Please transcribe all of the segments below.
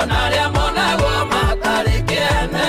Ona arĩa monagwo matarĩ kĩene.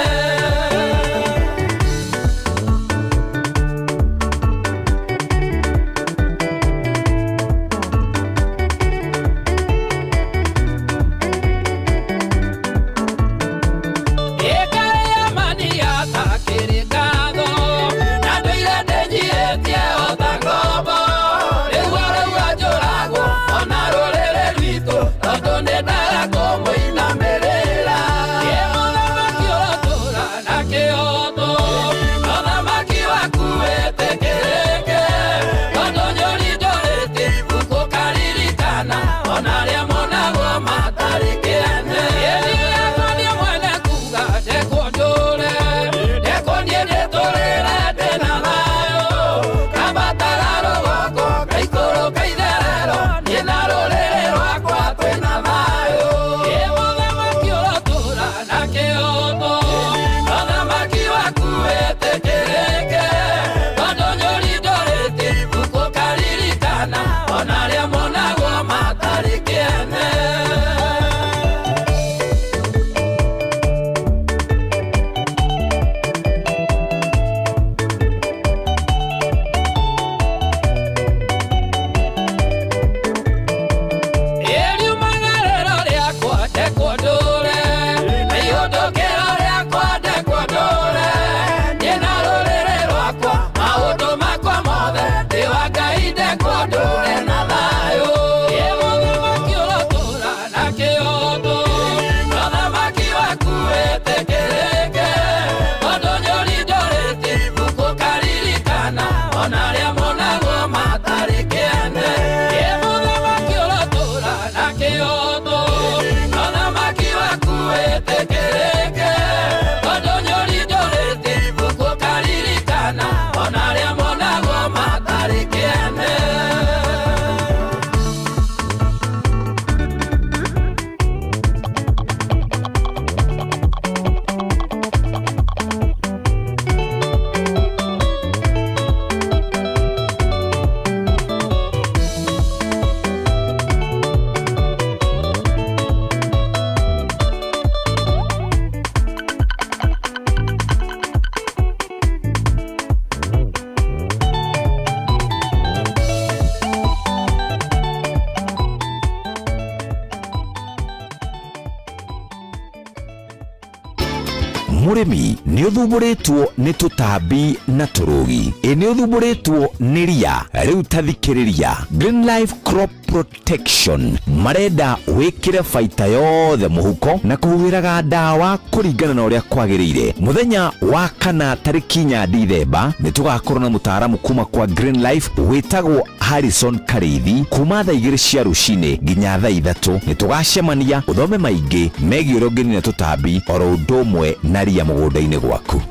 Mũrĩmi nĩ ũthumbũrĩtwo nĩ tũtambi na tũrũgi, ĩ nĩ ũthumbũrĩtwo nĩ ria, rĩu ta thikĩrĩria. Green Life Crop Protection marenda wĩkĩre baita yothe mũhuko na kũhuhĩraga ndawa kũringana na ũrĩa kwagĩrĩire. Mũthenya wa kana tarĩki 4 Dithemba nĩ tũgakorwo na mũtaaramu kuma kwa Green Life wĩtagwo Harrison Karithi kuma thaa 2 cia rũcinĩ nginya thaa 3. Nĩ tũgacemania ũthome maingĩ megiĩ ũrĩa ũngĩnina tũtambi oro ũndũ ũmwe na ria mũgũnda-inĩ gwaku.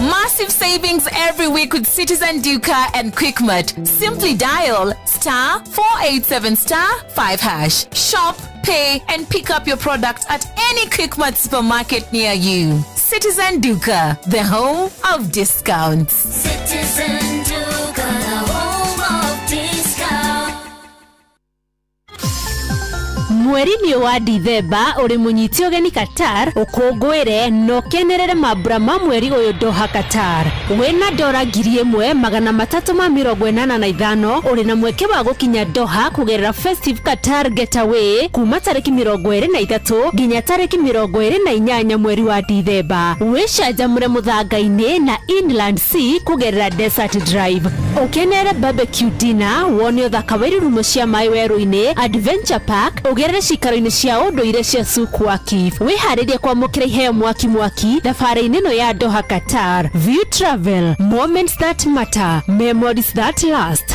Massive savings every week with Citizen Duka and Quickmart. Simply dial *487*5#. Shop, pay, and pick up your product at any Quickmart supermarket near you. Citizen Duka, the home of discounts. Citizen Duka, the home of discounts. Mweri-inĩ wa Dithemba ũrĩ mũnyiti ũgeni Qatar ũkũngũĩre na ũkenerere mambura ma mweri ũyũ Doha Qatar. Wĩna dora 1385 ũrĩ na mweke wa gũkinya Doha kũgerera Festive Qatar Getaway kuma tarĩki 23 nginya tarĩki 28 mweri wa Dithemba. Wĩcanjamũre mũthanga-inĩ na Inland Sea kũgerera Desert Drive. Ũkenere barbecue dinner, wone ũthaka wa irurumo cia maĩ werũ-inĩ, Adventure Park, ũgerere cikaro-inĩ cia ũndũire cia Souk Waqif. Wĩharĩrie kwamũkĩra iheo mwaki mwaki thabarĩ-inĩ ĩno ya Doha Qatar. View Travel, moments that matter, memories that last.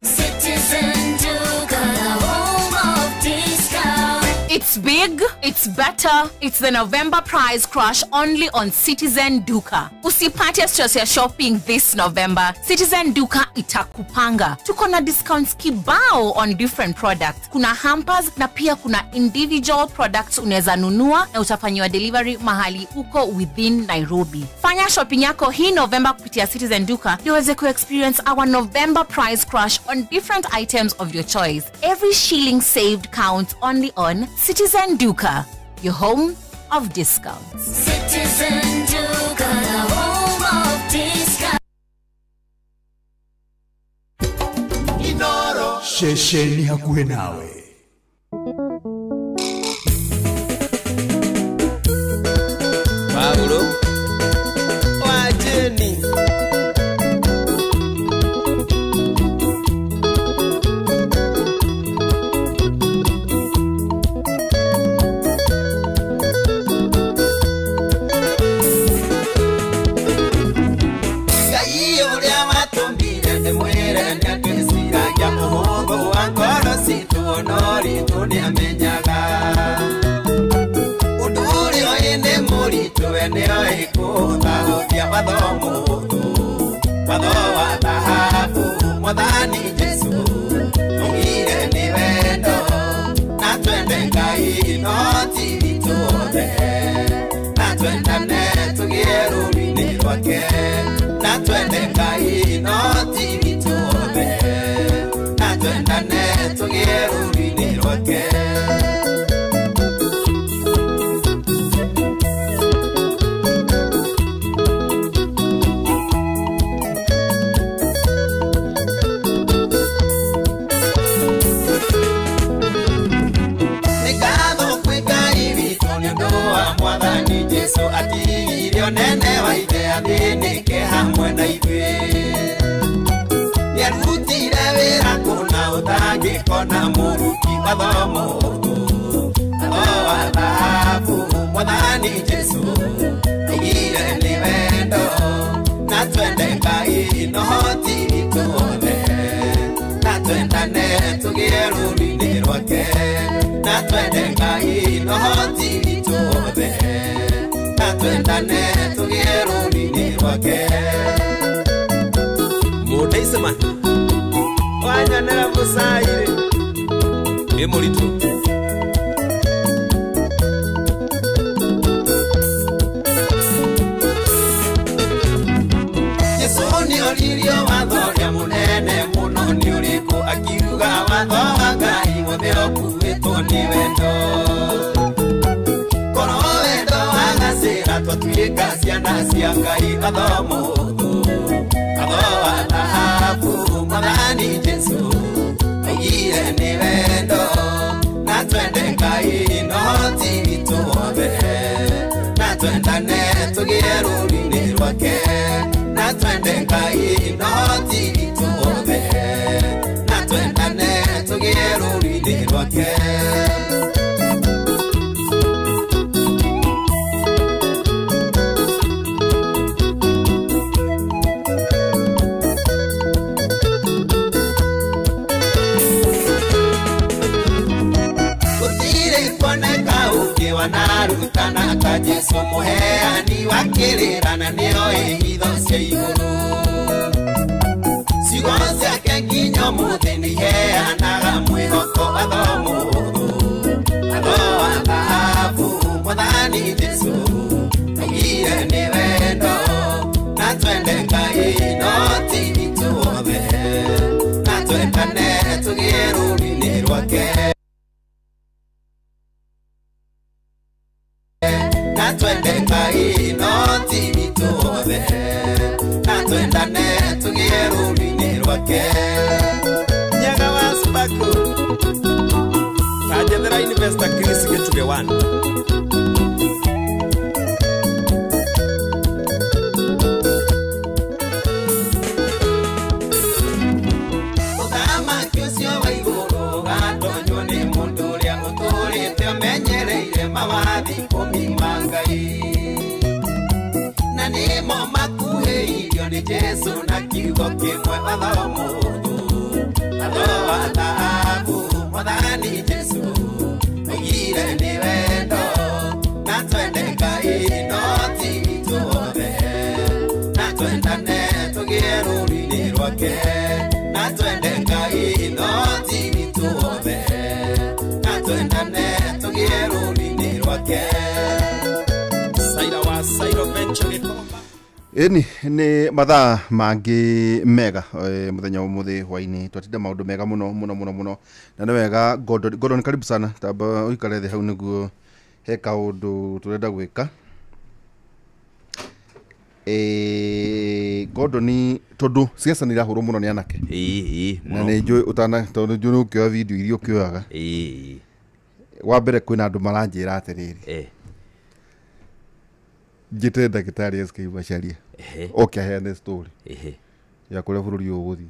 Citizen Duka, the home of discount. It's It's big, it's better, it's the November price crash only on Citizen Duka. Usipate stress ya shopping this November. Citizen Duka itakupanga. Tuko na discounts kibao on different products. Kuna hampers na pia kuna individual products unaweza nunua na utafanyiwa delivery mahali uko within Nairobi. Fanya shopping yako hii November kupitia Citizen Duka ndio uweze ku-experience our November price crash on different items of your choice. Every shilling saved counts only on Citizen Duka, your home of discounts. Citizen Duka, the home of discounts. Ceceni hakuhĩ nawe. Paulo wa Jeni. Ngai ũrĩa watũmbire nĩ mwĩre nĩatwĩciragia ũhũthũ wa ngoro citũ no ritũ nĩamenyaga ũndũ ũrĩa ũĩ nĩ mũritũ we nĩoĩ kũhũthahũthia watho mũhũthũ watho wa thahabu mwathani Jesũ augire nĩ wendo na twende Ngai no ti witũ othe na twendane tũgĩe rũũru-inĩ rwake na twende Ngai no ti witũ othe na twendane tũgĩe rũũru-inĩ rwake. Nĩ ngatho kwĩ Ngai witũ nĩ ũndũ wa mwathani Jesũ atigirie ũnene wa ithe athĩnĩke hamwe na ithuĩ. Nĩarutire wĩra kũna ũtangĩkona mũruti watho mũhũthũ watho wa thahabu mwathani Jesũ augire nĩ wendo na twende Ngai no ti witũ othe na twendane tũgĩe rũũru-inĩ rwake na twende Ngai no ti witũ othe na twendane tũgĩe rũũru-inĩ rwake. Mũndeicema wanyonera mũcairĩ ĩ mũritũ. Jesũ nĩoririo watho ũrĩa mũnene mũno nĩ ũrĩkũ akiuga watho wa Ngai wothe ũkuĩtwo nĩ wendo. Korwo wendo wagacĩra twatuĩka ciana cia Ngai watho mũhũthũ watho wa thahabu mwathani Jesũ augire nĩ wendo na twende Ngai no ti witũ othe na twendane tũgĩe rũũru-inĩ rwake na twende Ngai no ti witũ othe na twendane tũgĩe rũũru-inĩ rwake. Gũtirĩ kuoneka ũngĩ wanarutana ta Jesũ mũheani wa kĩrĩra na nĩoĩ hitho cia igũrũ. Ciugo ciake nginya ũmũthĩ nĩiheanaga mwĩhoko watho mũhũthũ watho wa thahabu mwathani Jesũ augire nĩ wendo na twende Ngai no ti witũ othe na twendane tũgĩe rũũru-inĩ rwake na twende Ngai no ti witũ othe na twendane tũgĩe rũũru-inĩ rwake. Nyaga wa Sparkle kanjethera investor Chris Gĩchugĩ 1. Ũthamaki ũcio wa igũrũ ũgatonywo nĩ mũndũ ũrĩa ũtũũrĩte ũmenyereire mawathi ikũmi ma Ngai na nĩmo makuhĩirio nĩ Jesũ na kiugo kĩmwe watho mũhũthũ watho wa thahabu mwathani Jesũ augire nĩ Na twende Ngai no ti witũ wothe. Na twendane tũgĩe rũũri-inĩ rwake. Saira wa Sairo Venture Gĩkomba. Ĩni nĩ mathaa mangĩ mega mũthenya wa ũmũthĩ hwainĩ twatinda maũndũ mega mũno mũno mũno mũno na nĩ wega. Gordon, Gordon, karibu sana, tamba ũikare thĩ hau nĩguo he kaũndũ tũrenda gwĩka. Gordon, tondũ ciaca nĩ irahũrwo mũno nĩ anake na nĩ njũĩ ũtana, tondũ njũĩ nĩ ũkĩoya video iria ũkĩoyaga. Wa mbere kwĩna andũ maranjĩra atĩrĩrĩ, njĩte ndagĩtarĩ SK Macharia oke aheane story ya kũrĩa bũrũri ũyũ ũgũthiĩ.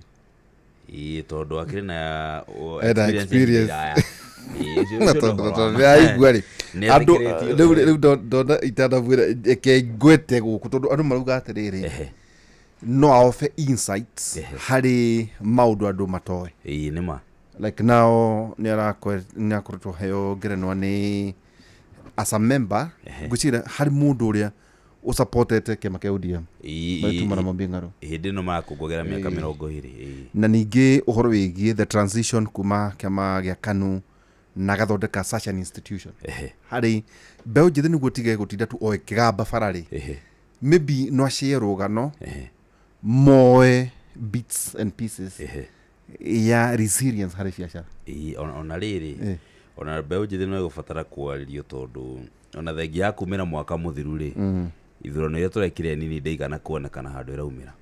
Ĩĩ, tondũ akĩrĩ na ena experience. Ndaya. Na tondũ nĩaigua rĩ andũ rĩu ndona itanamwĩra reke ngwete gũkũ tondũ andũ marauga atĩrĩrĩ no aofe insights harĩ maũndũ andũ matoĩ. Ĩĩ, nĩ ma. Like now nĩ akoretwo heo ngerenwa nĩ as a member, ngwĩciria harĩ mũndũ ũrĩa ũsupportete kĩama kĩa ODM Marĩtuma na Mumbi Ng'aro Hĩndĩ ĩno marakũngũĩra mĩaka 20. Na ningĩ ũhoro wĩgiĩ the transition kuma kĩama gĩa KANU na gathondeka such an institution harĩ mbeũ njĩthĩ nĩguo tige gũtinda tu o ĩkĩgamba bara rĩ, maybe no acie rũgano moe bits and pieces ya resilience harĩ biacara. Ĩĩ, ona rĩrĩ ona mbeũ njĩthĩ no ĩgũbatara kwarĩrio tondũ ona thengia ya kumĩra mwaka mũthiru rĩ, ithurano iria tũrekire nini ndĩigana kuonekana handũ ĩraumĩra.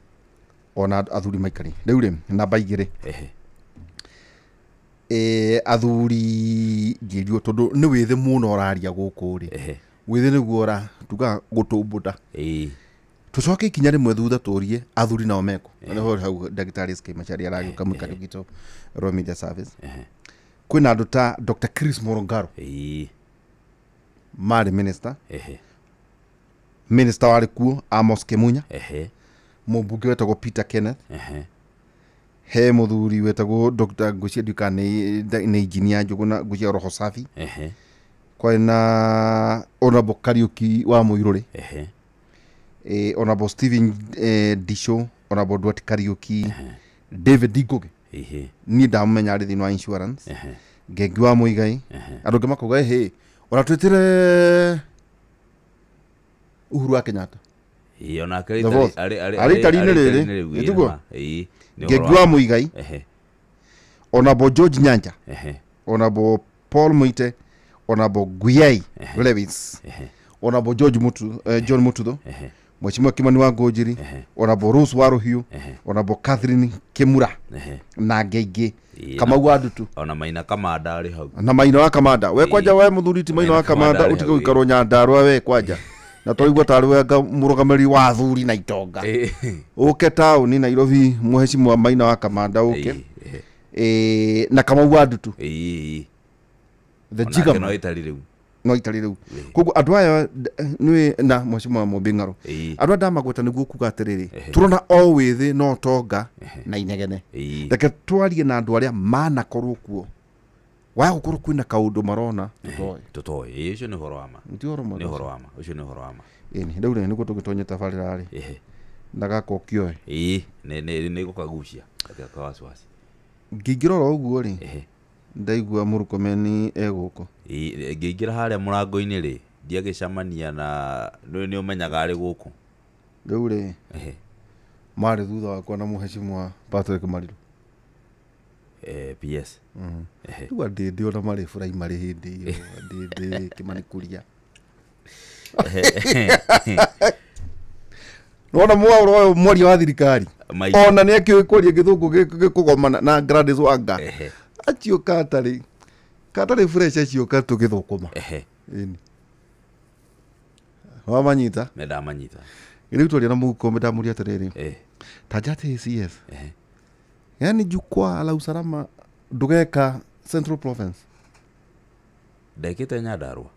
Ona athuri maikari rĩu rĩ namba 2 athuri ngĩrio tondũ nĩ wĩthĩ mũno ũraria gũkũ rĩ, wĩthĩ nĩguo ũra tugaga gũtũmbũta. Tũcoke ikinya rĩmwe thutha tũrie athuri nao meko na nĩho hau ndagĩtarĩ SK Macharia aragĩũka mũikari witũ Royal Media Service. Kwĩna andũ ta Dr. Chris Murungaro marĩ minister, minister warĩ kuo Amos Kimunya, mũmbunge wetagwo Peter Kenneth, he mũthuri wetagwo Dr. Ngũcia ndiũĩ kana nĩ engineer Njũgũna Ngũcia Roho Safi, kwarĩ na Honorable Kariuki wa Mũirũrĩ, Honorable Stephen Disho, Honorable Duarte Kariuki, David Ngugi, niĩ ndamũmenya arĩ thĩinĩ wa insurance, Ngengi wa Mũigai, andũ angĩ makauga hĩ ona twĩtĩre Uhuru wa Kenyatta. Ĩĩ, onake The arĩ fourth. arĩ itari-inĩ rĩrĩ, rĩu, nĩ tiguo? nĩ ma. Ĩĩ, nĩ Ngengi ũhoro wa Mũigai, Honorable George Nyanja, Honorable Paul Muite, Honorable Guyai Lewis, Honorable George Mutu, John Mututho, Mheshimiwa Kimani wa Ngũnjiri, Honorable Rose wa Rũhiũ, Honorable Catherine Kimura na angĩ aingĩ. Kamau wa Ndutu ona Maina Kamanda arĩ hau. Na Maina wa Kamanda we kwanja we mũthuri ti Maina wa Maina Kamanda Kamanda arĩ ũtige hau, gũikarwo Nyandarua we kwanja na twaigua tarĩ we anga mũrũgamĩrĩri wa athuri na itonga ũke taũni Nairobi mũhecimwa Maina wa Kamanda ũke na Kamau wa Ndutu the Onake Jigama no itari rĩu. No itari rĩu. Koguo andũ aya nĩ na mheshimiwa Mumbi Ng'aro andũ aya ndamagweta nĩguo kuga atĩrĩrĩ tũrona o wĩthĩ no tonga na inegene. Reke twarie na andũ arĩa manakorwo kuo waya gũkorwo kwĩna kaũndũ marona tũtoĩ. Tũtoĩ. Ĩĩ, ũcio nĩ ũhoro wa ma. Ti ũhoro mwega Nĩ ũcio. ũhoro wa ma. Ũcio nĩ ũhoro wa ma. Ĩni rĩu rĩ nĩguo tũgĩtonye tabarĩra rĩ ndagakokioe. Ĩĩ, nĩ gũkagucia gatiga wasiwasi. Ngĩingĩra oro ũguo rĩ ndaigua Mũrũkomeni egũkũ. Ĩĩ, ngĩingĩra harĩa mũrango-inĩ rĩ ndiagĩcemania na nĩ ũmenyaga arĩ gũkũ. Rĩu rĩ marĩ thutha wakwa na mũhecimwa Patrick Mariru PS. Rĩu andĩndĩ ona marĩ primary hĩndĩ ĩyo andĩndĩ Kĩmani Kuria. Nĩwona mwaũro ũyũ mwaria wa thirikari ona nĩ akĩũĩ kwaria gĩthũngũ gĩkũgomana na Gladys Wanga acio katarĩ katarĩ fresh acio katũgĩthũkũma. Ĩni wamanyita? Nĩ ndamanyita. Rĩu twaria na mũhuko ndamũria atĩrĩrĩ tanja atĩ ACS yani jukwaa la usalama ndũgeka Central Province. Ndekĩte Nyandarua.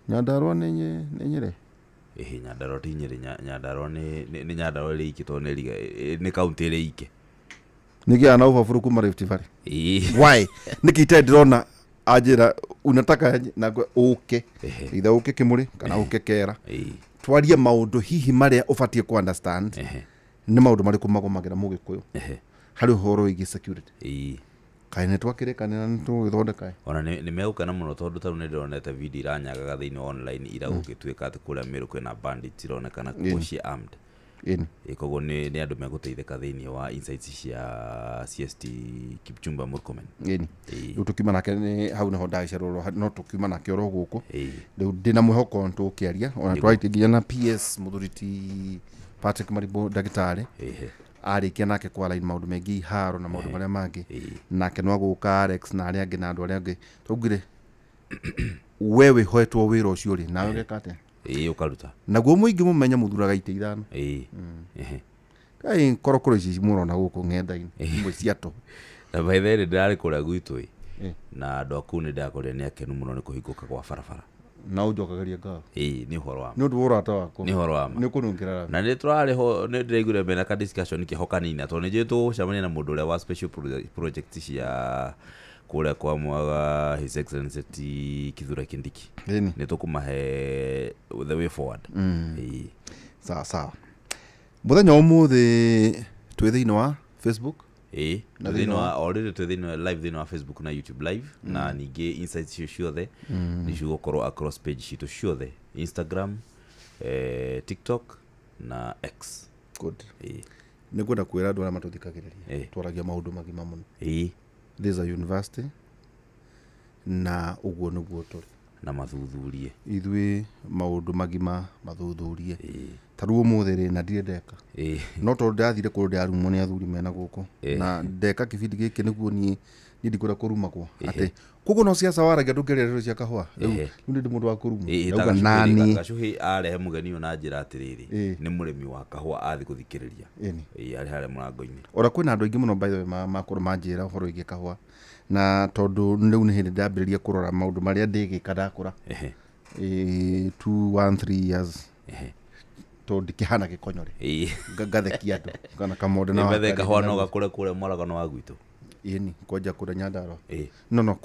Nyandarua nĩ Nyĩrĩ? Ĩhĩ, Nyandarua ti Nyĩrĩ, Nyandarua nĩ Nyandarua ĩrĩ iki tondũ nĩ kaunti ĩrĩ iki. Nĩgĩaga na ũbabũrũ kuma Rift Valley. Why? Nĩkĩ itarĩ ndĩrona anjĩra unataka na ũke either ũke Kĩmũrĩ kana ũke Kera twarie maũndũ hihi marĩa ũbatiĩ ku understand nĩ maũndũ marĩkũ magũmagĩra mũgĩkũyũ Harĩ ũhoro wĩgiĩ security. Ĩĩ. Kaĩ nĩ twakĩrĩkanĩra nĩ tũgũgĩthondeka ĩ? Ona nĩ megũkena mũno tondũ tarĩu nĩ ndĩronete video iranyagaga thĩinĩ wa online ira gũgĩtuĩka atĩ kũrĩa Meru kwĩna bandits ironekana kuo ciĩ armed. Ĩni. Ĩ, koguo nĩ andũ megũteithĩka thĩinĩ wa insights cia CST Kipchumba Murkomen. Ĩni. Ĩĩ. Rĩu tũkiuma nake nĩ hau nĩho ndagĩcererwo no tũkiuma nake oro gũkũ. Ĩĩ. Rĩu ndĩna mwĩhoko nĩ tũgũkĩaria ona twarĩtie nginya na PS mũthuri ti Patrick Maribo ndagĩtarĩ. Ĩhĩ. Arĩkia nake kwa line maũndũ maingĩ iharo na maũndũ marĩa mangĩ. Ĩĩ. Nake no agũka Alex na arĩa angĩ na andũ arĩa angĩ. Twaugire we wĩhoetwo wĩra ũcio rĩ nawe ũgeka atĩa? Ĩĩ, ũkaruta. Naguo mũingĩ mũmenye mũthuraga itĩ ithano. Ĩĩ. Ehe. Kaĩ korokoro ici mũrona gũkũ ng'enda-inĩ imwe cia tũhũ. Na by the way ndĩrarĩ kũrĩa gwitũ ĩ Ĩ. na andũ a kũu nĩ ndakorire nĩ akenu mũno nĩ kũhingũka kwa barabara. Na ũnjokagĩria ngatho. Ĩĩ, nĩ ũhoro wa ma. Nĩ ũndũ wa ũrata wakwa. Nĩ ũhoro wa ma. Nĩ ũkũnungĩra rami. Na nĩ tũrarĩ ho nĩ ndĩraiguire mena ka discussion kĩho kanini tondũ nĩ njũĩ tũgũcemania na mũndũ ũrĩa wa special project cia kũrĩa kwa mwaga His Excellency ti Kithure Kindiki. Ĩni. Nĩ tũkũmahe the way forward. Ĩĩ. Sawa sawa. Mũthenya wa ũmũthĩ twĩ thĩinĩ wa Facebook. Ĩĩ, Na twĩ thĩinĩ thĩinĩ wa already twĩ thĩinĩ wa live thĩinĩ wa Facebook na YouTube live na ningĩ insights icio ciothe nĩ cigũkorwo across page citũ ciothe Instagram, TikTok na X. Good. Ĩĩ. Nĩ ngwenda kwĩra andũ arĩa matũthikagĩrĩria. Ĩĩ. Twaragia maũndũ magima mũno. Ĩĩ. This is a university na ũguo nĩguo tũrĩ. Na mathuthurie. Ithuĩ maũndũ magima mathuthurie. Ĩĩ. Ta rĩu ũmũthĩ rĩ na ndirĩ ndeka. Ĩĩ. No tondũ ndathire kũndũ ndĩrarumwo nĩ athuri mena gũkũ. Ĩĩ. Na ndeka kĩbindi gĩkĩ nĩguo niĩ ndikwenda kũrumagwo. Atĩ koguo no siasa waragia ndũngĩaria ndeto cia kahũa. Rĩu Ĩhĩ. rĩu nĩ ndĩ mũndũ wa kũrumwo. Ĩĩ, Ndauga ta nani. Gacuhĩ arehe mũgeni ũyũ na njĩra atĩrĩrĩ Ĩĩ. nĩ mũrĩmi wa kahũa athiĩ gũthikĩrĩria. Ĩni. Ĩĩ, arĩ harĩa mũrango-inĩ. Ona kwĩna andũ aingĩ mũno by the way makorwo manjĩra ũhoro wĩgiĩ kahũa. Na tondũ rĩu nĩ hĩndĩ ndambĩrĩria kũrora maũndũ marĩa ndĩgĩka ndakũra. Ehe. 2 1 3 years. Ehe. Tondũ ndikĩhana gĩkonyore. Ĩĩ. Ngathekia andũ kana kamonde na Nĩ bethe wakarĩ kahũa na no gakũre kũrĩa mũragano wa gwitũ. Ĩni, kwanja kũrĩa Nyandarua. Ĩĩ. No,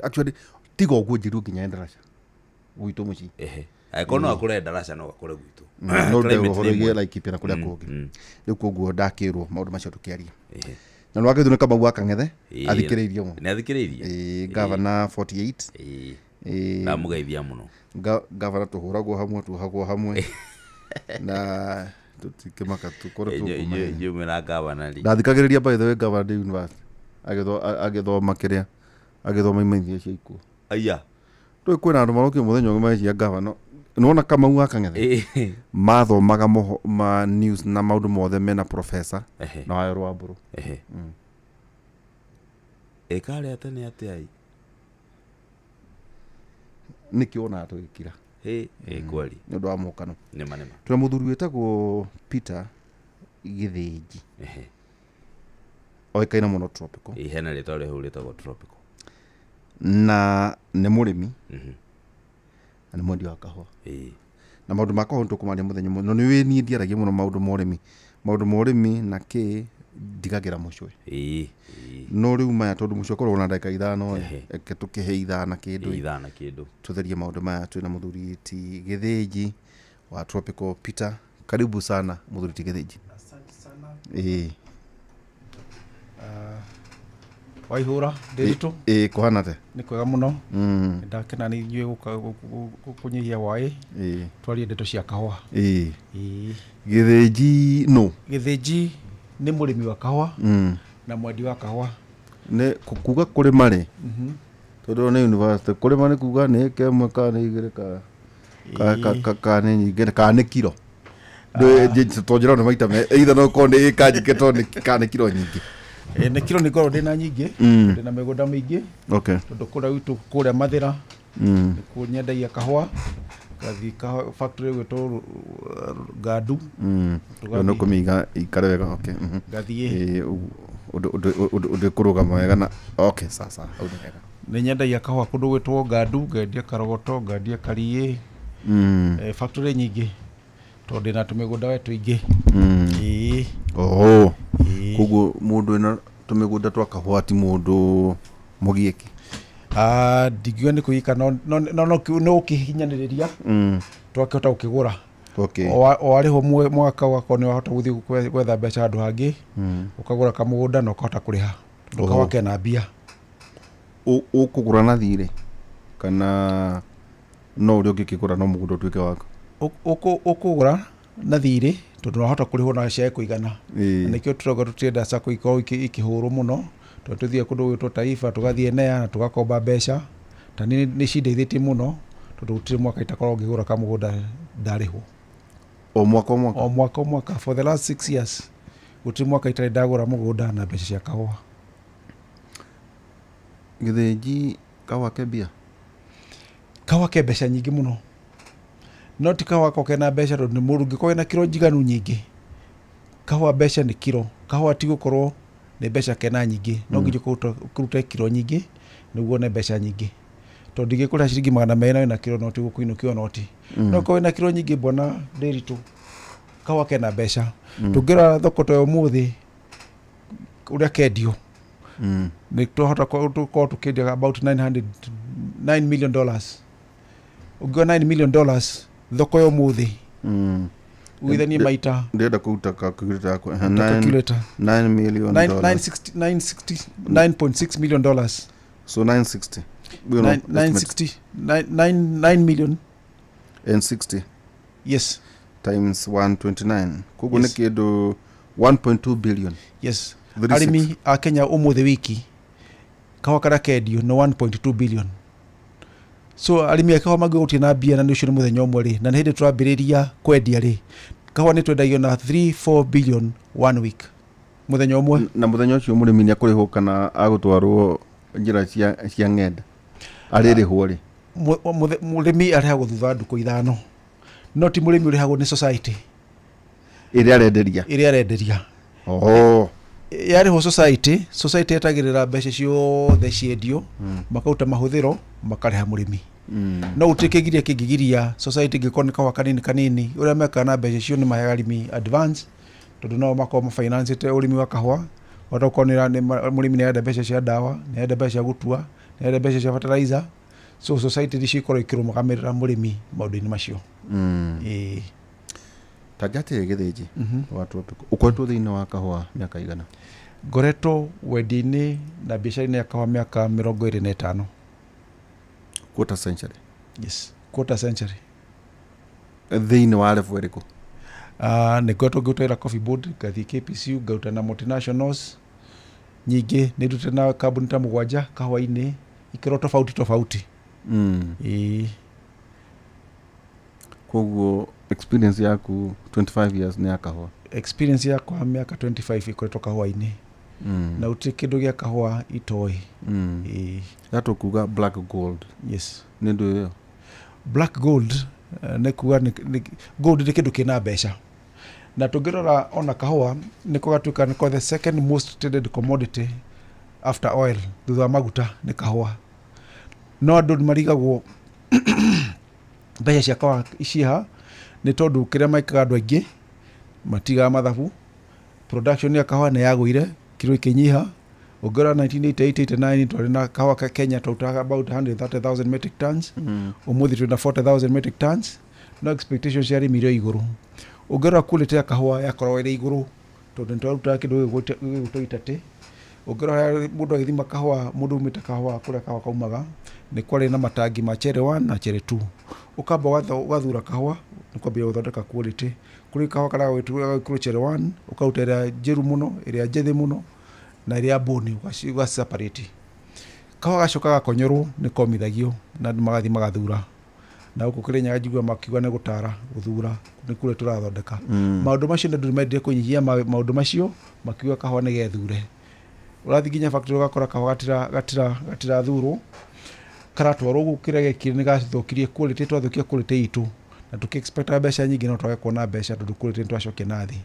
actually tiga ũguo njĩrwo nginya Endarasha gwitũ mũciĩ. Ehe. Angĩkorwo no gakũre Endarasha no gakũre gwitũ. No Climate ũhoro nĩ ĩmwe. wĩgiĩ Laikipia na kũrĩa kũngĩ. Rĩu koguo ndakĩrwo maũndũ macio tũkĩaria. Ehe. Na nĩwakĩrĩtwo nĩ Kamau wa Kang'ethe Ĩĩ. athikĩrĩirie mũno. Nĩ athikĩrĩirie? Ĩĩ, gavana 48. Ĩĩ. Ĩĩ. Ndamũgeithia mũno. Gavana tũhũragwo hamwe tuohagwo hamwe. Na tũtikĩmaka tũkorwo tũkũmenya. Inyuĩ mwĩna gavana rĩ. Ndathikagĩrĩria by the way gavana ndĩ university. Agĩthoma kĩrĩa agĩthoma imenyithia cia ikuũ. Aya. Ndũĩ kwĩna andũ marokire mũthenya ũngĩ magecia gavana. Nĩwona Kamau wa Kang'ethe? Ĩĩ. Mathomaga ma news na maũndũ mothe mena professor Ehe. na Wawerũ wa Mbũrũ. Ehe. Ĩ karĩa tene atĩa ĩ? Nĩkĩo wonaga tũgĩkira. Ĩ, ĩ kweli. Nĩ ũndũ wa mũkano. Nĩma nĩma. Twĩna mũthuri wĩtagwo Peter Gĩthĩnji. Ehe. Oĩkaine mũno Tropical. Ĩ, hena rĩtwa rĩa hau rĩtagwo Tropical. Na nĩ mũrĩmi. Mhm. Na nĩ mwendia wa kahũa. Ĩĩ. Na maũndũ ma kahũa nĩtũkũmaria mũthenya ũmwe. No nĩ ũĩ niĩ ndiaragia mũno maũndũ ma ũrĩmi. Maũndũ ma ũrĩmi na kĩ ndigagĩra mũcwe. Ĩĩ. No rĩu maya tondũ mũcwe akoragwo na ndagĩka ithano ĩ, Ehe. reke tũkĩhe ithaa na kĩndũ Ĩĩ, ĩ. ithaa na kĩndũ. Tũtherie maũndũ maya. Twĩna mũthuri ti Gĩthĩnji wa Tropical Peter. Karibu sana mũthuri ti Gĩthĩnji. Asante sana. Ĩĩ. Waihũra ndĩritũ. Ĩĩ, kũhana atĩa? Nĩ kwega mũno. Nĩndakena nĩ inyuĩ gũka kũnyihia hwaĩ. Ĩĩ. Twarie ndeto cia kahũa. Ĩĩ. Ĩĩ. Gĩthĩnji nũ? Gĩthĩnji nĩ mũrĩmi wa kahũa na mwendi wa kahũa. Nĩ kuga kũrĩma rĩ, tondũ nĩ university, kũrĩma nĩ kuga nĩ ĩka ĩmwe kana nĩ igĩrĩ kana nĩ nyingĩ kana nĩ kiro. Tondũ nĩ maita either no ũkorwo nĩ ĩka nyingĩ tondũ nĩ kana nĩ kiro nyingĩ. Nĩ kiro nĩ ngoragwo ndĩna nyingĩ, ndĩna mĩgũnda mĩingĩ. Okay. Tondũ kũrĩa gwitũ kũrĩa Mathĩra nĩkuo nyendagia kahũa, ngathiĩ factory ĩgwĩtwo Gandu. Rĩu nĩ ũkũmĩiga ĩikare wega, okay. Ngathiĩ. Ĩĩ, ũndũ ĩkũrũgama wega na okay, sawa sawa, hau nĩ wega. Nĩ nyendagia kahũa kũndũ gwĩtwo Gandu, ngendia Karogoto, ngendia Kariĩ. Factory nyingĩ tondũ ndĩna tũmĩgũnda we tũingĩ. Ĩĩ. Oh. Koguo mũndũ wĩna tũmĩgũnda twa kahũa ti mũndũ mũgiĩki? Ndingiuga nĩ kũgiĩka no ũkĩhinyanĩrĩria twakĩhota gũkĩgũra. Okay. O arĩhwo mwaka ũgakorwo nĩ wahota gũthiĩ gwetha mbeca handũ hangĩ, ũkagũra kamũgũnda na ũkahota kũrĩha tondũ kahũa kena mbia. Ũkũgũra na thirĩ kana no ũrĩa ũngĩkĩgũra no mũgũnda ũtuĩke waku? Ũkũgũra na thirĩ tondũ wahota kũrĩhwo na ciage kũigana. Na nĩkĩo tũrauga tũtirenda sacco ikorwo ikĩhũrwo mũno, tondũ tũthiĩ kũndũ gwĩtwo Taifa, tũgathiĩ NEA na tũgakomba mbeca. Ta nĩ cindeithĩtie mũno tondũ gũtirĩ mwaka itakorwo ngĩgũra kamũgũnda ndarĩhwo. O mwaka o mwaka? O mwaka o mwaka for the last 6 years gũtirĩ mwaka itarĩ ndagũra mũgũnda na mbeca cia kahũa. Gĩthĩnji, kahũa ke mbia? Kahũa ke mbeca nyingĩ mũno, no ti kahũa ko kena mbeca tondũ nĩ mũndũ ũngĩkorwo wĩna kiro njiganu nyingĩ, kahũa mbeca nĩ kiro. Kahũa ti gũkorwo nĩ mbeca kena nyingĩ, no nginya ũkĩrute kiro nyingĩ nĩguo wone mbeca nyingĩ. Tondũ ndingĩkũrĩha ciringi 200 na wĩna kiro noti gũkũinũkia noti. No ũkorwo wĩna kiro nyingĩ mbona Ndĩritũ, kahũa kena mbeca. Tũngĩrora thoko ta ũmũthĩ ũrĩa kendio, nĩ twahota gũkorwo tũkĩendia about $9 million. Ũngĩona $9 million thoko ya ũmũthĩ, ũgithanie maita. Ndĩrenda kũruta calculator yakwa. Calculator. $9 million. $9.6 million. So 960. 960 9 million and 60. Yes. Times 129. Koguo nĩ kĩndũ 1.2 billion. Yes. Arĩmi a Kenya ũmũthĩ wiki kahũa karĩa kendio nĩ 1.2 billion. So arĩmi a kahũa mangĩgũtia na mbia na nĩ ũcio nĩ mũthenya ũmwe rĩ, na nĩ hĩndĩ tũrambĩrĩria kwendia rĩ, kahũa nĩ twendagio na 3-4 billion one week, mũthenya ũmwe. Na mũthenya ũcio mũrĩmi nĩ akũrĩhwo kana agũtwarwo njĩra cia ng'enda? Arĩrĩhwo rĩ? Mũrĩmi arĩhagwo thutha wa ndukũ 5, no ti mũrĩmi ũrĩhagwo nĩ society ĩrĩa arenderia. Ĩrĩa arenderia. Yarĩhwo society, society yetagĩrĩra mbeca ciothe ciendio, makauta mahũthĩro makarĩha mũrĩmi. No gũtirĩ kĩgiria kĩngĩgiria society ĩngĩkorwo nĩ kahũa kanini kanini, ũrĩa mekaga na mbeca icio nĩ maheaga arĩmi advance, tondũ no makorwo mafinancĩte ũrĩmi wa kahũa. Wahota gũkorwo mũrĩmi nĩ arenda mbeca cia ndawa, nĩ arenda mbeca cia gũtua, nĩ arenda mbeca cia fertilizer. So society nĩcio ikorwo ikĩrũgamĩrĩra mũrĩmi maũndũ-inĩ macio. Ta njatĩrĩ Gĩthĩnji, ũkoretwo thĩinĩ wa kahũa mĩaka igana? Ngoretwo wendia-inĩ na biacara-inĩ ya kahũa mĩaka 25. Quarter century? Yes, quarter century. Thĩinĩ wa level ĩrĩkũ? Nĩ ngoretwo ngĩruta wĩra Coffee Board, ngathiĩ KPCU, ngaruta na multinationals nyingĩ, nĩ ndutĩte na kambuni ta 7 kahũa-inĩ, ikĩro tofauti tofauti. Koguo experience yaku 25 years nĩ ya kahũa? Experience yakwa mĩaka 25 ĩkoretwo kahũa-inĩ. Na gũtirĩ kĩndũ gĩa kahũa itoĩ. Yatũkuga black gold. Yes. Nĩ ndũ ĩyo? Black gold nĩ kuga gold nĩ kĩndũ kĩna mbeca. Na tũngĩrora ona kahũa nĩko gatuĩka nĩko the second most traded commodity after oil, thutha wa maguta nĩ kahũa. No andũ nĩ marigagwo mbeca cia kahũa ciha nĩ tondũ kĩrĩa maikaga andũ aingĩ matigaga mathabu. Production ya kahũa nĩ yagũire, kiro ikĩnyiha. Ũngĩrora 1988-89 twarĩ na kahũa ka Kenya twarutaga about 130,000 metric tons. Ũmũthĩ twĩna 40,000 metric tons. No expectation cia arĩmi irĩ igũrũ. Ũngĩrora quality ya kahũa yakoragwo ĩrĩ igũrũ tondũ nĩ twarutaga kĩndũ gĩgwĩtwo itatĩ. Ũngĩrora mũndũ agĩthima kahũa, mũndũ umĩte kahũa kũrĩa kahũa kaumaga, nĩ kwarĩ na matangi ma cherry 1 na cherry 2. Ũkamba ũgathura kahũa, nĩ kwambia gũthondeka quality. Kũrĩ kahũa karĩa gagwĩkĩrwo cherry 1, ũkaruta ĩrĩa njĩru mũno, ĩrĩa njĩthĩ mũno na ĩrĩa mbũni, ũgaseparate. Kahũa gacoka gakonyorwo nĩ komithagio na andũ magathiĩ magathura. Na gũkũ Kĩrĩnyaga njiguaga makiuga nĩ gũtara gũthura, nĩ kũrĩa tũrathondeka. Maũndũ macio andũ nĩmendire kũnyihia maũndũ macio, makiuga kahũa nĩ gethure. Ũrathiĩ nginya factory ũgakora kahũa gatirathurwo, karatwarwo gũkũ, kĩrĩa gekire nĩ gathũkirie quality, twathũkia quality itũ. Na tũkĩ-expectaga mbeca nyingĩ no twage kuona mbeca tondũ quality nĩ twacokia na thĩ.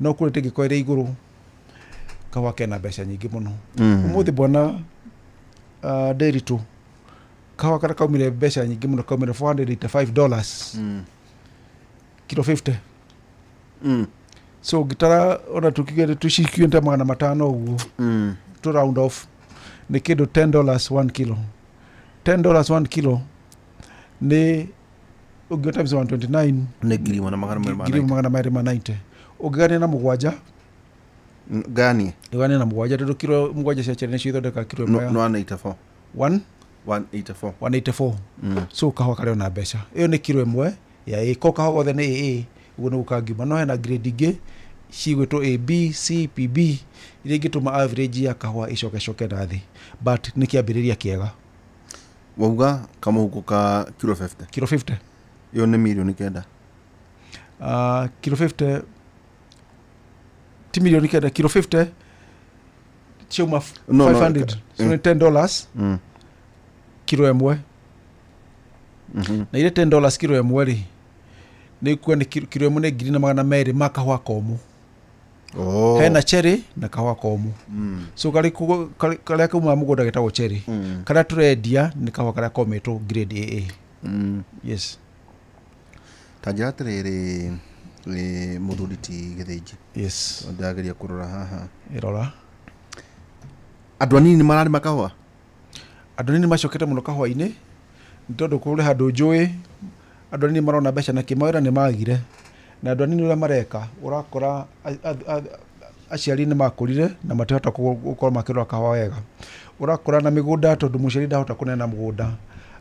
No quality ĩngĩkorwo ĩrĩ igũrũ, kahũa kena mbeca nyingĩ mũno. Ũmũthĩ bwana Ndĩritũ, kahũa karĩa kaumire mbeca nyingĩ mũno kaumire $485 kilo 50. So ngĩtara ona tũkiuge tũcikiuge 500 ũguo, to round off nĩ kĩndũ $10 1 kilo. $10 1 kilo nĩ Ũngĩ times 129 nĩ 1,290. Ũngĩgania na mũgwanja, ganie ĩgania na mũgwanja, tondũ kiro mũgwanja cia cherry nĩcio ithondekaga kiro ĩmwe ya 184. 1 184. 184. So kahũa karĩ ona mbeca. Ĩyo nĩ kiro ĩmwe ya A. Ko kahũa gothe nĩ AA, ũguo nĩguo kangiuma. No hena grade ingĩ cigwĩtwo A, B, C, P, B, iria ingĩtũma average ya kahũa icokecoke na thĩ, but nĩ kĩambĩrĩria kĩega. Wauga kamũhuko ka kiro 50. Kiro 50 Ĩyo nĩ 9 million. Kiro 50 ti 9 million. Kiro 50 ciauma No, no, 500, so nĩ $10 kiro ĩmwe. Na irĩ $10 kiro ĩmwe rĩ, nĩ kuo nĩ kiro ĩmwe nĩ 1,200 ma kahũa komũ. Oh. Hena cherry na kahũa komũ. So karĩa kaumaga mũgũnda getagwo cherry. Karĩa tũrendia nĩ kahũa karĩa komĩtwo grade AA. Yes. Ta njĩra atĩrĩrĩ, mũthuri ti Gĩthĩnji. Yes. Ndĩrageria kũrora haha. Ĩrora. Andũ anini mararĩma kahũa. Andũ anini macokete mũno kahũa-inĩ, nĩ tondũ kũrĩ handũ njũĩ andũ anini marona mbeca na kĩmawĩra nĩ magire, na andũ anini ũrĩa mareka, ũrakora aciari nĩ makũrire na matirahota gũkorwo makĩrora kahũa wega. Ũrakora na mĩgũnda, tondũ mũciari ndahota kũneana mũgũnda,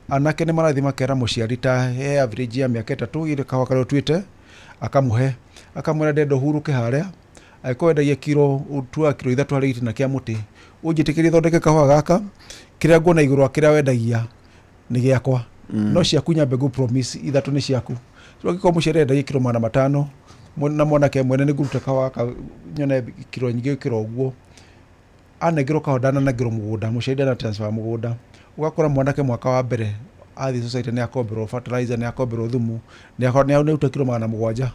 anake nĩ marathiĩ makera mũciari ta he average ya mĩaka 3 ire kahũa karĩa ũtuĩte, akamũhe, akamwĩra ndenda ũhurũke harĩa. Angĩkorwo wendagia kiro, ũtuaga kiro 3 harĩ gĩtina kĩa mũtĩ, ũnjĩtĩkĩrie thondeke kahũa gaka, kĩrĩa nguona igũrũ wa kĩrĩa wendagia nĩ gĩakwa, no ciaku nyambe ngũ promise 3 nĩ ciaku. So angĩkorwo mũciari endagia kiro 500 na mwanake mwene nĩ ngũruta kahũa gaka nyone kiro nyingĩ gũkĩra ũguo, anengerwo kahũa, ndananengerwo mũgũnda, mũciari ndana transfer mũgũnda. Ũgakora mwanake mwaka wa mbere athiĩ society nĩ akomberwo fertilizer, nĩ akomberwo thumu, nĩ aruta kiro 700,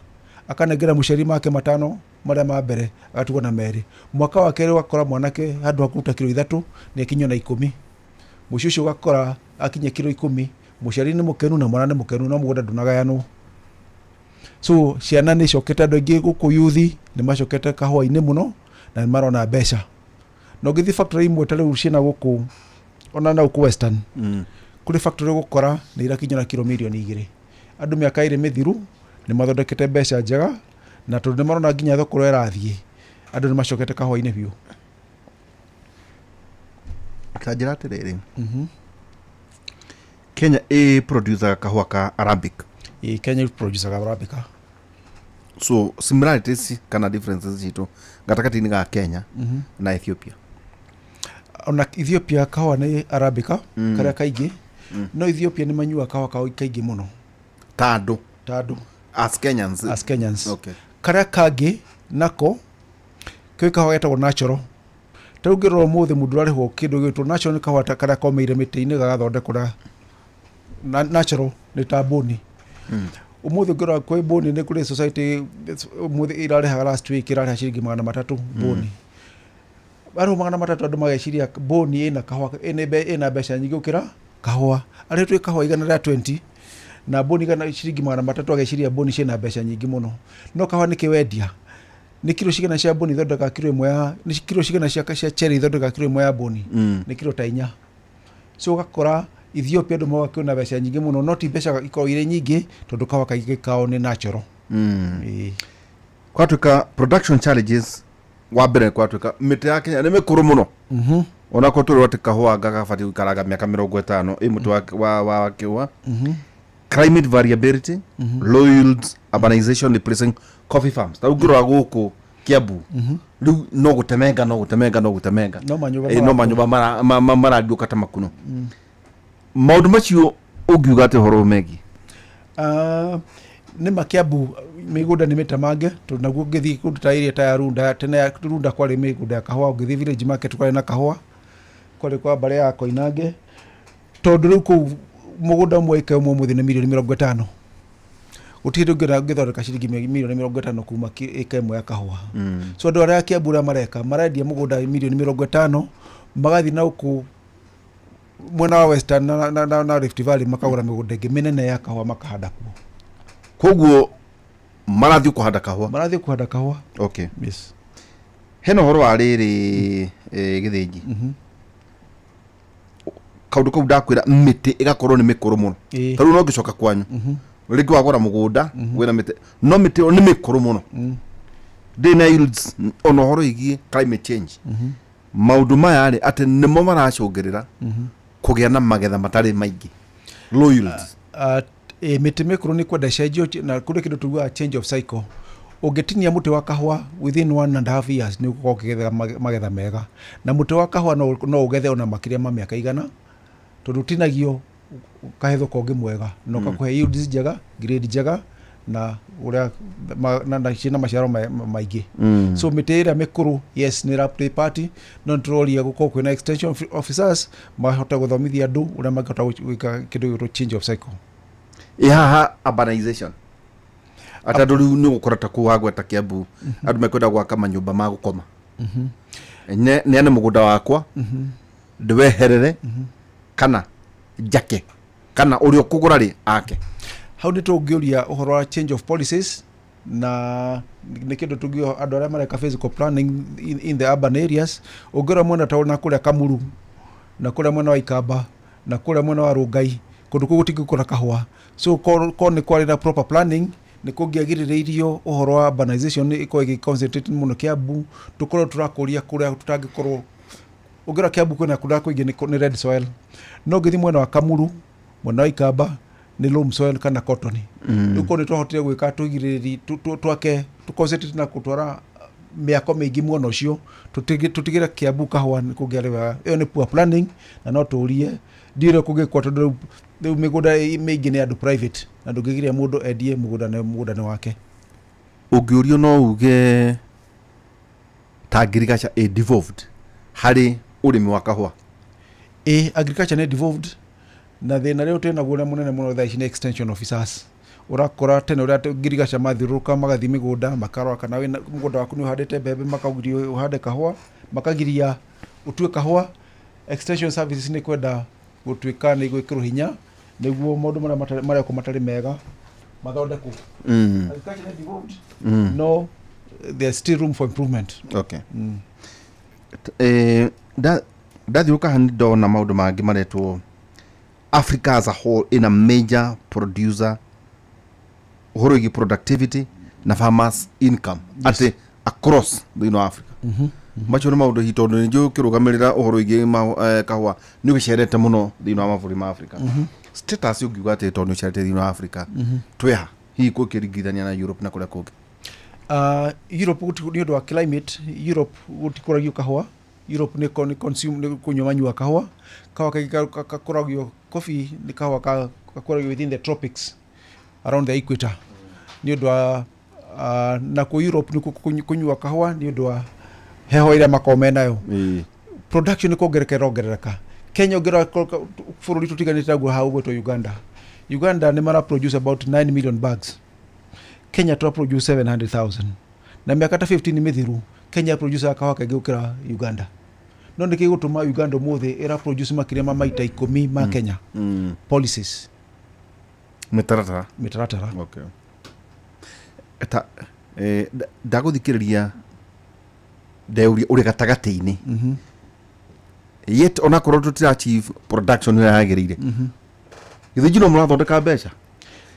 akanengera mũciari make 5 marĩa ma mbere, agatigwo na 2. Mwaka wa kerĩ ũgakora mwanake handũ ha kũruta kiro 3 nĩ akinyio na 10. Mũciĩ ũcio ũgakora akinyia kiro 10, mũciari nĩ mũkenu na mwana nĩ mũkenu, no mũgũnda ndũnagayanwo. So ciana nĩ icokete, andũ aingĩ gũkũ yuthi nĩ macokete kahũa-inĩ mũno na nĩ marona mbeca. Na ũngĩthiĩ factory imwe ta rĩu ciĩna gũkũ, ona na gũkũ Western, kũrĩ factory ũgũkora nĩ irakinyĩra kiro 2 million. Andũ mĩaka 2 mĩthiru nĩ mathondekete mbeca njega, na tondũ nĩ marona nginya thoko ũrĩa ĩrathiĩ, andũ nĩ macokete kahũa-inĩ biũ. Ta njĩra atĩrĩrĩ, Kenya ĩ producer kahũa ka Arabic? Ĩ, Kenya producer Arabica. So similarities kana differences citũ gatagatĩ-inĩ ga Kenya na Ethiopia? Ona Ethiopia kahũa nĩ Arabica karĩa kaingĩ, no Ethiopia nĩ manyuaga kahũa kao kaingĩ mũno. Ta andũ? Ta andũ. As Kenyans? As Kenyans. Okay. Karĩa kangĩ nako kwĩ kahũa getagwo natural. Ta rĩu ũngĩrora ũmũthĩ, mũndũ ũrarĩhwo kĩndũ gĩgwĩtwo natural nĩ kahũa ta karĩa komeire mĩtĩ-inĩ gagathondekwo na natural nĩ ta mbũni. Ũmũthĩ ũngĩrora kwĩ mbũni, nĩ kũrĩ society ũmũthĩ ĩrarĩhaga, last week ĩrarĩha ciringi 300 mbũni. Arĩho 300, andũ mageciria mbũni ĩna kahũa ĩna mbeca nyingĩ gũkĩra kahũa. Arĩtwo kahũa 120 na mbũni ciringi 300, ageciria mbũni ciĩna mbeca nyingĩ mũno. No kahũa nĩkĩ wendia? Nĩ kiro cigana cia mbũni ithondekaga kiro ĩmwe ya, nĩ kiro cigana cia cherry ithondekaga kiro ĩmwe ya mbũni? Nĩ kiro ta 4. So ũgakora Ethiopia andũ moga kwĩna mbeca nyingĩ mũno, no ti mbeca ikoragwo irĩ nyingĩ, tondũ kahũa kaingĩ kao nĩ natural. Ĩĩ. Kwatuĩka production challenges, wa mbere kwatuĩka mĩtĩ ya Kenya nĩ mĩkũrũ mũno. Onakorwo tũrĩ atĩ kahũa gagabatiĩ gũikaraga mĩaka 50 ĩ mũtĩ wa kĩũa. Climate variability, low yields, urbanization replacing coffee farms. Ta ũngĩrora gũkũ Kiambu rĩu no gũtemenga, no gũtemenga, no gũtemenga. No manyũmba No marakwo. manyũmba marariũka ta makuno. Maũndũ macio ũngiuga atĩ ũhoro megiĩ? Ah, nĩ ma Kiambu mĩgũnda nĩ mĩtemange, tondũ naguo ũngĩthiĩ kũndũ ta area ta ya Runda, tene ya Runda kwarĩ mĩgũnda ya kahũa. Ũngĩthiĩ Village Market kwarĩ na kahũa, kwarĩ kwa mbarĩ ya Koinange. Tondũ rĩu kũu mũgũnda ũmwe ĩka ĩmwe ũmũthĩ nĩ 50 million. Gũtirĩ hĩndĩ ũngĩthondeka ciringi 50 million kuma ĩka ĩmwe ya kahũa. So andũ arĩa a Kiambu ũrĩa mareka, marendia mũgũnda 50 million, magathiĩ na gũkũ mwena wa Western na Rift Valley, makagũra mĩgũnda ĩngĩ mĩnene ya kahũa, makahanda kuo. Koguo marathiĩ kũhanda kahũa? Marathiĩ kũhanda kahũa. Okay. Yes. Hena ũhoro wa rĩrĩ, Gĩthĩnji, kaũndũ kau ndakwĩra, mĩtĩ ĩgakorwo nĩ mĩkũrũ mũno. Ta rĩu no ngĩcoka kwanyu, Rĩngĩ wagũra mũgũnda wĩna mĩtĩ, no mĩtĩ ĩyo nĩ mĩkũrũ mũno, ndĩ na yields, ona ũhoro wĩgiĩ climate change, maũndũ maya rĩ, atĩ nĩmo maracũngĩrĩra kũgĩa na magetha matarĩ maingĩ, low yields. Mĩtĩ mĩkũrũ nĩ kwenda cenjio, na kũrĩ kĩndũ tugaga change of cycle. Ũngĩtinia mũtĩ wa kahũa within 1.5 years, nĩ ũgũkorwo ũkĩgetha magetha mega, na mũtĩ wa kahũa no ũgethe ona makĩria ma mĩaka 100, tondũ ũtinagio ũkahe thoko ũngĩ mwega na ũkakũhe yields njega, grade njega, na ũrĩa na ciĩna maciaro maingĩ. So mĩtĩ ĩrĩa mĩkũrũ, yes, nĩ ĩra play part, no nĩ tũroria gũkorwo kwĩna extension officers mahote gũthomithia andũ ũrĩa mangĩhota gwĩka kĩndũ gĩgwĩtwo change of cycle. Ĩ haha urbanization, atĩ andũ rĩu nĩ gũkora ta kũu wagweta Kiambu, andũ mekwenda gwaka manyũmba ma gũkoma. Neane mũgũnda wakwa ndĩweherere kana njake, kana ũrĩa ũkũgũra rĩ ake. Hau nĩ tũngĩũria ũhoro wa change of policies, na nĩ kĩndũ tũngĩo andũ arĩa mareka physical planning in the urban areas. Ũngĩrora mwena ta na kũrĩa Kamuru, na kũrĩa mwena wa Ikamba, na kũrĩa mwena wa Rũngai, kũndũ kũu gũtingĩkũra kahũa. So ko nĩ kwarĩ na proper planning, nĩ kũngĩagirĩrĩirio ũhoro wa urbanization ĩkorwo ĩgĩ-concentrate mũno Kiambu, tũkorwo tũrakũria kũrĩa tũtangĩkorwo. Ũngĩrora Kiambu kwĩna kũrĩa kũingĩ nĩ red soil, no ũngĩthiĩ mwena wa Kamuru, mwena wa Ikamba, nĩ loam soil kana cotton. Rĩu korwo nĩ twahotire gwĩka tũgirĩrĩri twake tũ-concentrate na gũtwara mĩako mĩingĩ mwena ũcio, tũtigĩre Kiambu kahũa, nĩ kũngĩarĩ wega. Ĩyo nĩ poor planning, na no tũrie ndiũrĩa kũngĩkwo, tondũ rĩu mĩgũnda mĩingĩ nĩ andũ private, na ndũngĩgiria mũndũ endie mũgũnda, nĩ mũgũnda nĩ wake. Ũngĩũrio no uge ta agriculture ĩ devolved harĩ ũrĩmi wa kahũa? Ĩ, agriculture nĩ devolved, na thĩna rĩu twĩnaguo ũrĩa mũnene mũno thaa ici nĩ extension officers. Ũrakora tene ũrĩa ngirigaca mathiũrũrũka, magathiĩ mĩgũnda, makarora kana wĩna mũgũnda waku nĩ ũhandĩte mbembe, makaugiria ũhande kahũa, makagiria ũtue kahũa. Extension services nĩ kwenda gũtuĩka nĩ gwĩkĩrwo hinya nĩguo maũndũ marĩa marekwo matarĩ mega mathondekwo. Agriculture nĩ devolved, no there's still room for improvement. Okay. Ndathiũrũka haha nĩ ndona maũndũ mangĩ maretwo Africa as a whole in a major producer, ũhoro wĩgiĩ productivity na farmers income, atĩ across thĩinĩ wa Africa. Macio nĩ maũndũ hihi, tondũ nĩ njũĩ ũkĩrũgamĩrĩra ũhoro wĩgiĩ kahũa nĩ ũgĩcerete mũno thĩinĩ wa mabũrũri ma Africa. Status ũngiuga atĩ tondũ nĩ ũcerete thĩinĩ wa Africa, twĩha hihi kũkĩringithania na Europe na kũrĩa kũngĩ? Europe nĩ ũndũ wa climate, Europe gũtikũragio kahũa. Europe nĩ consume, nĩ kũnyua manyua kahũa. Kahũa kaingĩ gakũragio, coffee nĩ kahũa gakũragio within the tropics around the equator, nĩ ũndũ wa nakuo Europe nĩ kũnyua kahũa nĩ ũndũ wa heho ĩrĩa makoragwo menayo. Production nĩ kuongerereka ĩrongerereka. Kenya, ũngĩrora bũrũri tũtiganĩte naguo haha ũgwĩtwo Uganda, Uganda nĩ mara produce about 9 million bags, Kenya tũra produce 700,000. Na mĩaka ta 15 mĩthiru, Kenya produce kahũa kaingĩ gũkĩra Uganda. No nĩ kĩ gũtũma Uganda ũmũthĩ ĩra produce makĩria ma maita 10 ma Kenya? Policies. Mĩtaratara. Mĩtaratara. Okay. Ta ndagũthikĩrĩria ndeuria ũrĩ gatagatĩ-inĩ, yet onakorwo tũtira achieve production ĩrĩa yagĩrĩire, githĩ no mũrathondeka mbeca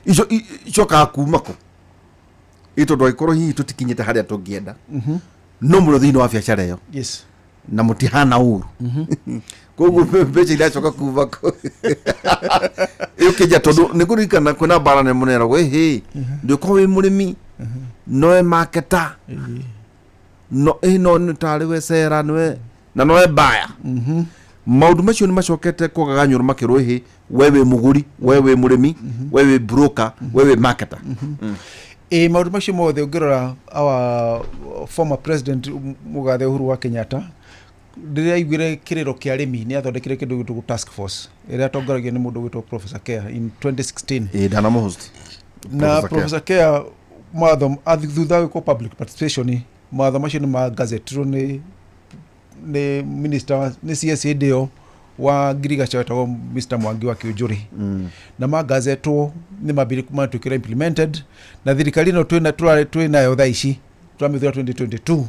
icio icokaga kuma kũ? Ĩ tondũ angĩkorwo hihi tũtikinyĩte harĩa tũngĩenda, no mũrĩ thĩinĩ wa biacara ĩyo, na mũtihana ũru, koguo mbeca iracoka kuma kũ? Ĩũkĩnja, tondũ nĩ kũririkana kwĩna mbara nene mũno ĩragwo ĩhĩ, ndũkorwo wĩ mũrĩmi nowe marketer, no ĩ no nĩ tarĩ we sera nĩwe na nowe baya. Maũndũ macio nĩ macokete kũgaganyũrwo makĩrwo ĩhĩ, we wĩ mũgũri, we wĩ mũrĩmi, we wĩ broker, we wĩ marketer. Ĩ, maũndũ macio mothe ũngĩrora, our former president mũgathe Uhuru wa Kenyatta, rĩrĩa aiguire kĩrĩro kĩa arĩmi, nĩ athondekire kĩndũ gĩtagwo task force ĩrĩa atongoragio nĩ mũndũ ũgwĩtwo Professor Kea in 2016. Ĩ, ndanamũhost. Na Professor Kea. Professor Kea, mawatho thutha wa gwĩkwo public participation, mawatho macio nĩ magazetirwo nĩ minister nĩ CS hĩndĩ ĩyo wa ngirigaca wetagwo Mr Mwangi wa Kiunjuri, na magazetwo nĩ mambire matuĩkire implemented. Na thirikari ĩno twĩna twĩnayo thaa ici, twamĩthura 2022,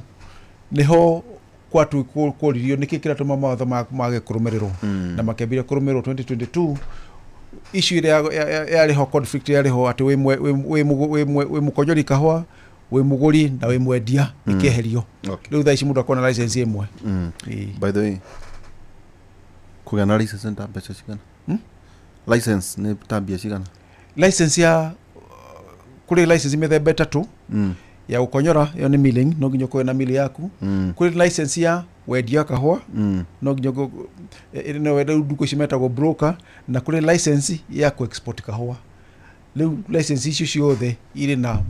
nĩho kwatu kworirio nĩkĩ kĩratũma mawatho mage kũrũmĩrĩrwo, na makĩambĩrĩria kũrũmĩrĩrwo 2022. issue ĩrĩa yarĩ ho, conflict yarĩ ho atĩ wĩ mũkonyori kahũa, wĩ mũgũri na wĩ mwendia, ĩkĩeherio. Rĩu thaa ici mũndũ akona license ĩmwe. By the way, kũgĩa na license nĩ ta mbeca cigana? License nĩ ta mbia cigana? License ya kũrĩ license mĩthemba ĩtatũ. Ya gũkonyora, ĩyo nĩ milling, no nginya ũkorwo na mill yaku. Kũrĩ license ya wendia kahũa, no nginya no wende nduka ici metagwo broker, na kũrĩ license ya ku export kahũa. Rĩu license icio ciothe irĩ na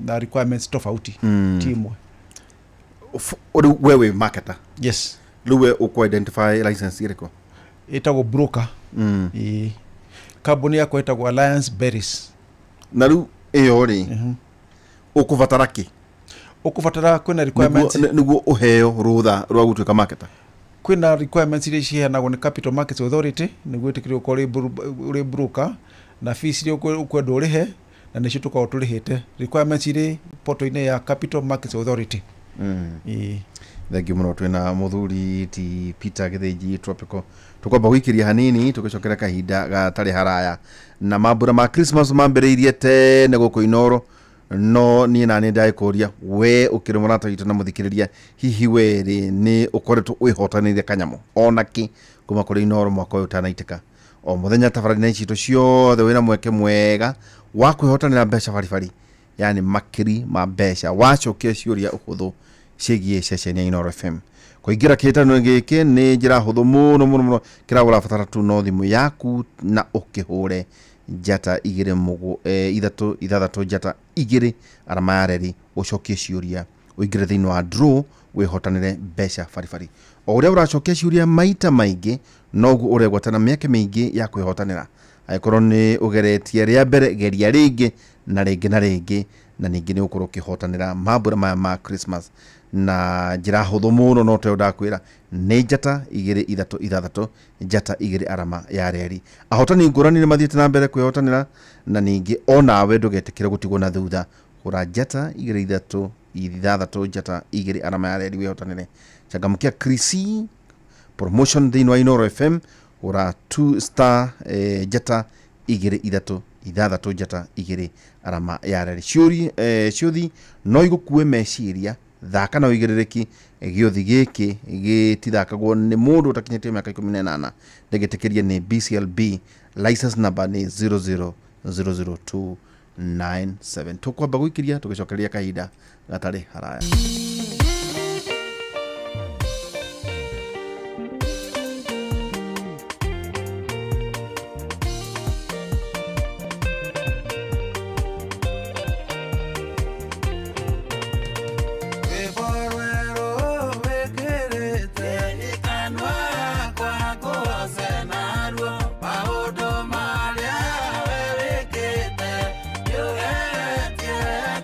na requirements tofauti, ti ĩmwe. Rĩu we wĩ marketer? Yes. Rĩu we ũkũ identify license ĩrĩkũ? Ĩtagwo broker. Ĩĩ, kambuni yakwa ĩtagwo Alliance Berries. Na rĩu ĩyo rĩ, ũkũbatara kĩ? Ũkũbatara kwĩna requirements. Nĩguo ũheo rũtha rwa gũtuĩka marketer? Kwĩna requirements iria ciheanagwo nĩ Capital Markets Authority nĩguo ĩtĩkĩrio gũkorwo ũrĩ broker, na fees iria ũkwendwo ũrĩhe, na nĩcio tũkoragwo tũrĩhĩte. Requirements irĩ portal-inĩ ya Capital Markets Authority. Ĩĩ. Thengiũ mũno. Twĩna mũthuri ti Peter Gĩthĩnji Tropical. Tũkwamba gũikĩria hanini, tũgĩcokera kahinda gatarĩ haraya. Na mambura ma Christmas mambĩrĩirie tene gũkũ Inoro, no niĩ naniĩ ndagĩkũria we ũkĩrĩ mũrata witũ na mũthikĩrĩria, hihi we rĩ nĩ ũkoretwo wĩhotanĩire kanyamũ ona kĩ kuma kũrĩ Inoro mwaka ũyũ ũtanaitĩka? O mũthenya tabarĩra citũ ciothe wĩna mweke mwega wa kwĩhotanĩra mbeca baribari, yani makiri ma mbeca, wacokia ciũria ũhũthũ ciĩgiĩ ceceni ya Inoro FM. Kũingĩra kĩhĩtano gĩkĩ nĩ njĩra hũthũ mũno mũno mũno. Kĩrĩa ũrabatara tu no thimũ yaku na ũkĩhũre njata igĩrĩ ithatũ ithathatũ njata igĩrĩ arama ya reri, ũcokie ciũria, ũingĩre thĩinĩ wa draw, wĩhotanĩre mbeca baribari. O ũrĩa ũracokia ciũria maita maingĩ, noguo ũregwatana mĩeke mĩingĩ ya kwĩhotanĩra. Angĩkorwo nĩ ũgeretie rĩa mbere, geria rĩngĩ na rĩngĩ na rĩngĩ, na ningĩ nĩ ũgũkorwo ũkĩhotanĩra mambura maya ma Christmas na njĩra hũthũ mũno. No teo ndakwĩra nĩ njata igĩrĩ ithatũ ithathatũ njata igĩrĩ arama ya reri. Ahotani ngũrani nĩ mathiĩte na mbere kwĩhotanĩra, na ningĩ onawe ndũgetĩkĩre gũtigwo na thutha. Hũra njata igĩrĩ ithatũ ithathatũ njata igĩrĩ arama ya reri wĩhotanĩre. Changamkia Krisi promotion thĩinĩ wa Inoro FM. Hũra 2 star njata igĩrĩ ithatũ ithathatũ njata igĩrĩ arama ya reri. Ciũthi no igũkue meciria, thaka na ũigĩrĩrĩki. Gĩũthi gĩkĩ gĩtithakagwo nĩ mũndũ ũtakinyĩtie mĩaka 18. Ndĩgĩtĩkĩrie nĩ BCLB, license number nĩ 0000297. Tũkwamba gũikĩria tũgĩcokereria kahinda gatarĩ haraya.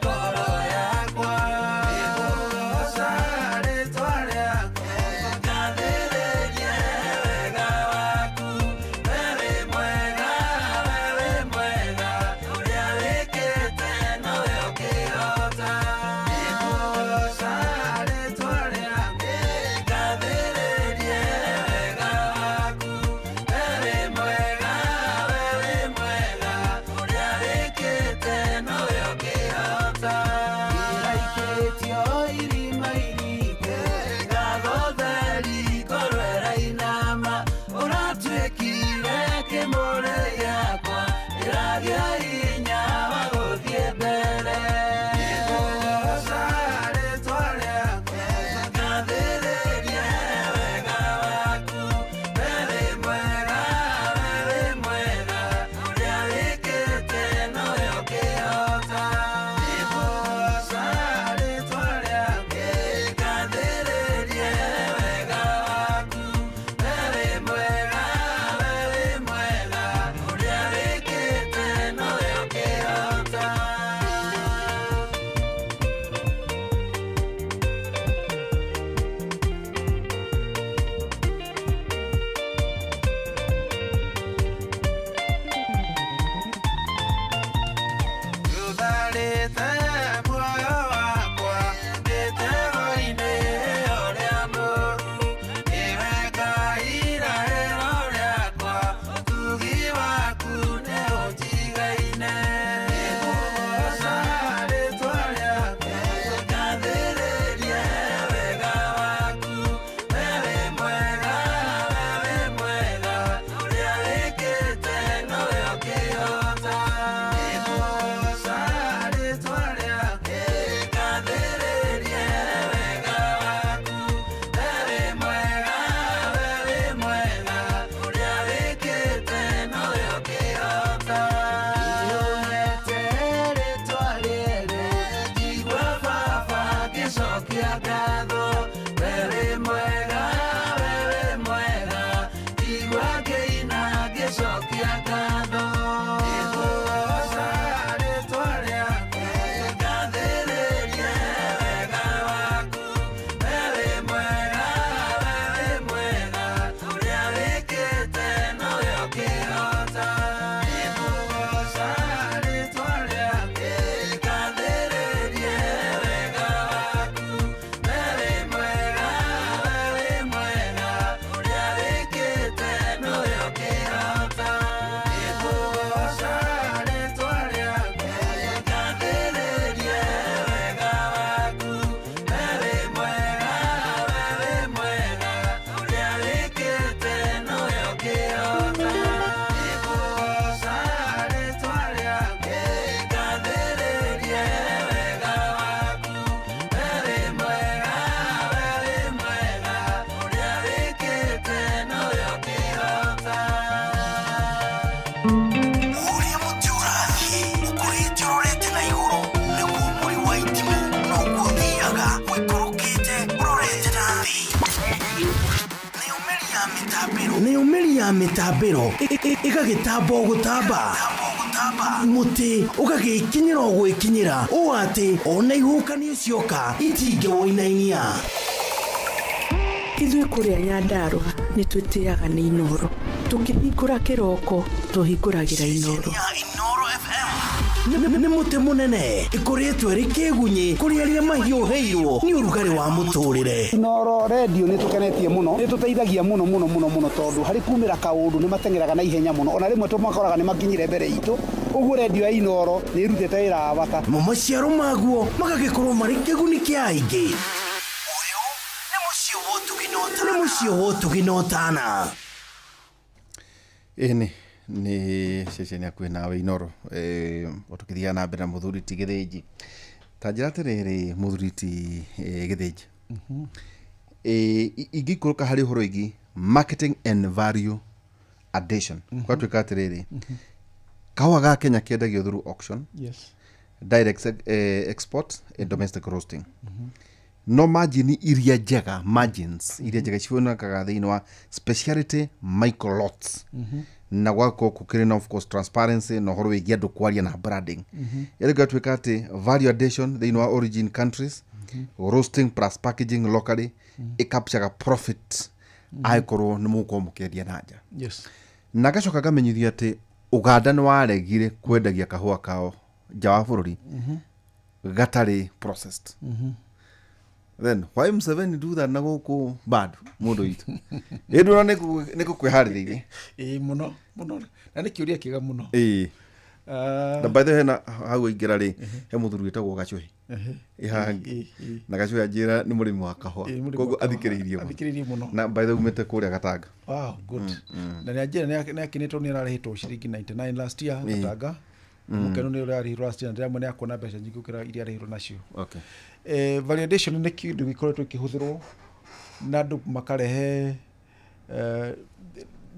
Ngoro yakwa. Nayo mĩri ya mĩtambĩro ĩgagĩtamba o gũtamba, mũtĩ ũgagĩkinyĩra o gwĩkinyĩra, ũũ atĩ ona ihuhũkanio cioka itingĩwũinainia. Ithuĩ kũrĩa Nyandarũa nĩ twĩtĩaga nĩ Inoro. Tũkĩhingũra kĩroko tũhingũragĩra Inoro. Nĩ mũtĩ mũnene ĩkoretwo ĩrĩ kĩgunyĩ kũrĩ arĩa mahiũhĩirwo nĩ ũrugarĩ wa mũtũrĩre. Inoro redio nĩ tũkenetie mũno, nĩ tũteithagia mũno mũno mũno mũno, tondũ harĩ kumĩra kaũndũ nĩ mateng'eraga na ihenya mũno, ona rĩmwe tũmakoraga nĩ makinyire mbere itũ. Ũguo redio ya Inoro nĩ ĩrutĩte wĩra wa bata. Mo maciaro maguo magagĩkorwo marĩ kĩguni kĩa aingĩ. Nĩ mũciĩ wa ũtugi na ũtana. Ĩni nĩ ceceni hakuhĩ nawe Inoro. Tũkĩthiaga na mbere na mũthuri ti Gĩthĩnji, ta njĩra atĩrĩrĩ, mũthuri ti Gĩthĩnji, ingĩikũrũka harĩ ũhoro wĩgiĩ marketing and value addition, gwatuĩka atĩrĩrĩ, kahũa ga Kenya kendagio through auction, direct export and domestic roasting, no margin iria njega, margins iria njega cionekaga thĩinĩ wa speciality micro lots, na gwakorwo gũkĩrĩ na of course transparency na ũhoro wĩgiĩ andũ kwaria na branding. Ĩrĩ gatuĩka atĩ value addition thĩinĩ wa origin countries, roasting plus packaging locally, ĩcapturaga profit angĩkorwo nĩ mũgũkorwo mũkĩendia na nja. Na ngacoka ngamenyithio atĩ Uganda nĩ waregire kwendagia kahũa kao nja wa bũrũri gatarĩ processed. Then why Museveni do that na gũkũ bado mũndũ witũ ĩndũ na nĩ gũkwĩharĩrĩirie? Ĩĩ, mũno mũno, na nĩ kĩũria kĩega mũno. Na by the way, hena hau aingĩra rĩ, he mũthuri wĩtagwo Gacuhi ĩ haha, na Gacuhi anjĩra nĩ mũrĩmi wa kahũa. Ĩ, mũrĩmi koguo wa kahũa. Athikĩrĩirie mũno. Athikĩrĩirie mũno. Na by the way umĩte kũrĩa Gatanga. Wow, good. Na nĩ anjĩra nĩ akenetwo nĩ ararĩhĩtwo ciringi 99 last year. Gatanga. Mũkenu nĩ ũrĩa arĩhirwo last year, na ndĩramwe nĩ akuona mbeca nyingĩ gũkĩra iria arĩhirwo nacio. Validation nĩ kĩndũ gĩkoretwo gĩkĩhũthĩrwo na andũ makarehe,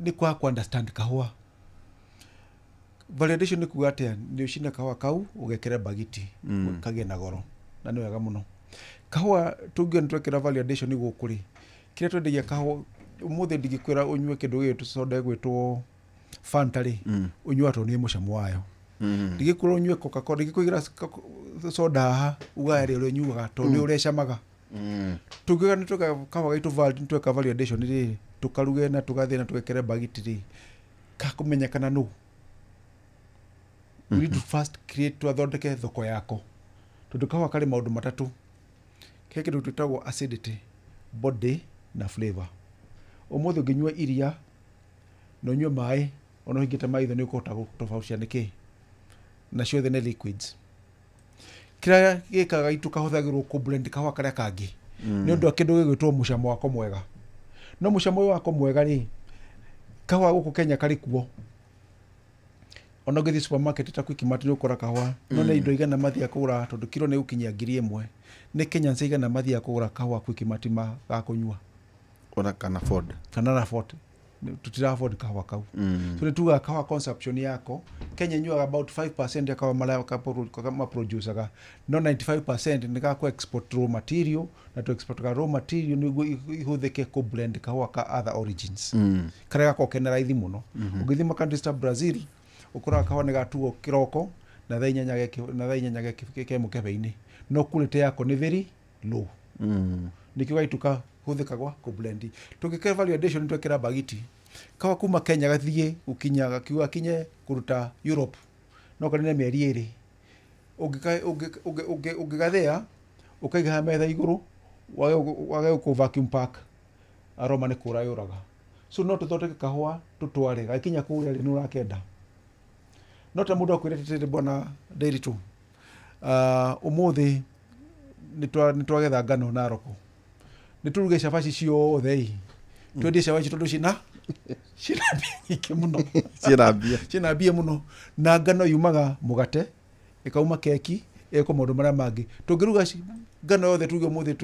nĩ kwaga ku understand kahũa. Validation nĩ kuga atĩa? Nĩ ũcine kahũa kau ũgekĩre bagiti, kagĩe na goro, na nĩ wega mũno. Kahũa tũngiuga nĩ twekĩra validation gũkũ rĩ, kĩrĩa twendagia kahũa ũmũthĩ, ndingĩkwĩra ũnyue kĩndũ gĩgwĩtwo soda ĩgwĩtwo Fanta rĩ, ũnyua tondũ nĩ mũcamo wayo. Ndingĩkwĩra ũnyue Coca-Cola, ndingĩkũigĩra soda haha ugae rĩ ũrĩa ũnyuaga tondũ nĩ ũrĩa ĩcamaga. Tũngiuga nĩ tweka kahũa gaitũ nĩ tweka value addition rĩ, tũkaruge na tũgathĩe na tũgekĩre bagiti rĩ, kakũmenyekana nũ. We need to first create, twathondeke thoko yako, tondũ kahũa karĩ maũndũ matatũ. He kĩndũ twĩtagwo acidity, body na flavor. Ũmũthĩ ũngĩnyua iria na ũnyue maĩ, ona ũhingĩte maitho, nĩ ũkũhota gũtofautisha nĩkĩ na ciothe nĩ liquids. Kĩrĩa gĩkaga itu kahũthagĩrwo kũ blend kahũa karĩa kangĩ nĩ ũndũ wa kĩndũ gĩgwĩtwo mũcamo wako mwega. No mũcamo ũyũ wako mwega rĩ, kahũa gũkũ Kenya karĩ kuo, ona ũngĩthiĩ supermarket ta Quickmart nĩ ũkora kahũa, no nĩ indo igana mathiaga kũgũra, tondũ kiro nĩ gũkinyia 1000. Nĩ Kenyans igana mathiaga kũgũra kahũa Quickmart ma ga kũnyua? Ona kana Ford. Kana na Ford tutira afford kahũa kau. So nĩ tugaga kahũa consumption yako Kenya nyuaga about 5% ya kahũa marĩa maproducaga, no 95% nĩ ga export raw material, na to export raw material nĩguo ihũthĩke kũ blend kahũa ka other origins, karĩa gakoragwo kena raithi mũno. Ũngĩthiĩ ma countries ta Brazil, ũkoraga kahũa nĩ gatuo kĩroko na thaa 8 na thaa 8 ke mũkebe-inĩ, no quality yako nĩ very low. Nĩkĩo gaitu kahũthĩkagwa kũ blend. Tũngĩkĩra value addition, twekĩra bagiti kahũa kuma Kenya gathiĩ gũkinya, gakiuga kinye kũruta Europe no kanene mĩeri 2. Ũngĩgathĩa ũkaiga haha metha igũrũ, wage gũkũ vacuum pack, aroma nĩ kũra yũraga. So no tũthondeke kahũa tũtware, gakinya kũrĩa rĩ, nĩ ũrakenda. No ta mũndũ akwĩrĩte atĩrĩrĩ, bwana Ndiritu, ũmũthĩ nĩ twagetha ngano Narok, nĩ tũruge cabaci ciothe ĩ, twendie cabaci tondũ cina mbia nyingĩ mũno. Ciĩna mbia. Ciĩna mbia mũno, na ngano yumaga mũgate, ĩkauma keki, ĩko maũndũ marĩa mangĩ. Tũngĩruga ngano yothe tuge ũmũthĩ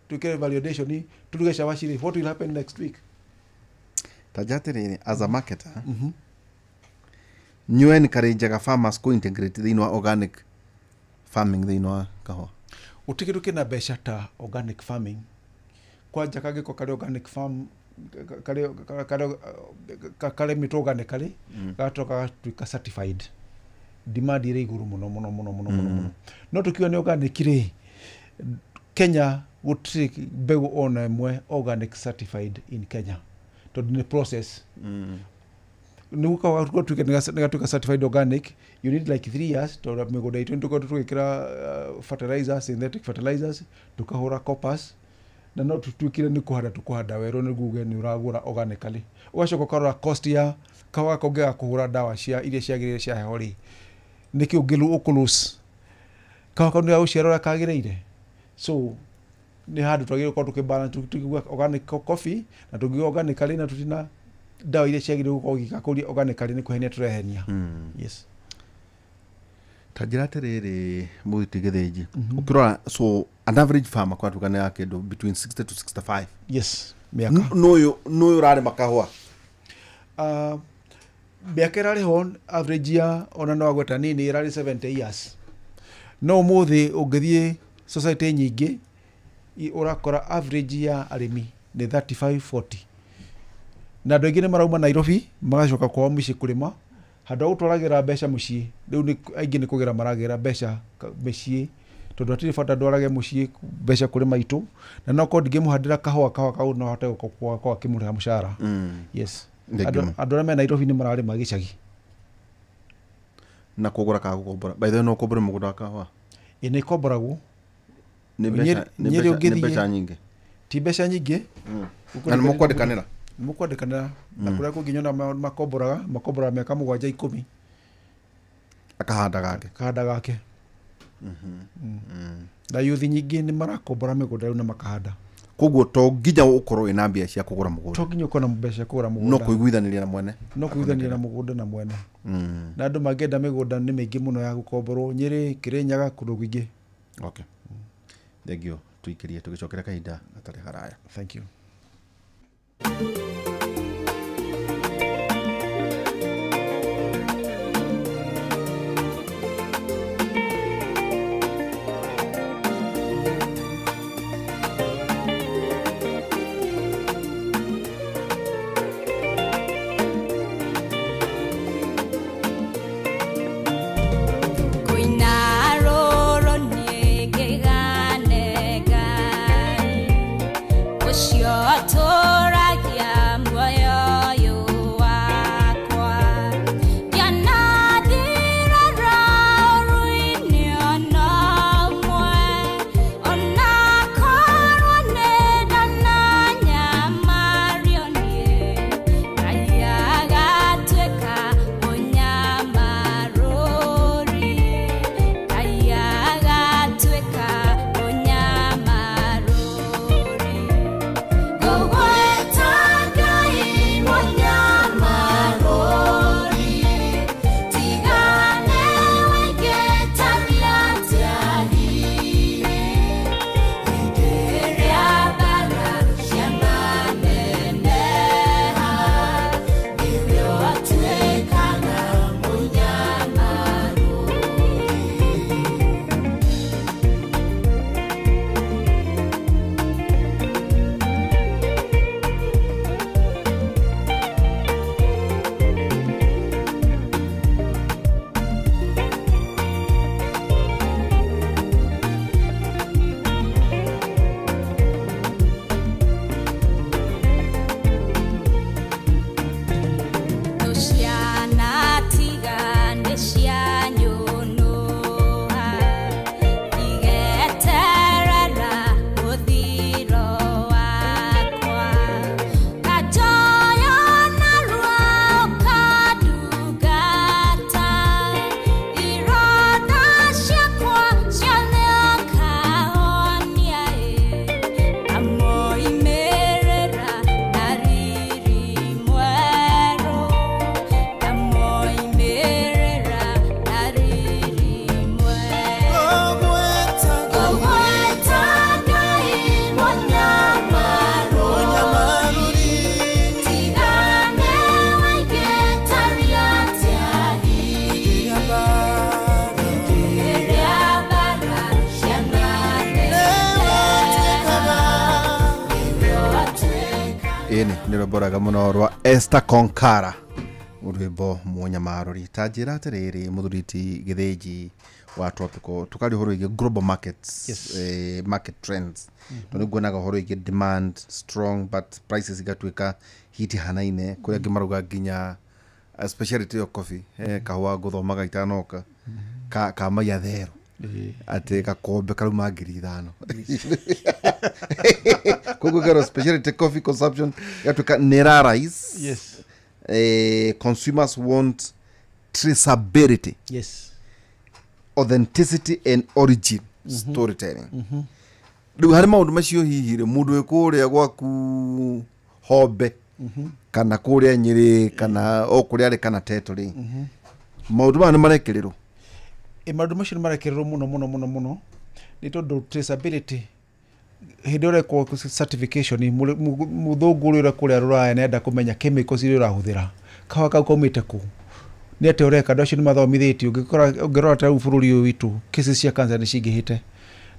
twĩkĩre value addition, tũruge cabaci rĩ, what will happen next week? Ta njĩra atĩrĩrĩ, as a marketer, nĩ encourageaga farmers kũ integrate thĩinĩ wa organic farming thĩinĩ wa kahũa? Gũtirĩ kĩndũ kĩna mbeca ta organic farming. Kwanja kangĩkorwo karĩ organic farm karĩmĩtwo organically, gagacoka gagatuĩka certified, demand ĩrĩ igũrũ mũno mũno mũno mũno mũno mũno. No tũkiuga nĩ organic rĩ, Kenya gũtirĩ mbegũ ona ĩmwe organic certified in Kenya, tondũ nĩ process. Nĩguo gatuĩke nĩ gatuĩka certified organic, you need like 3 years, tondũ mĩgũnda itũ nĩ tũkoretwo tũgĩkĩra fertilizers, synthetic fertilizers, tũkahũra coppers, na no tũtuĩkire nĩ kũhanda tũkũhanda werũ nĩguo uge nĩ ũragũra organically. Ũgacoka ũkarora cost ya kahũa gaka ũngĩaga kũhũra ndawa cia iria ciagĩrĩire cia heho rĩ, nĩkĩ ũngĩ ũkũ-lose kahũa kau nĩ gagũciara ũrĩa kagĩrĩire. So nĩ handũ twagĩrĩirwo gũkorwo tũkĩbalance, tũkiuga organic coffee na tũngiuga organically na tũtina ndawa iria ciagĩrĩirwo gũkorwo igĩkũria organically, nĩ kũhenia tũrehenia. Yes. Ta njĩra atĩrĩrĩ, mũgiti Gĩthĩnji, ũkĩrora, so an average farmer kwatuka nĩ ya kĩndũ between 60 to 65? Yes, mĩaka. Nũyũ nũyũ ũrarĩma kahũa? Mĩaka ĩrarĩ ho average ya ona no agweta nini ĩrarĩ 70 years, no ũmũthĩ ũngĩthiĩ society nyingĩ ũrakora average ya arĩmi nĩ 35, 40, na andũ aingĩ nĩ marauma Nairobi magacoka kwao mũciĩ kũrĩma handũ ha gũtwaragĩra mbeca mũciĩ. Rĩu nĩ aingĩ nĩ kũgĩra maragĩra mbeca mĩciĩ, tondũ hatirĩ bata ndwarage mũciĩ mbeca kũrĩ maitũ, na no korwo ndingĩmũhandĩra kahũa, kahũa kau no hote gũkorwo akĩmũrĩha mũcara. Yes. Thank andũ you. Andũ arĩa me Nairobi nĩ mararĩma gĩcagi. Na kũgũra kana gũkombora? By the way, no ũkombore mũgũnda wa kahũa? Ĩ, nĩ ĩkomboragwo. Nĩ mbeca nĩ Nyĩrĩ mbeca nĩ ũngĩthiĩ- mbeca nyingĩ? Ti mbeca nyingĩ. Na nĩ mũkwandĩkanĩra? Nĩ mũkwandĩkanĩra, na kũrĩa kũngĩ nyona makomboraga mĩaka 7, 10. Akahanda gake. Kahanda gake. Na yuthi nyingĩ nĩ marakombora mĩgũnda rĩu na makahanda. Koguo to nginya ũkorwo wĩna mbia cia kũgũra mũgũnda? To nginya ũkorwo na mbeca cia kũgũra no mũgũnda. Kũiguithanĩria na mwene. No kũiguithania na mũgũnda na mwene. Na andũ mangĩenda mĩgũnda nĩ mĩingĩ mũno ya gũkomborwo Nyĩrĩ, Kĩrĩnyaga, kũndũ kũingĩ. Okay, thank you. Tuikĩrie tũgĩcokera kahinda gatarĩ haraya. Thank you. Kũina rũrũ niĩ ngĩgane Ngai ũcio atũragia. Ĩni nĩ rwĩmbo rwega mũno rwa Esther Konkara, rwĩmbo mũnyamarũri. Ta njĩra atĩrĩrĩ, mũthuri Gĩthĩnji wa Tropical, tũkaria ũhoro wĩgiĩ global markets. Yes. Market trends, tondũ nĩnguonaga ũhoro wĩgiĩ demand strong but prices igatuĩka hitihanaine. Kũrĩa angĩ marauga nginya speciality yo coffee, kahũa ngũthomaga itanoka ka maiya therũ, atĩ gakombe karauma 5,000. Koguo kero speciality coffee consumption gatuĩka nĩ ĩra rise. Consumers want traceability, authenticity and origin storytelling. Rĩu harĩ maũndũ macio, hihi rĩ, mũndũ wĩ kũrĩa gwaku Hombe kana kũrĩa Nyĩrĩ kana o kũrĩa arĩ kana Teto rĩ, maũndũ maya nĩ marekĩrĩrwo? Ĩ, maũndũ macio nĩ marekĩrĩrwo mũno mũno mũno mũno, nĩ tondũ traceability hĩndĩ ĩrĩa ũrekwo certification, mũthũngũ ũrĩa ũrĩa kũrĩa rũraya nĩenda kũmenya chemicals iria ũrahũthĩra, kahũa kau kaumĩte kũ, nĩ atĩa ũreka. Andũ acio nĩ mathomithĩtio. Ũngĩkora, ũngĩrora ta rĩu bũrũri ũyũ witũ, cases cia cancer nĩ cingĩhĩte,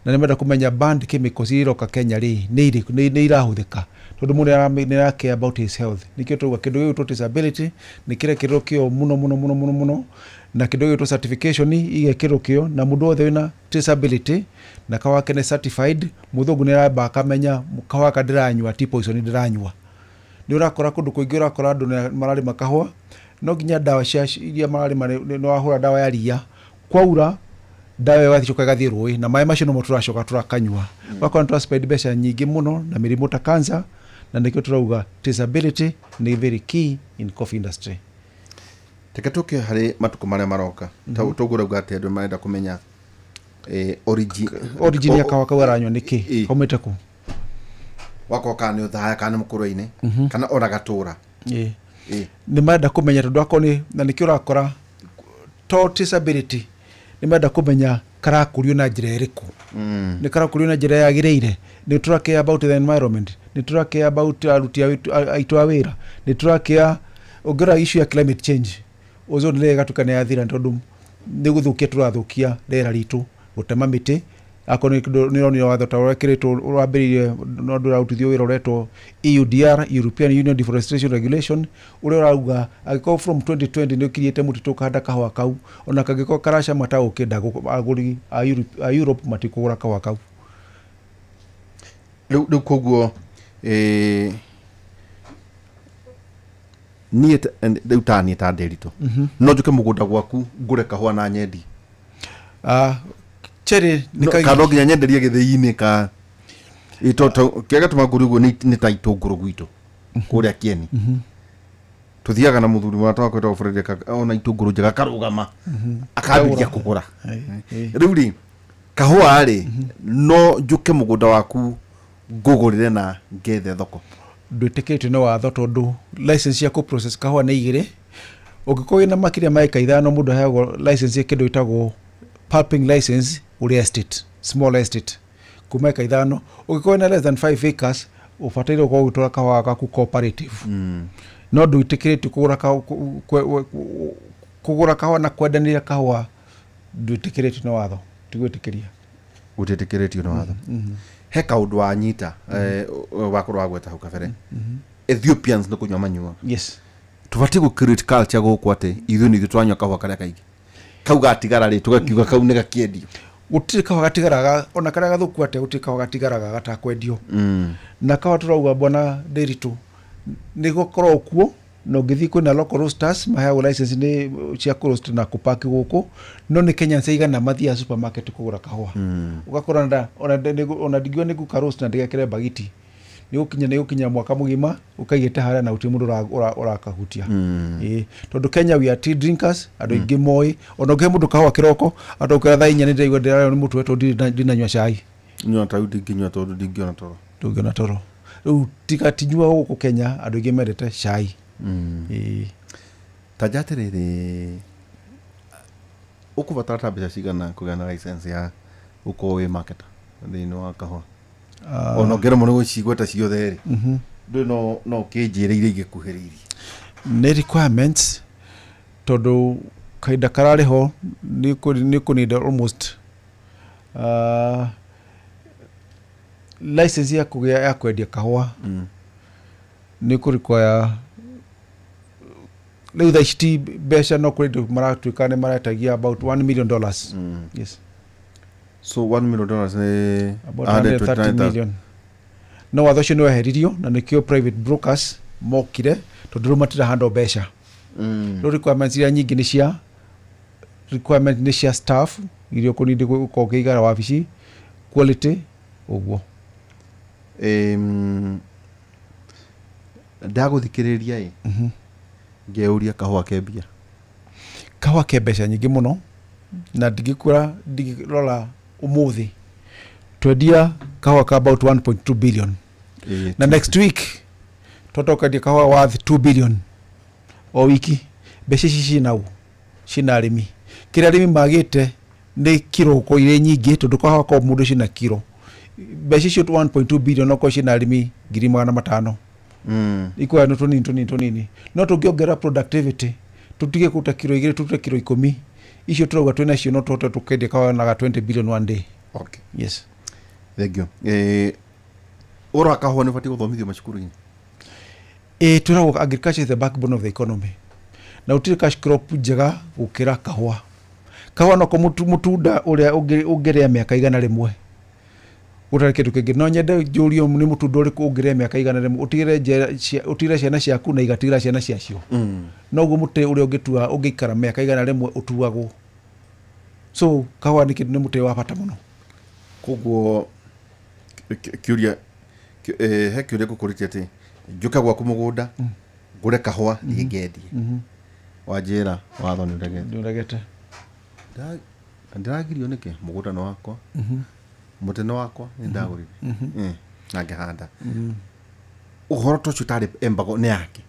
na nĩ marenda kũmenya banned chemicals iria iroka Kenya rĩ, nĩ irĩkũ, nĩ irahũthĩka, tondũ mũndũ nĩ ara care about his health. Nĩkĩo tũrauga kĩndũ gĩgwĩtwo traceability nĩ kĩrekĩrĩrwo kĩo mũno mũno mũno mũno mũno, na kĩndũ gĩgwĩtwo certification igekĩrwo kĩo, na mũndũ wothe wĩna traceability na kahũa ke nĩ certified, mũthũngũ nĩ aramba akamenya kahũa gaka ndĩranyua ti poison ndĩranyua. Nĩ ũrakora kũndũ kũingĩ, ũrakora andũ nĩ mararĩma kahũa, no nginya ndawa cia iria mararĩma nĩ wahũra ndawa ya ria, kwaura ndawa ĩyo ĩgacoka ĩgathiĩ rũĩ, na maĩ macio nomo tũracoka tũrakanyua. Ũgakora nĩ tũraspend mbeca nyingĩ mũno na mĩrimũ ta cancer, na nĩkĩo tũrauga traceability nĩ very key in coffee industry. Reke tũke harĩ matukũ marĩa maroka. Toguo ũrauga atĩ andũ marenda kũmenya origin. Origin ya kahũa kau aranyua nĩ kĩ, kaumĩte kũ. Wakorwo kana nĩ ũthaya kana nĩ mũkũrwe-inĩ kana ona gatũra. Nĩ marenda kũmenya tondũ akorwo nĩ, na nĩkĩo ũrakora to traceability, nĩ marenda kũmenya karakũrio na njĩra ĩrĩkũ, nĩ karakũrio na njĩra yagĩrĩire, nĩ tũra about the environment, nĩ tũra about aruti aitũ a wĩra, nĩ tũra. Ũngĩrora issue ya climate change, ozone layer ĩgatuĩka nĩ yathira, tondũ nĩ gũthũkia tũrathũkia rĩera ritũ gũtema mĩtĩ. Akorwo nĩ kĩndũ nĩ ũronire watho ta ũrekĩrĩtwo ũrambĩrĩirie no ndũrarutithio wĩra, ũretwo EUDR, European Union Deforestation Regulation, ũrĩa ũrauga angĩkorwo from 2020 nĩ ũkiriĩte mũtitũ ũkahanda kahũa kau, ona kangĩkorwo karacama ta ũkĩenda, agũri a Europe matikũgũra kahũa kau. Rĩu koguo niĩ rĩu ta niĩ ta Nderitu no njũke mũgũnda gwaku ngũre kahũa na nyendi? Ah, cherry nĩ Kana no nginya nyenderie gĩthĩi-inĩ ka kĩrĩa gĩtũma ngũre ũguo nĩ ta itũngũrũ gwitũ kũrĩa Kieni. Tũthiaga na mũthuri mũrata wakwa wĩtagwo Frederick, ona itũngũrũ njega akarũgama akambĩrĩria kũgũra. Rĩu rĩ, kahũa rĩ, no njũke mũgũnda waku ngũgũrĩre na ngethe thoko? Ndwĩtĩkĩrĩtio nĩ watho, tondũ license ya kũ-process kahũa nĩ igĩrĩ. Ũngĩkorwo wĩna makĩria ma ĩka 5, mũndũ aheagwo license ya kĩndũ gĩtagwo pulping license, ũrĩa estate, small estate, kuma ĩka 5. Ũngĩkorwo wĩna less than 5 acres, ũbataire gũkorwo ũgĩtwara kahũa gaku cooperative, no ndwĩtĩkĩrĩtio kũgũra kũgũra kahũa na kwendanĩria kahũa, ndwĩtĩkĩrĩtio nĩ watho, tigwĩtĩkĩria. Gũtĩtĩkĩrĩtio nĩ watho. He kaũndũ wanyita, wakorwo wagweta hau kabere, Ethiopians nĩ kũnyua manyuaga. Tũbatiĩ gũ create culture gũkũ atĩ ithuĩ nĩ ithuĩ twanyua kahũa karĩa kaingĩ, kau gatigara rĩ, tũgakiuga kau nĩ gakĩendio? Gũtirĩ kahũa gatigaraga, ona karĩa gathũku atĩa, gũtirĩ kahũa gatigaraga gatakwendio. Na kahũa tũrauga, bwana Nderitu, nĩ gũkorwo kuo na ũngĩthiĩ kwĩna local roasters maheagwo license nĩ cia kũ-roast na kũpaki gũkũ, no nĩ Kenyans aigana mathiaga supermarket kũgũra kahũa? Ũgakora ona ndingiuga nĩ ngũka roast na ndĩgekĩre bagiti, nĩ gũkinya mwaka mũgima ũkaigĩte harĩa na gũtirĩ mũndũ ũrakahutia. Ĩĩ, tondũ Kenya we are tea drinkers. Andũ aingĩ moĩ ona ũngĩhe mũndũ kahũa kĩroko, atokera thaa 4 nĩ ndĩraigua ndĩrarĩo nĩ mũtwe tondũ ndinanyua cai. Nyua ta rĩu ndingĩnyua tondũ ndingĩona toro. Ndũngĩona toro. Rĩu tiga tinyua gũkũ Kenya, andũ aingĩ mendete cai. Ĩĩ. Ta nja atĩrĩrĩ, ũkũbatara ta mbeca cigana kũgĩa na license ya gũkorwo wĩ marketer thĩinĩ wa kahũa? Ona ũngĩremwo nĩ gũcigweta ciothe rĩ, ndũĩ no ũkĩnjĩre iria ingĩkuhĩrĩirie. Nĩ requirements, tondũ kahinda kararĩ ho nĩ kũ need almost license ya kũgĩa ya kwendia kahũa. Nĩ kũ require rĩu thaa ici ti mbeca, no kũrĩ andũ maratuĩka nĩ maretagia about $1 million. Yes. So $1 million nĩ About 130 million. No watho ũcio nĩ weheririo na nĩkĩo private brokers mokire, tondũ rĩu matirahandwo mbeca. Rĩu requirements iria nyingĩ nĩ cia requirement, nĩ cia staff iria ũkũnindi gũkorwo ũkĩigara wabici, quality ũguo. Ndagũthikĩrĩria ĩ, ngeuria, kahũa ke mbia? Kahũa ke mbeca nyingĩ mũno, na ndingĩkwĩra, ndingĩrora ũmũthĩ twendia kahũa ka about 1.2 billion, na next week twatokendia kahũa worth 2 billion o wiki. Mbeca ici cinau cina arĩmi. Kĩrĩa arĩmi magĩte nĩ kiro gũkorwo irĩ nyingĩ, tondũ kahũa ko mũndũ cina kiro. Mbeca icio 1.2 billion okorwo cina arĩmi 500,000, ikuoya nĩ tũnini tũnini tũnini. No tũngĩongerera productivity, tũtige kũruta kiro 2, tũrute kiro 10, icio tũrauga twĩnacio, no tũhote tũkendia kahũa naga 20 billion one day. Yes. Thank you. Ũhoro wa kahũa nĩ ũbatiĩ gũthomithio macukuru-inĩ? Ĩ, twĩragwo agriculture is the backbone of the economy, na gũtirĩ cash crop njega gũkĩra kahũa. Kahũa noko mũtunda ũrĩa ũngĩrĩa mĩaka 100 gũtarĩ kĩndũ kĩngĩ. No nyende njũrio nĩ mũtunda ũrĩkũ ũngĩrĩa mĩaka 100 ũtigĩre ũtigĩre ciana ciaku na igatigĩra ciana ciacio. Noguo mũtĩ ũrĩa ũngĩtua ũngĩikara mĩaka 100 ũtuagwo. So kahũa nĩ kĩndũ, nĩ mũtĩ wa bata mũno. Koguo kĩũria he kĩũria ngũkũrĩtie atĩ njũke gwaku mũgũnda ngũre kahũa thiĩ ngendie, wanjĩra watho nĩ ũregete. Nĩ ũregete. Ndĩragirio nĩkĩ? Mũgũnda nĩ wakwa, mũtĩ nĩ wakwa, nĩ ndagũrire na ngĩhanda. Ũhoro ta ũcio tarĩ embargo nĩ yake?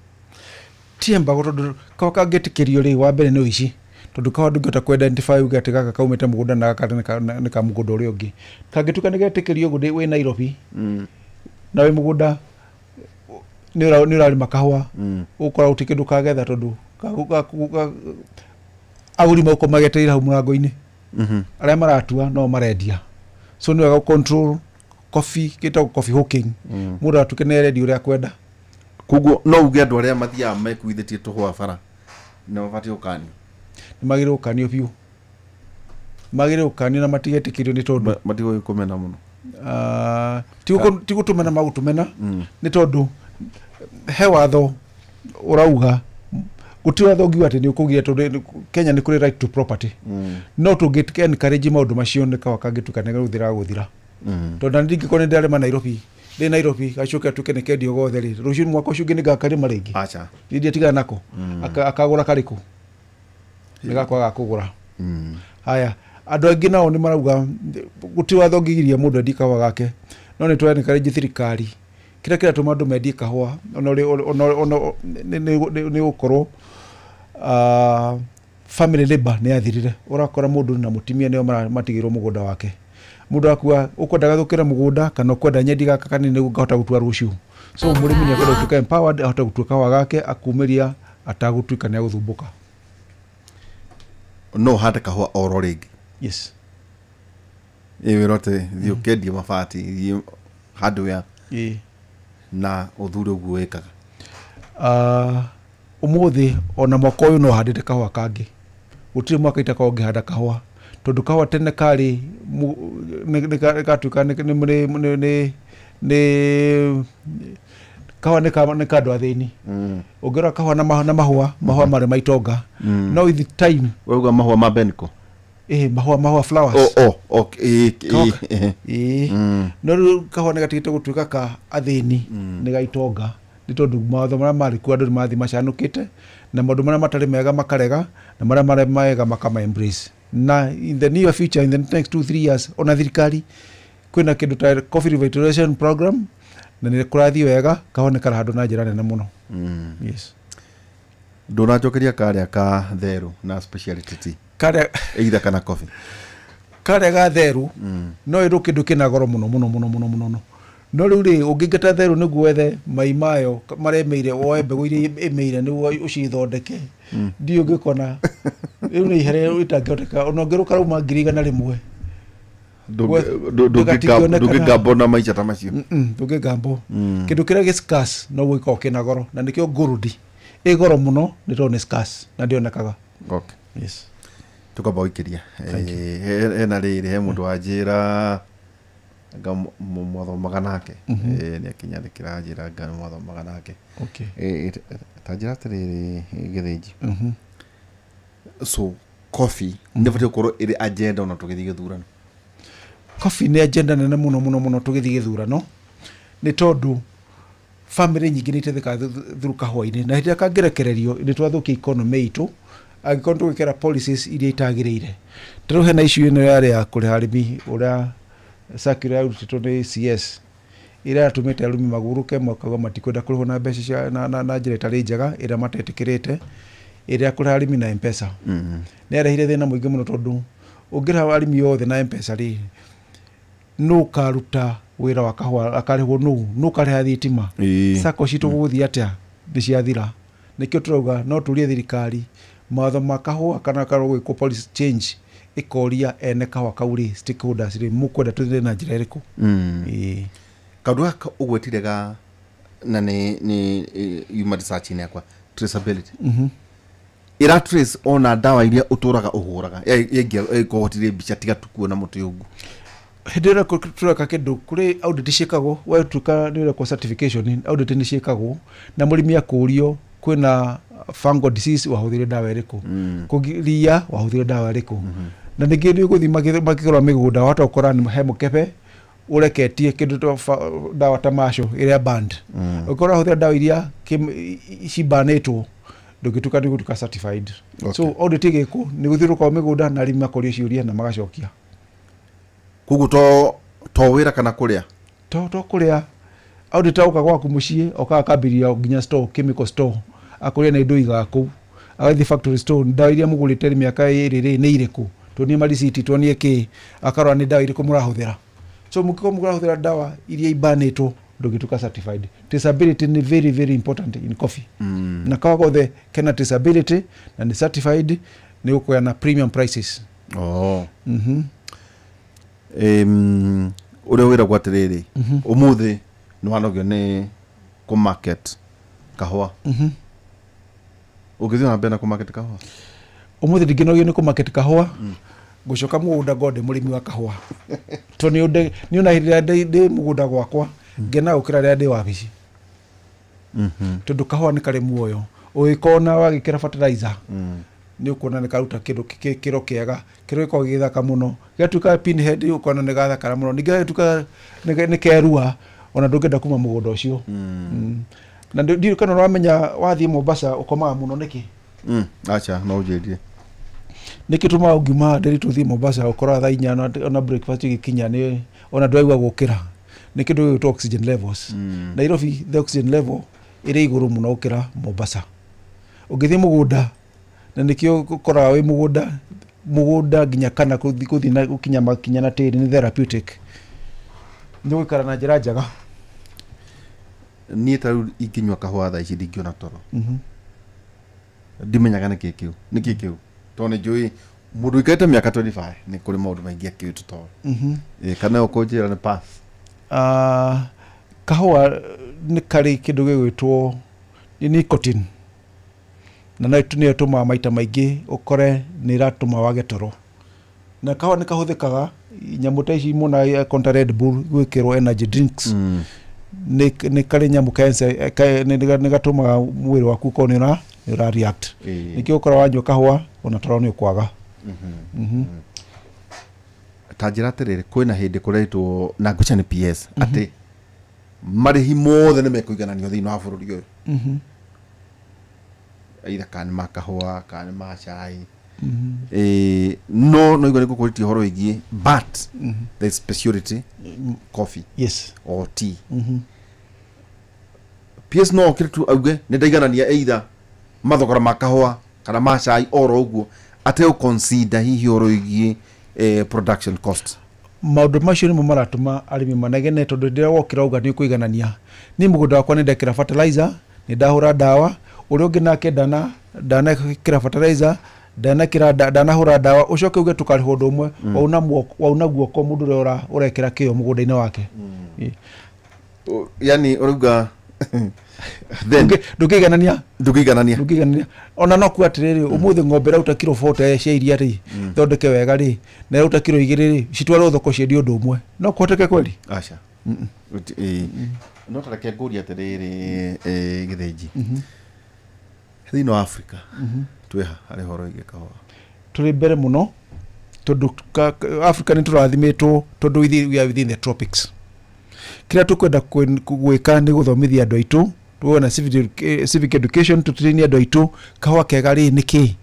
Ti embargo, tondũ kahũa kangĩtĩkĩrio rĩ, wa mbere nĩ ũici, tondũ kahũa ndũngĩhota kũ identify uge atĩ gaka kaumĩte mũgũnda na gaka nĩ ka mũgũnda ũrĩa ũngĩ. Kangĩtuĩka nĩ getĩkĩrio ũguo, wĩ Nairobi na wĩ mũgũnda nĩ ũrarĩma kahũa, ũkora gũtirĩ kĩndũ kagetha, tondũ agũri magũkorwo magetereire hau mũrango-inĩ. Arĩa maratua no marendia, so nĩ wega control coffee, gĩtagwo coffee hawking. Mũndũ atuĩke nĩ arendia ũrĩa akwenda. Koguo no uge andũ arĩa mathiaga mekuithĩtie tũhũa bara nĩ mabatiĩ gũkanio? Nĩ magĩrĩirwo gũkanio biũ, magĩrĩirwo gũkanio na matigetĩkĩrio, nĩ tondũ Matigũgĩ kũmena mũno. Ah, ti gũtũmena magũtũmena, nĩ tondũ he watho ũrauga, gũtirĩ watho ũngiuga atĩ nĩ ũkũgiria, tondũ Kenya nĩ kũrĩ right to property. No tũngĩ encourage maũndũ macio, nĩ kawa kangĩtuĩka nĩ gũthira gũthira, tondũ na ndingĩkorwo nĩ ndĩrarĩma Nairobi, ndĩ Nairobi, gacoke atuĩke nĩ kendio gothe rĩ, rũciũ mwaka ũcio ũngĩ nĩ ngakarĩma rĩngĩ. Aca. Ndiatigana nako. Akagũra karĩkũ nĩ gakwa ga kũgũra. Haya, andũ aingĩ nao nĩ marauga gũtirĩ watho ũngĩgiria mũndũ endie kahũa gake, no nĩ tũra encourage thirikari. Kĩrĩa kĩratũma andũ mendie kahũa ona ona nĩ gũkorwo family labor nĩ yathirire. Ũrakora mũndũ na mũtumia nĩo matigĩirwo mũgũnda wake. Mũndũ akua ũkwenda gathũkĩre mũgũnda kana ũkwenda nyendi gaka kanini nĩguo ngahota gũtua rũciũ. So mũrĩmi nĩ akwenda gũtuĩka empowered, ahote gũtua kahũa gake akumĩria atagũtuĩka nĩ agũthumbũka. No ũhande kahũa oro rĩngĩ? Yes. Ĩ, wĩrwo atĩ thiĩ ũkendie mabati, thiĩ hardware na ũthure ũguo wĩkaga. Ũmũthĩ ona mwaka ũyũ no handĩte kahũa kangĩ, gũtirĩ mwaka itakorwo ngĩhanda kahũa, tondũ kahũa tene karĩ nĩ gatuĩka nĩ kahũa nĩ ka andũ athĩni. Ũngĩrora kahũa na mahũa marĩ maitonga, no with time Wauga mahũa ma Benco? Ĩ, mahũa, flowers. Oh, okay. Kahũa ĩ, no rĩu kahũa nĩ gatigĩte gũtuĩka ka athĩni, nĩ gaitonga, nĩ tondũ mawatho marĩa marĩ kuo, andũ nĩ marathiĩ macanũkĩte na maũndũ marĩa matarĩ mega makarega, na marĩa marĩ mega makama embrace. Na in the near future, in the next 2-3 years, ona thirikari kwĩna kĩndũ ta coffee revitalization program, na nĩ kũrathiĩ wega, kahũa nĩ karahandwo na njĩra nene mũno. Yes. Ndũnanjokeria karĩa ka therũ na speciality tea. Karĩa Either kana coffee. Karĩa ga therũ, no ĩrwo kĩndũ kĩna goro mũno mũno mũno mũno mũno mũno. No rĩu rĩ, ũngĩingata therũ nĩguo wethe mai mayo maremeire, woe mbegũ iria ĩmeire nĩguo ũcithondeke, ndiũ ũngĩkona rĩu nĩ ihere itangĩhoteka. Ona ũngĩrũka rauma 100,000. Ndũngĩgambo na maica ta macio. Ndũngĩgambo. Kĩndũ kĩrĩa gĩ scarce no gũgĩkorwo kĩna goro, na nĩkĩo gold ĩ goro mũno nĩ tondũ nĩ scarce na ndĩonekaga. Okay. Yes. Tukamba gũikĩria hena rĩrĩ, he mũndũ wanjĩra anga mwathomaga nake, nĩ akinyandĩkĩra anjĩra anga mwathomaga nake. Okay. Ta njĩra atĩrĩrĩ Gĩthĩnji, so coffee nĩ batiĩ gũkorwo ĩrĩ agenda ona tũgĩthiĩ gĩthurano? Coffee nĩ agenda nene mũno mũno mũno tũgĩthiĩ gĩthurano, nĩ tondũ family nyingĩ nĩ iteithĩkaga through kahũa-inĩ, na hĩndĩ ĩrĩa kangĩrekererio nĩ twathũkia economy itũ angĩkorwo tũgwĩkĩra policies iria itagĩrĩire. Ta rĩu hena issue ĩno yarĩ ya kũrĩha arĩmi, ũrĩa circular yarutĩtwo nĩ CS ĩrĩa yatũmĩte arĩmi magũrũke makauga matikwenda kũrĩhwo na mbeca cia na njĩra ĩtarĩ njega ĩrĩa matetĩkĩrĩte, ĩrĩa kũrĩha arĩmi na M-Pesa. Nĩ yarehire thĩna mũingĩ mũno, tondũ ũngĩrĩha arĩmi othe na M-Pesa rĩ, nũ ũkaruta wĩra wa kahũa akarĩhwo nũ, nũ ũkarĩha thitima, sacco citũ gũgũthiĩ atĩa nĩ ciathira. Nĩkĩo tũrauga no tũrie thirikari mawatho ma kahũa kana karwo gwĩkwo policy change ĩkoria ene kahũa kau rĩ, stakeholders rĩ, mũkwenda tũthiĩ na njĩra ĩrĩkũ? Kaũndũ gaka ũgwetire ga na nĩ yuma research-inĩ yakwa, traceability. Ĩra trace ona ndawa iria ũtũraga ũhũraga ĩkũhotire mbica tiga tu kuona mũtĩ ũguo. Hĩndĩ ĩrĩa tũreka kĩndũ kũrĩ audit ciĩkagwo, wetuĩka nĩ ũrekwo certification, audit nĩ ciĩkagwo na mũrĩmi akũrio kwĩna fungal disease wahũthĩre ndawa ĩrĩkũ, ria wahũthĩre ndawa ĩrĩkũ, na ningĩ nĩ ũgũthiĩ makĩrora mĩgũnda wahota gũkora he mũkebe ũreketie kĩndũ ndawa ta maco ĩrĩa banned, ũngĩkorwo ũrahũthĩra ndawa iria cibanĩtwo ndũngĩtuĩka nĩ ũgũtuĩka certified. So audit ĩgĩkwo nĩ gũthiũrũrũka mĩgũnda na arĩmi makorio ciũria na magacokia. Koguo to wĩra kana kũrĩa? To kũrĩa. Auditor oka gwaku mũciĩ okaga akambĩrĩria nginya store, chemical store, akũria na indo igaga kũu, agathiĩ factory store, ndawa iria mũgũrĩte mĩaka ĩrĩ rĩ nĩ irĩkũ, tuonie mariciti, tuonie kĩ, akarora nĩ ndawa irĩkũ mũrahũthĩra. So mũngĩkorwo mũrahũthĩra ndawa iria ibanĩtwo ndũngĩtuĩka certified. Traceability nĩ very very important in coffee. Na kahũa gothe kena traceability na nĩ certified nĩ gũkũgĩa na premium prices. Ũrĩa wĩragwo atĩrĩrĩ, ũmũthĩ nĩ wanogio nĩ kũ-market kahũa, ũngĩthiĩ na mbere na kũ-market kahũa? Ũmũthĩ ndingĩnogio nĩ kũ-market kahũa, ngũcoka mũgũnda ngorwo ndĩ mũrĩmi wa kahũa, tondũ nĩ ona hĩndĩ ĩrĩa ndĩ mũgũnda gwakwa ngenaga gũkĩra rĩrĩa ndĩ wabici, tondũ kahũa nĩ karĩ muoyo, ũgĩkona wagĩkĩra fertilizer nĩ ũkuona nĩ karuta kĩndũ kĩro kĩega, kĩro gĩkoragwo gĩgĩthaka mũno, gĩatuĩka pinhead ũkona nĩ gathakara mũno, ningĩ gĩatuĩka nĩ kerua ona ndũngĩenda kuma mũgũnda ũcio. Na ndiũĩ kana ũramenya wathiĩ Mombasa ũkomaga mũno nĩkĩ? Acha no ũnjĩrie. Nĩkĩ tũmaga ũngiuma Nderitu ũthiĩ Mombasa ũkoraga thaa inya ona breakfast ĩgĩkinya nĩ ona ndũraigua gũkĩra, nĩ kĩndũ gĩgwĩtwo oxygen levels. Nairobi the oxygen level ĩrĩ igũrũ mũno gũkĩra Mombasa. Ũngĩthiĩ mũgũnda, na nĩkĩo ũkoraga wĩ mũgũnda nginya kana gũthiĩ na gũkinya makinya na tĩri nĩ therapeutic, nĩ gũikara na njĩra njega. Niĩ ta rĩu ingĩnyua kahũa thaa ici ndingĩona toro. Ndimenyaga nĩkĩ kĩu, nĩkĩ kĩu, tondũ nĩ njũĩ mũndũ ũikarĩte mĩaka 25 nĩ kũrĩ maũndũ maingĩ akĩũĩ tũtoĩ. Kana ũkũnjĩra nĩ pass? Kahũa nĩ karĩ kĩndũ gĩgwĩtwo nicotine, na nĩyo ĩtũmaga maita maingĩ ũkore nĩ ĩratũma wage toro. Na kahũa nĩ kahũthĩkaga nyamũ ta ici muonaga konta Red Bull gwĩkĩrwo energy drinks, nĩ karĩ nyamũ nĩ gatũmaga mwĩrĩ waku ũkorwo nĩ ũra react. Nĩkĩo ũkora wanyua kahũa ona toro nĩ ũkwaga. Ta njĩra atĩrĩrĩ, kwĩna hĩndĩ kũretwo na ngwĩciria nĩ PS atĩ marĩhi mothe nĩ mekũigananio thĩinĩ wa bũrũri ũyũ, either kana nĩ ma kahũa kana nĩ ma cai. No no igua nĩ ngũkũrĩtie ũhoro wĩgiĩ, but there is speciality coffee, yes, or tea. PS no okĩre tu auge nĩ ndaiganania either mathogora ma kahũa kana ma cai oro ũguo, ategũ consider hihi ũhoro wĩgiĩ production cost. Maũndũ macio nĩmo maratũma arĩmi manegene, tondũ rĩrĩa wokĩra uga nĩ ũkũiganania, niĩ mũgũnda wakwa nĩ ndekĩra fertilizer, nĩ ndahũra ndawa, ũrĩa ũngĩ nake ndanekĩra fertilizer, Ndanekĩra ndanahũra ndawa ũcoke uge tũkarĩhwo ũndũ ũmwe wauna guoko mũndũ ũrĩa ũrekĩra kĩo mũgũnda-inĩ wake. Yani ũrauga then ndũngĩiganania ndũngĩiganania ona no kuga atĩrĩrĩ ũmũthĩ ng'ombe ĩrauta kiro 40 cia iria rĩ thondeke wega rĩ na ĩrauta kiro 2 rĩ citwarwo thoko ciendio ũndũ ũmwe no kũhoteke kweli? Aca. No tareke ngũrie atĩrĩrĩ Gĩthĩnji, thĩinĩ wa Africa twĩha harĩ ũhoro wĩgiĩ kahũa? Tũrĩ mbere mũno tondũ Africa nĩ tũrathimĩtwo tondũ we are within the tropics. Kĩrĩa tũkwenda gwĩka nĩ gũthomithia andũ aitũ, tuwe na civic education, tũtrain andũ aitũ kahũa kega rĩ nĩ kĩ,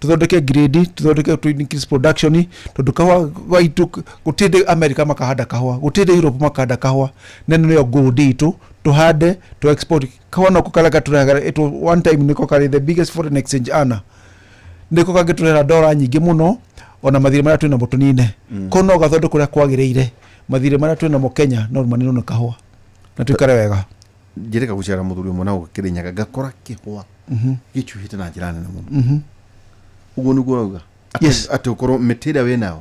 tũthondeke grade, tũthondeke to increase production tondũ kahũa gaitũ gũtirĩ America makahanda kahũa, gũtirĩ Europe makahanda kahũa, na ĩno nĩyo gold itũ tũhande to export kahũa noko karĩa gatũrehaga it one time nĩko karĩ the biggest foreign exchange earner, nĩko kangĩtũrehera dola nyingĩ mũno ona mathirĩ marĩa twĩnamo tũnine. Ko no gathondekwo ũrĩa kwagĩrĩire mathirĩ marĩa twĩnamo Kenya no maninwo nĩ kahũa na tũikare wega. Njĩrĩga gũcera mũthuri ũmwe na gũkĩrĩnyaga ngakora kĩhũa gĩcuhĩte na njĩra nene mũno. Ũguo nĩguo ũrauga? Yes. Atĩ ũkorwo mĩtĩ ĩrĩa wĩnayo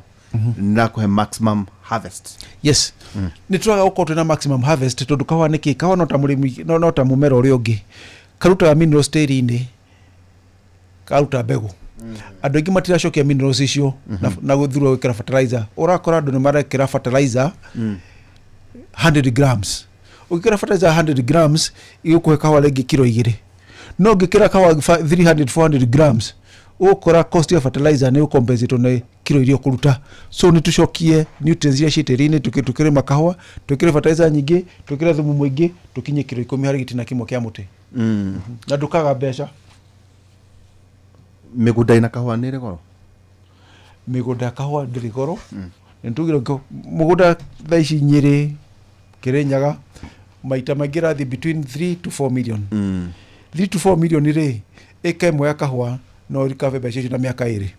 nĩrakũhe maximum harvest. Yes. Nĩ tũraga gũkorwo twĩna maximum harvest tondũ kahũa nĩ kĩ? Kahũa no ta mũrĩmi no ta mũmera ũrĩa ũngĩ karutaga minerals tĩri-inĩ, karuta mbegũ. Andũ aingĩ matiracokia minerals icio na gũthurwo gwĩkĩra fertilizer. Ũrakora andũ nĩ marekĩra fertilizer 100 grams. Ũngĩkĩra fertilizer 100 grams igũkũhe kahũa rĩngĩ kiro 2. No ũngĩkĩra kahũa 300 400 grams ũgũkora cost ya fertilizer nĩ ũkompensate nĩ kiro iria ũkũruta. So nĩ tũcokie nutrients iria ciĩ tĩri-inĩ tũkĩrĩma kahũa, twĩkĩre fertilizer nyingĩ, twĩkĩre thumu mũingĩ, tũkinye kiro 10 harĩ gĩtina kĩmwe kĩa mũtĩ. Na ndũkaga mbeca. Mĩgũnda ĩna kahũa nĩ ĩrĩ goro? Mĩgũnda ya kahũa ndĩrĩ goro. Nĩ tugire mũgũnda thaa ici Nyĩrĩ, Kĩrĩnyaga maita maingĩ ĩrathiĩ between 3 to 4 million. 3 to 4 million rĩ ĩka ĩmwe ya kahũa no recover mbeca icio na mĩaka 2.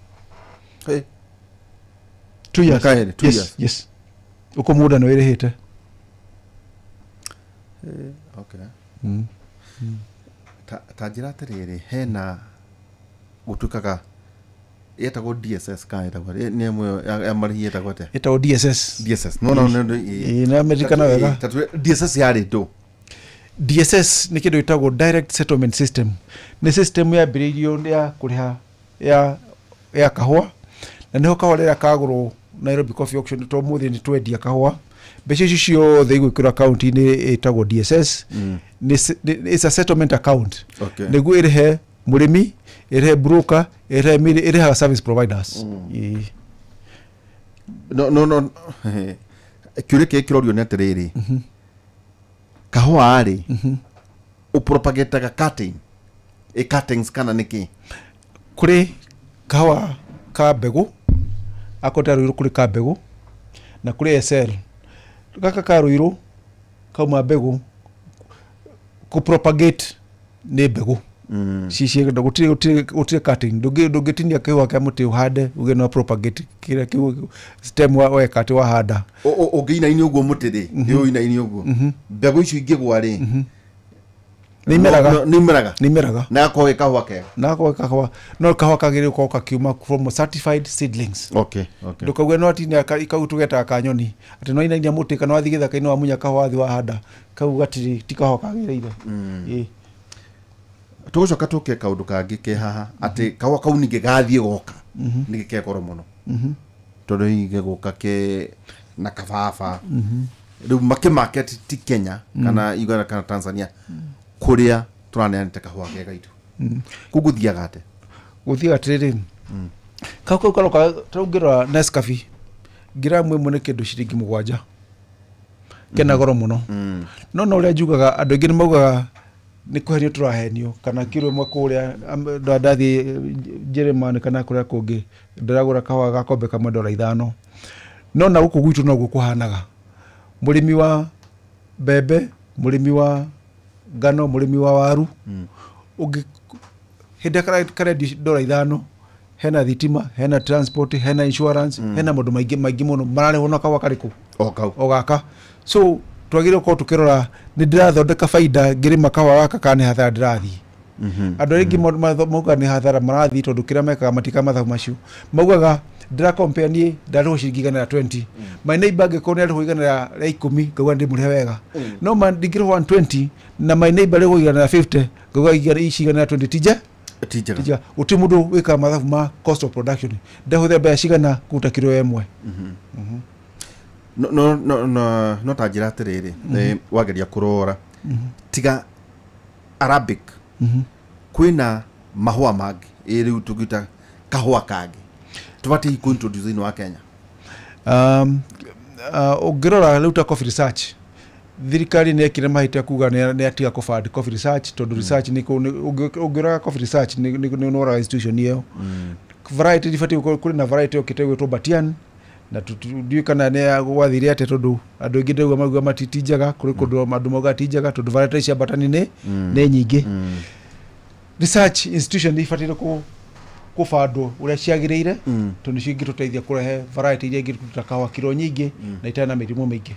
2 years. Mĩaka 2, 2 years. Yes. Ũkũ mũgũnda nĩ wĩrĩhĩte. Okay. Ta njĩra atĩrĩrĩ, hena gũtuĩkaga ĩtagwo DSS kana ĩtagwo nĩ ĩmwe ya marĩhi ĩtagwo atĩa? Ĩtagwo DSS. DSS. No no no. Ĩĩ nĩ wega. DSS yarĩ ndũ? DSS nĩ kĩndũ gĩtagwo Direct Settlement System. Nĩ system yambĩrĩirio ya kũrĩha ya kahũa na nĩho kahũa rĩrĩa kagũrwo Nairobi Coffee Auction to mũthĩ nĩ twendia kahũa mbeca icio ciothe igwĩkĩrwo akaunti-inĩ ĩtagwo DSS. It's a settlement account. Nĩguo ĩrĩhe mũrĩmi, ĩrĩhe broker, ĩrĩhaga service providers. No no no. Kĩũria kĩrĩa kĩrorio nĩ atĩrĩrĩ, kahũa rĩ ũpropagataga cutting, ĩ cuttings kana nĩkĩ? Kũrĩ kahũa ka mbegũ akorwo ta Rũirũ kũrĩ ka mbegũ na kũrĩ SL. Gaka ka Rũirũ kauma mbegũ, kũ propagate nĩ mbegũ cici gũtirĩ cutting. Ndũngĩtinia kĩhũa kĩa mũtĩ ũhande uge no propagate kĩrĩa kĩu stem weka atĩ wahanda. Ũngĩinaini ũguo mũtĩ rĩ, ũinaini ũguo mbegũ icio ingĩgwa rĩ nĩ imeraga, nĩ imeraga na gakorwo gĩ kahũa kega, na gakorwo kahũa no kahũa kagĩrĩirwo gũkorwo kakiuma from certified seedlings. Okay, okay. Ndũkauge no atinia kau tũgetaga kanyoni atĩ no inainia mũtĩ kana wathiĩ gĩthaka-inĩ wamunya kahũa wathi wahanda kau gatirĩ ti kahũa kagĩrĩire. Ĩĩ tũgũcoka tũke kaũndũ kangĩ ke haha atĩ kahũa kau ningĩ gathiĩ goka ningĩ ke goro mũno tondũ hihi gegũka ke na kababa rĩu makĩ market ti Kenya kana Uganda kana Tanzania kũrĩa tũraneanĩte kahũa ke gaitũ. Kũu gũthiaga atĩa? Gũthiaga atĩrĩrĩ, kau kau karoka ta ũngĩrora Nescafe ngiramu ĩmwe nĩ kĩndũ ciringi 7 kena goro mũno. No no ũrĩa njugaga andũ aingĩ nĩ maugaga nĩ kũhenio tũrahenio kana kiro ĩmwe kũrĩa ndathiĩ Jeremani kana kũrĩa kũngĩ ndĩragũra kahũa gakombe kamwe $5. No na gũkũ gwitũ noguo kũhanaga. Mũrĩmi wa mbembe, mũrĩmi wa ngano, mũrĩmi wa waru ũngĩ hĩndĩ ĩrĩa karendio $5 hena thitima, hena transport, hena insurance, hena maũndũ maingĩ maingĩ mũno mararĩhwo na kahũa karĩkũ o kau o gaka. So twagĩrĩirwo gũkorwo tũkĩrora nĩ ndĩrathondeka baida ngĩrĩma kahũa gaka kana nĩ hathara ndĩrathiĩ. Andũ aingĩ maugaga nĩ hathara marathiĩ tondũ kĩrĩa mekaga matika mathabu macio. Maugaga ndĩra compare niĩ ndarĩhwo ciringi 120, my neighbor angĩkorwo nĩ arĩhwo 110 ngauga ndĩmũrĩhe wega. No ma ndingĩrĩhwo 120 na my neighbor arĩhwo 150 ngauga ici 120 ti njega. Gũtirĩ mũndũ wĩkaga mathabu ma cost of production, ndahũthĩra mbeca cigana kũruta kiro ĩmwe. No ta njĩra atĩrĩrĩ, wageria kũrora tiga Arabic kwĩna mahũa mangĩ rĩu tũngĩta kahũa kangĩ tũbatiĩ kũ introduce thĩinĩ wa Kenya. Ũngĩrora rĩu ta coffee research, thirikari nĩ yekire mahĩtia kuga nĩ yatiga kũband coffee research tondũ research nĩ ũngĩrora coffee research nĩ ũroraga institution ĩyo. Variety ibatiĩ gũkorwo kũrĩ na variety yũkĩte ĩgwĩtwo Batian, na ndiũĩ kana nĩ gwathire atĩa tondũ andũ aingĩ ndĩraigua mauga ti njega, kũrĩ kũndũ andũ maugaga ti njega tondũ variety cia Batani nĩ nyingĩ. Research institution nĩ ibataire kũbandwo ũrĩa ciagĩrĩire tondũ nĩcio ingĩtũteithia kũrehe variety iria ingĩruta kahũa kiro nyingĩ na itarĩ na mĩrimũ mĩingĩ.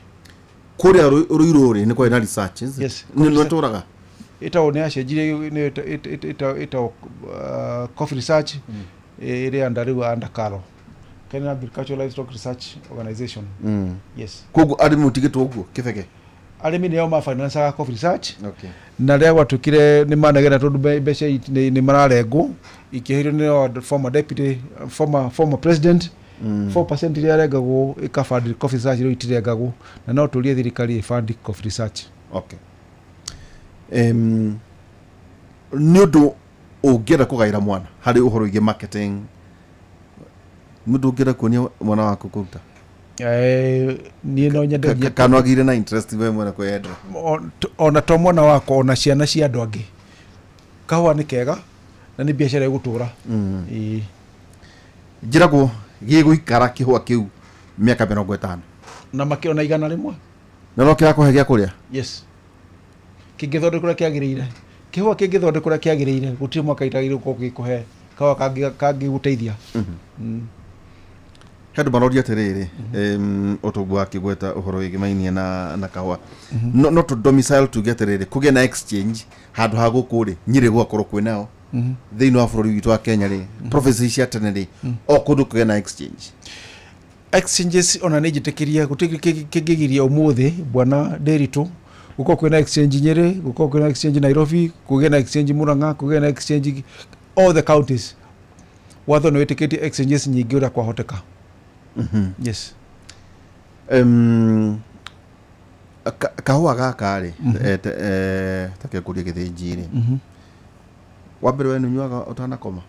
Kũrĩa Ruiru rĩ nĩ kwarĩ na researches? Nĩ tũraga ĩtagwo nĩ yacenjirie ĩtagwo coffee research ĩrĩa under rĩu under KALRO, Kenya Agricultural Livestock Research Organization. Yes. Koguo arĩmi mũtigĩtwo ũguo kĩbeke? Arĩmi nĩo mafinancaga coffee research. Na rĩrĩa gwatuĩkire nĩ manegena tondũ mbeca nĩ mararengwo, ikĩheirwo nĩ former deputy, former president, 4% iria yarengagwo ĩkaband coffee research rĩu itirengagwo, na no tũrie thirikari ĩband coffee research. Okay. Nĩ ũndũ ũngĩenda kũgaĩra mwana harĩ ũhoro wĩgiĩ marketing, nĩ ũndũ ũngĩenda kuonia mwana waku kũruta? Niĩ no nyende kana wagĩire na interest we mwene kwĩyendera? Ona to mwana wakwa, ona ciana cia andũ angĩ. Kahũa nĩ kega na nĩ biacara ĩgũtũra. Njĩragwo gĩgũikara kĩhũa kĩu mĩaka 50 na makĩro na 100 na no kĩrakũhe gĩa kũrĩa? Yes. Kĩngĩthondekwo ũrĩa kĩagĩrĩire, kĩhũa kĩngĩthondekwo ũrĩa kĩagĩrĩire gũtirĩ mwaka itagĩrĩirwo gũkorwo gĩkũhe kahũa kangĩgũteithia. He andũ maroria atĩrĩrĩ, ũtongu akĩgweta ũhoro wĩgĩmainie na kahũa, no tũ domicile tuge atĩrĩrĩ kũgĩe na exchange handũ ha gũkũ rĩ Nyĩrĩ gũgakorwo kwĩnao thĩinĩ wa bũrũri witũ wa Kenya rĩ, province cia tene rĩ, o kũndũ kũgĩe na exchange. Exchanges ona nĩ njĩtĩkĩrie gũtirĩ kĩngĩgiria ũmũthĩ bwana Nderitu gũkorwo kwĩna exchange Nyĩrĩ, gũkorwo kwĩna exchange Nairobi, kũgĩe na exchange Murang'a, kũgĩe na exchange all the counties. Watho nĩ wĩtĩkĩtie exchanges nyingĩ ũrĩa kwahoteka. Yes. Kahũa gaka rĩ ta kĩngũria gĩthĩnji rĩ, wa mbere we nĩ ũnyuaga ũtanakoma?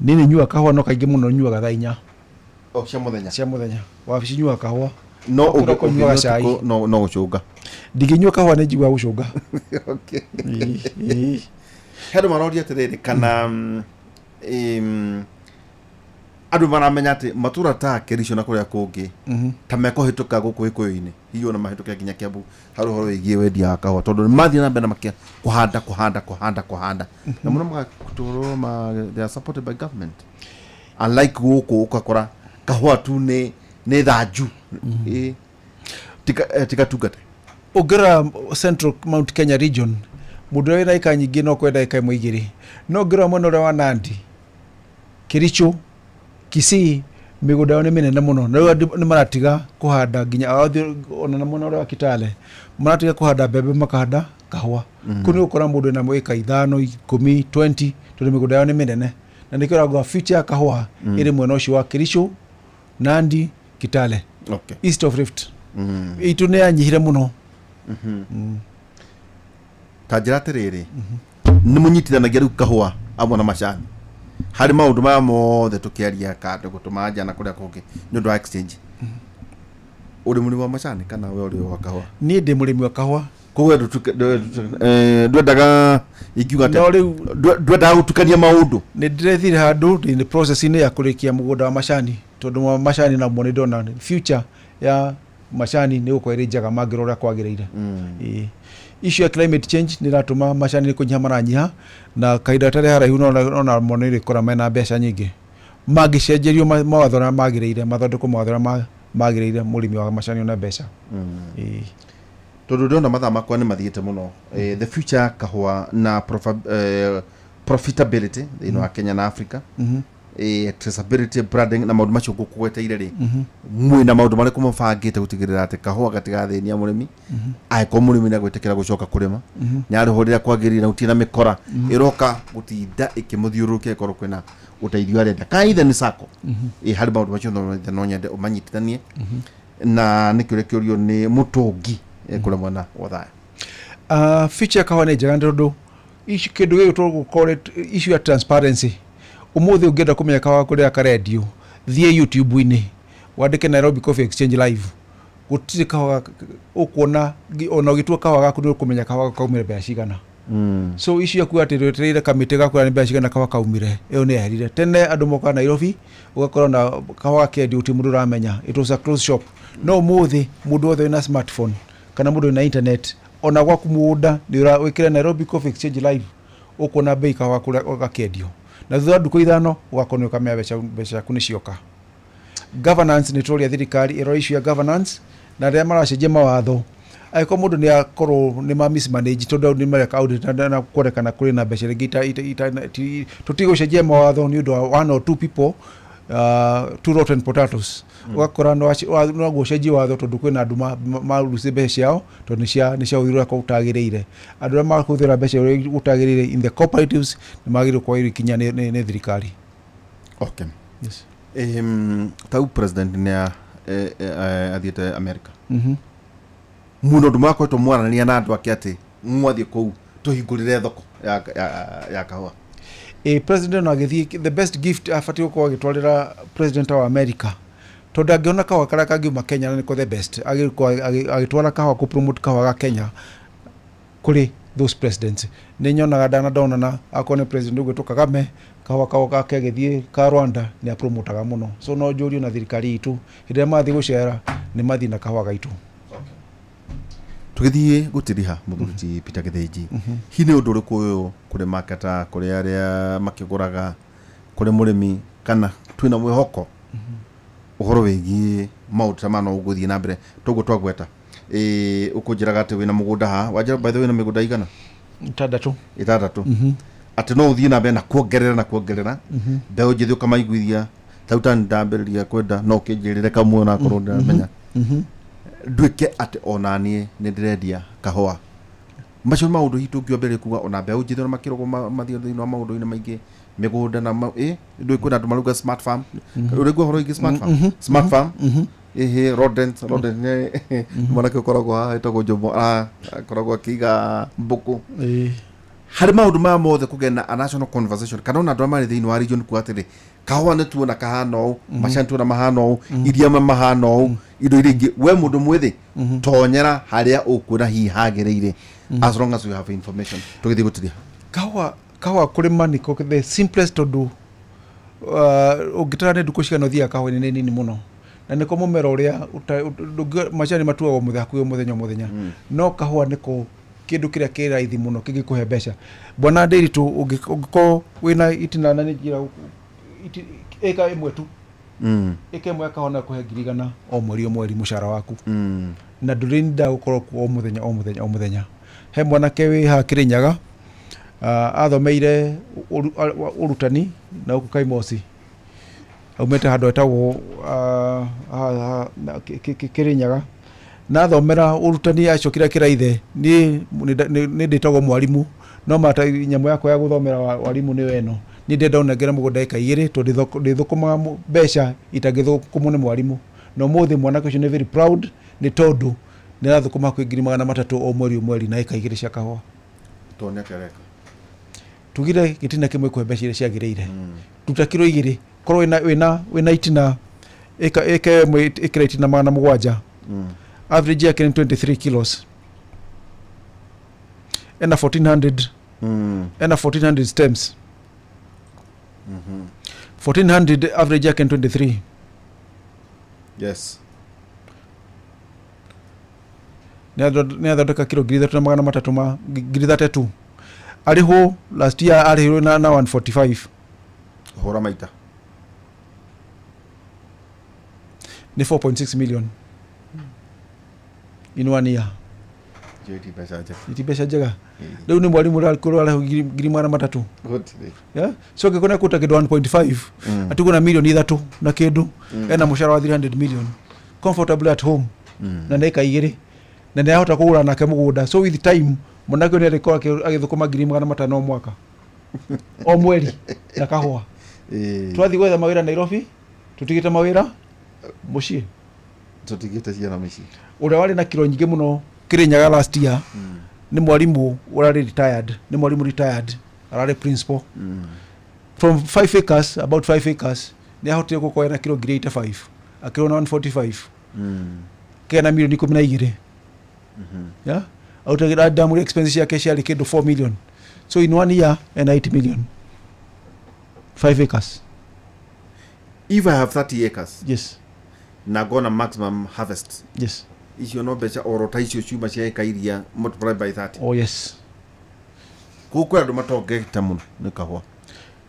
Niĩ nĩ nyuaga kahũa no kaingĩ mũno nyuaga thaa 4. Oh, cia mũthenya? Cia mũthenya. Wabici nyuaga kahũa. No ũkĩnyuaga cai. No gũcũnga. Ndingĩnyua kahũa nĩ njiguaga gũcũnga. Okay. He andũ maroria atĩrĩrĩ kana andũ maramenya atĩ matũra ta Kericho na kũrĩa kũngĩ ta mekũhĩtũka gũkũ Gĩkũyũ-inĩ, hihi ona mahĩtũke nginya Kiambu harĩ ũhoro wĩgiĩ wendia wa kahũa tondũ nĩ mathiĩ na mbere na makia kũhanda kũhanda kũhanda kũhanda na mũno magatũrwo ma they are supported by government, unlike gũkũ ũgakora kahũa tu nĩ thanju tigatungate. Ũngĩrora Central Mount Kenya region mũndũ ũrĩa wĩna ĩka nyingĩ no kwenda ĩka ĩmwe igĩrĩ, no ũngĩrora mwena ũrĩa wa Nandi, Kericho, Kisii, mĩgũnda yao nĩ mĩnene mũno na rĩu andũ nĩ maratiga kũhanda nginya ona na mwena ũrĩa wa Kitale maratiga kũhanda mbembe makahanda kahũa. Kũu nĩ ũgũkora mũndũ ena ĩka 5, 10, 20 tondũ mĩgũnda yao nĩ mĩnene, na nĩkĩo ũrauga future ya kahũa ĩrĩ mwena ũcio wa Kericho, Nandi, Kitale. Okay. East of Rift. Itũ nĩ yanyihire mũno. Ta njĩra atĩrĩrĩ, nĩ mũnyitithanagia rĩu kahũa amwe na macani harĩ maũndũ maya mothe tũkĩaria kando gũtũma nja na kũrĩa kũngĩ nĩ ũndũ wa exchange. Ũrĩ mũrĩmi wa macani kana we ũrĩ wa kahũa? Niĩ ndĩ mũrĩmi wa kahũa. Koguo ndwendaga ingiuga atĩa, ndwendaga gũtukania maũndũ? Nĩ ndĩrethire handũ ndĩ process-inĩ ya kũrĩkia mũgũnda wa macani tondũ macani namo nĩ ndona future ya macani nĩ gũkorwo ĩrĩ njega mangĩrora ũrĩa kwagĩrĩire. Issue ya climate change nĩ ĩratũma macani nĩ kũnyiha maranyiha, na kahinda gatarĩ haraihu ona mo nĩ rĩkora mena mbeca nyingĩ mangĩcenjerio mawatho marĩa magĩrĩire, mathondekwo mawatho marĩa magĩrĩire mũrĩmi wa macani ona mbeca. Tondũ ndĩrona mathaa makwa nĩ mathiĩte mũno. The future kahũa na profitability thĩinĩ wa Kenya na Africa. Traceability, branding na maũndũ macio ngũkũgweteire rĩ, mwĩna maũndũ marĩkũ mũbangĩte gũtigĩrĩra atĩ kahũa gatigathĩnia mũrĩmi, angĩkorwo mũrĩmi nĩagwĩtĩkĩra gũcoka kũrĩma, nĩarĩhwo rĩrĩa kwagĩrĩire na gũtirĩ na mĩkora ĩroka gũtinda ĩkĩmũthiũrũrũkia ĩkorwo kwĩna ũteithio arenda kana ithe nĩ sacco. Harĩ maũndũ macio no nyende ũmanyitithanie na nĩ kĩũria kĩũrio nĩ mũtũngi kũrĩa mwena wa Othaya. Future kahũa nĩ njega tondũ kĩndũ gĩgũ tũgũkorwo issue ya transparency. Ũmũthĩ ũngĩenda kũmenya kahũa kũrĩa karendio, thiĩ YouTube-inĩ wandĩke Nairobi Coffee Exchange live, gũtirĩ kahũa ũkuona ona ũgĩtua kahũa gaku nĩ ũkũmenya kahũa kaumire mbeca cigana. So issue ya kuga atĩ twetereire kamĩtĩ gakwĩra nĩ mbeca cigana kahũa kaumire, ĩyo nĩ yeherire. Tene andũ mokaga Nairobi ũgakora na kahũa gakendio gũtirĩ mũndũ ũramenya, it was a closed shop. No ũmũthĩ mũndũ wothe wĩna smartphone kana mũndũ wĩna internet ona gwaku mũgũnda nĩ wĩkĩre Nairobi Coffee Exchange live ũkuona bei kahũa kũrĩa gakendio, na thutha wa ndukũ 5 ũgakorwo nĩ ũkamenya mbeca ciaku nĩ cioka. Governance nĩ tũrĩa thirikari ĩrora issue ya governance na rĩrĩa maracenjia mawatho, angĩkorwo mũndũ nĩ akorwo nĩ ma mismanage tondũ nĩ mareka audit na kuonekana kũrĩ na mbeca rĩngĩ, tũtigũcenjia mawatho nĩ ũndũ wa one or two people, two rotten potatoes. Ũgakora no gũcenjia watho tondũ kwĩna andũ marucĩ mbeca ciao tondũ nĩ cia ũthuri ũrĩa ũtagĩrĩire. Andũ arĩa makũhũthĩra mbeca ũrĩa ũtagĩrĩire in the cooperatives nĩ magĩrĩirwo kuoerwo ikinya nĩ thirikari. Okay. Yes. Tau president nĩ athiĩte America. Mũno ũndũ mwakoretwo mwaranĩria na andũ ake atĩ mwathiĩ kũu tũhingũrĩre thoko ya kahũa. President no agĩthiĩ, the best gift abatiĩ gũkorwo agĩtwarĩra president wa America tondũ angĩona kahũa karĩa kangiuma Kenya na nĩko the best, agĩrĩirwo gũkorwo agĩtwara kahũa kũ promote kahũa ga Kenya kũrĩ those presidents. Nĩ nyonaga ndanadonana akorwo nĩ president ũgwĩtwo Kagame, kahũa kao gake agĩthiĩ ka Rwanda nĩ apromotaga mũno. So no njũrio na thirikari itũ hĩndĩ ĩrĩa mathiĩ gũcera nĩ mathiĩ na kahũa gaitũ. Tũgĩthiĩ gũtiriha mũthuri ti Peter Gĩthĩnji, hihi nĩ ũndũ ũrĩkũ ũyũ kũrĩ marketer, kũrĩ arĩa makĩgũraga, kũrĩ mũrĩmi, kana twĩna mwĩhoko ũhoro wĩgiĩ maũndũ ta maya no ũgũthiĩ na mbere toguo twagweta? Ũkũnjĩraga atĩ wĩna mũgũnda haha, wanjĩra by the way wĩna mĩgũnda igana? 6. 6. Atĩ no ũthiĩ na mbere na kuongerera na kuongerera mbeũ njĩthĩ ũkamaiguithia ta rĩu ta ndambĩrĩria kwenda no ũkĩnjĩrĩre kamwe onakorwo ndĩramenya nduĩke atĩ ona niĩ nĩ ndĩrendia kahũa. Macio nĩ maũndũ hihi tũngĩambĩrĩria kuga ona mbeũ njĩthĩ ona makĩrogwo mathiĩ thĩinĩ wa maũndũ-inĩ maingĩ mĩgũnda na ndũĩ kwĩna andũ marauga smart farm. Ũraigua ũhoro wĩgiĩ smart farm? Smart farm ĩhĩ rodent nĩ mwanake ũkoragwo haha wĩtagwo Jomo akoragwo akĩiga mbũkũ. Harĩ maũndũ maya mothe kũgĩa na a national conversation kana ona andũ arĩa marĩ thĩinĩ wa region kuga atĩrĩ kahũa nĩ tuona kahana ũũ, macani tuona mahana ũũ, iria mahana ũũ, indo iria ingĩ, we mũndũ mwĩthĩ tonyera harĩa ũkuona hihi hagĩrĩire as long as you have information. Tũgĩthiĩ gũtiria kahũa kũrĩma nĩko the simplest tondũ ũngĩtara nĩ ndukũ cigana ũthiaga kahũa-inĩ nĩ nini mũno na nĩko mũmera ũrĩa macani matuagwo hakuhĩ mũthenya o mũthenya, no kahũa nĩko kĩndũ kĩrĩa kĩ raithi mũno kĩngĩkũhe mbeca. Bwana Ndiritu, ũngĩkorwo wĩna itina na nĩ njĩra ĩka ĩmwe tu, ĩka ĩmwe ya kahũa no ĩkũhe 100,000 o mweri o mweri mũcara waku, na ndũrĩnda gũkorwo kuo o mũthenya o mũthenya o mũthenya. He mwanake wĩ haha Kĩrĩnyaga athomeire ũrutani na gũkũ Kaimosi, aumĩte handũ hetagwo Kĩrĩnyaga na athomera ũrutani, acokire akĩra ithe niĩ nĩ ndĩtagwo mwarimũ no mata nyamũ yakwa ya gũthomera warimũ nĩyo ĩno, niĩ ndĩrenda ũnengere mũgũnda ĩka 2 tondũ ndĩthũkũmaga mbeca itangĩthũkũmwo nĩ mwarimũ. Na ũmũthĩ mwanake ũcio nĩ very proud nĩ tondũ nĩ arathũkũma hakuhĩ 300,000 o mweri o mweri na ĩka 2 cia kahũa. Tuone atĩa areka. Tugire gĩtina kĩmwe kũhe mbeca iria ciagĩrĩire, ruta kiro 2, korwo wĩna itina ĩka ĩmwe ĩkĩra itina 700, average yake ni 23 kilos, ena 1400 ena 1400 stems, 1400 average yake ni 23. Yes. Nĩ athondeka kiro 3,300 ma 3,000. Arĩhwo last year arĩhirwo na 145. Hũra maita nĩ 4.6 million in 1 year. Ti mbeca njega. Rĩu nĩ mwarimũ ũrakorwo araheo 300,000. Yeah? So ngĩkona kũruta kĩndũ 1.5 atigwo na milioni 3 na kĩndũ, ena mũcara wa 300 million comfortably at home, na nĩ eka 2 na nĩ ahota kũgũra nake mũgũnda. So with time mwanake ũyũ nĩ arĩkorwo agĩthũkũma 500,000 o mwaka o mweri na kahũa. Twathiĩ gwetha mawĩra Nairobi, tũtigĩte mawĩra mũciĩ, tũtigĩte ciana mũciĩ. Ũrĩa warĩ na kiro nyingĩ mũno Kirinyaga last year nĩ mwarimũ ũrarĩ retired, nĩ mwarimũ retired, ararĩ principal. From 5 acres, about 5 acres, nĩ ahotire gũkorwo na kiro 85,000, akĩrwo na 145, kena milioni 12. Yeah? Autagĩra damu expenses ciake ciarĩ kĩndũ 4 million. So in 1 year and 8 million. 5 acres. If I have 30 acres. Yes. Na gona maximum harvest. Yes. Icio no mbeca oro ta icio ciuma cia eka iria multiply by 30. Oh yes. Kũu kwĩ andũ matongete mũno nĩ kahũa.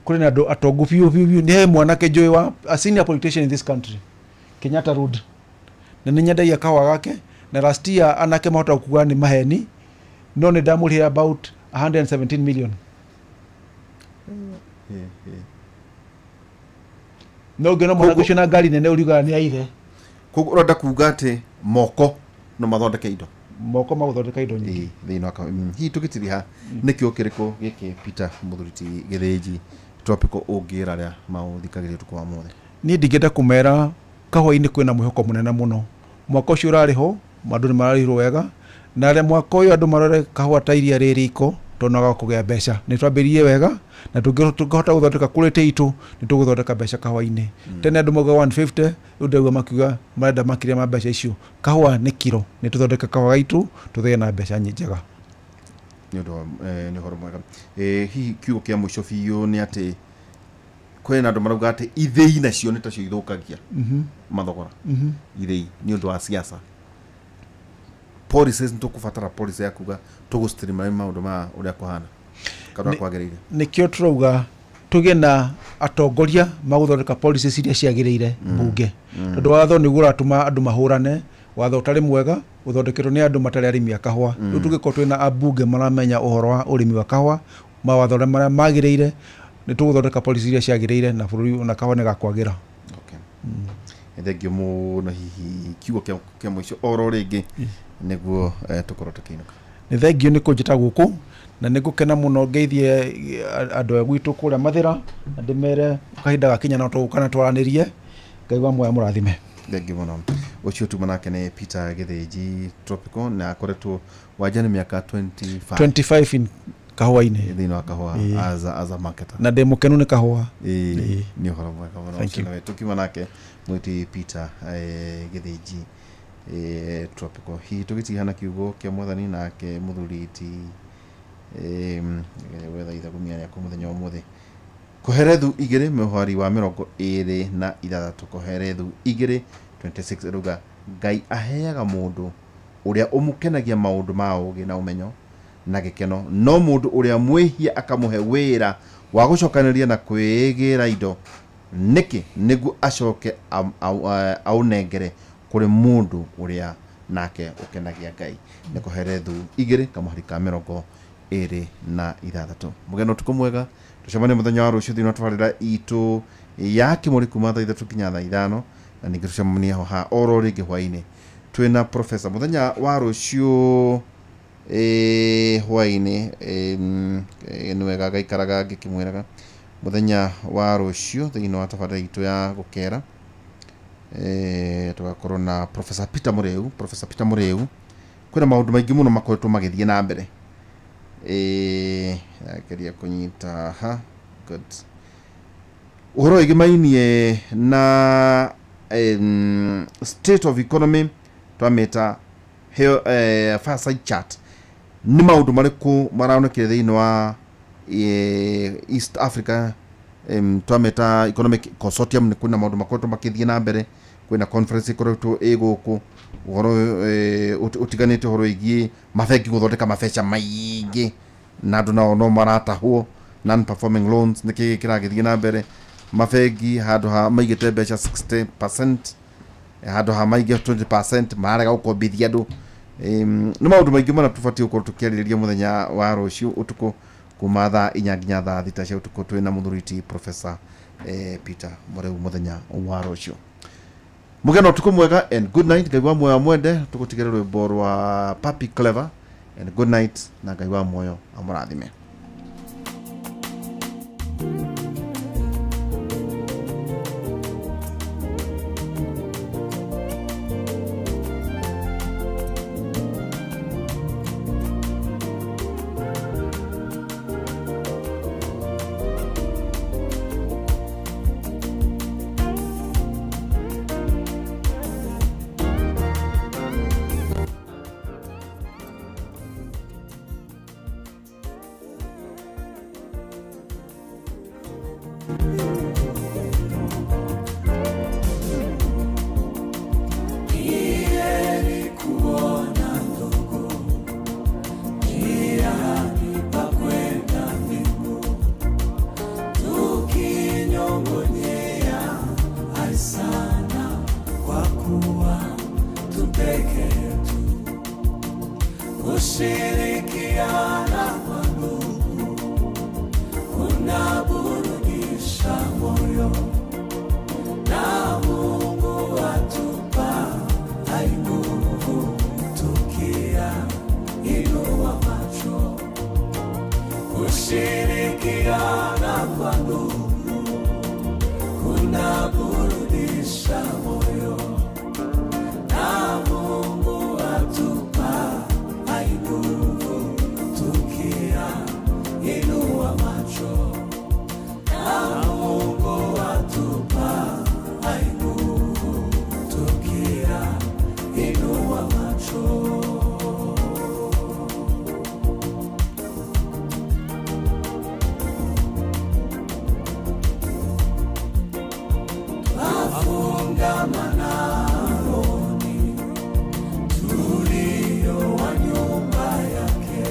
Kũrĩ na andũ atongu biũ biũ biũ. Nĩ he mwanake njũĩ wa a senior politician in this country, Kenyatta Road. Na nĩ nyendagia kahũa gake, na last year anake mahota kuga nĩ maheni, no nĩ ndamũrĩhire about 117 million. No ngĩona mwanake ũcio na ngari nene ũriugaga nĩ aithe. Koguo ũrenda kuga atĩ moko no mathondeke indo. Moko magũthondeka indo nyingĩ. Thĩinĩ wa hihi tũgĩtiriha nĩ kĩo kĩrĩkũ gĩkĩ Peter Mũthuri Gĩthĩnji Tropical ũngĩra arĩa maũthikagĩrĩria ũtukũ wa mũthĩ? Niĩ ndingĩenda kũmera kahũa-inĩ kwĩna mwĩhoko mũnene mũno. Mwaka ũcio ũrarĩ ho andũ nĩ mararĩhirwo wega, na arĩa mwaka ũyũ andũ marore kahũa ta iria rĩ riko tondũ no gakũgĩa mbeca. Nĩ twambĩrĩirie wega na tũngĩhota gũthondeka quality itũ nĩ tũgũthondeka mbeca kahũa-inĩ. Tene andũ maugaga 150, rĩu ndaigua makiuga marenda makĩria ma mbeca icio. Kahũa nĩ kiro, nĩ tũthondeke kahũa gaitũ tũthĩe na mbeca njega. Nĩ ũndũ nĩ ũhoro mwega. Hihi kiugo kĩa mũico biũ nĩ atĩ kwĩna andũ marauga atĩ ithĩi nacio nĩ tacio ithũkagia mathogora. Ithĩi nĩ ũndũ wa siasa. Policies nĩtũkũbatara policy ya kuga tũgũ-streamline maũndũ ma ũrĩa kũhana kana kwagĩrĩire. Nĩkĩo tũrauga tũgĩe na atongoria magũthondeka policies iria ciagĩrĩire mbunge, tondũ watho nĩguo ũratũma andũ mahũrane. Watho ũtarĩ mwega ũthondeketwo nĩ andũ matarĩ arĩmi a kahũa. Rĩu tũngĩkorwo twĩna ambunge maramenya ũhoro wa ũrĩmi wa kahũa, mawatho marĩa magĩrĩire, nĩ tũgũthondeka policy iria ciagĩrĩire na bũrũri na kahũa nĩ gakwagĩra. Thengio mũno. Hihi kiugo kĩa mũico oro rĩngĩ nĩguo tũkorwo tũkĩinũka. Nĩ thengio nĩ kũnjĩta gũkũ, na nĩ ngũkena mũno ngeithie andũ a gwitũ kũrĩa Mathĩra, na ndĩmere kahinda gakinya no tũgũka na twaranĩrie. Ngai wa muoyo mũrathime. Thengio mũno. Ũcio tuma nake nĩ Peter Gĩthĩnji Tropical, na akoretwo wanja nĩ mĩaka 25. 25 in kahũa-inĩ. Thĩinĩ wa kahũa as a marketer. Na ndĩ mũkenu nĩ kahũa. Nĩ ũhoro mwega mũno. Tũkiuma nake mwĩti Peter Gĩthĩnji Tropical. Hihi tũgĩtigana kiugo kĩa mwathani nake mũthuri ti wetha ithagumia rĩaku mũthenya wa ũmũthĩ. Koherethu 2 mũhari wa 26, Koherethu 2:26 ĩrauga Ngai aheaga mũndũ ũrĩa ũmũkenagia maũndũ ma ũũgĩ na ũmenyo na gĩkeno, no mũndũ ũrĩa mwĩhia akamũhe wĩra wa gũcokanĩrĩria na kwĩgĩra indo. Nĩkĩ? Nĩguo acoke aũnengere kũrĩ mũndũ ũrĩa nake ũkenagia Ngai. Nĩ Koherethu 2 kamũhari ka 26. Mũgeni ũtukũ mwega, tũcemanie mũthenya wa rũciũ thĩinĩ wa tabarĩra itũ ya Kĩmũrĩ kuma thaa 3 nginya thaa 5, na ningĩ tũcemanie ho ha oro rĩngĩ hwaĩ-inĩ twĩna professor mũthenya wa rũciũ hwaĩ-inĩ. Nĩ wega gaikaraga ngĩkĩmwĩraga mũthenya wa rũciũ thĩinĩ wa tabarĩra itũ ya gũkera, tũgakorwo na Professor Peter Mũrĩu. Professor Peter Mũrĩu kwĩna maũndũ maingĩ mũno makoretwo magĩthiĩ na mbere. Geria kũnyita ha good ũhoro wĩgĩmainie na state of economy twamĩta fireside chat. Nĩ maũndũ marĩkũ maraonekire thĩinĩ wa East Africa, twamĩta economic consortium. Nĩ kwĩna maũndũ makoretwo makĩthiĩ na mbere, kwĩna conference ĩkoretwo ĩ gũkũ ũhoro ũtiganĩte ũhoro wĩgiĩ mabengi gũthondeka mabeca maingĩ na andũ nao no maratahwo, non performing loans nĩ kĩĩ kĩragĩthiĩ na mbere. Mabengi handũ ha maigĩte mbeca 60%, handũ ha maige 20% mararega gũkombithia andũ. Nĩ maũndũ maingĩ marĩa tũbatiĩ gũkorwo tũkĩarĩrĩria mũthenya wa rũciũ ũtukũ kuma thaa 4 nginya thaa 6 cia ũtukũ twĩ na mũthuri Professor Peter Mureu mũthenya wa rũciũ. Mũgeno ũtukũ mwega and good night. Ngai wa muoyo amwende. Tũgũtigĩra rwĩmbo rwa Papi Clever and good night, na Ngai wa muoyo amũrathime. Kushirikiana kwa ndugu kunaburudisha moyo, na Mungu atupa nguvu tukiyainua macho. Kushirikiana kwa ndugu kunaburudisha moyo, na Mungu atupa nguvu tukiyainua macho, na Mungu atupa nguvu tukiyainua macho. Twafungamana rohoni tulio wa nyumba yake,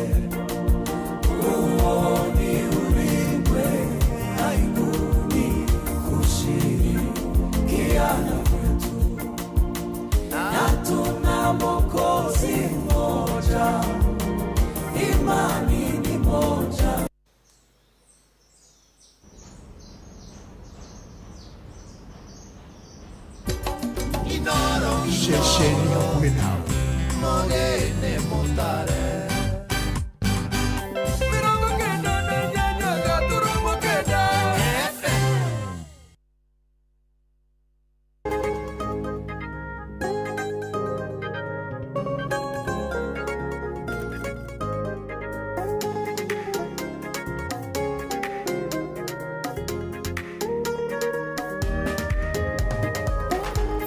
huo ni ulimwe aibuni kushirikiana kwetu, na tuna Mwokozi mmoja, imani ni moja. Ceceni hakuhĩ nawe. Mogene mutare 98.9 FM.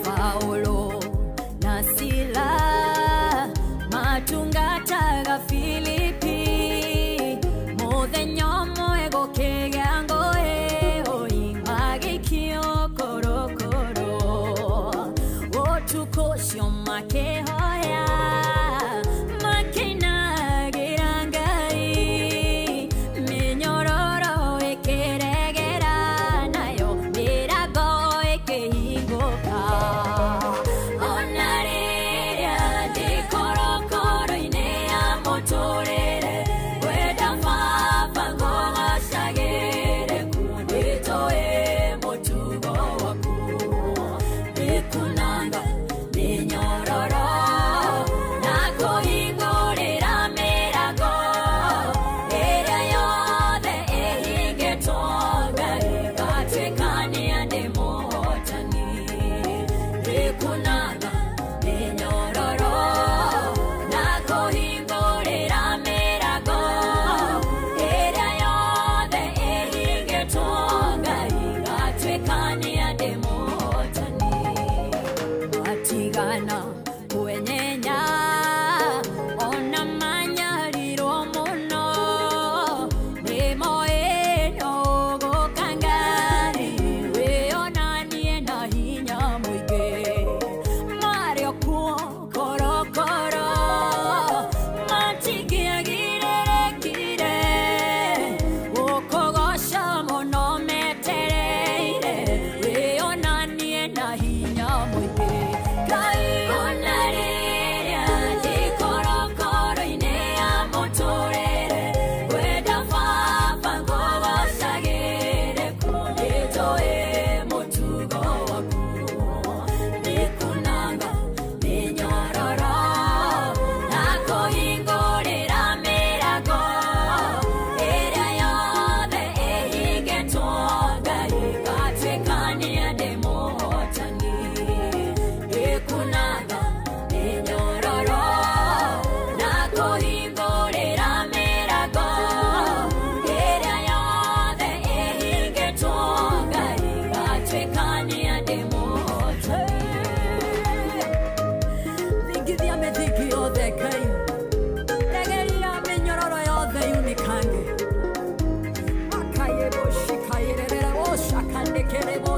Paulo na Sila matungata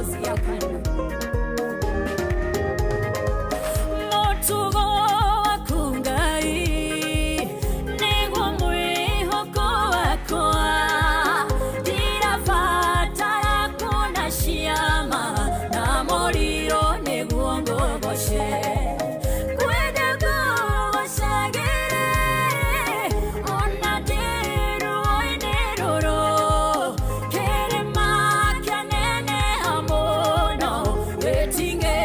Moziakana Motugo waku Ngai Nĩguo mwĩhoko wakwa Ndirabatara kuona ciama na mũriro nĩguo ngũgoce Kwenda ngũgocagĩre ona ndĩ ruo-inĩ rũrũ Kĩrĩma kĩaneneha mũno gĩtingĩ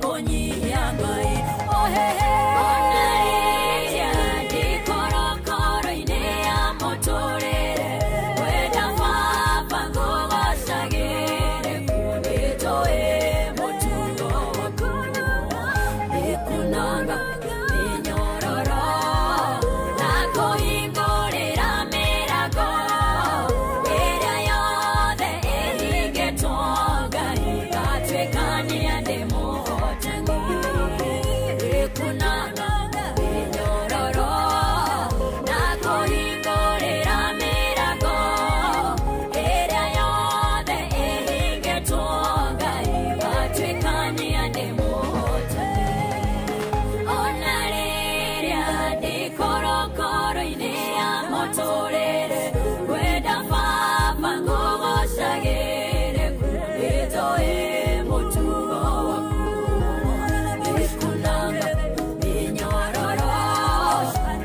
kũnyihia Ngai Ohehe Ona rĩrĩa ndĩ korokoro-inĩ ya mũtũrĩre Kwenda Baba ngũgocagĩre nĩnjũĩ mũtugo waku Nĩkũnanga mĩnyororo na kũhingũrĩra mĩrango ĩrĩa yothe ĩhingĩtwo Ngai ngatuĩkania ndĩ mũhotani Nĩkũnanga mĩnyororo na kũhingũrĩra mĩrango ĩrĩa yothe ĩhingĩtwo Ngai ngatuĩkania ndĩ mũhotani Ona rĩrĩa ndĩ korokoro-inĩ ya mũtũrĩre Kwenda Baba ngũgocagĩre nĩnjũĩ mũtugo waku Nĩkũnanga mĩnyororo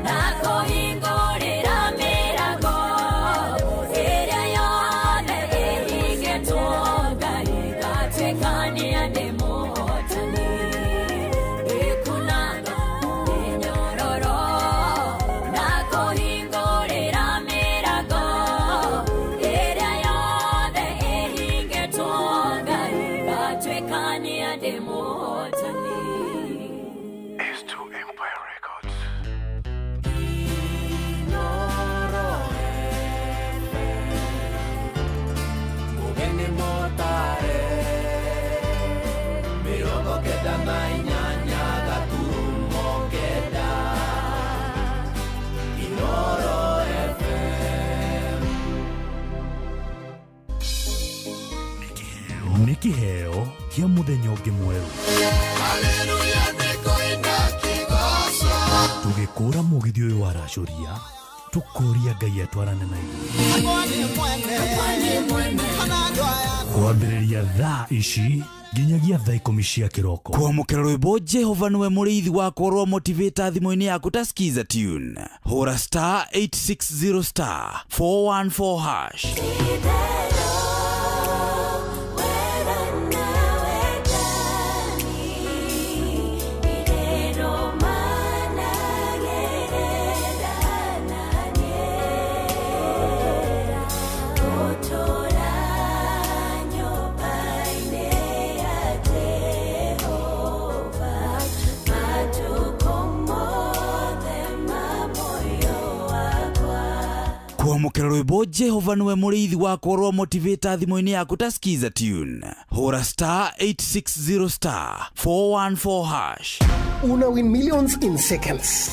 na kũhingũrĩra mĩrango ĩrĩa yothe ĩhingĩtwo Ngai ngatuĩkania ndĩ mũhotani Nĩkũnanga mĩnyororo na kũhingũrĩra mĩrango ĩrĩa yothe ĩhingĩtwo Ngai ngatuĩkania ndĩ mũhotani S2 Empire Records. Mugeni motare 98 gaturumo kenda Inoro FM. Nĩ kĩheo kĩa mũthenya ũngĩ mwerũ Haleluya nĩkũina kĩgoco tũgĩkũra mũgithi ũyũ waracũria tũkũria Ngai atwarane na ithuĩ kwambĩrĩria thaa ici nginyagia thaa 10 cia kĩroko Kwamũkĩra rwĩmbo Jehova nĩwe mũrĩithi wakwa rwa motivator thimũ-inĩ yaku ta skiza tune hũra star 860 star 414 hash. Kwamũkĩra rwĩmbo Jehova nĩwe mũrĩithi wakwa rwa motivator thimũ-inĩ yaku ta skiza tune hũra star 860 star 414 hash. Una win millions in seconds.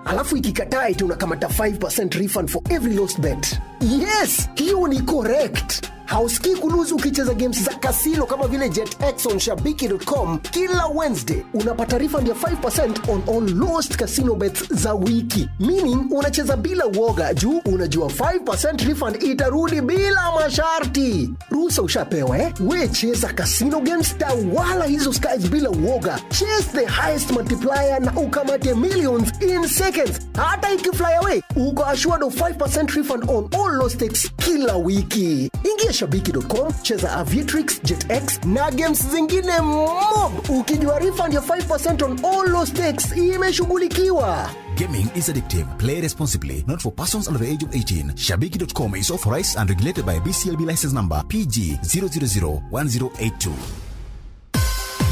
Alafu ikikataa eti unakamata 5% refund for every lost bet. Yes, hiyo ni correct. Hausikii kuluzu ukicheza games za kasino kama vile JetX on shabiki.com kila Wednesday. Unapata refund ya 5% on all lost casino bets za wiki. Meaning unacheza bila uoga juu unajua 5% refund itarudi bila masharti. Ruhusa ushapewa eh? We cheza casino games, tawala hizo skies bila uoga. Chase the highest multiplier na ukamate millions in seconds. Hata ikifly away, uko assured of 5% refund on all lost stakes kila wiki. Ingia shabiki.com, cheza Aviatrix, JetX na games zingine mob. Ukijua refund ya 5% on all lost stakes imeshughulikiwa. Gaming is addictive. Play responsibly. Not for persons under the age of 18. Shabiki.com is authorized and regulated by BCLB license number PG 0001082.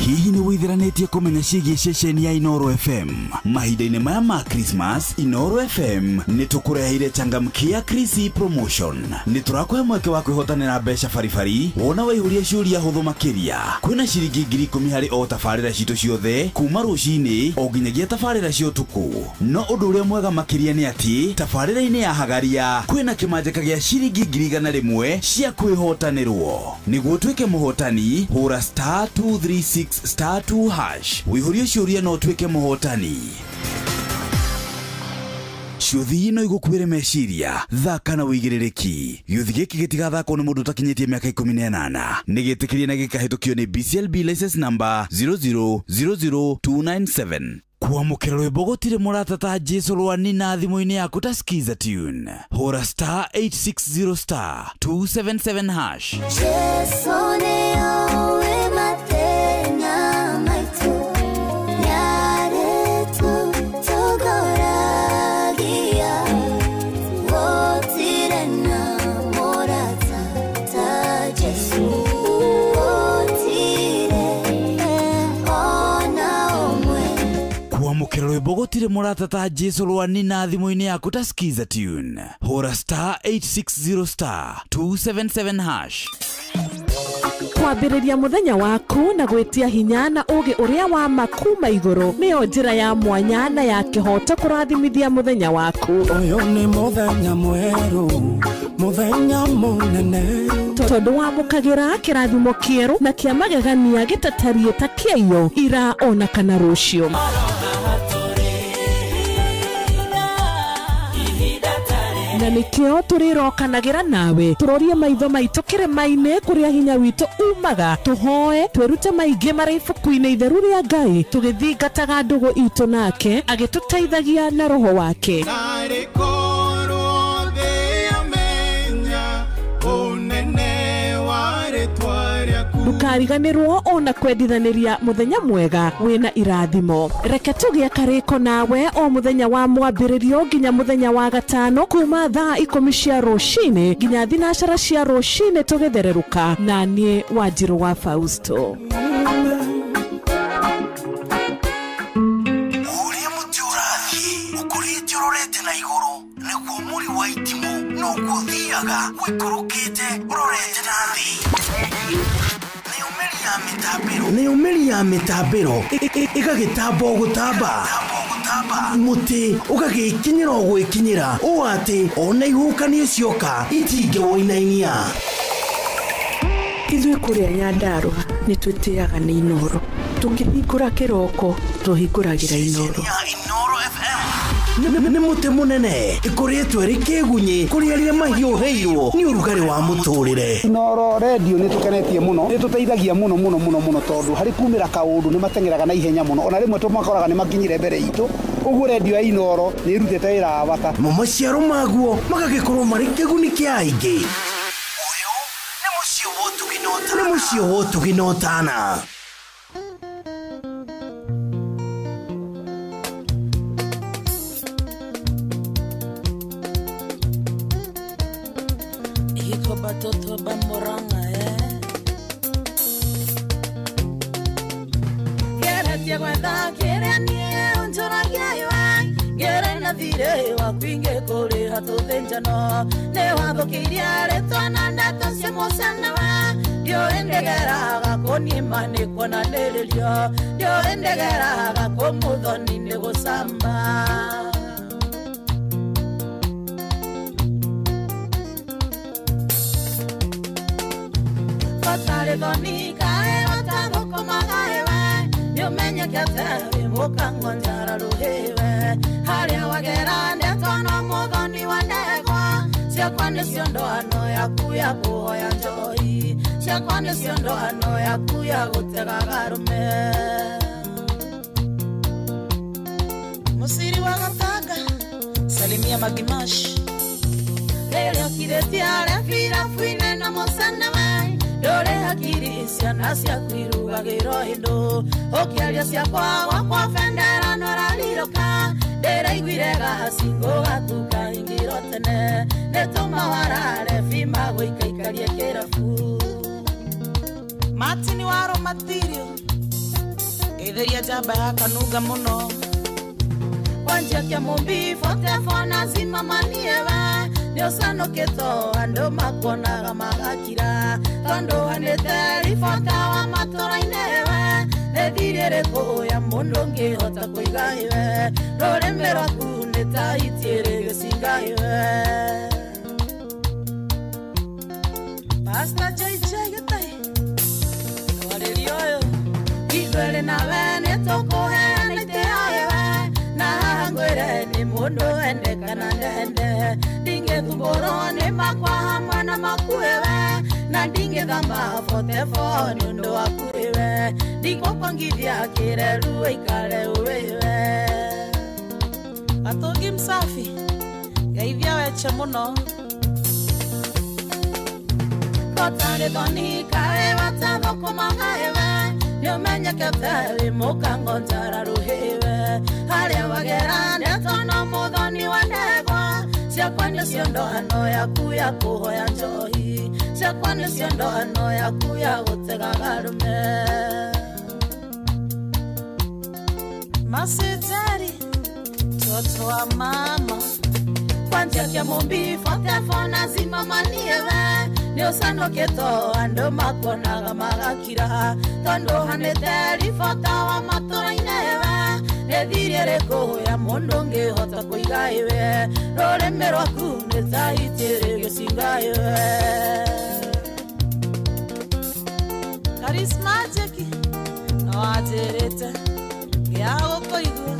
Hihi nĩ wĩthiranĩtie kũmenya ciĩgiĩ ceceni ya Inoro FM? Mahinda-inĩ maya ma Christmas, Inoro FM nĩ tũkũreheire changamkia Chrissy promotion. Nĩ tũrakũhe mweke wa kwĩhotanĩra mbeca baribari wona waihũria ciũria hũthũ makĩria. Kwĩna ciringi 10,000 harĩ o tabarĩra citũ ciothe kuma rũcinĩ o nginyagia tabarĩra cia ũtukũ. No ũndũ ũrĩa mwega makĩria nĩ atĩ tabarĩra-inĩ ya Hagaria kwĩna kĩmanjĩka gĩa ciringi 100,000 cia kwĩhotanĩrwo. Nĩguo ũtuĩke mũhotani, hũra star 236 star 2 hash. Wĩihũrie ciũria no ũtuĩke mũhotani. Ciũthi no igũkuĩre meciria, thaka na wĩigĩrĩrĩki. Gĩũthi gĩkĩ gĩtigathakwo nĩ mũndũ ũtakinyĩtie mĩaka 18. Nĩ gĩtĩkĩrie na gĩkahĩtũkio nĩ BCLB license number 0000297. Kwamũkĩra rwĩmbo gũtirĩ mũrata ta Jesu rwani na thimũ-inĩ yaku ta Skiza Tune. Hũra star 860 star 277 hash. Jesu nĩoĩ mathĩna maitũ, nĩarĩtũ tũgoragia, gũtirĩ na mũrata ta Jesu, gũtirĩ ona ũmwe. Kwamũkĩra rwĩmbo gũtirĩ mũrata ta Jesu rwani na thimũ-inĩ yaku ta Skiza Tune. Hũra star 860 star 277 hash. Kwambĩrĩria mũthenya waku na gwĩtia hinya na ũũgĩ ũrĩa wa ma kuma igũrũ nĩyo njĩra ya mwanya na ya kĩhooto kũrathimithia mũthenya waku. Ũyũ nĩ mũthenya mwerũ, mũthenya mũnene, tondũ wamũkagĩra kĩrathimo kĩerũ na kĩa magegania gĩtatariĩ ta kĩaiyo ira ona kana rũciũ. Na nĩkĩo tũrĩrokanagĩra nawe tũrorie maitho maitũ kĩrĩma-inĩ kũrĩa hinya witũ umaga, tũhoe twĩrute maingĩ marĩ ibuku-inĩ itheru rĩa Ngai tũgĩthingataga ndũgũ itũ nake agĩtũteithagia na roho wake. Narĩ korwo thĩ yamenya ũnene wa rĩtwa rĩaku. Ndũkariganĩrwo ona kwendithanĩria mũthenya mwega wĩna irathimo. Reke tũgĩe karĩko nawe o mũthenya wa mwambĩrĩrio nginya mũthenya wa gatano kuma thaa 10 cia rũcinĩ nginya 12 cia rũcinĩ tũgĩthererũka na niĩ Wanjirũ wa Fausto. Ũrĩa mũtĩ ũrathiĩ ũkũrĩte ũrorete na igũrũ nĩguo mũri wa itimũ noguo ũthiaga ũikũrũkĩte ũrorete na thĩ. Nĩ ya mĩtambĩro ĩgagĩtamba o gũtamba, mũtĩ ũgagĩkinyĩra o gwĩkinyĩra ũũ atĩ ona ihuhũkanio cioka itingĩwũinainia. Ithuĩ kũrĩa Nyandarũa nĩ twĩtĩaga nĩ Inoro, tũkĩhingũra kĩroko tũhingũragĩra Inoro. Nĩ mũtĩ mũnene ĩkũrĩtwo ĩrĩ kĩgunyĩ kũrĩ arĩa mahiũhĩirwo nĩ ũrugarĩ wa mũtũrĩre. Inoro redio nĩ tũkenetie mũno, nĩ tũteithagia mũno mũno mũno mũno tondũ harĩ kumĩra kaũndũ nĩ mateng'eraga na ihenya mũno, ona rĩmwe tũmakoraga nĩ makinyire mbere itũ. Ũguo redio ya Inoro nĩ ĩrutĩte wĩra wa bata. Mo maciaro maguo magagĩkorwo marĩ kĩguni kĩa aingĩ. Ũyũ nĩ mũciĩ wa ũtugi na ũtana. Batoto ba Murang'a Geretie gwetha kĩrĩa niĩ ũnjũragia iwe, ngere na thirĩ waku ingĩkũrĩha tũthĩnjano, nĩ wathũkĩirie rĩtwa na ndeto cia mũcanawe, ndiũĩ ndĩgeraga kũnima nĩ kuonanĩrĩrio, ndiũĩ ndĩgeraga kũmũthoni nĩ gũcamba. Thoni kae watagũkomagaewe, nĩũmenyekete wĩ mũkango njara rũhĩwe, harĩa wagera ndeto no mũthoni wa ndegwa, ciakwa nĩcio ndoano yaku ya kũhoya njohi, ciakwa nĩcio ndoano yaku ya gũtegaga arũme. Mũciri wa Gatanga, salimia Magimash, rĩrĩa ũkirĩtie arĩa birabu-inĩ na mũcanawe, ndũrĩ hakiri ciana ciaku irugagĩrwo hĩndũ, ũkĩaria ciakwa gwakwa bendera nĩũrarirũka, ndĩraiguire gacingũ gaku kahingirwo tene, nĩtũma warare bima gũikaikarie kĩrabu. Martin wa Romatirio, Ngeithĩria njamba ya kanunga mũno. Wanjia kia mumbi fotefona zimamanieva nĩũcanũkĩtwo andũ makuonaga magakira tondũ hanĩte ribota wa matũra-inĩ we nĩ thirĩ ĩrĩkũ ya mũndũ ũngĩhota kũiga iwe rũrĩmĩ rwaku nĩ ta itiĩrĩ gĩcinga iwe. Pastor JJ Gĩtai twarĩrio ũyũ ithuerĩ nawe nĩtũkũheana itĩo iwe na haha ngwĩre nĩ mũndũ ende kana ndende ndingĩthumbũrwo nĩ makwa hamwe na maku iwe na ndingĩthamba botefo nĩ ũndũ waku iwe ndingũkwongithia kĩreru ũikare ũĩwe. Atũngi msafi geithia weche mũno. Kotarĩ thoni kaĩ watathũkũmaga iwe nĩũmenyekete wĩ mũkango njara rũhĩwe harĩa wagera ndeto no mũthoni wa ndegwa ciakwa nĩcio ndoano yaku ya kũhoya njohi ciakwa nĩcio ndoano yaku ya gũtegaga arũme. Masitari toto wa mama kwanjia kia mumbi fotefona zimamanieve nĩũcanũkĩtwo andũ makuonaga magakira tondũ hanĩte ribota wa matũra-inĩ we nĩ thirĩ ĩrĩkũ ya mũndũ ũngĩhota kũiga iwe rũrĩmĩ rwaku nĩ ta itiĩrĩ gĩcinga iwe. Karisma Jeki no anjĩrĩte ngĩaga gũkũigua.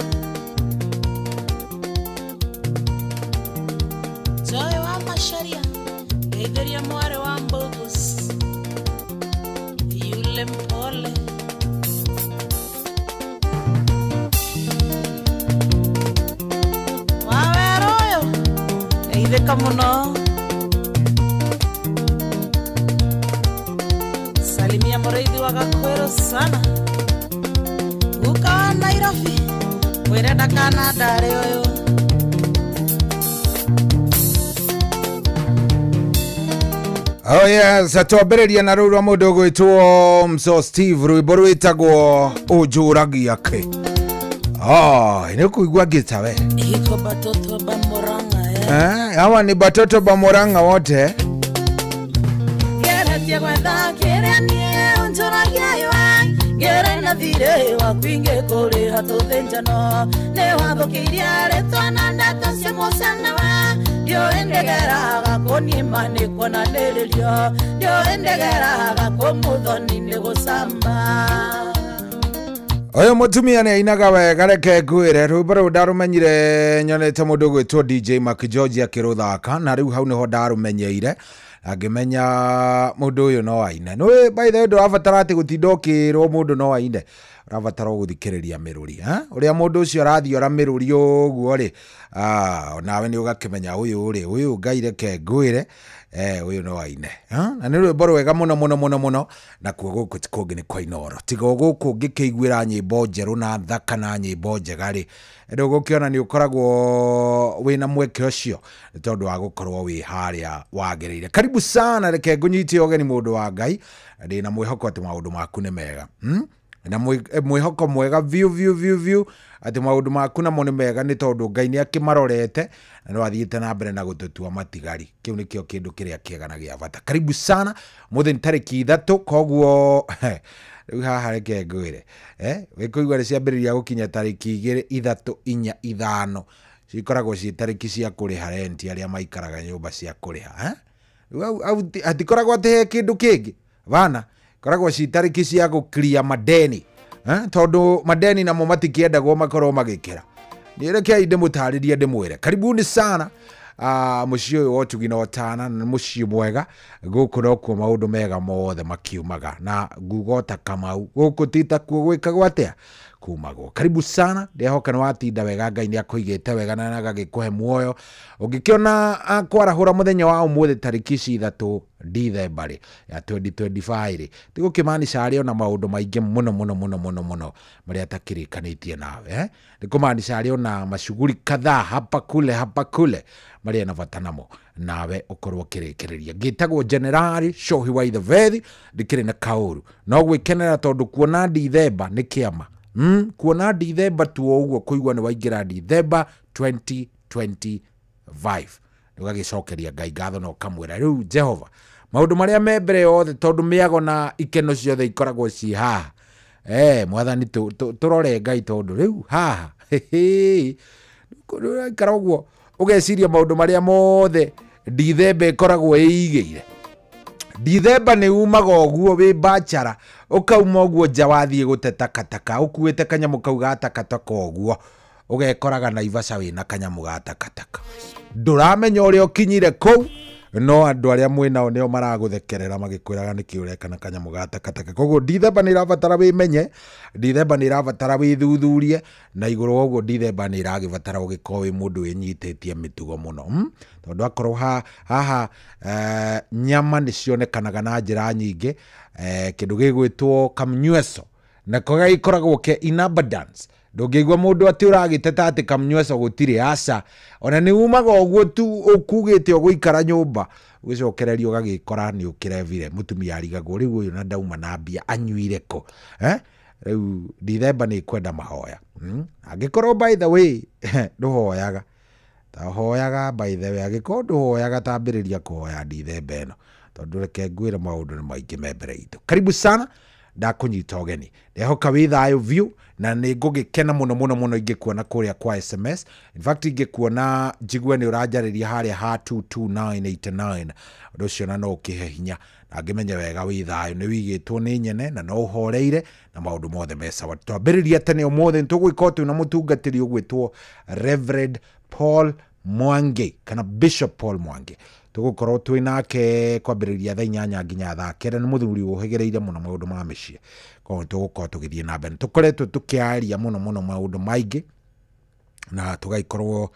Joy wa Macharia ngeithĩria mwarĩ wa Mbogus yule mpole. Wawera ũyũ ngeithĩka mũno. Salimia mũrĩithi wa Gakwĩrũ sana guka wa Nairobi mwĩre ndakana ndarĩ ũyũ. Oh yes, twambĩrĩria na rũu rwa mũndũ ũgwĩtwo Mso Steve rwĩmbo rwĩtagwo ũnjũragia kĩ. Oh, nĩ kũigua ngĩta we. Iko batoto ba Murang'a. Hawa ni batoto ba Murang'a wote. Geretie gwetha kĩrĩa niĩ ũnjũragia iwe ngĩrĩ na thirĩ waku ingĩkũrĩha tũthĩnjano nĩ wathũkĩirie rĩtwa na ndeto cia mũcana we ndiũĩ ndegeraga kũnima nĩ kuonanĩrĩrio ndiũĩ ndegeraga kũmũthoni nĩ gũcamba. Ũyũ mũtumia nĩ ainaga wega reke ngwĩre rwĩmbo rũu ndarũmenyire nyonete mũndũ ũgwĩtwo DJ Mark George akĩrũthaka na rĩu hau nĩho ndarũmenyeire angĩmenya mũndũ ũyũ no aine. Nĩ by the way ndũrabatara atĩ gũtinda ũkĩrwo mũndũ no aine ũrabatara gũthikĩrĩria mĩrũri ũrĩa mũndũ ũcio arathiora mĩrũri ũguo rĩ onawe nĩ ũgakĩmenya ũyũ rĩ ũyũ Ngai reke ngwĩre ũyũ no aine na nĩ rwĩmbo rwega mũno mũno mũno mũno na kuo gũkũ ti kũngĩ nĩ kwa Inooro tiga gũkũ ngĩkĩiguĩra nyĩmbo njerũ na thaka na nyĩmbo njega rĩ ndũgũkĩona nĩ ũkoragwo wĩna mweke ũcio nĩ tondũ wa gũkorwo wĩ harĩa wagĩrĩire. Karibu sana reke ngũnyite ũgeni mũndũ wa Ngai ndĩna mwĩhoko atĩ maũndũ maku nĩ mega na mwĩhoko mwega viu viu viu viu atĩ maũndũ maku namo nĩ mega nĩ tondũ Ngai nĩ akĩmarorete na no athiĩte na mbere na gũtũtua matigari. Kĩu nĩkĩo kĩndũ kĩrĩa kĩega na gĩa bata. Karibu sana mũthĩ nĩ tarĩki 3 koguo rĩu haha reke ngwĩre wĩkũigua nĩ ciambĩrĩria gũkinya tarĩki 2 3 4 5 cikoragwo ciĩ tarĩki cia kũrĩha renti arĩa maikaraga nyũmba cia kũrĩha rĩu hatikoragwo atĩ he kĩndũ kĩngĩ bana koragwo ciĩ tarĩki cia gũkiria madeni tondũ madeni namo matikĩendagwo makorwo magĩkĩra. Nĩrekei ndĩmũtarĩrie ndĩmwĩre karibuni sana mũciĩ ũyũ wa ũtugi na ũtana nĩ mũciĩ mwega gũkũ nokuo maũndũ mega mothe makiumaga na nguga ta Kamau gũkũ ti takuo gwĩkagwo atĩa kumagwo. Karibu sana ndehoka nĩ watinda wega Ngai nĩ akũigĩte wega na agagĩkũhe muoyo ũngĩkĩona akwarahũra mũthenya wa ũmũthĩ tarĩki ici 3 Dithemba rĩ ya 2025 rĩ tigũkĩmaanica arĩ ona maũndũ maingĩ mũno mũno mũno mũno mũno marĩa atakĩrĩkanĩtie nawe nĩ kũmaanica arĩ ona macuguri kadhaa hapa kule marĩa na bata namo nawe ũkorwo ũkĩrĩkĩrĩria. Ngĩtagwo Generali Shohi wa Ithevethi ndĩkĩrĩ na kaũru no gwĩkenera tondũ kuona Dithemba nĩ kĩama Kuona Dithemba tu o ũguo kũigua nĩ waingĩra Dithemba 2025, ũgagĩcokeria Ngai ngatho na ũkamwĩra rĩu Jehova maũndũ marĩa me mbere yothe, tondũ mĩago na ikeno ciothe ikoragwo ci haha. Mwathani tũrore Ngai, tondũ rĩu haha ikara ũguo ũgeciria maũndũ marĩa mothe Dithemba ĩkoragwo ĩigĩire. Dithemba nĩ umaga ũguo wĩ bachara, ũkauma ũguo nja wathiĩ gũte takataka, ũkuĩte kanyamũ kau ga takataka ũguo, ũgekoraga Naivasha wĩna kanyamũ ga takataka, ndũramenya ũrĩa ũkinyire kũu, no andũ arĩa mwĩnao nĩo maragũthekerera magĩkwĩraga nĩkĩ ũreka na kanyamũ ga takataka. Koguo Dithemba nĩ ĩrabatara wĩmenye, Dithemba nĩ ĩrabatara wĩthuthurie, na igũrũ wa ũguo Dithemba nĩ ĩragĩbatara ũgĩkorwo wĩ mũndũ wĩnyitĩtie mĩtugo mũno, tondũ akorwo haha nyama nĩ cionekanaga na njĩra nyingĩ, kĩndũ gĩgwĩtwo kamnyweso nako gagĩkoragwo ke in abundance. Ndũngĩigua mũndũ atĩ ũragĩteta atĩ kamnyweso gũtirĩ, aca. Ona nĩ umaga ũguo tu ũkugĩte ũgũikara nyũmba, ũgĩcokereria ũgagĩkora nĩ ũkĩrevire. Mũtumia arigagwo rĩu ũyũ na ndauma na mbia anyuire kũ? Rĩu Dithemba nĩ ĩkwenda mahoya. Angĩkorwo by the way ndũhoyaga, ta hoyaga by the way, angĩkorwo ndũhoyaga tambĩrĩria kũhoya Dithemba ĩno, tondũ reke ngwĩre maũndũ nĩ maingĩ me mbere itũ. Karibu sana, ndakunyita ũgeni, ndehoka wĩ thayũ biũ, na nĩ ngũgĩkena mũno mũno mũno ingĩkuona kũrĩa kwa SMS. In fact ingĩkuona njigue nĩ ũranjarĩria harĩa ha 22989, ũndũ ũcio na no ũkĩhe hinya na ngĩmenye wega wĩ thayũ, nĩ wigĩtwo nĩ nyene na no ũhoreire na maũndũ mothe me sawa. Twambĩrĩria tene ũmũthĩ nĩtũgũgĩkorwo twĩna mũtungatĩri ũgwĩtwo Reverend Paul Mwangi kana Bishop Paul Mwangi. Tũgũkorwo twĩ nake kwambĩrĩria thaa 8 nginya thaa 9. Nĩ mũthuri ũhĩgĩrĩire mũno maũndũ ma mĩciĩ, koguo tũgũkorwo tũgĩthiĩ na mbere. Tũkoretwo tũkĩaria mũno mũno maũndũ maingĩ, na tũgagĩkorwo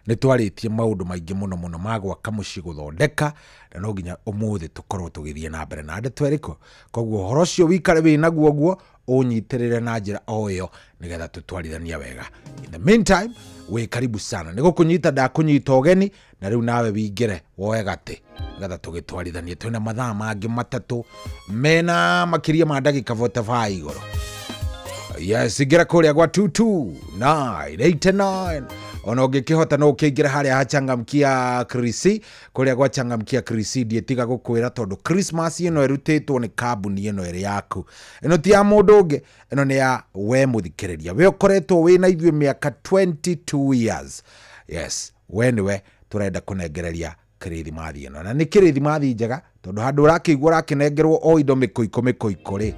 nĩ twarĩtie maũndũ maingĩ mũno mũno ma gwaka mũciĩ, gũthondeka, na no nginya ũmũthĩ tũkorwo tũgĩthiĩ na mbere na ndeto ĩrĩkũ. Koguo ũhoro ũcio wĩikare wĩ naguo ũguo, ũnyitĩrĩre na njĩra o ĩyo nĩgetha tũtwarithania wega. In the meantime, wĩ karibu sana, nĩ gũkũnyita ndakũnyita ũgeni, na rĩu nawe wingĩre woe gatĩ nĩgetha tũgĩtwarithanie. Twĩna mathaa mangĩ 3 mena makĩria ma ndagĩka 45 igũrũ. Yes, ingĩra kũrĩa gwa 22989. Ona ũngĩkĩhota no ũkĩingĩra harĩa hachangamkia Krisi, kũrĩa gwa changamkia Krisi ndiĩtiga gũkwĩra, tondũ Christmas ĩno ĩrutĩtwo nĩ kambuni ĩno ĩrĩ yaku. Ĩno ti ya mũndũ ũngĩ, ĩno nĩ ya we mũthikĩrĩria, we ũkoretwo wĩ na ithuĩ mĩaka 22 years. Yes, we nĩwe tũrenda kũnengereria kĩrĩthimathi ĩno, na nĩ kĩrĩthimathi njega, tondũ handũ ũrakĩigua ũrakĩnengerwo o indo mĩkũikũ mĩkũikũ rĩ,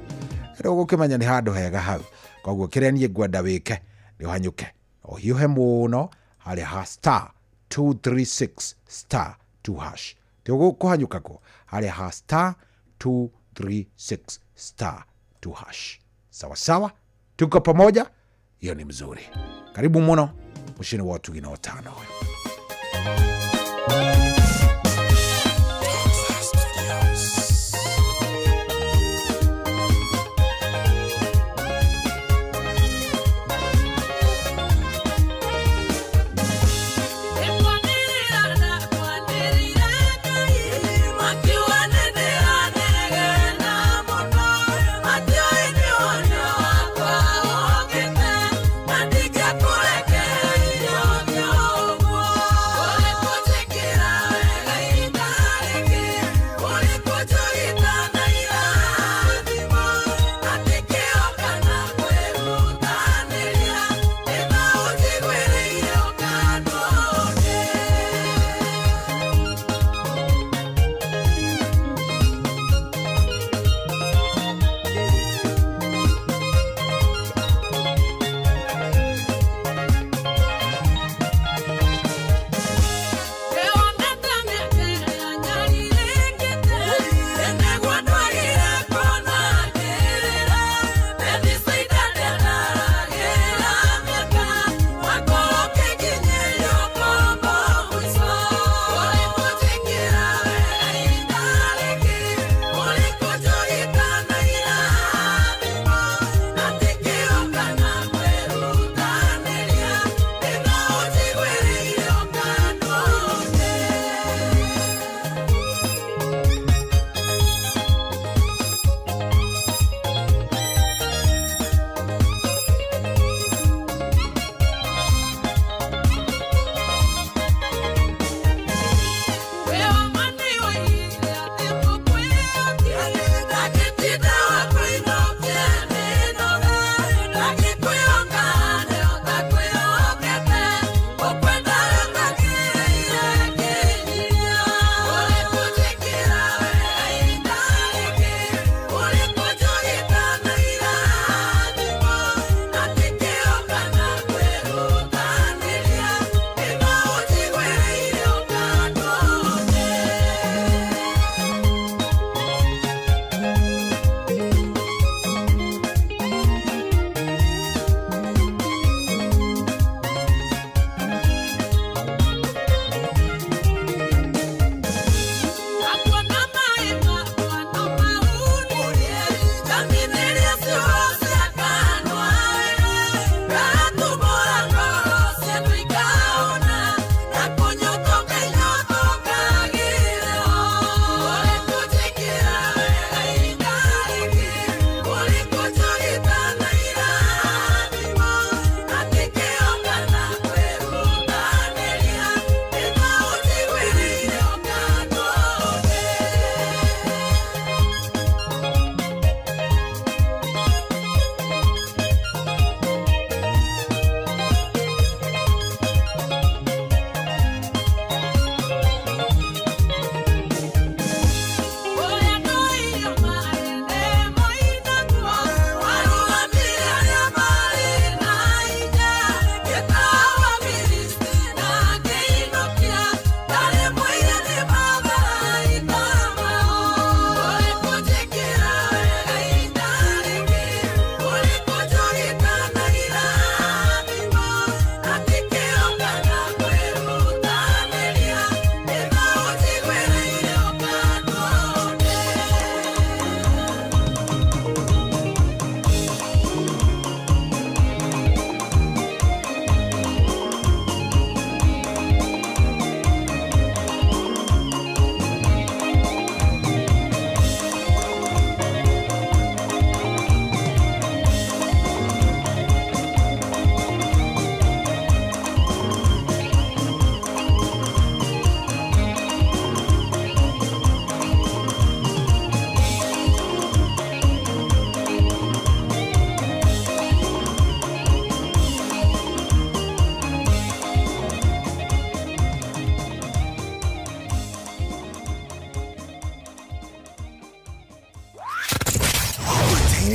rĩu ũgũkĩmenya nĩ handũ hega hau. Koguo kĩrĩa niĩ ngwenda wĩke nĩ ũhanyũke ũhiũhe mũno harĩa ha star 236 star 2 hash. Ti ũkũhanyũka kũ harĩa ha star 236 star 2 hash. Sawa sawa, tuko pamoja, hiyo ni mzuri. Karibu mũno mũciĩ wa Ũtugi na Ũtano. Thank you.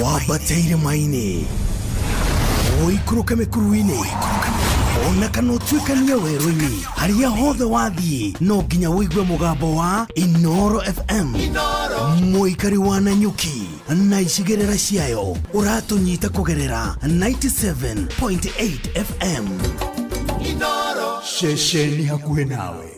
Wambate irĩma-inĩ, ũikũrũke mĩkuru-inĩ, ona kana ũtuĩkanie werũ-inĩ, harĩa hothe wathiĩ no nginya ũigue mũgambo wa Inoro FM. Mũikari wa Nanyuki na icigĩrĩra ciayo ũratũnyita kũgerera 97.8 FM. Inoro ceceni hakuhĩ nawe.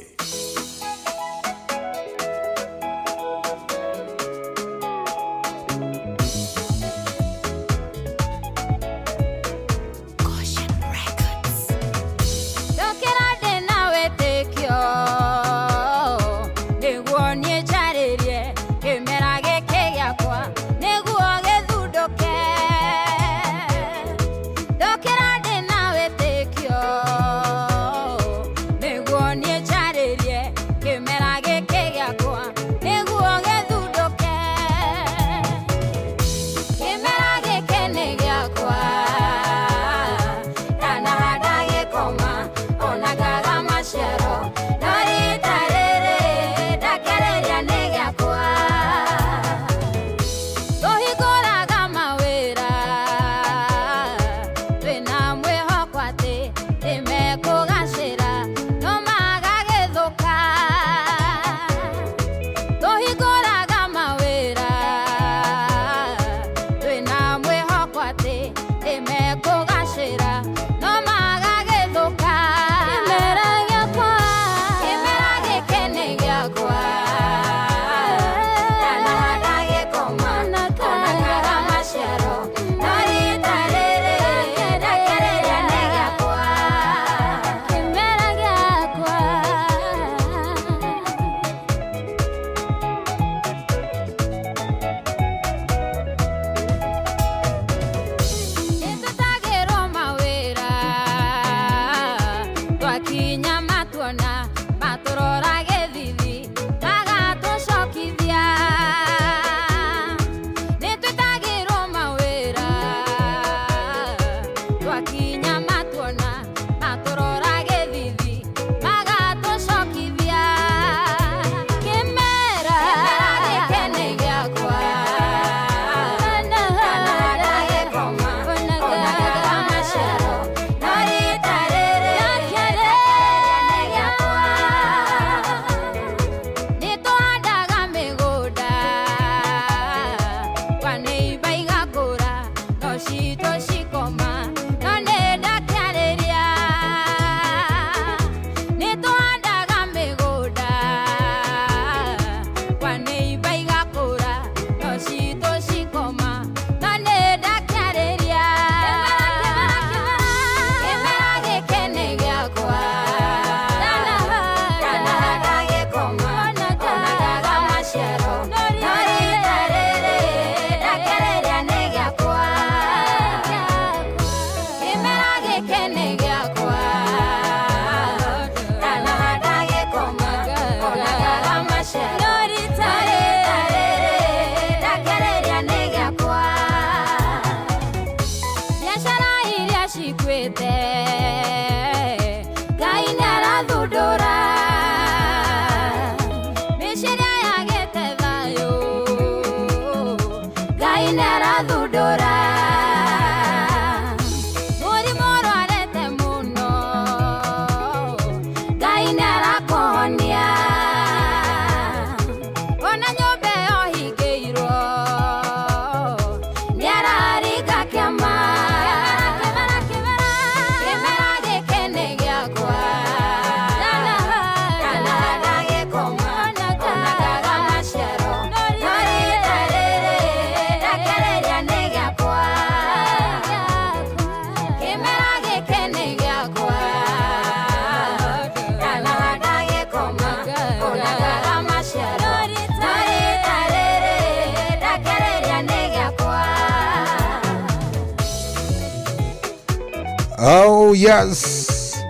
Oh yes.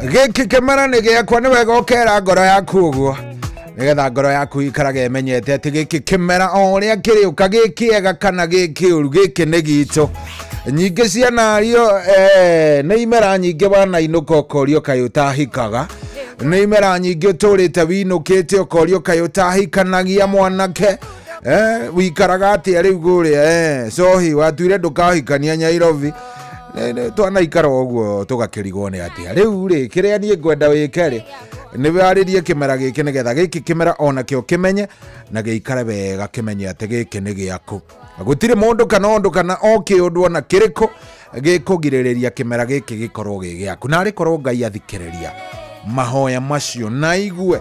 Gĩkĩ kĩmera nĩ gĩakwa, nĩ wega ũkera ngoro yaku ũguo nĩgetha ngoro yaku ikarage ĩmenyete atĩ gĩkĩ kĩmera o ũrĩa kĩrĩũka gĩkĩega kana gĩkĩũru, gĩkĩ nĩ gitũ. Nyingĩ ciana ario nĩ imera nyingĩ wanainũka ũkorio kaĩ ũtahikaga, nĩ imera nyingĩ ũtũrĩte winũkĩte ũkorio kaĩ ũtahikanagia mwanake, Wikaraga atia riu kuria cohi watuire ndukahikania Nyairobi. Twanaikara ũguo tũgakĩrigwo nĩ atĩa rĩu rĩ kĩrĩa niĩ ngwenda wĩke rĩ nĩ warĩrie kĩmera gĩkĩ nĩgetha gĩkĩ kĩmera onakĩo kĩmenye na gĩikare wega kĩmenye atĩ gĩkĩ nĩ gĩaku. Gũtirĩ mũndũ kana ũndũ kana o kĩũndũ ona kĩrĩkũ gĩkũgirĩrĩria kĩmera gĩkĩ gĩkorwo gĩ gĩaku. Na arĩ korwo Ngai athikĩrĩria mahoya macio na aigue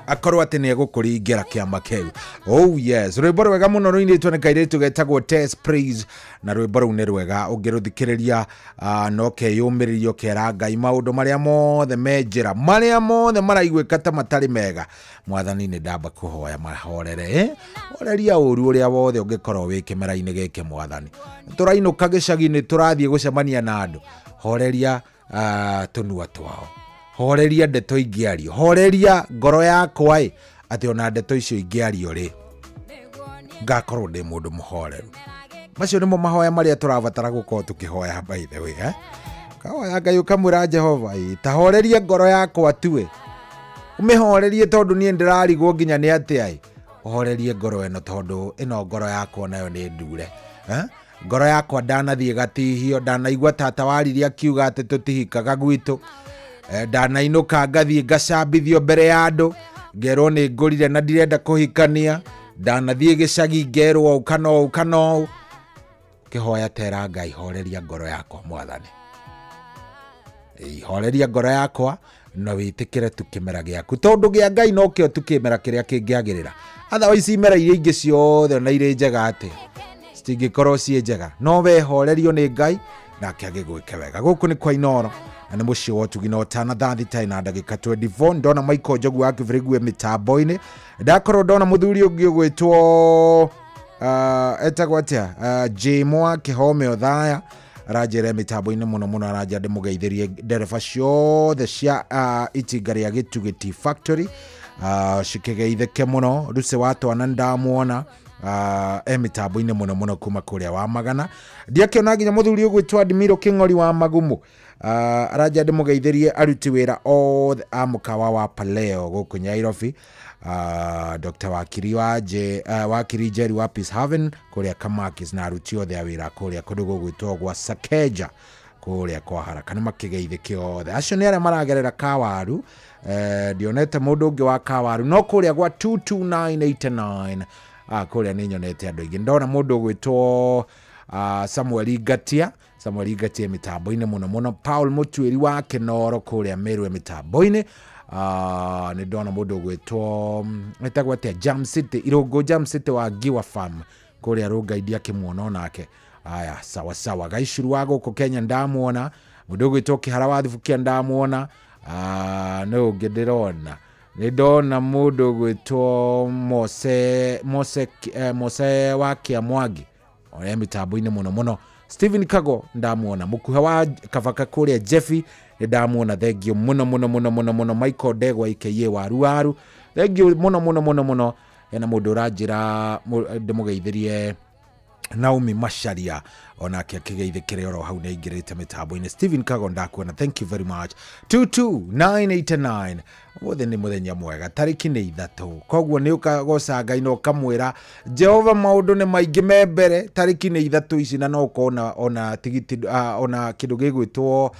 akorwo atĩ nĩ egũkũringĩra kĩama kĩu. Oh yes, rwĩmbo rwega mũno rũinĩtwo nĩ kairĩtu getagwo Tess Praise, na rwĩmbo rũu nĩ rwega ũngĩrũthikĩrĩria no keyũmĩrĩrie ũkera Ngai maũndũ marĩa mothe me njĩra, marĩa mothe maraiguĩka ta matarĩ mega, mwathani nĩ ndamba kũhoya mahorere horeria ũru ũrĩa wothe ũngĩkorwo wĩ kĩmera-inĩ gĩkĩ mwathani. Tũrainũka gĩcagi-inĩ tũrathiĩ gũcemania na andũ, horeria tũnua twao, horeria ndeto ingĩario, horeria ngoro yakwa ĩ atĩ ona ndeto icio ingĩario rĩ ngakorwo ndĩ mũndũ mũhoreru. Macio nĩmo mahoya marĩa tũrabatara gũkorwo tũkĩhoya by the way kahoya Ngai ũkamwĩra Jehova ta horeria ngoro yakwa tuwe ũmĩhorerie tondũ niĩ ndĩrarigwo nginya nĩ atĩa ĩ ũhorerie ngoro ĩno tondũ ĩno ngoro yakwa nayo nĩ ndure ngoro yakwa ndanathiĩ gatihio, ndanaigua tata waririe akiuga atĩ tũtihikaga gwitũ, ndanainũka ngathiĩ ngacambithio mbere ya andũ ngerwo nĩ ngũrire na ndirenda kũhikania, ndanathiĩ gĩcagi ngerwo ũũ kana ũũ kana ũũ. Ũkĩhoya tera Ngai horeria ngoro yakwa mwathani, horeria ngoro yakwa na wĩtĩkĩre tu kĩmera gĩaku tondũ gĩa Ngai nokĩo tu kĩmera kĩrĩa kĩngĩagĩrĩra. Otherwise imera iria ingĩ ciothe ona irĩ njega atĩa citingĩkorwo ciĩ njega, no we horerio nĩ Ngai nake agĩgwĩke wega. Gũkũ nĩ kwa Inooro na nĩ mũciĩ wa ũtugi na ũtana thaa thita na ndagĩka 24. Ndona Michael Njogu wa Kĩbĩrĩgue mĩtambo-inĩ, ndakorwo ndona mũthuri ũngĩ ũgwĩtwo etagwo atĩa Jmwa Kĩhome Othaya aranjĩra mĩtambo-inĩ mũno mũno, aranjĩra ndĩmũgeithĩrie ndereba ciothe cia itinga rĩa Gĩtugĩ Tea Factory cikĩgeithĩke mũno. Ruce wa twana ndamuona mĩtambo-inĩ mũno mũno kuma kũrĩa wa Magana. Ndiakĩona nginya mũthuri ũgwĩtwo Admiro Kĩng'ori wa Magumu aranja ndĩmũgeithĩrie aruti wĩra othe a mũkawa wa Paleo gũkũ Nyairobi, Dr. Wakiri Wakiri Jerry wa Peace Haven kũrĩa Kamakis na aruti othe a wĩra kũrĩa kũndũ gũgwĩtwo gwa Sakeja kũrĩa kwa Haraka, nĩ makĩgeithĩke othe. Acio nĩ arĩa maragerera Kawaru, ndionete mũndũ ũngĩ wa Kawaru no kũrĩa gwa 22989 kũrĩa nĩ nyonete andũ aingĩ. Ndona mũndũ ũgwĩtwo Samuel Ngatia, Samuel Ngatia mĩtambo-inĩ mũno mũno, Paul Mũtuĩri wa Kĩnoro kũrĩa Meru mĩtambo-inĩ, nĩ ndona mũndũ ũgwĩtwo etagwo atĩa Jam City, Irũngũ Jam City wa Giwa Farm kũrĩa Rũngai ndiakĩmuona onake. Aya sawa sawa. Gaicuru wa gũkũ Kenya ndamuona, mũndũ ũgwĩtwo Kĩhara wa Thubukia ndamuona, nĩ ũngĩ ndĩrona nĩ ndona mũndũ ũgwĩtwo Mose wa Kĩamwangi oya mĩtambo-inĩ mũno mũno. Stephen Kago ndamuona, mũkuha wa Kabaka kũrĩa Jeffy nĩ ndamuona, thengio mũno mũno mũno mũno mũno. Michael Ndegwa aka Waruwaru, thengio mũno mũno mũno mũno. Hena mũndũ ũranjĩra ndĩmũgeithĩrie Naomi Macharia onake akĩgeithĩkĩre oro hau nĩaingĩrĩte mĩtambo-inĩ. Stephen Kago ndakuona, thank you very much. 22989 ũmũthĩ nĩ mũthenya mwega, tarĩki nĩ 3, koguo nĩ ũkagoca Ngai na ũkamwĩra Jehova maũndũ nĩ maingĩ me mbere. Tarĩki nĩ 3 ici na no ũkona ona tigiti ona kĩndũ gĩgwĩtwo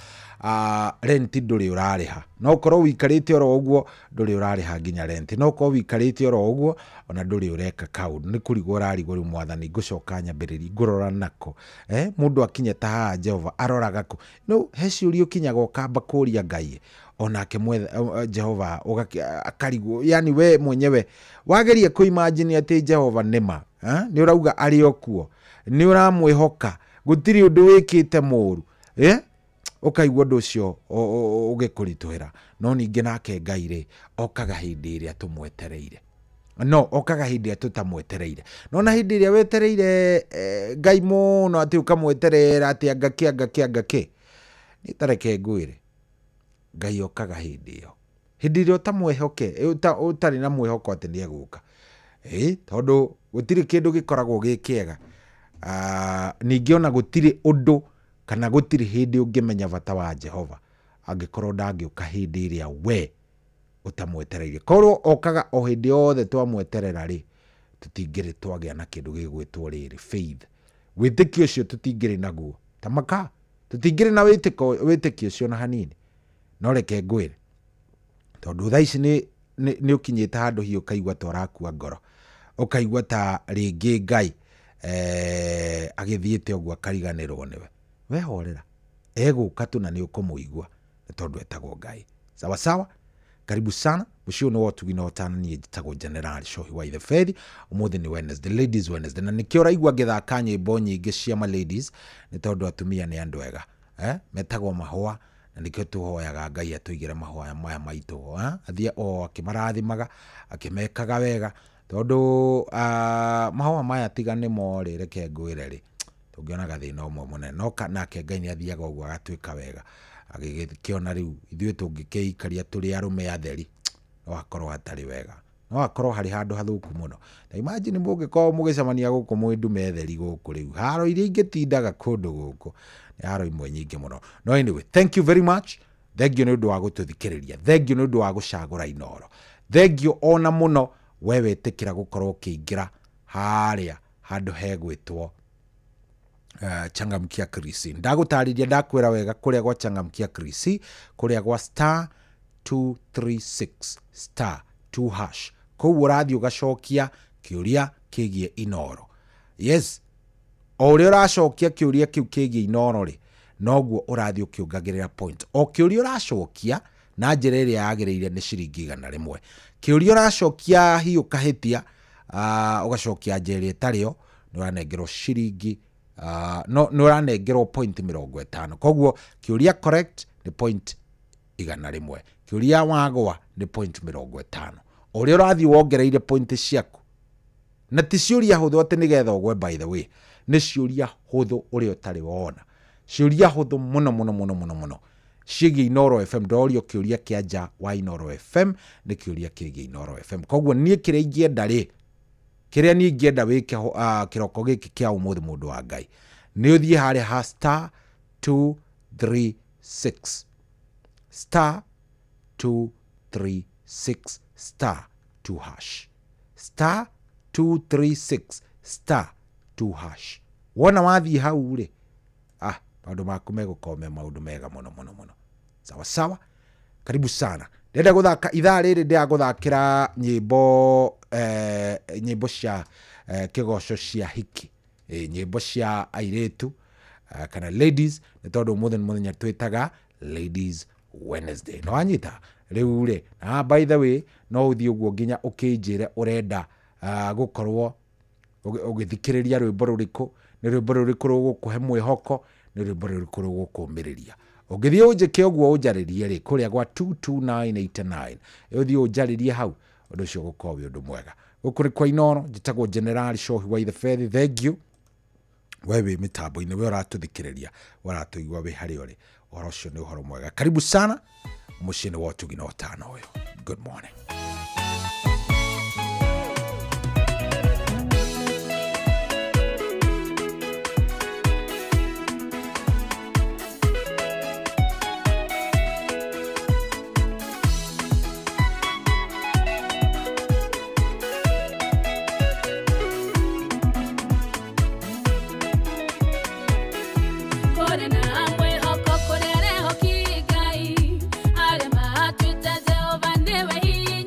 renti ndũrĩ ũrarĩha, no ũkorwo wĩikarĩte oro ũguo ndũrĩ ũrarĩha nginya renti, no ũkorwo wĩikarĩte oro ũguo ona ndũrĩ ũreka kaũndũ, nĩ kũrigwo ũrarigwo rĩu mwathani ngũcoka nyambĩrĩrie ngũrora nako mũndũ akinya ta haha Jehova aroraga kũ no he ciũria ũkinyaga ũkamba kũria Ngai onake Jehova akarigwo, yani we mwenyewe wageria kũimagine atĩ Jehova nĩma nĩ ũrauga arĩ o kuo, nĩ ũramwĩhoka, gũtirĩ ũndũ wĩkĩte mũru ũkaigua ũndũ ũcio ũgĩkũritũhĩra. No ningĩ nake Ngai rĩ okaga hĩndĩ ĩrĩa tũmwetereire, no okaga hĩndĩ ĩrĩa tũtamwetereire. No na hĩndĩ ĩrĩa wetereire Ngai mũno atĩ ũkamweterera atĩ anga kĩ anga kĩ anga kĩ, nĩ tareke ngwĩre Ngai okaga hĩndĩ ĩyo, hĩndĩ ĩrĩa ũtamwehoke, ũtarĩ na mwĩhoko atĩ nĩ egũka, tondũ gũtirĩ kĩndũ gĩkoragwo gĩ kĩega. Ningĩ ona gũtirĩ ũndũ kana gũtirĩ hĩndĩ ũngĩmenya bata wa Jehova angĩkorwo ndangĩũka hĩndĩ ĩrĩa we ũtamwetereire. Korwo okaga o hĩndĩ yothe twamweterera rĩ, Tũtingĩrĩ twagĩa na kĩndũ gĩgwĩtwo rĩrĩ faith. Wĩtĩkio ũcio tũtingĩrĩ naguo. Tamaka tũtingĩrĩ na wĩtĩkio ũcio na hanini. No reke ngwĩre tondũ thaa ici nĩ ũkinyĩte handũ hihi ũkaigua ta ũrakua ngoro, ũkaigua ta rĩngĩ Ngai agĩthiĩte ũguo akariganĩrwo nĩwe. We horera, egũka tu na nĩ ũkũmũigua nĩ tondũ etagwo Ngai. Sawa sawa, karibu sana mũciĩ ũyũ nĩ wa ũtugi na ũtana. Niĩ njĩtagwo General Shohi wa Itheberi. Ũmũthĩ nĩ Wednesday, Ladies Wednesday, na nĩkĩo ũraigua ngĩthaka nyĩmbo nyingĩ cia ma ladies nĩ tondũ atumia nĩ andũ ega, metagwo mahũa, na nĩkĩo tũhoyaga Ngai atũigĩre mahũa maya maitũ, athiĩ o akĩmarathimaga akĩmekaga wega tondũ mahũa maya tiga nĩmo rĩ, reke ngwĩre rĩ, tũngĩona gathĩna ũmwe mũnene. No nake Ngai nĩ athiaga ũguo agatuĩka wega agĩkĩona rĩu ithuĩ tũngĩkĩikaria tũrĩ arũme atheri no akorwo hatarĩ wega, no akorwo harĩ handũ hathũku mũno. Na imagine mũngĩkorwo mũgĩcemania gũkũ mwĩ ndume theri gũkũ rĩu haro iria ingĩtindaga kũndũ gũkũ nĩ haro imwe nyingĩ mũno. No anyway, thank you very much. Thank you nĩ ũndũ wa gũtũthikĩrĩria, thank you nĩ ũndũ wa gũcagũra Inooro, thank you ona mũno we wetĩkĩra gũkorwo ũkĩingĩra harĩa handũ hegwĩtwo Changamkia Krisi. Ndagũtarĩria ndakwĩra wega kũrĩa gwa Changamkia Krisi, kũrĩa gwa star 236 star 2 hash. Kũu ũrathiĩ ũgacokia kĩũria kĩgiĩ Inooro. Yes, o ũrĩa ũracokia kĩũria kĩu kĩgiĩ Inooro rĩ, noguo ũrathiĩ ũkĩongagĩrĩra point. O kĩũria ũracokia na njĩra ĩrĩa yagĩrĩire nĩ ciringi 100. Kĩũria ũracokia hihi ũkahĩtia, ũgacokia njĩra ĩrĩa ĩtarĩ yo, nĩ ũranengerwo ciringi no nĩ ũranengerwo point 50. Koguo kĩũria correct nĩ point 100, kĩũria wagwa nĩ point 50. O ũrĩa ũrathiĩ wongereire point ciaku, na ti ciũria hũthũ atĩ nĩgetha ũgwe, by the way, nĩ ciũria hũthũ ũrĩa ũtarĩ wona, ciũria hũthũ mũno mũno mũno mũno mũno ciĩgiĩ Inooro FM. Ndorio kĩũria kĩa nja wa Inooro FM nĩ kĩũria kĩgiĩ Inooro FM. Koguo niĩ kĩrĩa ingĩenda rĩ, kĩrĩa niĩ ingĩenda wĩke kĩroko gĩkĩ kĩa ũmũthĩ mũndũ wa Ngai, nĩ ũthiĩ harĩa ha star 236 star 236 star 2 hash, star 236 star 2 hash. Wona wathiĩ hau rĩ, maũndũ maku megũkorwo me maũndũ mega mũno mũno mũno. Sawa sawa, karibu sana. Ndĩrenda gũthaka ithaa rĩrĩ, ndĩragũthakĩra nyĩmbo nyĩmbo cia kĩgoco cia hiki, nyĩmbo cia airĩtu kana ladies, nĩ tondũ ũmũthĩ nĩ mũthenya twĩtaga Ladies Wednesday. No wanyita rĩu rĩ, na by the way no ũthiĩ ũguo nginya ũkĩnjĩre ũrenda gũkorwo ũgĩthikĩrĩria rwĩmbo rũrĩkũ, nĩ rwĩmbo rũrĩkũ rũgũkũhe mwĩhoko, nĩ rwĩmbo rũrĩkũ rũgũkũmĩrĩria. Ũngĩthiĩ ũnjĩke ũguo ũnjarĩrie rĩ, kũrĩa gwa 22989 ũthiĩ ũnjarĩrie hau, ũndũ ũcio ũgũkorwo wĩ ũndũ mwega. Gũkũ nĩ kwa Inooro, njĩtagwo General Shohi wa Itheberi. Thank you we wĩ mĩtambo-inĩ, we ũratũthikĩrĩria, we ũratũigua wĩ harĩa ũrĩ, ũhoro ũcio nĩ ũhoro mwega. Karibu sana mũciĩ-inĩ wa ũtugi na ũtana ũyũ. Good morning. Kore na mwĩhoko kũrĩa arehoki Ngai, arĩa matuĩte Jehova nĩwe hinya.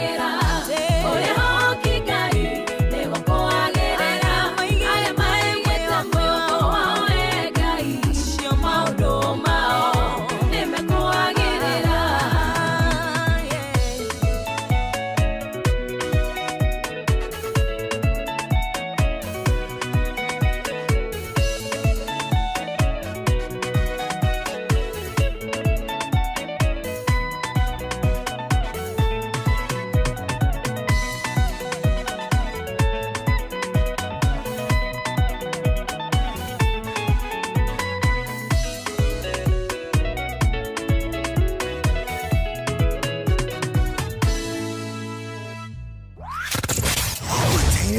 Nĩgũkwagĩrĩra Ũrĩhoki Ngai nĩgũkwagĩrĩra Arĩa maiguĩte mwĩhoko wao we Ngai Acio maũndũ mao nĩmekwagĩrĩra.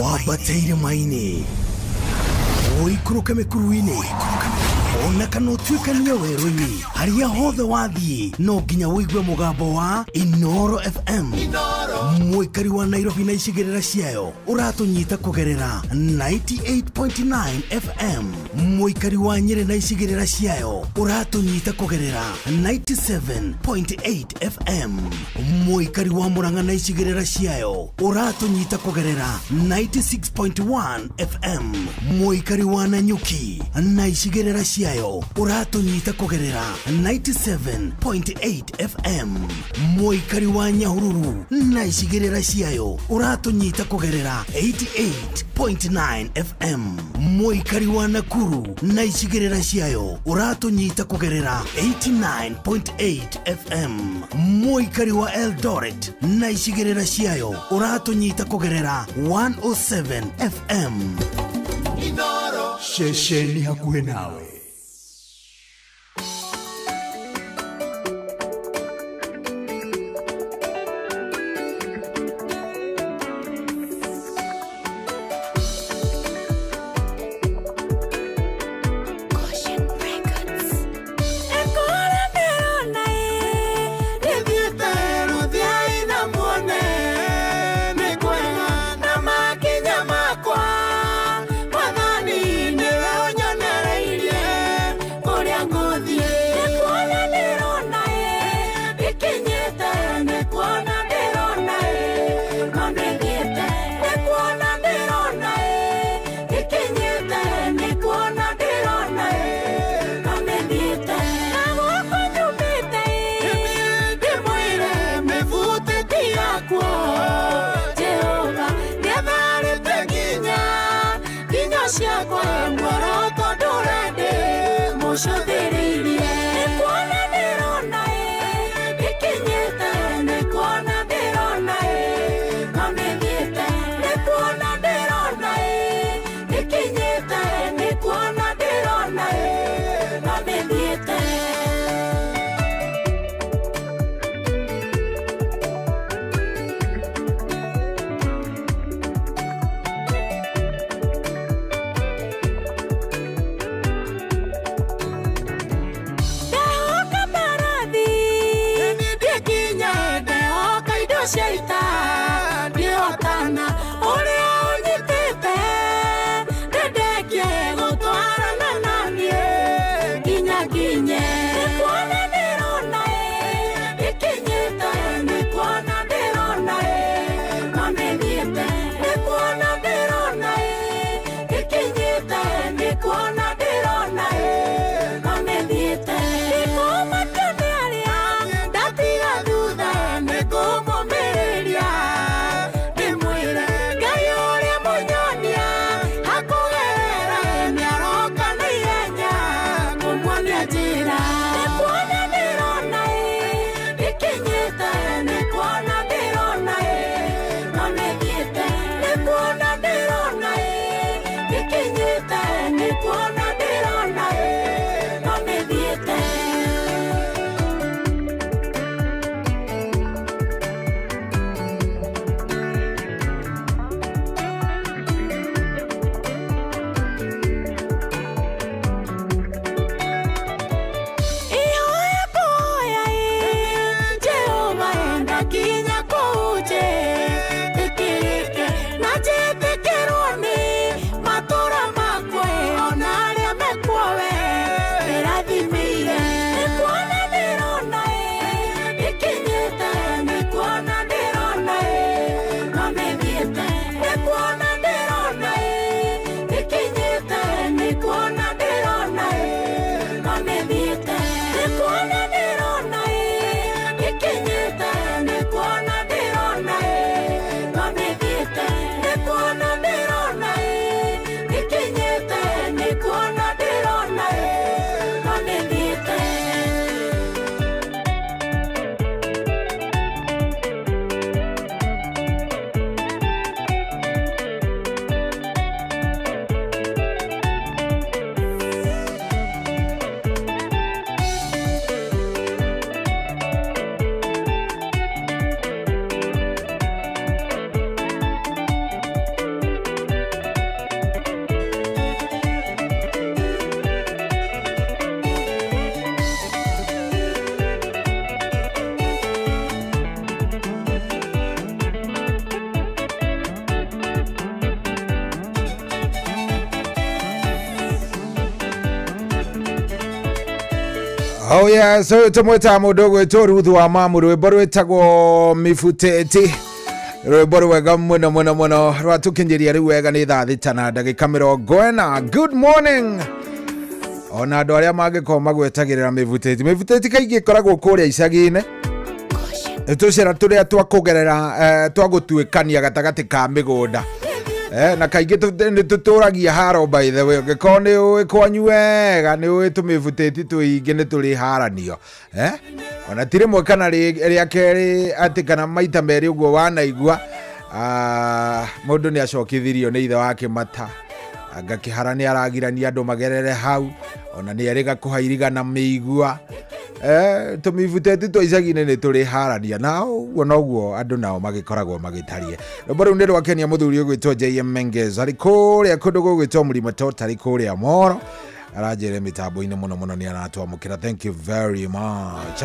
Wambate irĩma-inĩ, ũikũrũke mĩkuru-inĩ, ona kana ũtuĩkanie werũ-inĩ, harĩa hothe wathiĩ no nginya ũigue mũgambo wa Inoro FM. Mũikari wa Nairobi na icigĩrĩra ciayo ũratũnyita kũgerera 98.9 FM. Mũikari wa Nyĩrĩ na icigĩrĩra ciayo ũratũnyita kũgerera 97.8 FM. Mũikari wa Murang'a na icigĩrĩra ciayo ũratũnyita kũgerera 96.1 FM. Mũikari wa Nanyuki na icigĩrĩra ciayo ũratũnyita kũgerera 97.8 FM. Mũikari wa Nyahururu na icigĩrĩra ciayo ũratũnyita kũgerera 88.9 FM. Mũikari wa Nakuru na icigĩrĩra ciayo ũratũnyita kũgerera 89.8 FM. Mũikari wa Eldoret na icigĩrĩra ciayo ũratũnyita kũgerera 107 FM. Ceceni hakuhĩ nawe. Oh yeah, so tumweta mundu gwitwo Ruthu wa Mamu, rwimbo rwitagwo Mifuteti, rwimbo rwega muno muno muno rwatukinyiria riu wega ni thaa 6 na ndagika 40. Good morning. Ona andu aria mangikorwo magwetagirira mivuteti, mivuteti kaingĩ ĩkoragwo kũrĩa icagi-inĩ, tũcĩra tũrĩa twa kũgerera twa gũtuĩkania gatagatĩ ka mĩgũnda. Na kaingĩ nĩ tũtũragia haro, by the way, ũngĩkorwo nĩ ũĩ kwanyu wega nĩ ũĩ tũmĩbutĩti tũingĩ nĩ tũrĩ haranio. Ona ti rĩmwe kana rĩa kerĩ atĩ kana maita merĩ ũguo wanaigua mũndũ nĩ acokithirio nĩ ithe wake mata, ngakĩhara nĩ aragirania andũ magerere hau, ona nĩ erĩga kũhairiga na mĩigua. Tũmĩbuteti twa icagi-inĩ nĩ tũrĩ harania, na ũguo noguo andũ nao magĩkoragwo magĩtarie. Rwĩmbo rũu nĩ rwakenia mũthuri ũgwĩtwo JM Menges, arĩ kũrĩa kũndũ gũgwĩtwo Mũrĩma Tota, arĩ kũrĩa Moro, aranjĩre mĩtambo-inĩ mũno mũno nĩ aratwamũkĩra. Thank you very much.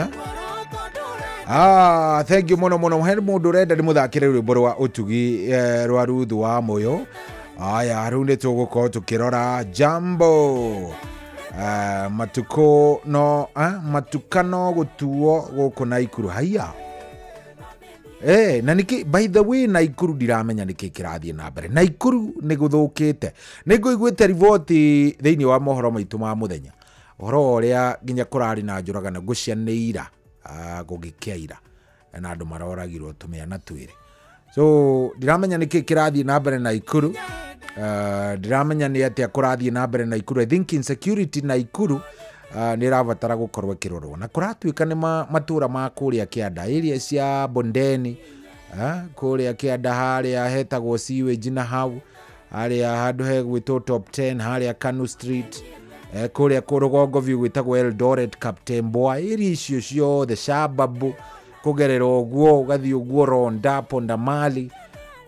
Thank you mũno mũno. He mũndũ ũrenda ndĩmũthakĩre rwĩmbo rwa ũtugi rwa Ruthu wa Mũyũ. Aya, rĩu nĩ tũgũkorwo tũkĩrora jambo matuko no matuka no gutuo guku Naikuru. Haiya na niki, by the way, Naikuru ndiramenya niki kirathie na mbere. Naikuru ni guthukite, ni nguiguite riboti thiini wa mohoro maitu ma muthenya uhoro uria nginya kurari na njuragano ngucianĩira gugikia ira na andu maroragirwo tumiana twiri. So ndiramenya niki kirathie na mbere Naikuru. Ndiramenya nĩ atĩa kũrathiĩ na mbere Naikuru. I think insecurity Naikuru nĩ ĩrabatara gũkorwo ĩkĩrorwo, na kũratuĩka nĩ matũra ma kũrĩa kĩanda, area cia Bondeni, kũrĩa kĩanda harĩa hetagwo sewage na hau harĩa handũ hegwĩtwo Top 10, harĩa Kanu Street, kũrĩa rũgongo view gwĩtagwo Eldoret, Kaptembwa, area icio ciothe, Shababu, kũgerera ũguo ũgathiĩ ũguo Ronda, Pondamali,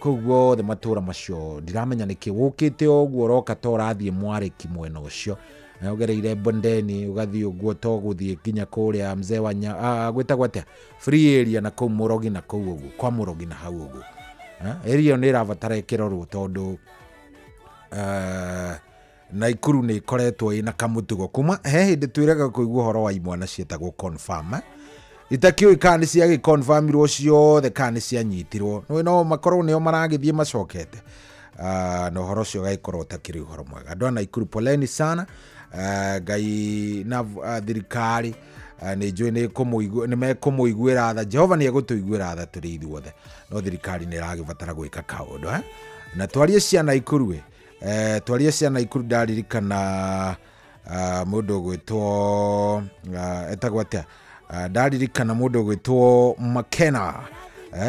kũu guothe matũra macio ndiramenya nĩkĩ wũkĩte ũguo ũroka ta ũrathiĩ mwarĩki mwena ũcio, ũgereire Bondeni ũgathiĩ ũguo to gũthiĩ nginya kũrĩa mzee wa gwĩtagwo atĩa, free area na kũu Mũrogi na kũu ũguo kwa Mũrogi na hau ũguo. Area ĩyo nĩ ĩrabatara ĩkĩrorwo tondũ Naikuru nĩ ĩkoretwo ĩna kamũtugo kuma he hĩndĩ twĩrega kũigua ũhoro wa imwana ciĩtagwo confirm. Itakĩũĩ kana nĩ ciagĩconfirmirwo ciothe kana nĩ cianyitirwo, no makorwo nĩo maragĩthiĩ macokete, na ũhoro ũcio ũgagĩkorwo ũtakĩrĩ ũhoro mwega. Andũ a Naikuru poleni sana. Ngai na thirikari nĩ njũĩ nĩ mekũmũiguĩra tha. Jehova nĩ egũtũiguĩra tha tũrĩ ithuothe, no thirikari nĩ ĩragĩbatara gwĩka kaũndũ. Na twarie cia Naikuru, twarie cia Naikuru, ndaririkana mũndũ ũgwĩtwo etagwo atĩa, ndaririkana mũndũ ũgwĩtwo Makena,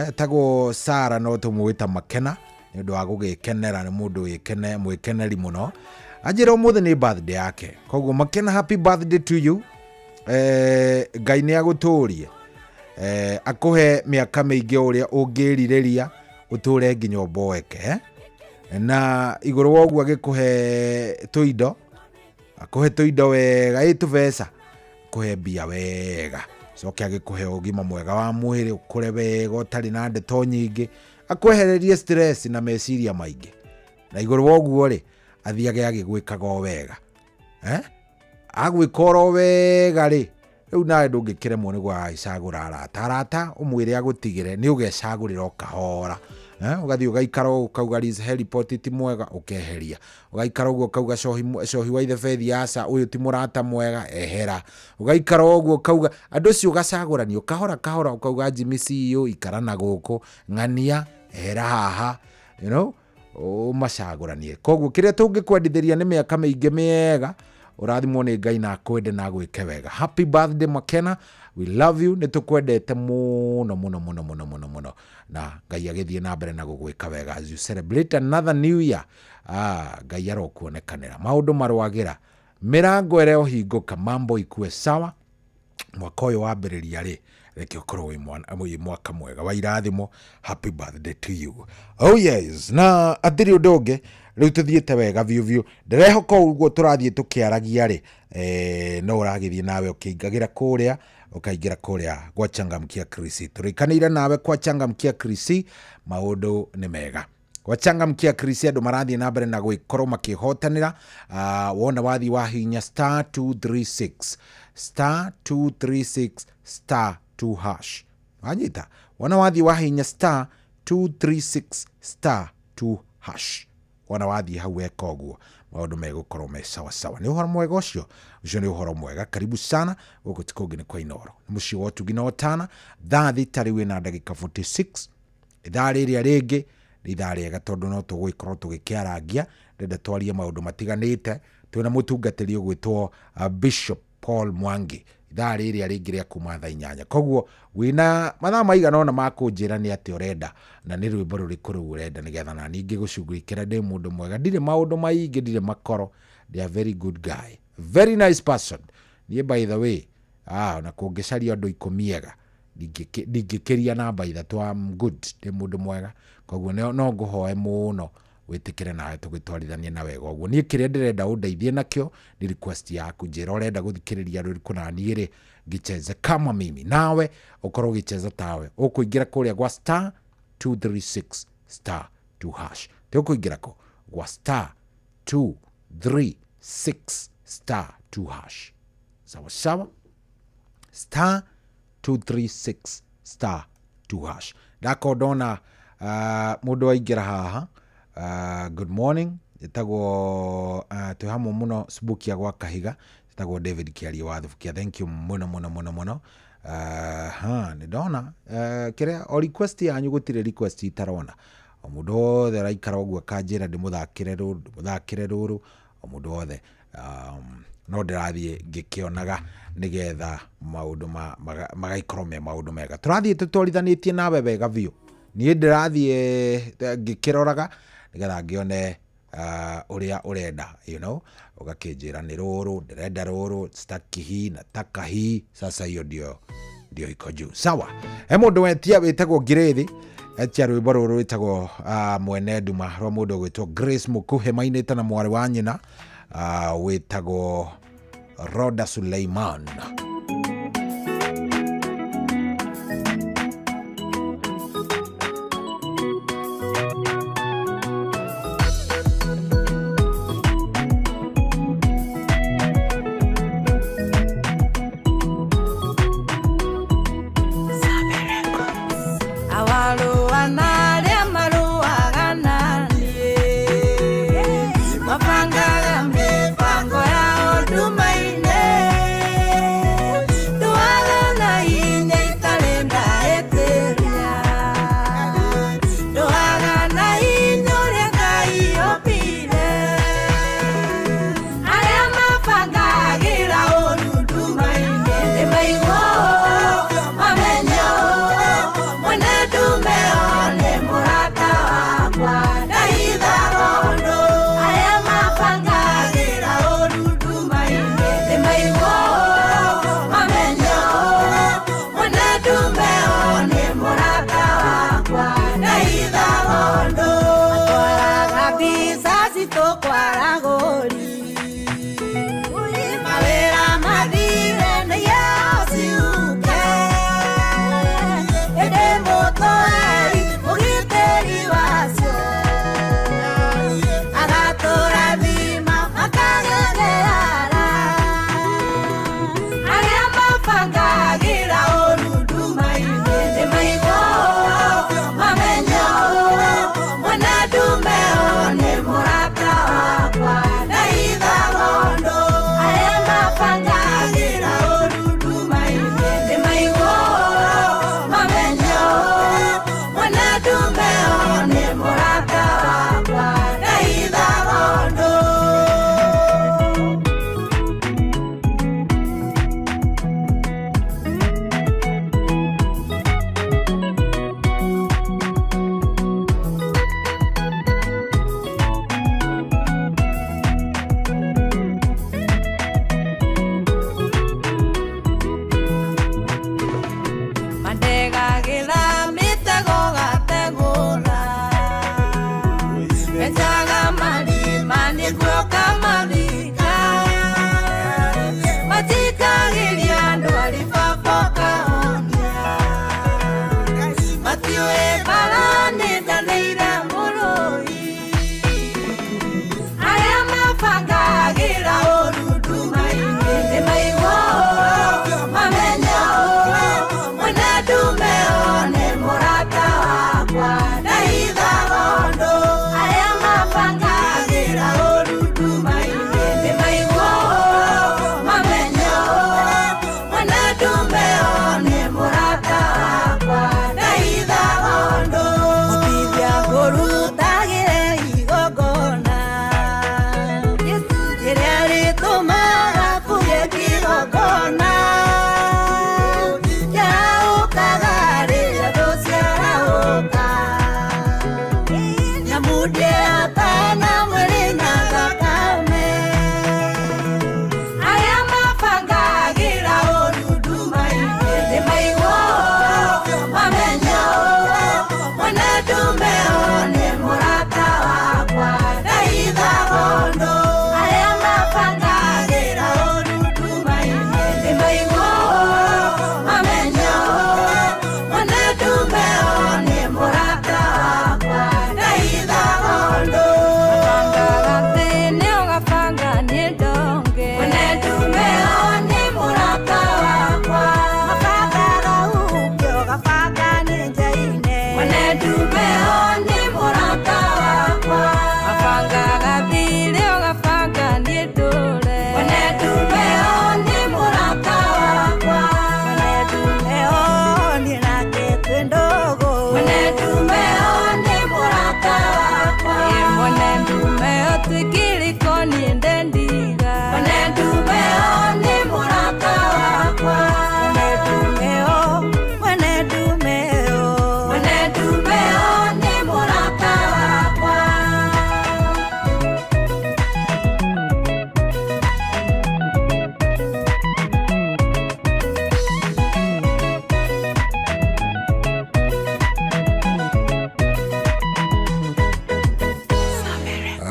etagwo Sara, no tũmwĩta Makena nĩ ũndũ wa gũgĩkenera, nĩ mũndũ mwĩkeneri mũno. Anjĩra ũmũthĩ nĩ birthday yake, koguo Makena, happy birthday to you. Ngai nĩ agũtũrie, akũhe mĩaka mĩingĩ ũrĩa ũngĩrirĩria ũtũre nginya ũmboeke, na igũrũ wa ũguo agĩkũhe tũindo, akũhe tũindo wega, ĩ tũbeca, kũhe mbia wega, coke agĩkũhe ũgima mwega wa mwĩrĩ, ũkũre wega ũtarĩ na ndeto nyingĩ, akwehererie stress na meciria maingĩ, na igũrũ wa ũguo rĩ athiage agĩgwĩkaga o wega. Agwĩka oro wega rĩ, rĩu nawe ndũngĩkĩremwo nĩ gwacagũra arata. Arata ũmwĩre agũtigĩre nĩ ũgecagũrĩra o kahora, ũgathiĩ ũgaikara ũkauga heliport ti mwega, ũkeheria, ũgaikara ũguo ũkauga cohi wa ithe bethi aca ũyũ ti mũrata mwega, ehera, ũgaikara ũguo ũkauga andũ acio ũgacagũranio kahora kahora, ũkauga Jimmy CEO ikara na gũkũ, ng'ania ehera haha, you know, ũmacagũranie. Koguo kĩrĩa tũngĩkwendithĩria nĩ mĩaka mĩingĩ mĩega, ũrathimwo nĩ Ngai na akwende na agwĩke wega. Happy birthday Makena, we love you, nĩ tũkwendete mũno mũno mũno mũno mũno mũno, na Ngai agĩthiĩ na mbere na gũgwĩka wega as you celebrate another new year. Ngai arokuonekanĩra, maũndũ marwagĩra, mĩrango ĩrĩa ũhingũka, mambo ikue sawa. Mwaka ũyũ wambĩrĩria rĩ, reke ũkorwo wĩ mwaka mwega wa irathimo. Happy birthday to you. Oh yes, na atirĩ ũndũ ũngĩ, rĩu tũthiĩte wega biũ biũ, ndĩrehoka ũguo tũrathiĩ tũkĩaragia rĩ, no ũragĩthiĩ nawe ũkĩingagĩra kũrĩa, ũkaingĩra kũrĩa gwa Changamkia Krisi. Tũrĩkanĩire nawe kwa Changamkia Krisi, maũndũ nĩ mega. Kwa Changamkia Krisi andũ marathiĩ na mbere na gwĩkorwo makĩhotanĩra. Wona wathiĩ wa hinya star 236 Star 236 star 2 hash. Wanyita wona wathiĩ wahihinya star 236 star 2 hash, wona wathiĩ hau weka ũguo maũndũ megũkorwo me sawa sawa. Nĩ ũhoro mwega ũcio, ũcio nĩ ũhoro mwega. Karibu sana gũkũ ti kũngĩ nĩ kwa Inooro, nĩ mũciĩ wa ũtugi na ũtana. Thaa thita rĩu ĩna ndagĩka 46. Ithaa rĩrĩa rĩngĩ nĩ ithaa rĩega tondũ no tũgũgĩkorwo tũgĩkĩarangia. Ndĩrenda twarie maũndũ matiganĩte. Twĩna mũtungatĩri ũgwĩtwo Bishop Paul Mwangi ithaa rĩrĩa rĩngĩ rĩa kuma thaa 8. Koguo wĩna mathaa maigana ũna ma kũnjĩra nĩ atĩ ũrenda na nĩ rwĩmbo rũrĩkũ rũu ũrenda, nĩgetha na niĩ ngĩgũcugurĩkĩra. Ndĩ mũndũ mwega, ndirĩ maũndũ maingĩ, ndirĩ makoro. They are very good guy, very nice person. Niĩ by the way, ona kũngĩcaria andũ 10 ega ndingĩkĩria namba 3. I'm good, ndĩ mũndũ mwega. Koguo no ngũhoe mũno wĩtĩkĩre nawe tũgĩtwarithanie na wega ũguo. Niĩ kĩrĩa ndĩrenda ũndeithie nakĩo nĩ request yaku, njĩra ũrenda gũthikĩrĩria rũrĩkũ na niĩ rĩ ngĩcheze kama mimi nawe ũkorwo ũgĩcheza tawe. Ũkũingĩra kũrĩa gwa star 236 star 2 hash. Ti ũkũingĩra kũ gwa star 236 star 2 hash. Sawa sawa, star 236 star 2 hash. Ndakorwo ndona mũndũ waingĩra haha. Good morning, ĩtagwo twĩ hamwe mũno Subukia gwa Kahiga, ĩtagwo David Kĩarie wa Thubukia. Thank you mũno mũno mũno mũno. Nĩ ndona kĩrĩa o request yanyu, gũtirĩ request itarona. O mũndũ wothe araikara ũguo akanjĩra ndĩmũthakĩre rũrũ, ndĩmũthakĩre rũrũ, o mũndũ wothe no ndĩrathiĩ ngĩkĩonaga nĩgetha maũndũ magaikorwo me maũndũ mega. Tũrathiĩ tũtwarithanĩtie nawe wega biũ. Niĩ ndĩrathiĩ ngĩkĩroraga nĩgetha ngĩone ũrĩa ũrenda, you know, ũgakĩnjĩra nĩ rũrũ ndĩrenda rũrũ, sitaki hii nataka hii. Sasa hiyo ndio iko juu. Sawa, he mũndũ wetia wĩtagwo Ngirĩthi, etia rwĩmbo rũrũ rwĩtagwo Mwene Nduma rwa mũndũ ũgwĩtwo Grace Mũkuhĩ mainĩte na mwarĩ wa nyina wĩtagwo Roda Suleiman. Mwene ndume one mũrata wakwa.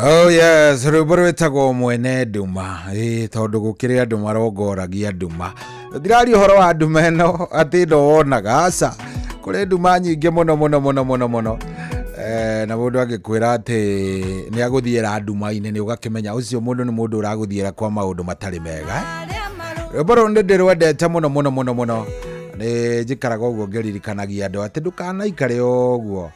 Oh yes, rwĩmbo rwĩtagwo mwene nduma. Ĩĩ tondũ gũkĩrĩ andũ marongoragia nduma. Ndiraria ũhoro wa nduma ĩno atĩ ndowonaga, aca. Kũrĩ nduma nyingĩ mũno mũno mũno mũno mũno. Na mũndũ angĩkwĩra atĩ nĩ agũthiĩra nduma-inĩ nĩ ũgakĩmenya ũcio mũndũ nĩ mũndũ ũragũthiĩra kwa maũndũ matarĩ mega. Rwĩmbo rũrũ nĩ ndĩrwendete mũno mũno mũno mũno. Nĩ njikaraga ũguo ngĩririkanagia andũ atĩ ndũkanaikare ũguo.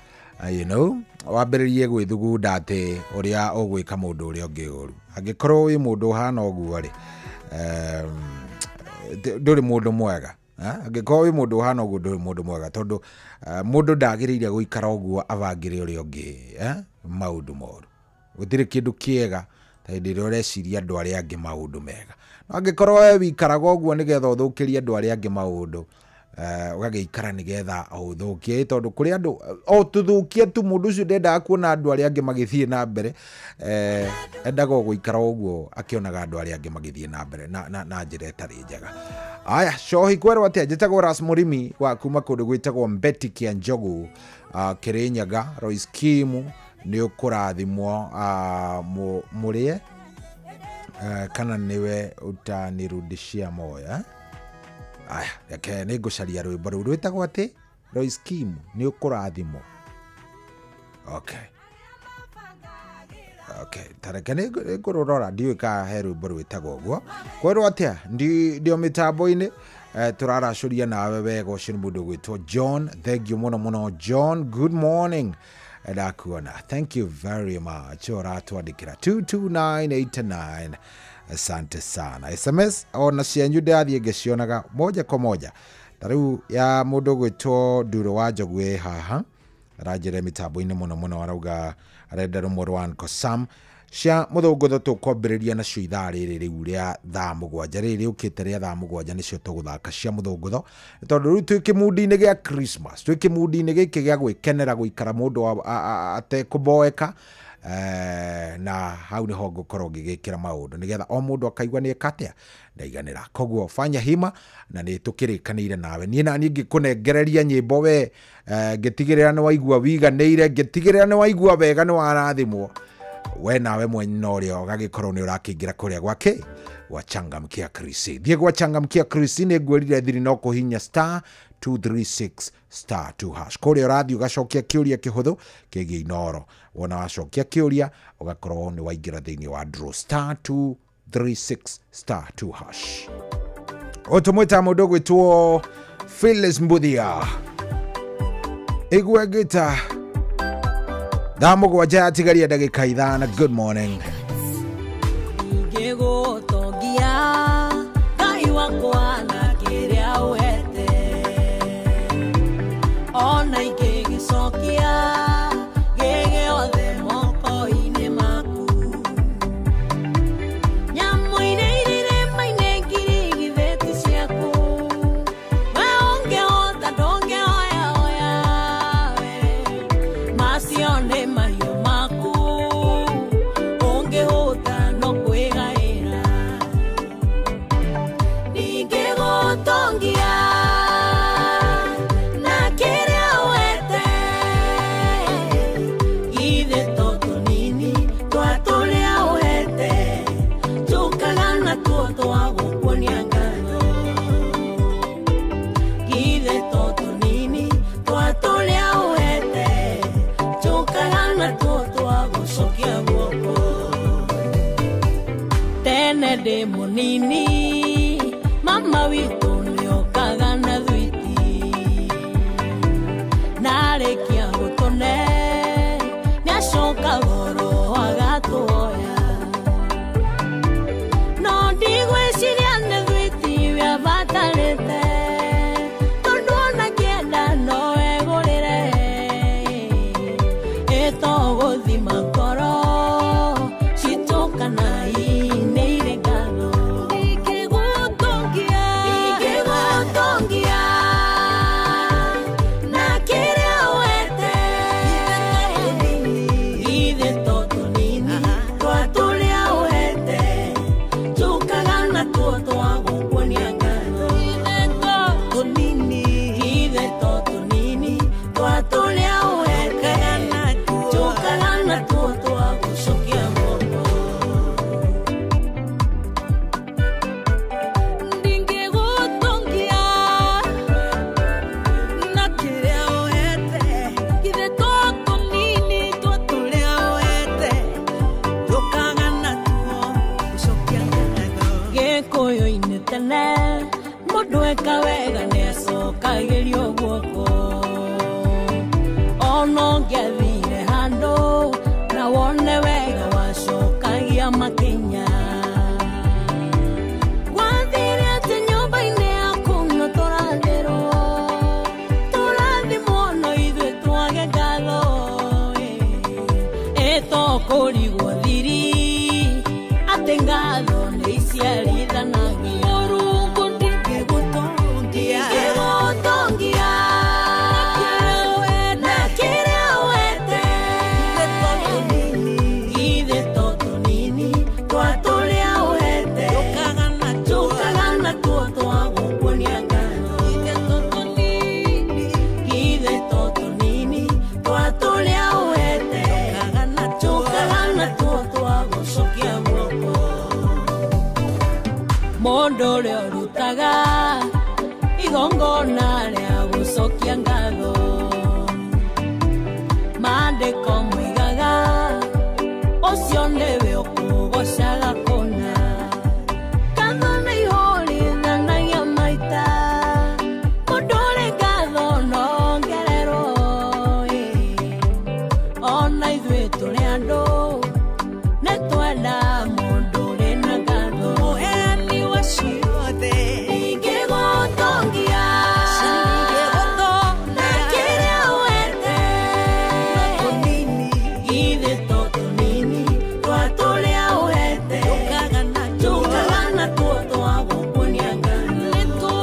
You know, wambĩrĩrie gwĩthugunda atĩ ũrĩa ũgwĩka mũndũ ũrĩa ũngĩ ũru. Angĩkorwo wĩ mũndũ ũhana ũguo rĩ, ndũrĩ mũndũ mwega. Angĩkorwo wĩ mũndũ ũhana ũguo ndũrĩ mũndũ mwega, tondũ mũndũ ndagĩrĩire gũikara ũguo abangĩre ũrĩa ũngĩ maũndũ moru. Gũtirĩ kĩndũ kĩega ta hĩndĩ ĩrĩa ũreciria andũ arĩa angĩ maũndũ mega. No angĩkorwo we wĩikaraga ũguo nĩgetha ũthũkĩrie andũ arĩa angĩ maũndũ, ũgagĩikara nĩgetha ũthũkie, tondũ kũrĩ andũ o tũthũkie tu, mũndũ ũcio ndendaga kuona andũ arĩa angĩ magĩthiĩ na mbere, endaga o gũikara ũguo akĩonaga andũ arĩa angĩ magĩthiĩ na mbere na njĩra ĩtarĩ njega. Aya, cohi kwerwo atĩa? Njĩtagwo Ras Mũrĩmi wa kuma kũndũ gwĩtagwo Mbeti Kĩa Njogu, Kĩrĩnyaga. Royce Kimu nĩ ũkũrathimwo mũrĩe, kana nĩwe ũtanirudishia moyo. Aya, reke nĩ ngũcaria rwĩmbo rũu rwĩtagwo atĩ Royce Kimu nĩ ũkũrathimwo. Okay. Okay, tareke nĩ ngũrũrora, ndiũĩ kana he rwĩmbo rwĩtagwo ũguo. Kwerwo atĩa? Ndio mĩtambo-inĩ, tũraracũria nawe wega. Ũcio nĩ mũndũ ũgwĩtwo John. Thank you mũno mũno John, good morning. Ndakuona, thank you very much. Ũratwandĩkĩra 22989. Asante sana. SMS ona cianyu ndathiĩ ngĩcionaga moja kwa moja. Ta rĩu ya mũndũ ũgwĩtwo Nduro wa Njogu ĩ haha, aranjĩra mĩtambo-inĩ mũno mũno, arauga arenda rũmwe rwa Uncle Sam cia mũthũngũtho. Tũkwambĩrĩria nacio ithaa rĩrĩ rĩu rĩa thaa 7, rĩrĩ rĩũkĩte rĩa thaa 7 nĩcio tũgũthaka cia mũthũngũtho, tondũ rĩu twĩ kĩmundi-inĩ gĩa Christmas, twĩ kĩmundi-inĩ gĩkĩ gĩa gwĩkenera gũikara mũndũ atekũboeka, na hau nĩho ngũkorwo ngĩgĩkĩra maũndũ nĩgetha o mũndũ akaigua nĩ eka atĩa ndaiganĩra. Koguo fanya hima, na nĩ tũkĩrĩkanĩire nawe. Niĩ na niĩ ngĩkũnengereria nyĩmbo we, ngĩtigĩrĩra nĩ waigua wiganĩire, ngĩtigĩrĩra nĩ waigua wega, nĩ warathimwo. We nawe mwene ũrĩa ũgagĩkorwo nĩ ũrakĩingĩra kũrĩa gwake gwa Changamkia Krisi. Thiĩ gwa Changamkia Krisi, nĩ ngwĩrire thiri no kũhinya star 236 star 2 hash. Kũrĩa ũrathiĩ ũgacokia kĩũria kĩhũthũ kĩgiĩ Inooro. Wona wacokia kĩũria ũgakorwo nĩ waingĩra thĩinĩ wa draw star 236 star 2 hash. Ũtũmwĩta mũndũ ũgwĩtwo Phyllis Mbuthia. Igwe ngĩta thaa 7 yatigaria ndagĩka 5. Good morning. Ingĩgũtongia Ngai wakwa na kĩrĩa ũhete, ona ingĩgĩcokia gĩgĩothe moko-inĩ maku. Nyamũ-inĩ irĩma-inĩ ngirigithĩti ciaku, we ũngĩhota ndũngĩhoyahoya we, macio nĩ mahiũ maku, ũngĩhũta no kwĩgaĩra. Ningĩgũtongia na kĩrĩa ũhete, githĩ to tũnini twa tũrĩa ũhete, tũkaga natuo twa gũkuonia ngatho. Githĩ to tũnini twa tũrĩa ũhete, tũkaga natuo twa gũcokia guoko. Tene ndĩ mũnini, mama witũ nĩokaga na thwiti, narĩkia gũtũne nĩacoka goro agatuoya. No ndigwĩciria nĩ thwiti wĩabatarĩte, tondũ ona kĩenda no egũrĩre, ĩtogũthima ngoro citũkana inĩ irĩ ngatho. Ingĩgũtongia na kĩrĩa ũhete, githĩ to tũnini twa tũrĩa ũhete, tũkaga natuo twa gũkuonia ngatho. Githĩ to tũnini twa tũrĩa ũhete, tũkaga natuo Tene mũndũ eka wega nĩacokagĩrio guoko. Ona ũngĩathire handũ na wone wega wacokagia makinya. Gwathire atĩ nyũmba-inĩ yaku no tũrathĩrwo, tũrathimwo no ithuĩ twage ngatho. Ĩtokũrigwo thiri atĩ ngatho nĩ iciarithanagia. Mũrungu ndingĩgũtongia, ndingĩgũtongia na kĩrĩa ũhete. Ithe to tũnini twa tũrĩa ũhete, tũkaga natuo twagũkuonia ngatho. Ithe to tũnini twa tũrĩa ũhete, tũkaga natuo twagũcokia guoko. Mũndũ ũrĩa ũrutaga igongona rĩa gũcokia ngatho, maandĩko moigaga ũcio nĩwe ũkũgocaga kũna. Ngatho nĩ ihũrithanagia maita, mũndũ ũrĩ ngatho no ongererwo. Ona ithuĩ tũrĩ andũ nĩ twenda mũndũ ũrĩ na ngatho. Mũheani wa ciothe ndingĩgũtongia na kĩrĩa ũhete. Ithe to tũnini twa tũrĩa ũhete, tũkaga natuo twagũkuonia ngatho.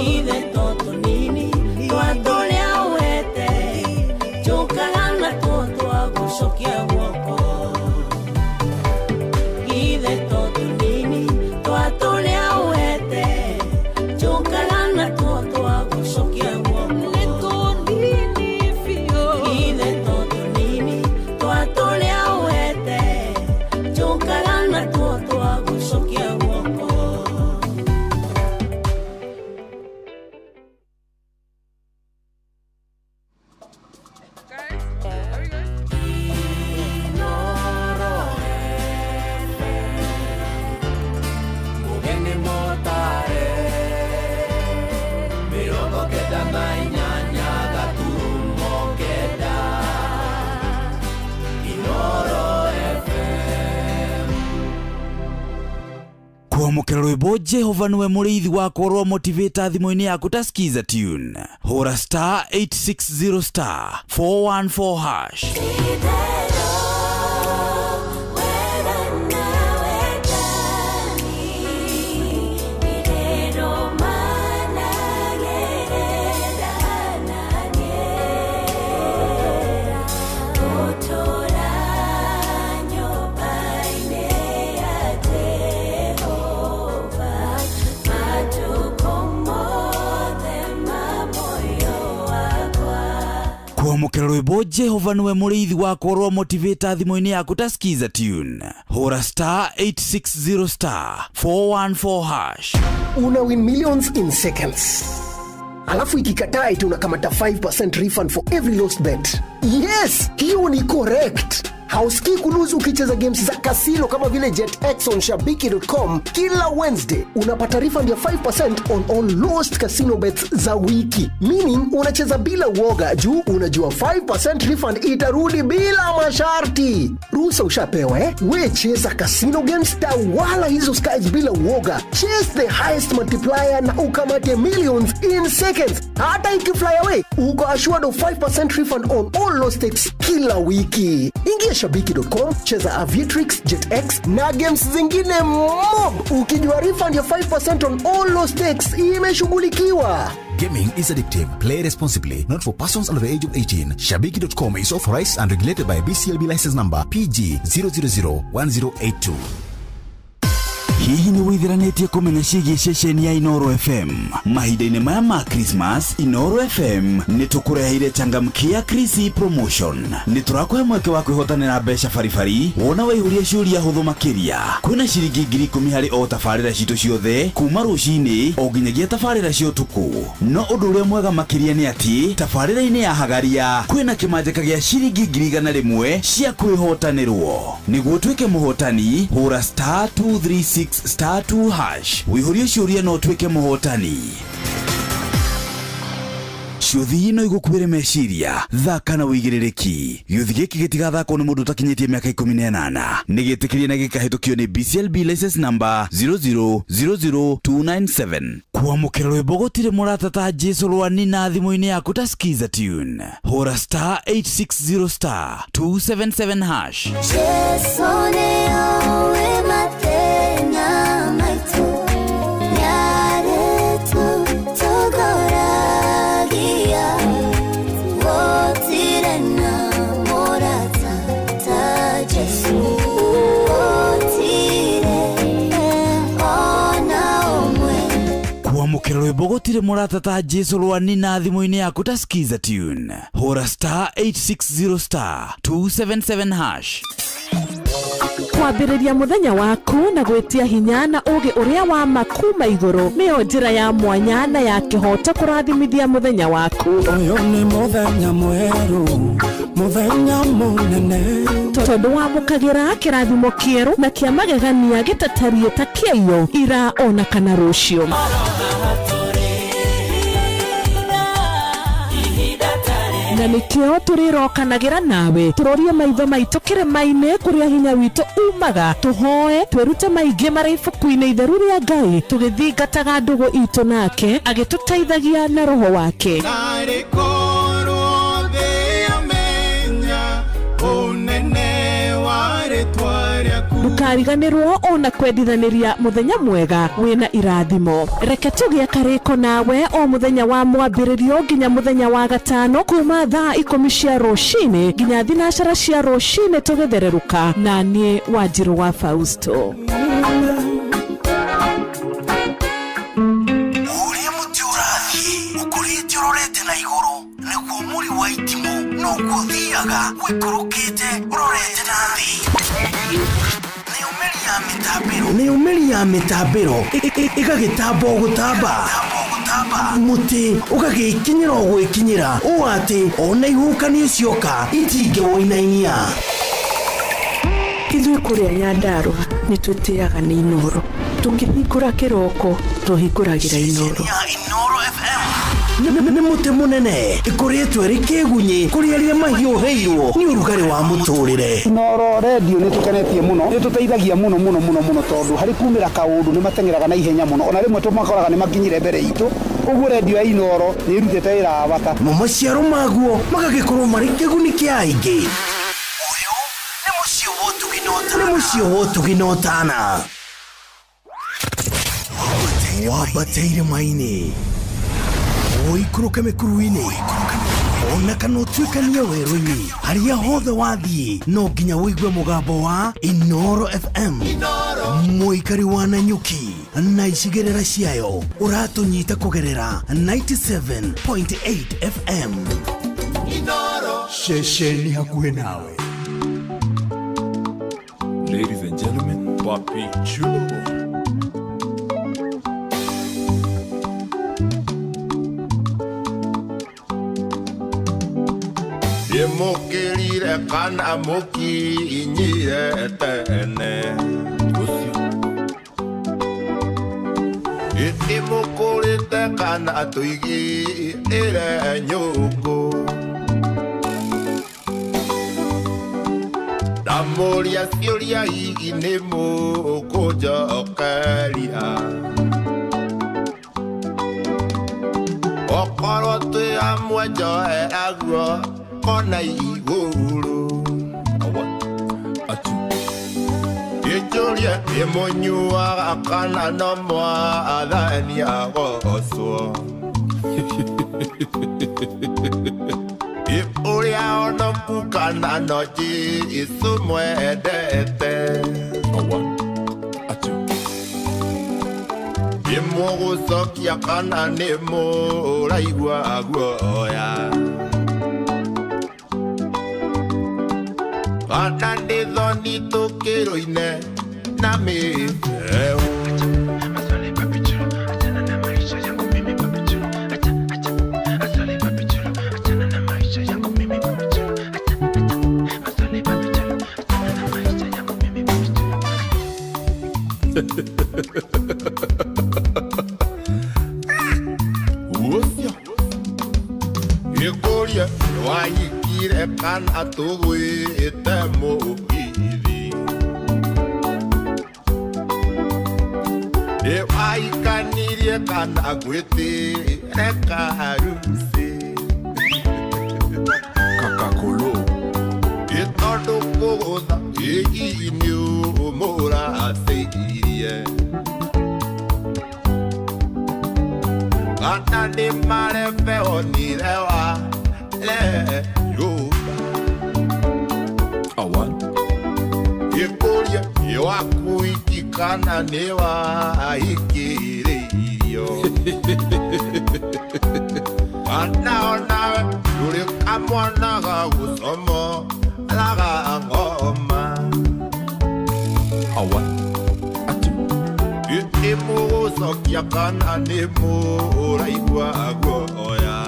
Ithe to tũnini twa tũrĩa ũhete, tũkaga natuo twagũcokia guoko. Ithe to tũnini twa tũrĩa ũhete, tũkaga natuo twagũcokia guoko. Ithe to tũnini twa tũrĩa ũhete, tũkaga natuo twagũcokia guoko. Mugeni motare 98 gaturumo 9 Inoro FM. Kwamũkĩra rwĩmbo Jehova nĩwe mũrĩithi wakwa rwa motivator thimũ-inĩ yaku ta skiza tune. Hũra star 860 star 414 hash. Kwamũkĩra rwĩmbo Jehova nĩwe mũrĩithi wakwa rwa motivator thimũ-inĩ yaku ta skiza tune. Hũra star 860 star 414 hash. Una win millions in seconds. Alafu ikikataa eti unakamata 5% refund for every lost bet. Yes, hiyo ni correct. Hausikii kuluzu ukicheza games za kasino kama vile JetX on shabiki.com kila Wednesday. Unapata refund ya 5% on all lost casino bets za wiki. Meaning unacheza bila uoga juu unajua 5% refund itarudi bila masharti. Ruhusa ushapewa eh? We cheza casino games, tawala hizo skies bila uoga. Chase the highest multiplier na ukamate millions in seconds. Hata ikifly away, uko assured of 5% refund on all lost stakes kila wiki. Ingia shabiki.com, cheza Aviatrix, JetX na games zingine mob. Ukijua refund ya 5% on all lost stakes imeshughulikiwa. Gaming is addictive. Play responsibly. Not for persons under the age of 18. Shabiki.com is authorized and regulated by BCLB license number PG 0001082. Hihi nĩ wĩthiranĩtie kũmenya ciĩgiĩ ceceni ya Inoro FM? Mahinda-inĩ maya ma Christmas, Inoro FM nĩ tũkũreheire changamkia Krisi promotion. Nĩ tũrakũhe mweke wa kwĩhotanĩra mbeca baribari wona waihũria ciũria hũthũ makĩria. Kwĩna ciringi 10,000 harĩ o tabarĩra citũ ciothe kuma rũcinĩ o nginyagia tabarĩra cia ũtukũ. No ũndũ ũrĩa mwega makĩria nĩ atĩ tabarĩra-inĩ ya Hagaria kwĩna kĩmanjĩka gĩa ciringi 100,000 cia kwĩhotanĩrwo. Nĩguo ũtuĩke mũhotani, hũra star 236 star 2 hash wĩihũrie ciũria na ũtuĩke mũhotani. Ciũthi no igũkuĩre meciria, thaka na wĩigĩrĩrĩki. Gĩũthi gĩkĩ gĩtigathakwo nĩ mũndũ ũtakinyĩtie mĩaka 18. Nĩ gĩtĩkĩrie na gĩkahĩtũkio nĩ BCLB license number 0000297. Kwamũkĩra rwĩmbo gũtirĩ mũrata ta Jesu Rwani na thimũ-inĩ yaku ta Skiza Tune. Hũra star 860 star 277 hash. Jesu nĩoĩ mathĩna maitũ, nĩarĩtũtongoragia, gũtirĩ na mũrata ta Jesu, gũtirĩ ona ũmwe. Kwamũkĩra rwĩmbo gũtirĩ mũrata ta Jesu Rwani na thimũ-inĩ yaku ta Skiza Tune. Hũra star 860 star 277 hash. Kwambĩrĩria mũthenya waku na gwĩtia hinya na ũũgĩ ũrĩa wa ma kuma igũrũ nĩyo njĩra ya mwanya na ya kĩhooto kũrathimithia mũthenya waku. Ũyũ nĩ mũthenya mwerũ, mũthenya mũnene, tondũ wamũkagĩra kĩrathimo kĩerũ na kĩa magegania gĩtatariĩ ta kĩaiyo ira ona kana rũciũ. Na nĩkĩo tũrĩrokanagĩra nawe tũrorie maitho maitũ kĩrĩma-inĩ kũrĩa hinya witũ umaga, tũhoe twĩrute maingĩ marĩ ibuku-inĩ itheru rĩa Ngai, tũgĩthingataga ndũgũ itũ nake agĩtũteithagia na roho wake. Narĩ korwo thĩ yamenya ũnene wa rĩtwa rĩaku. Ndũkariganĩrwo ona kwendithanĩria mũthenya mwega wĩna irathimo. Reke tũgĩe karĩko nawe o mũthenya wa mwambĩrĩrio nginya mũthenya wa gatano kuma thaa 10 cia rũcinĩ nginya 9 cia rũcinĩ tũgĩthererũka na niĩ Wanjirũ wa Fausto. Ũrĩa mũtĩ ũrathiĩ ũkũrĩte ũrorete na igũrũ nĩguo mũri wa itimũ noguo ũthiaga ũikũrũkĩte ũrorete na thĩ. Nĩyo mĩri ya mĩtambĩro ĩgagĩtamba o gũtamba, mũtĩ ũgagĩkinyĩra o gwĩkinyĩra ũũ atĩ ona ihuhũkanio cioka itingĩwũinainia. Ithuĩ kũrĩa Nyandarũa nĩ twĩtĩaga nĩ Inooro. Tũkĩhingũra kĩroko tũhingũragĩra Inooro. Nĩ mũtĩ mũnene ĩkũrĩtwo ĩrĩ kĩgunyĩ kũrĩ arĩa mahiũhĩirwo nĩ ũrugarĩ wa mũtũrĩre. Inooro redio nĩ tũkenetie mũno, nĩ tũteithagia mũno mũno mũno mũno tondũ harĩ kumĩra kaũndũ nĩ mateng'eraga na ihenya mũno, ona rĩmwe tũmakoraga nĩ makinyire mbere itũ. Ũguo redio ya Inooro nĩ ĩrutĩte wĩra wa bata. Mo maciaro maguo magagĩkorwo marĩ kĩguni kĩa aingĩ. Ũyũ nĩ mũciĩ wa ũtugi na ũtana. Wambate irĩma-inĩ, ũikũrũke mĩkuru-inĩ, ona kana ũtuĩkanie werũ-inĩ, harĩa hothe wathiĩ no nginya ũigue mũgambo wa Inooro FM. Mũikari wa Nanyuki na icigĩrĩra ciayo ũratũnyita kũgerera 97.8 FM. Ceceni hakuhĩ nawe. Ladies and gentlemen, Papi Chulo. Ndĩmũkĩrire kana mũkinyire tene, ndĩmũkũrĩte kana tũigĩire nyũngũ, ndamũria ciũria hihi nĩ mũkũnjokeria, okorwo twĩ hamwe njoe aguo kona igũrũ. Ĩnjũrie ĩmũnyuaga kana no mwathani agocwo, ũrĩa onoku kana no Jesũ mwendete, ĩmũgũcokia kana nĩ mũraigua guoya, kana nĩ thoni tũkĩrũine na mĩtheu. Kana tũgwĩte mũgithi Nĩ waikanirie kana gwĩtĩre kaharusi Kakakolo Ĩ tondũ kũgũtha ĩĩ nĩ ũmũracĩirie Kana nĩ marebe onire wa le nyũmba Awan Ĩkũria nĩ waku iki kana nĩ waikĩrĩirio Kana onawe ndũrĩ kamwana ga gũcomoraga ng'oma Awan Nĩ mũgũcokia kana nĩ mũraigua guoya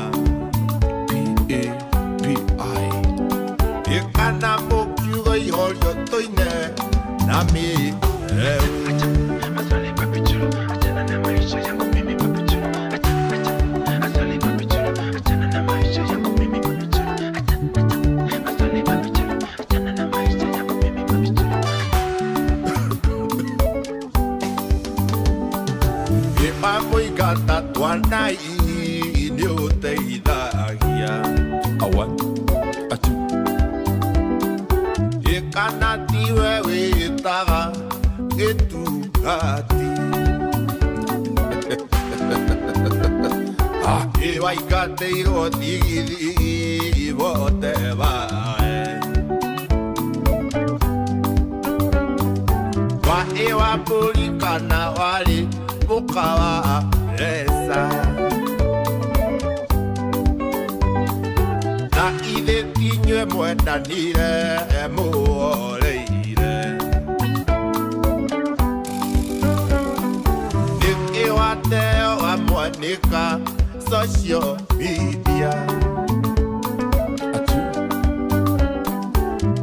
P-A-P-I Kana mũkiuga ihorio tũine na mĩreu Ĩmamũingata twana ii nĩ ũteithagia Awan Atu Ĩkana tiwe wĩtaga gĩtungati Ĩwaingatĩirwo thigithigi bote bae Wa ĩwa mbũri kana warĩ mũka wa mbeca Na ithe inyuĩ mwendanire muoreire Nĩkĩ wateo wamwanĩka social media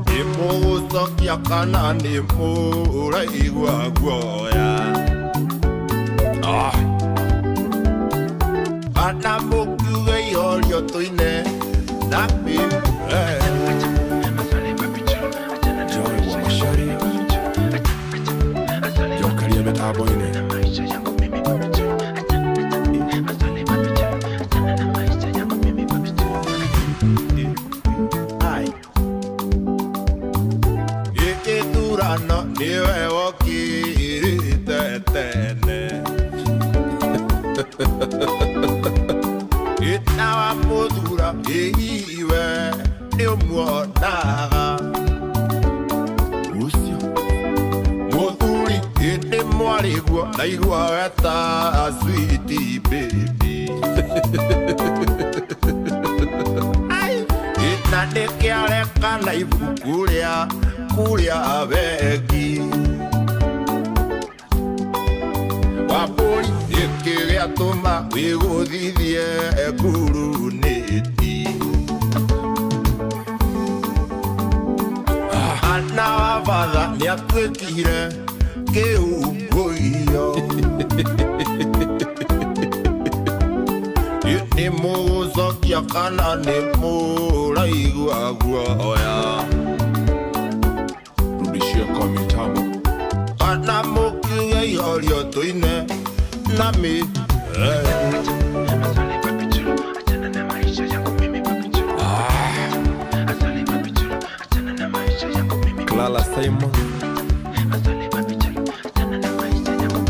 Nĩ mũgũcokia kana nĩ mũraigua guoya Kana mũkiuge ihorio tũine na mĩreu Joy wa Macharia Jokaria mĩtambo-inĩ Gĩgĩthurano nĩwe wokirĩte tene Ĩna wa mũthura ĩiwe nĩ ũmuonaga Ũcio Mũthuri ĩndĩ mwarĩguo ndaigua weta sweet baby Ĩna nĩkĩarekana ibuku rĩa kũrĩa bengi Wambũri nĩkĩ gĩatũma wĩgũthithie ngurunĩti Ana wa batha nĩatuĩkire kĩũngũiyo Nĩ mũgũcokia kana nĩ mũraigua guoya Rudishia kwa mitambo Kana mũkiuge ihorio tũine na mĩreu Clara Simon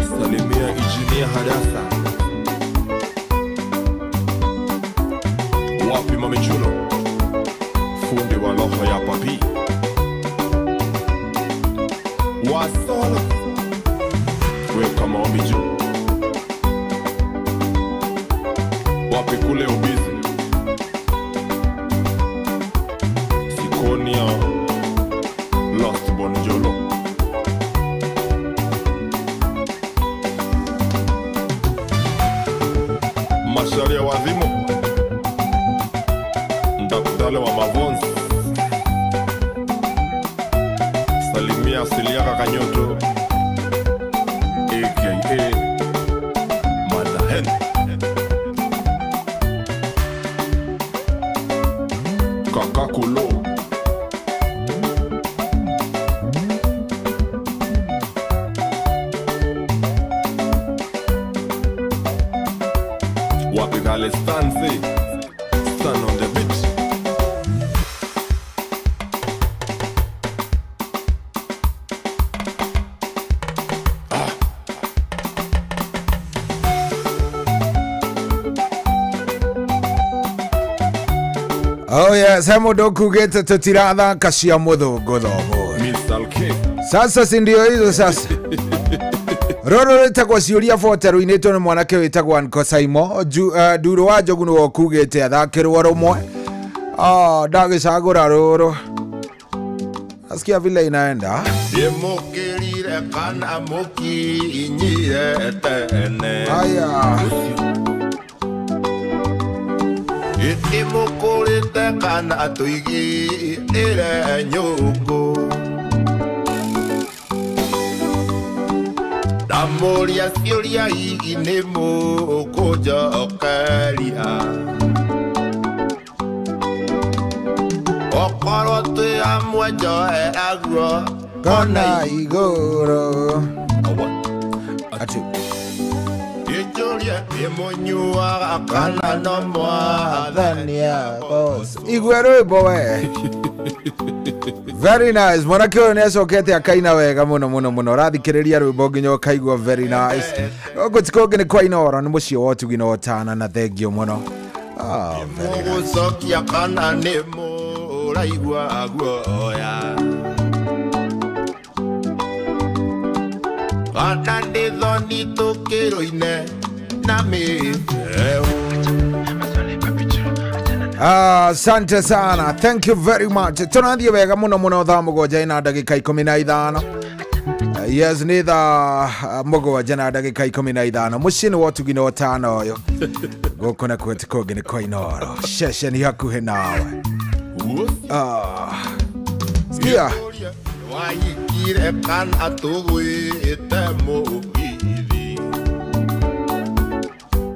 Salimia Injinia Hadasa Wapi Mamichulo Fundi wa roho ya papi Wasolo Weka maombi juu Wapi kule ubizi Sikonia Lost Bonjolo Macharia wazimu Ndakutale wa mavonzi Salimia Siliaka Kanyoto aka Madahen Kakakulo. Oh yes, he mũndũ ũkugĩte tũtirathaka cia mũthũngũ thomo. Sasa si ndio hizo sasa. Rũrũ rwĩtagwo ciũria 40 rũinĩtwo nĩ mwanake wĩtagwo Anko Saimo. Nduro wa Njogu nĩwe ũkugĩte athakĩrwo rũmwe. Ndagĩcagũra rũrũ. Nasikia vile inaenda. Ndĩmũkĩrire kana mũkinyire tene. Aya. Ndĩmũkũrĩte kana tũigĩire nyũngũ. Ndamũria ciũria hihi nĩ mũkũnjokeria. Okorwo twĩ amwe njoe aguo kona igũrũ. Atu. Ĩnjũrie ĩmũnyuaga kana no mwathani agocwo. Igwe rwĩmbo we. Very nice. Mwanake ũyũ nĩacokete akaina wega mũno mũno mũno. Ũrathikĩrĩria rwĩmbo nginya ũkaigua very nice. Gũkũ ti kũngĩ nĩ kwa Inooro, nĩ mũciĩ wa ũtugi na ũtana na thengio mũno. Very nice. Mũgũcokia kana nĩ mũraigua guoya. Kana nĩ thoni tũkĩrũine na mĩtheo. Asante sana. Thank you very much. Tunathiĩ wega mũno mũno thaa 7 na ndagĩka 15. Yes, nĩ thaa 7 na ndagĩka 15. Mũciĩ nĩ wa ũtugi na ũtana ũyũ. Gũkũ nakuo ti kũngĩ nĩ kwa Inooro. Ceceni hakuhĩ nawe. Sikia. Wahikire kana tũgwĩte mũgithi.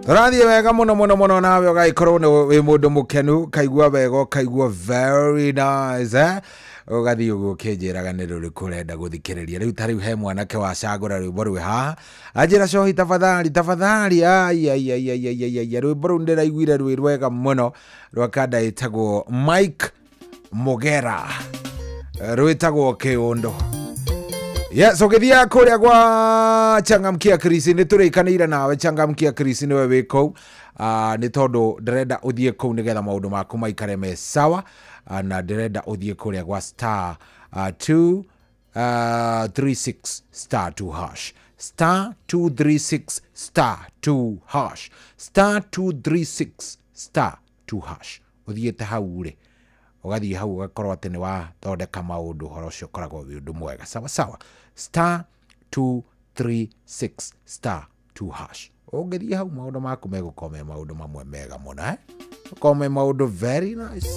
Tũrathiĩ wega mũno mũno mũno nawe ũgagĩkorwo wĩ mũndũ mũkenu, kaigua wega ũkaigua very nice, eh? Ũgathiĩ ũguo ũkĩnjĩraga nĩ rũrĩkũ ũrenda gũthikĩrĩria. Rĩu ta rĩu he mwanake wacagũra rwĩmbo rwĩ haha anjĩra cohi tafadhali tafadhali, ai ai ai ai ai ai, rwĩmbo rũu ndĩraiguire rwĩ rwega mũno rwa kanda ĩtagwo Mike Mugera, rwĩtagwo Kĩũndũ. Yes, ũgĩthiaga kũrĩa gwa Changamkia Chris, nĩ tũrĩkanĩire nawe. Changamkia Chris nĩwe wĩ kũu, nĩ tondũ ndĩrenda ũthiĩ kũu nĩgetha maũndũ maku maikare me sawa, na ndĩrenda ũthiĩ kũrĩa gwa star 2 36 star 2 hash, star 236 star 2 hash, star 236 star 2 hash. Ũthiĩte hau rĩ, ũgathiĩ hau ũgakorwo atĩ nĩ wathondeka maũndũ, ũhoro ũcio ũkoragwo wĩ ũndũ mwega. Sawa sawa, star 236 star 2 hash. Ũngĩthiĩ hau maũndũ maku megũkorwo me maũndũ mamwe mega mũno, eh? Gũkorwo me maũndũ very nice.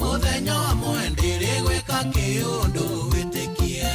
Mũthenya wa mwendere gwĩka kĩũndũ wĩtĩkie.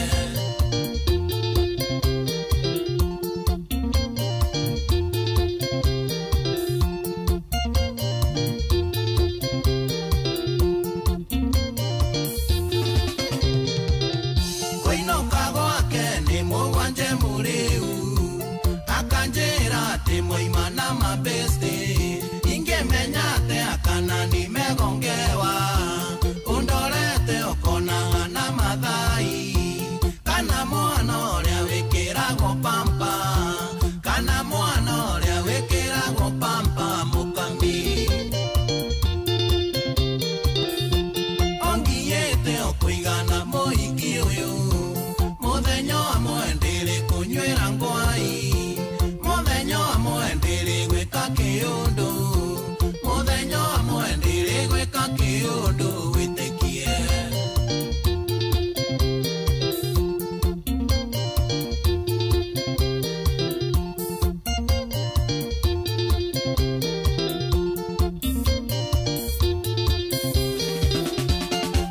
kĩũndũ wĩtĩkie.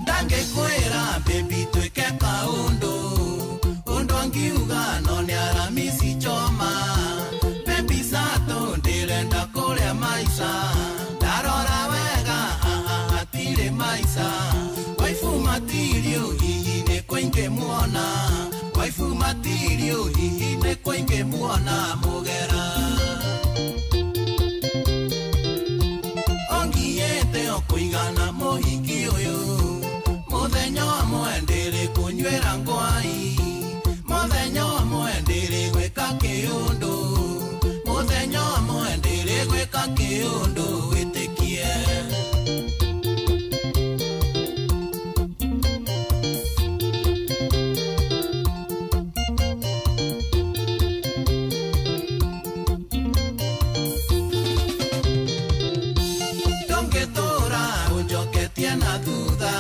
Ndangĩkwĩra baby twĩke kaũndũ ũndũ angiuga no nĩ Aramisi choma. Baby sato ndĩrenda kũrĩa maica ndarora wega hatirĩ maica. Waifu matirio hihi nĩ kũingĩmuona, waifu matirio hihi nĩ kũingĩmuona mũgera. Ongiĩte o kũigana mũhiki ũyũ mũthenya ũmwe ndĩrĩ kũnyuĩra ngwai, mũthenya ũmwe ndĩrĩ gwĩka kĩũndũ, mũthenya ũmwe ndĩrĩ gwĩka kĩũndũ wĩtĩkie. Ndũngĩtũra ũnjoketie na thutha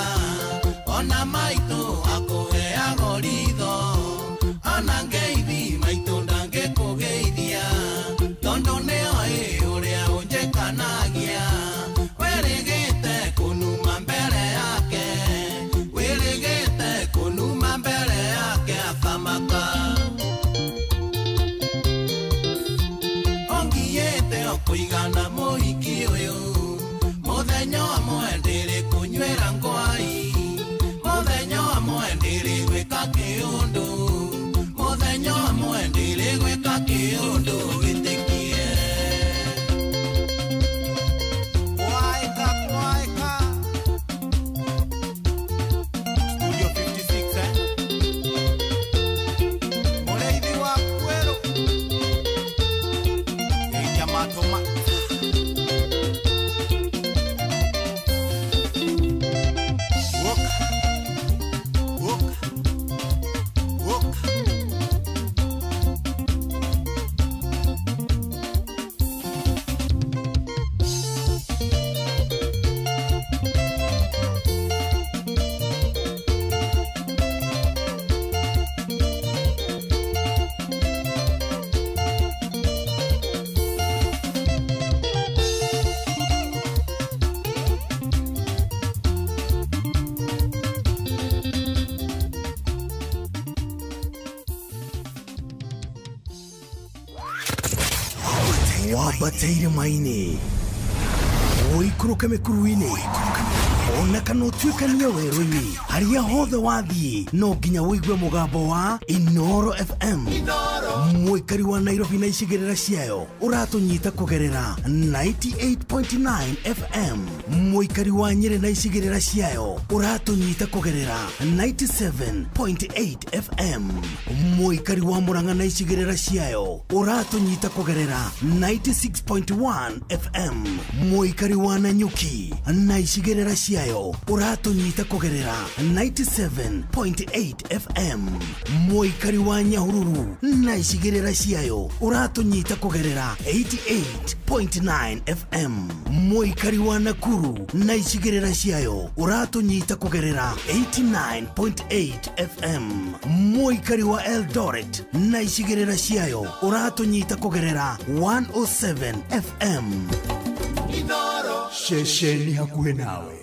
ona maitũ akũheago ritho, ona ngeithi maitũ ndangĩkũgeithia tondũ nĩoĩ ũrĩa ũnjĩkanagia. Wĩrĩgĩte kũnuma mbere yake, wĩrĩgĩte kũnuma mbere yake akamaka. Ongiĩte o kũigana mũhiki ũyũ mũthenya ũmwe ndĩrĩ kũnyuĩra ngwai, mũthenya ũmwe ndĩrĩ gwĩka kĩũndũ, mũthenya ũmwe ndĩrĩ gwĩka kĩũndũ wĩtĩkie. Kwaeka, kwaeka. Studio 56, eh? Mũrĩithi wa kwerũ. Ĩnyamatũma. Woka, woka, woka. Wambate irĩma-inĩ, ũikũrũke mĩkuru-inĩ, ona kana ũtuĩkanie werũ-inĩ, harĩa hothe wathiĩ no nginya ũigue mũgambo wa Inooro FM. Mũikari wa Nairobi na icigĩrĩra ciayo ũratũnyita kũgerera 98.9 FM. Mũikari wa Nyĩrĩ na icigĩrĩra ciayo ũratũnyita kũgerera 97.8 FM. Mũikari wa Murang'a na icigĩrĩra ciayo ũratũnyita kũgerera 96.1 FM. Mũikari wa Nanyuki na icigĩrĩra ciayo ũratũnyita kũgerera 97.8 FM. Mũikari wa Nyahururu na icigĩrĩra ciayo ũratũnyita kũgerera 88.9 FM. Mũikari wa Nakuru na icigĩrĩra ciayo ũratũnyita kũgerera 89.8 FM. Mũikari wa Eldoret na icigĩrĩra ciayo ũratũnyita kũgerera 107 FM. Ceceni hakuhĩ nawe.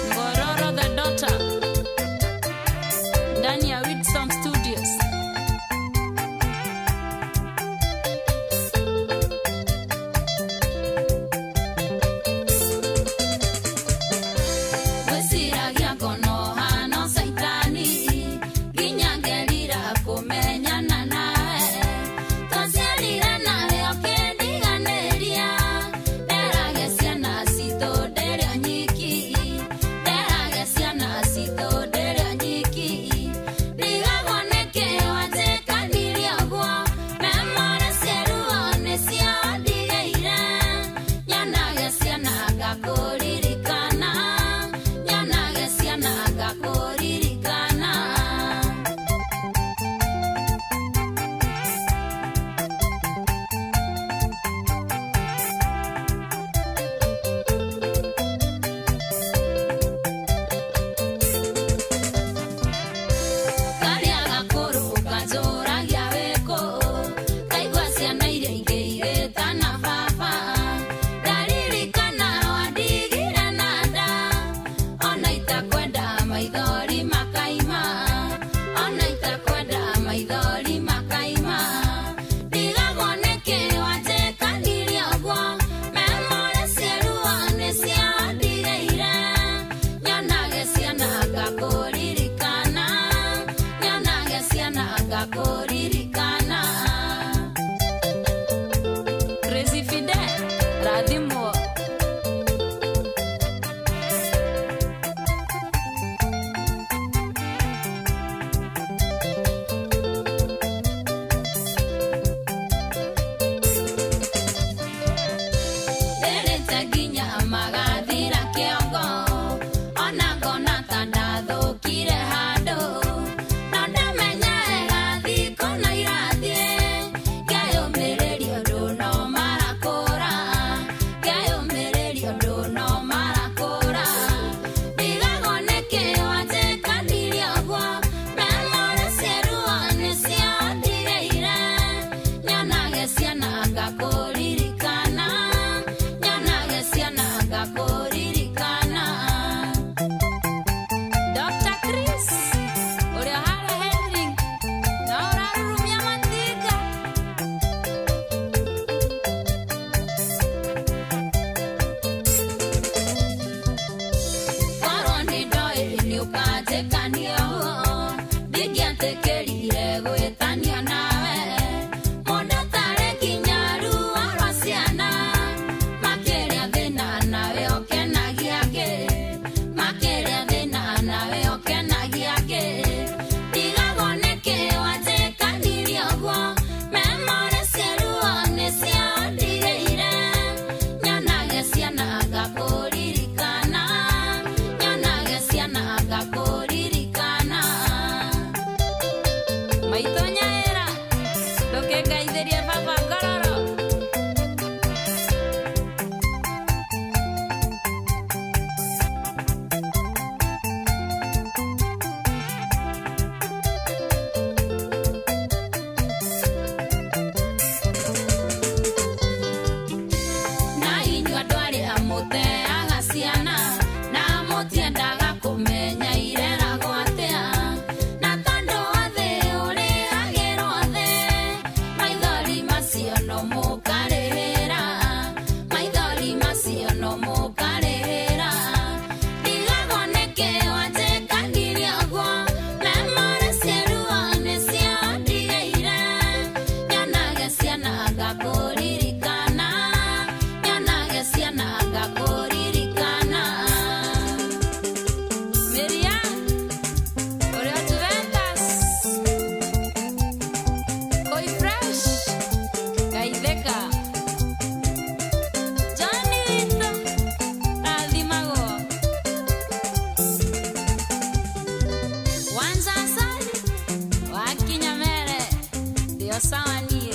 Ngororo the daughter ndani ya Whitsom Studios. Wesiragia ngono hano saitani nginya ngerira kũmenyana nawe twaciarire nawe ũkĩndiganĩria. Ngakuririkana Crazy Fidel rathimwo. Nderĩte nginya magathira kĩongo ona ngona ta ndathũkire handũ no ndamenya ĩgathikũ na irathiĩ ngeyũmĩrĩria ũndũ no marakũra ngeyũmĩrĩria ũndũ no marakũra ndigagwo nĩkĩ wanjĩkanirie ũguo memore cieruo nĩcio ndigĩire nyonage ciana ngakũririkana nyonage ciana ngakũririkana. Dr. Chris ũrĩa harĩa Henry na ũrarurumia matinga. Korwo nĩ ndoĩ nĩ ũkanjĩkania ũguo ndingĩetĩkĩrire gwĩtania nawe mũndũ tarĩ nginya ruo rwa ciana makĩria thĩna nawe ũkenagia ngĩ makĩria thĩna nawe ũkenagia ngĩ ndigagwo nĩkĩ wanjĩkanirie ũguo memore cieruo nĩcio ndigĩire nyonage ciana ngakũririkana nyonage ciana ngakũririkana. Maitũ nyaĩra ndũkĩngaithĩrie baba ngororo. Na inyuĩ andũ arĩa mũteaga ciana na mũtiendaga kũmenya ireragwo atĩa na tondũ wa thĩ ũrĩhagĩrwo thĩ maithori macio no mũkarĩhĩra maithori macio no mũkarĩhĩra ndigagwo nĩkĩ wanjĩkanirie ũguo memore cieruo nĩcio ndigĩire nyonage ciana ngakũririkana nyonage ciana ngakũririkana. Miriam ũrĩa Juventus Oi fresh Gaitheka Johnny witũ rathimagwo Wanza asali wakinya mere ndio sawa niĩ.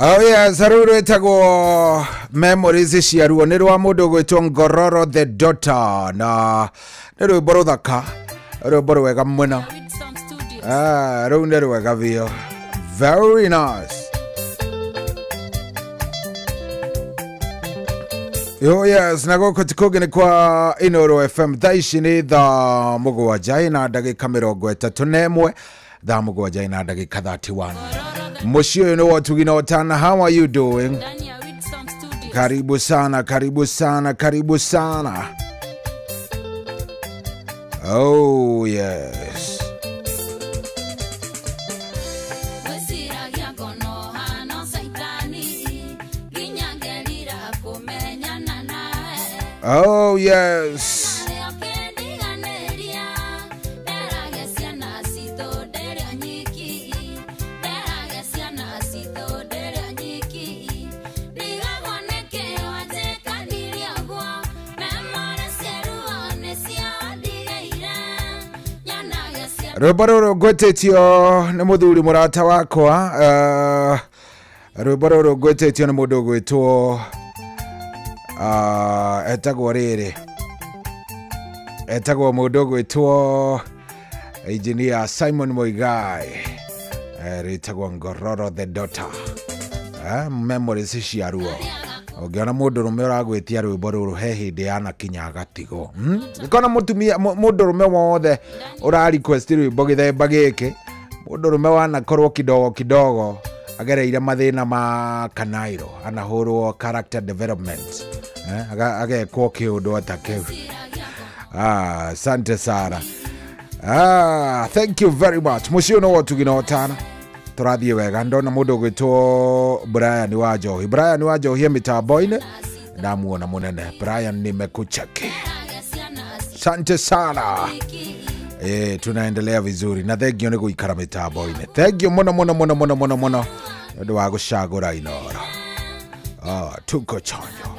Oh yes, rũu rwĩtagwo Memories cia ruo nĩ rwa mũndũ ũgwĩtwo Ngororo the Daughter na nĩ rwĩmbo rũthaka rwĩmbo rwega mũno. Ah, rũu nĩ rwega biũ, very nice. Oh yes, na gũkũ ti kũngĩ nĩ kwa Inooro FM. Thaa ici nĩ thaa 7 na ndagĩka 31, thaa 7 na ndagĩka 31. Mũciĩ ũyũ nĩ wa ũtugi na ũtana. How are you doing? Karibu sana, karibu sana, karibu sana. Oh yes. Gwĩciragia ngono hano caitani nginya ngerira kũmenyana nawe. Oh yes. Ũkĩndiganĩria nderage ciana citũ ndĩrĩ nyiki nderage ciana citũ ndĩrĩ nyiki ndigagwo nĩkĩ wanjĩkanirie ũguo memore cieruo nĩcio ndigĩire nyonage ciana. Rwĩmbo rũrũ ngwĩtĩtio nĩ mũthuri mũrata wakwa. Rwĩmbo rũrũ ngwĩtĩtio nĩ mũndũ ũgwĩtwo etagwo rĩrĩ etagwo mũndũ ũgwĩtwo Engineer Simon Muigai, rĩtagwo Ngororo the Daughter. Memories cia ruo Ũngĩona mũndũrũme ũragwĩtia rwĩmbo rũrũ he hĩndĩ yanakinya agatigo. Ũkona mũtumia mũndũrũme wothe ũra request rwĩmbo gĩthemba gĩkĩ, mũndũrũme wanakorwo kidogo kidogo agereire mathĩna ma kanairo, anahũrwo character development, agekwo kĩũndũ ata kĩu. Asante sana. Thank you very much. Mũciĩ no wotugina ũtana tũrathiĩ wega. Ndona mũndũ ũgwĩtwo Brian wa Njohi. Brian wa Njohi mĩtambo-inĩ ndamuona mũnene. Brian nimekucheki, asante sana. Tunaendelea vizuri na thank you nĩ gũikara mĩtambo-inĩ. Thank you mũno mũno mũno mũno mũno mũno nĩ ũndũ wa gũcagũra Inooro. Tuko chonjo.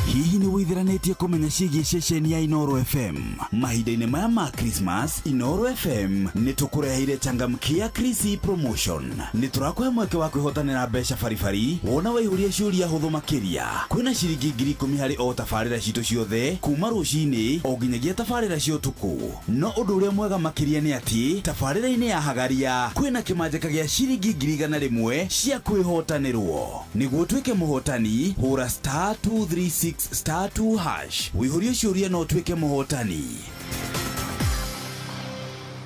Hihi nĩ wĩitheranĩtie kũmenya ciĩgiĩ ceceni ya Inooro FM? Mahinda-inĩ maya ma Christmas, Inooro FM nĩ tũkũreheire changamkia Krisi promotion. Nĩ tũrakũhe mweke wa kwĩhotanĩra mbeca baribari wona waihũria ciũria hũthũ makĩria. Kwĩna ciringi 10,000 harĩ o tabarĩra citũ ciothe kuma rũcinĩ o nginyagia tabarĩra cia ũtukũ. No ũndũ ũrĩa mwega makĩria nĩ atĩ tabarĩra-inĩ ya Hagaria kwĩna kĩmanjĩka gĩa ciringi 100,000 cia kwĩhotanĩrwo. Nĩguo ũtuĩke mũhotani, hũra star 236 star 2 hash. Wĩihũrie ciũria no ũtuĩke mũhotani.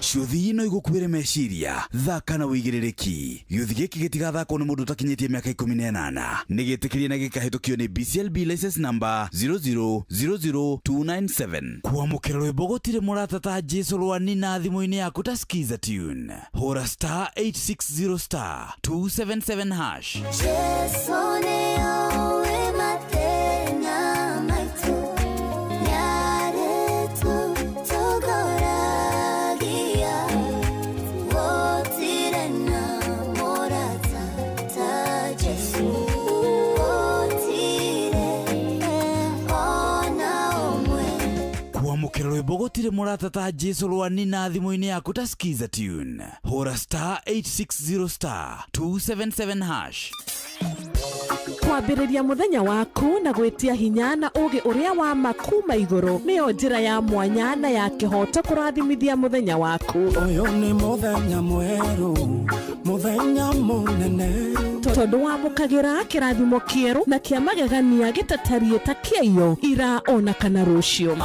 Ciũthi ino igũkuĩre meciria, thaka na wĩigĩrĩrĩki. Gĩũthi gĩkĩ gĩtigathakwo nĩ mũndũ ũtakinyĩtie mĩaka 18. Nĩ gĩtĩkĩrie na gĩkahĩtũkio nĩ BCLB license number 0000297. Kwamũkĩra rwĩmbo gũtirĩ mũrata ta Jesu Rwani na thimũ-inĩ yaku ta Skiza Tune. Hũra star 860 star 277 hash. Jesu nĩoĩ mathĩna maitũ, nĩarĩtũtongoragia, gũtirĩ na mũrata ta Jesu, gũtirĩ ona ũmwe. Kwamũkĩra rwĩmbo gũtirĩ mũrata ta Jesu Rwani na thimũ-inĩ yaku ta Skiza Tune. Hũra star 860 star 277 hash. Kwambĩrĩria mũthenya waku na gwĩtia hinya na ũũgĩ ũrĩa wa ma kuma igũrũ nĩyo njĩra ya mwanya na ya kĩhooto kũrathimithia mũthenya waku. Ũyũ nĩ mũthenya mwerũ, mũthenya mũnene, tondũ wamũkagĩra kĩrathimo kĩerũ na kĩa magegania gĩtatariĩ ta kĩaiyo ira ona kana rũciũ.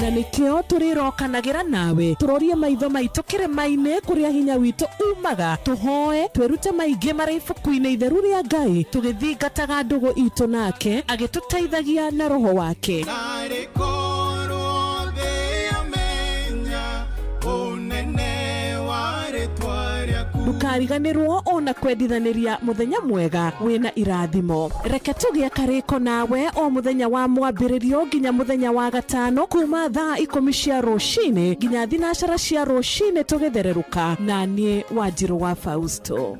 Na nĩkĩo tũrĩrokanagĩra nawe tũrorie maitho maitũ kĩrĩma-inĩ kũrĩa hinya witũ umaga, tũhoe twĩrute maingĩ marĩ ibuku-inĩ itheru rĩa Ngai tũgĩthingataga ndũgũ itũ nake agĩtũteithagia na roho wake. Narĩ korwo thĩ yamenya ũnene wa rĩtwa rĩaku. Ndũkariganĩrwo ona kwendithanĩria mũthenya mwega wĩna irathimo. Reke tũgĩe karĩko nawe o mũthenya wa mwambĩrĩrio nginya mũthenya wa gatano kuma thaa 10 cia rũcinĩ nginya 12 cia rũcinĩ tũgĩthererũka na niĩ Wanjirũ wa Fausto.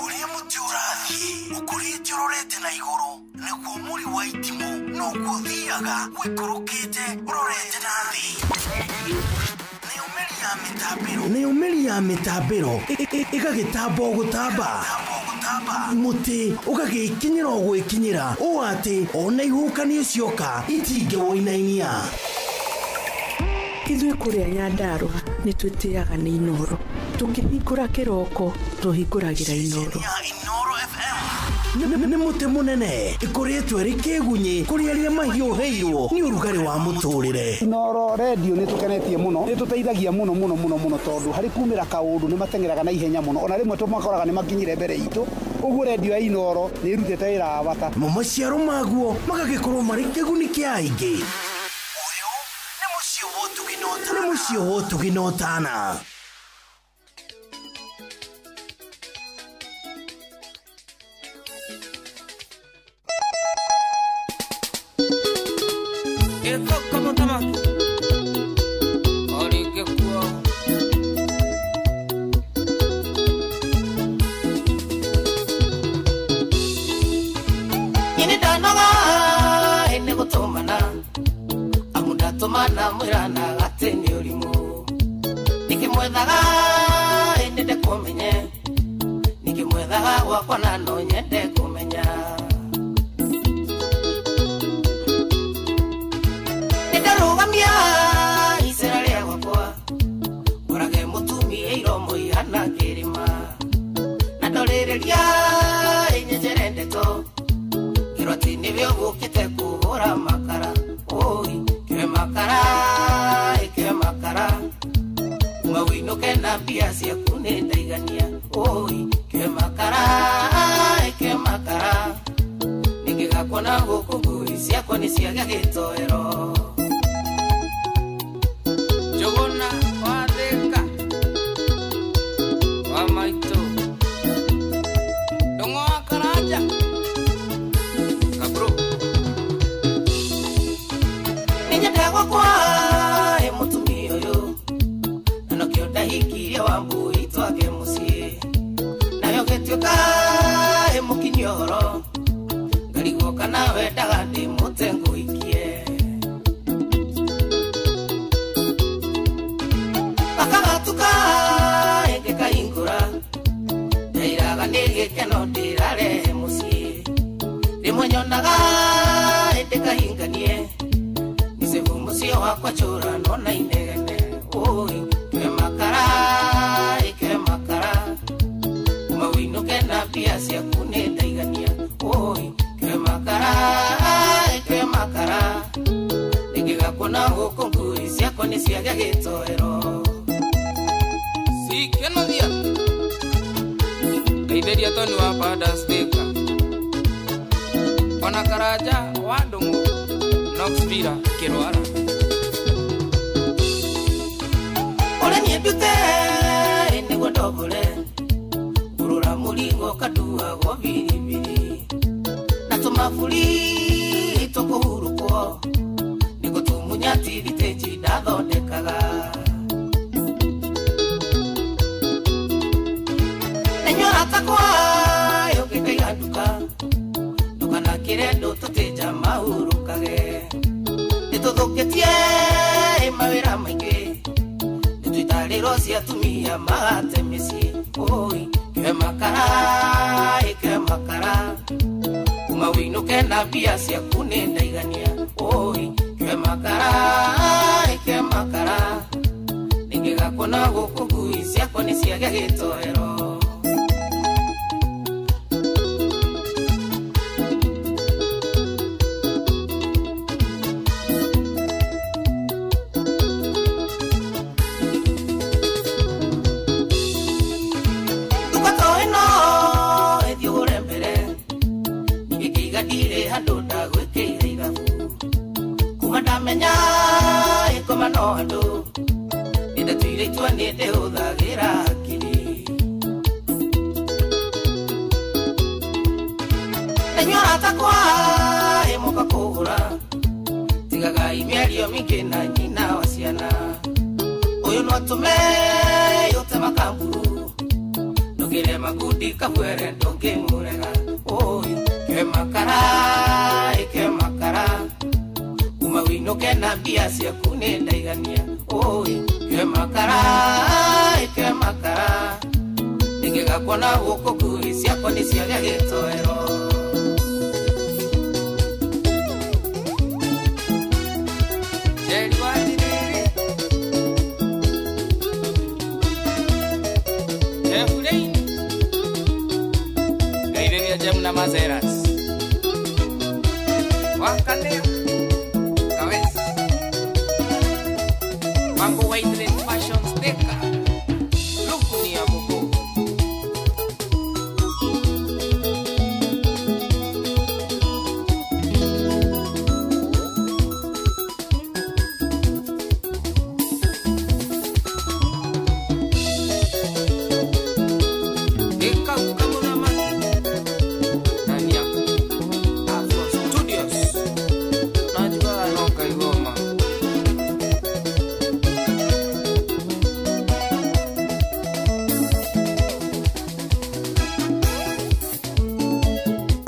Ũrĩa mũtĩ ũrathiĩ ũkũrĩte ũrorete na igũrũ nĩguo mũri wa itimũ noguo ũthiaga ũikũrũkĩte ũrorete na thĩ. Nĩyo mĩri ya mĩtambĩro ĩgagĩtamba o gũtamba, mũtĩ ũgagĩkinyĩra o gwĩkinyĩra ũũ atĩ ona ihuhũkanio cioka itingĩwũinainia. Ithuĩ kũrĩa Nyandarũa nĩ twĩtĩaga nĩ Inooro. Tũkĩhingũra kĩroko tũhingũragĩra Inooro. Nĩ mũtĩ mũnene ĩkũrĩtwo ĩrĩ kĩgunyĩ kũrĩ arĩa mahiũhĩirwo nĩ ũrugarĩ wa mũtũrĩre. Inooro redio nĩ tũkenetie mũno, nĩ tũteithagia mũno mũno mũno mũno tondũ harĩ kumĩra kaũndũ nĩ mateng'eraga na ihenya mũno, ona rĩmwe tũmakoraga nĩ makinyire mbere itũ. Ũguo redio ya Inooro nĩ ĩrutĩte wĩra wa bata. Mo maciaro maguo magagĩkorwo marĩ kĩguni kĩa aingĩ. Ũyũ nĩ mũciĩ wa ũtugi na ũtana. Nĩ mũciĩ wa ũtugi na ũtana. Tumana mwirana gatĩ nĩ ũrimũ nikimwethaga ĩndĩ ndekũmenye nikimwethaga gwakwa na no nyende kũmenya nĩndarũgamia icera rĩa gwakwa ngorage mũtumia iromo ihana kĩrĩma na ndorĩrĩria ĩnyenjere ndeto ngĩrwo atĩ nĩwe ũgũkĩte kũhũra makara oi makara eke makara uma winuke na mbia ciaku nĩ ndaigania oi ke makara eke makara ningĩgakuona gũkũ ngui ciakwa nĩ ciagĩa gĩtoero. Njũgũna wa Thĩka wa maitũ Ndũng'ũ wa Karanja Kabro Nĩnyendaga gwakwa ĩ mũtumia ũyũ na nokĩo ndahikirie Wambui. Wendaga ndĩmũte ngũikie. Gakagatuka ĩngĩkahingũra ndairaga nĩ gĩkeno ndĩrarehe mũciĩ. Rĩmwe nyonaga ĩndĩkahinganie mĩcĩbũ mũciĩ wakwa njũrano na inegene. Ũi ke makara ĩke makara kuma wĩinũke na mbia ciaku nĩ ndaigania. Ũi ke makara ĩke makara nĩngĩgakuona gũkũ ngui ciakwa nĩ ciagĩa gĩtoero. Sikenothia ngeithĩria Toni wa Padastĩka ona Karanja wa Ndũng'ũ Knox Villa kĩrwara. Ũrĩa niĩ ndute nĩguo ndombore ngũrũra mũrigo kanduagwo biribiri na tũmaburi tũkũhurũkwo nĩguo tũmunya tirithĩnji ndathondekaga. Takwa yũkĩte nduka ndũkanakĩre ndũ tũtĩnja mahurũkage. Nĩtũthũkĩtie mawĩra maingĩ nĩtũitarĩrwo cia atumia magate mĩciĩ. Ũi ke makara ĩke makara kuma wĩinũke na mbia ciaku nĩ ndaigania. Ũi ke makara ĩke makara nĩngĩgakuona gũkũ ngui ciakwa nĩ ciagĩa gĩtoero.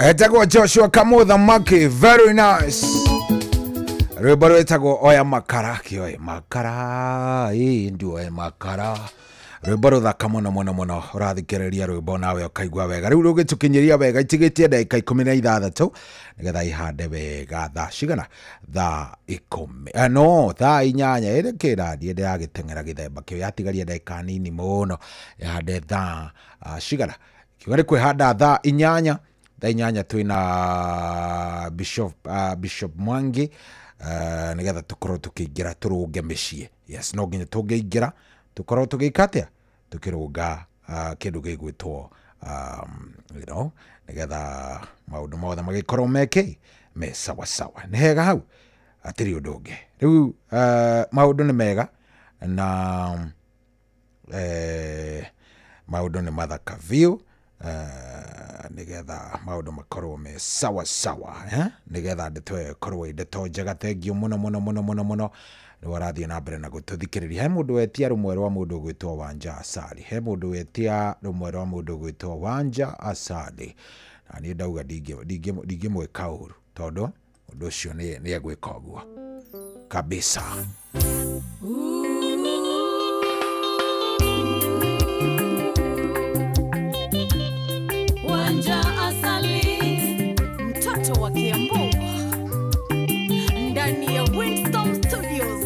Etagwo Joshua Kamutha Maki, very nice. Rwĩmbo rwĩtagwo oya makara, kĩoe makara, ĩ nduoe makara. Rwĩmbo rũthaka mũno mũno mũno, ũrathikĩrĩria rwĩmbo nawe ũkaigua wega. Rĩu rũgĩtũkinyĩria wega itigĩtie ndagĩka 16 nĩgetha ihande wega thaa cigana? Thaa 10 no thaa 8 ĩrĩ kĩrathiĩ ndĩragĩteng'era gĩthemba kĩu yatigaria ndagĩka nini mũno ihande thaa cigana? Kiuga nĩ kwĩhanda thaa 8. Thaa 8 twĩna Bishop Mwangi nĩgetha tũkorwo tũkĩingĩra tũrũnge mĩciĩ. Yes, no nginya tũngĩingĩra tũkorwo tũgĩka atĩa? Tũkĩrũnga kĩndũ gĩgwĩtwo you know, nĩgetha maũndũ mothe magĩkorwo meke me sawa sawa. Nĩ hega hau, hatirĩ ũndũ ũngĩ. Rĩu maũndũ nĩ mega na maũndũ nĩ mathaka biũ nigetha maũndũ makorwo me sawa sawa, nigetha ndeto ĩyo ĩkorwo ĩ ndeto njega. Thengiũ mũno mũno mũno mũno mũno nĩ warathiĩ na mbere na gũtũthikĩrĩria. He mũndũ wetia rũmwe rwa mũndũ ũgwĩtwo Wanja Asali, he mũndũ wetia rũmwe rwa mũndũ ũgwĩtwo Wanja Asali, na niĩ ndauga ndingĩmwĩka ũru. Tondũ ũndũ ũcio nĩ egwĩka ũguo kabisa. Wanja Asali, mtoto wa Kiambu, ndani ya Winston Studios.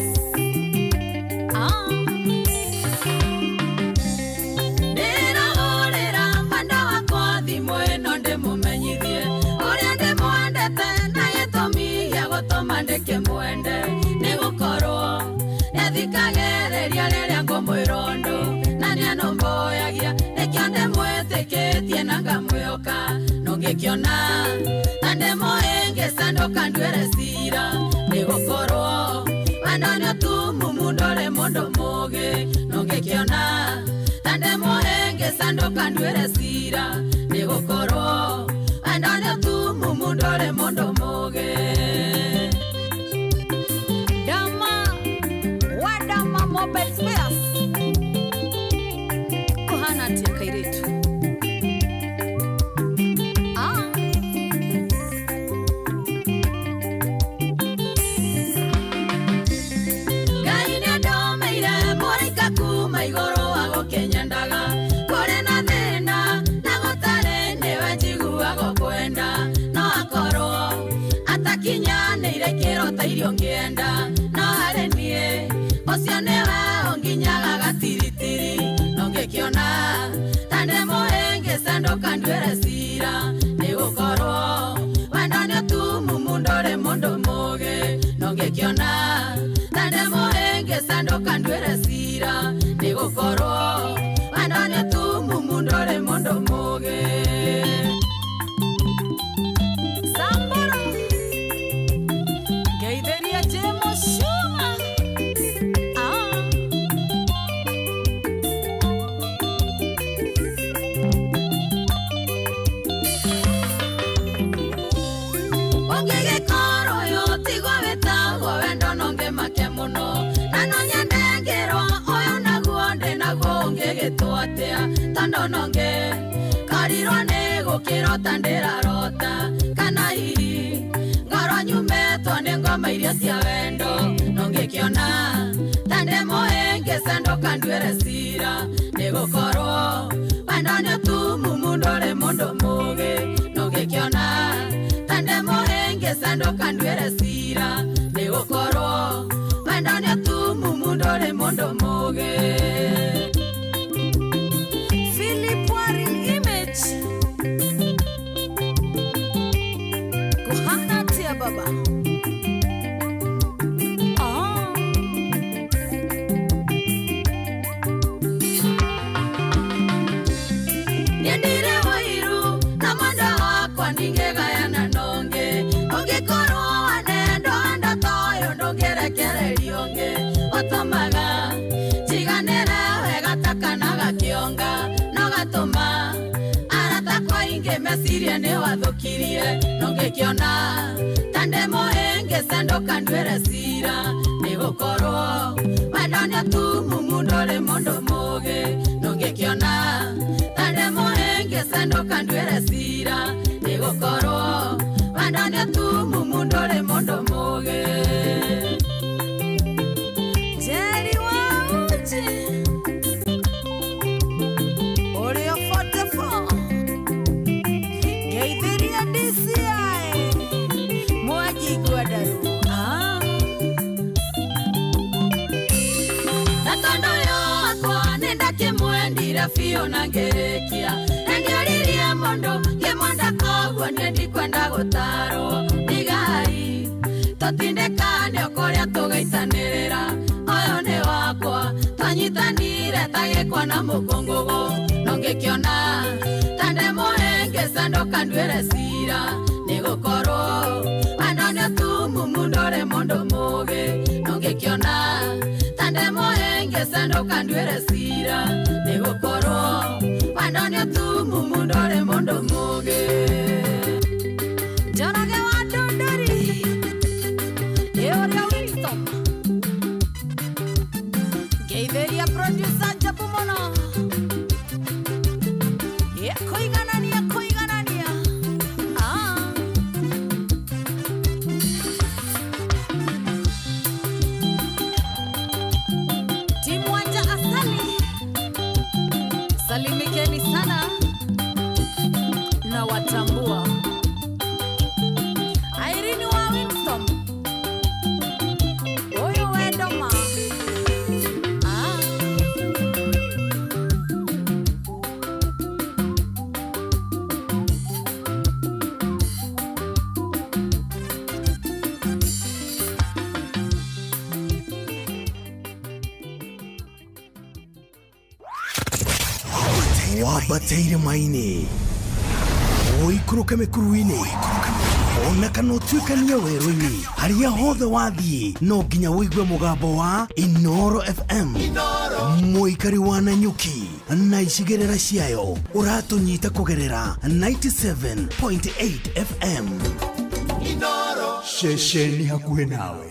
Ndĩrahũrĩra mwenda wakwa thimũ ĩno ndĩmũmenyithie ũrĩa ndĩmwendete na gĩtũmi gĩa gũtũma ndĩkĩmwende nĩ gũkorwo nĩathikagĩrĩria rĩrĩa ngũmwĩra ũndũ na nĩanũmbũyagia nĩkĩo ndĩmwĩtĩkĩtie na ngamwĩhoka nũngĩkĩona na ndĩmũhĩngĩca ndũkanduĩre cira nĩ gũkorwo wendo nĩ ũtumumu ndũrĩ mũndũ mũũgĩ nũngĩkĩona na ndĩmũhĩngĩca ndũkanduĩre cira nĩ gũkorwo wendo nĩ ũtumumu ndũrĩ mũndũ mũũgĩ. Dama wadama mobile spares kuhana atia kairitu. Ngai nĩandomeire mũraika kuma igũrũ wa gũkĩnyendaga kũrĩ na thĩna na gũtarĩ nĩwe njiguaga kwenda no akorwo atakinyanĩire kĩro ta irio ngĩenda no harĩ niĩ ũcio nĩwe ũnginyaga gatiritiri no ngĩkĩona ta ndĩmũhĩngĩca ndũkanduĩre cira nĩ gũkorwo wendo nĩ ũtumumu ndũrĩ mũndũ mũũgĩ no ngĩkĩona ta ndĩmũhĩngĩca ndũkanduĩre cira nĩ gũkorwo wendo nĩ ũtumumu ndũrĩ mũndũ mũũgĩ. Samburu ngeithĩria Jemo Shuma. Ũngĩgĩkorwo ũyũ tiguo wĩtagwo wendo no ngĩmake mũno na no nyende ngĩrwo ũyũ naguo ndĩ naguo ũngĩgĩtwo atĩa tondũ no ngĩkorirwo nĩ gũkĩrota ndĩrarota kana hihi ngorwo nyumĩtwo nĩ ngoma iria cia wendo no ngĩkĩona ta ndĩmũhĩngĩca ndũkanduĩre cira nĩ gũkorwo wendo nĩ ũtumumu ndũrĩ mũndũ mũũgĩ no ngĩkĩona ta ndĩmũhĩngĩca ndũkanduĩre cira nĩ gũkorwo wendo nĩ ũtumumu ndũrĩ mũndũ mũũgĩ. Philip Warin Image kuhana atia baba. Nyendire wairu na mwenda wakwa ningĩgayana nonge ũngĩkorwo wanendwo wendo ta ũyũ ndũngĩrekererio ũngĩ ũtũmaga njiganĩre wega ta kana gakĩonga no gatũma arata akwa aingĩ mecirie nĩ wathũkirie no ngĩkĩona ta ndĩmũhĩngĩca ndũkanduĩre cira nĩ gũkorwo wendo nĩ ũtumumu ndũrĩ mũndũ mũũgĩ no ngĩkĩona ta ndĩmũhĩngĩca ndũkanduĩre cira nĩ gũkorwo wendo nĩ ũtumumu ndũrĩ mũndũ mũũgĩ. Jerry wa Uji ũrĩa 44 ngeithĩria DCI Mwangi Ngwendaru. Na tondũ ũyũ wakwa nĩ ndakĩmwendire biũ na ngĩrĩkia na ngĩoririe mũndũ ngĩmwenda koguo niĩ ndikwenda gũtarwo ndigai tũtindĩkane o kũrĩa tũgĩitanĩrĩra ũyũ nĩ wakwa twanyitanire ta gĩkwa na mũkũngũgũ no ngĩkĩona ta ndĩmũhĩngĩca ndũkanduĩre cira nĩ gũkorwo wendo nĩ ũtumumu ndũrĩ mũndũ mũũgĩ no ngĩkĩona ta ndĩmũhĩngĩca ndũkanduĩre cira nĩ gũkorwo wendo nĩ ũtumumu ndũrĩ mũndũ mũũgĩ. Njoroge wa Ndũndũri ĩ ũrĩa Winston ngeithĩria producer Njabu mũno ĩkũiganania kũiganania. Wambate irĩma-inĩ, ũikũrũke mĩkuru-inĩ, ona kana ũtuĩkanie werũ-inĩ, harĩa hothe wathiĩ no nginya ũigue mũgambo wa Inooro FM. Mũikari wa Nanyuki na icigĩrĩra ciayo ũratũnyita kũgerera 97.8 FM. Ceceni hakuhĩ nawe.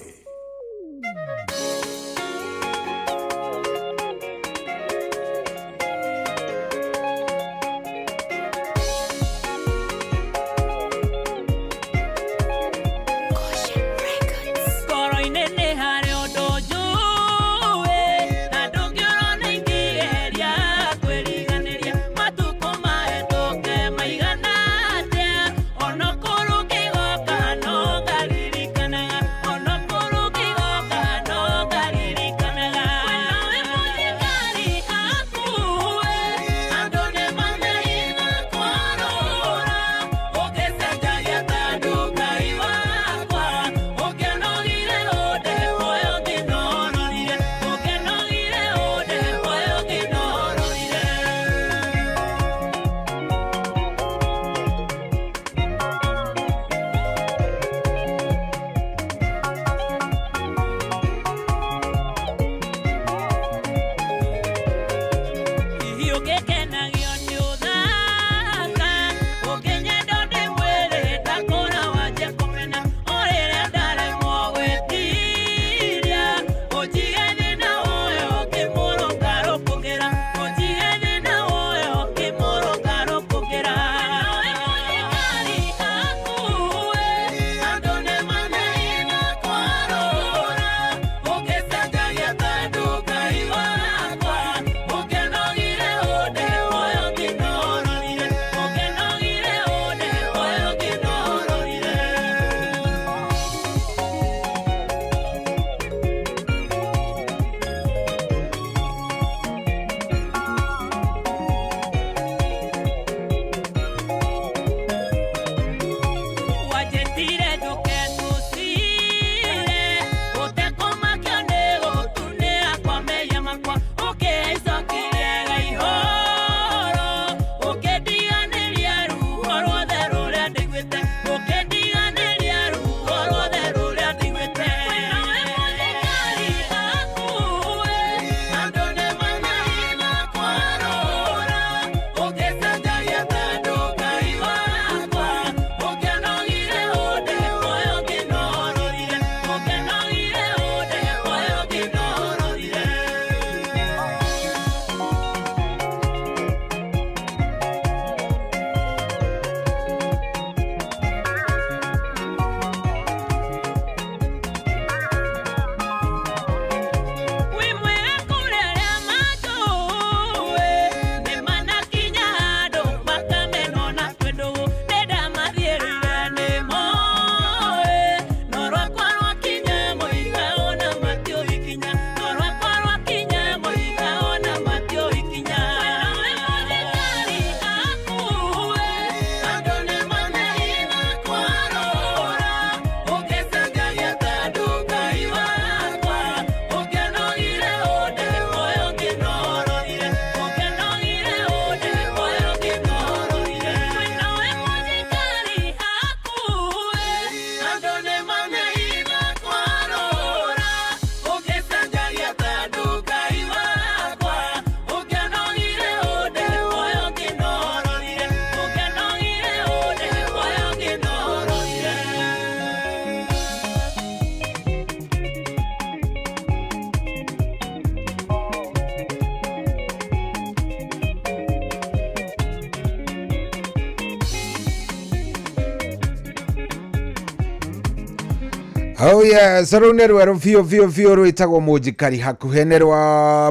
Oh yes, rũu nĩ rwerũ biũ biũ biũ rwĩtagwo mũnjikari hakuhĩ nĩ rwa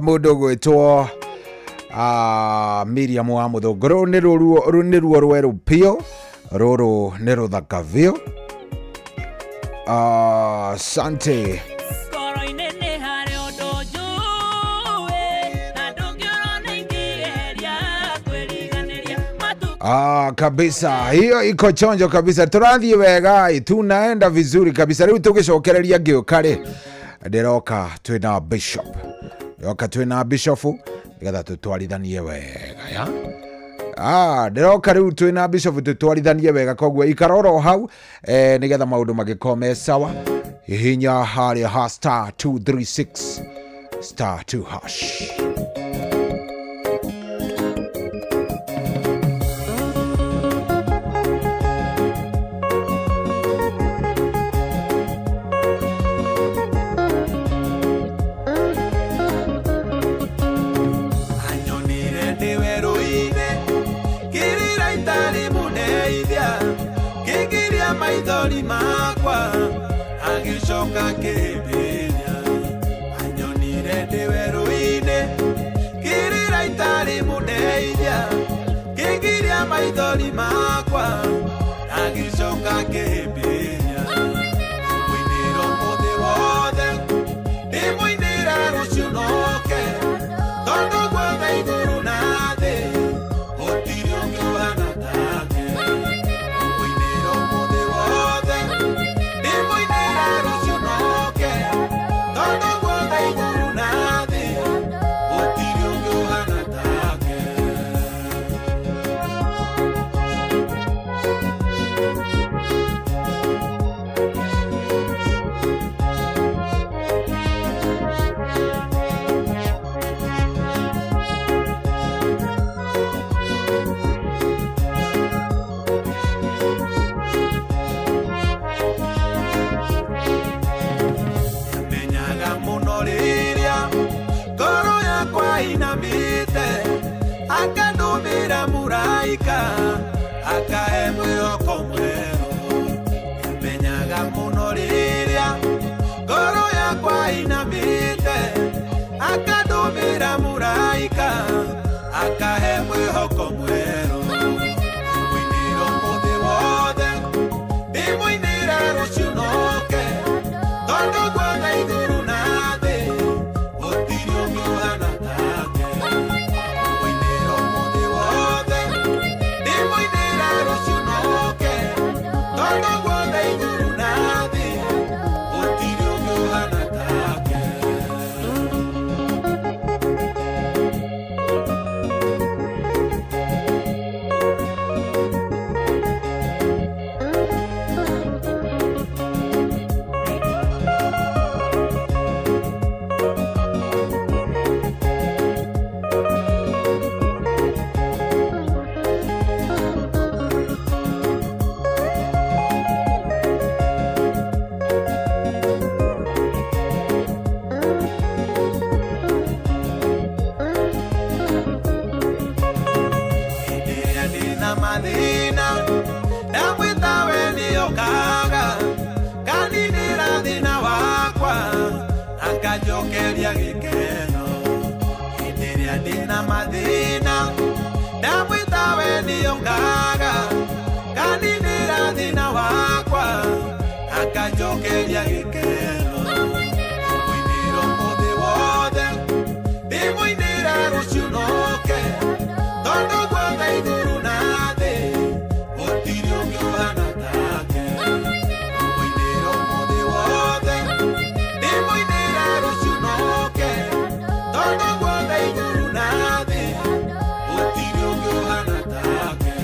mũndũ ũgwĩtwo Miriam wa Mũthũngũ. Rũu nĩ ruo rwerũ biũ, rũrũ nĩ rũthaka biũ. Asante. Kabisa hiyo iko chonjo kabisa, turathie wega, tunaenda vizuri kabisa. Riu tugicokereria ngiuka ri ndiroka twina bishop, ndiroka twina bishop nigetha tutwarithanie wega ya. Ndĩroka rĩu twĩna Bishop tũtwarithanie wega, koguo ikara oro hau nĩgetha maũndũ magĩkorwo me sawa. Hihinya harĩa ha star 236 star 2 hash. Anyonire ndĩ werũ-inĩ ngĩrĩra itarĩ mũndeithia, ngĩgiria maithori makwa agĩcoka akĩhĩmbĩria. Anyonire ndĩ werũ-inĩ ngĩrĩra itarĩ mũndeithia, ngĩgiria maithori makwa agĩcoka akĩhĩmbĩria. Mũinĩra ũmũthĩ wothe ndĩmũinĩra rũciũ noke, tondũ guothe igũrũ na thĩ gũtirĩ ũngĩ ũhana take. Mũinĩra ũmũthĩ wothe ndĩmũinĩra rũciũ noke, tondũ guothe igũrũ na thĩ gũtirĩ ũngĩ ũhana take. Menyaga mũno rĩrĩa ngoro yakwa inamĩte, akandũmĩra mũraika akahe mwĩhoko mwerũ. Menyaga mũno rĩrĩa ngoro yakwa inamĩte, akandũmĩra mũraika akahe mwĩhoko mwerũ. Mũinĩra ũmũthĩ wothe ndĩmũinĩra rũciũ noke, tondũ guothe igũrũ na thĩ gũtirĩ ũngĩ ũhana take. Mũinĩra ũmũthĩ wothe ndĩmũinĩra rũciũ noke, tondũ guothe igũrũ na thĩ gũtirĩ ũngĩ ũhana take. Hĩndĩ ĩrĩa ndĩna mathĩna ndamwĩta we nĩokaga, nganinĩra thĩna wakwa akanjokeria gĩkeno. Hĩndĩ ĩrĩa ndĩna mathĩna ndamwĩta we nĩokaga, nganinĩra thĩna wakwa akanjokeria gĩkeno. Mũinĩra ũmũthĩ wothe ndĩmũinĩra rũciũ noke, tondũ guothe igũrũ na thĩ gũtirĩ ũngĩ ũhana take. Mũinĩra ũmũthĩ wothe ndĩmũinĩra rũciũ noke, tondũ guothe igũrũ na thĩ gũtirĩ ũngĩ ũhana take.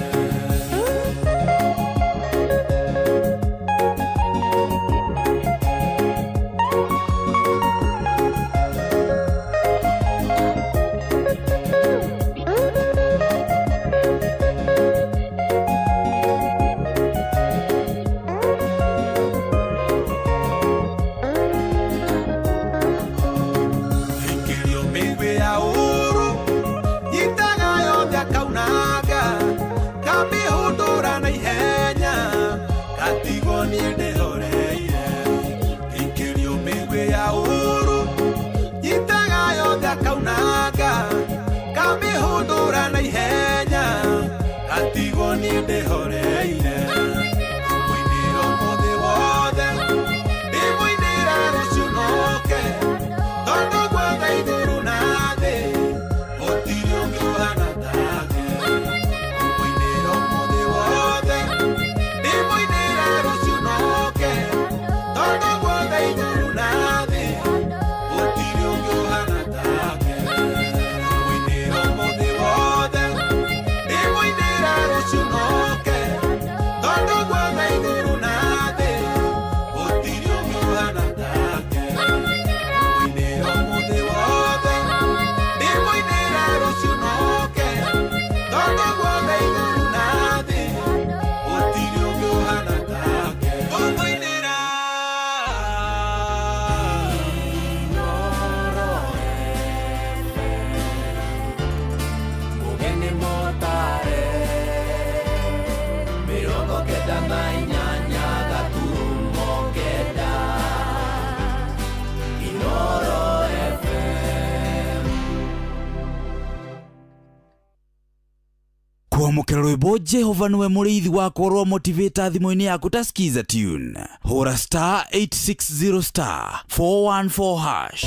Kwamũkĩra rwĩmbo Jehova nĩwe mũrĩithi wakwa rwa motivator thimũ-inĩ yaku ta skiza tune. Hũra star 860 star 414 hash.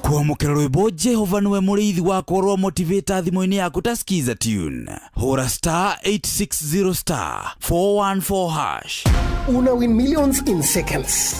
Kwamũkĩra rwĩmbo Jehova nĩwe mũrĩithi wakwa rwa motivator thimũ-inĩ yaku ta skiza tune. Hũra star 860 star 414 hash. Una win millions in seconds.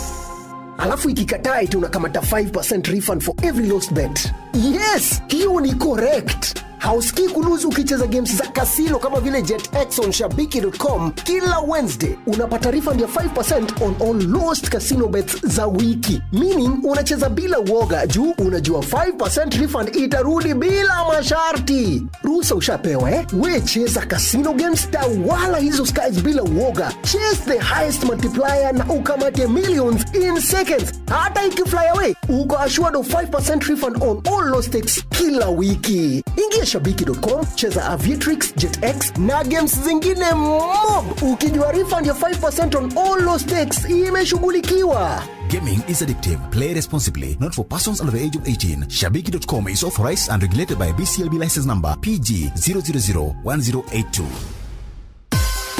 Alafu ikikataa eti unakamata 5% refund for every lost bet. Yes, hiyo ni correct. Hausikii kulose ukicheza games za kasino kama vile JetX on shabiki.com. Kila Wednesday unapata refund ya 5% on all lost casino bets za wiki. Meaning unacheza bila uoga juu unajua 5% refund itarudi bila masharti. Ruhusa ushapewa eh? We cheza casino games, tawala hizo skies bila uoga. Chase the highest multiplier na ukamate millions in seconds. Hata ikifly away, uko assured of 5% refund on all lost stakes kila wiki. Ingia shabiki.com, cheza Aviatrix, JetX na games zingine mob. Ukijua refund ya 5% on all lost stakes imeshughulikiwa. Gaming is addictive. Play responsibly. Not for persons under the age of 18. Shabiki.com is authorized and regulated by BCLB license number PG 0001082.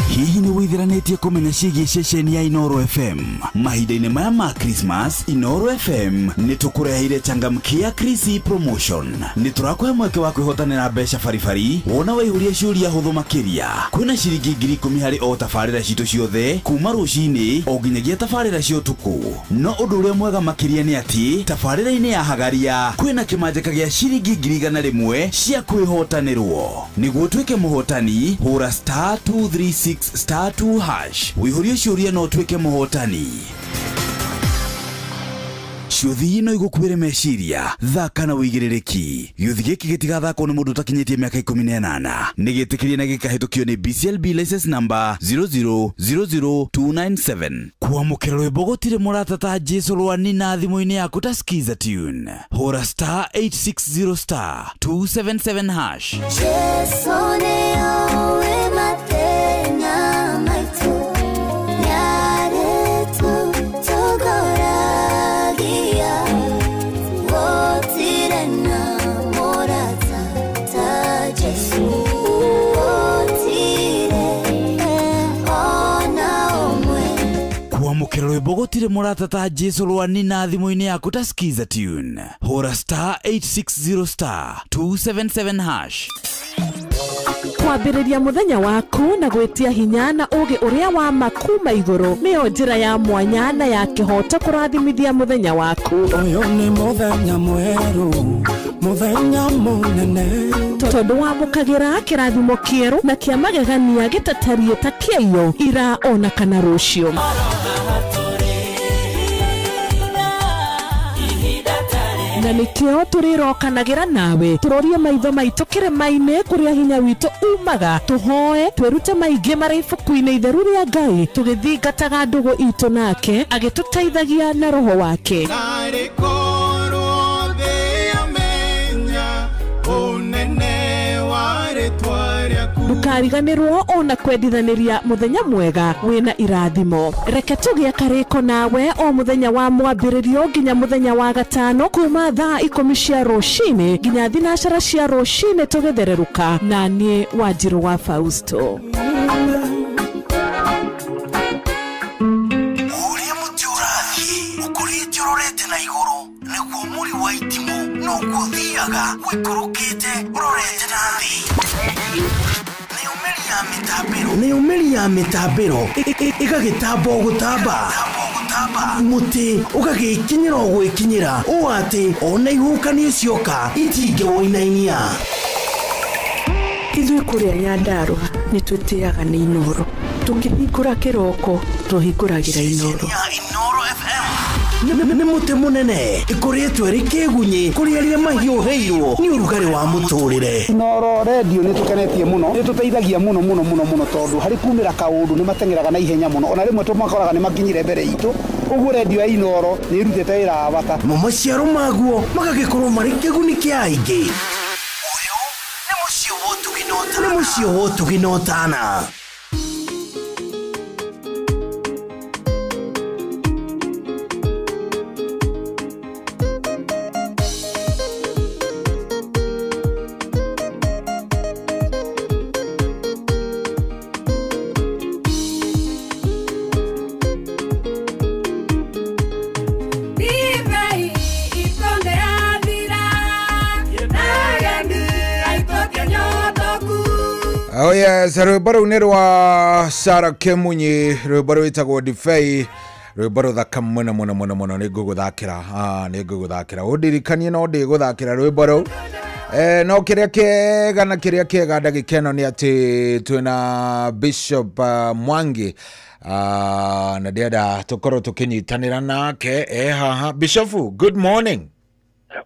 Hihi nĩ wĩthiranĩtie kũmenya ciĩgiĩ ceceni ya Inooro FM. Mahinda-inĩ maya ma Christmas, Inooro FM nĩ tũkũreheire changamkia Krisi promotion. Nĩ tũrakũhe mweke wa kwĩhotanĩra mbeca baribari wona waihũria ciũria hũthũ makĩria. Kwĩna ciringi 10,000 harĩ o tabarĩra citũ ciothe kuma rũcinĩ o nginyagia tabarĩra cia ũtukũ. No ũndũ ũrĩa mwega makĩria nĩ atĩ tabarĩra-inĩ ya Hagaria kwĩna kĩmanjĩka gĩa ciringi 100,000 cia kwĩhotanĩrwo. Nĩguo ũtuĩke mũhotani, hũra star 236 star 2 hash. Wĩihũrie ciũria no ũtuĩke mũhotani. Ciũthi ino igũkuĩre meciria, thaka na wĩigĩrĩrĩki. Gĩũthi gĩkĩ gĩtigathakwo nĩ mũndũ ũtakinyĩtie mĩaka 18. Nĩ gĩtĩkĩrie na gĩkahĩtũkio nĩ BCLB license number 0000297. Kwamũkĩra rwĩmbo gũtirĩ mũrata ta Jesu rwa Nina thimũ-inĩ yaku ta skiza tune. Hũra star 860 star 277 hash. Jesu nĩoĩ mathĩna maitũ, nĩarĩtũtongoragia, gũtirĩ na mũrata ta Jesu, gũtirĩ ona ũmwe. Kwamũkĩra rwĩmbo gũtirĩ mũrata ta Jesu rwa Nina thimũ-inĩ yaku ta skiza tune. Hũra star 860 star 277 hash. Kwambĩrĩria mũthenya waku na gwĩtia hinya na ũgĩ ũrĩa wa makuma igũrũ nĩyo njĩra ya mwanya na ya kĩhoto kũrathimithia mũthenya waku. Ũyũ nĩ mũthenya mwerũ, mũthenya mũnene, tondũ wamũkagĩra kĩrathimo kĩerũ na kĩa magegania gĩtatariĩ ta kĩaiyo ira ona kana rũciũ. Na nĩkĩo tũrĩrokanagĩra nawe tũrorie maitho maitũ kĩrĩma-inĩ kũrĩa hinya witũ umaga, tũhoe twĩrute maingĩ marĩ ibuku-inĩ itheru rĩa Ngai tũgĩthingataga ndũgũ itũ nake agĩtũteithagia na roho wake. Narĩ korwo thĩ yamenya ũnene wa rĩtwa rĩaku. Ndũkariganĩrwo ona kwendithanĩria mũthenya mwega wĩna irathimo. Reke tũgĩe karĩko nawe o mũthenya wa mwambĩrĩrio nginya mũthenya wa gatano kuma thaa 10 cia rũcinĩ nginya 9 cia rũcinĩ tũgĩthererũka na niĩ Wanjirũ wa Fausto. Ũrĩa mũtĩ ũrathiĩ ũkũrĩte ũrorete na igũrũ nĩguo mũri wa itimũ noguo ũthiaga ũikũrũkĩte ũrorete na thĩ. Nĩyo mĩri ya mĩtambĩro ĩgagĩtamba o gũtamba, mũtĩ ũgagĩkinyĩra o gwĩkinyĩra ũũ atĩ ona ihuhũkanio cioka itingĩwũinainia. Ithuĩ kũrĩa Nyandarũa nĩ twĩtĩaga nĩ Inooro. Tũkĩhingũra kĩroko tũhingũragĩra Inooro. Inooro FM. Nĩ mũtĩ mũnene ĩkoretwo ĩrĩ kĩgunyĩ kũrĩ arĩa mahiũhĩirwo nĩ ũrugarĩ wa mũtũrĩre. Inooro redio nĩ tũkenetie mũno, nĩ tũteithagia mũno mũno mũno mũno tondũ harĩ kumĩra kaũndũ nĩ mateng'eraga na ihenya mũno, ona rĩmwe tũmakoraga nĩ makinyire mbere itũ. Ũguo redio ya Inooro nĩ ĩrutĩte wĩra wa bata. Mo maciaro maguo magagĩkorwo marĩ kĩguni kĩa aingĩ. Ũyũ nĩ mũciĩ wa ũtugi na ũtana. Nĩ mũciĩ wa ũtugi na ũtana. Oh yes, rwĩmbo rũu nĩ rwa Sarah Kimunyi, rwĩmbo rwĩtagwo Ndibei, rwĩmbo rũthaka mũno mũno mũno mũno. Nĩ ngũgũthakĩra, nĩ ngũgũthakĩra, ũndirikanie no ndĩgũthakĩra rwĩmbo rũu. No kĩrĩa kĩega na kĩrĩa kĩega ndagĩka ĩno nĩ atĩ twĩna Bishop Mwangi, na ndĩrenda tũkorwo tũkĩnyitanĩra nake haha. Bishop, good morning.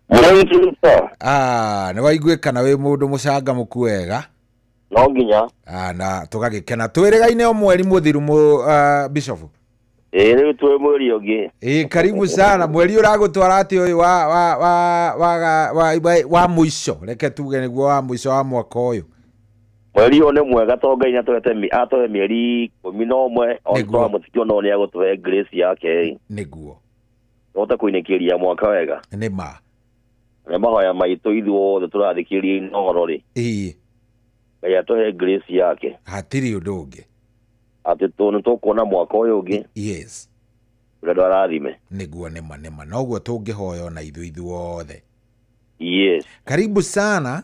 Morning, sir. Nĩ waiguĩkana wĩ mũndũ mũcangamũku wega. No nginya. Na tũgagĩkena twĩrĩgaine o mweri mũthiru Bishop. Ĩĩ rĩu twĩ mweri ũngĩ. Ĩĩ karibu sana. Mweri ũragũtwara atĩ ũyũ wa wa wa wa wa wa mũico, reke tuge nĩguo wa mũico wa mwaka ũyũ. Mweri ũyũ nĩ mwega tondũ Ngai nĩatũhete atũhe mĩeri 11 o twa mũtikio no nĩagũtũhe grace yake. Nĩguo tũhote kũinĩkĩria mwaka wega. Nĩ ma. Nĩ mahoya maitũ ithuothe tũrathikĩrĩria Inooro rĩ. Ĩĩ Ngai atũhe grace yake. Hatirĩ ũndũ ũngĩ. Atĩ nĩ tũkuona mwaka ũyũ ũngĩ. Yes. Ũrĩa ndwarathime. Nĩguo nĩma nĩma. Noguo tũngĩhoya ona ithuĩ ithuothe. Yes. Karibu sana.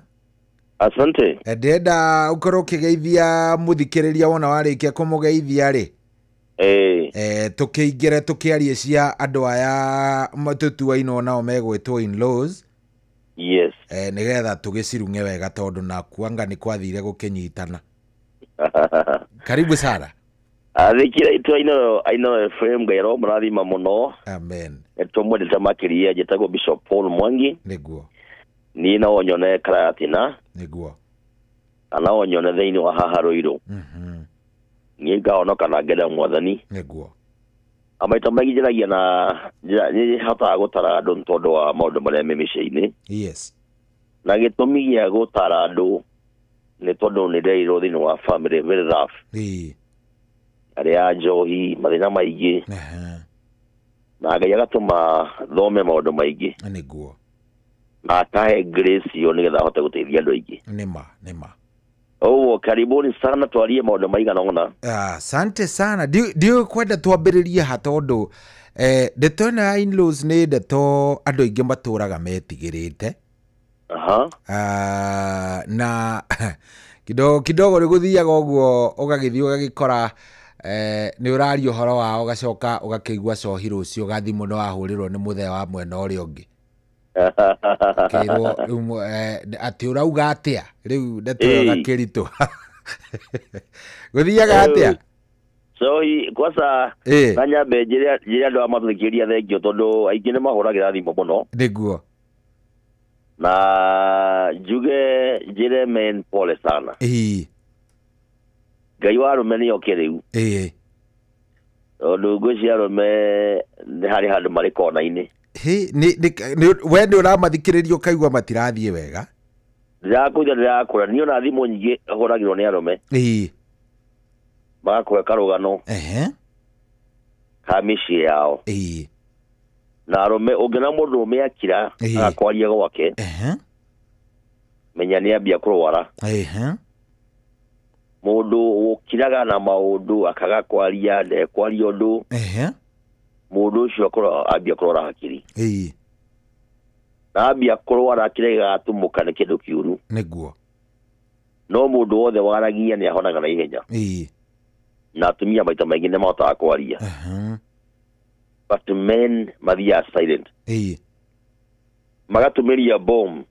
Asante. Ndĩrenda ũkorwo ũkĩgeithia mũthikĩrĩria wona warĩkia kũmũgeithia rĩ. Tũkĩingĩre tũkĩarie cia andũ aya tũtuainwo nao megwĩtwo in-laws. Yes. Nĩgetha tũgĩcirung'e wega tondũ nakuanga nĩ kwathire gũkĩnyitana. Karibu sana. Athikira itũ Inooro FM, Ngai aromũrathima mũno. Amen. Nĩtũmwendete makĩria. Njĩtagwo Bishop Paul Mwangi. Nĩguo. Niĩ no nyone Karatina. Nĩguo. Na no nyone thĩinĩ wa haha Ruiru. Niĩ ngahonoka na ngenda Mwathani. Nĩguo. Maita maingĩ njaragia na nĩ hotaga gũtara andũ nĩ tondũ wa maũndũ marĩa me mĩciĩ-inĩ. Yes. Na gĩtũmi gĩa gũtara andũ nĩ tondũ nĩ nderirwo thĩinĩ wa family very rough. Ĩĩ. Arĩa a njohi, mathĩna maingĩ. Na Ngai agatũma thome maũndũ maingĩ. Nĩguo. Na akahe grace ĩyo nĩgetha ahote gũteithia andũ aingĩ. Nĩma, nĩma. Ũguo karibuni sana twarie maũndũ maigana ũna. Asante sana. Ndiũĩ kwenda twambĩrĩrie ha tondũ ndeto ĩno ya in-laws nĩ ndeto andũ aingĩ matũraga metigĩrĩte. Na kidogo kidogo nĩ gũthiaga ũguo ũgagĩthiĩ ũgagĩkora nĩ ũraria ũhoro wao ũgacoka ũgakĩigua cohi rũciũ ũgathiĩ mũno wahũrĩrwo nĩ mũthee wa mwena ũrĩa ũngĩ. Kĩrwo rĩu atĩ ũrauga atĩa rĩu ndeto ĩyo ĩgakĩritũha. Gũthiaga atĩa? Cohi kwanza na nyambe njĩre andũ a matũthikĩrĩria thengio tondũ aingĩ nĩ mahũragĩra thimũ mũno. Nĩguo. Na njuge njĩre men pole sana. Ĩĩ. Ngai wa arũme nĩ oke rĩu. Ĩĩ. Tondũ ngwĩciria arũme nĩ harĩ handũ marĩ kona-inĩ. We nĩ ũramathikĩrĩria ũkaigua matirathiĩ wega. Ndĩrakũiga ndĩrakũra niĩ ona thimũ nyingĩ hũragĩrwo nĩ arũme. Ĩĩ. Magakũhe karũgano. Ka mĩciĩ yao. Ĩĩ. Na arũme ũngĩona mũndũ akira agakwaria gwake. Menya nĩ ambia kũrwara. Mũndũ ũkiraga na maũndũ akaga kwaria ndekwaria ũndũ. Mũndũ ũcio akorwo ambia kũrwara hakiri. Ĩĩ. Na ambia kũrwara kĩrĩa gĩgatũmũka nĩ kĩndũ kĩũru. Nĩguo. No mũndũ wothe waragia nĩ ahonaga na ihenya. Ĩĩ. Na atumia maita maingĩ nĩ mahotaga kwaria. But men mathiaga silent. Ĩĩ. Magatũmĩria bomb.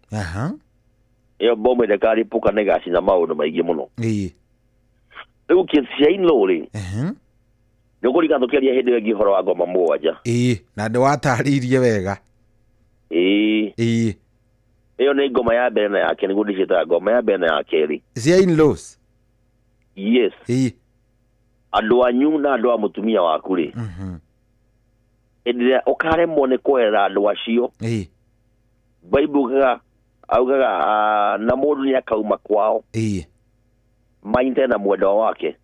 Ĩyo bomb ĩrekarĩpũka nĩ ĩgacina maũndũ maingĩ mũno. Ĩĩ. Rĩu kesi cia in-law rĩ. Nĩ ũkũririkana tũkĩaria hĩndĩ ĩyo ĩngĩ ũhoro wa ngoma 7. Ĩĩ, na nĩ watarĩirie wega. Ĩĩ. Ĩĩ. Ĩyo nĩ ngoma ya mbere na ya kerĩ, nĩguo ndĩciĩtaga ngoma ya mbere na ya kerĩ. Cia in-laws. Yes. Ĩĩ. Andũ anyu na andũ a mũtumia waku rĩ, hĩndĩ ĩrĩa ũkaremwo nĩ kweherera andũ acio, Ĩĩ. Bible augaga na mũndũ nĩ akauma kwao. Ĩĩ. Manyitane na mwendwa wake.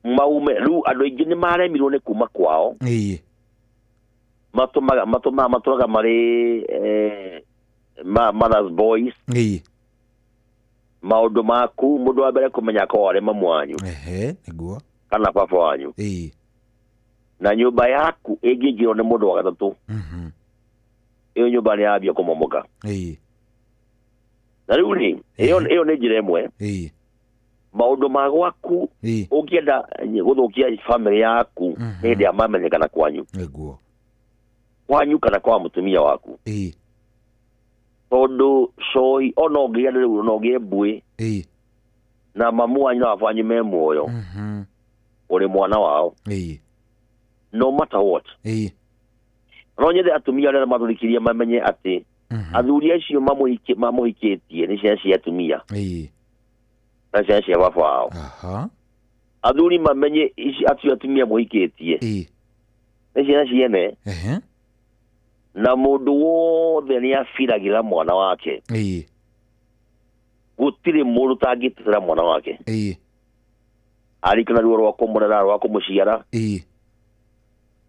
Maume rĩu andũ aingĩ nĩ maremirwo nĩ kuma kwao. Ĩĩ. Matũraga marĩ mother's boys. Ĩĩ. Maũndũ maku mũndũ wa mbere kũmenya akorwo arĩ mamu wanyu. Ehe, nĩguo. Kana baba wanyu. Ĩĩ. Na nyũmba yaku ĩngĩingĩrwo nĩ mũndũ wa gatatũ. Ĩyo nyũmba nĩ yambia kũmomoka. Ĩĩ. Na rĩu rĩ, ĩyo nĩ njĩra ĩmwe. Ĩĩ. Maũndũ ma gwaku ũngĩenda gũthũkia family yaku hĩndĩ ya mamenyekana kwanyu. Nĩguo. Kwanyu kana kwa mũtumia waku. Ĩĩ. Tondũ cohi ona ũngĩgĩa rĩu no ũgĩe mbuĩ. Ĩĩ. Na mamu wanyu na baba wanyu me muoyo. Ũrĩ mwana wao. Ĩĩ. No matter what. Ĩĩ. No nyende atumia arĩa mathurikirie mamenye atĩ athuri acio mamũhikĩtie nĩ ciana cia atumia. Ĩĩ. Na ciana cia baba wao. Aha. Athuri mamenye ici acio atumia mũhikĩtie. Ĩĩ. Nĩ ciana ciene. Ehe. Na mũndũ wothe nĩ abiragĩra mwana wake. Ĩĩ. Gũtirĩ mũndũ ũtangĩtetera mwana wake. Ĩĩ. Arikana ruo rwa kũmũrera rwa kũmũciara. Ĩĩ.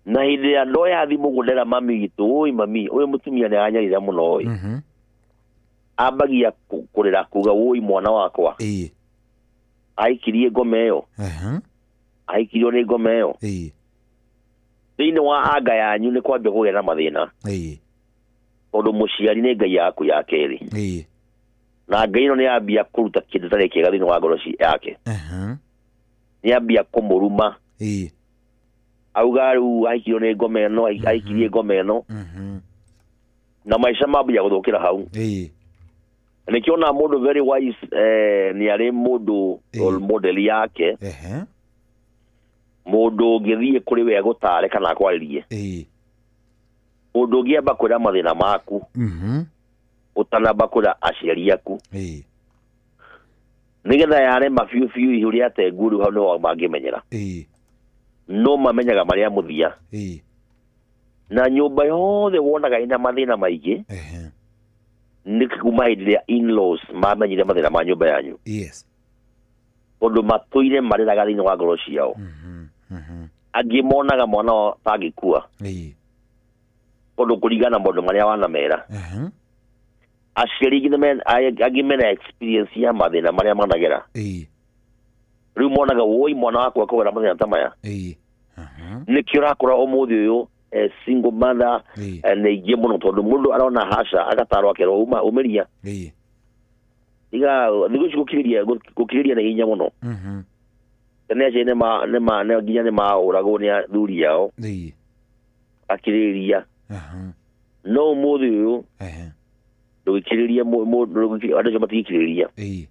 Na hĩndĩ ĩrĩa ndoya thimũ ngũndera mami witũ, ũi mami, ũyũ mũtumia nĩ aranyarira mũno ĩ. Ambagia kũrĩra kuga ũi mwana wakwa. Ĩĩ. Aikirie ngoma ĩyo. Aikirio nĩ ngoma ĩyo. Ĩĩ. Thĩinĩ wa anga yanyu nĩ kwambia kũgĩa na mathĩna. Ĩĩ. Tondũ mũciari nĩ Ngai yaku ya kerĩ. Ĩĩ. Na Ngai ĩno nĩ yambia kũruta kĩndũ gĩtarĩ kĩega thĩinĩ wa ngoro yake. Nĩ yambia kũmũruma. Ĩĩ. Auga rĩu aikirio nĩ ngoma ĩno, aikirie ngoma ĩno. Na maica mambia gũthũkĩra hau. Ĩĩ. Nĩkĩo ona mũndũ very wise nĩ arĩ mũndũ role model yake. Ehe. Mũndũ ũngĩthiĩ kũrĩ we agũtare kana akwarĩrie. Ĩĩ. Mũndũ ũngĩamba kwĩra mathĩna maku. Ũtanamba kwĩra aciari aku. Ĩĩ. Nĩgetha yarema biũ biũ ihu rĩa tengu rĩu hau nĩho mangĩmenyera. Ĩĩ. No mamenyaga marĩa mũthia. Ĩĩ. Na nyũmba yothe wonaga ĩna mathĩna maingĩ. Nĩ kuma hĩndĩ ĩrĩa in-laws mamenyire mathĩna ma nyũmba yanyu. Yes. Tondũ matũire marĩraga thĩinĩ wa ngoro ciao. Angĩ monaga mwana wao tangĩkua. Ĩĩ. Tondũ kũringana na maũndũ marĩa wanamera. Aciari angĩ mena experience ya mathĩna marĩa managera. Ĩĩ. Rĩu monaga woi mwana wakwa akũgera mathĩna ta maya. Ĩĩ. Nĩkĩo ũrakora ũmũthĩ ũyũ single mother nĩ aingĩ mũno tondũ mũndũ arona haca agatarwo akerwo umĩria. Ĩĩ. Iga thikũ ici gũkirĩrĩria nĩ hinya mũno. Tene aciari nginya nĩ mahũragwo nĩ athuri ao. Ĩĩ. Akirĩrĩria. No ũmũthĩ ũyũ ndũgĩkirĩrĩria mũndũ andũ acio matigĩkirĩrĩria. Ĩĩ.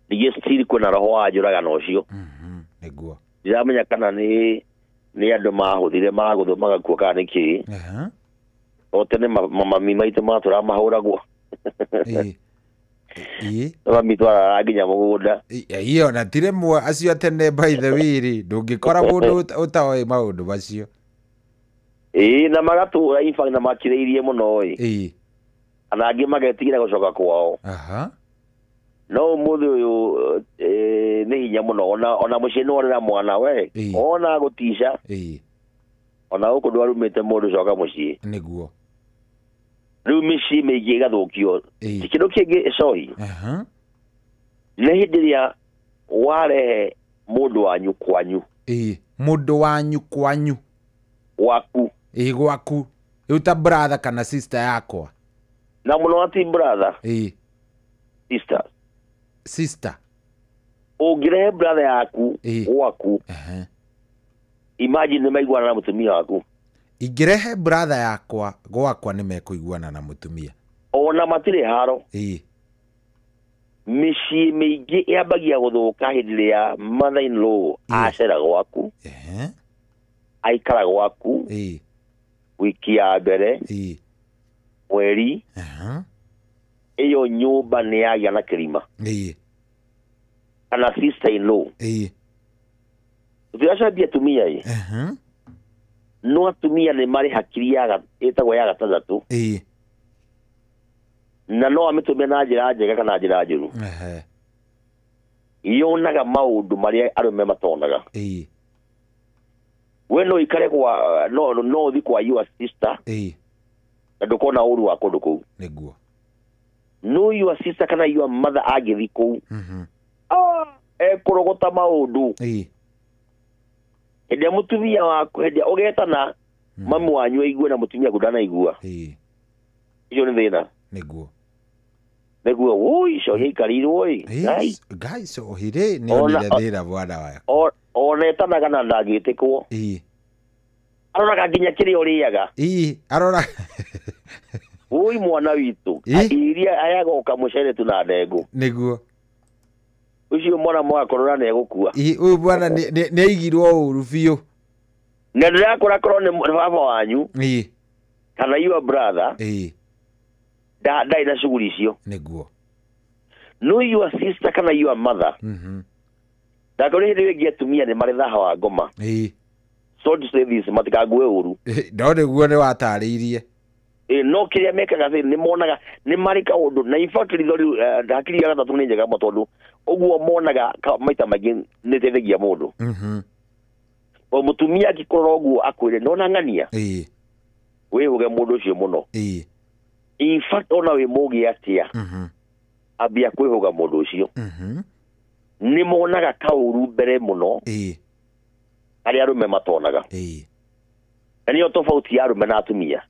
Ningĩ still kwĩna roho wa njũragano ũcio. Nĩguo. Ndiramenya kana nĩ andũ mahũthire magũthwo magakua kana nĩ kĩĩ. O tene mamami maitũ matũraga mahũragwo. Ĩĩ. Ĩĩ. Mami twarara nginya mũgũnda. Ĩĩ ona ti rĩmwe acio tene by the way rĩ ndũngĩkora mũndũ ũtoĩ maũndũ macio. Ĩĩ na magatũra in fact na makirĩirie mũno ĩ. Ĩĩ. Ana angĩ magetigĩra gũcoka kwao. Aha. No ũmũthĩ ũyũ nĩ hinya mũno ona mũciĩ nĩ worera mwana we ona gũtica. Ĩĩ. Ona gũkũ ndwarumĩte mũndũ coka mũciĩ. Nĩguo. Rĩu mĩciĩ mĩingĩ ĩgathũkio. Ĩĩ. Kĩndũ kĩngĩ cohi. Aha. Nĩ hĩndĩ ĩrĩa warehe mũndũ wanyu kwanyu. Ĩĩ. Mũndũ wanyu kwanyu. Waku. Ĩĩ gwaku. Rĩu ta brother kana sister yakwa. Na mũno ati brother. Ĩĩ. Sister. Sister. Ũngĩrehe brother yaku gwaku. Imagine nĩ maiguana na mũtumia waku. Ingĩrehe brother yakwa gwakwa nĩ mekũiguana na mũtumia. Ona matirĩ haro. Ĩĩ. Mĩciĩ mĩingĩ yambagia gũthũka hĩndĩ ĩrĩa mother in law acera gwaku, aikara gwaku wiki ya mbere, mweri ĩyo nyũmba nĩ yagĩa na kĩrima. Kana sister in law. Tũtiracambia atumia ĩ, no atumia nĩ marĩ hakiri ya ĩtagwo ya gatandatũ, na no amĩtũmĩre na njĩra njega kana njĩra njũru. Yonaga maũndũ marĩa arũme matonaga. We no ikare kwa no ũthiĩ kwa your sister na ndũkona ũru wa kũndũ kũu. Nĩguo. No your sister kana your mother angĩthiĩ kũu, ekũrogota maũndũ. Hĩndĩ ĩrĩa mũtumia waku, hĩndĩ ĩrĩa ũgetana mami wanyu aigue na mũtumia waku ndanaigua, icio nĩ thĩna. Nĩguo. Nĩguo woi cohi aikarirwo ĩ. Ngai cohi rĩ nĩ onire thĩna bwana wakwa. Ona etanaga na ndangĩtĩkwo. Aroraga nginya kĩrĩa ũrĩaga. Arora woi mwana witũ iria ayagoka mũcere tu na ndengũ. Nĩguo. Ũcio mwana mwakorora nĩ egũkua. Ũyũ bwana nĩ aigirwo ũru biũ. Na ndĩrakora korwo nĩ baba wanyu kana your brother ndarĩ na shughuli icio. Nĩguo. No your sister kana your mother. Ndakorwo hĩndĩ ĩngĩ atumia nĩ marĩ thaha wa ngoma. So to say this, matikague ũru. No nĩguo nĩ watarĩirie. No kĩrĩa mekaga nĩ monaga nĩ marĩ kaũndũ, na in fact ritho rĩu hakiri ya gatatũ nĩ njega mũno tondũ ũguo monaga maita maingĩ nĩ ĩteithagia mũndũ. O mũtumia angĩkorwo ũguo akwĩre nona ng'ania, wĩhũge mũndũ ũcio mũno. In fact ona wĩ mũgĩ atĩa, ambia kwĩhũga mũndũ ũcio. Nĩ monaga kaũru mbere mũno arĩa arũme matonaga. Na nĩyo tofauti ya arũme na atumia.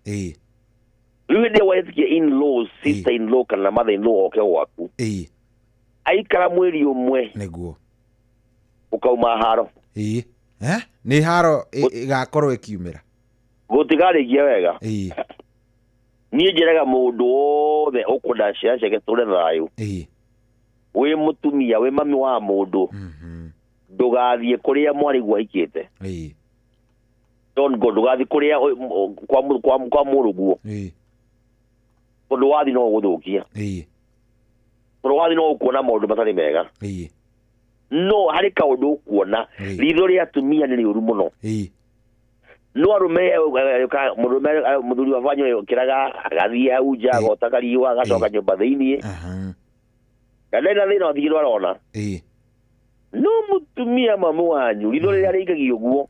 Rĩu hĩndĩ ĩrĩa wetĩkia in law, sister in law kana mother in law oke gwaku, aikara mweri ũmwe, nĩguo ũkauma haro. Nĩ haro ĩgakorwo ĩkiumĩra. Gũtigarĩkia wega. Niĩ njĩraga mũndũ wothe ũkwenda ciana ciake tũre thayũ, wĩ mũtumia, wĩ mami wa mũndũ, ndũgathiĩ kũrĩa mwarĩguo ahikĩte. Don't go, ndũgathiĩ kũrĩa kwa mũrũguo, tondũ wathiĩ no ũgũthũkia. Tondũ wathiĩ no ũkuona maũndũ matarĩ mega. No harĩ kaũndũ ũkuona, ritho rĩa atumia nĩ rĩũru mũno. No arũme, mũndũrũme mũthuri wa banyu okĩraga agathiĩ hau nja agota kariũa agacoka nyũmba thĩiniĩ, na ndarĩ na thĩna wathigirwo arona. No mũtumia mamu wanyu ritho rĩrĩa rĩikagia ũguo,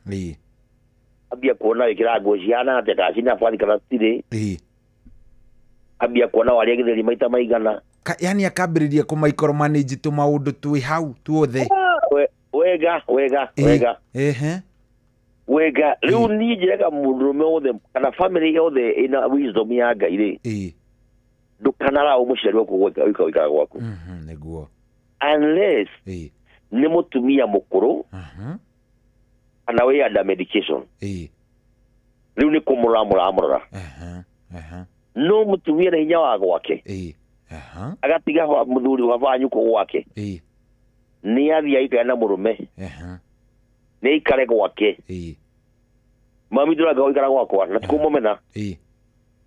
ambia kuona wĩkĩra nguo cihana atĩa, kana cina bathi kana citirĩ, ambia kuona warĩa gĩtheri maita maigana. Yani akambĩrĩria kũmicromanage tũmaũndũ twĩ hau tuothe. Wega wega wega wega. Rĩu niĩ njĩraga mũndũrũme wothe kana family yothe ĩna wisdom ya Ngai rĩ, ndũkanaraũ mũciari waku ũikara gwaku. Nĩguo. Unless nĩ mũtumia mũkũrũ kana wĩ under medication. Rĩu nĩ kũmũrora mũramũrora. No mũtumia na hinya wa gwake, agatiga mũthuri wa banyu kũ gwake, nĩ athiĩ aikare na mũrũme, nĩ aikare gwake. Mami ndũranga gũikara gwakwa na tikũmũmena.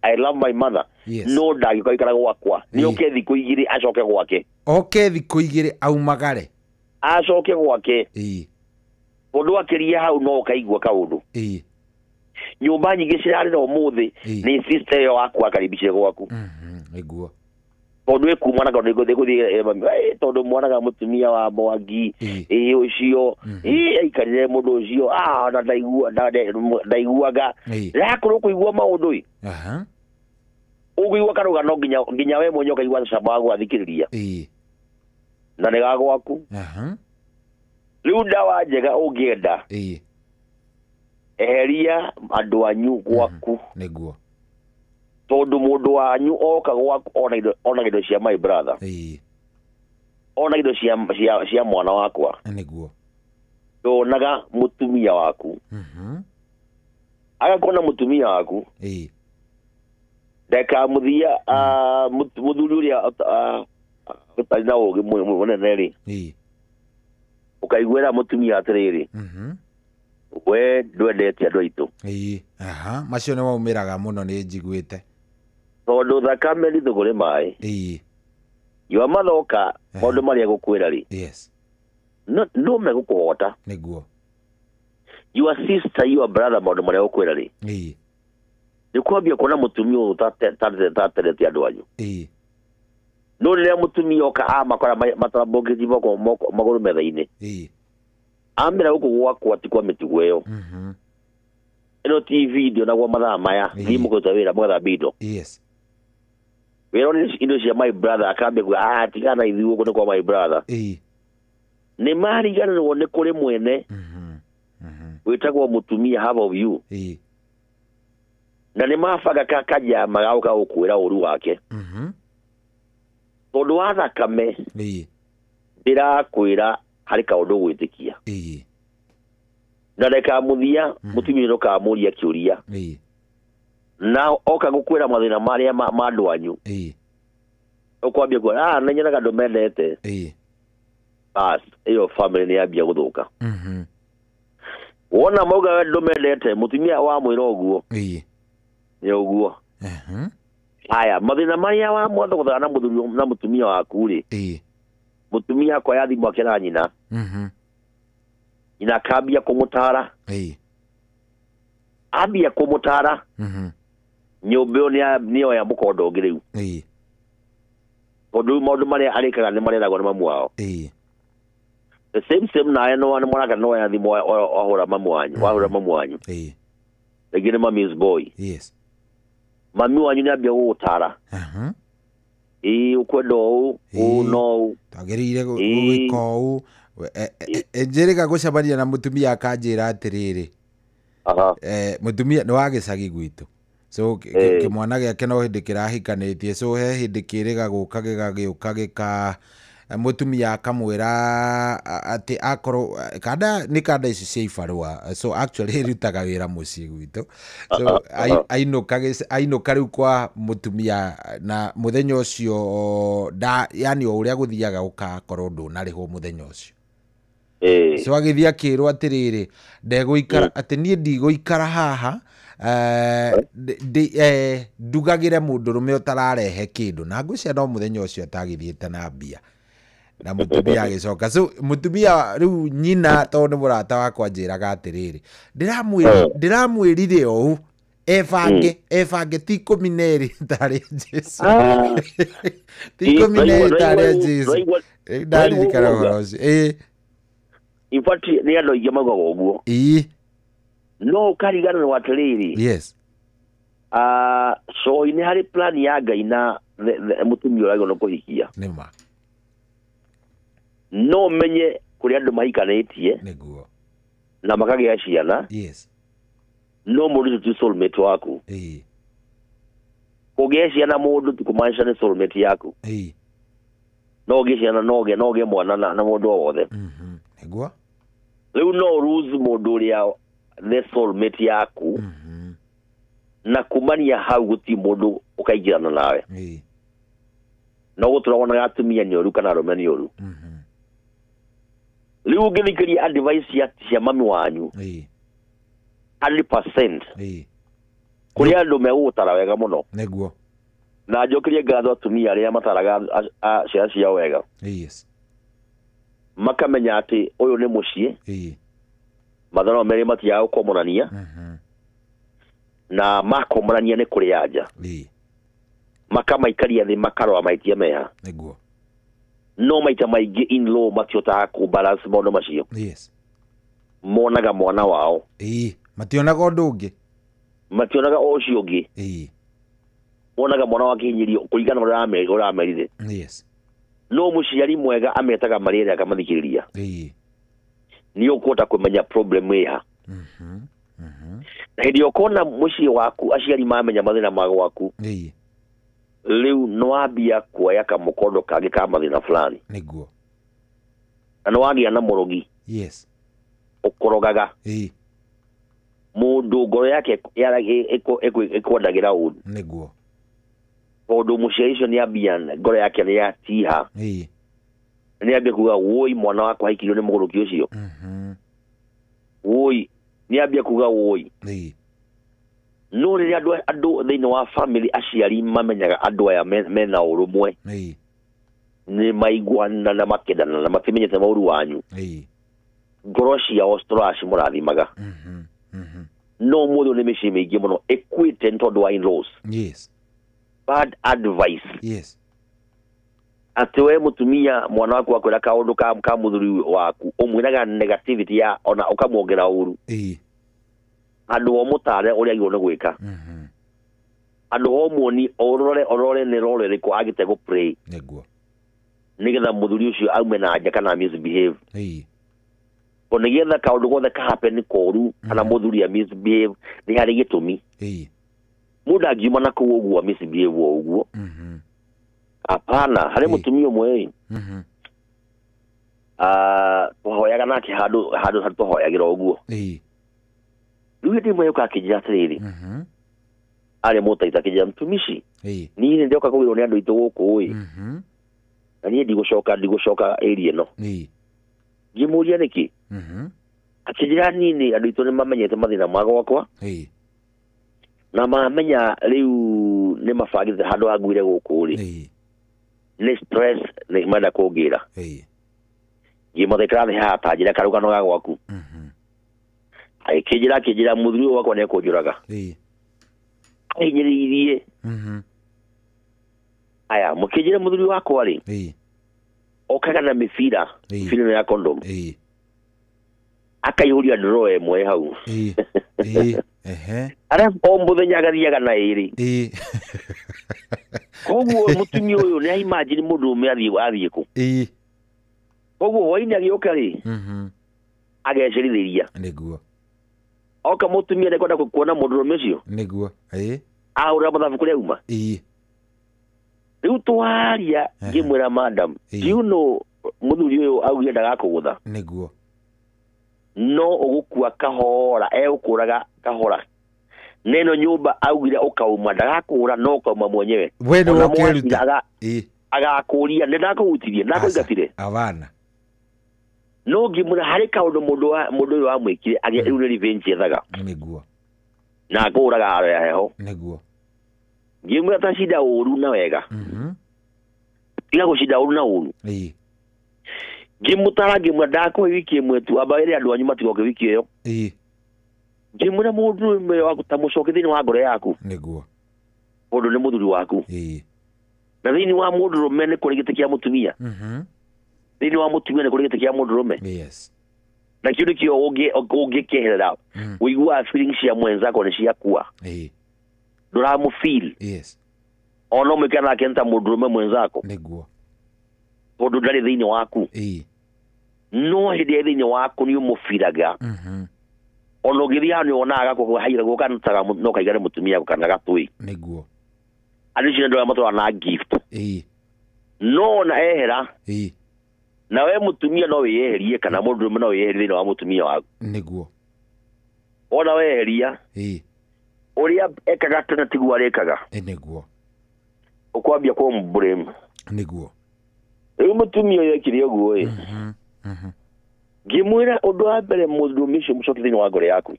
I love my mother. No ndangĩũka gũikara gwakwa, nĩ oke thikũ igĩrĩ acoke gwake. Oke thikũ igĩrĩ aumagare, acoke gwake. Ũndũ akĩria hau no ũkaigua kaũndũ. Nyũmba nyingĩ cirarĩra ũmũthĩ nĩ sister ĩyo waku akaribicire gwaku. Nĩguo. Tondũ ĩkuma na tondũ ĩgũthiĩ, tondũ mwanaga mũtumia wa Mwangi ĩ ũcio aikarire mũndũ ũcio ona ndaiguaga. Rakorwo kũigua maũndũ ĩ, ũkũigua karũgano nginya we mwenye ũkaigua cama wa gwathikĩrĩria, na nĩ ga gwaku. Rĩu ndawa njega ũngĩenda, eheria andũ anyu gwaku. Nĩguo. Tondũ mũndũ wanyu oka gwaku ona indo cia my brother, ona indo cia mwana wakwa. Nĩguo. Ndonaga mũtumia waku, agakona mũtumia waku ndeka mũthia mũthuri ũrĩa Ũtarĩ na ũũgĩ mũnene rĩ, ũkaiguĩra mũtumia atĩrĩrĩ, we ndwendete andũ aitũ. Ĩĩ, aha, macio nĩ maumĩraga mũno nĩ njiguĩte. Tondũ thakame nĩ thũgũrĩ maĩ. Yua mathoka maũndũ marĩa gũkwĩra rĩ, yes, no megũkũhota. Nĩguo. Your sister, your brother, maũndũ marĩa gũkwĩra rĩ, nĩ kwambia kuona mũtumia ũyũ taterete andũ anyu. No rĩrĩa mũtumia oka amakora matarambũkĩtie moko magũrũ metha-inĩ, amera gũkũ gwakwa ti kwa mĩtugo ĩyo. Ĩno TV ndĩonagwo mathaa maya, thiĩ mũkũruta wĩra mũgathambia indo. Yes. Wĩra nĩ indo cia my brother, akambia kuga, ah, tigana na ithuĩ gũkũ nĩ kwa my brother. Nĩ mariganĩrwo nĩ kũrĩ mwene wĩtagwo mũtumia half of you. Na nĩ mabanga kajama gagũka gũkwĩra ũru wake. Tondũ wa thakame, ndĩrakwĩra harĩ kaũndũ ũgwĩtĩkia. Na reka mũthia mũtumia ndũkamũria kĩũria. Na oka gũkwĩra mathĩna marĩa ma andũ anyu, ũkwambia kuona, ah, nĩ nyonaga andũ mendete. Bas, ĩyo family nĩ yambia gũthũka. Wona mauga we ndũmendete, mũtumia wamwĩra ũguo, nĩ ũguo. Haya, mathĩna marĩa wamwathogothaga na mũthuri na mũtumia waku rĩ, mũtumia akoya thimũ akĩra nyina, nyina akambia kũmũtara. Ambia kũmũtara, nyũmba ĩyo nĩyoya mũkondo ũngĩ rĩu. Tondũ rĩu maũndũ marĩa arĩkaga nĩ mareragwo nĩ mamu wao. The same nawe no nĩ mwanake no oya thimũ wahũra mamu wanyu, wahũra mamu wanyu. Rĩngĩ nĩ mami's boy. Yes. Mami wanyu nĩ ambia gũgũtara. Ĩĩ, ũkwenda ũũ, ũũ no ũũ. Twagĩrĩire gwĩka ũũ. Njĩrĩga gũcemania na mũtumia akanjĩra atĩrĩrĩ, mũtumia nĩ wa gĩcagi gwitũ. So kĩmwana gĩake no hĩndĩ kĩrahikanĩtie, so he hĩndĩ kĩrĩga gũka gĩgagĩũka gĩka mũtumia akamwĩra atĩ akorwo kanda nĩ kanda ici cia ibarũa, so actually ĩrutaga wĩra mũciĩ gwitũ. So ainũka rĩu kwa mũtumia na mũthenya ũcio yani o ũrĩa gũthiaga gũkakorwo ndũnarĩhwo mũthenya ũcio. So agĩthiĩ akĩrwo atĩrĩrĩ, ndegũikara atĩ niĩ ndigũikara haha, ndugagĩre mũndũrũme ũtararehe kĩndũ, na ngwĩciria no mũthenya ũcio atagĩthiĩte na mbia. Na mũtumia agĩcoka. So mũtumia rĩu nyina tondũ nĩ mũrata wakwa anjĩraga atĩrĩrĩ, ndĩramwĩrire ũũ ebange ti 12 tarĩ Jesu. Ti 12 tarĩ Jesu. Ndaririkana ũhoro ũcio. In fact, nĩ andũ aingĩ maugaga ũguo. No ũkariganĩrwo atĩrĩrĩ, yes, so nĩ harĩ plan ya Ngai na mũtumia ũrĩa agĩrĩirwo nĩ kũhikia. Nĩma. No menye kũrĩ andũ mahikanĩtie, nĩguo, na makagĩa ciana. Yes. No mũndũ ũcio ti soulmate waku. Kũgĩa ciana mũndũ ti kũmaanisha nĩ soulmate yaku. No ũgĩe ciana, no ũgĩe mwana na mũndũ o wothe. Nĩguo. Rĩu no lose mũndũ ũrĩa the soulmate yaku, na kumania hau gũtirĩ mũndũ ũkaingĩrana nawe. No gũtũra wonaga atumia nĩ ũru kana arũme nĩ ũru. Rĩu ũngĩthikĩria advice cia mami wanyu 100%, kũrĩ andũ megũgũtara wega mũno. Nĩguo. Na njokerie ngatho atumia arĩa mataraga ciana ciao wega. Yes. Makamenya atĩ ũyũ nĩ mũciĩ, mathaa merĩ matiaga gũkomorania, na makomorania nĩ kũrĩ anja. Makamaikaria thĩ makarora mahĩtia meha. Nĩguo. No maita maingĩ in law matihotaga kũ balance maũndũ macio. Yes. Monaga mwana wao. Mationaga ũndũ ũngĩ. Mationaga ũcio ũngĩ. Monaga mwana wake hinyĩrio kũringana na ũrĩa ũramerire. Yes. No mũciari mwega ametaga marĩra akamathikĩrĩria. Nĩ ũkũhota kũmenya problem ĩha. Na hĩndĩ ĩyo ũkona mũciĩ waku aciari mamenya mathĩna ma gwaku, rĩu nĩwambia kuoya kamũkondo kangĩ ka mathĩna fulani. Nĩguo. Na nĩwagĩa na mũrogi. Yes. Ũkorogaga. Mũndũ ngoro yake ĩkwendagĩra ũru. Nĩguo. Tondũ mũciari ũcio nĩambia ngoro yake nĩyatiha. Nĩambia kuga woi mwana wakwa aikirio nĩ mũgũrũki ũcio. Woi nĩambia kuga woi. No rĩrĩa andũ thĩinĩ wa family aciari mamenyaga andũ aya mena ũrũmwe. Nĩ maiguana na makendana na matimenyete maũru wanyu. Ngoro ciao citũraga cimũrathimaga. No mũthĩ nĩ mĩciĩ mĩingĩ mũno ĩkuĩte nĩ tondũ wa in-laws. Bad advice. Atĩ we mũtumia mwana waku akwĩra kaũndũ ka mũthuri waku ũmwĩraga negativity ya ona ũkamwongera ũru. Andũ o mũtare ũrĩa agĩrĩirwo nĩ gwĩka. Andũ o muoni ũrore nĩ role rĩrĩkũ agĩte gũ play. Nĩgetha mũthuri ũcio aume na nja kana misbehave. Ko nĩgetha kaũndũ gothe ka happen koru kana mũthuri a misbehave nĩ harĩ gĩtũmi. Mũndũ angiuma na kũu ũguo misbehave o ũguo. Hapana, harĩ mũtumia ũmwe ĩ. Twahoyaga nake handũ handũ twahoyagĩra ũguo. Rĩu hĩndĩ ĩmwe yũka akĩnjĩra atĩrĩrĩ, arĩ mũtaita akĩnjĩra mtumishi, niĩ nĩ ndĩroka kũgĩrwo nĩ andũ aitũ gũkũ ĩ. Na niĩ ndigũcoka area ĩno. Ngĩmũria nĩkĩ? Akĩnjĩra niĩ nĩ andũ aitũ nĩ mamenyete mathĩna ma gwakwa. Na mamenya rĩu nĩ mabangĩte handũ hanguire gũkũ rĩ. Nĩ stress nĩ marenda kũngĩra. Ngĩmũthekera thĩ haha ta njĩra karũgano ga gwaku. Akĩnjĩra mũthuri ũyũ wakwa nĩekũnjũraga. Ahinyĩrĩirie. Aya, mũkĩnjĩra mũthuri wakwa rĩ. Okaga na mĩbira, mĩbira ĩno ya condom. Akaihũria drawer ĩmwe hau. Arabu o mũthenya agathiaga na ĩrĩ. Koguo mũtumia ũyũ nĩ imagine mũndũ ũmwe athiĩ kũ. Koguo hwainĩ agĩũka rĩ, agecerithĩria. Oka mũtumia nĩkwenda kuona mũndũrũme ũcio. Ahũra mathabu kũrĩa auma. Rĩu twaria ngĩmwĩra madam, do you know mũthuri ũyũ augire ndagakũgũtha. No ũgũkua kahora, egũkũraga kahora. Neno nyũmba augire ũkauma ndagakũra no ũkauma mwenyewe. We nĩwe ũkĩruta. Agakũria nĩ ndakũhutirie, ndakũingatire. Abana. No ngĩmwĩra harĩ kaũndũ mũndũ ũyũ wamwĩkire agĩa rĩu nĩ revenge ethaga. Na akũraga haro ya heho. Ngĩmwĩra ta cinda ũru na wega. Tiga gũcinda ũru na ũru. Ngĩmũtara ngĩmwĩra ndakũhe wiki ĩmwe tu amba wĩre andũ anyu matigoke wiki ĩyo. Ngĩmwĩra mũndũ ũmwe waku ta mũcoke thĩinĩ wa ngoro yaku. Mũndũ nĩ mũthuri waku. Na thĩinĩ wa mũndũrũme nĩ kũrĩ gĩtĩ kĩa mũtumia. Thĩinĩ wa mũtumia nĩ kũrĩ gĩtĩ kĩa mũndũrũme. Na kĩu nĩkĩo ũngĩkĩeherera. Ũiguaga feelings cia mwenzako nĩ ciakua. Ndũramũ feel. Ona ũmwĩkĩra nake nĩ ta mũndũrũme mwenzako. Tondũ ndarĩ thĩinĩ waku. No hĩndĩ ĩrĩa thĩinĩ waku nĩ ũmũbiraga. Ona ũngĩthiĩ handũ nĩwonaga gakũhaira gũkanutaga no kaigane mũtumia kana gatũĩ. Andũ acio nĩ andũ arĩa matũraga na gift. No ona ehera. Na we mũtumia no wĩyeherie kana mũndũrũme no wĩyeherie thĩinĩ wa mũtumia waku. Ona weheria. Ũrĩa ekaga tene tiguo arĩkaga. Ũkwambia kũmblame. Rĩu mũtumia ũyũ ekire ũguo ĩ. Ngĩmwĩra ũndũ wa mbere mũndũrũme ũcio mũcoke thĩinĩ wa ngoro yaku.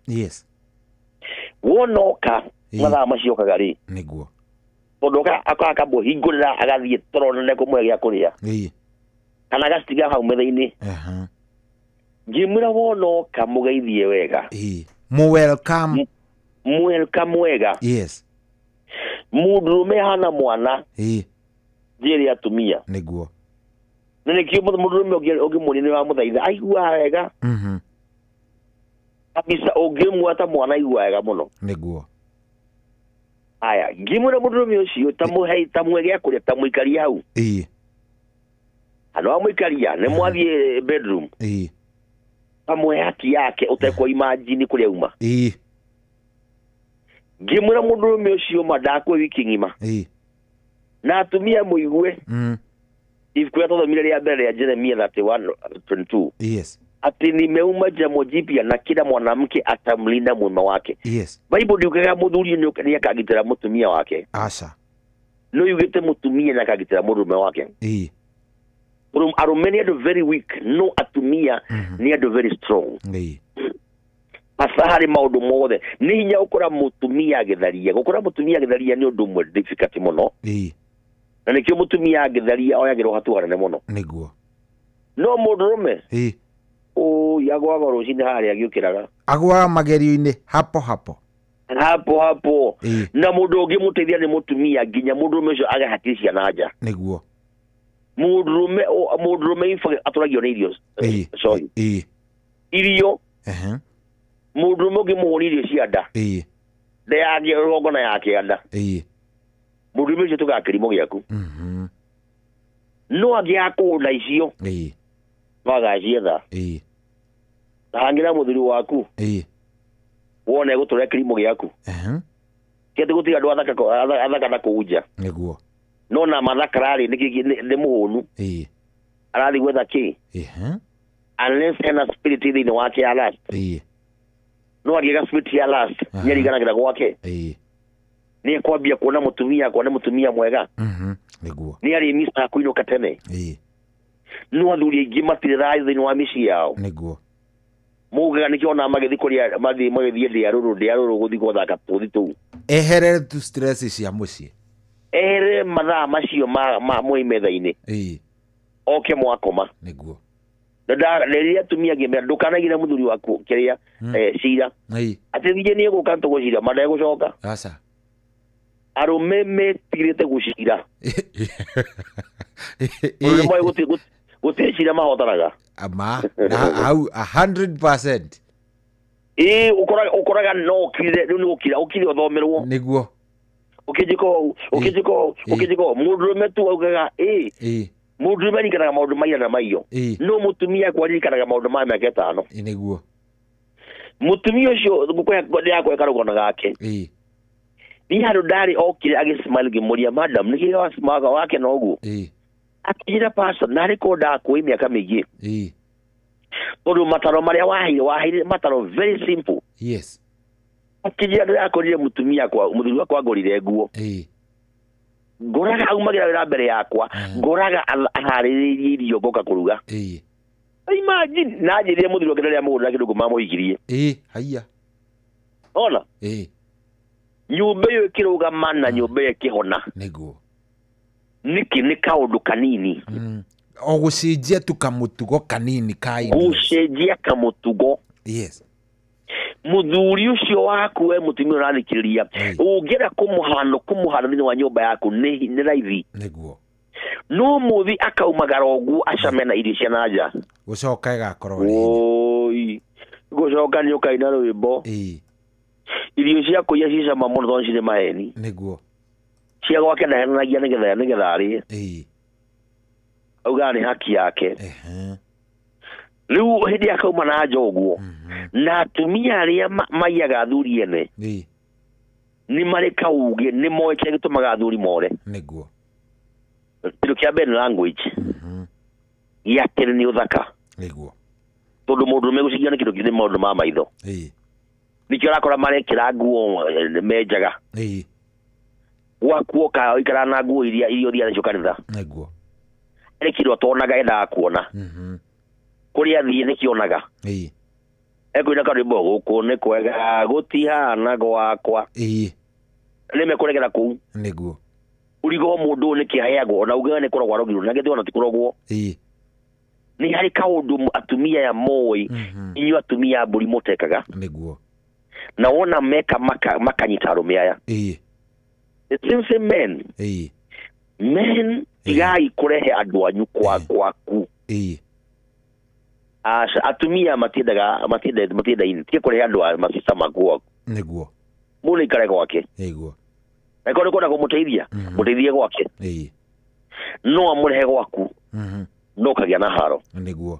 Wona oka mathaa macio okaga rĩ. Tondũ oka akamũhingũrĩra agathiĩ toro na nĩekũmũhe gĩa kũrĩa. Kana agacitiga hau metha-inĩ. Ngĩmwĩra wona oka mũgeithie wega. Mu welcome. Mu welcome wega. Mũndũrũme hana mwana. Njĩre atumia. Na nĩkĩo mũndũrũme ũngĩmuonia nĩ wamũthaitha aiguaga wega. Kabisa ũngĩmuoya ta mwana aiguaga wega mũno. Aya, ngĩmwĩra mũndũrũme ũcio ta mũhe gĩa kũrĩa ta mũikarie hau. Andũ amũikaria nĩ mwathiĩ bedroom. Ta mũhe haki yake ũtekwa imagine kũrĩa auma. Ngĩmwĩra mũndũrũme ũcio ma ndakũhe wiki ng'ima. Na atumia mũigue. Ibuku rĩa twathomire rĩa mbere rĩa Jeremia 31:22. Ati nimeumba jambo jipya na kila mwanamke atamlinda mume wake. Bible ndiugaga mũthuri nĩ akagitĩra mũtumia wake. Aca. No yugĩte mũtumia na akagitĩra mũndũrũme wake. Arũme nĩ andũ very weak, no atumia nĩ andũ very strong. Hasa harĩ maũndũ mothe nĩ hinya gũkora mũtumia agĩtharia. Gũkora mũtumia agĩtharia nĩ ũndũ ũmwe difficult mũno. Na nĩkĩo mũtumia angĩtharia oyagĩrwo hatua nene mũno. Nĩguo. No mũndũrũme agwaga rũcinĩ harĩa agĩũkĩraga. Agwaga magerio-inĩ hapo hapo. Hapo hapo. Na mũndũ ũngĩ mũteithia nĩ mũtumia nginya mũndũrũme ũcio age hakiri cia na nja. Nĩguo. Mũndũrũme atũragio nĩ irio. Sorry. Irio. Mũndũrũme ũngĩmũhũnia irio cia nda. Nda yake rũgongo na yake nda. Mũndũrũme ũcio tũgaga kĩrimũ gĩaku. No angĩaga kũhũna icio no agacietha. Hangĩra mũthuri waku wone gũtũra kĩrimũ gĩaku. Ti atĩ gũtirĩ andũ athaka na kũu nja. Nĩguo. No na mathaka rĩ nĩ mũhũnu. Arathiĩ gwetha kĩ? Unless hena spirit thĩinĩ wake ya last. No angĩga spirit ya last nĩariganagĩra gwake. Nĩ ekwambia kuona mũtumia kuona mũtumia mwega. Nĩguo. Nĩ arĩmicaga kũinũka tene. No athuri aingĩ matirĩ thayũ thĩinĩ wa mĩciĩ yao. Nĩguo. Maugaga nĩkĩo ona magĩthiĩ kũrĩa mathiĩ magĩthiĩ ndĩarũrũ ndĩarũrũ gũthiĩ gũthaka tũthi tũu. Eherere tu stress cia mũciĩ. Ehere mathaa macio ma mwĩ metha-inĩ. Oke mwakoma. Nĩguo. Rĩrĩa atumia ngĩmera ndũkanaigĩre mũthuri waku kĩrĩa cira. Atĩ thiĩ nĩ egũka tũgũcira ma ndegũcoka. Aca. Arũme metigĩrĩte gũcira. Mũndũ gũtirĩ cira mahotanaga. Ama na hau 100%. Ũkoraga no ũkire rĩu nĩ gũkira ũkire ũthomerwo. Nĩguo. Ũkĩnjĩka ũkĩnjĩka ũkĩnjĩka mũndũrũme tu augaga mũndũrũme aririkanaga maũndũ maira na maiyo. No mũtumia akwaririkanaga maũndũ ma mĩaka ĩtano. Nĩguo. Mũtumia ũcio ndĩrakũhe karũgano gake. Niĩ handũ ndarĩ okire agĩsmile ngĩmũria madam nĩkĩĩ waga wakena ũguo? Akĩnjĩra pastor narĩ korwo ndakũĩ mĩaka mĩingĩ. Tondũ mataro marĩa waheire mataro very simple. Yes. Akĩnjĩra ndĩrakorire mũtumia akwa mũthuri wakwa angũrire nguo. Ngoraga aumagĩra wĩra mbere yakwa ngoraga aharĩrĩirie irio ngoka kũruga. Imagine na njĩrire mũthuri wake rĩrĩa mũgũrĩra kĩndũ ngũmamũhikirie. Haiya. Ona? Nyũmba ĩyo ĩkĩrũgama na nyũmba ĩyo ĩkĩhona. Nĩguo. Nĩkĩ nĩ kaũndũ kanini. O gũcenjia tu kamũtugo kanini ka indo. Gũcenjia kamũtugo. Yes. Mũthuri ũcio waku we mũtumia ũrathikĩrĩria ũngĩenda kũmũhano thĩinĩ wa nyũmba yaku nĩ raithi. Nĩguo. No mũthi akaumagara ũguo acame na irio cia na nja. Gũcoka ĩgakorwo rĩ. Gũcoka nĩ ũkaina rwĩmbo. Irio cia kũiya ci cama mũno tondũ cirĩ maheni. Nĩguo. Cia gwake ndahenanagia nĩgetha arĩe. Augaga nĩ haki yake. Rĩu hĩndĩ akauma na nja ũguo na atumia arĩa maiyaga athuri ene nĩ marĩ kaugĩ nĩ moĩ kĩrĩa gĩtũmaga athuri more. Nĩguo. Kĩndũ kĩa mbere nĩ language. Gĩa kerĩ nĩ ũthaka. Nĩguo. Tondũ mũndũrũme gũcingia nĩ kĩndũ kĩrĩ maũndũ ma maitho. Nĩkĩo ũrakora marekĩra nguo menjaga. Gwaku ũka ũikara na nguo iria ũthiaga nacio kanitha. Nĩguo. Harĩ kĩndũ atonaga endaga kuona. Kũrĩa athiĩ nĩkĩonaga. Ekũina karwĩmbo gũkũ nĩ kwega gũtihana gwakwa. Nĩ mekũregera kũu. Nĩguo. Ũrigo mũndũ ũyũ nĩkĩ aheagwo ona ugaga nĩ kũrogwo arogirwo na githĩ ona ti kũrogwo. Nĩ harĩ kaũndũ atumia aya moĩ inyuĩ atumia a mbũri mũtekaga. Nĩguo. Na wona meka makanyita arũme aya. The same men. Men tigai kũrehe andũ anyu kwaku. Aca atumia matiendaga matiendaine tiga kũrehe andũ a macista maku gwaku. Nĩguo. Mũndũ aikare gwake. Nĩguo. Angĩkorwo nĩ kwenda kũmũteithia mũteithie gwake. No amũrehe gwaku no ũkagĩa na haro. Nĩguo.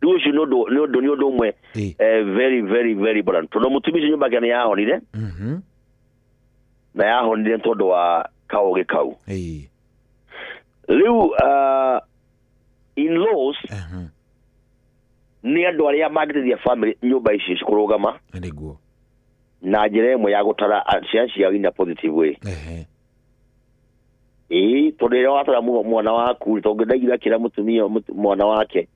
Rĩu ũcio nĩ ũndũ ũmwe very very very important. Tondũ mũtumia ũcio nyũmba yake nĩ yahonire. Na yahonire tondũ wa kaũgĩ kau. Rĩu in-laws nĩ andũ arĩa mangĩteithia family nyũmba ici cikũrũgama. Nĩguo. Na njĩra ĩmwe ya gũtara ciana ciao in a positive way. Ĩĩ, tondũ rĩrĩa watwara mwana waku tondũ ndaigire akĩra mũtumia mwana wake,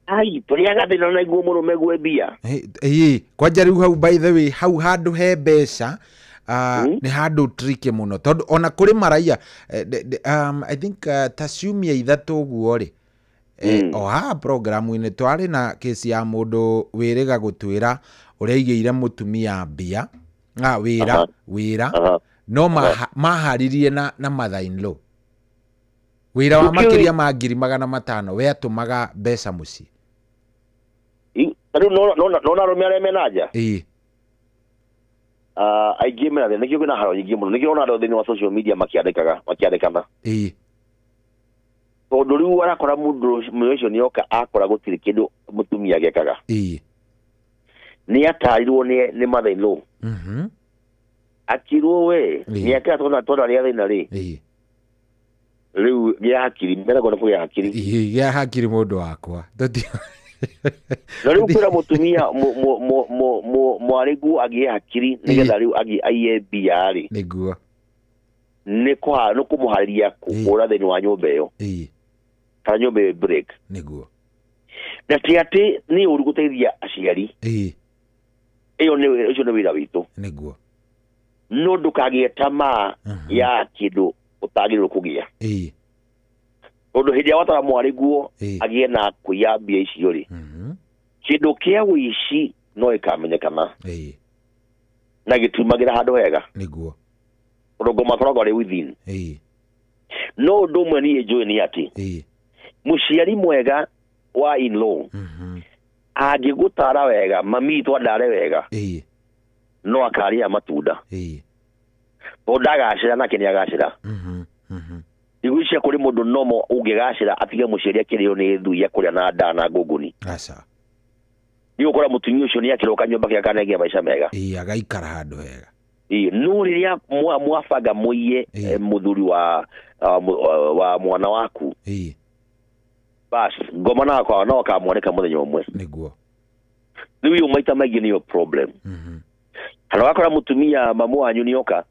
ai, tũrĩaga thĩna na iguo mũrũme gue mbia. Ĩĩ, kwanja rĩu hau, by the way, hau handũ he mbeca nĩ handũ tricky mũno, tondũ ona kũrĩ maraia I think ta ciumia 3 ũguo rĩ, o haha programu-inĩ twarĩ na kesi ya mũndũ wĩrĩga gũtwĩra ũrĩa aigĩire mũtumia mbia wĩra wĩra no maharirie na mother in law wĩra wa makĩria ma 500,000 we atũmaga mbeca mũciĩ. Rĩu nona arũme arĩa mena nja aingĩ mena thĩna, nĩkĩo kwĩna haro nyingĩ mũno, nĩkĩo ũrona andũ thĩinĩ wa social media makĩandĩkana. Tondũ rĩu arakora mũndũ ũcio nĩoka akora gũtirĩ kĩndũ mũtumia agĩkaga. Nĩ atarirwo nĩ mother in law. Akirwo we nĩ akĩra tondũ arĩa thĩna rĩ. Rĩu gĩa hakiri, meragwo nĩ kũgĩa hakiri. Gĩa hakiri mũndũ wakwa. Na rĩu kwĩra mũtumia mwarĩguo agĩe hakiri nĩgetha rĩu aiye mbia rĩ. Nĩguo. Nĩ kũmũharĩria kũhũra thĩinĩ wa nyũmba ĩyo. Kana nyũmba ĩyo break. Nĩguo. Na ti atĩ nĩ ũru gũteithia aciari. Ĩyo nĩ ũcio nĩ wĩra witũ. Nĩguo. No ndũkagĩe tamaa ya kĩndũ ũtagĩrĩirwo kũgĩa. Tondũ hĩndĩ ĩrĩa watwara mwarĩguo agĩe na kũiya mbia icio rĩ, kĩndũ kĩa ũici no ĩkamenyekana. Na gĩtiumagĩra handũ hega. Nĩguo. Tondũ ngoma akoragwo arĩ within. No ũndũ ũmwe niĩ njũĩ nĩ atĩ mũciari mwega wa in law angĩgũtara wega, mami witũ andare wega, no akarĩa matunda. Tondũ ndagacĩra nake nĩagacĩra. Igũicia kũrĩ mũndũ nomo ũngĩgacĩra atige mũciari akĩrĩo nĩ thui akũrĩa na nda na ngũngũni. Aca. Nĩ ũgũkora mũtumia ũcio nĩ akĩroka nyũmba kĩa kanegĩa maica mega. Agaikara handũ hega. No rĩrĩa mwabanga mũiye mũthuri wa mwana waku, bas ngoma no akamwoneka mũthenya ũmwe. Nĩguo. Rĩu ĩyo maita maingĩ nĩyo problem. Kana wakora mũtumia mamu wanyu nĩoka,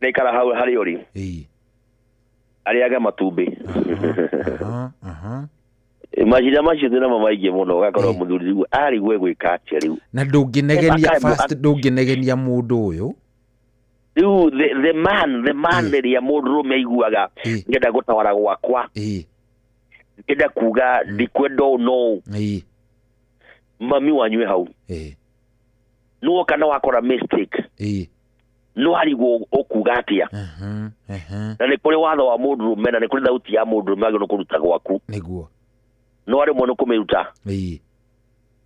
naikara hau harĩa ũrĩ, arĩage matumbĩ. Mahinda macio thĩna maingĩ mũno, ũgakora mũthuri rĩu arigwe gwĩka atĩa rĩu. Na ndũngĩnegenia fast, ndũngĩnegenia mũndũ ũyũ. Rĩu the man rĩrĩa mũndũrũme aiguaga ngenda gũtawara gwakwa, ngenda kuga ndikwenda ũũ no mami wanyu e hau. Nĩwoka na wakora mistake, no arigwo ũkuga atĩa. Na nĩ kũrĩ watho wa mũndũrũme na nĩ kũrĩ thauti ya mũndũrũme agĩrĩirwo kũruta gwaku. Nĩguo. No arĩmwo nĩ kũmĩruta.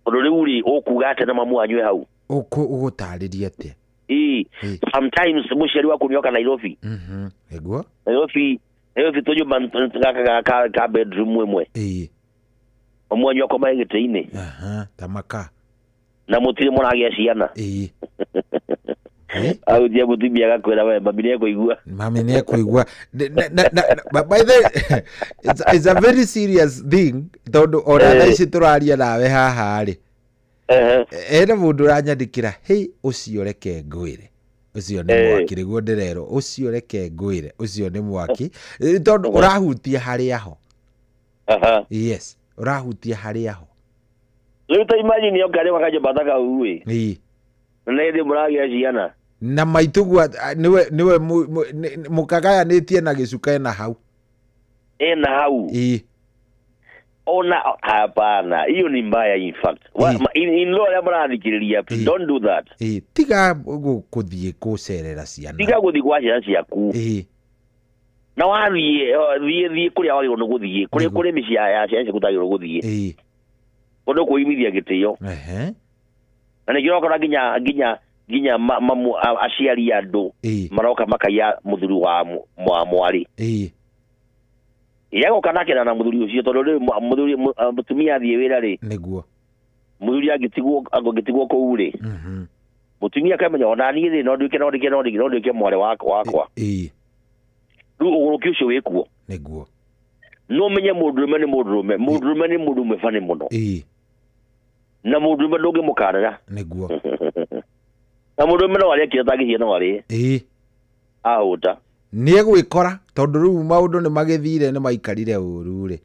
Tondũ rĩu rĩ ũkuga atĩa na mamu wanyu e hau. Ũgũtarĩria atĩa? Sometimes mũciari waku nĩoka Nairobi. Nĩguo. Nairobi tũnyũmba gaka ka bedroom ĩmwe. Mamu wanyu akoma gĩtĩ-inĩ. Ta maka. Na mũtirĩ mũragĩa ciana. Ahutia mũtumia agakwĩra we mami nĩekũigua. Mami nĩekũigua. By the way, it's a very serious thing tondũ ona thaa ici tũraria nawe haha rĩ, ena mũndũ ũranyandĩkĩra, hey, ũcio reke ngwĩre, ũcio nĩ mwaki, nĩguo ndĩrerwo, ũcio reke ngwĩre, ũcio nĩ mwaki, tondũ ũrahutia harĩa ho. Yes, ũrahutia harĩa ho. Rĩu ta imagine yoka rĩ wakanyũmba ta kau ĩ. Na hĩndĩ mũragĩa ciana. Na maitũguo nĩwe mũkagayanĩtie na gĩcuka ena hau. Ena hau. Ona hapana, hiyo ni mbaya in fact. In law ya mũrathikĩrĩria, don't do that. Tiga gũthiĩ gũcerera ciana. Tiga gũthiĩ gwa ciana ciaku. Na wathiĩ thiĩ kũrĩa wagĩrĩirwo nĩ gũthiĩ, kũrĩ mĩciĩ ya ciana ciaku ũtagĩrĩirwo gũthiĩ. Tondũ kũimithia gĩtĩo. Na nĩkĩo ũrakora nginya mamu aciari andũ maroka makaiya mũthuri wa mwarĩ. Yagoka nake na mũthuri ũcio tondũ rĩu mũthuri mũtumia athiĩ wĩra rĩ. Nĩguo. Mũthuri angĩtigwo kũu rĩ. Mũtumia akamenya ona niĩ rĩ no nduĩke mwarĩ wakwa. Rĩu ũgũrũki ũcio wĩkuo. Nĩguo. No menye mũndũrũme nĩ mũndũrũme, mũndũrũme nĩ mũndũ ũmwe bani mũno. Na mũndũrũme ndũngĩmũkanĩra. Nĩguo. Na mũndũrũme no arĩe kĩrĩa atangĩhia no arĩe. Ahũta. Nĩ egwĩkora tondũ rĩu maũndũ nĩ magĩthire nĩ maikarire ũru rĩ.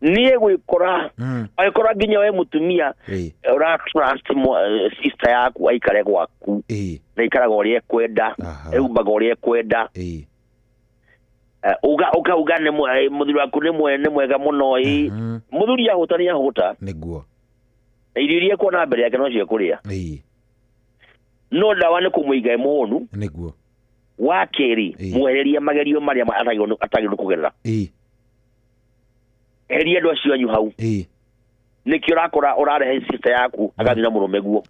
Nĩ egwĩkora agĩkora nginya we mũtumia ũra trust sister yaku aikare gwaku na ikaraga ũrĩa ekwenda, ehumbaga ũrĩa ekwenda, ukauga nĩ mũthuri waku nĩ mwega mũno ĩ mũthuri ahũta nĩ ahũta nĩguo na irio iria ekuona mbere yake no cio ekũrĩa. No ndawa nĩ kũmũiga ĩ mũhũnu nĩguo. Wa kerĩ mwehererie magerio marĩa atagĩrĩirwo kũgerera. Eheria andũ acio anyu hau. Nĩkĩo ũrakora ũrarehe sister yaku agathiĩ na mũrũme guo.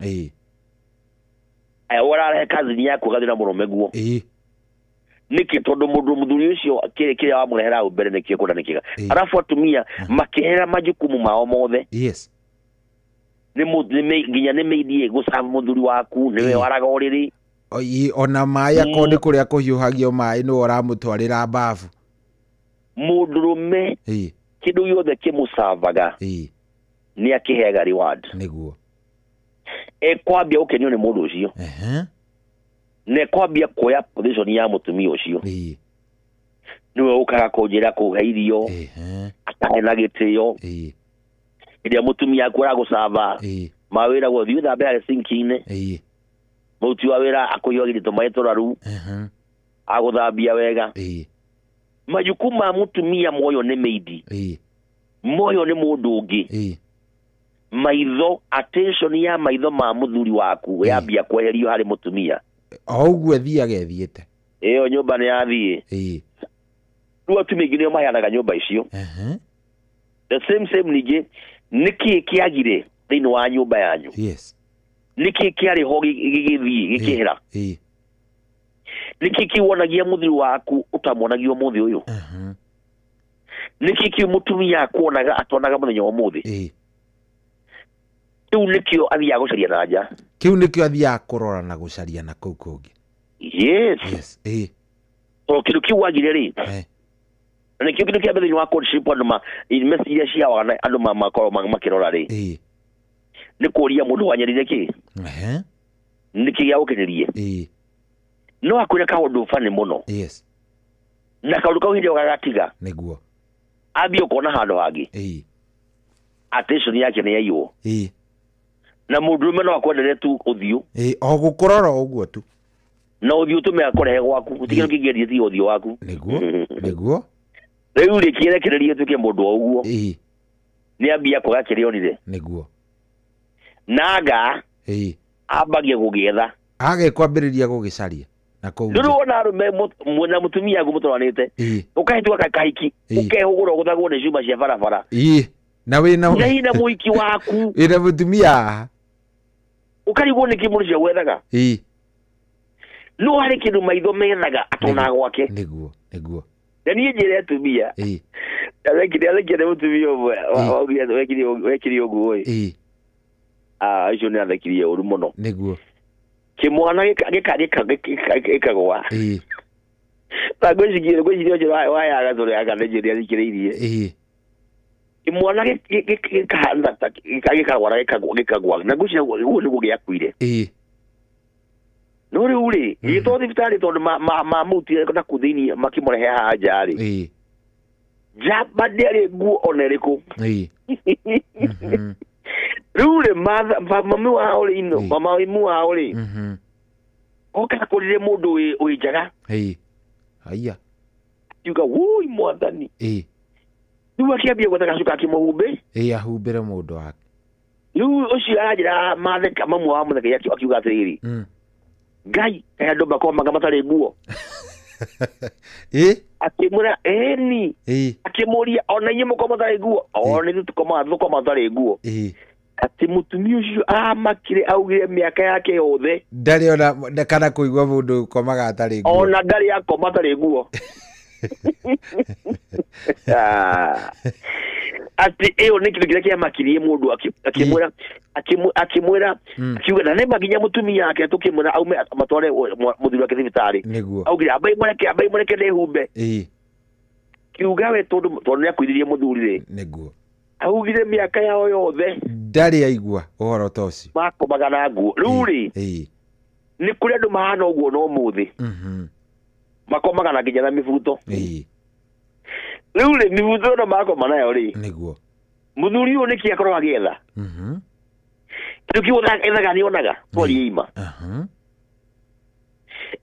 Ũrarehe cousin yaku agathiĩ na mũrũme guo. Nĩkĩ? Tondũ mũndũ mũthuri ũcio kĩrĩa wamũrehera hau mbere nĩkĩo ekwenda nĩ kĩega. Arabu atumia makĩhera majukumu mao mothe. Yes. Nginya nĩ meidie gũcaba mũthuri waku nĩwe waraga ũrĩrĩ. Ona maĩ akorwo nĩ kũrĩa kũhiũhagio maĩ nĩwe ũramũtwarĩra bafu. Mũndũrũme kĩndũ gĩothe kĩmũcavaga nĩ akĩheaga reward. Nĩguo. Ekwambia gũkenio nĩ mũndũ ũcio. Na ekwambia kuoya position ya mũtumia ũcio. Nĩwe ũkaga kũnjĩra kũhe irio, akahe na gĩtĩo. Ĩrĩa mũtumia aku aragũcava mawĩra guothe thiĩ ũthambe harĩa sinki-inĩ. Mũruti wa wĩra akũhiũhagĩria tũmaĩ tũraru, agũthambia wega. Majukumu ma mũtumia moyo nĩ maidi, moyo nĩ mũndũ ũngĩ. Maitho, attention ya maitho ma mũthuri waku yambia kweherio harĩ mũtumia. O ũguo ĩthiaga ĩthiĩte. Ĩyo nyũmba nĩ yathiĩ. Rĩu atumia aingĩ nĩo maheanaga nyũmba icio. The same ningĩ nĩkĩĩ kĩagire thĩinĩ wa nyũmba yanyu? Yes. Nĩkĩĩ kĩarĩ ho gĩgĩthiĩ gĩkĩhera? Nĩkĩĩ kĩu wonagia mũthuri waku ũtamuonagia ũmũthĩ ũyũ? Nĩkĩĩ kĩu mũtumia akuonaga atonaga mũthenya wa ũmũthĩ? Kĩu nĩkĩo athiaga gũcaria na nja. Kĩu nĩkĩo athiaga kũrora na gũcaria na kũu kũngĩ. Yes. Tondũ kĩndũ kĩu wagire rĩ, na nĩkĩo kĩndũ kĩa mbere thĩinĩ wa courtship andũ ma message iria ciawaga andũ makorwo makĩrora rĩ, nĩ kũria mũndũ wanyerire kĩ, nĩkĩ gĩa gũkenirie. No akwĩre kaũndũ bani mũno. Na kaũndũ kau hĩndĩ ĩyo gagatiga. Nĩguo. Ambie ũkona handũ hangĩ. Attention yake nĩ yaiywo. Na mũndũrũme no akwendere tu ũthiũ. O gũkũrora ũguo tu. Na ũthiũ tũme akũrehe gwaku, gũtirĩ kĩndũ kĩngĩendia tiga ũthiũ waku. Nĩguo. Nĩguo. Rĩu rĩ kĩrekererie tuĩke mũndũ wa ũguo. Nĩ ambia kwaga kĩrĩa onire. Nĩguo. Naga ambagia gũgĩetha. Agĩkwambĩrĩria gũgĩcaria na kũu. Ndũrĩ wona arũme na mũtumia waku mũtwaranĩte, ũkahĩtũka kahiki, ũkehũgũra ũgũthagwo nĩ cuma cia barabara. Na wĩna na hina mũhiki waku. Wĩna mũtumia. Ũkarigwo nĩkĩ mũndũ ũcio gwethaga. No harĩ kĩndũ maitho methaga atonaga gwake. Nĩguo, nĩguo. Na niĩ njĩre atumia. Athekire nĩ mũtumia ũmwe wekire ũguo ĩ. Ũcio nĩ athekirie ũru mũno. Nĩguo. Kĩmwana gĩkagũa. Ta ngwĩciria ũcio wayaga tũrĩ anga nĩ njĩra athikĩrĩirie. Kĩmwana gĩkahana ta gĩkagũa na gĩkagũa na ngwĩciria ũguo nĩguo gĩakuire. No rĩu rĩ gĩgĩtwarwo thibitarĩ tondũ mamũrutire na kũu thĩinĩ makĩmũrehe haha nja rĩ, njamba ndĩarĩ nguo ona ĩrĩkũ. Rĩu rĩ mami wao rĩ ino mami wao rĩ oka kũrire mũndũ wĩ njaga. Haiya. Akiuga wũi mwathani. Rĩu akĩambia gwetha gacuka akĩmũhumbĩ. Ahumbĩre mũndũ wake. Rĩu ũcio aranjĩra matheka mamu wao mũtheke akiuga atĩrĩrĩ, Ngai kaĩ andũ makomaga matarĩ nguo. Akĩmwĩra ĩni. Akĩmũria ona inyuĩ mũkoma matarĩ nguo. O nĩ tũkomaga tũkoma matarĩ nguo. Atĩ mũtumia ũcio amakire augire mĩaka yake yothe ndarĩ ona kana kũigua mũndũ ũkomaga atarĩ nguo. Ona ndarĩ akoma atarĩ nguo. Atĩ ĩyo nĩ kĩndũ kĩrĩa kĩamakirie mũndũ akĩmwĩra akĩmwĩra akiuga na nĩ nginya mũtumia wake tũkĩmwĩra aume matware mũthuri wake thibitarĩ. Nĩguo. Augire ambai mũreke ndĩhumbe. Kiuga we tondũ nĩ akuithirie mũthuri rĩ. Nĩguo. Augire mĩaka yao yothe ndarĩ aigua ũhoro ta ũcio. Makomaga na nguo. Rĩu rĩ nĩ kũrĩ andũ mahana ũguo no ũmũthĩ. Makomaga na nginya na mibuto. Rĩu rĩ mibuto ĩno makoma nayo rĩ. Nĩguo. Mũthuri ũyũ nĩkĩ akorwo agĩetha? Kĩndũ kĩu ethaga nĩonaga twarie ima.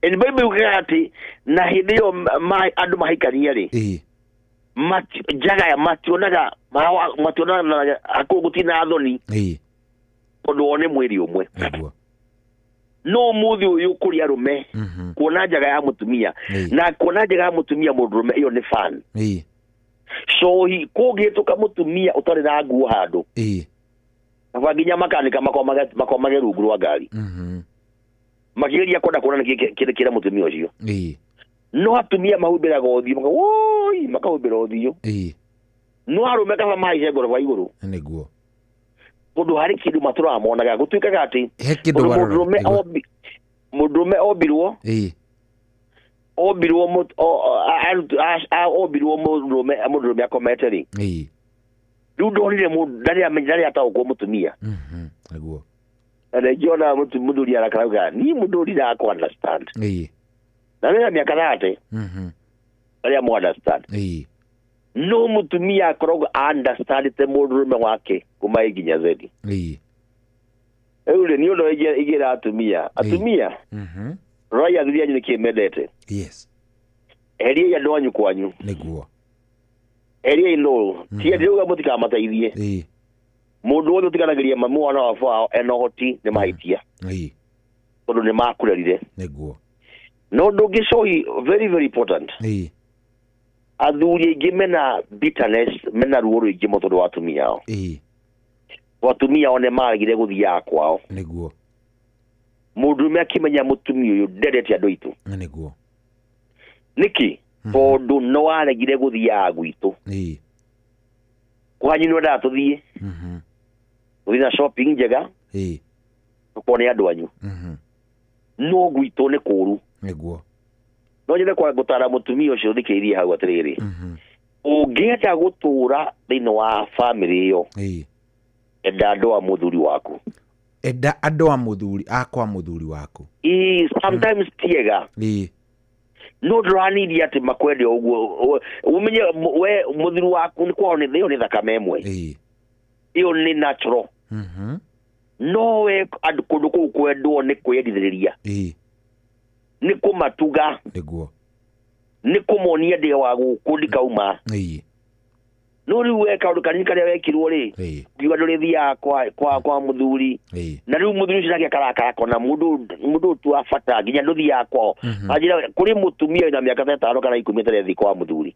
And Bible yugaga atĩ na hĩndĩ ĩyo andũ mahikania rĩ. Njaga ya mationaga akũũ gũtirĩ thoni. Tondũ o nĩ mwĩrĩ ũmwe. Nĩguo. No mũthĩ ũyũ kũrĩ arũme kuona njaga ya mũtumia na kuona njaga ya mũtumia mũndũrũme ĩyo nĩ fan. So kũngĩhĩtũka mũtumia ũtarĩ na nguo handũ. Kaba nginya makanika makomage rungu rwa ngari. Makĩgeria kwenda kuona nĩkĩ kĩrĩ mũtumia ũcio. No atumia mahumbĩraga ũthiũ woi makahumbĩra ũthiũ. No arũme kaba mahaice ngoroba igũrũ. Nĩguo. Tondũ harĩ kĩndũ matũraga monaga gũtuĩkaga atĩ mũndũrũme ombirwo ombirwo mũndũrũme akomete rĩ. Rĩu ndonire mũndũ ndarĩ ataũkwo mũtumia. Nĩguo. Na rĩngĩ mũthuri arakarauga niĩ mũndũ ndira understand. Na rĩrĩa mĩaka 30 arĩa mu understand. No mũtumia akoragwo understandĩte mũndũrũme wake kuma A nginya Z. Rĩu rĩ niĩ ũndũ ingĩra atumia. Atumia rorai athuri anyu nĩkĩ mendete. Yes. Eheriai andũ anyu kwanyu. Nĩguo. Eheriai nũ. Tiga ndĩrauga mũtikamateithie. Mũndũ wothe ũtiganagĩria mami wao na baba wao ena ũhoti nĩ mahĩtia. Tondũ nĩ makũrerire. Nĩguo. No ũndũ ũngĩ cohi very very important. Athuri aingĩ mena bitterness mena ruo rũingĩ mũno tondũ wa atumia ao. Atumia ao nĩ maregire gũthiaga kwao. Nĩguo. Mũndũrũme akĩmenya mũtumia ũyũ ndendete andũ aitũ. Nĩguo. Nĩkĩ? Tondũ no waregire gũthiaga gwitũ. Kwanyu nĩwendaga tũthiĩ. Tũthiĩ na shopping njega. Tũkorwo nĩ andũ anyu. No gwitũ nĩ kũũru. Nĩguo. No nyende gũtara mũtumia ũcio ũthikĩrĩirie hau atĩrĩrĩ. Ũngĩenda gũtũra thĩinĩ wa famĩlĩ ĩyo. Enda andũ a mũthuri waku. Enda andũ a mũthuri akwa mũthuri waku. Sometimes tiega. No ndũraniria atĩ makwende ũguo. Ũmenye we mũthuri waku nĩ kwao nĩ ĩyo nĩ thakame ĩmwe. Ĩyo nĩ natural. No we andũ kũndũ kũu kwendwo nĩ kwĩyendithĩrĩria. Nĩ kũmatuga. Nĩguo. Nĩ kũmonia ndĩ wa gũkũ ndikauma. No rĩu we kaũndũ kanini karĩa wekirwo rĩ ngiuga ndũrĩthiaga kwa mũthuri. Na rĩu mũthuri ũcio nake akarakara akona mũndũ tu wa bata nginya ndũthiaga kwao. Anjĩra kũrĩ mũtumia wĩna mĩaka ta 5 kana 10 atarĩ kwa mũthuri.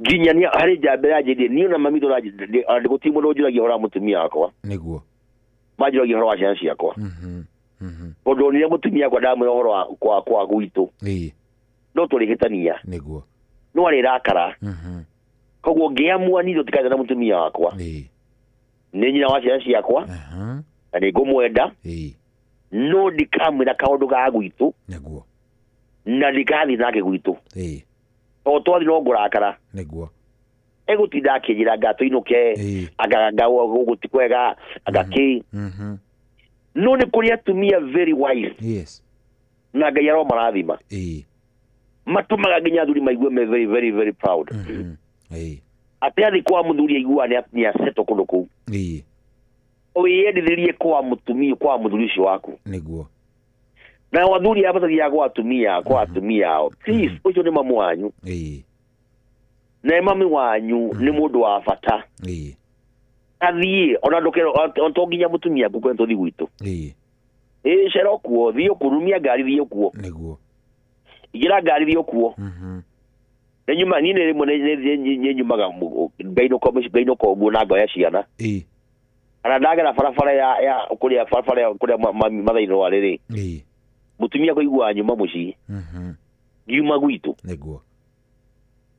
Nginya harĩ njamba ĩranjĩrire niĩ ona mami gũtirĩ mũndũ ũnjũragia ũhoro wa mũtumia wakwa. Nĩguo. Manjũragia ũhoro wa ciana ciakwa. Tondũ onire mũtumia wakwa ndamwĩra ũhoro wa kwa gwitũ. No tũrĩhĩtania. Nĩguo. No arĩrakara. Koguo ngĩamua niĩ tũtikaine na mũtumia wakwa. Nĩ nyina wa ciana ciakwa. Na nĩ ngũmwenda. No ndikamwĩra kaũndũ ga gwitũ. Nĩguo. Na ndikathiĩ nake gwitũ. O twathiĩ no ngũrakara. Nĩguo. Egũtinda akĩnjĩra anga tũinũke, anga gũkũ ti kwega, anga kĩ. No nĩ kũrĩ atumia very wise. Yes. Na Ngai aromarathima. Matũmaga nginya athuri maigue me very very very proud. Atĩ athiĩ kwa mũthuri aiguaga nĩ asetwo kũndũ kũu. Wĩyendithĩrie kwa mũtumia kwa mũthuri ũcio waku. Nĩguo. Na athuri aya mathiaga kwa atumia kwa atumia ao. Please ũcio nĩ mamu wanyu. Na mami wanyu nĩ mũndũ wa bata. Athiĩ ona ndũkerwo to nginya mũtumia ngũkwe tũthiĩ gwitũ. Cera kuo thiĩ ũkurumia ngari thiĩ kuo. Nĩguo. Ingĩra ngari thiĩ kuo. Nĩ nyuma niĩ rĩmwe nĩ nyumaga ngainũka ũguo na ngoya ciana. Kana ndagera barabara ya kũrĩa barabara kũrĩa Mathai-inĩ rwarĩ rĩ. Mũtumia kũiguaga nyuma mũciĩ. Ngiuma gwitũ. Nĩguo.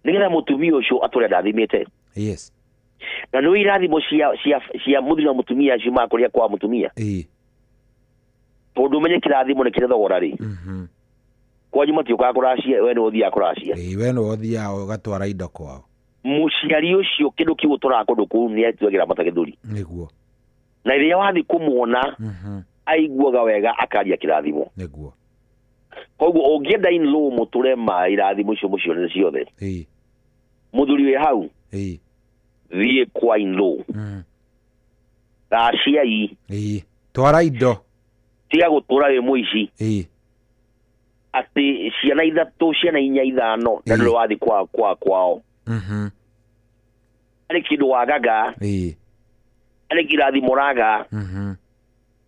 Nĩgetha mũtumia ũcio atũre ndathimĩte. Yes. Na nĩ irathimo cia mũthuri na mũtumia ciumaga kũrĩa kwa mũtumia. Tondũ ũmenye kĩrathimo nĩ kĩrĩ thogora rĩ. Kwanyu matiũkaga kũracia we nĩ ũthiaga kũracia. We nĩ ũthiaga ũgatwara indo kwao. Mũciari ũcio kĩndũ kĩu ũtũraga kũndũ kũu nĩ atuagĩra mata gĩthũri. Nĩguo. Na rĩrĩa wathiĩ kũmuona aiguaga wega akaria kĩrathimo. Nĩguo. Koguo ũngĩenda in law mũtũre ma irathimo icio mũcionere ciothe, mũthuri wĩ hau, thiĩ kwa in law, raciai, twara indo, tiga gũtũra wĩ mũici, atĩ ciana 3 ciana 4 5 na ndũrĩ wathiĩ kwa kwao. Harĩ kĩndũ wagaga, harĩ kĩrathimo ũraga,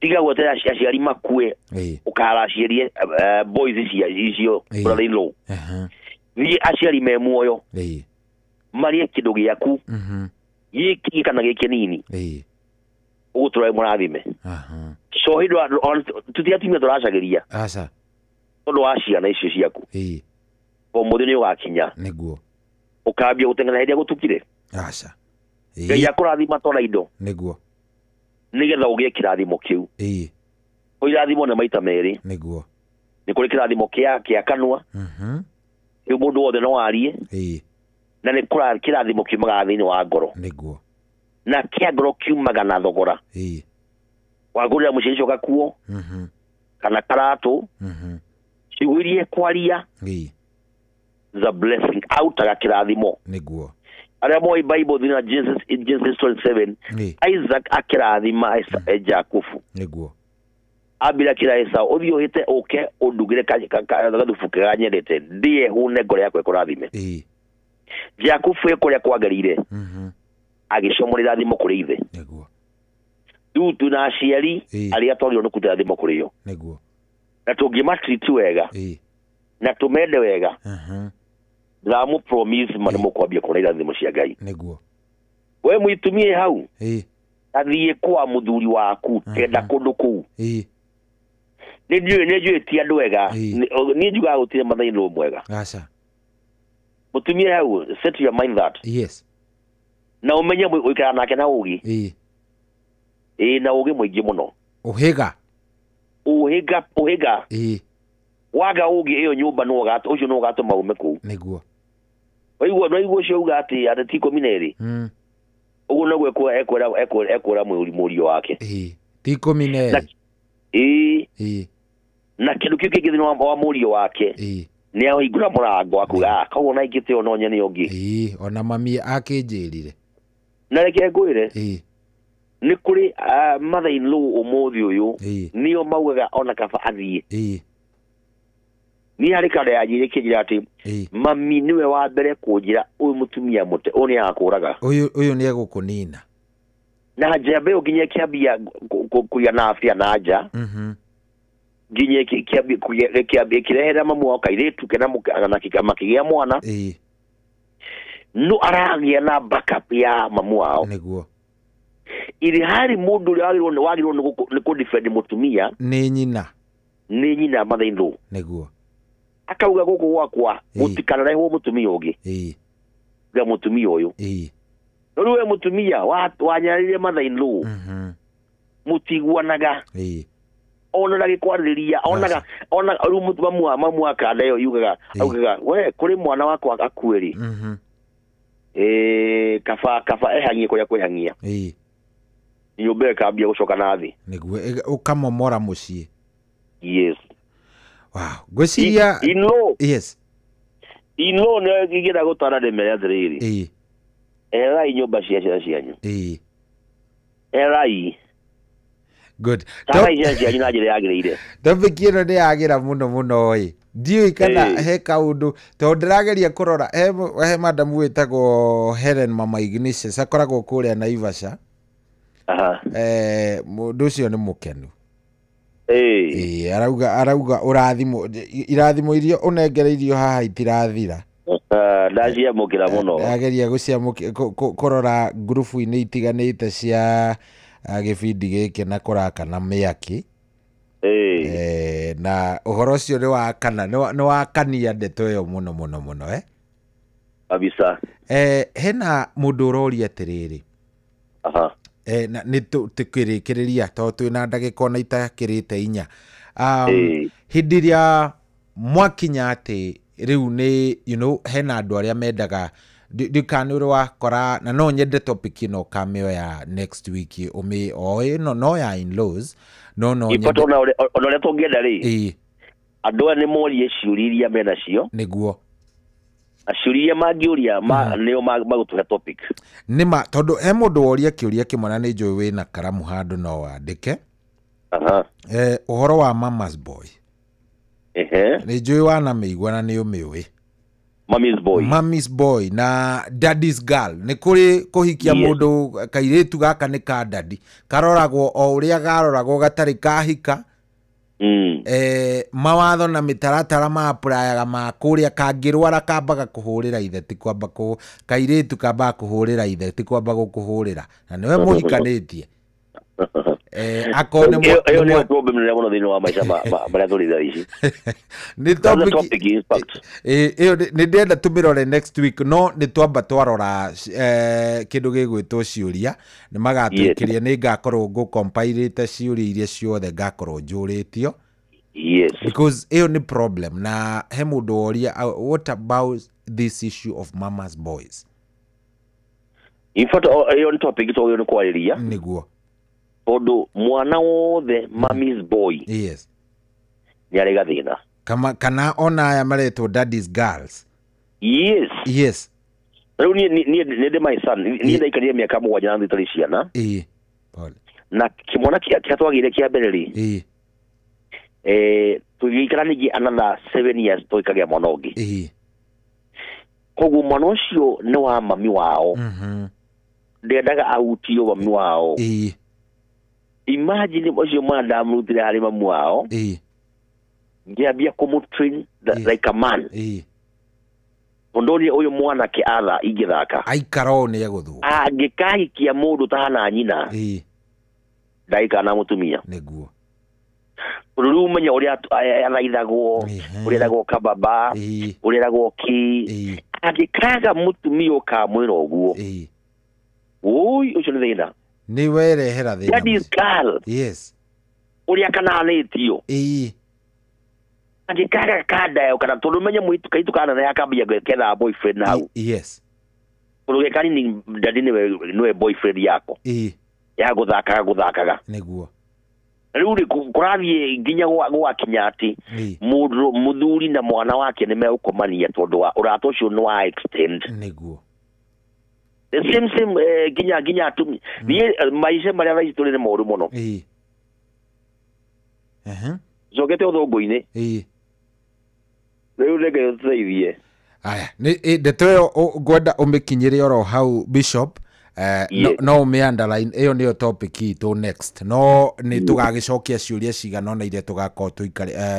tiga gweterera aciari makue ũkaraciĩrie boys icio brother in law. Thiĩ aciari me muoyo, marĩe kĩndũ gĩaku, gĩkĩ kana gĩkĩ nini, ũgũtũra wĩ mũrathime. So hĩndĩ tũti atumia tũracagĩria aca tondũ wa ciana icio ciaku, ũmũthĩ nĩ ũgakinya nĩguo ũkambia gũteng'era hĩndĩ ĩrĩa gũtukire. Aca. Ngai akũrathima twara indo nĩguo nĩgetha ũgĩe kĩrathimo kĩu. Kũ irathimo nĩ maita merĩ. Nĩguo nĩ kũrĩ kĩrathimo kĩa kanua, kĩu mũndũ wothe no arie, na nĩ kũrĩ kĩrathimo kiumaga thĩinĩ wa ngoro. Nĩguo na kĩa ngoro kiumaga na thogora. Wagũrĩra mũciĩ ũcio gakuo kana karatũ, ciugo iria kwaria the blessing autaga kĩrathimo. Nĩguo arĩa moĩ Bible thĩinĩ wa Genesis 27, Isaac akĩrathima Jakubu. Nĩguo ambire akĩra Esau, ũthiĩ ũhĩte ũke ũndugĩre gathubu kega nyendete, ndĩe hũne ngoro yakwa ĩkũrathime. Jakubu ĩ kũrĩa kwagĩrĩire, agĩcomora irathimo kũrĩ ithe. Nĩguo rĩu twĩna aciari arĩa twagĩrĩirwo nĩ kũruta irathimo kũrĩ o. Nĩguo na tũngĩmatriti wega na tũmende wega, ndĩramũ promise ma nĩmũkwambia kuona irathimo cia Ngai. Nĩguo we mũitumie hau, athiĩ kwa mũthuri waku, kenda kũndũ kũu. Nĩ njũĩ ti andũ ega, niĩ njugaga gũtirĩ mother-in-law mwega. Aca. Mũtumia hau, set your mind that. Yes. Na ũmenye ũikara nake na ũgĩ. Na ũgĩ mũingĩ mũno. Ũhĩga. Ũhĩga. Waga ũgĩ ĩyo nyũmba ũcio nĩ ũgatũma ume kũu. Nĩguo. Waigua no igua ũcio uga atĩ ateti 12. Ũguo noguo ekwĩra mũriũ wake. Ti 12. Na kĩndũ kĩu kĩngĩ thĩinĩ wa mũriũ wake, nĩ ahingũra mũrango akuga, koguo na ingĩte ona nyene ũngĩ. Ona mami akĩnjĩrire. Na reke ngwĩre, nĩ kũrĩ mother in law ũmũthĩ ũyũ, nĩo maugaga ona kaba athiĩ. Niĩ harĩ kanda yanjĩrire ĩkĩnjĩra atĩ mami nĩwe wa mbere kũnjĩra ũyũ mũtumia mũte ũyũ nĩ agakũraga, ũyũ nĩ egũkũnina. Na njamba ĩyo nginya ĩkĩambia kũgĩa na afya na nja, nginya ĩkĩrehera mamu wao kairĩtu kena makĩgĩa mwana, no aragĩa na backup ya mamu wao. Nĩguo iri harĩ mũndũ ũrĩa wagĩrĩirwo nĩ kũ-defend mũtumia nĩ nyina, nĩ nyina mother in law. Nĩguo akauga gũkũ gwakwa mũtikanarehwo mũtumia ũngĩ, ga mũtumia ũyũ. No rĩu we mũtumia wanyarire mother in law, mũtiguanaga, ona ndagĩkwarĩrĩria, onaga ona rĩu mamu wa kanda ĩyo yugaga, augaga we kũrĩ mwana wakwa akue rĩ, kaba ehang'ie kũrĩa kwĩhang'ia, nyũmba ĩkambia gũcoka na thĩ. Nĩguo ũkamomora mũciĩ. Yes. Wow. Ngwĩciria in-law. Yes. In-law nĩyo ingĩenda gũtara ndĩmere atĩrĩrĩ, eherai nyũmba cia ciana cianyu. Eherai. Good. Tarai ciana cianyu na njĩra yagĩrĩire. Topic ĩno nĩ yagĩra mũno mũno ĩ. Ndiũĩ kana he kaũndũ tondũ ndĩrageria kũrora he madamu wĩtagwo Helen Mama Ignatius akoragwo kũrĩa Naivasha. Mũndũ ũcio nĩ mũkenu. Arauga ũrathimo irathimo iria ũnengereirio haha itirathira. Ndaciamũkĩra mũno. Ndageria kũrora ngurubu-inĩ itiganĩte cia gĩbindi gĩkĩ na kũrakana mĩaki. Na ũhoro ũcio nĩ wakana nĩ wakania ndeto ĩyo mũno mũno mũno. Kabisa. Hena mũndũ ũroria atĩrĩrĩ, na nĩ tũkĩrĩkĩrĩria tondũ twĩna ndagĩka ona itakĩrĩte 4. Hĩndĩ ĩrĩa mwakinya atĩ rĩu nĩ you know hena andũ arĩa mendaga ndikana ũrĩ wakora, na no nyende topic ĩno ũkamĩoya next week ũmĩ o ĩno no ya in-laws no nyende ona ũrĩa tũngĩenda rĩ, Andũ aya nĩ morie ciũria iria menacio. Nĩguo. Na ciũria iria mangĩũria nĩo magũtũhe topic. Nĩma tondũ he mũndũ woria kĩũria kĩmwe na nĩ njũĩ wĩna karamu handũ no wandĩke. Aha. Ũhoro wa mama's boy. Ehe. Nĩ njũĩ wanamĩigua na nĩ ũmĩũĩ. Mommy's boy. Mommy's boy na daddy's girl. Nĩ kũrĩ kũhikia mũndũ kairĩtu gaka nĩ ka daddy. Karoragwo o ũrĩa garoragwo gatarĩ kahika. Mawatho na mĩtaratara maapurayaga ma kũrĩa kangĩrwara kambaga kũhũrĩra ithe ti kwamba kairĩtu kambaga kũhũrĩra ithe ti kwamba gũkũhũrĩra na nĩwe mũhikanĩtie. Akone ĩyo nĩyo problem nene mũno thĩinĩ wa maica marĩa tũrĩ thaa ici. Nĩ topic in fact. Ĩyo nĩ ndĩrenda tũmĩrore next week no nĩ twamba twarora kĩndũ gĩgwĩtwo ciũria nĩ magatwĩkĩria nĩ ngakorwo ngũkompairĩte ciũria iria ciothe ngakorwo njũrĩtio. Yes. Because ĩyo nĩ problem na he mũndũ woria what about this issue of mama's boys? In fact ĩyo nĩ topic twagĩrĩirwo nĩ kwarĩria. Nĩguo. Tondũ mwana wothe mommy's boy. Yes. Nĩ arĩ gathĩna. Kana ona aya maretwo daddy's girls. Yes. Yes. Rĩu niĩ ndĩ my son niĩ ndaikarire mĩaka 7 na itarĩ ciana. Ĩĩ. Pole. Na kĩmwana kĩrĩa twagĩire kĩa mbere rĩ. Ĩĩ. Tũgĩikara ningĩ another 7 years tũgĩkagĩa mwana ũngĩ. Ĩĩ. Koguo mwana ũcio nĩ wa mami wao. Ndendaga ahutio mami wao. Ĩĩ. Imagine ũcio mwana ndamũrutire harĩ mamu wao. Ĩĩ. Ngĩambia kũmũtrain like a man. Ĩĩ. Tondũ ũyũ mwanake atha ingĩthaka. Aikara ũũ nĩ egũthũka. Angĩkahikia mũndũ ũtahana nyina. Ĩĩ. Ndaikara na mũtumia. Nĩguo. Tondũ rĩu ũmenye ũrĩa athaithagwo, ũrĩa eragwo kababa, ũrĩa eragwo kĩ. Angĩkaga mũtumia ũkamwĩra ũguo. Ĩĩ. Ũi ũcio nĩ thĩna. Nĩ werehera thĩna. Daddy's girl. Yes. Ũrĩa kananĩtio. Ĩĩ. Angĩkaga kanda kana tondũ menye mũitu kaitu kana na yakambia gwetha boyfriend na hau. Yes. Tondũ gekanini daddy nĩwe boyfriend yako. Ĩĩ. Ya gũthakaga. Nĩguo. Rĩu rĩ kũrathiĩ nginya gwakinya atĩ mũndũ mũthuri na mwana wake nĩ megũkomania tondũ wa ũrata ũcio nĩ wa extend. Nĩguo. The same nginya atumia. Niĩ maica marĩa thaa ici tũrĩ nĩ moru mũno. Ĩĩ. Ehe. Njokete ũthũngũ-inĩ. Ĩĩ. Rĩu reke ũtũteithie. Aya, nĩ ndeto ĩyo ngwenda ũmĩkinyĩre oro hau Bishop. No ũmĩ underline ĩyo nĩyo topic itũ next. No nĩ tũgagĩcokia ciũria cigana ũna iria tũgakorwo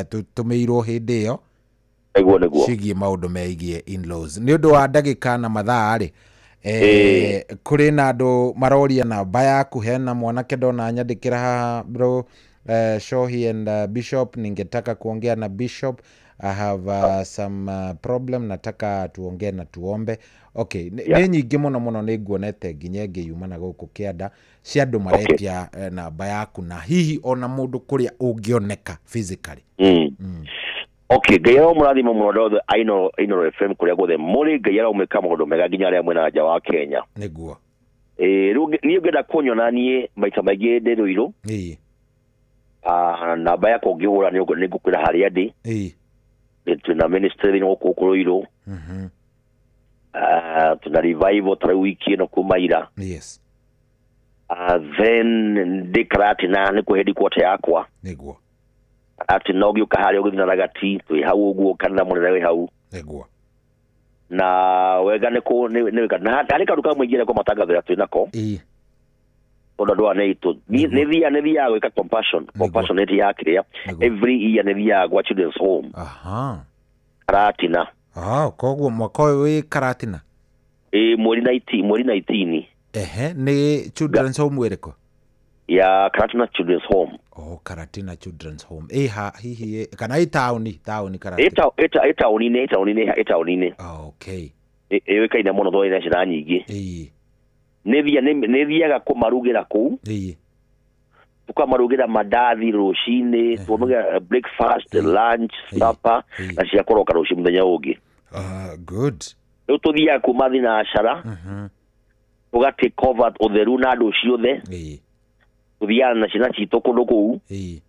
tũtũmĩirwo hĩndĩ ĩyo. Nĩguo. Ciĩgiĩ maũndũ megiĩ in-laws. Nĩ ũndũ wa ndagĩka na mathaa rĩ. Kũrĩ na andũ maroria namba yaku hena mwanake ndona nyandĩkĩra haha bro Shohi and Bishop, ningetaka kuongea na Bishop. I have some problem, nataka tuongee na tuombe. Okay, nĩ nyingĩ mũno mũno nĩ nguonete nginya ĩngĩ yuma na gũkũ kĩanda cia andũ maretia namba yaku na hihi ona mũndũ kũrĩa ũngĩoneka physically. Okay, Ngai aromũrathima mũno andũ othe a Inooro FM kũrĩa guothe mũrĩ. Ngai aromwĩka maũndũ mega nginya arĩa mwĩna nja wa Kenya. Nĩguo. Rĩu niĩ ngĩenda kũnyona niĩ maita maingĩ ndĩ Rũirũ. Ĩĩ. Namba yakwa ũngĩhũra nĩ ngũkwĩra harĩa ndĩ. Ĩĩ. Tuna ministry thĩinĩ gũkũ Rũirũ. Tuna revival ta rĩu wiki ĩno kuma ira. Yes. Then ndĩ Karatina nĩ kũ headquarter yakwa. Nĩguo. Karatina ũgĩũka harĩa ũgĩthiĩ na Ragati twĩ hau ũguo kanitha mũnene wĩ hau. Nĩguo. Na wega nĩ wega na harĩ kaũndũ kamwe ingĩenda kũmatangathĩra twĩ nako. Ĩĩ. Tondũ andũ aya nĩ aitũ. Nĩ thiaga gwĩka compassionate ya kĩrĩa every year nĩ thiaga gwa children's home. Aha. Karatina. Koguo mwaka ũyũ wĩ Karatina? Ĩĩ, mweri 19. Ehe, nĩ children's home ĩrĩkũ? Ya Karatina Children's Home. Oh, Karatina Children's Home. Hihi kana ĩ taũni Karatina. Ĩ taũni-inĩ. Okay. Ĩũĩkaine mũno tondũ ĩna ciana nyingĩ. Ĩĩ. Nĩ thiaga kũmarugĩra kũu. Ĩĩ. Tũkamarugĩra mandathi rũcinĩ, tũkamarugĩra breakfast, lunch, supper na cia kũroka rũciũ mũthenya ũngĩ. Good. Rĩu tũthiaga kuma thinacara. Tũga take over ũtheru na andũ ciothe. Ĩĩ. Tũthiaga na ciana citũ kũndũ kũu. Ĩĩ.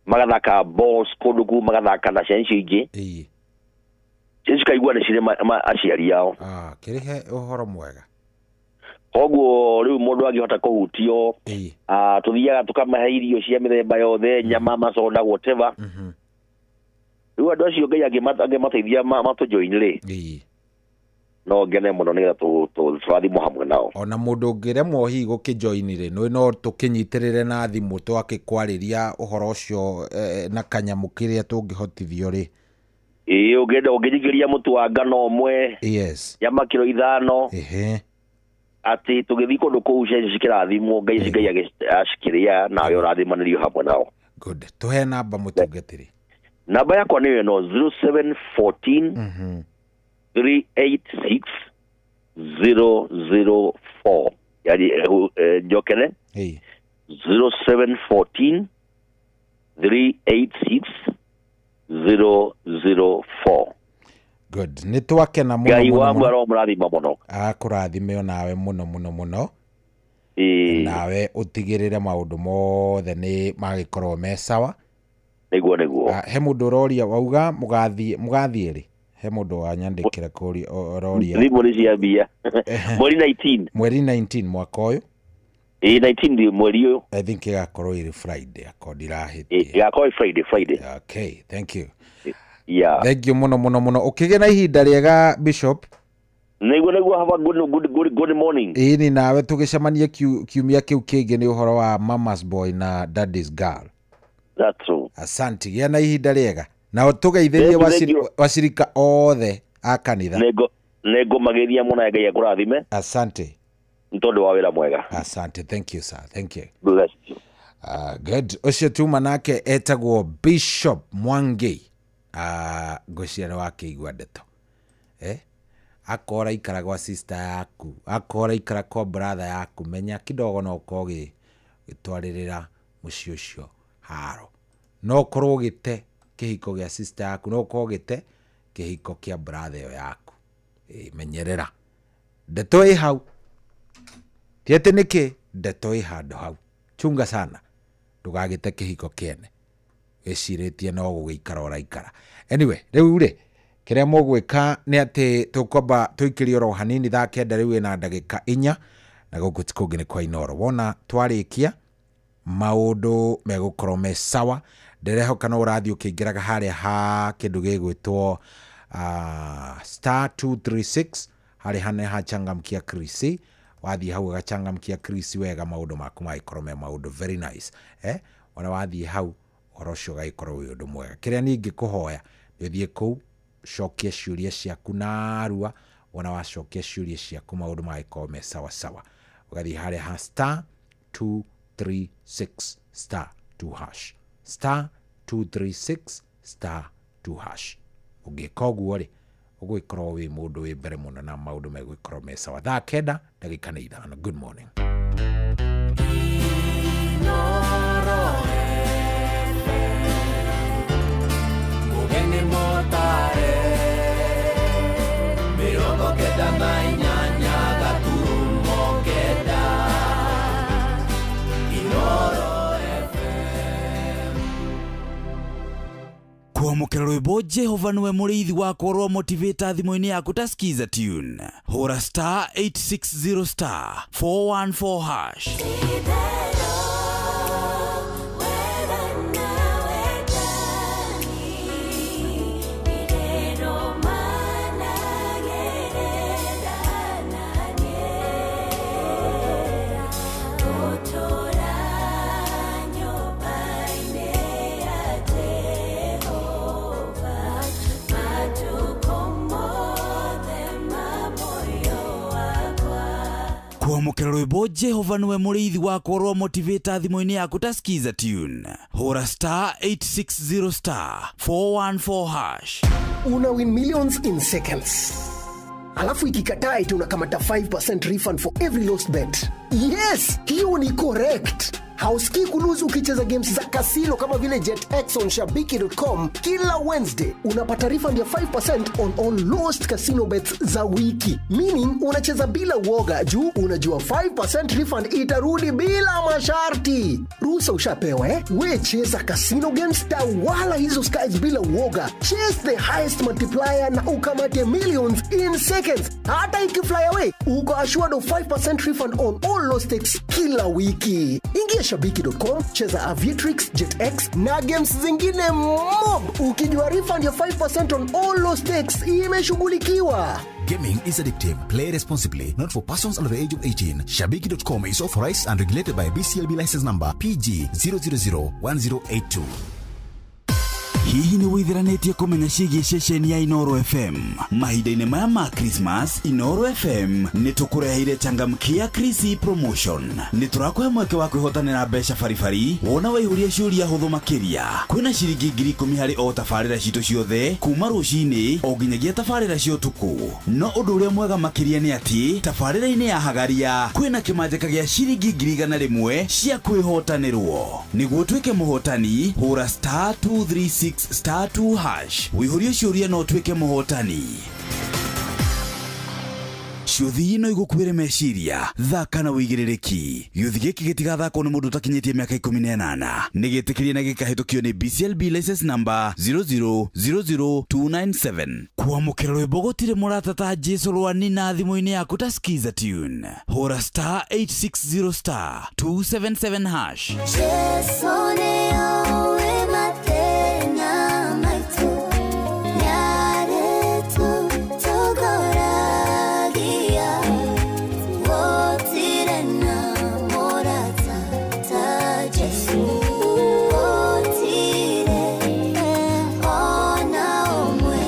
Magathaka balls kũndũ kũu magathaka na ciana icio ingĩ. Ciana cikaigua nĩ cirĩ aciari ao. Kĩrĩhe ũhoro mwega. Koguo rĩu mũndũ angĩhota kũhutio, tũthiaga tũkamahe irio cia mĩthemba yothe, nyama, macoda, whatever. Rĩu andũ acio Ngai angĩmateithia matũjoin rĩ, no ngene mũno nĩgetha tũrathimwo hamwe nao. Ona mũndũ ũngĩremwo hihi gũkĩjoin rĩ, no tũkĩnyitĩrĩre na thimũ twakĩkwarĩria ũhoro ũcio na kanyamũ kĩrĩa tũngĩhotithio rĩ. Ĩĩ, ũngĩenda ũngĩnyingĩria mũtu wa ngano ũmwe, yes, nyama kiro 5, atĩ tũgĩthiĩ kũndũ kũu ciana cikĩrathimwo, Ngai Ngai acikĩrĩa nawe ũrathimanĩrio hamwe nao. Good. Tũhe namba mũtungatĩri. Namba yakwa nĩyo ĩno 0714 386 004. Yani njokere 0714 386 004. Good. Nĩ twakena mũno. Ngai wa mwero mũrathima mũno. Akũrathime onawe mũno mũno mũno. Nawe ũtigĩrĩre maũndũ mothe nĩ magĩkorwo me sawa. Nĩguo nĩguo. He mũndũ ũroria wauga mũgathiĩ rĩ? He mũndũ wanyandĩkĩra kũria ũroria. Thimũ nĩ ciambia. Mweri 19. Mweri 19 mwaka ũyũ. Ĩĩ 19 mweri ũyũ. I think ĩgakorwo ĩrĩ Friday akorwo ndirahĩtia. Ĩgakorwo Friday. Okay, thank you. Yeah. Thank you mũno mũno mũno. Ũkĩgĩa na ihinda rĩega Bishop. Nĩguo nĩguo, have a good morning. Ĩĩ nawe tũgĩcemanie kiumia kĩu kĩngĩ nĩ ũhoro wa mama's boy na daddy's girl. That's true. Asante. Gĩa na ihinda rĩega. Na tũgeithĩrie wacirika othe a kanitha. Nĩngũmageithia mũno Ngai akũrathime. Asante. Nĩ tondũ wa wĩra mwega. Asante. Thank you sir. Thank you. Bless you. Good. Ũcio tuma nake etagwo Bishop Mwangi. Ngwĩciria nĩ wakĩigua ndeto. Akora ikara gwa sister yaku, akora ikara kwa brother yaku, menya kidogo no ũkorwo ũgĩtwarĩrĩra mũciĩ ũcio haro. No ũkorwo ũgĩte kĩhiko gĩa sister yaku, no ũkorwo ũgĩte kĩhiko kĩa brother ĩyo yaku. Menyerera. Ndeto ĩ hau. Ti atĩ nĩkĩ, ndeto ĩ handũ hau. Chunga sana. Ndũgagĩte kĩhiko kĩene. Wĩcirĩtie no gũgĩikara ũraikara. Anyway, rĩu rĩ, kĩrĩa mũgwĩka nĩ atĩ tũkwamba tũikĩrie oro hanini thaa 9 rĩu ĩna ndagĩka 4 na gũkũ ti kũngĩ nĩ kwa Inooro. Wona twarĩkia maũndũ megũkorwo me sawa. Ndĩrehoka no ũrathiĩ ũkĩingĩraga harĩa ha kĩndũ gĩgwĩtwo star 236 harĩa hane ha changamkia Krisi. Wathiĩ hau ũgachangamkia Krisi wega, maũndũ maku magĩkorwo me maũndũ very nice. Wona wathiĩ hau ũhoro ũcio ũgagĩkorwo wĩ ũndũ mwega. Kĩrĩa niĩ ingĩkũhoya nĩ ũthiĩ kũu cokie ciũria ciaku narua. Wona wacokia ciũria ciaku maũndũ magĩkorwo me sawa sawa. Ũgathiĩ harĩa ha star 236 star 2 hash, star 236 star 2 hash. Ũngĩka ũguo rĩ, ũgũgĩkorwo wĩ mũndũ wĩ mbere mũno na maũndũ megũgĩkorwo me sawa. Thaa 9 ndagĩka nĩ 5. Good morning. Kwamũkĩra rwĩmbo Jehova nĩwe mũrĩithi wakwa rwa motivator thimũ-inĩ yaku ta skiza tune. Hũra star 860 star 414 hash. Kwamũkĩra rwĩmbo Jehova nĩwe mũrĩithi wakwa rwa motivator thimũ-inĩ yaku ta skiza tune. Hũra star 860 star 414 hash. Una win millions in seconds. Alafu ikikataa eti unakamata 5% refund for every lost bet. Yes, hiyo ni correct. Hausikii kulose ukicheza games za kasino kama vile JetX on shabiki.com kila Wednesday. Unapata refund ya 5% on all lost casino bets za wiki. Meaning unacheza bila uoga juu unajua 5% refund itarudi bila masharti. Ruhusa ushapewa eh? We cheza casino games, tawala hizo skies bila uoga. Chase the highest multiplier na ukamate millions in seconds. Hata ikifly away, uko assured of 5% refund on all lost stakes kila wiki. Ingia shabiki.com, cheza Aviatrix, JetX na games zingine mob. Ukijua refund ya 5% on all lost stakes imeshughulikiwa. Gaming is addictive. Play responsibly. Not for persons under the age of 18. Shabiki.com is authorized and regulated by BCLB license number PG 0001082. Hihi nĩ wĩthiranĩtie kũmenya ciĩgiĩ ceceni ya Inoro FM? Mahinda-inĩ maya ma Christmas, Inoro FM nĩ tũkũreheire changamkia Krisi promotion. Nĩ tũrakũhe mweke wa kwĩhotanĩra mbeca baribari wona waihũria ciũria hũthũ makĩria. Kwĩna ciringi 10,000 harĩ o tabarĩra citũ ciothe kuma rũcinĩ o nginyagia tabarĩra cia ũtukũ. No ũndũ ũrĩa mwega makĩria nĩ atĩ tabarĩra-inĩ ya Hagaria kwĩna kĩmanjĩka gĩa ciringi 100,000 cia kwĩhotanĩrwo. Nĩguo ũtuĩke mũhotani, hũra star 236 star 2 hash. Wĩihũrie ciũria no ũtuĩke mũhotani. Ciũthi ino igũkuĩre meciria, thaka na wĩigĩrĩrĩki. Gĩũthi gĩkĩ gĩtigathakwo nĩ mũndũ ũtakinyĩtie mĩaka 18. Nĩ gĩtĩkĩrie na gĩkahĩtũkio nĩ BCLB license number 0000297. Kwamũkĩra rwĩmbo gũtirĩ mũrata ta Jesu Rwani na thimũ-inĩ yaku ta Skiza Tune. Hũra star 860 star 277 hash. Jesu nĩoĩ mathĩna maitũ, nĩarĩtũtongoragia. Gũtirĩ na mũrata ta Jesu, gũtirĩ ona ũmwe.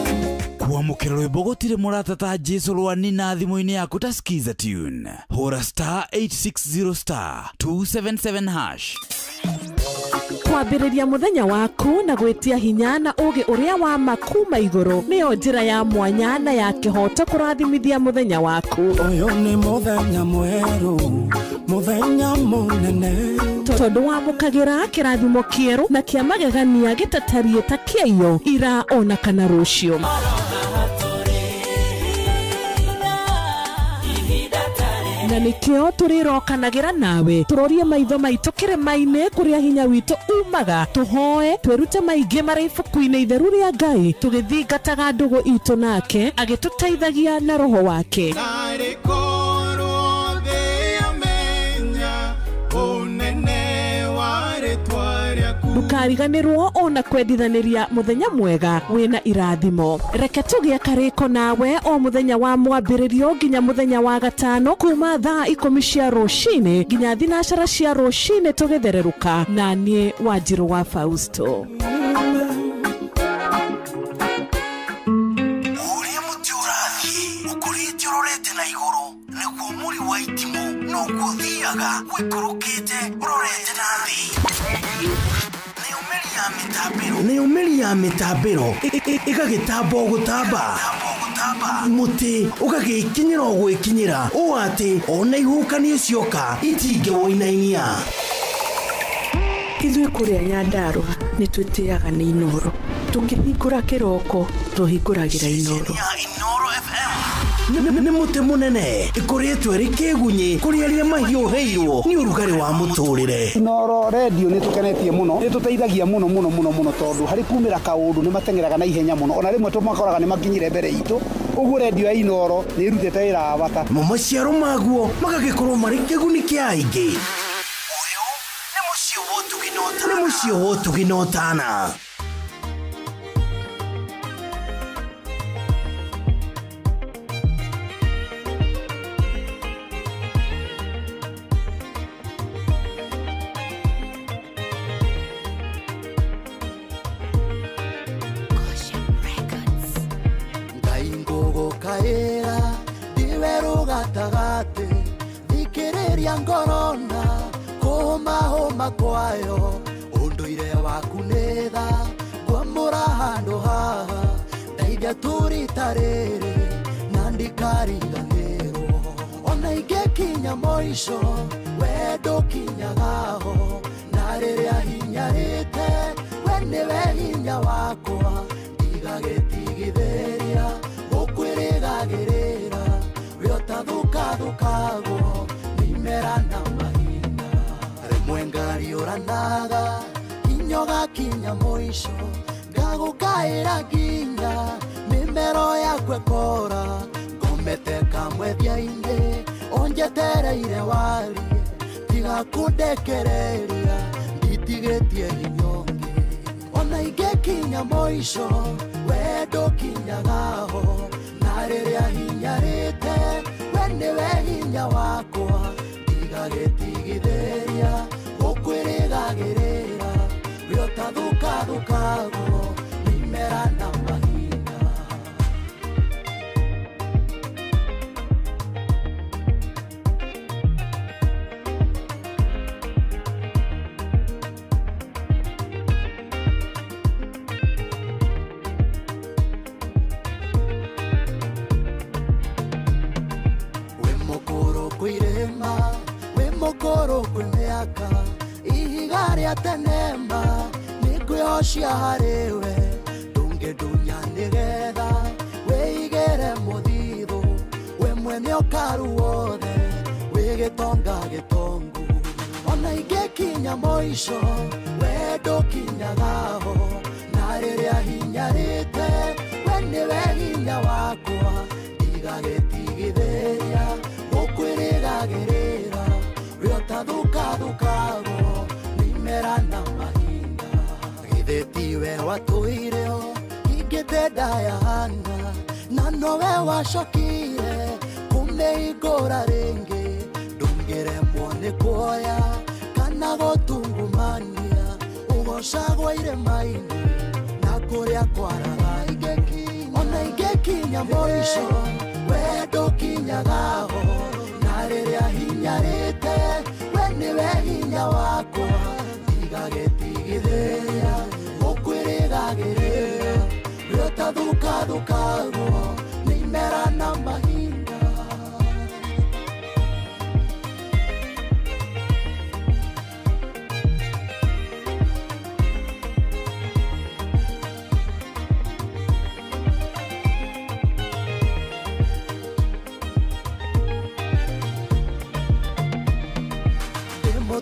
Kwamũkĩra rwĩmbo gũtirĩ mũrata ta Jesu Rwani na thimũ-inĩ yaku ta Skiza Tune. Hũra star 860 star 277 hash. Kwambĩrĩria mũthenya waku na gwĩtia hinya na ũũgĩ ũrĩa wa ma kuma igũrũ nĩyo njĩra ya mwanya na ya kĩhooto kũrathimithia mũthenya waku. Ũyũ nĩ mũthenya mwerũ, mũthenya mũnene, tondũ wamũkagĩra kĩrathimo kĩerũ na kĩa magegania gĩtatariĩ ta kĩaiyo ira ona kana rũciũ. Na nĩkĩo tũrĩrokanagĩra nawe tũrorie maitho maitũ kĩrĩma-inĩ kũrĩa hinya witũ umaga, tũhoe twĩrute maingĩ marĩ ibuku-inĩ itheru rĩa Ngai, tũgĩthingataga ndũgũ itũ nake agĩtũteithagia na roho wake. Narĩ korwo thĩ yamenya ũnene wa rĩtwa rĩaku. Ndũkariganĩrwo ona kwendithanĩria mũthenya mwega wĩna irathimo. Reke tũgĩe karĩko nawe o mũthenya wa mwambĩrĩrio nginya mũthenya wa gatano kuma thaa 10 cia rũcinĩ nginya 12 cia rũcinĩ tũgĩthererũka na niĩ Wanjirũ wa Fausto. Ũrĩa mũtĩ ũrathiĩ ũkũrĩte ũrorete na igũrũ nĩguo mũri wa itimũ noguo ũthiaga ũikũrũkĩte ũrorete na thĩ. Nĩyo mĩri ya mĩtambĩro ĩgagĩtamba o gũtamba, mũtĩ ũgagĩkinyĩra o gwĩkinyĩra ũũ atĩ ona ihuhũkanio cioka itingĩwũinainia. Ithuĩ kũrĩa Nyandarũa nĩ twĩtĩaga nĩ Inoro. Tũkĩhingũra kĩroko tũhingũragĩra Inoro. Nĩ mũtĩ mũnene ĩkũrĩtwo ĩrĩ kĩgunyĩ kũrĩ arĩa mahiũhĩirwo nĩ ũrugarĩ wa mũtũrĩre. Inoro redio nĩ tũkenetie mũno, nĩ tũteithagia mũno mũno mũno mũno tondũ harĩ kumĩra kaũndũ nĩ mateng'eraga na ihenya mũno, ona rĩmwe tũmakoraga nĩ makinyire mbere itũ. Ũguo redio ya Inoro nĩ ĩrutĩte wĩra wa bata. Mo maciaro maguo magagĩkorwo marĩ kĩguni kĩa aingĩ. Ũyũ nĩ mũciĩ wa ũtugi na ũtana. Nĩ mũciĩ wa ũtugi na ũtana. Gatagate thikĩrĩria ngorona kũhũmahũma kwayo ũndũire waku nĩ tha kwamũra handũ haha ndeithia tũrita rĩrĩ na ndikariganĩrwo ona ingĩkinya ingĩkinya mũico we ndũkinyagaho na rĩrĩa hinyarĩte we nĩwe hinya wakwa ndigagĩtigithĩria gũkwĩrĩgagĩrĩra we ũtathũkathũkagwo mĩmera na mahinda rĩmwe ngariũranaga inyoga kinya mũico ngagũkaĩra nginya mĩmero yakwa ĩkora ngomete kamwethia-inĩ ũnjetereire warie tiga kũndekereria nditigĩtie hinya ũngĩ ona ingĩkinya mũico we ndũkinyagaho na rĩrĩa hinyarĩte we nĩwe hinya wakwa ndigagĩtigithĩria gũkwĩrĩgagĩrĩra we ũtathũkathũkagwo mĩmera na mahinda. Wĩ mũkũrũ kwĩ irĩma wĩ mũkũrũ kwĩ mĩaka ihiga rĩa tenema nĩngwĩhocia harĩwe ndũngĩndunya nĩgetha wĩigĩre mũthithũ we mwene ũkaru wothe wĩ gĩtonga gĩtongu ona ingĩkinya mũico we ndũkinyagaho na rĩrĩa hinyarĩte we nĩwe hinya wakwa ndigagĩtigithĩria gũkwĩrĩgagĩrĩra we ũtathũkathũkagwo mĩmera na mahinda githĩ tiwe watũire o ingĩte ndayahana na nowe wacokire kũmĩhingũra rĩngĩ ndũngĩremwo nĩ kuoya kana gũtungumania ũgocagwo irĩma-inĩ na kũrĩa kwaraga ona ingĩkinya mũico we ndũkinyagaho na rĩrĩa hinyarĩte we nĩwe hinya wakwa ndigagĩtigithĩria gũkwĩrĩgagĩrĩra we ũtathũkathũkagwo nĩ imera na mahinda.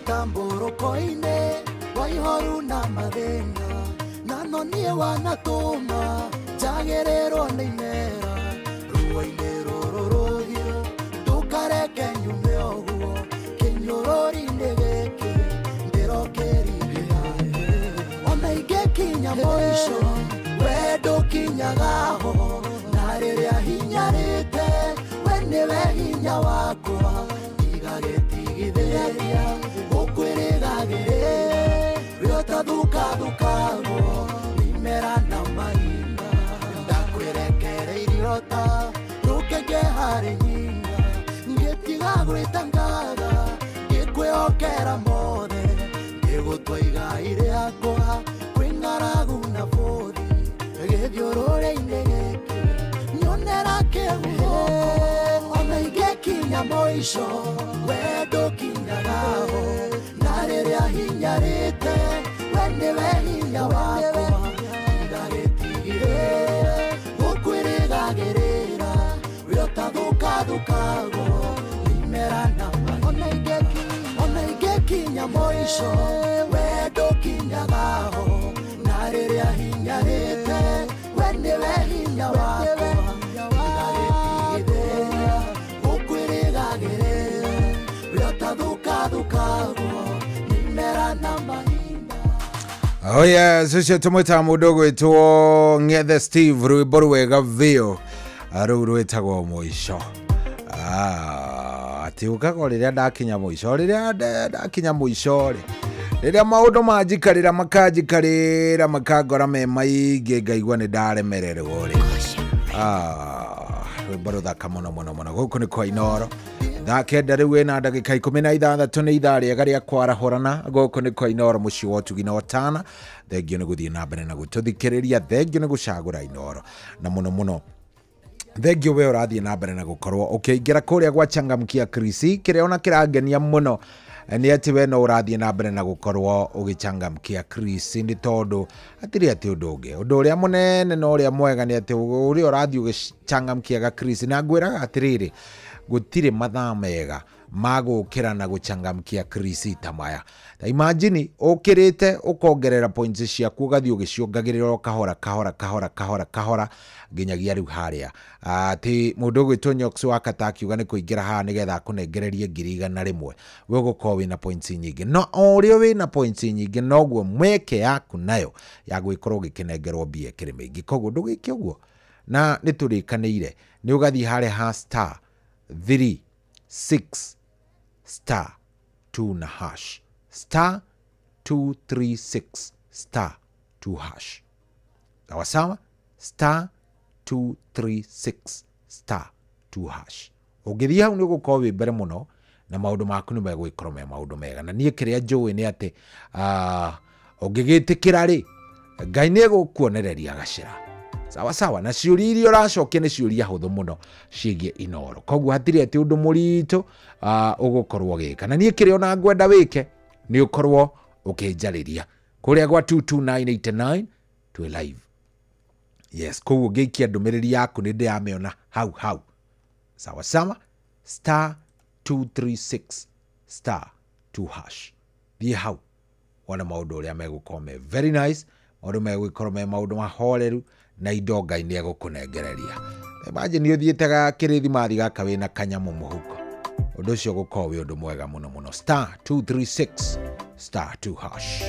Mũtambũrũko-inĩ wa ihoru na mathĩna na no niĩ wanatũma njagĩrĩrwo nĩ imera ruo-inĩ rũrũ rũhiũ ndũkareke nyume ũguo kĩnyũrũri-inĩ gĩkĩ ndĩrokĩrire ona ingĩkinya mũico we ndũkinyagaho na rĩrĩa hinyarĩte we nĩwe hinya wakwa ndigagĩtigithĩria gũkwĩrĩgagĩrĩra we ũtathũkathũkagwo mĩmera na mahinda ndakwĩrekereirio ta rũkenge harĩ nyina ngĩtiga gwĩtangatha ngĩkwĩhokera mothe ngĩgũtua igai rĩakwa kwĩ ng'aragu na bũthi gĩthiũrũrĩ-inĩ gĩkĩ nyonera kĩhuhũko ona ingĩkinya mũico we ndũkinyagaho na rĩrĩa hinyarĩte we nĩwe hinya wakwa ndigagĩtigithĩria gũkwĩrĩgagĩrĩra we ũtathũkathũkagwo mĩmera na mahinda ona ingĩkinya mũico we ndũkinyagaho na rĩrĩa hinyarĩte we nĩwe hinya wakwa ndigagĩtigithĩria gũkwĩrĩgagĩrĩra we ũtathũkathũkagwo mĩmera na mahinda. Oh yes, ũcio tũmwĩtaga mũndũ ũgwĩtwo Ng'ethe Steve rwĩmbo rwega biũ rũu rwĩtagwo mũico. Atĩ ũkaga o rĩrĩa ndakinya mũico rĩrĩa ndakinya mũico rĩ rĩrĩa maũndũ manjikarĩra makanjikarĩra makangora me maingĩ ngaigua nĩ ndaremererwo rĩ rwĩmbo rũthaka mũno mũno mũno gũkũ nĩ kwa Inooro thaa 9 rĩu ĩna ndagĩka 16 nĩ ithaa rĩega rĩa kwarahũrana gũkũ nĩ kwa Inooro mũciĩ wa ũtugi na ũtana thengio nĩ gũthiĩ na mbere na gũtũthikĩrĩria thengio nĩ gũcagũra Inooro na mũno mũno Thengio we ũrathiĩ na mbere na gũkorwo ũkĩingĩra kũrĩa gwa Changamkia Krisi. Kĩrĩa ona kĩrangenia mũno nĩ atĩ we no ũrathiĩ na mbere na gũkorwo ũgĩchangamkia Krisi, nĩ tondũ hatirĩ atĩ ũndũ ũngĩ. Ũndũ ũrĩa mũnene na ũrĩa mwega nĩ atĩ ũrĩa ũrathiĩ ũgĩchangamkiaga Krisi, na ngwĩraga atĩrĩrĩ, gũtirĩ mathaa mega ma gũkĩra na gũchangamkia Krisi ta maya. Ta imagine ũkĩrĩte ũkongerera points ciaku ũgathiĩ ũgĩciongagĩrĩra o kahora kahora kahora kahora kahora nginyagia rĩu harĩa atĩ mũndũ ũgwĩtwo Nyox wa Kata akiuga nĩ kũingĩra haha nĩgetha akũnengererie 100,000, we ũgũkorwo wĩna points nyingĩ. No o ũrĩa wĩna points nyingĩ noguo mweke yaku nayo ya gwĩkorwo ũgĩkĩnengerwo mbia ĩkĩrĩ mĩingĩ. Koguo ndũgĩke ũguo, na nĩ tũrĩkanĩire nĩ ũgathiĩ harĩa ha star 3 6 star 2 na hash, star 236 star 2 hash. Sawa sawa, star 236 star 2 hash. Ũngĩthiĩ hau nĩ ũgũkorwo wĩ mbere mũno na maũndũ maku nĩ megũgĩkorwo me maũndũ mega. Na niĩ kĩrĩa njũĩ nĩ atĩ ũngĩgĩtĩkĩra rĩ, Ngai nĩ egũkuonereria gacĩra. Sawa sawa, na ciũria iria ũracokia nĩ ciũria hũthũ mũno ciĩgiĩ Inooro. Koguo hatirĩ atĩ ũndũ mũritũ ũgũkorwo ũgĩka. Na niĩ kĩrĩa ona ngwenda wĩke nĩ ũkorwo ũkĩnjarĩria kũrĩa gwa 22989 twĩ live. Yes, koguo ngĩikia ndũmĩrĩri yaku nĩ ndĩramĩona hau hau. Sawa sawa, star 236 star 2 hash. Thiĩ hau wone maũndũ ũrĩa megũkorwo me very nice, maũndũ megũkorwo me maũndũ mahoreru na indo Ngai nĩ egũkũnengereria. Imagine ũthiĩte ga kĩrĩthimathi gaka wĩna kanyamũ mũhuko, ũndũ ũcio ũgũkorwo wĩ ũndũ mwega mũno mũno. Star 236 star 2 hash.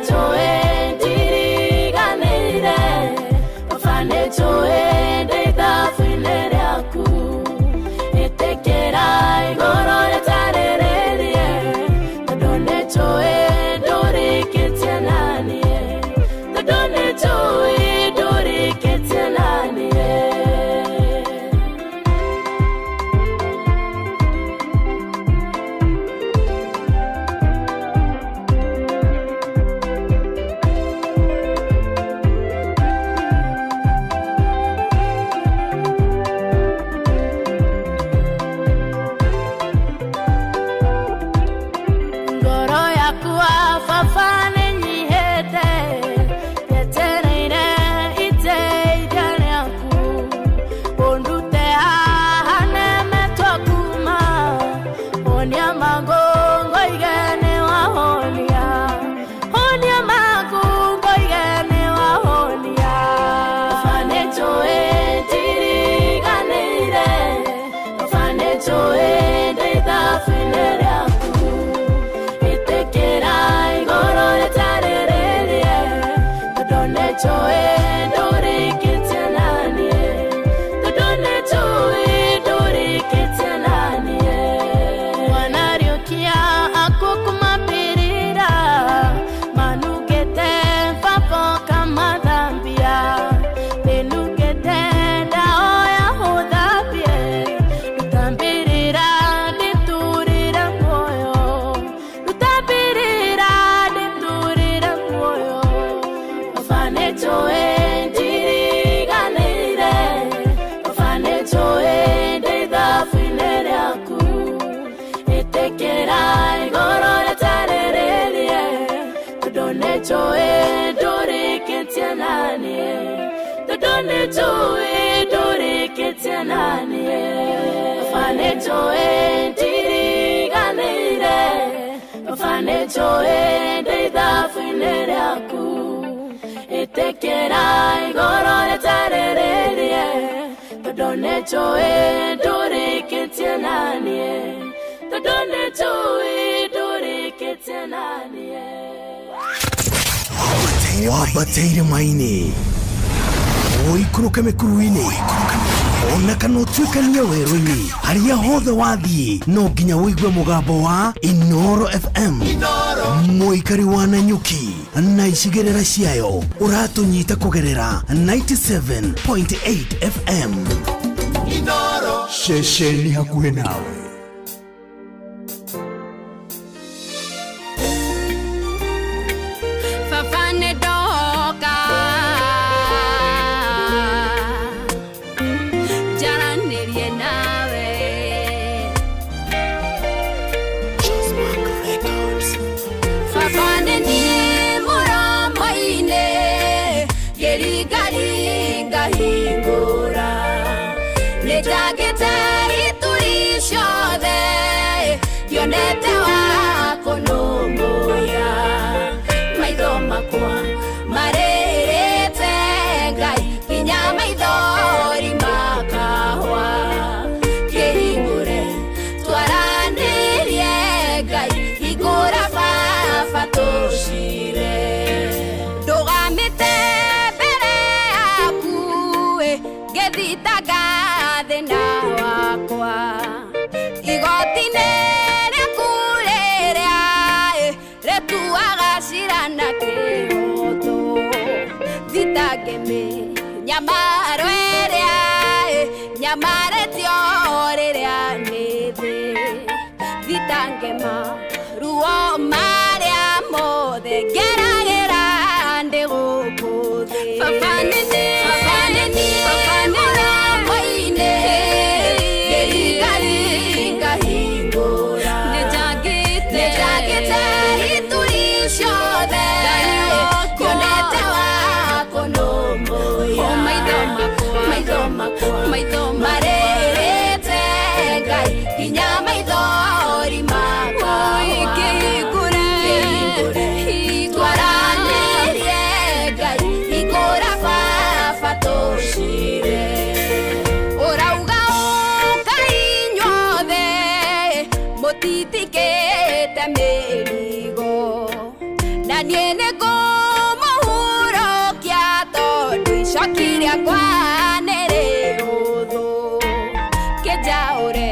Joy. Tondũ nĩnjũĩ ndũrĩkĩtie naniĩ, tondũ nĩnjũĩ ndũrĩkĩtie naniĩ. Baba nĩnjũĩ ndiriganĩire, Baba nĩnjũĩ ndĩ ithabu-inĩ rĩaku. Ĩtĩkĩra igũrũ rĩtarĩrĩrie, tondũ nĩnjũĩ ndũrĩkĩtie naniĩ, tondũ nĩnjũĩ ndũrĩkĩtie naniĩ. Wambateire maini ũikũrũke mĩkuru-inĩ ona kana ũtuĩkanie werũ-inĩ harĩa hothe wathiĩ no nginya ũigue mũgambo wa Inoro FM. Mũikari wa Nanyuki na icigĩrĩra ciayo ũratũnyita kũgerera 97.8 FM. Inoro ceceni hakuhĩ nawe. Yonete wako nũmũya maitho makwa marĩrĩte Ngai nginya maithori makahwa kĩhingũre twaranĩrie Ngai hingũra baba tũcire ndũgamĩte mbere yaku ngĩthitanga thĩna wakwa igoti-inĩ nyamaro ĩrĩa nyamaretio rĩrĩa nĩ thĩ thitangema ruo marĩa mothe ngeragĩra ndĩ gũkũ thĩ. Baba nĩ niĩ mũromo-inĩ ngĩringaringa hingũra nĩnjangĩte ituri ciothe nyonete wako nũmũya maitho makwa marĩrĩte Ngai nginya maithori makwa kĩhingũre twaranĩrie Ngai hingũra baba tũcire ũrauga ũkai inyuothe mũtitikĩte mĩrigo na niĩ nĩngũmũhurũkia tondũ icoki rĩakwa nĩ rĩhũthũ kĩnjaũre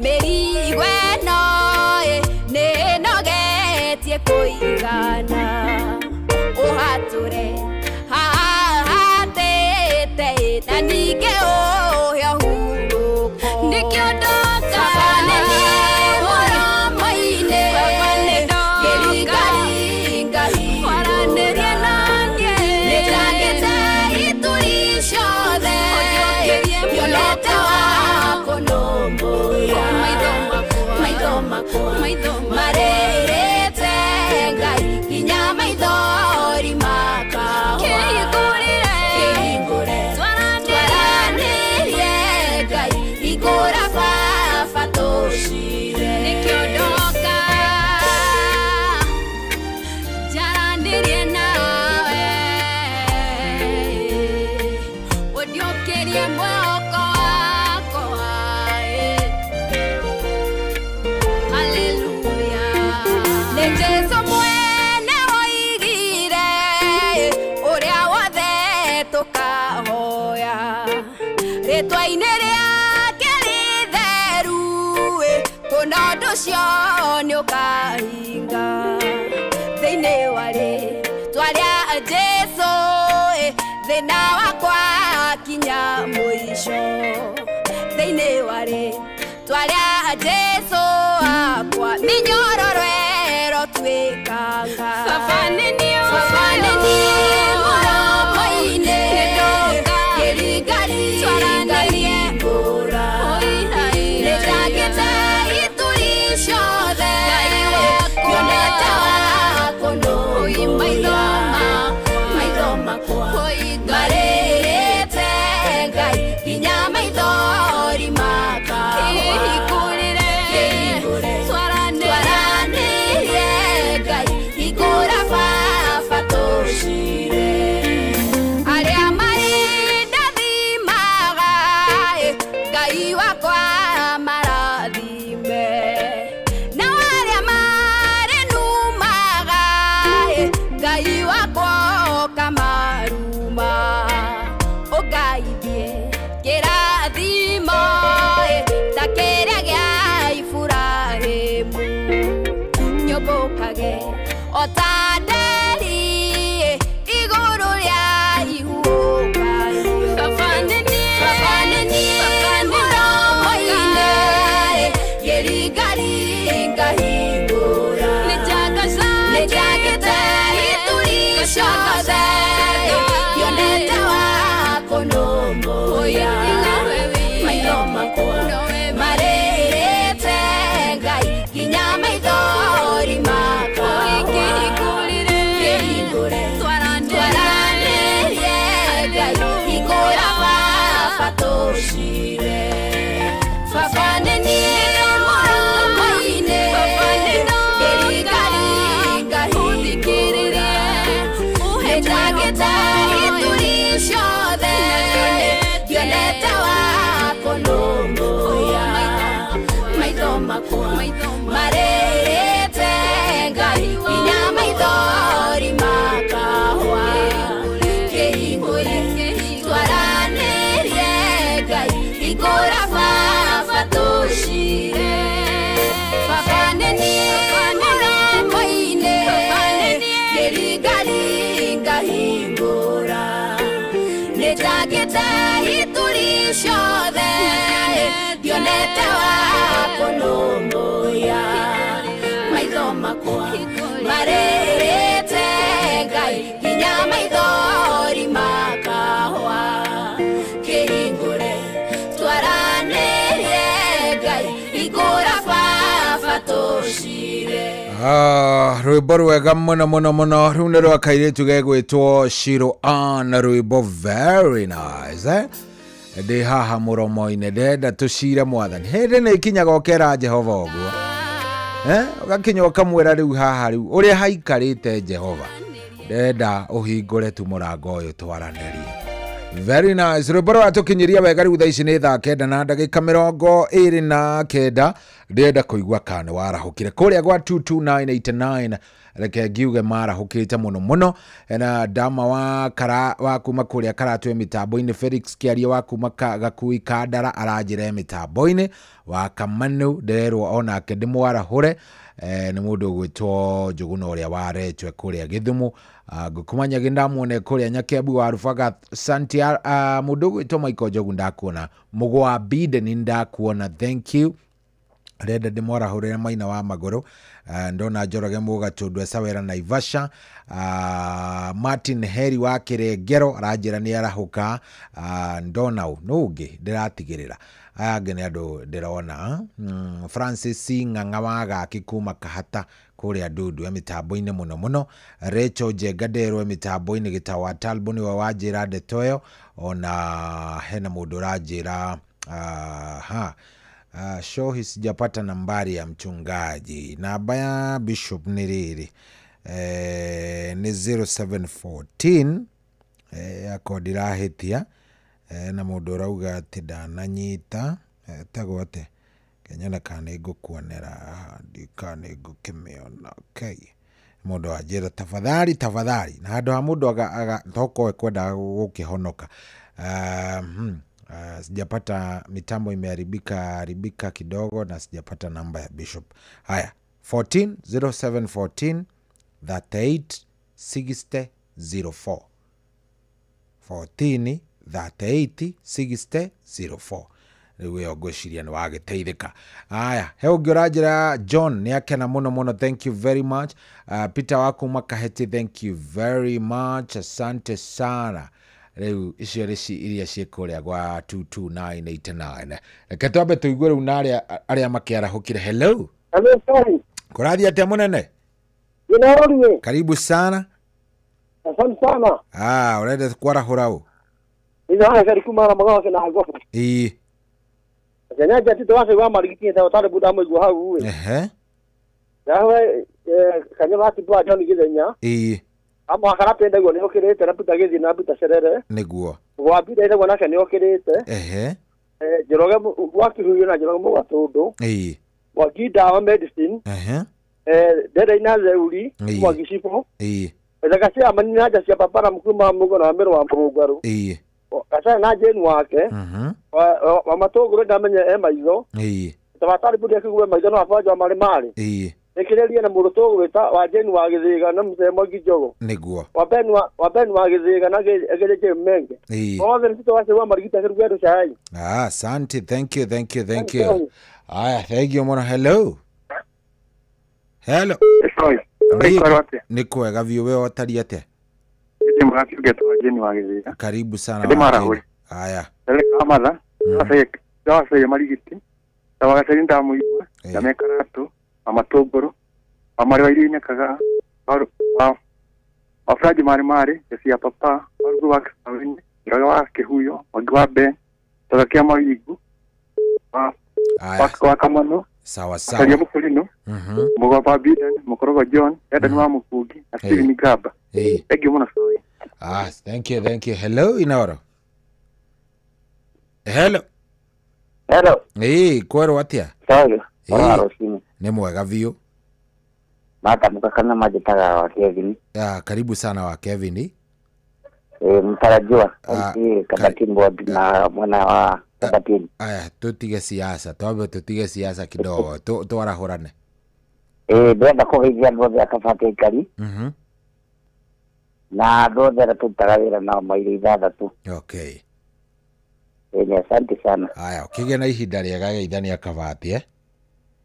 mĩrigo ĩno nĩĩnogetie kũigana ũhatũre hahatĩte na ningĩ ũhe ũhurũko nĩkĩo ndoka mũromo-inĩ ngĩringaringa hingũra nĩnjangĩte ituri ciothe nyonete wako nũmũya maitho makwa marĩrĩte Ngai nginya maithori makahwa kĩhingũre twaranĩrie Ngai hingũra baba tũcire nĩkĩo ndoka njaranĩrie nawe ũndiũkĩrie mwĩhoko wakwa haleluya nĩ Jesũ mwene woigire ũrĩa wothe tũkahoya rĩtwa-inĩ rĩake rĩtheru kũna ũndũ ũcio nĩũkahinga thĩinĩ wa rĩtwa rĩa Jesũ thĩna wakwa kinya mũico thĩinĩ wa rĩtwa rĩa Jesũ akwa mĩnyororo ĩrotuĩkanga. Baba nĩ niĩ mũromo-inĩ ngĩringaringa hingũra nĩnjangĩte ituri ciothe nyonete wako nũmũya Maitho makwa marĩrĩte Ngai nginya maithori makahwa. Kĩhingũre twaranĩrie Ngai hingũra baba tũcire. Arĩa marĩ ndathimaga Ngai wakwa marathime, nao arĩa marĩ numaga Ngai wakwa ũkamaruma. Ũngaithie kĩrathimo ta kĩrĩa gĩa Iburahĩmu, nyũmbũkage o ta nderi igũrũ rĩa ihuhũkanio. Baba nĩ niĩ mũromo-inĩ ngĩringaringa hingũra, nĩnjagĩte ituri ciothe ndionete wa kũnũmbũiya. Maitho makwa marĩrĩte Ngai nginya maithori makahwa. Kĩhingũre twaranĩrie Ngai hingũra baba tũcire. Baba nĩ niĩ mũromo-inĩ ngĩringaringa hingũra, nĩnjagĩte ituri ciothe ndionete wa kũnũmbũiya. Maitho makwa marĩrĩte Ngai nginya maithori makahwa. Kĩhingũre twaranĩrie Ngai hingũra baba tũcire. Baba nĩ niĩ mũromo-inĩ ngĩringaringa hingũra, nĩnjagĩte ituri ciothe ndionete wa kũnũmbũiya. Maitho makwa marĩrĩte Ngai nginya maithori makahwa. Kĩhingũre twaranĩrie Ngai hingũra baba tũcire. Rwĩmbo rwega mũno mũno mũno. Rũu nĩ rwa kairĩtu gegwĩtwo Shiro Ann, rwĩmbo very nice eh? Ndĩ haha mũromo-inĩ ndenda tũcire mwathani. Hĩndĩ nĩ ikinyaga ũkera Jehova ũguo ũgakinya ũkamwĩra rĩu haha rĩu ũrĩa haikarĩte Jehova ndenda ũhingũre tu mũrango ũyũ twaranĩrie. Very nice. Rwĩmbo rwatũkinyĩria wega rĩu thaa ici nĩ thaa 9 na ndagĩka 29. Ndĩrenda kũigua kana nĩ warahũkire kũrĩa gwa 22989. Reke ngiuge marahũkĩte mũno mũno. Na Dama wa kara wa kuma kũrĩa Karatũ mĩtambo-inĩ, Felix Kĩaria wa kuma Gakui Kandara aranjĩra mĩtambo-inĩ, wa Kamanu ndĩrerwo onake ndĩmwarahũre nĩ mũndũ ũgwĩtwo Njũgũna ũrĩa wa Rechwe kũrĩa Gĩthumo. Ngũkũmanya ndamuone kũrĩa Nyakembu wa Rubaga Santia, mũndũ ũgwĩtwo Michael Njogu ndakuona, Mũgwa Biden ndakuona, thank you. Renda ndĩmwarahũrĩre Maina wa Magũrũ, ndona Njoroge Mũgatũndũ Ecawera Naivasha, Martin Heri wa Kĩrengero aranjĩra nĩ arahũka, ndona ũ nũ ũngĩ ndĩratigĩrĩra aya angĩ nĩ andũ ndĩrona, Francis Ng'ang'a wa Gaki kuma Kahata kũrĩa Ndundu e mĩtambo-inĩ mũno mũno, Rachel Njenga nderwo e mĩtambo-inĩ, Gĩtaũ wa Talbo nĩwe wanjĩra ndeto ĩyo, ona hena mũndũ ũranjĩra shohi sijapata nambari ya mchungaji. Namba ya bishop ni rĩrĩ nĩ 0714 akorwo ndirahĩtia, na mũndũ ũrauga atĩ ndananyita tagwo atĩ kenyona kana nĩ ngũkuonera kana nĩ ngũkĩmĩona. Okay, mũndũ anjĩra tafadhali tafadhali, na handũ ha mũndũ tokorwo ekwendaga gũkĩhonoka. Sijapata, mitambo imeharibika haribika kidogo na sijapata namba ya bishop. Haya, 14 0714 38 60 04 14 38 60 04. Rĩu ĩyo ngwĩciria nĩ wagĩteithĩka. Aya, he ũngĩ ũranjĩra John nĩ akena mũno mũno, thank you very much. Peter wa kuma Kaheti, thank you very much, asante sana. Rĩu icio nĩ iria ciĩ kũrĩa gwa 22989. Reke twambe tũigue rĩu na arĩa makĩarahũkire. Hello. Hello, sorry. Kũrathiĩ atĩa mũnene? Inooro. Karibu sana. Asante sana. Ah, urenda kwarahũra ũ? Ino haha kuma na magawa na hagofu. Ĩĩ. Kenya tito wase wa marigiti ta otare buda mo hau we. Ehe. Yawe kanya bati bwa John Githenya. Ĩĩ. Ama akarapenda guo ni okirite na buta githi na buta cerere. Niguo. Gwambire ile nake ni okirite. Ehe. Njoroge wakihuyo na Njoroge Mugatundu. Ĩĩ. Wakindawa medicine. Ehe. Ndere ina zeuri mwagicibo. Ĩĩ. Ethaka cia manina nja cia papa na mukuma mugo na mero wa murungaru. Ĩĩ. Kaca na Jane wake. Wa matũngũrũ ndamenye e maitho. Ĩĩ. Tabatari budi akigwe maitho no abanja marĩ marĩ. Ĩĩ. Nĩkĩrĩrie na mũndũ tũgwĩta wa Jane wa Gĩthĩga na mũthee Mwangi Njogo. Nĩguo. Wa Ben wa Gĩthĩga na Gĩrĩjĩ Menge. Ĩĩ. Othe nĩ tũtũ wa marigita kĩruga cai. Ah, asante. Thank you, thank you, thank you. Aya, thank you mũno. Hello. Hello. Nĩ kwega biũ, we ũtariĩ atĩa? Karibu sana. Aya. Wafuraji mari mari ya papa warugu wa Kisawini Njoroge wa Kihuyo Mwangi wa Ben Togakia Mawingu wa Kamano. Sawa sawa. Mukulino. Mugwa Biden, Mukorogo John, Eden wa Mukugi, na Steven Gaba. Thank you muno. Ah, thank you, thank you. Hello Inooro. Hello. Hello. Eh, kwero atia? Sawa. Nĩ mwega biũ. Matamuka kana majitaga wa Kevin. Ah, karibu sana wa Kevin. Mtarajiwa Kabatini board na mwana wa Kabatini. Aya, tutige siasa, twambe tutige siasa kidogo, twarahũrane. Ndĩrenda kũgeithia andũ othe a Kabati aikari. Na andũ othe arĩa tũrutaga wĩra nao mairo ithathatũ. Okay. Ni asante sana. Aya, ũkĩgĩa na ihinda rĩega geithania Kabati, eh?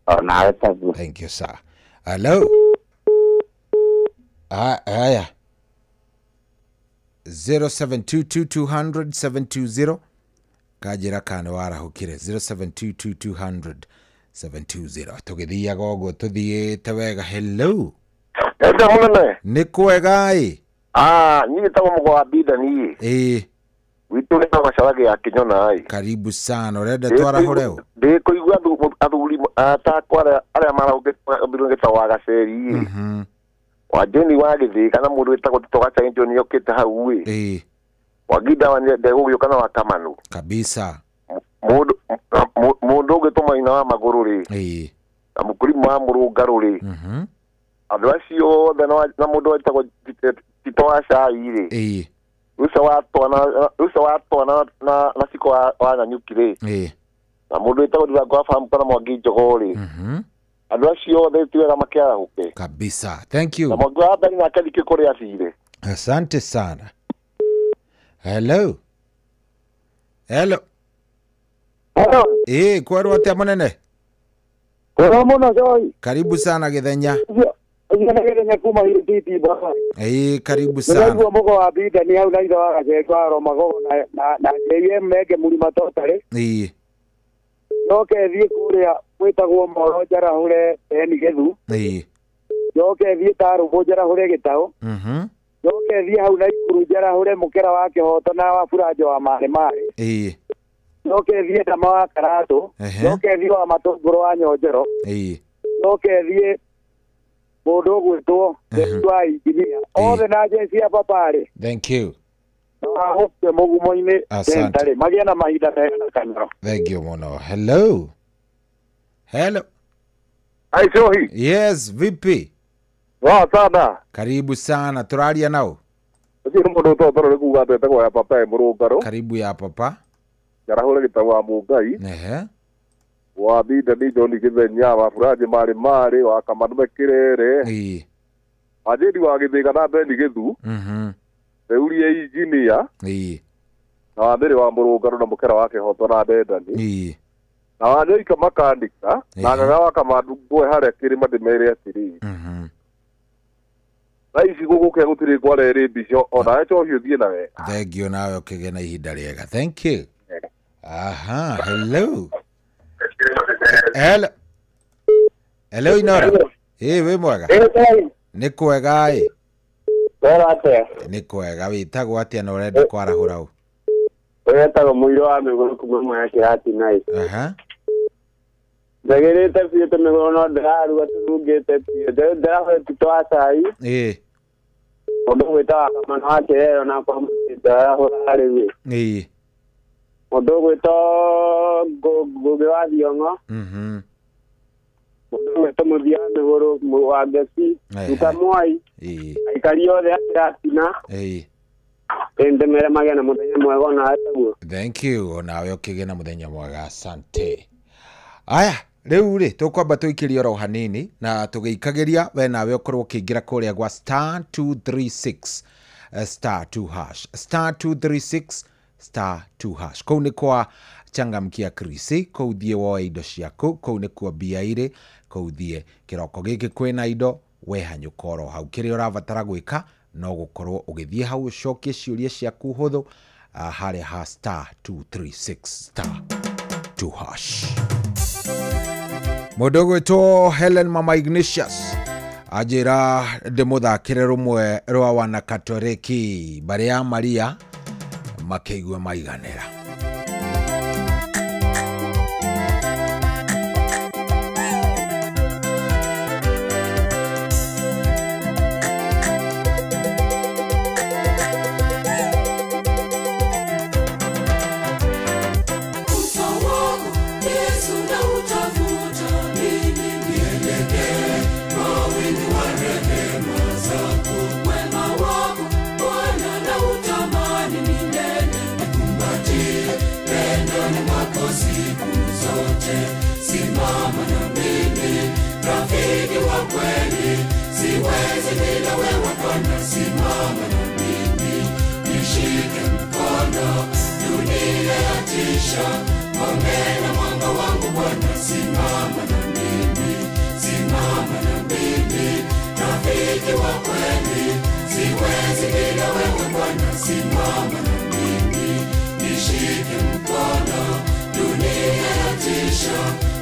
O nawe taguo. Thank you sir. Hello. Aya. 0722 200 720 kanjĩra kana warahũkire 0722 200 720 tũgĩthiaga ũguo tũthiĩte wega. Hello. Nĩ kwega ĩ? Ah, niĩ njĩtagwo Mũgo wa Binda niĩ. Ĩĩ. Witũ gĩtagwo Gacagĩ ya Kĩnyona ĩ. Karibu sana. Ũrenda twarahũre ũ? Ndĩkũigua athuri atakwa arĩa marahũkĩte gĩtagwo wa Gaceri ĩ. Wa Jane wa Gĩthĩka na mũndũ wĩtagwo Tito Gacagi nĩ okĩte hau ĩ. Ĩĩ. Wa Ginda ndegũgĩũka na wa Kamanu. Kabisa. Mũndũ ũngĩtũma nyina wa magũrũ rĩ. Ĩĩ. Na mũkũrimũ wa mũrũngarũ rĩ. Andũ acio othe na mũndũ wĩtagwo Tito wa Cai rĩ. Ĩĩ. Ruca wa twana na Ciko wa Nanyuki rĩ. Ĩĩ. Na mũndũ wĩtagwo Ndirango wa Fahamu kana Mwangi Njogo rĩ. Andũ acio othe ti wega makĩarahũke. Kabisa. Thank you. Na Mwangi wa Mberi nake ndikĩũĩ kũrĩa athire. Asante sana. Hello. Hello. Hello. Kwerwo atĩa mũnene? Kwega mũno Joy. Karibu sana Gĩthenya. Gĩthenya kuma Gĩtiti bwana. Karibu sana. Nĩraigua Mũgo wa Binda nĩ hau na ithe wa Gaceri wa Romagogo na JM Menge Mũrima Totally. Ĩĩ. Njoke thiĩ kũrĩa gwĩtagwo Moro njarahũre Beni Gĩthu. Ĩĩ. Njoke thiĩ Tarũbũ njarahũre Gĩtaũ. Njoke thiĩ hau Naikuru njarahũre Mũkĩra wa Kĩhoto na wa Buranjo wa Marĩ Marĩ. Ĩĩ. Njoke thiĩ Ndama wa Karatũ. Njoke thiĩ wa Matũngũrũ wa Nyonjoro. Ĩĩ. Njoke thiĩ mũndũ ũgwĩtwo wa injinia. Othe na jeci ya paparĩ. Thank you. Ahũke mũgumo-inĩ sentarĩ magĩe na mahinda mega na kanyoro. Thank you mũno. Hello. Hello. Ai Sohi. Yes, vipi? Wa sana. Karibu sana. Tũraria nao. Ũcio nĩ mũndũ ũtotoro nĩ kuga atĩ ya papa mũrũngarũ. Karibu ya papa. Njarahũre gĩtau wa Mũngai. Ehe. Wa Binda nĩ John Gĩthenya wa Buraji Marĩ Marĩ wa Kamanume Kĩrere. Ĩĩ. Wa Jane wa Gĩthĩga na Beni Gĩthu. Theurie injinia. Ĩĩ. Na wa Mbere wa Mũrũngarũ na Mũkera wa Kĩhoto na Ndendani. Ĩĩ. Na wa Nyoika makandika na Ng'ang'a wa Kamandu ngwe harĩa kĩrĩma ndĩmere atĩrĩ. Thaa ici gũgũkĩa gũtirĩ ngware ĩrĩ mbico onawe Njohi ũthiĩ na wega. Thank you nawe ũkĩgĩa na ihinda rĩega. Thank you. Aha, hello. Hello. Hello Inora. Wĩ mwega? Nĩ kwega ĩ. Wera atĩa? Nĩ kwega wĩtagwo atĩa na ũrenda kwarahũra ũ? Wetagwo mũirũ wa mĩgũrũ kuma mwena kĩratina ĩ. Aha. Njagĩrĩte biũ tũmĩgũrũ no ndĩraruga tũrungĩte biũ. Ndĩrahũra twa cai. Ĩ. Mũndũ ũgwĩta Kamano wa Kĩrero na kwa ndĩrahũra rĩu ĩ. Ĩ. Mũndũ ũgwĩtwo Ngũgĩ wa Thiong'o. Mhm. Mũndũ ũgwĩtwo Mũthia wa Mĩgũrũ wa Ngeci. Ruta Mwai. Ĩ. Aikari othe a kĩratina. Ĩ. Ndĩmere magĩe na mũthenya mwega onawe taguo. Thank you onawe ũkĩgĩe na mũthenya mwega asante. Aya rĩu rĩ tũkwamba tũikĩrie oro hanini na tũgĩikagĩria we nawe ũkorwo ũkĩingĩra kũrĩa gwa star 236 star 2 hash star 236 star 2 hash. Kũu nĩ kwa changamkia Krisi, kũu thiĩ woe indo ciaku, kũu nĩkuo mbia irĩ, kũu thiĩ kĩroko gĩkĩ kwĩna indo we hanyũka oro hau. Kĩrĩa ũrabatara gwĩka no gũkorwo ũgĩthiĩ hau ũcokie ciũria ciaku hũthũ harĩa ha star 236 star 2 hash. Mũndũ ũgwĩtwo Helen Mama Ignatius anjĩra ndĩmũthakĩre rũmwe rwa wanakatoreki mbarĩ ya Maria makĩigue maiganĩra. Simama na mimi, rafiki wa kweli, siwezi bila wewe Bwana. Simama na mimi, nishike mkono, dunia yatisha, ngome na mwamba wangu Bwana. Simama na mimi, simama na mimi, rafiki wa kweli, siwezi bila wewe Bwana. Simama na mimi, nishike mkono, dunia yatisha,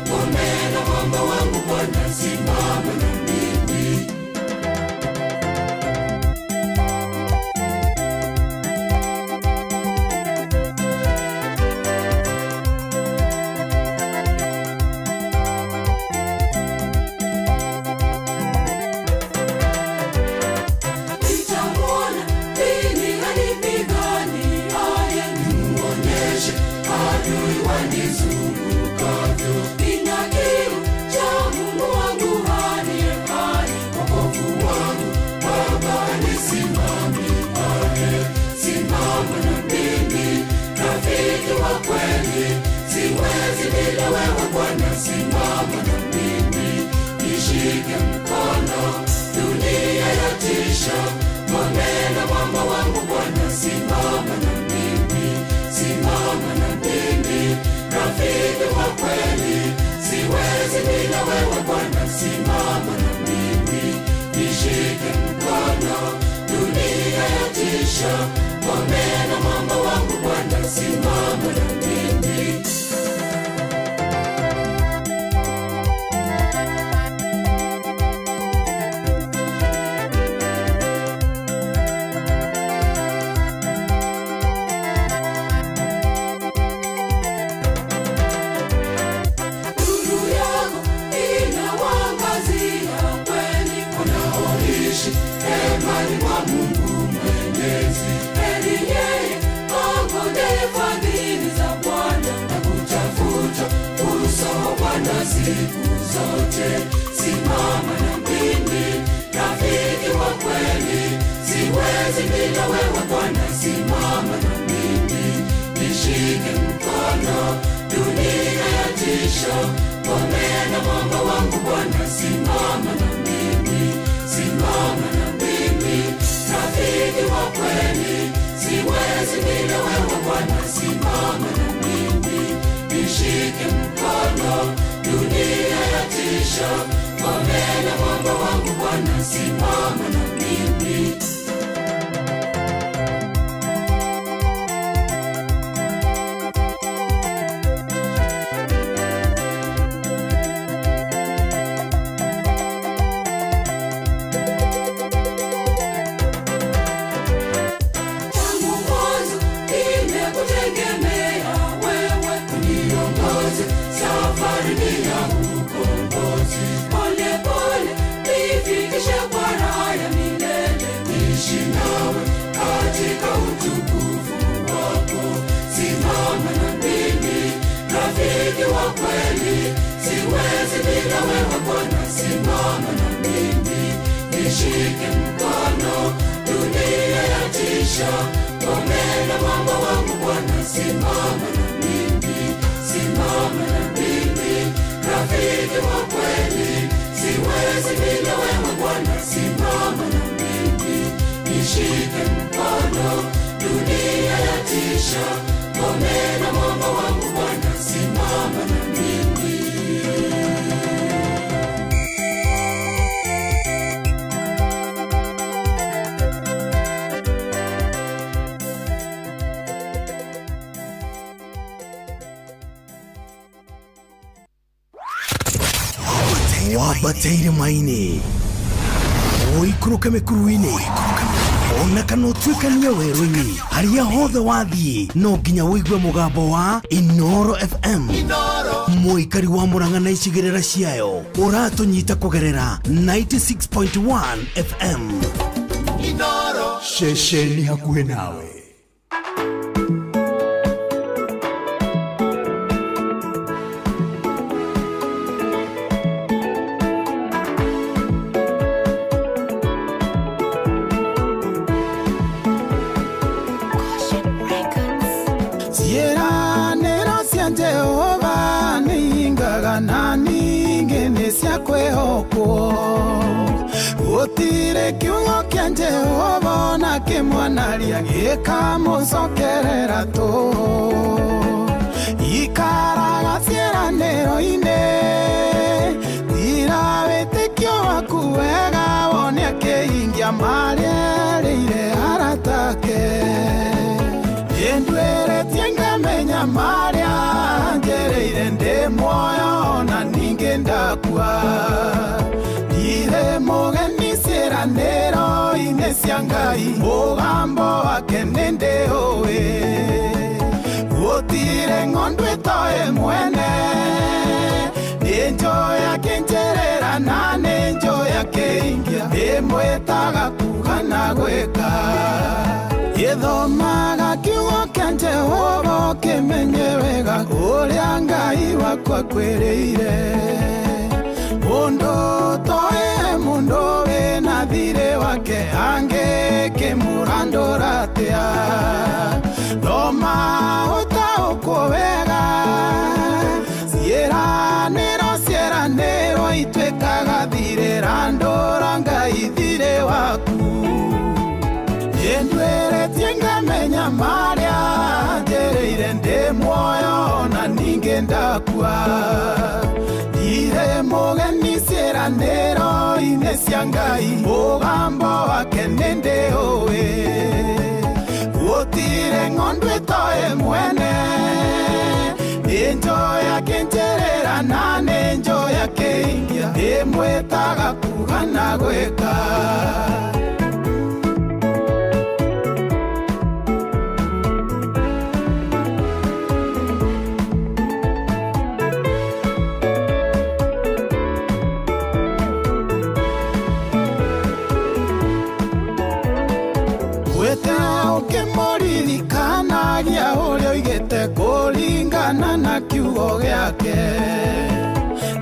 ngome na mwamba wangu Bwana. Simama na mimi. Nitamwona lini anipigani, aye nimuonyeshe adui wanizungukavyo. Nina kiu cha Mungu wangu aliye hai, wokovu wangu Baba nisimamie. Simama na mimi, rafiki wa kweli, siwezi bila wewe Bwana. Simama na mimi, nishike mkono, dunia yatisha, ngome na mwamba wangu Bwana. Simama na mimi, simama na mimi, rafiki wa kweli, siwezi bila wewe Bwana. Simama na mimi, nishike mkono, dunia yatisha, ngome na mwamba wangu Bwana. Simama na mimi. Nuru yako inawangazia kweli wanaoishi hemani mwa Mungu Mwenyezi. Heri yeye angojaye fadhili za Bwana na kutafuta uso wa Bwana siku zote. Simama na mimi, rafiki wa kweli, siwezi bila wewe Bwana. Simama na mimi, nishike mkono, dunia yatisha, ngome na mwamba wangu Bwana. Simama na mimi, simama na mimi, rafiki wa kweli, siwezi bila wewe Bwana. Simama na mimi, nishike mkono, dunia yatisha, ngome na mwamba wangu Bwana. Simama na mimi. niishi nawe katika utukufu wako. Simama na mimi, rafiki wa kweli, siwezi bila wewe Bwana. Simama na mimi, nishike mkono, dunia yatisha, ngome na mwamba wangu Bwana. Simama na mimi, simama na mimi, rafiki wa kweli, siwezi bila wewe Bwana. Simama na mimi, nishike mkono, dunia yatisha, ngome na mwamba wangu Bwana. Simama na mimi. Wambateire maini ũikũrũke mĩkuru-inĩ ona kana ũtuĩkanie werũ-inĩ harĩa hothe wathiĩ no nginya ũigue mũgambo wa Inoro FM. Mũikari wa Murang'a na icigĩrĩra ciayo ũratũnyita kũgerera 96.1 FM. Inoro ceceni hakuhĩ nawe. Gũtirĩ kiugo kĩa Jehova na kĩmwanaria gĩkamũcokerera tũhũ. Ikaraga ciĩranĩro-inĩ, tira wĩtĩkio waku wega wone akĩhingia marĩa erĩire arata ake. Nĩnduĩrĩtie ngamenya marĩa njereire ndĩ muoyo ona ningĩ ndakua. Ndirĩ mũgeni ciĩranĩro-inĩ cia Ngai, mũgambo wake nĩndĩũĩ. Gũtirĩ ng'ondu ĩtoĩ mwene, nĩnjũĩ akĩnjĩrĩra na nĩnjũĩ akĩingia, ndĩmwĩtaga kuuga na gwĩka. Gĩthomaga kiugo kĩa Jehova ũkĩmenye wega ũrĩa Ngai waku akwĩrĩire. Mũndũ ũtoĩ mũndũ wĩna thirĩ wake angĩkĩmũrandũra atĩa? Thoma ũtaũkwo wega, ciĩranĩro ciĩranĩro ituĩkaga thirĩ, randũra Ngai thirĩ waku. Nĩnduĩrĩtie ngamenya marĩa njereire ndĩ muoyo ona ningĩ ndakua. Ndirĩ mũgeni ciĩranĩro-inĩ cia Ngai, mũgambo wake nĩndĩũĩ. Gũtirĩ ng'ondu ĩtoĩ mwene, nĩnjũĩ akĩnjĩrĩra na nĩnjũĩ akĩingia, ndĩmwĩtaga kuuga na gwĩka. Ũkĩmũririkanagia ũrĩa oigĩte kũringana na kiugo gĩake,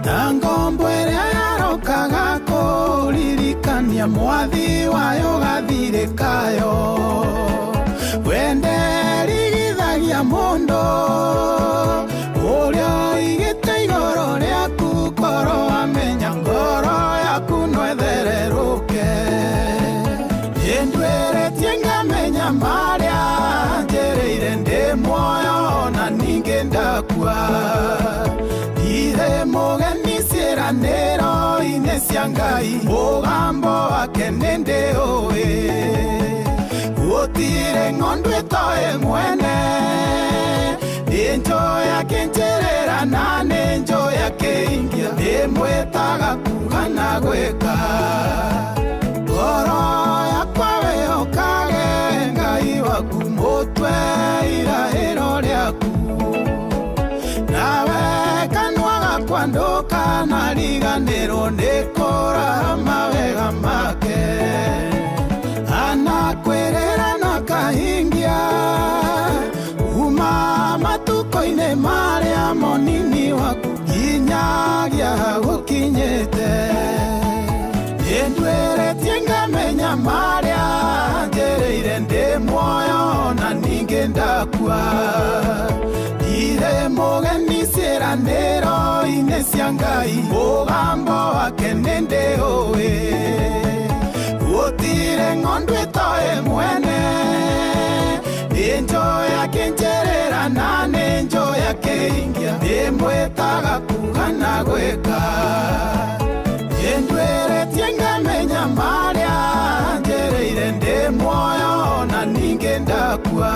ta ngombo ĩrĩa yarokaga kũririkania mwathi wayo gathirĩ kayo. Wende rigithagia mũndũ ũrĩa oigĩte igũrũ rĩaku, korwo amenya ngoro yaku no ĩthererũke. Nĩnduĩrĩtie ngamenya marĩa njereire ndĩ muoyo ona ningĩ ndakua. Ndirĩ mũgeni ciĩranĩro-inĩ cia Ngai, mũgambo wake nĩndĩũĩ. Gũtirĩ ng'ondu ĩtoĩ mwene, nĩnjũĩ akĩnjĩrĩra na nĩnjũĩ akĩingia, ndĩmwĩtaga kuuga na gwĩka. Ngoro yakwa wĩhokage Ngai waku, mũtwe irahĩro rĩaku, nawe kanua gakwa ndũkanariganĩrwo nĩ kũraha mawega make. Akwĩrĩra na kahingia Uma matuko-inĩ marĩa monini waku nginyagia gũkinyĩte Nĩnduĩrĩtie ngamenya marĩa njereire ndĩ muoyo na ningĩ ndakua Ndirĩ mũgeni ciĩranĩro-inĩ cia Ngai mũgambo wake nĩndĩũĩ Gũtirĩ ng'ondu ĩtoĩ mwene Nĩnjũĩ akĩnjĩrĩra na nĩnjũĩ akĩhingia Ndĩmwĩtaga kuuga na gwĩka Nĩnduĩrĩtie ngamenya marĩa njereire ndĩ muoyo na ningĩ ndakua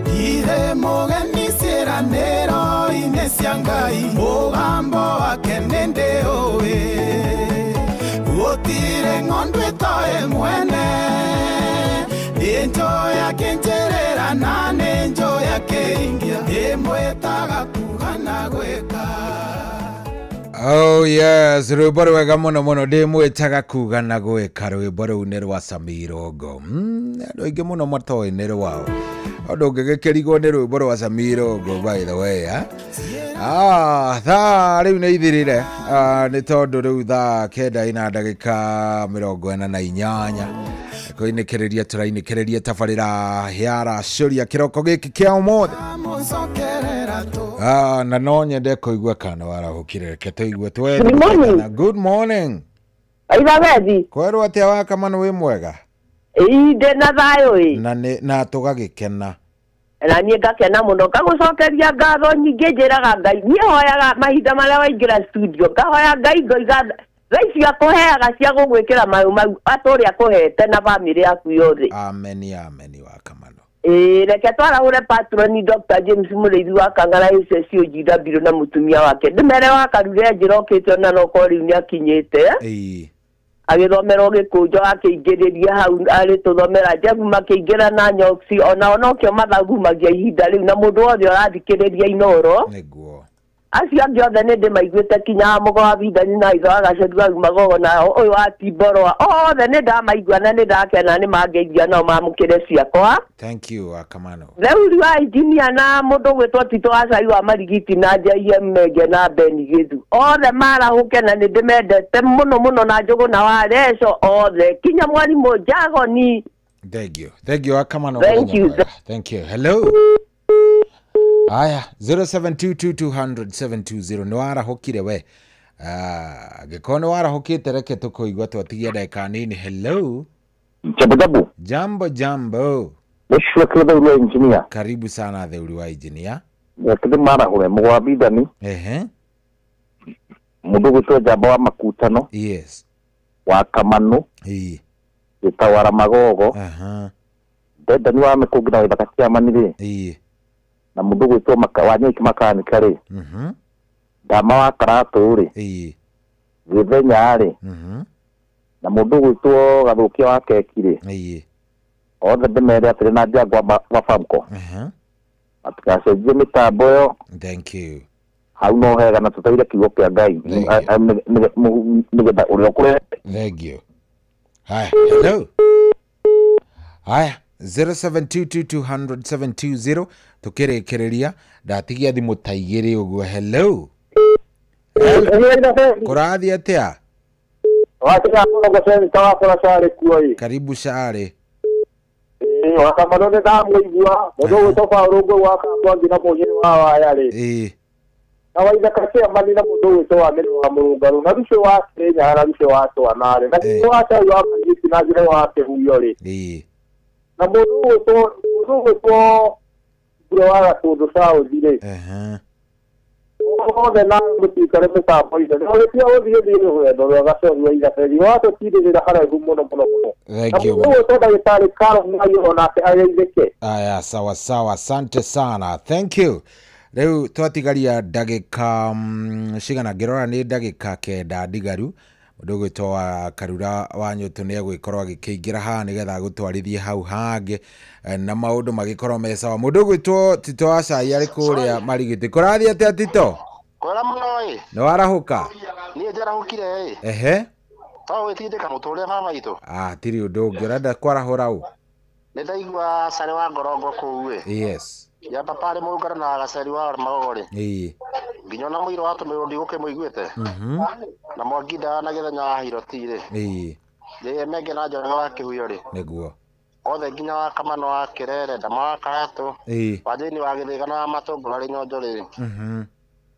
Ndirĩ mũgeni ciĩranĩro-inĩ cia Ngai mũgambo wake nĩndĩũĩ Gũtirĩ ng'ondu ĩtoĩ mwene Nĩnjũĩ akĩnjĩrĩra na nĩnjũĩ akĩhingia Ndĩmwĩtaga kuuga na gwĩka Oh yes, rwĩmbo rwega mũno mũno ndĩmwĩtaga kuga na gwĩka rwĩmbo rũu nĩ rwa Samirongo. Andũ aingĩ mũno matoĩ nĩ rwao. Ũndũ ũngĩgĩkĩrigwo nĩ rwĩmbo rwa Samirongo by the way eh? Thaa rĩu nĩ ithirire nĩ tondũ rĩu thaa 9:48 kũinĩkĩrĩria tũrainĩkĩrĩria tabarĩra ya racũria kĩroko gĩkĩ kĩa ũmũthĩ. Na no nyende kũigua kana warahũkire reke tũigue Good morning. Good morning. Aithabethi. Kwerwo atĩa Wakamanu wĩ mwega? Ĩĩ ndĩ na thayũ ĩ. Na nĩ na tũgagĩkena. Na niĩ ngakena mũno ngagũcokeria ngatho nyingĩ njĩraga Ngai niĩ hoyaga mahinda marĩa waingĩra studio ngahoya Ngai ngoiga thaa ici akũheaga cia gũgwĩkĩra mayũ mau atũrĩa akũhete na bamĩrĩ yaku yothe. Ameni ameni Wakamanu. Reke twarahũre patroni Dr. James Mũrĩithi wa Kang'ara HSOGW na mũtumia wake ndĩmere wakarure njĩra okĩte ona no korwo rĩu nĩakinyĩte agĩthomerwo gĩkũnjo akĩingĩrĩria hau arĩ tũthomera Jeff makĩingĩra na nyoksi ona onokĩo mathagumagia ihinda rĩu na mũndũ wothe ũrathikĩrĩria Inooro nĩguo acio angĩ othe nĩ ndĩmaiguĩte kinya mũgo wa Bindani na itho agacendua magogo na ũyũ wa Timboroa othe nĩ ndamaigua na nĩ ndakena nĩ mangeithia nao mamũkĩre ciakwa. Thank you Wakamanu. Theuri wa engineer na mũndũ ũgwĩtwo Tito Acai wa Marigiti na JM Menge na Ben Githu othe marahũke na nĩ ndĩmendete mũno mũno na Njũgũ na wa Reco othe kinya mwarimũ Jagoni. Thank you. Thank you Wakamanu. Thank you. Thank you. Hello. Aya 0722200720 nĩ warahũkire we angĩkorwo nĩ warahũkĩte reke tũkũigua twatigia ndagĩka nini. Hello. Jambo jambo. Jambo jambo. Mheshimiwa Theuri wa engineer. Karibu sana Theuri wa engineer. Reke marahũre mũgwa Bindani. Ehe. Mũndũ gwĩtwo Njamba wa Makutano. Yes. Wa Kamanu. Ĩĩ. Gĩtawara Magogo. Aha. Ndendani wa Mĩkũngĩ na Waithaka Kĩamani rĩ. Ĩĩ. Na mũndũ gwĩtwo wa Nyeki Makanika rĩ. Ndama wa Karatũ rĩ. Ĩĩ. Gĩthenya rĩ. Na mũndũ gwĩtwo Gathũkia wa Keki rĩ. Ĩĩ. Othe ndĩmere atĩrĩ na Njangwa wa Famco. Matigacenjie mĩtambo ĩyo. Thank you. Hau no hega na tũteire kiugo kĩa Ngai nĩgetha ũrĩa ũkũrehe. Thank you. Haya, hello. Haya 0722200720 tukĩrĩkĩrĩria ndatigia thimũ ta igĩrĩ ũguo. Hello. Kũrathiĩ atĩa? Karibu Shari. Wakamanu nĩ ndamũigua mũndũ ũgwĩtwo Paũlũ Ngũi wa Kambwangi na mũnyĩrĩ wa Waya rĩ. Ĩĩ. Na Waithaka Kĩamani na mũndũ ũgwĩtwo wa Mĩrĩ wa Mũrũngarũ na Rucũ wa Kĩrĩnyaga na Rucũ wa Twana rĩ na Rucũ wa Cai wa Marigiti na Njĩra wa Kĩhuyo rĩ. Ĩĩ. Na mũndũ ũgwĩtwo Mbura wa Gatũndũ South rĩ. Othe na mũtikare mĩtambo-inĩ no rĩtia ũthiĩ thiĩ rũgendo rwa Gacogi wa Iratheri watũtindĩrĩra haraihu mũno mũno mũno. Thank you. Na mũndũ ũgwĩtwo ndagĩtarĩ Carol Mwaiyũ onake ageithĩke. Aya, sawa sawa, asante sana. Thank you. Rĩu twatigaria ndagĩka cigana ngĩrora nĩ ndagĩka 9 ndigaru. Mũndũ ũgwĩtwo wa Karura wa Nyũtũ nĩ egũgĩkorwo agĩkĩingĩra haha nĩgetha agũtwarithie hau hangĩ na maũndũ magĩkorwo me sawa. Mũndũ ũgwĩtwo Tito wa Cai arĩ kũrĩa Marigiti. Kũrathiĩ atĩa Tito? Kwega mũno ĩ. Nĩ warahũka? Niĩ njarahũkire ĩ. Ehe. To gwĩtindĩka mũtũrĩre baba witũ. Ah, tirĩ ũndũ ũngĩ ũrenda kwarahũra ũ? Nĩ ndaigua carĩ wa ngorongo kũu ĩ. Yes. Ya papa arĩ mũrũngano na gaceri wa magogo rĩ. Ĩĩ. Nginya ona mũirũ wa tũmĩrũ ndigũkĩmũiguĩte. Na mwanginda na gĩthenya wa hiroti rĩ. Ĩĩ. Ĩ menge na njoroge wa kĩhuyo rĩ. Nĩguo. Othe nginya wa kamano wa kĩrere ndama wa karatũ. Ĩĩ. Wa Jane wa gĩthĩga na wa matũngũra rĩ nyonjo rĩ.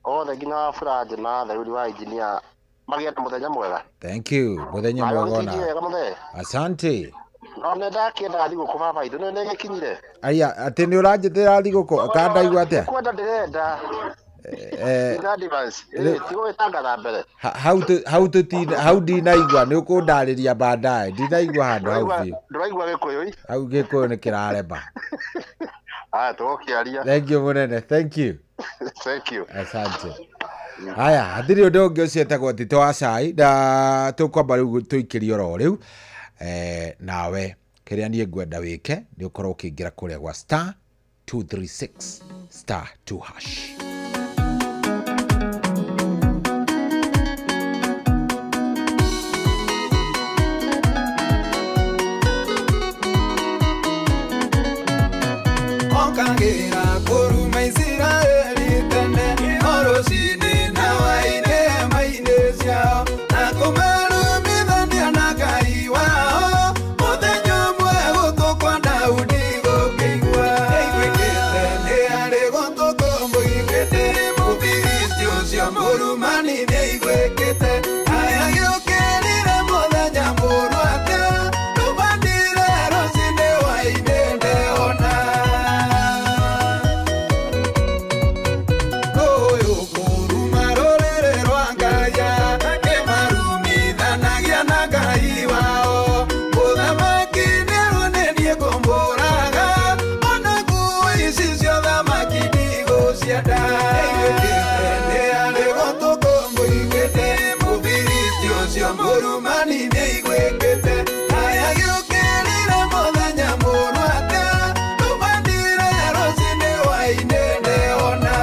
Othe nginya wa Buranjĩ na Theuri wa injinia magĩe na mũthenya mwega. Thank you. Mũthenya Nawe mwega ũgĩtindie ona. wega mũthee. Asante. No nĩ ndakĩenda thigũkũ baba itũ nĩ nĩgĩkinyire. Aya, atĩ nĩ ũranjĩtĩra thigũkũ kandaigua atĩa? Kwenda ndĩrenda. Eh, In advance. Ĩ, ti gũgĩtangatha mbere. Hau hau tũtina hau ndinaigua nĩ ũkũndarĩria baadaye ndinaigua handũ hau biũ. Ndũraigua gĩkũyũ ĩ? Hau gĩkũyũ nĩ kĩrarema. Aya tũgũkĩaria. Thank you mũnene, thank you. Thank you. Asante. Haya, hatirĩ ũndũ ũngĩ ũcio etagwo Tito wa cai na tũkwamba rĩu tũikĩrie oro rĩu nawe kĩrĩa niĩ ngwenda wĩke nĩ ũkorwo ũkĩingĩra kũrĩa gwa star 236 star 2 hash. Okagĩra kũruma Isiraeli tene o rũcinĩ na hwaĩ-inĩ hema-inĩ ciao na kũmarũmithania na Ngai wao mũthenya ũmwe gũtũ kwa Daudi gũkĩigua ĩiguĩkĩte nĩ harĩ gũtũ kũmũiguĩte mũfilisti ũcio mũrumani nĩaiguĩkĩte aya gĩũkĩrire mũthenya mũũru atĩa rũbandire rũcinĩ hwaĩ-inĩ ndeona. Mũrumani nĩaiguĩkĩte aya gĩũkĩrire mũthenya mũũru atĩa rũbandire rũcinĩ hwaĩ-inĩ ndeona.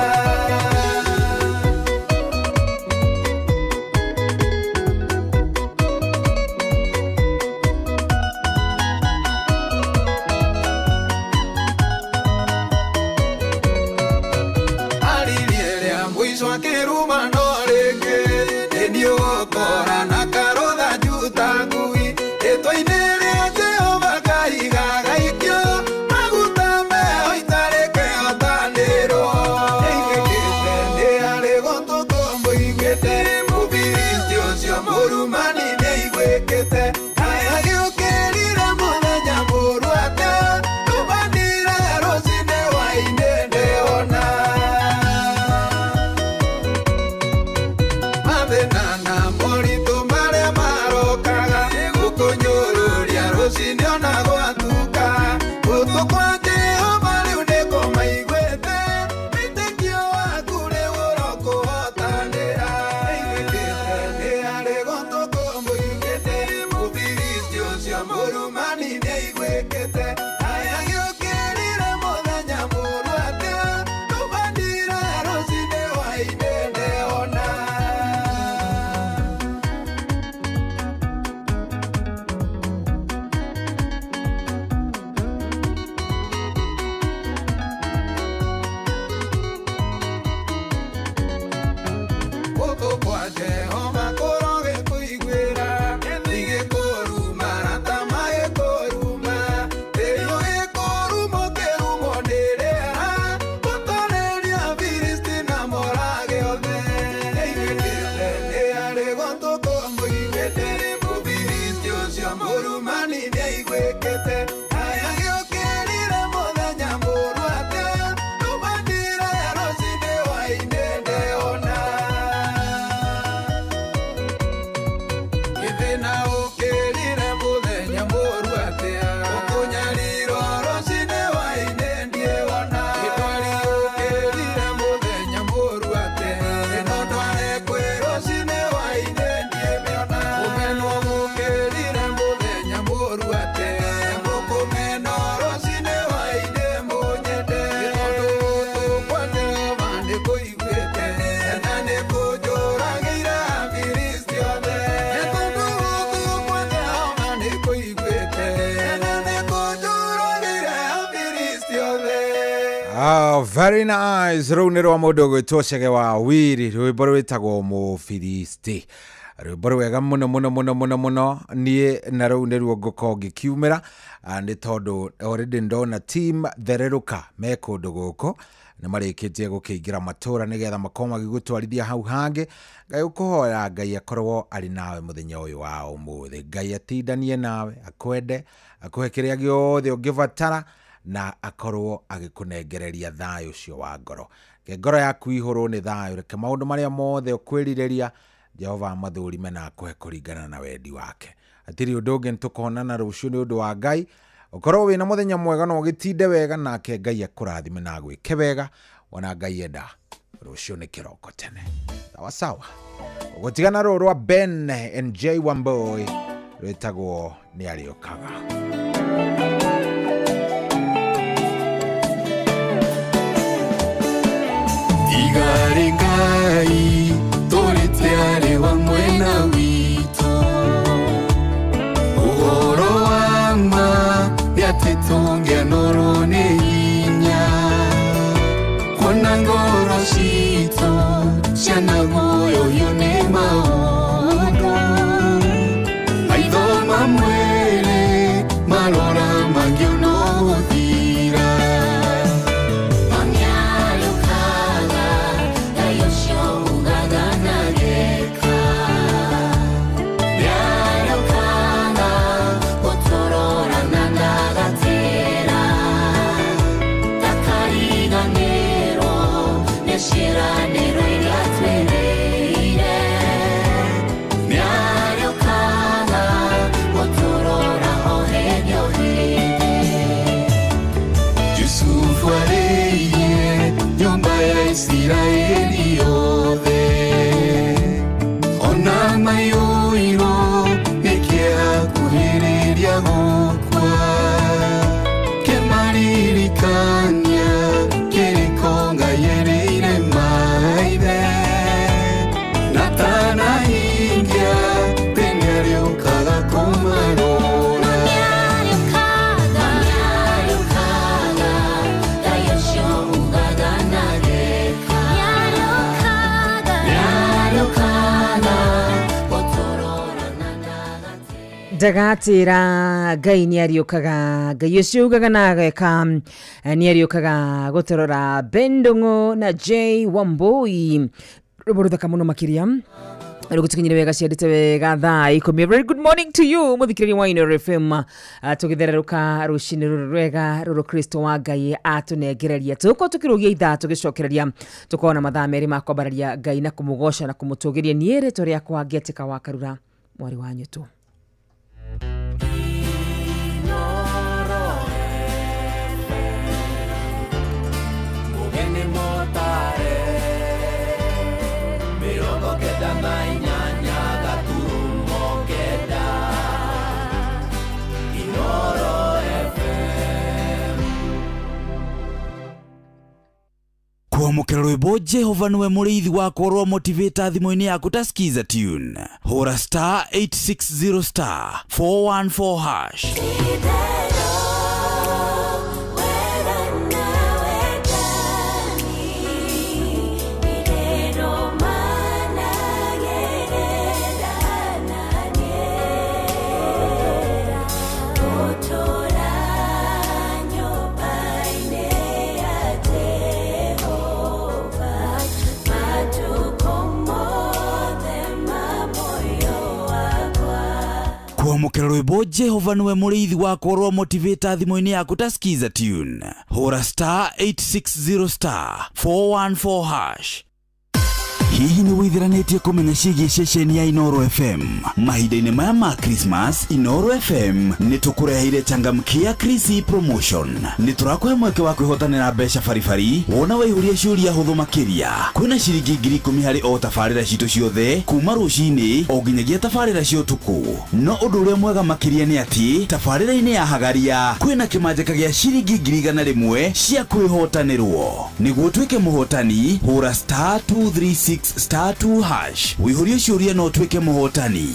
Aririe rĩa mũico akĩruma no rĩngĩ nĩ ũgũkora na karũtha njuta ngui rĩtwa-inĩ rĩa Jehova Ngai gagaikio maguta meho itarĩ kĩhotanĩrwo. Nĩaiguĩkĩte nĩ harĩ gũtũ kũmũiguĩte mũfilisti ũcio mũrumani nĩaiguĩkĩte aya gĩũkĩrire mũthenya mũũru atĩa rũbandire rũcinĩ hwaĩ-inĩ ndeona. Mathĩna na moritũ marĩa marokaga gũkũnyũrũria rũcinĩ ona gwatuka gũtũ kwa Jehova rĩu nĩkũmaiguĩte wĩtĩkio waku rĩu ũrokũhotanĩra. Nĩaiguĩkĩte nĩ harĩ gũtũ kũmũiguĩte mũfilisti ũcio mũrumani nĩaiguĩkĩte aya gĩũkĩrire mũthenya mũũru atĩa rũbandire rũcinĩ hwaĩ-inĩ ndeona. Gũtũ kwa Jehova kũrogĩkũiguĩra ndigĩkũruma rata magĩkũruma tĩri Very nice. Rũu nĩ rwa mũndũ ũgwĩtwo Chege wa Wiri, rwĩmbo rwĩtagwo Mũfilisti, rwĩmbo rwega mũno mũno mũno mũno mũno. Niĩ na rũu nĩruo ngũkorwo ngĩkiumĩra, nĩ tondũ already ndona team Thererũka me kũndũ gũkũ nĩ marĩkĩtie gũkĩingĩra matũra nĩgetha makorwo magĩgũtwarithia hau hangĩ. Ngai ũkũhoya Ngai akorwo arĩ nawe mũthenya ũyũ wa ũmũthĩ. Ngai atindanie nawe, akwende, akũhe kĩrĩa gĩothe ũngĩbatara na akorwo agĩkũnengereria thayũ ũcio wa ngoro. Reke ngoro yaku ihũrwo nĩ thayũ, reke maũndũ marĩa mothe ũkwĩrirĩria Jehova amathũrime na akũhe kũringana na wendi wake. Hatirĩ ũndũ ũngĩ, nĩtũkonana rũciũ nĩ ũndũ wa Ngai. Ũkorwo wĩna mũthenya mwega na ũgĩtinde wega, nake Ngai akũrathime na agwĩke wega. Ona Ngai enda rũciũ nĩ kĩroko tene. Sawa sawa. Ũgũtigana rũũ rwa Ben and J Wamboi rwĩtagwo Nĩ Arĩũkaga. Igari Ngai tũrĩte wa mwena witũ, ũhoro wa ma nĩ atĩ tũngĩanorwo nĩ hinya, kuona ngoro citũ cianaguoyohio nĩ maũndũ, maitho ma mwĩrĩ marora mangĩona gũthira. Israeli yothe ona mayũirwo nĩkĩakuhĩrĩria gũkua, kĩmaririkania kĩrĩko Ngai erĩire maithe, na tanahingia tene arĩũkaga kũmarora. Ndagatĩra Ngai nĩ ariũkaga, Ngai ũcio ugaga na ageka nĩ ariũkaga gũtũrora. Bendongo na J Wamboi, rwĩmbo rũthaka mũno makĩria rũgũtũkinyire wega ciandĩte wega thaa 10. Very good morning to you mũthikĩrĩria wa Inooro FM, tũgĩthererũka rũcinĩ rũrũ rwega rũrũ Kristo wa Ngai atũnengereria. Tũgũkorwo tũkĩrũgia ithaa tũgĩcokereria, tũkorwo na mathaa merĩ ma kwambararia Ngai na kũmũgoca na kũmũtũgĩria. Niĩ rĩtwa rĩakwa ngĩetĩka wa Karura mwarĩ wa Nyũtũ. Kwamũkĩra rwĩmbo Jehova nĩwe mũrĩithi wakwa rwa motivator thimũ-inĩ yaku ta skiza tune, hũra star 860 star 414 hash. Kwamũkĩra rwĩmbo Jehova nĩwe mũrĩithi wakwa rwa motivator thimũ-inĩ yaku ta skiza tune, hũra star 860 star 414 hash. Hihi nĩ wĩthiranĩtie kũmenya ciĩgiĩ ceceni ya Inooro FM? Mahinda-inĩ maya ma Christmas, Inooro FM nĩ tũkũreheire changamkia Chrissy promotion. Nĩ tũrakũhe mweke wa kwĩhotanĩra mbeca baribari wona waihũria ciũria hũthũ makĩria. Kwĩna ciringi 10,000 harĩ o tabarĩra citũ ciothe kuma rũcinĩ o nginyagia tabarĩra cia ũtukũ. No ũndũ ũrĩa mwega makĩria nĩ atĩ tabarĩra-inĩ ya Hagaria kwĩna kĩmanjĩka gĩa ciringi 100,000 cia kwĩhotanĩrwo. Nĩguo ũtuĩke mũhotani, hũra star 236 star 2 hash. Wĩihũrie ciũria no ũtuĩke mũhotani.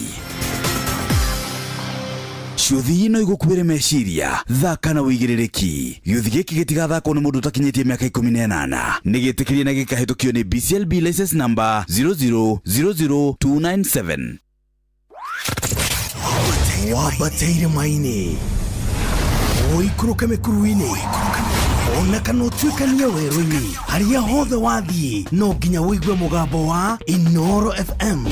Ciũthi no igũkuĩre meciria, thaka na wĩigĩrĩrĩki. Gĩũthi gĩkĩ gĩtigathakwo nĩ mũndũ ũtakinyĩtie mĩaka 18. Nĩ gĩtĩkĩrie na gĩkahĩtũkio nĩ BCLB license number 0000297. Wambateire maini ũikũrũke mĩkuru-inĩ ona kana ũtuĩkanie werũ-inĩ harĩa hothe wathiĩ no nginya ũigue mũgambo wa Inoro FM.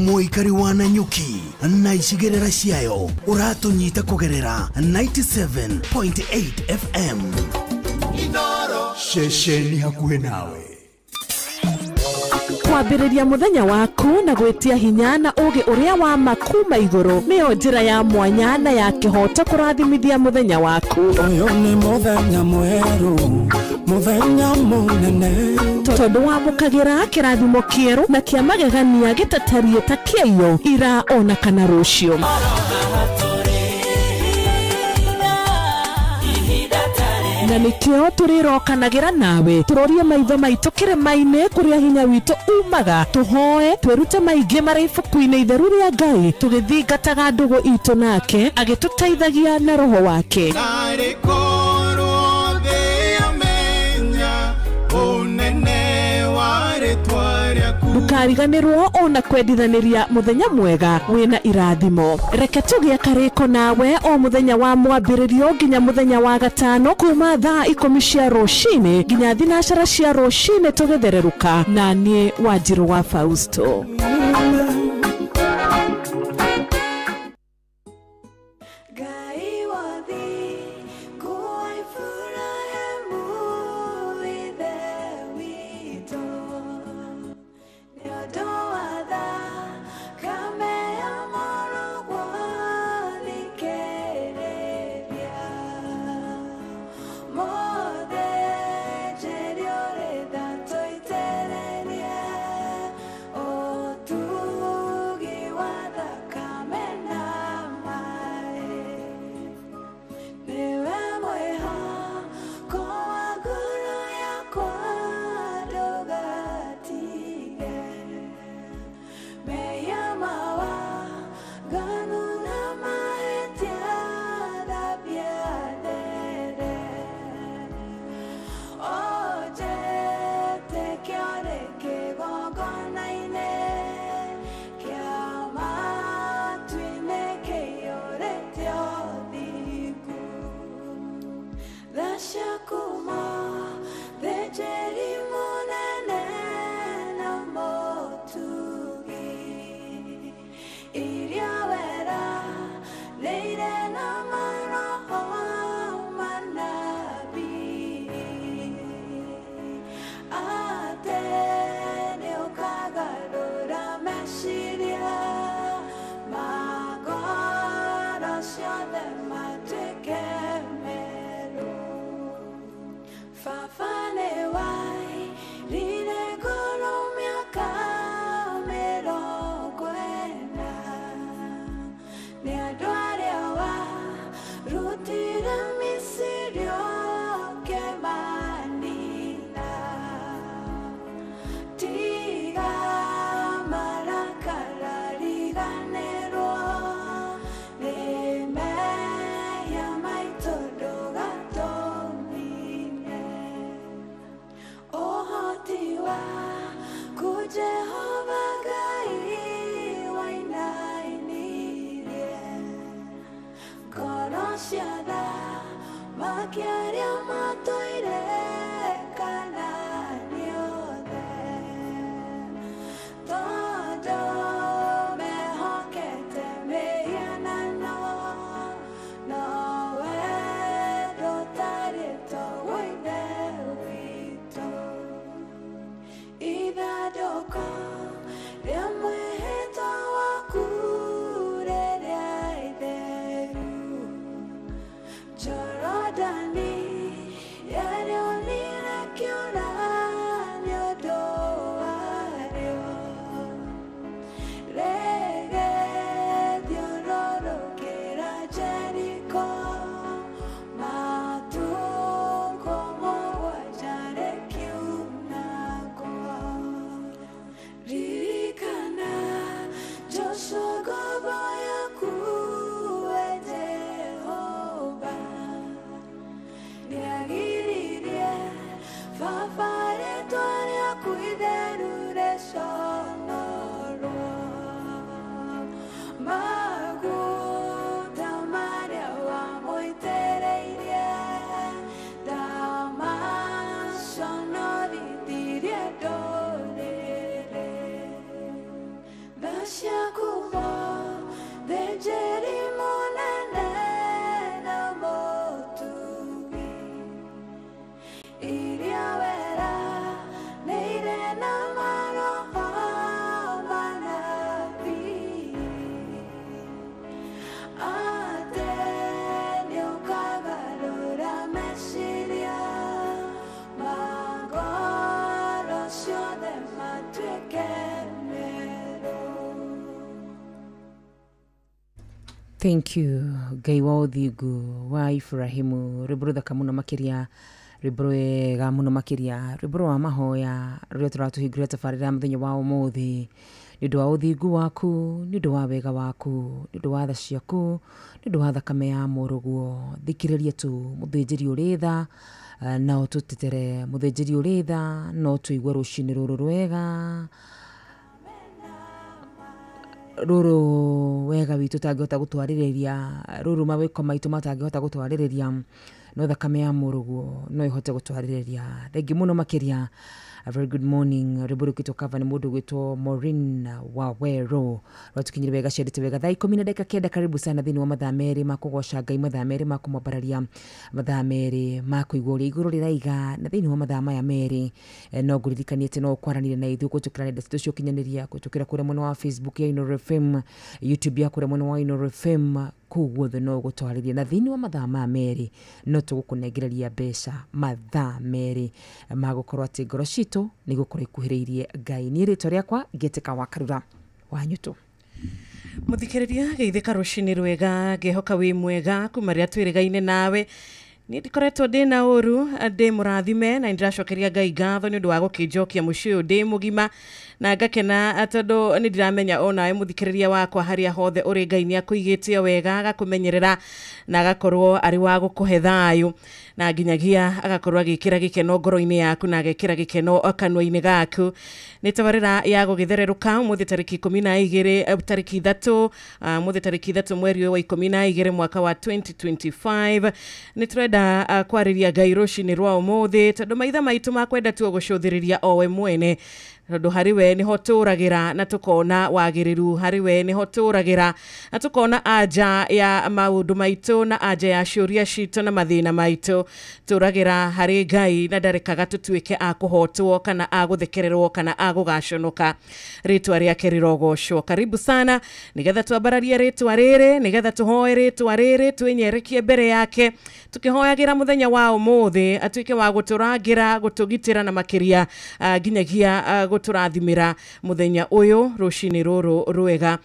Mũikari wa Nanyuki na icigĩrĩra ciayo ũratũnyita kũgerera 97.8 FM. Ceceni hakuhĩ nawe. Kwambĩrĩria mũthenya waku na gwĩtia hinya na ũgĩ ũrĩa wa ma kuma igũrũ nĩyo njĩra ya mwanya na ya kĩhoto kũrathimithia mũthenya waku. Ũyũ nĩ mũthenya mwerũ, mũthenya mũnene, tondũ wamũkagĩra kĩrathimo kĩerũ na kĩa magegania gĩtatariĩ ta kĩaiyo ira ona kana rũciũ. Na nikio tũrĩrokanagĩra nawe tũrorie maitho maitũ kĩrĩma-inĩ kũrĩa hinya witũ umaga, tũhoe twĩrute maingĩ marĩ ibuku-inĩ itheru rĩa Ngai tũgĩthingataga ndũgũ itũ nake agĩtũteithagia na roho wake. Narĩ korwo thĩ yamenya ũnene wa rĩtwa rĩaku. Ndũkariganĩrwo ona kwendithanĩria mũthenya mwega wĩna irathimo. Reke tũgĩe karĩko nawe o mũthenya wa mwambĩrĩrio nginya mũthenya wa gatano kuma thaa 10 cia rũcinĩ nginya 9 cia rũcinĩ tũgĩthererũka na niĩ Wanjirũ wa Fausto. Ririkana Joshua gobo yaku. Thank you Ngai wa ũthingu wa Ibrahimu, rwĩmbo rũthaka mũno makĩria, rwĩmbo rwega mũno makĩria, rwĩmbo rwa mahoya rũrĩa tũratũhingũrĩra tabarĩra mũthenya wa ũmũthĩ. Nĩ ũndũ wa ũthingu waku, nĩ ũndũ wa wega waku, nĩ ũndũ wa tha ciaku, nĩ ũndũ wa thakame ya mũrũguo. Thikĩrĩria tu mũthĩnjĩri ũrĩ tha na ũtũtetere, mũthĩnjĩri ũrĩ tha no tũigue rũcinĩ rũrũ rwega, rũrũ wega witũ tangĩhota gũtwarĩrĩria, rũrũ mawĩko maitũ matangĩhota gũtwarĩrĩria, no thakame ya mũrũguo no ĩhote gũtwarĩrĩria. Thengiũ mũno makĩria. A very good morning. Rwĩmbo rũkĩtwo cover nĩ mũndũ gwĩtwo Maureen Wawero, rwatũkinyire wega ciendete wega thaa 19. Karibu sana thĩinĩ wa mathaa merĩ ma kũgoca Ngai, mathaa merĩ ma kũmwambararia, mathaa merĩ ma kũigua ũrĩa igũrũ rĩraiga. Na thĩinĩ wa mathaa maya merĩ no ngũririkanie atĩ no ũkwaranĩria na ithuĩ kũhĩtũkĩra nenda citũ cia ũkinyanĩria, kũhĩtũkĩra kũrĩa mwena wa Facebook ya Inooro FM, YouTube ya kũrĩa mwena wa Inooro FM, kũu guothe no ũgũtwarĩria. Na thĩinĩ wa mathaa maya merĩ no tũgũkũnengereria mbeca mathaa merĩ ma gũkorwo atĩ ngoro citũ nĩ gũkorwo ikuhĩrĩirie Ngai. Niĩ rĩtwa rĩakwa ngĩtĩka wa Karura wa Nyũtũ. Muthikĩrĩria geithĩka rũcinĩ rwega, ngĩhoka wĩ mwega kuma rĩrĩa twĩrĩgaine nawe. Niĩ ndikoretwo ndĩna ũru, ndĩ mũrathime na nĩndĩracokeria Ngai ngatho nĩ ũndũ wa gũkĩnjokia mũciĩ ũyũ ndĩ mũgima, na ngakena tondũ nĩ ndiramenya onawe mũthikĩrĩria wakwa harĩa hothe ũrĩ Ngai nĩ akũigĩte wega, agakũmenyerera na agakorwo arĩ wa gũkũhe thayũ, na nginyagia agakorwo agĩkĩra gĩkeno ngoro-inĩ yaku na agekĩra gĩkeno kanua-inĩ gaku. Nĩ tabarĩra ya gũgĩthererũka ũmũthĩ tarĩki 12 tarĩki 3 ũmũthĩ tarĩki 3 mweri ũyũ wa 12 mwaka wa 2025. Nĩ tũrenda kwarĩria Ngai rũcinĩ rwa ũmũthĩ tondũ maitha maitũ makwenda tu gũcũthĩrĩria o we mwene, tondũ harĩ we nĩho tũragĩra na tũkona wagĩrĩru, harĩ we nĩho tũragĩra na tũkona anja ya maũndũ maitũ na anja ya ciũria citũ na mathĩna maitũ. Tũragĩra harĩ Ngai na ndarekaga tũtuĩke a kũhotwo kana a gũthekererwo kana a gũgaconoka. Rĩtwa rĩake rĩrogocwo. Karibu sana nĩgetha twambararie rĩtwa rĩrĩ, nĩgetha tũhoe rĩtwa rĩrĩ, twĩnyerekie mbere yake tũkĩhoyagĩra mũthenya wa ũmũthĩ atuĩke wa gũtũrangĩra, gũtũgitĩra na makĩria nginyagia gũtũrathimĩra mũthenya ũyũ rũcinĩ rũrũ rwega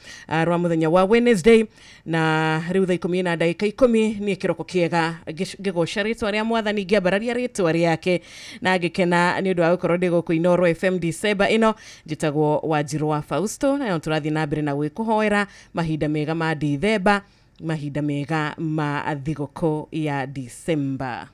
rwa mũthenya wa Wednesday. Na rĩu thaa 10:10 nĩ kĩroko kĩega ngĩgoca rĩtwa rĩa mwathani, ngĩambararia rĩtwa rĩake na ngĩkena nĩ ũndũ wa gũkorwo ndĩ gũkũ Inooro FM December ĩno. Njĩtagwo Wanjirũ wa Fausto na tũrathiĩ na mbere na gwĩkũhoera mahinda mega ma Dithemba, mahinda mega ma thigũkũ ya December.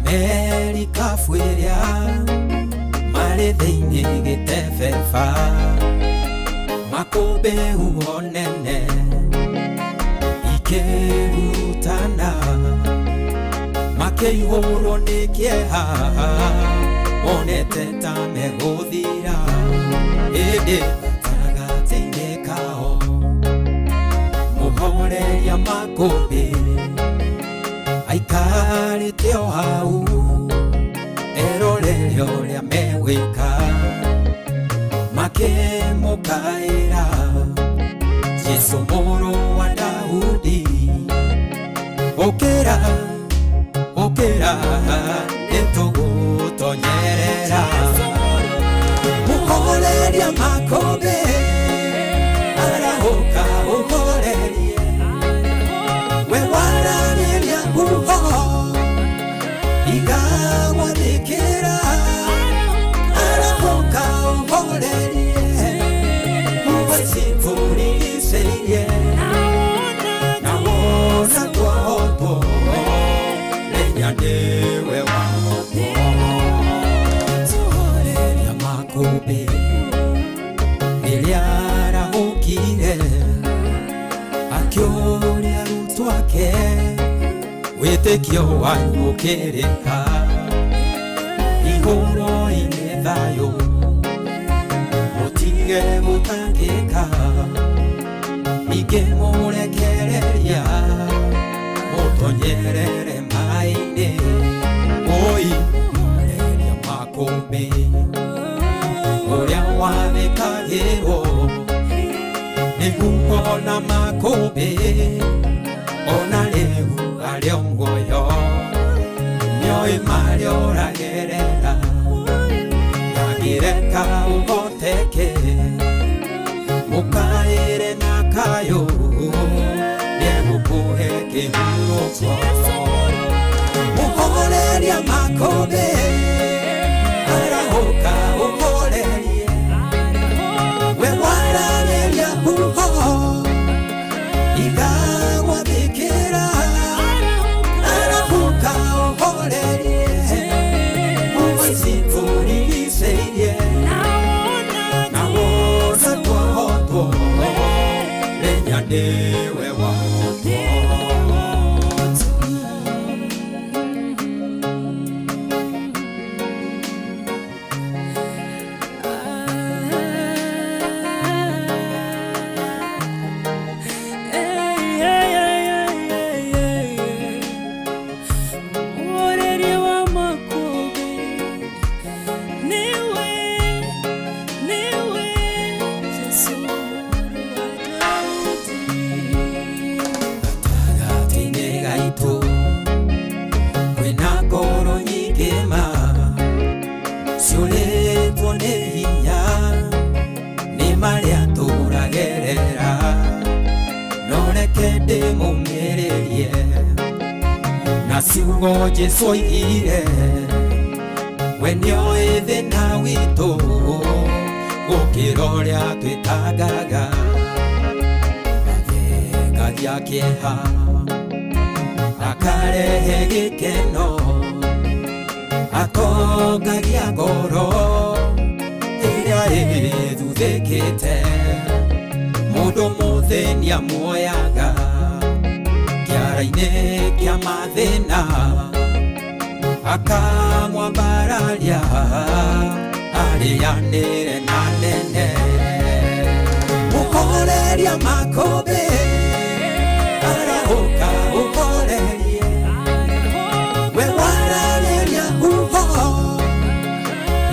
Merikafuiria marĩ thĩinĩ gĩtebeba, makũmbĩ huho nene ikĩrutana, makĩihũrwo nĩ kĩeha monete ta megũthira, ĩndĩ gatagatĩ-inĩ kao mũhoreria makũmbĩ aikarĩte o hau erorere ũrĩa megwĩka, makĩmũkaĩra Jesũ mũrũ wa Daudi, ũkĩra ũkĩra nĩtũgũtonyerera. Mũhoreria makũmbĩ arahũka ũhorerie, we wararĩria huho igagwathĩkĩra, arahũka ũhorerie huho icivuricĩirie, na wona kuohotwo menya nĩwe wahotwo. Mũhoreria makũmbĩ rĩrĩa arahũkire akĩũria arutwo ake, wĩtĩkio wanyu ũkĩrĩ ha? Igũrũ-inĩ thayũ Mũtige gũtangĩka Ingĩmũrekereria Mũtonyerere maĩ-inĩ Oi mũhoreria makũmbĩ Ũrĩa wathĩkagĩrwo Nĩ huho na makũmbĩ Ona rĩu arĩ o muoyo Nĩoĩ marĩa ũragerera Ndangĩreka ũhoteke Mũkaĩre na kayũ Nĩegũkũhe kĩhurũko Mũhoreria makũmbĩ Arahũka ũhorerie We waragĩria huho Igagwathĩkĩra Arahũka ũhorerie Huho ici tũrigicĩirie Na wona twahotwo Menya nĩwe wahotwo Mũhoreria wa makũmbĩ Nĩwe, nĩwe Jesũ mũrũ wa Daudi. Gatagatĩ-inĩ gaitũ kwĩna ngoro nyingĩ ma ciũrĩtwo nĩ hinya nĩ marĩa tũragerera no reke ndĩmũmĩrĩrie na ciugo Jesũ oigire we nĩoĩ thĩna witũ gũkĩra ũrĩa twĩtangaga athengagia kĩeha akarehe gĩkeno atongagia ngoro ĩrĩa ĩthuthĩkĩte mũndũ mũthĩni amuoyaga kĩara-inĩ kĩa mathĩna akamwambararia arĩanĩre na nene Mũhoreria makũmbĩ Arahũka ũhorerie We waragĩria huho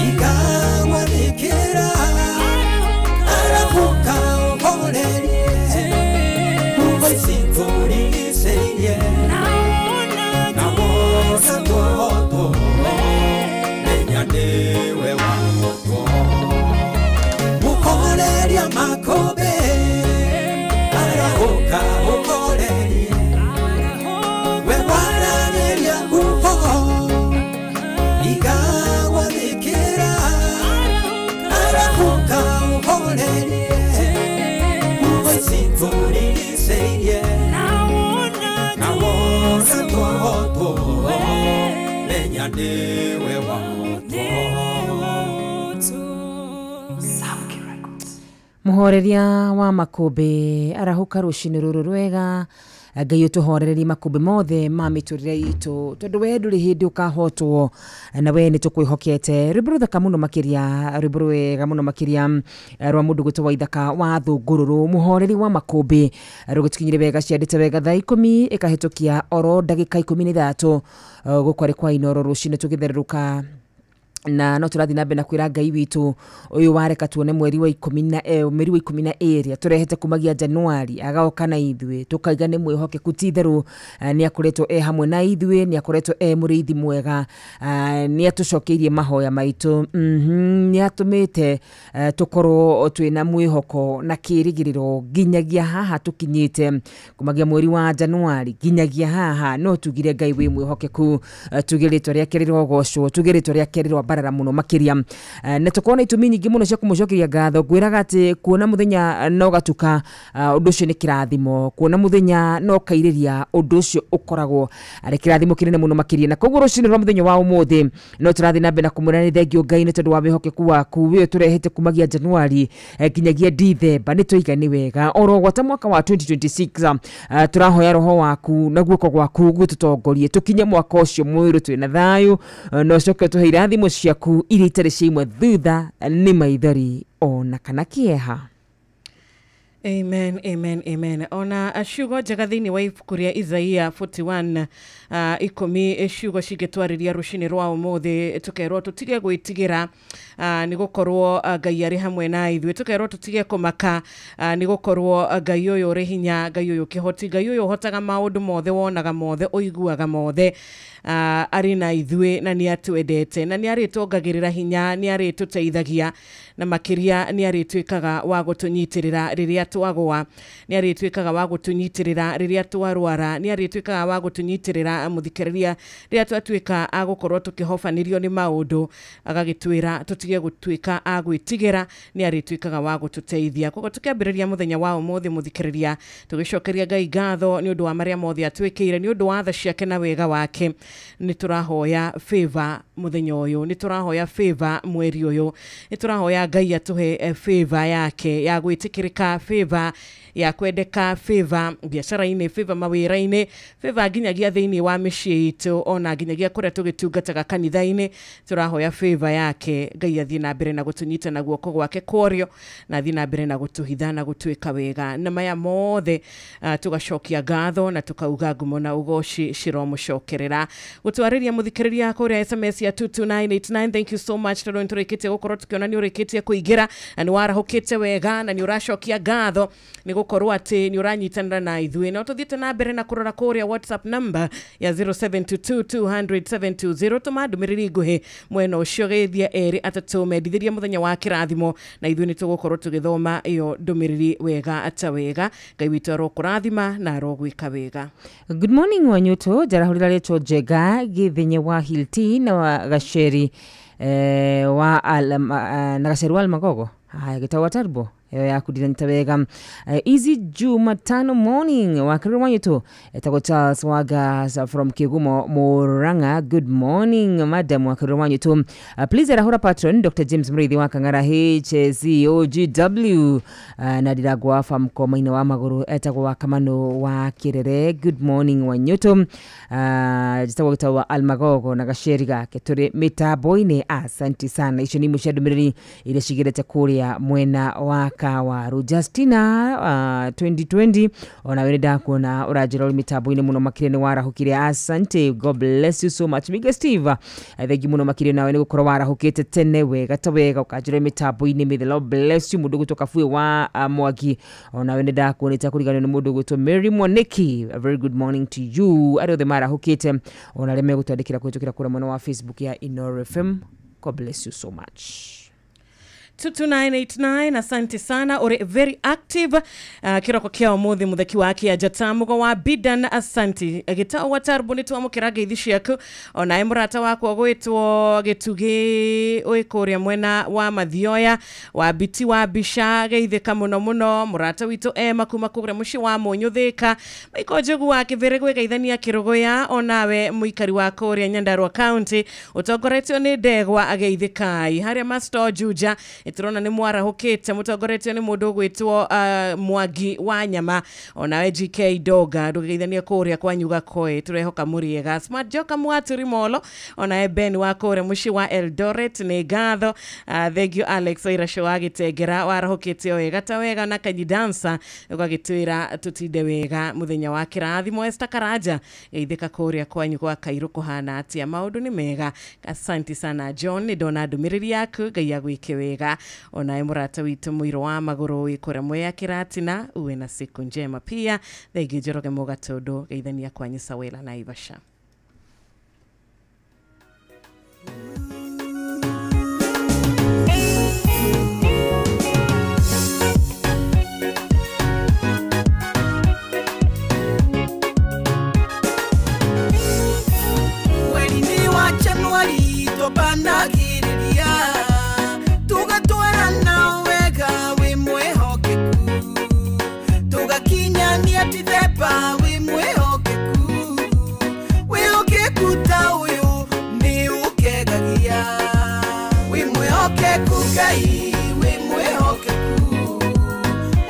Igagwathĩkĩra Arahũka ũhorerie Huho ici tũrigicĩirie Na wona twahotwo Menya nĩwe wahotwo Mũhoreria makũmbĩ Arahũka ũhorerie We waragĩria huho Igagwathĩkĩra Arahũka ũhorerie Huho ici tũrigicĩirie Na wona twahotwo Menya nĩwe wahotwo Mũhoreria wa makũmbĩ arahũka rũcinĩ rũrũ rwega Ngai ũtũhorererie makũmbĩ mothe ma mĩtũrĩre itũ tondũ we ndũrĩ hĩndĩ ũkahotwo na we nĩ tũkwĩhokete rwĩmbo rũthaka mũno makĩria rwĩmbo rwega mũno makĩria rwa mũndũ gwĩtwo Waithaka wa Thũngũrũrũ mũhoreri wa makũmbĩ rũgĩtũkinyire wega ciandĩte wega thaa 10 ĩkahĩtũkia oro ndagĩka 13 gũkũ arĩ kwa Inoro rũcinĩ tũgĩthererũka na no tũrathiĩ na mbere na kwĩra Ngai witũ ũyũ wareka tuone mweri wa 12 atũrehete kumagia Januari agoka na ithuĩ tũkaiga nĩ mwĩhokeku ti itherũ nĩ akoretwo e hamwe na ithuĩ nĩ akoretwo e mũrĩithi mwega nĩ atũcokeirie mahoya maitũ nĩ atũmĩte tũkorwo twĩna mwĩhoko na kĩĩrĩgĩrĩro nginyagia haha tũkinyĩte kumagia mweri wa Januari nginyagia haha no tugire Ngai wĩ mwĩhokeku tuge rĩtwa rĩake rĩrogocwo tuge rĩtwa rĩake rĩro barara muno makiria na tukona itumi nyingi muno cia kumucokeria ngatho ngwiraga ati kuona muthenya no gatuka undu ucio ni kirathimo kuona muthenya no kairiria undu ucio ukoragwo ari kirathimo kinene muno makiria na koguo rucini rwa muthenya wa umuthi no turathi na mbere na kumwira ni thengio Ngai ni tondu wa wihokeku waku we turehete kumagia Januari nginyagia Dithemba ni twiga ni wega oro gwata mwaka wa 2026 turahoya roho waku na guoko gwaku gututongorie tukinye mwaka ucio mwiru twina thayu no coke tuhe irathimo ciaku iria itarĩ cia imwe thutha nĩ maithori ona kana kĩeha. Amen, amen, amen. Ona ciugo njega thĩinĩ wa ibuku rĩa Isaia 41 ikũmi, ciugo cingĩtwarĩria rũcinĩ rwa ũmũthĩ, tũkerwo tũtige gwĩtigĩra nĩ gũkorwo Ngai arĩ hamwe na ithuĩ, tũkerwo tũtige kũmaka nĩ gũkorwo Ngai ũyũ ũrĩ hinya, Ngai ũyũ kĩhoti, Ngai ũyũ ũhotaga maũndũ mothe, wonaga mothe, ũiguaga mothe, arĩ na ithuĩ na nĩ atwendete na nĩ arĩtwongagĩrĩra hinya, nĩ arĩtũteithagia na makĩria nĩ arĩtuĩkaga wa gũtũnyitĩrĩra rĩrĩa twagũa, nĩ arĩtuĩkaga wa gũtũnyitĩrĩra rĩrĩa twarwara, nĩ arĩtuĩkaga wa gũtũnyitĩrĩra mũthikĩrĩria rĩrĩa twatuĩka a gũkorwo tũkĩhobanĩrio nĩ maũndũ, agagĩtwĩra tũtige gũtuĩka a gwĩtigĩra, nĩ arĩtuĩkaga wa gũtũteithia. Koguo tũkĩambĩrĩria mũthenya wa ũmũthĩ mũthikĩrĩria, tũgĩcokeria Ngai ngatho nĩ ũndũ wa marĩa mothe atwĩkĩire, nĩ ũndũ wa tha ciake na wega wake. Nĩ tũrahoya favor mũthenya ũyũ, nĩ tũrahoya favor mweri ũyũ, nĩ tũrahoya Ngai atũhe favor yake ya gwĩtĩkĩrĩka, favor ya kwendeka, favor biacara-inĩ, favor mawĩra-inĩ, favor nginyagia thĩinĩ wa mĩciĩ itũ, ona nginyagia kũrĩa tũgĩtungataga kanitha-inĩ. Tũrahoya favor yake, Ngai athiĩ na mbere na gũtũnyita na guoko gwake kwa ũrĩo, na athiĩ na mbere na gũtũhitha na gũtwĩka wega, na maya mothe tũgacokia ngatho na tũkauga ngumo na ũgoci ciromũcokerera. Gũtwarĩria mũthikĩrĩria kũrĩa SMS ya 22989, thank you so much tondũ nĩtũrĩkĩtie gũkorwo tũkĩona nĩ ũrĩkĩtie kũingĩra na nĩ warahũkĩte wega na nĩ ũracokia ngatho nĩ gũkorwo atĩ nĩ ũranyitanĩra na ithuĩ. No tũthiĩte na mbere na kũrora kũrĩa WhatsApp number ya 0722 200 720, tũma ndũmĩrĩri nguhĩ mwena ũcio, geithia erĩ atatũ, mendithĩria mũthenya wa kĩrathimo, na ithuĩ nĩ tũgũkorwo tũgĩthoma ĩyo ndũmĩrĩri wega ta wega. Ngai witũ arokũrathima na arogwĩka wega. Good morning Wanyuto, njarahũrĩra rĩtwa Njega Gĩthenye wa Hilti na wa Gaceri wa na Gaceri wa Almagogo. Haya, gĩtagwo Tarbo ĩyo yaku ndinanyita wega. Easy Jumatano morning wakirwo Wanyuto, etagwo Charles Wagas from Kigumo Murang'a. Good morning madam wakirwo Wanyuto. Please arahũra patron Dr. James Muriithi wa Kang'ara HCOGW na Ndirangwa Famko maina wa magũrũ, etagwo wa Kamano wa Kĩrere. Good morning Wanyuto. Njĩtagwo gĩtagwo Almagogo na gaceri gake tũrĩ mĩtambo-inĩ. Asante sana. Icio nĩ imwe cia ndũmĩrĩri iria cigĩrĩte kũrĩa mwena wa Kawaru. Justina 2020 ona we ndakuona ũranjĩra ũrĩ mĩtambo-inĩ mũno makĩria nĩ warahũkire. Asante, God bless you so much. Mige Steve, thank you mũno makĩria nawe nĩ gũkorwo warahũkĩte tene wega ta wega ũkanjĩra mĩtambo-inĩ. May the Lord bless you. Mũndũ gwĩtwo Kabue wa Mwangi, ona we nĩ ndakuonete kũriganĩrwo nĩ mũndũ gwĩtwo Mary Mwaniki. A very good morning to you. Arĩa othe marahũkĩte ona arĩa megũtwandĩkĩra kũhĩtũkĩra kũrĩa mwena wa Facebook ya Inooro FM. God bless you so much. 22989, asante sana, uri very active kiroko kia umuthi mutheki wake ajatamugo wa Bidan, asante gitao wa Tarbo ni twamukira ngeithi ciaku onae murata wakwa gwitwo gitugi wi kuria mwena wa Mathioya wa Biti wa Bisha, geithika muno muno murata witu Ema kuma kuria muci wa Munyuthika, Maiko Njogu wa Kivere gwigeithania Kiruguya, onawe muikari wa kuria Nyandarua County utongoretio ni Ndegwa ageithikai haria Masto Juja turona ni mwarahukite mutongoretio ni mundu gwitwo Mwangi wa Nyama, onawe GK Doga ndugeithania kuria kwa Nyuga Koe turehoka muriega, Smart Joka Mwaturi Molo, onawe Ben wa kuria muci wa Eldoret ni ngatho. Thank you Alex Oirasho wa Gitengera warahukite wega ta wega na Kanyi Dancer ugagitwira tutinde wega muthenya wa kirathimo. Esther Karaja geithika kuria kwanyu gwa Kairu kuhana atia, maundu ni mega, asante sana John ni ndona ndumiriri yaku, Ngai agwike wega. Onae murata witu muiro wa maguru wikora mwea kiratina, uwe na siku njema pia. Thengi Njoroge Mũgatondo geithania kwanyu Sawela na Ivasha. Mweri-inĩ wa Januari twabanagĩrĩria tugatwarana wega wĩ mwĩhokeku tugakinyania Dithemba wĩ mwĩhokeku wĩhokeku ta ũyũ nĩ ũkegagia wĩ mwĩhokeku Ngai wĩ mwĩhokeku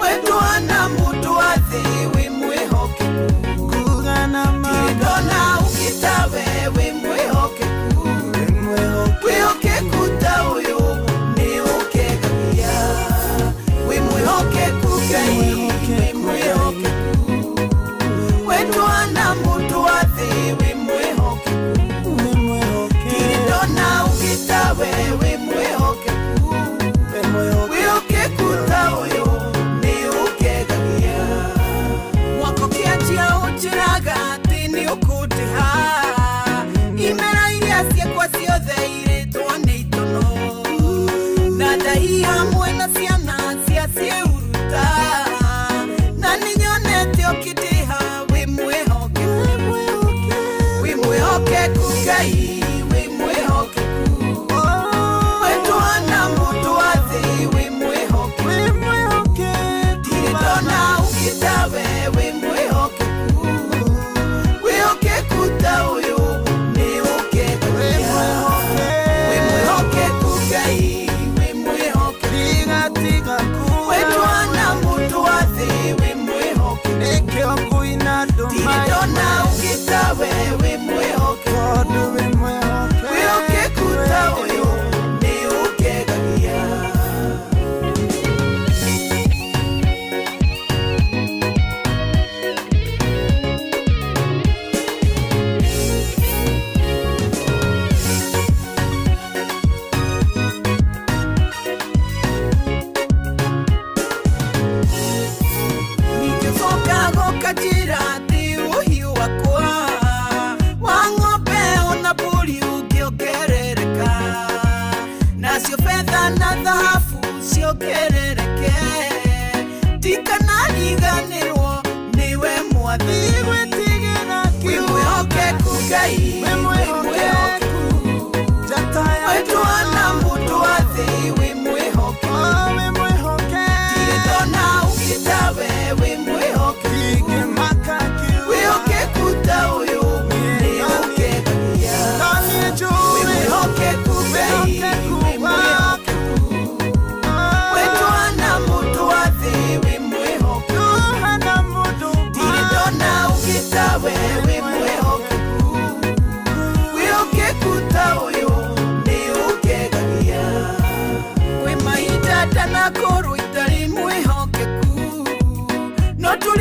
wetwana mũndũ wa thĩ wĩ mwĩhokeku ndona ũkĩtawe wĩ mwĩhokeku wĩhokeku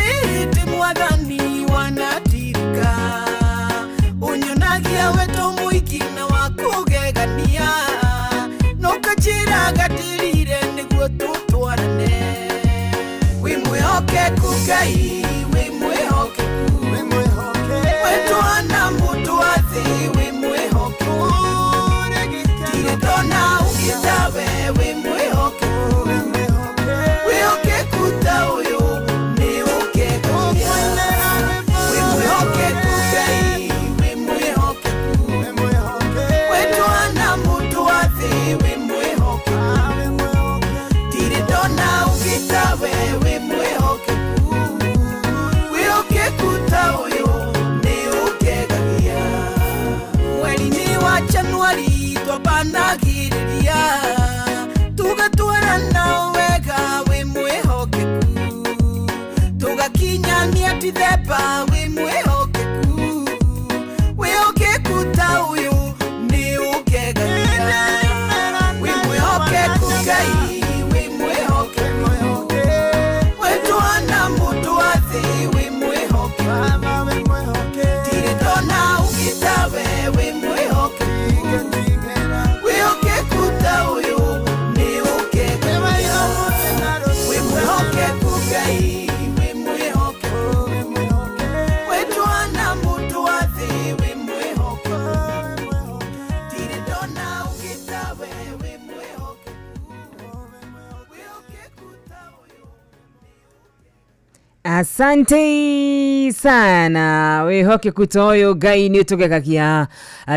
Tiriti mwathani wanatirika unyonagia weto muiki na wakugegania nokajira gatirire niguo tutwarane wi mwihokeku Ngai wi mwihokeku wetwana mutu wa thi wi mwihokeku tirĩ ndona ũngĩ tawe wi mwihokeku wĩhokeku ta ũyũ nĩ ũkegagia wĩ mwĩhokeku Ngai wĩ mwĩhokeku wetwana mutu wa thi wĩ mwĩhokeku tirĩ ndona ũngĩ tawe wĩ mwĩhokeku wĩhokeku ta ũyũ nĩ ũkegagia mweri-inĩ wa Januari twabanagĩrĩria tugatwarana wega wĩ mwĩhokeku tugakinyania Dithemba wĩ mwĩhokeku wĩhokeku ta ũyũ nĩ ũkegagia wĩ mwĩhokeku Ngai wĩ mwĩhokeku wetwana mũndũ wa thĩ wĩ mwĩhokeku tirĩ ndona ũngĩ tawe wĩ mwĩhokeku wĩhokeku ta ũyũ nĩ ũkegagia wĩ mwĩhokeku Ngai wĩ mwĩhokeku wetwana mũndũ wa thĩ wĩ mwĩhokeku tirĩ ndona ũngĩ tawe wĩ mwĩhokeku wĩhokeku ta ũyũ. Asante sana wĩhokeku ta ũyũ Ngai nĩ ũtũgegagia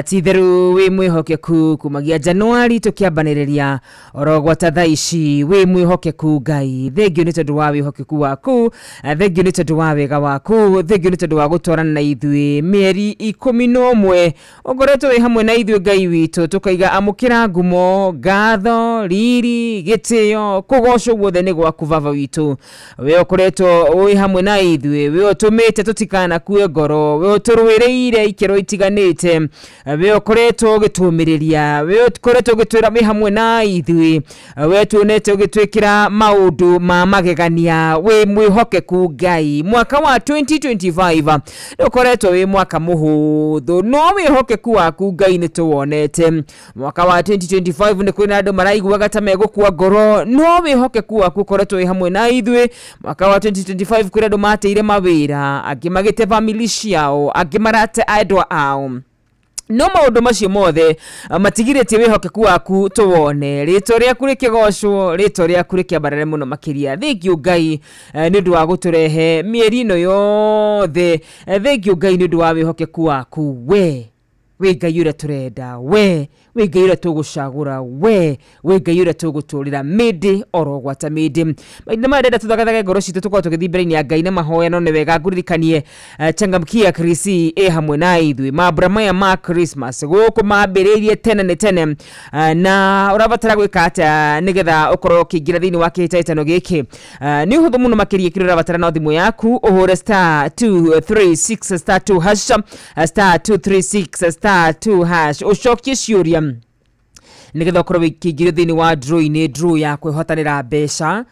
ti-itherũ wĩ mwĩhokeku kumagia Januari tũkĩambanĩrĩria oro gwata thaa ici wĩ mwĩhokeku Ngai thengio nĩ tondũ wa wĩhokeku waku thengio nĩ tondũ wa wega waku thengio nĩ tondũ wa gũtwarana na ithuĩ mĩeri 11 ũkoretwo wĩ hamwe na ithuĩ Ngai witũ tũkaiga amũkĩra ngumo ngatho riri gĩtĩo kũgocwo guothe nĩ gwaku baba witũ we ũkoretwo wĩ hamwe na ithuĩ we ũtũmĩte tũtikanakue ngoro we ũtũrũĩrĩire ikĩro itiganĩte we ũkoretwo ũgĩtũmĩrĩria we ũkoretwo ũgĩtwĩra wĩ hamwe na ithuĩ we tuonete ũgĩtwĩkĩra maũndũ ma magegania wĩ mwĩhokeku Ngai mwaka wa 2025 nĩ ũkoretwo wĩ mwaka mũhũthũ no wĩhokeku waku Ngai nĩ tũwonete mwaka wa 2025 nĩ kwĩna andũ maraiguaga ta megũkua ngoro no wĩhokeku waku ũkoretwo wĩ hamwe na ithuĩ mwaka wa 2025 kwĩna andũ mateire mawĩra angĩ magĩte family ciao angĩ marate endwa ao no maũndũ macio mothe matigirĩtie wĩhokeku waku tũwone rĩtwa rĩaku rĩkĩgocwo rĩtwa rĩaku rĩkĩambarare mũno makĩria thengio Ngai nĩ ũndũ wa gũtũrehe mĩeri ĩno yothe thengio Ngai nĩ ũndũ wa wĩhokeku waku we wĩ Ngai ũrĩa tũrenda we wĩ Ngai ũrĩa tũgũcagũra we wĩ Ngai ũrĩa tũgũtũrĩra mĩndĩ oro gwata mĩndĩ mahinda maya ndenda tũthagathage ngoro citũ tũkorwo tũgĩthiĩ mbere-inĩ ya Ngai na mahoya no nĩ wega ngũririkanie changamkia Krisi ĩ hamwe na ithuĩ mambura maya ma Christmas gũkũ mambĩrĩirie tene nĩ tene na ũrabatara gwĩka atĩa nĩgetha ũkorwo ũkĩingĩra thĩinĩ wa kĩhĩtahĩtano gĩkĩ nĩ ũhũthũ mũno makĩria kĩrĩa ũrabatara no thimũ yaku ũhũre star 236 star 2 hash star 236 star 2 hash ũcokie ciũria nĩgetha ũkorwo wĩkĩingĩrio thĩinĩ wa draw-inĩ draw ya kwĩhotanĩra mbeca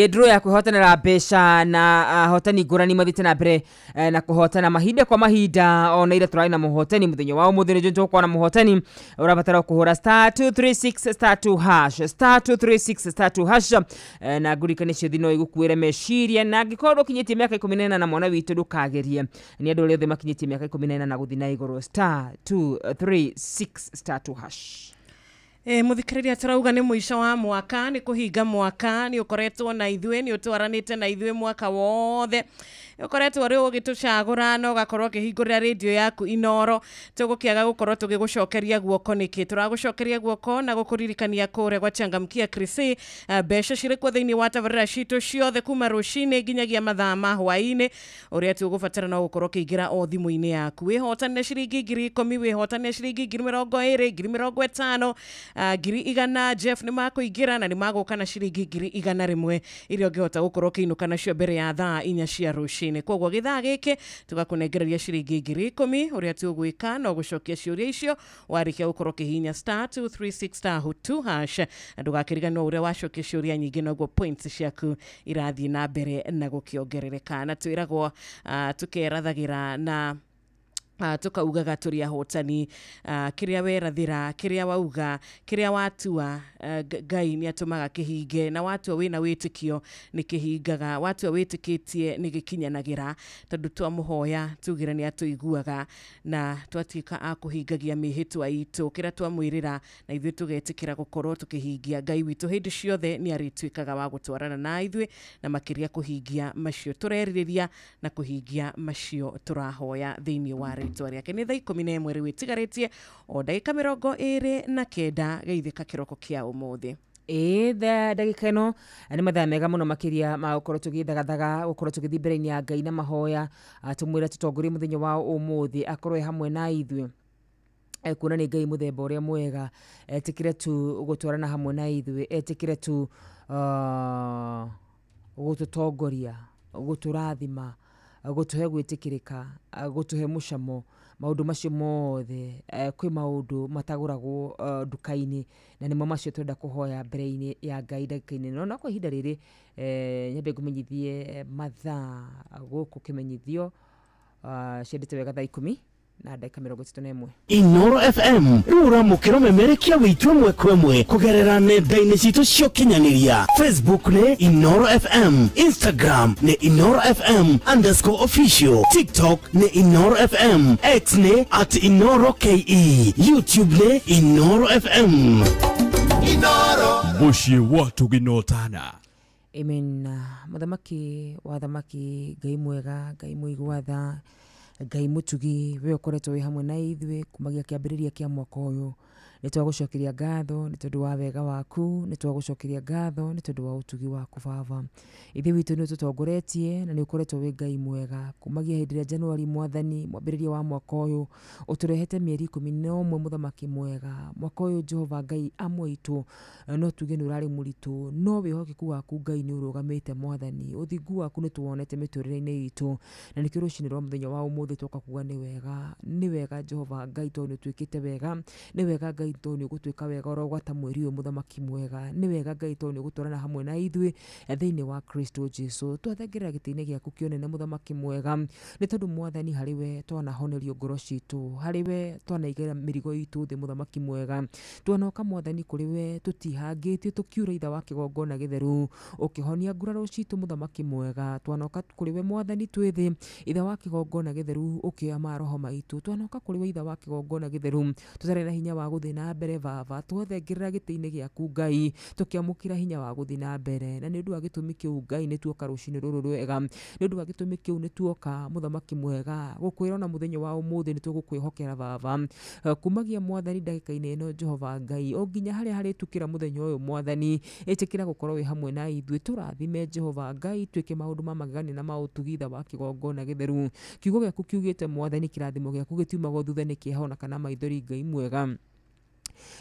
draw ya kwĩhotanĩra mbeca na ahotani ngũrani mathiĩte na mbere na kũhotana mahinda kwa mahinda ona ira tũrarĩ na mũhotani mũthenya wa ũmũthĩ nĩ tũgũkorwo na mũhotani ũrabatara kũhũra star 236 star 2 hash star 236 star 2 hash na ngũririkanie ciũthi no igũkuĩre meciria na angĩkorwo ndũkinyĩtie mĩaka 18 na mwana witũ ndũkagerie nĩ andũ arĩa othe makinyĩtie mĩaka 18 na gũthiĩ na igũrũ star 236 star 2 hash. Muthikiriria turauga ni muico wa mwaka ni kuhinga mwaka ni ukoretwo na ithuĩ ni utwaranite na ithuĩ mwaka wothe ukoretwo riu ugitucagura na ugakorwo ukihingurira radio yaku Inoro tugukiaga gukorwo tugigucokeria guoko niki turagucokeria guoko na gukuririkania kuria gwa changamkia Krisi mbeca cirikuo thiini wa tabarira citu ciothe kuma rucini nginyagia mathaa ma hwaini uria tugubatara no gukorwo ukiingira o thimu-ini yaku wihotanire ciringi 10,000 wihotanire ciringi 20,000 20,000 100,000 Jeff nĩ makũingĩra na nĩ magũka na ciringi 100,000 iria ũngĩhota gũkorwo ũkĩinũka nacio mbere ya thaa 4 cia rũcinĩ. Koguo gĩthaa gĩkĩ tũgakũnengereria ciringi 10,000. Ũrĩa tũgwĩka no gũcokia ciũria icio warĩkia gũkorwo ũkĩhihinya *236*2# na ndũgakĩriganĩrwo ũrĩa wacokia ciũria nyingĩ noguo points ciaku irathiĩ na mbere na gũkĩongerereka. Na twĩragwo tũkerathagĩra na tukaugaga tũrĩ ahotani. Kĩrĩa werathĩra, kĩrĩa wauga, kĩrĩa watua, Ngai nĩ atũmaga kĩhinge, na watua wĩna wĩtĩkio nĩ kĩhingaga, watua wĩtĩkĩtie nĩ gĩkinyanagĩra, tondũ twamũhoya tugĩra nĩ atũiguaga na twatuĩka a kũhingagia mĩhĩtwa itũ kĩrĩa twamwĩrĩra, na ithuĩ tũgetĩkĩra gũkorwo tũkĩhingia. Ngai witũ hĩndĩ ciothe nĩ arĩtuĩkaga wa gũtwarana na ithuĩ na makĩria kũhingia macio tũrerirĩria na kũhingia macio tũrahoya thĩinĩ wa rĩtwa rĩake. Nĩ thaa 11 rĩu ĩtigarĩtie o ndagĩka 29 geithĩka kĩroko kĩa ũmũthĩ. Ĩĩ ndagĩka ĩno nĩ mathaa mega mũno makĩria ma gũkorwo tũgĩthagathaga, gũkorwo tũgĩthiĩ mbere-inĩ ya Ngai na mahoya, tũmwĩre tũtongorie mũthenya wa ũmũthĩ, akorwo e hamwe na ithuĩ. Kuona nĩ Ngai mũthemba ũrĩa mwega, etĩkĩre tu gũtwarana hamwe na ithuĩ, etĩkĩre tu gũtũtongoria, gũtũrathima, gũtũhe gwĩtĩkĩrĩka, gũtũhe mũcamo, maũndũ macio mothe. Kwĩ maũndũ matagũragwo nduka-inĩ, na nĩmo macio tũrenda kũhoya mbere-inĩ ya Ngai ndagĩka-inĩ ĩno. Na kwa ihinda rĩrĩ nyambe ngũmenyithie mathaa gũkũ kĩmenyithio ciendete wega thaa 10 na ndagĩka 31. Inoro FM rĩu ũramũkĩra ũmemerekia witũ ĩmwe kwa ĩmwe kũgerera nenda-inĩ citũ cia ũkinyanĩria. Facebook nĩ Inoro FM, Instagram nĩ Inoro FM _official, TikTok nĩ Inoro FM, X nĩ @InoroKE, YouTube nĩ Inoro FM. Inoro mũciĩ wa tũginotana. Amen. Mũthamaki wa thamaki, Ngai mwega, Ngai mũigua tha, Ngai mũtugi, we ũkoretwo wĩ hamwe na ithuĩ kumagia kĩambĩrĩria kĩa mwaka ũyũ. Nĩ twagũcokeria ngatho nĩ tondũ wa wega waku, nĩ twagũcokeria ngatho nĩ tondũ wa ũtugi waku Baba. Ithe witũ nĩ ũtũtongoretie na nĩ ũkoretwo wĩ Ngai mwega kumagia hĩndĩ ĩrĩa Januari mwathani mwambĩrĩria wa mwaka ũyũ ũtũrehete mĩeri 11 mũthamaki mwega. Mwaka ũyũ Jehova Ngai amwe aitũ no tuge nĩ ũrarĩ mũritũ, no wĩhokeku waku Ngai nĩ ũrũgamĩte mwathani, ũthingu waku nĩ tuwonete mĩtũrĩre-inĩ itũ, na nĩkĩo rũcinĩ rwa mũthenya wa ũmũthĩ twoka kuga nĩ wega, nĩ wega Jehova Ngai tondũ nĩ ũtwĩkĩte wega, nĩ wega Ngai tondũ nĩ ũgũtwĩka wega oro gwata mweri ũyũ mũthamaki mwega, nĩ wega Ngai tondũ nĩ ũgũtwarana hamwe na ithuĩ thĩinĩ wa Kristo Jesu. Twathengerera gĩtĩ-inĩ gĩaku kĩonene mũthamaki mwega, nĩ tondũ mwathani harĩ we twanahonerio ngoro citũ, harĩ we twanaigĩra mĩrigo itũ thĩ mũthamaki mwega, twanoka mwathani kũrĩ we tũtihangĩtio tũkiura itha wa kĩgongona gĩtheru, ũkĩhonia nguraro citũ mũthamaki mwega, twanoka kũrĩ we mwathani twĩ thĩ itha wa kĩgongona gĩtheru, ũkĩoya maroho maitũ, twanoka kũrĩ we itha wa kĩgongona gĩtheru tũtarĩ na hinya wa gũthiĩ na mbere Baba, twathengerera gĩtĩ-inĩ gĩaku Ngai tũkĩamũkĩra hinya wa gũthiĩ na mbere, na nĩ ũndũ wa gĩtũmi kĩu Ngai nĩ tuoka rũcinĩ rũrũ rwega, nĩ ũndũ wa gĩtũmi kĩu nĩ tuoka mũthamaki mwega gũkwĩra ona mũthenya wa ũmũthĩ nĩ tũgũkwĩhokera Baba, kumagia mwathani ndagĩka-inĩ ĩno Jehova Ngai o nginya harĩa harĩtukĩra mũthenya ũyũ mwathani, ĩtĩkĩra gũkorwo wĩ hamwe na ithuĩ, tũrathime Jehova Ngai twĩke maũndũ ma magegania na ma ũtugi tha wa kĩgongona gĩtheru. Kiugo gĩaku kiugĩte mwathani kĩrathimo gĩaku gĩtiumagwo thutha nĩ kĩeha ona kana maithori Ngai mwega.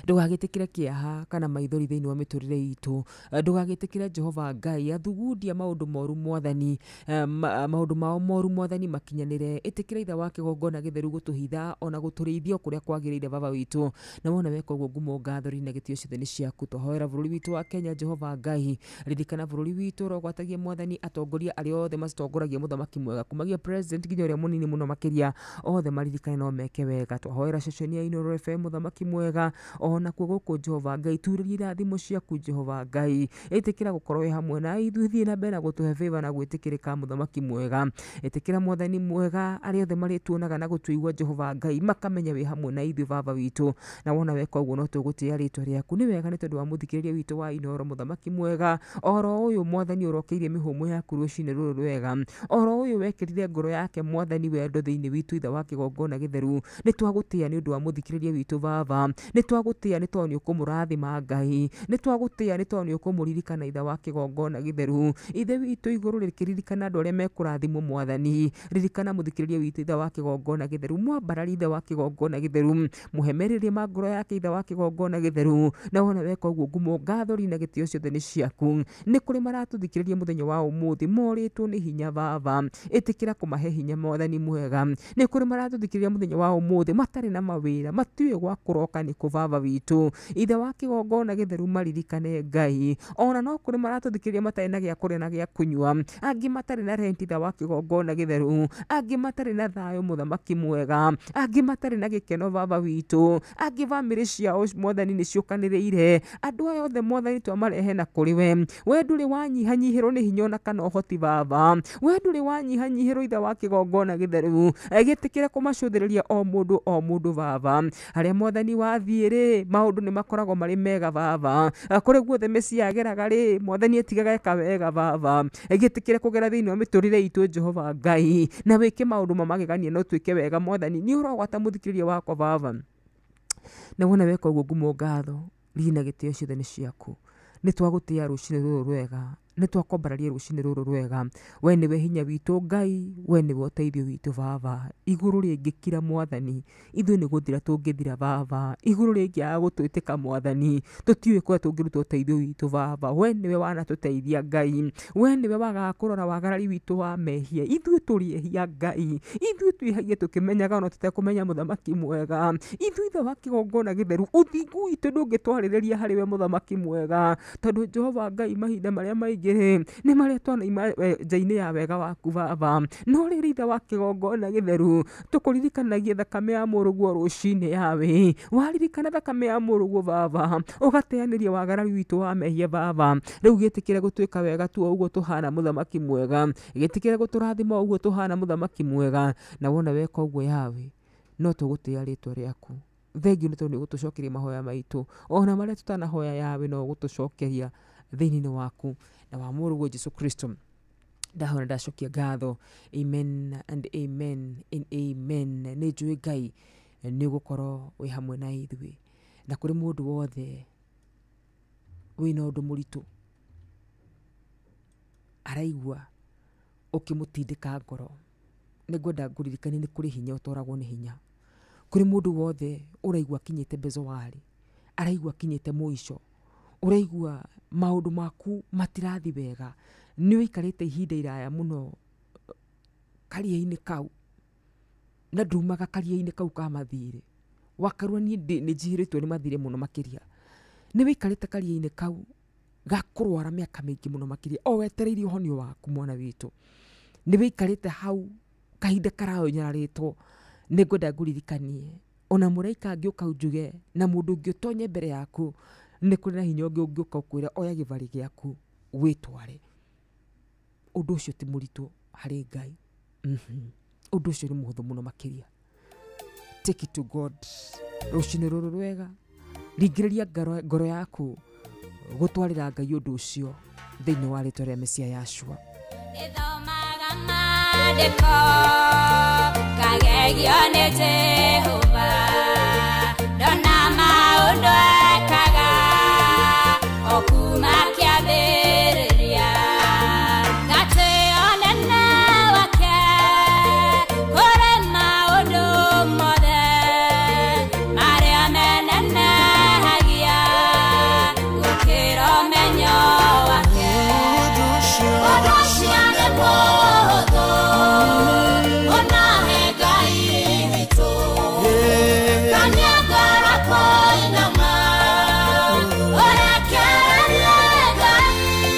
Ndũgagĩtĩkĩre kĩeha kana maithori thĩinĩ wa mĩtũrĩre itũ, ndũgagĩtĩkĩre Jehova Ngai athugundia maũndũ moru mwathani, maũndũ mao moru mwathani makinyanĩre. Ĩtĩkĩra itha wa kĩgongona gĩtheru gũtũhitha ona gũtũrĩithia kũrĩa kwagĩrĩire Baba witũ, na wona weka ũguo ngumo ngatho na gĩtĩo ciothe nĩ ciaku. Twahoera bũrũri witũ wa Kenya Jehova Ngai, ririkana bũrũri witũ, ũrogwatagia mwathani atongoria arĩa othe matongoragia mũthamaki mwega, kumagia president nginya ũrĩa mũnini mũno makĩria, othe maririkane no meke wega. Twahoera ceceni ya Inoro FM mũthamaki mwega, ona kuo gũkũ Jehova Ngai turĩrie irathimo ciaku Jehova Ngai, ĩtĩkĩra gũkorwo wĩ hamwe na ithuĩ, thiĩ na mbere na gũtũhe favor na gwĩtĩkĩrĩka mũthamaki mwega. Ĩtĩkĩra mwathani mwega arĩa othe marĩtuonaga na gũtũigua Jehova Ngai makamenya wĩ hamwe na ithuĩ Baba witũ, na wona weka ũguo no tũgũtĩĩa rĩtwa rĩaku. Nĩ wega nĩ tondũ wa mũthikĩrĩria witũ wa Inoro mũthamaki mwega, oro ũyũ mwathani ũrokeirie mĩhũmũ yaku rũcinĩ rũrũ rwega, oro ũyũ wekĩrire ngoro yake mwathani wendo thĩinĩ witũ itha wa kĩgongona gĩtheru, nĩ twagũtĩĩa nĩ ũndũ wa mũthikĩrĩria witũ Baba, nĩ twagũtĩĩa nĩ tondũ nĩ ũkũmũrathima Ngai, nĩ twagũtĩĩa nĩ tondũ nĩ ũkũmũririkana Ithe wa kĩgongona gĩtheru. Ithe witũ igũrũ rĩkĩririkana andũ arĩa mekũrathimwo Mwathani, ririkana mũthikĩrĩria witũ Ithe wa kĩgongona gĩtheru, mwambarari Ithe wa kĩgongona gĩtheru, mũhemerĩrie ma ngoro yake Ithe wa kĩgongona gĩtheru, na wona weka ũguo ngumo ngatho na gĩtĩo ciothe nĩ ciaku. Nĩ kũrĩ maratũthikĩrĩria mũthenya wa ũmũthĩ morĩtwo nĩ hinya Baba, ĩtĩkĩra kũmahe hinya Mwathani mwega. Nĩ kũrĩ maratũthikĩrĩria mũthenya wa ũmũthĩ matarĩ na mawĩra, matiũĩ gwa kũroka nĩ kũ Baba witũ. Ithe wa kĩgongona gĩtheru maririkane Ngai. Ona no kũrĩ maratũthikĩrĩria matarĩ na gĩa kũrĩa na gĩa kũnyua, angĩ matarĩ na rent Ithe wa kĩgongona gĩtheru, angĩ matarĩ na thayũ Mũthamaki mwega, angĩ matarĩ na gĩkeno Baba witũ, angĩ bamĩrĩ ciao Mwathani nĩ ciũkanĩrĩire. Andũ aya othe Mwathani twamarehe na kũrĩ we. We ndũrĩ wanyihanyihĩrwo nĩ hinya ona kana ũhoti Baba, we ndũrĩ wanyihanyihĩrwo Ithe wa kĩgongona gĩtheru, gĩtĩkĩre kũmacũthĩrĩria o mũndũ o mũndũ Baba. Harĩa Mwathani wathiĩ rĩ, maũndũ nĩ makoragwo marĩ mega Baba, kũrĩ guothe mĩciĩ yageraga rĩ, Mwathani etigaga eka wega Baba. Gĩtĩkĩre kũgera thĩinĩ wa mĩtũrĩre itũ Jehova Ngai, na wĩke maũndũ ma magegania na ũtuĩke wega Mwathani. Nĩ ũrogwata mũthikĩrĩria wakwa Baba, na wona weka ũguo ngumo ngatho rina gĩtĩo ciothe nĩ ciaku. Nĩ twagũtĩĩa rũcinĩ rũrũ rwega, nĩ twakwambararia rũcinĩ rũrũ rwega. We nĩwe hinya witũ Ngai, we nĩwe ũteithio witũ Baba. Igũrũ rĩngĩkira Mwathani, ithuĩ nĩ gũthira tũngĩthira Baba. Igũrũ rĩngĩaga gũtwĩtĩka Mwathani, tũtiũĩ kũrĩa tũngĩruta ũteithio witũ Baba. We nĩwe wanatũteithia Ngai, we nĩwe wagaga kũrora wagarari witũ wa mehia. Ithuĩ tũrĩ ehia Ngai, ithuĩ twĩhagia tũkĩmenyaga ona tũtekũmenya Mũthamaki mwega. Ithuĩ Ithe wa kĩgongona gĩtheru, ũthingu witũ ndũngĩtwarĩrĩria harĩ we Mũthamaki mwega, tondũ Jehova Ngai mahinda marĩa maingĩ nĩ marĩa twanaima nja-inĩ ya wega waku Baba. No rĩrĩ Ithe wa kĩgongona gĩtheru, tũkũririkanagia thakame ya mũrũguo rũcinĩ yawe. Waririkana thakame ya mũrũguo Baba, ũgateanĩria wagarari witũ wa mehia Baba. Rĩu gĩtĩkĩre gũtuĩka wega tu o ũguo tũhana Mũthamaki mwega, gĩtĩkĩre gũtũrathima o ũguo tũhana Mũthamaki mwega. Na wona weka ũguo yawe, no tũgũtĩĩa rĩtwa rĩaku. Thengiũ nĩ tondũ nĩ ũgũtũcokeria mahoya maitũ, ona marĩa tũtanahoya yawe no ũgũtũcokeria thĩinĩ waku na wa mũrũguo Jesu Kristo. Ndahona ndacokia ngatho. Amen and amen and amen. Nĩ njũĩ Ngai nĩ ũgũkorwo wĩ hamwe na ithuĩ, na kũrĩ mũndũ wothe wĩna ũndũ mũritũ araigua ũkĩmũtindĩka ngoro, nĩ ngwenda ngũririkanie nĩ kũrĩ hinya ũtoragwo nĩ hinya. Kũrĩ mũndũ wothe ũraigua akinyĩte bezoari, araigua akinyĩte mũico, ũraigua maũndũ maku matirathi wega, nĩ ũikarĩte ihinda iraya mũno karia-inĩ kau, na ndumaga karia-inĩ kau ka mathirĩ wakarua. Niĩ nĩ njihĩrĩtwo nĩ mathirĩ mũno makĩria. Nĩ wĩikarĩte karia-inĩ kau gakũrwara mĩaka mĩingĩ mũno makĩria, o wetereire ũhonio waku mwana witũ. Nĩ wĩikarĩte hau kahinda karanyararĩtwo. Nĩ ngwenda ngũririkanie ona mũraika angĩũka njuge na mũndũ ũngĩ ũtonye mbere yaku, nĩ kũrĩ na hinya ũngĩ ũngĩũka ũkwĩra oya gĩbarĩ gĩaku wĩtware. Ũndũ ũcio ti mũritũ harĩ Ngai. Ũndũ ũcio nĩ mũhũthũ mũno makĩria. Take it to God. Rũcinĩ rũrũ rwega, ringĩrĩria ngoro yaku gũtwarĩra Ngai ũndũ ũcio thĩinĩ wa rĩtwa rĩa Mesia Yahshua. Ĩthomaga maandĩko kagegio nĩ Jehova, ndona maũndũ ekaga o kuma kĩambĩrĩria, gatĩo nene wake kũrĩ maũndũ mothe marĩa menenehagia gũkĩra ũmenyo wake. Ũndũ ũcio nĩ mũhũthũ ũnahe Ngai witũ, kania ngoro kũinama ũrekererie Ngai.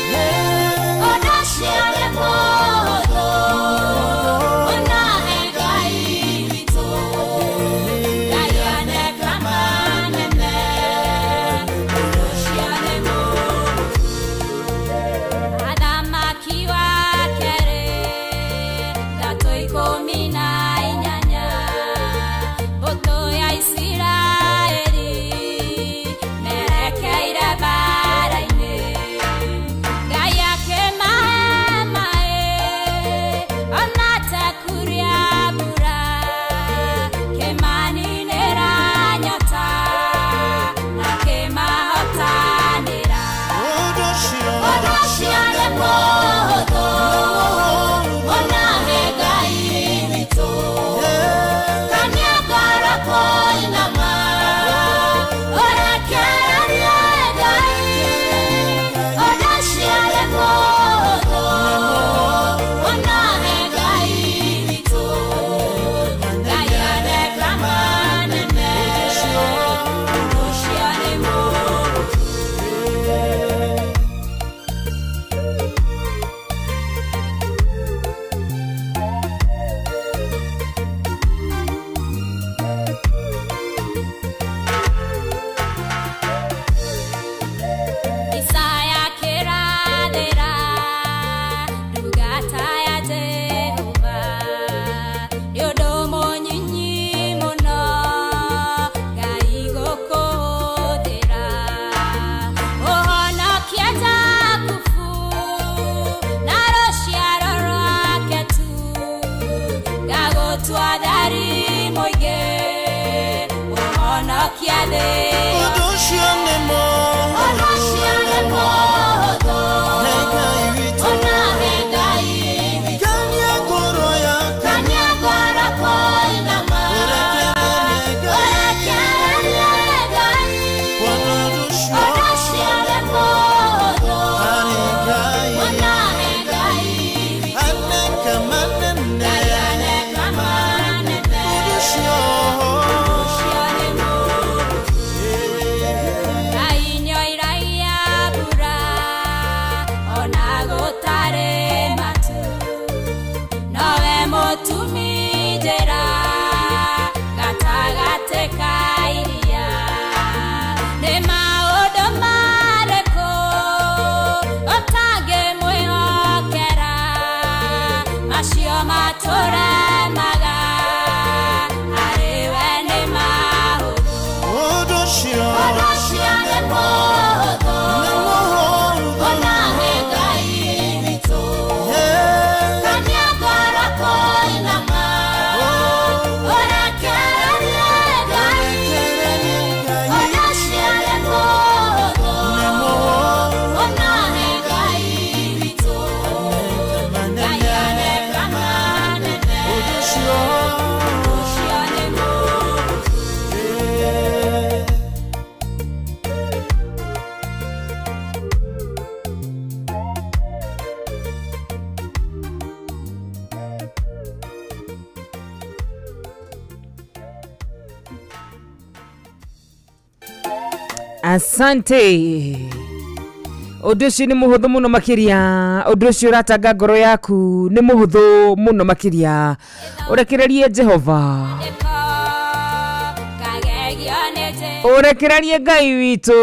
Asante. Ũndũ ũcio nĩ mũhũthũ mũno makĩria, ũndũ ũcio ũratanga ngoro yaku nĩ mũhũthũ mũno makĩria. Ũrekererie Jehova, ũrekererie Ngai witũ.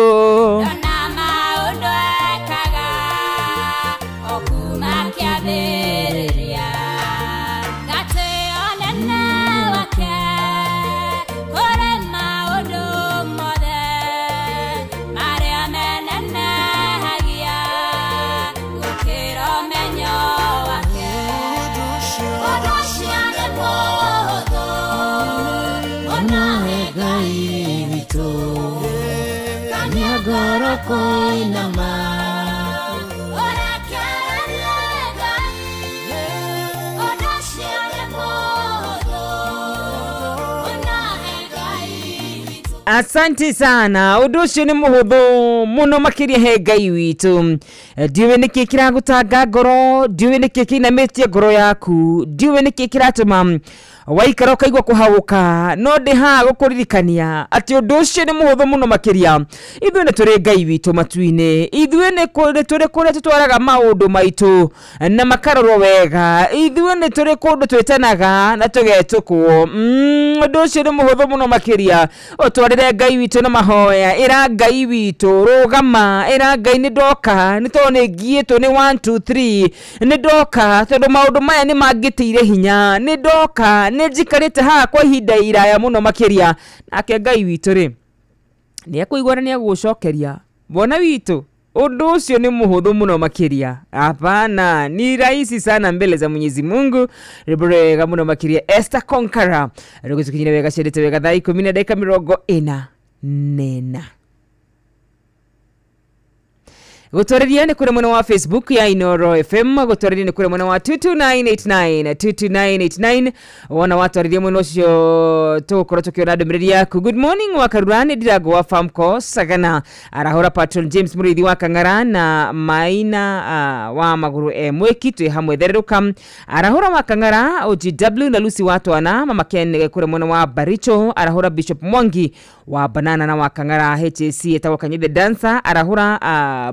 Asante sana. Ũndũ ũcio nĩ mũhũthũ mũno makĩria he Ngai witũ. Ndiũĩ nĩkĩ kĩragũtanga ngoro, ndiũĩ nĩkĩ kĩinamĩtie ngoro yaku, ndiũĩ nĩkĩ kĩratũma waikara ũkaigua kũhaũka, no ndĩ haha gũkũririkania atĩ ũndũ ũcio nĩ mũhũthũ mũno makĩria. Ithuĩ nĩ tũrĩ Ngai witũ matu-inĩ, ithuĩ nĩ tũrĩ kũrĩa tũtwaraga maũndũ maitũ na makarorwo wega, ithuĩ nĩ tũrĩ kũndũ twĩtanaga na tũgetũkwo. Ũndũ ũcio nĩ mũhũthũ mũno makĩria. Ũtwarĩre Ngai witũ na mahoya, ĩra Ngai witũ rũgama, ĩra Ngai nĩ ndoka, nĩ tondũ nĩ ngiĩtwo nĩ 1 2 3, nĩ ndoka tondũ maũndũ maya nĩ mangĩtĩire hinya, nĩ ndoka nĩ njikarĩte haha kwa ihinda iraya mũno makĩria. Nake Ngai witũ rĩ nĩ ekũigua na nĩ egũgũcokeria. Bwana witũ, ũndũ ũcio nĩ mũhũthũ mũno makĩria. Hapana, ni rahisi sana mbele za Mwenyezi Mungu. Rwĩmbo rwega mũno makĩria, Esther Conqueror. Rũgĩtũkinyĩra wega ciendete wega thaa 10:44. Gũtwarĩria nĩ kũrĩ mwena wa Facebook ya Inoro FM, gũtwarĩria nĩ kũrĩ mwena wa 22989 22989. Wona watwarĩria mwena ũcio tũgũkorwo tũkĩona ndũmĩrĩri yaku. Good morning wa Karurani Ndirango wa Famco Sagana, arahũra Patron James Mũrĩithi wa Kang'ara na Maina wa Magũrũ e Mwĩki, twĩ hamwe thererũka. Arahũra wa Kang'ara OGW na Lucy wa Twana, Mama Ken kũrĩ mwena wa Baricho, arahũra Bishop Mwangi wa Banana na wa Kang'ara HAC etagwo Kanyithe Dancer, arahũra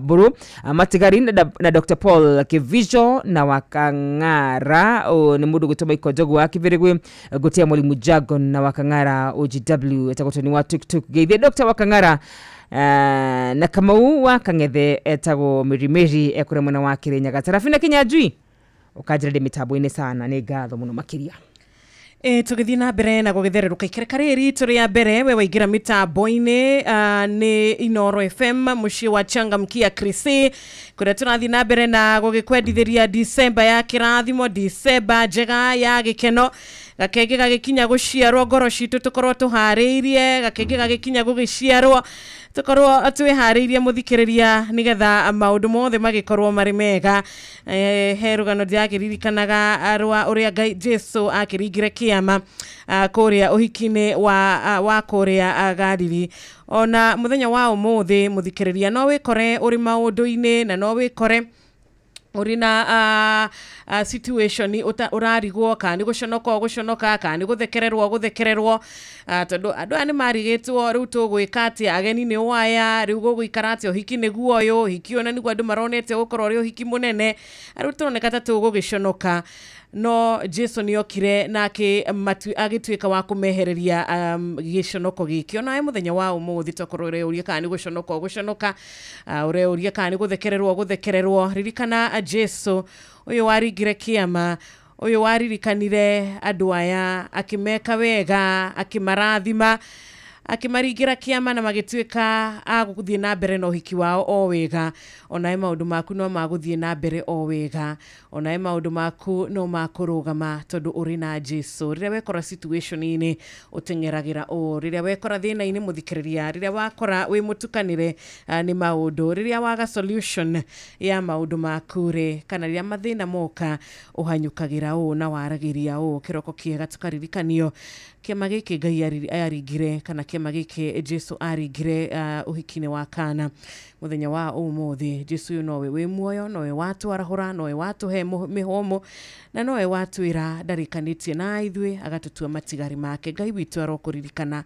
Buru Matigari na Dr. Paul Kivijo na Wakang'ara nĩ mũndũ gwĩtwo Michael Njogu wa Kĩbĩrĩgwe, gũtia Mwalimu Jagon na Wakang'ara OGW etagwo Tony wa Tuktuk, geithie Dr. Wakang'ara na Kamau wa Kang'ethe etagwo Mirimiri ekũrĩ mwena wa Kĩrĩnyaga. Sarafina Kinyanjui ũkanjĩra ndĩ mĩtambo-inĩ sana, nĩ ngatho mũno makĩria. Tũgĩthiĩ na mbere na gũgĩthererũka ikereka rĩrĩ tũrĩ ya mbere we waingĩra mĩtambo-inĩ nĩ Inoro FM mũciĩ wa Changamkia Krisi, kũrĩa tũrathiĩ na mbere na gũgĩkwendithĩria December ya kĩrathimo, December njega ya gĩkeno, gakenge gagĩkinya gũciarwo ngoro citũ tũkorwo tũharĩirie, gakenge gagĩkinya gũgĩciarwo tũkorwo twĩharĩirie mũthikĩrĩria nĩgetha maũndũ mothe magĩkorwo marĩ mega. He rũgano ndĩrakĩririkanaga rwa ũrĩa Ngai Jesu akĩringire kĩama kũrĩa ũhiki-inĩ wa kũrĩa Galili. Ona mũthenya wa ũmũthĩ mũthikĩrĩria no wĩkore ũrĩ maũndũ-inĩ na no wĩkore ũrĩ na situation ũrarigwo kana nĩ gũconoka ũgũconoka kana nĩ gũthekererwo ũgũthekererwo, tondũ andũ aya nĩ marigĩtwo rĩu tũgwĩka atĩa, ageni nĩ waya, rĩu gũgũikara atĩa, ũhiki nĩguo ũyũ, ũhiki ũyũ na nĩguo andũ maronete gũkorwo ũrĩ ũhiki mũnene, rĩu tũroneka ta tũgũgĩconoka. No Jesu nĩ okire na agĩtuĩka wa kũmehereria gĩconoko gĩkĩ. Onawe mũthenya wa ũmũthĩ tokorwo ũreũria kana nĩ gũconoka ũgũconoka, ũreũria kana nĩ gũthekererwo ũgũthekererwo, ririkana Jesu ũyũ waringire kĩama, ũyũ waririkanire andũ aya akĩmeka wega, akĩmarathima, akĩmaringĩra kĩama na magĩtuĩka a gũthiĩ na mbere na ũhiki wao o wega. Onawe maũndũ maku no magũthiĩ na mbere o wega, onawe maũndũ maku no makũrũgama tondũ ũrĩ na Jesu. Rĩrĩa wekora situation-inĩ ũteng'eragĩra ũũ, rĩrĩa wekora thĩna-inĩ mũthikĩrĩria, rĩrĩa wakora wĩ mũtukanĩre nĩ maũndũ, rĩrĩa waga solution ya maũndũ maku rĩ, kana rĩrĩa mathĩna moka ũhanyũkagĩra ũũ na waragĩria ũũ. Kĩroko kĩega tũkaririkanio kĩama gĩkĩ Ngai aringire kana Kĩama gĩkĩ Jesu aringire ũhiki-inĩ wa Kana mũthenya wa ũmũthĩ. Jesu ũyũ nowe wĩ muoyo, nowe watwarahũra, nowe watũhe mĩhũmũ, na nowe watwĩra ndarĩkanĩtie na ithuĩ agatũtua matigari make. Ngai witũ arokũririkana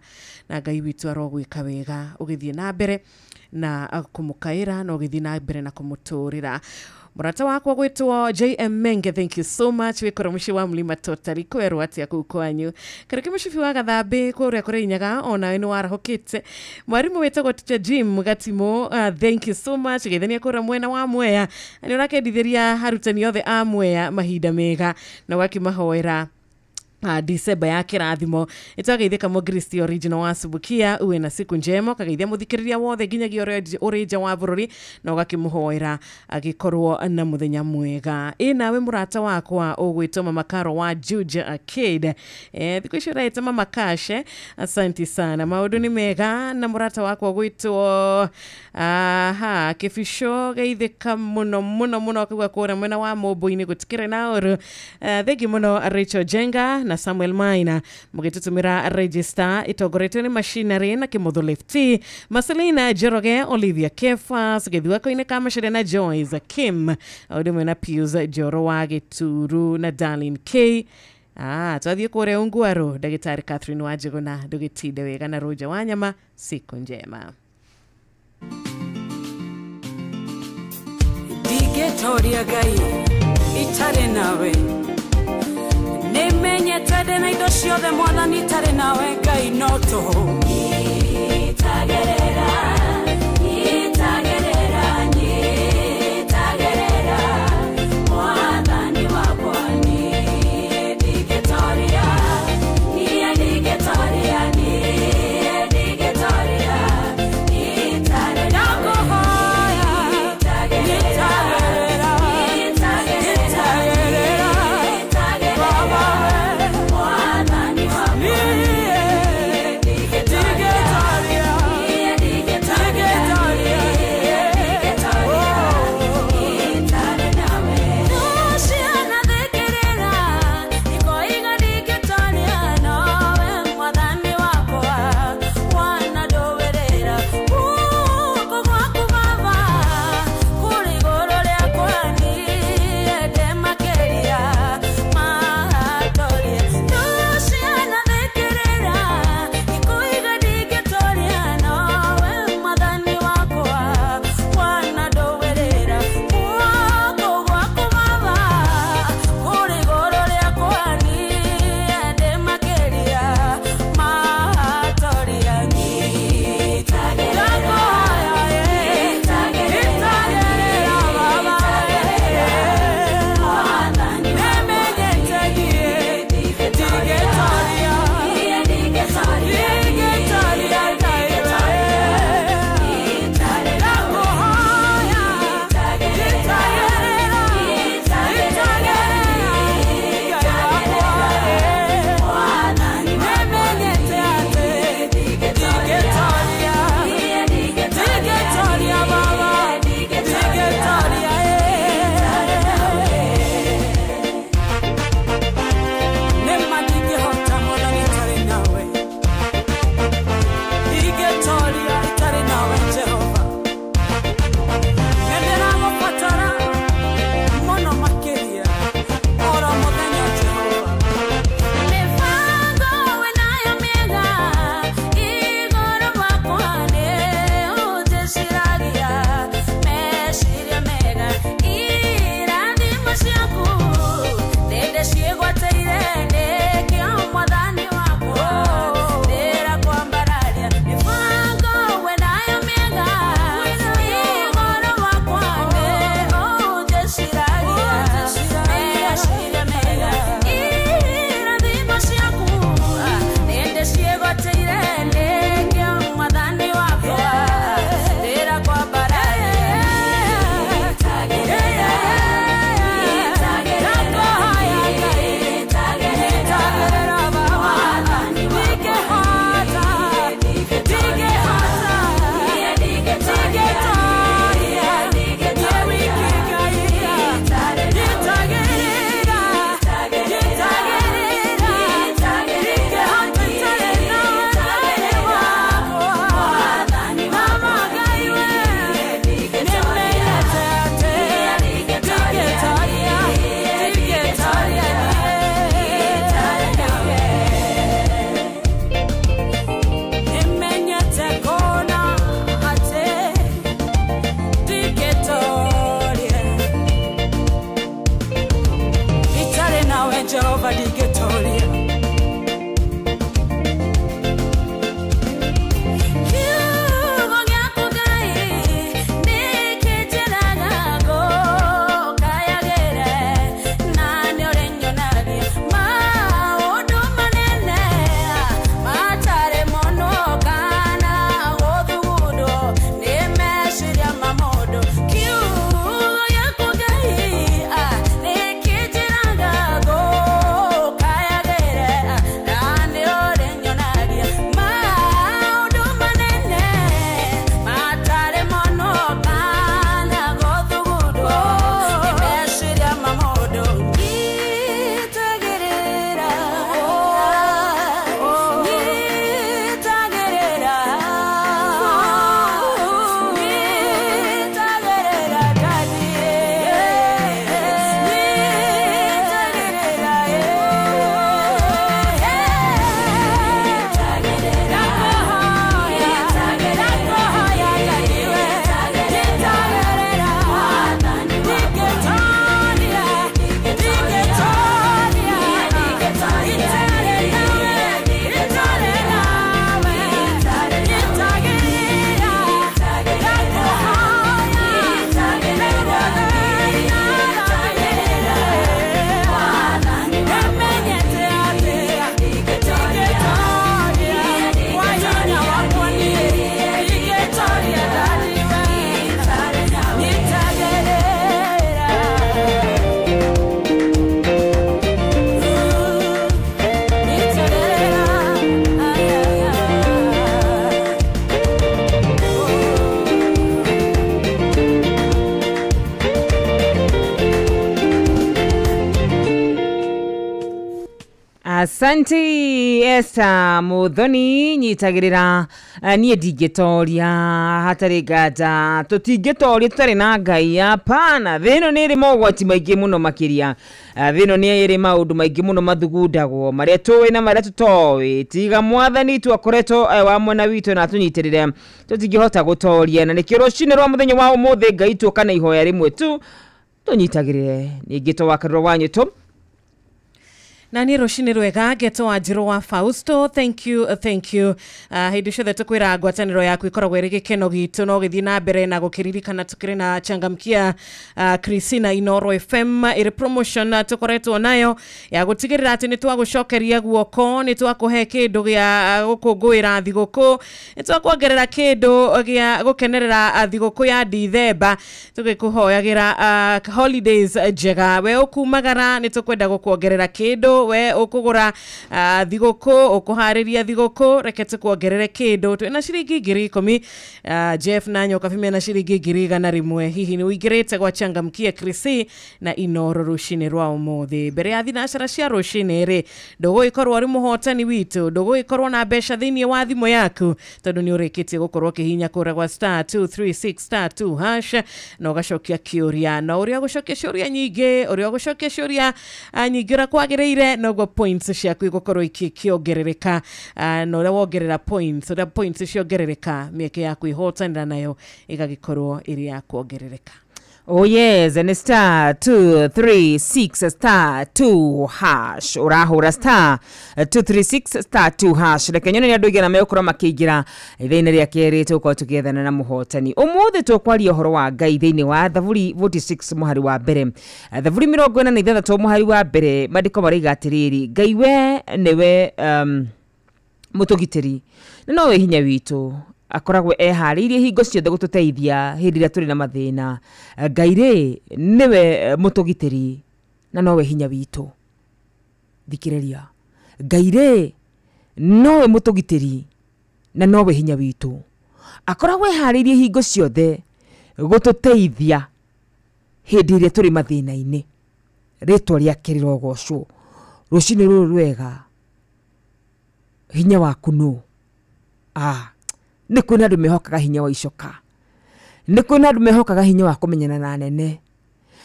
na Ngai witũ arogwĩka wega ũgĩthiĩ na mbere na kũmũkaĩra na ũgĩthiĩ na mbere na kũmũtũrĩra. Mũrata wakwa gwĩtwo JM Menge, thank you so much. Wĩkora mũciĩ wa Mlima Totally kwerwo atĩa kũu kwanyu? Karĩki mũcibi wa Gathambĩ kũrĩa Kũrĩnyaga onawe nĩ warahũkĩte. Mwarimũ wĩtagwo Teacher Jim Gatimo, thank you so much. Geithania kũrĩa mwena wa Mwea, nĩ ũrakendithĩria arutani othe a Mwea mahinda mega na ũgakĩmahoera Disemba ya kĩrathimo. Ĩtwageithĩka Mũkristi original wa Subukia, uwe na siku njema. Ũkageithia mũthikĩrĩria wothe nginyagia ũrĩ nja wa bũrũri na ũgakĩmũhoera agĩkorwo na mũthenya mwega. Ĩ nawe mũrata wakwa ũgwĩtwo Mama Karo wa Juja Arcade, thikũ ici ũraĩta Mama Cash, asanti sana, maũndũ nĩ mega. Na mũrata wakwa ũgwĩtwo aha Kĩbico, geithĩka mũno mũno mũno akauga kũrĩa mwena wa Mũmbũ-inĩ gũtikĩrĩ na ũru. Thengi mũno Rachel Jenga na Samuel Maina mũgĩtũtũmĩra register ĩtongoretio nĩ machinery na Kĩmũthũ Lefty, Marcelina Njoroge, Olivia Kefas, Gĩthuako-inĩ ka Macharia na Joyce Kim, ũndũ ũmwe na Pius Njoro wa Gĩturu na Darlene K. Twathiĩ kũrĩa Unguaru, Ndagĩtarĩ Catherine Wanjĩgũna, ndũgĩtinde wega na Roger Wanyama, siku njema. Ndingĩtoria Ngai itarĩ nawe, nĩmenyete ndĩ na indo ciothe Mwathani itarĩ nawe Ngai no tũhũ. Nyitagerera, nyitagerera, nyitagerera, Mwathani wakwa niĩ ndingĩtoria, niĩ ndingĩtoria, niĩ ndingĩtoria, itarĩ nawe. Nyitagerera, nyitagerera, nyitagerera, Mwathani wakwa niĩ ndingĩtoria, niĩ Asanti Esther Muthoni nyitagĩrĩra niĩ ndingĩtoria hatarĩ nganja tũtingĩtoria tũtarĩ na Ngai hapana. Thĩ ĩno nĩ ĩrĩ mogwati maingĩ mũno makĩria. Thĩ ĩno nĩ ĩrĩ maũndũ maingĩ mũno mathugundagwo marĩa tũĩ na marĩa tũtoĩ. Tiga mwathani tu akoretwo wa mwena witũ na atũnyitĩrĩre tũtingĩhota gũtoria, na nĩkĩo rũcinĩ rwa mũthenya wa ũmũthĩ Ngai tuoka na ihoya rĩmwe tu tũnyitagĩrĩre. Ningĩ twakarwo wanyũ na niĩ rũcinĩ rwega ngeto wa Njirũ wa Fausto, thank you, thank you. Hĩndĩ ciothe tũkwĩra ngwatanĩro yaku ĩkoragwo ĩrĩ gĩkeno gitũ no gĩthiĩ na mbere na gũkĩririkana tũkĩrĩ na changamkia Christina Inoro FM ĩrĩ promotion tũkoretwo nayo ya gũtigĩrĩra atĩ nĩ twagũcokeria guoko, nĩ twakũhe kĩndũ gĩa gũkũngũĩra thigũkũ, nĩ twakuongerera kĩndũ gĩa gũkenerera thigũkũ ya Dithemba, tũgĩkũhoyagĩra holidays njega. We ũkumagara nĩ tũkwenda gũkuongerera kĩndũ, we ukugura thigũkũ, ũkũharĩria thigũkũ, reke tũkuongerere kĩndũ. Twĩna ciringi 10,000 Jeff na Nyoka mena ciringi 100,000. Hihi nĩ ũingĩrĩte gwa changamkia Chrissy na Inoro rũcinĩ rwa ũmũthĩ mbere ya thinacara cia rũcinĩ rĩ, ndũgũgĩkorwo ũrĩ mũhotani witũ, ndũgũgĩkorwo na mbeca thĩinĩ wa thimũ yaku tondũ nĩ ũrĩkĩtie gũkorwo ũkĩhihinya kũrĩa gwa star 236 star 2 hash na ũgacokia kĩũria, na ũrĩa ũgũcokia ciũria nyingĩ, ũrĩa ũgũcokia ciũria nyingĩ ũrĩa kwagĩrĩire noguo points ciaku igũkorwo ikĩongerereka, na ũrĩa wongerera points, ũrĩa points ciongerereka mĩeke yaku ihotanĩra nayo ĩgagĩkorwo ĩrĩ ya kuongerereka. Oh yes, and star 236 star 2 hash. Urahura star 236 star 2 hash. Reke nyone nĩ andũ aigana megũkorwo makĩingĩra ithaa-inĩ rĩa kerĩ tũgũkorwo tũgĩethana na mũhotani. Ũmũthĩ tũkwaria ũhoro wa Ngai thĩinĩ wa Thaburi 46 mũhari wa mbere. Thaburi 46 mũhari wa mbere maandĩko maraiga atĩrĩrĩ, Ngai we nĩwe mũtũgitĩri na nowe hinya witũ, akoragwo eharĩirie hingo ciothe gũtũteithia hĩndĩ ĩrĩa tũrĩ na mathĩna. Ngai rĩ nĩwe mũtũgitĩri na nowe hinya witũ. Thikĩrĩria, Ngai rĩ nowe mũtũgitĩri na nowe hinya witũ, akoragwo eharĩirie hingo ciothe gũtũteithia hĩndĩ ĩrĩa tũrĩ mathĩna-inĩ. Rĩtwa rĩake rĩrogocwo. Rũcinĩ rũrũ rwega, hinya waku nũ? Nĩ kwĩna andũ mehokaga hinya wa icoka, nĩ kwĩna andũ mehokaga hinya wa kũmenyana na nene,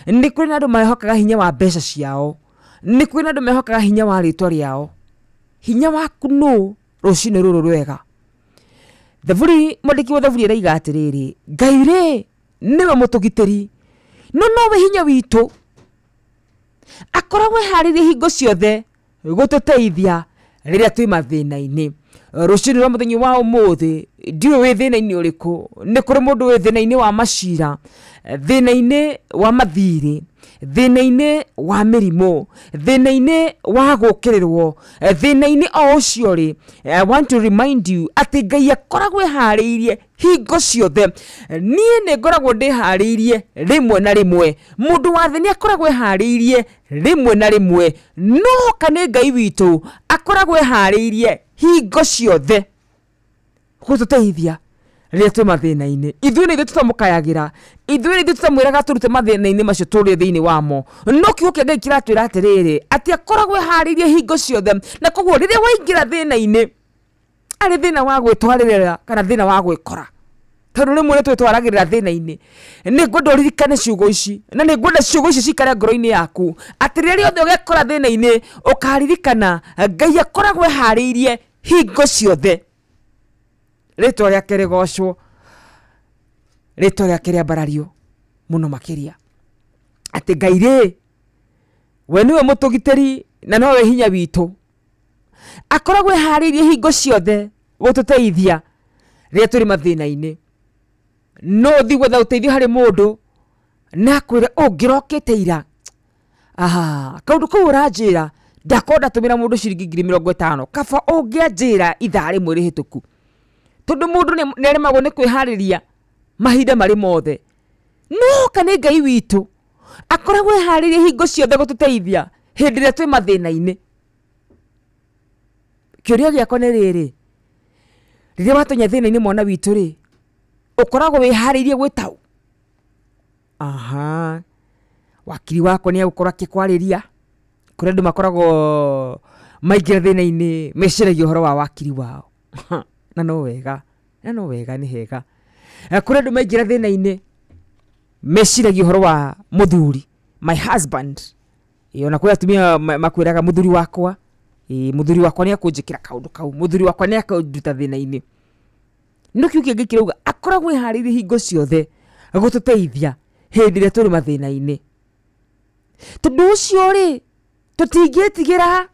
nĩ kwĩna andũ mehokaga hinya wa mbeca ciao, nĩ kwĩna andũ mehokaga hinya wa rĩtwa rĩao. Hinya waku nũ rũcinĩ rũrũ rwega? Thaburi, mwandĩki wa Thaburi araiga atĩrĩrĩ, Ngai rĩ nĩwe mũtũgitĩri no nowe hinya witũ, akoragwo eharĩirie hingo ciothe gũtũteithia rĩrĩa twĩ mathĩna-inĩ. Rũcinĩ rwa mũthenya wa ũmũthĩ ndiũĩ wĩ thĩna-inĩ ũrĩkũ. Nĩ kũrĩ mũndũ wĩ thĩna-inĩ wa macira, thĩna-inĩ wa mathirĩ, thĩna-inĩ wa mĩrimũ, thĩna-inĩ wa gũũkĩrĩrwo, thĩna-inĩ o ũcio rĩ, I want to remind you atĩ Ngai akoragwo eharĩirie hingo ciothe. Niĩ nĩ ngoragwo ndĩharĩirie rĩmwe na rĩmwe, mũndũ wa thĩ nĩ akoragwo eharĩirie rĩmwe na rĩmwe, no kana Ngai witũ akoragwo eharĩirie hingo ciothe gũtũteithia rĩrĩa twĩ mathĩna-inĩ. Ithuĩ nĩ ithuĩ tũtamũkayagĩra, ithuĩ nĩ ithuĩ tũtamwĩraga tũrute mathĩna-inĩ macio tũrĩ thĩinĩ wamo, no kiugo kĩa Ngai kĩratwĩra atĩrĩrĩ, atĩ akoragwo eharĩirie hingo ciothe, na koguo rĩrĩa waingĩra thĩna-inĩ, arĩ thĩna wa gwĩtwarĩrĩra kana thĩna wa gwĩkora, tondũ rĩmwe nĩ twĩtwaragĩrĩra thĩna-inĩ. Nĩ ngwenda ũririkane ciugo ici, na nĩ ngwenda ciugo ici cikare ngoro-inĩ yaku, atĩ rĩrĩa rĩothe ũgekora thĩna-inĩ ũkaririkana Ngai akoragwo eharĩirie hingo ciothe. Rĩtwa rĩake rĩgocwo, rĩtwa rĩake rĩambarario mũno makĩria, atĩ Ngai rĩ we nĩwe mũtũgitĩri na nowe hinya witũ, akoragwo eharĩirie hingo ciothe gũtũteithia rĩrĩa tũrĩ mathĩna-inĩ. No ũthiĩ gwetha ũteithio harĩ mũndũ na akwĩre ũngĩrokĩte ira, kaũndũ kau ũranjĩra ndakorwo ndatũmĩra mũndũ ciringi 50,000, kaba ũngĩanjĩra ithaa rĩmwe rĩhĩtũku, tondũ mũndũ nĩ aremagwo nĩ kwĩharĩria mahinda marĩ mothe. No kana Ngai witũ akoragwo eharĩirie hingo ciothe gũtũteithia hĩndĩ ĩrĩa twĩ mathĩna-inĩ. Kĩũria gĩakwa nĩ rĩrĩ, rĩrĩa watonya thĩna-inĩ mwana witũ rĩ, ũkoragwo wĩharĩirie gwĩtaũ? Wakiri wakwa nĩ egũkorwo akĩkwarĩria, kũrĩ andũ makoragwo maingĩra thĩna-inĩ meciragia ũhoro wa wakiri wao na no wega nĩ hega. Kũrĩ andũ maingĩra thĩna-inĩ meciragia ũhoro wa mũthuri, my husband. Ona kũrĩ atumia makwĩraga mũthuri wakwa, mũthuri wakwa nĩ akũnjĩkĩra kaũndũ kau, mũthuri wakwa nĩ akũnduta thĩna-inĩ. No kiu kĩngĩ kĩrauga akoragwo eharĩirie hingo ciothe gũtũteithia hĩndĩ ĩrĩa tũrĩ mathĩna-inĩ. Tondũ ũcio rĩ tũtingĩtigĩra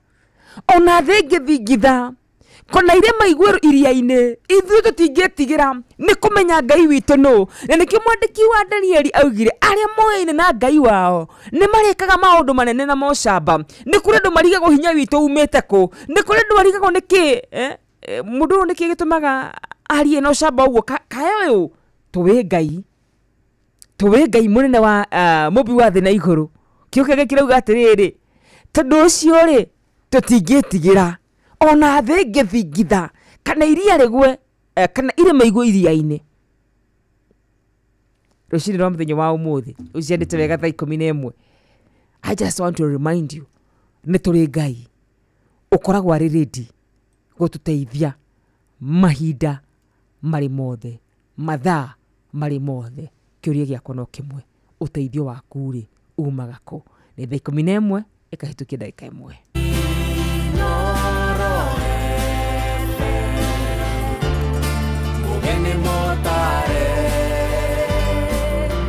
ona thĩ ĩngĩthingitha kona irĩma igwe iria-inĩ, ithuĩ tũtingĩtigĩra nĩ kũmenya Ngai witũ nũ. Na nĩkĩo mwandĩki wa Danieli augire arĩa moyaine na Ngai wao nĩ marĩkaga maũndũ manene na mocamba. Nĩ kũrĩ andũ marigagwo hinya witũ umĩte kũ, nĩ kũrĩ andũ marigagwo nĩkĩ mũndũ ũyũ nĩkĩ gĩtũmaga arie na ũcamba ũguo. Kae ũyũ tũwĩ Ngai mũnene wa mũmbi wa thĩ na igũrũ. Kĩo kĩngĩ kĩrauga atĩrĩrĩ, tondũ ũcio rĩ tũtingĩtigĩra ona thĩ ĩngĩthingitha kana iria rĩgwe kana irĩma igwe iria-inĩ. Rũcinĩ rwa mũthenya wa ũmũthĩ ũciandĩte wega thaa 11. I just want to remind you nĩ tũrĩ Ngai ũkoragwo arĩ ready gũtũteithia mahinda marĩ mothe, mathaa marĩ mothe. Kĩũria gĩakwa no kĩmwe, ũteithio waku rĩ umaga kũ? Nĩ thaa 11 ĩkahĩtũkia ndagĩka 1. Mugeni motare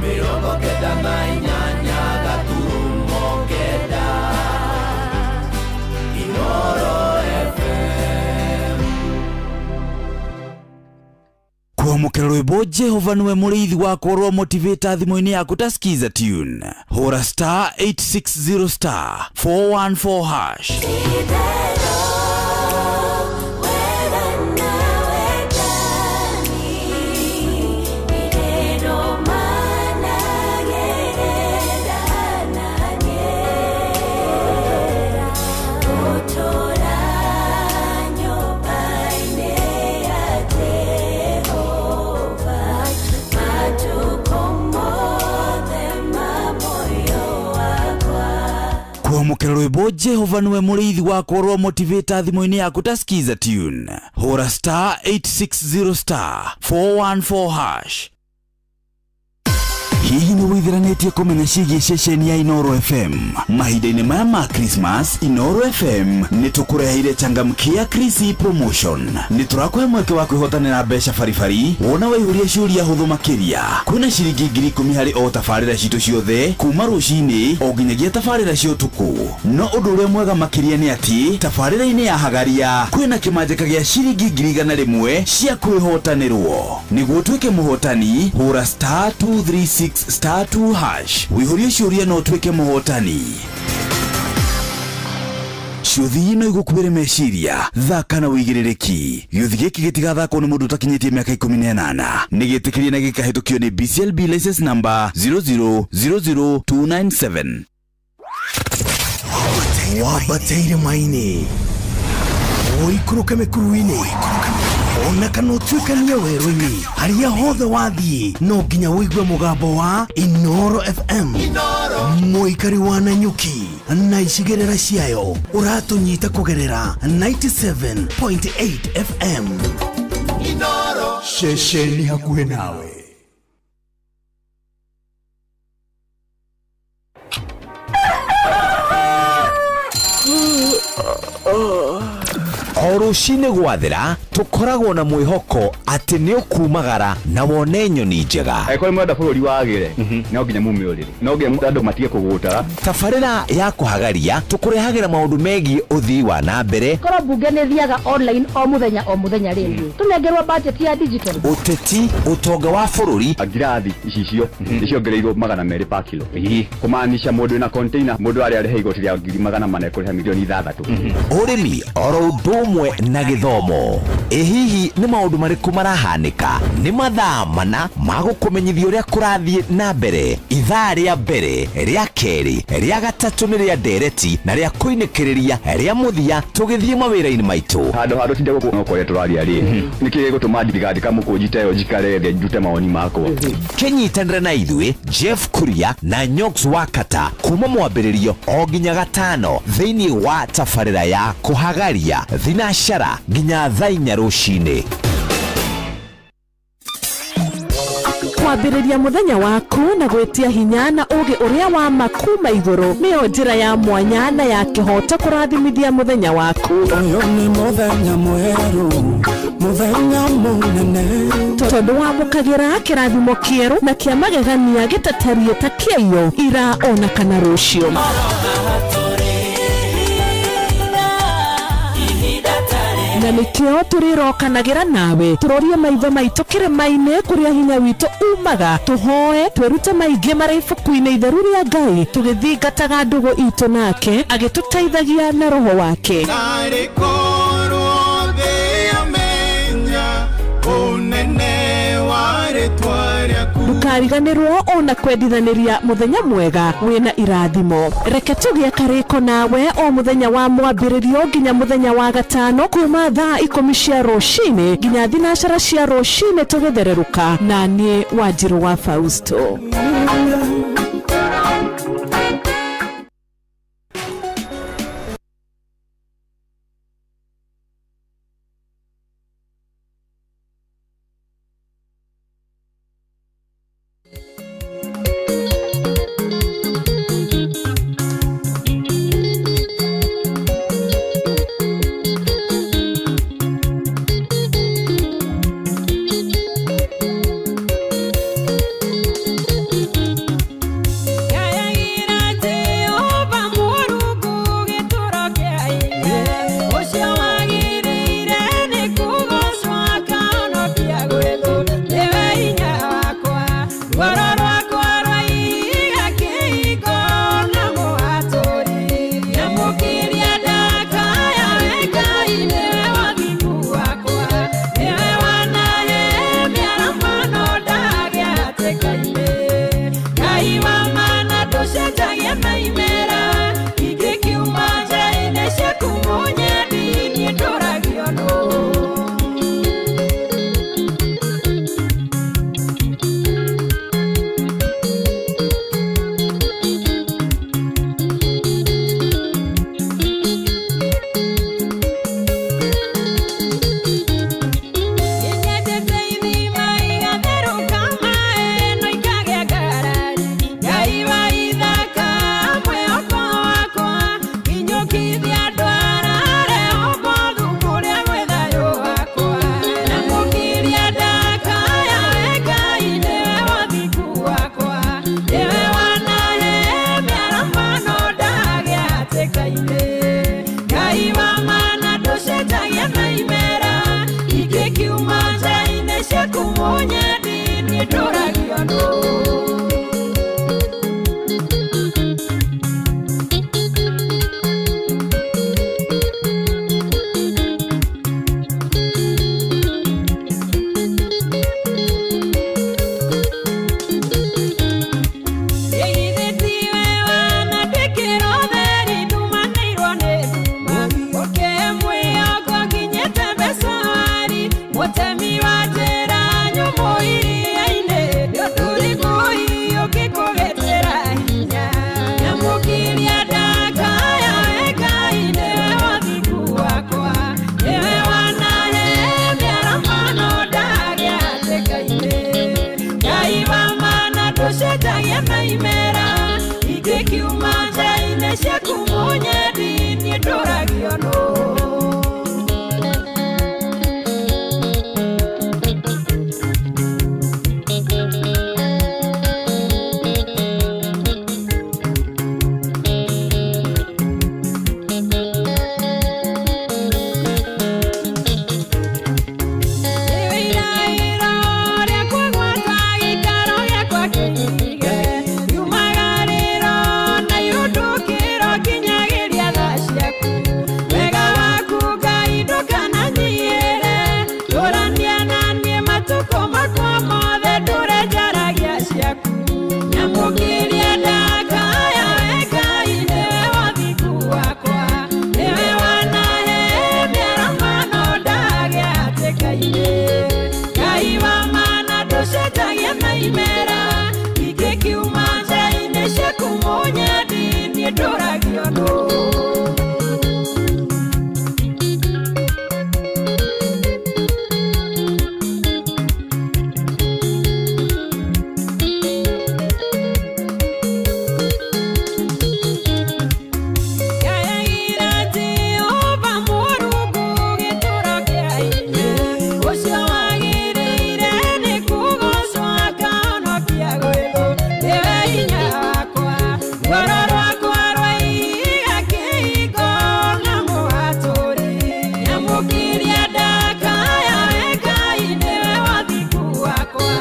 98.9 Inoro FM. Kwamũkĩra rwĩmbo Jehova nĩwe mũrĩithi wakwa rwa motivator thimũ-inĩ yaku ta skiza tune. Hũra star 860 star 414 hash. Kwamũkĩra rwĩmbo Jehova nĩwe mũrĩithi wakwa rwa motivator thimũ-inĩ yaku ta skiza tune. Hũra star 860 star 414 hash. Hihi nĩ wĩthiranĩtie kũmenya ciĩgiĩ ceceni ya Inoro FM? Mahinda-inĩ maya ma Christmas, Inoro FM nĩ tũkũreheire changamkia Chrissy promotion. Nĩ tũrakũhe mweke wa kwĩhotanĩra mbeca baribari wona waihũria ciũria hũthũ makĩria. Kwĩna ciringi 10,000 harĩ o tabarĩra citũ ciothe kuma rũcinĩ o nginyagia tabarĩra cia ũtukũ. No ũndũ ũrĩa mwega makĩria nĩ atĩ tabarĩra-inĩ ya Hagaria kwĩna kĩmanjĩka gĩa ciringi 100,000 cia kwĩhotanĩrwo. Nĩguo ũtuĩke mũhotani, hũra star 236 star 2 hash. Wĩihũrie ciũria no ũtuĩke mũhotani. Ciũthi no igũkuĩre meciria, thaka na wĩigĩrĩrĩki. Gĩũthi gĩkĩ gĩtigathakwo nĩ mũndũ ũtakinyĩtie mĩaka 18. Nĩ gĩtĩkĩrie na gĩkahĩtũkio nĩ BCLB license number 0000297. Wambateire maini ũikũrũke mĩkuru-inĩ ona kana ũtuĩkanie werũ-inĩ, harĩa hothe wathiĩ no nginya ũigue mũgambo wa Inoro FM. Mũikari wa Nanyuki na icigĩrĩra ciayo ũratũnyita kũgerera 97.8 FM. Inoro ceceni hakuhĩ nawe. O rũcinĩ gwathera tũkoragwo na mwĩhoko atĩ nĩ ũkumagara na wone nyoni njega. Angĩkorwo mwenda bũrũri wagĩre no nginya mume ũrĩrĩ, no nginya andũ matige kũgũtara. Tabarĩra ya kũhagaria tũkũrehagĩra maũndũ megiĩ ũthii wa na mbere. Korwo mbunge nĩ thiaga online o mũthenya rĩ tũnengerwo budget ya digital. Ũteti, ũtonga wa bũrũri. Ngirathi icicio nĩciongereirwo 200 per kilo, kũmaanisha mũndũ wĩna container mũndũ arĩa arĩha igoti rĩa 400,000 kũrĩha milioni 6. Ũrĩmi oro ũndũ ũmwe na gĩthomo. Ĩ hihi nĩ maũndũ marĩkũ marahanĩka? Nĩ mathaa mana ma gũkũmenyithia ũrĩa kũrathiĩ na mbere. Ithaa rĩa mbere, rĩa kerĩ, rĩa gatatũ nĩ rĩa ndereti na rĩa kũinĩkĩrĩria rĩa mũthia tũgĩthiĩ mawĩra-inĩ maitũ. Handũ handũ tinde gũkũ no kwaria tũraria rĩ, nĩkĩ gĩgũtũma ndigandĩka mũkũnji ta ĩyo njikare thĩ ndute mawoni makwa? Kĩnyitanĩre na ithuĩ Jeff Kuria na Nyox Wakata kuma mwambĩrĩrio o nginya gatano thĩinĩ wa tabarĩra ya kũhagaria thinacara nginya thaa inya rũcinĩ. Kwambĩrĩria mũthenya waku na gwĩtia hinya na ũgĩ ũrĩa wa ma kuma igũrũ nĩyo njĩra ya mwanya na ya kĩhoto kũrathimithia mũthenya waku. Ũyũ nĩ mũthenya mwerũ, mũthenya mũnene, tondũ wamũkagĩra kĩrathimo kĩerũ na kĩa magegania gĩtatariĩ ta kĩaiyo ira ona kana rũciũ. Na nĩkĩo tũrĩrokanagĩra nawe tũrorie maitho maitũ kĩrĩma-inĩ kũrĩa hinya witũ umaga, tũhoe twĩrute maingĩ marĩ ibuku-inĩ itheru rĩa Ngai tũgĩthingataga ndũgũ itũ nake agĩtũteithagia na roho wake. Narĩ korwo thĩ yamenya ũnene wa rĩtwa rĩaku. Ndũkariganĩrwo ona kwendithanĩria mũthenya mwega wĩna irathimo. Reke tũgĩe karĩko nawe o mũthenya wa mwambĩrĩrio nginya mũthenya wa gatano kuma thaa 10 cia rũcinĩ nginya thinacara cia rũcinĩ tũgĩthererũka na niĩ Wanjirũ wa Fausto. Yumagariro na ndũragio nũ. Ngayagira Jehova Mũrungu gĩtũũro kĩa hinya, ũcio wagĩrĩire nĩ kũgoocwo akahonokia gwĩthũ, nĩwe hinya wakwa, rwaro rwakwa rwa ihiga kĩhingo na mũhatũri. Nyamũkĩria ndakaya we Ngai, nĩwe wathingu wakwa,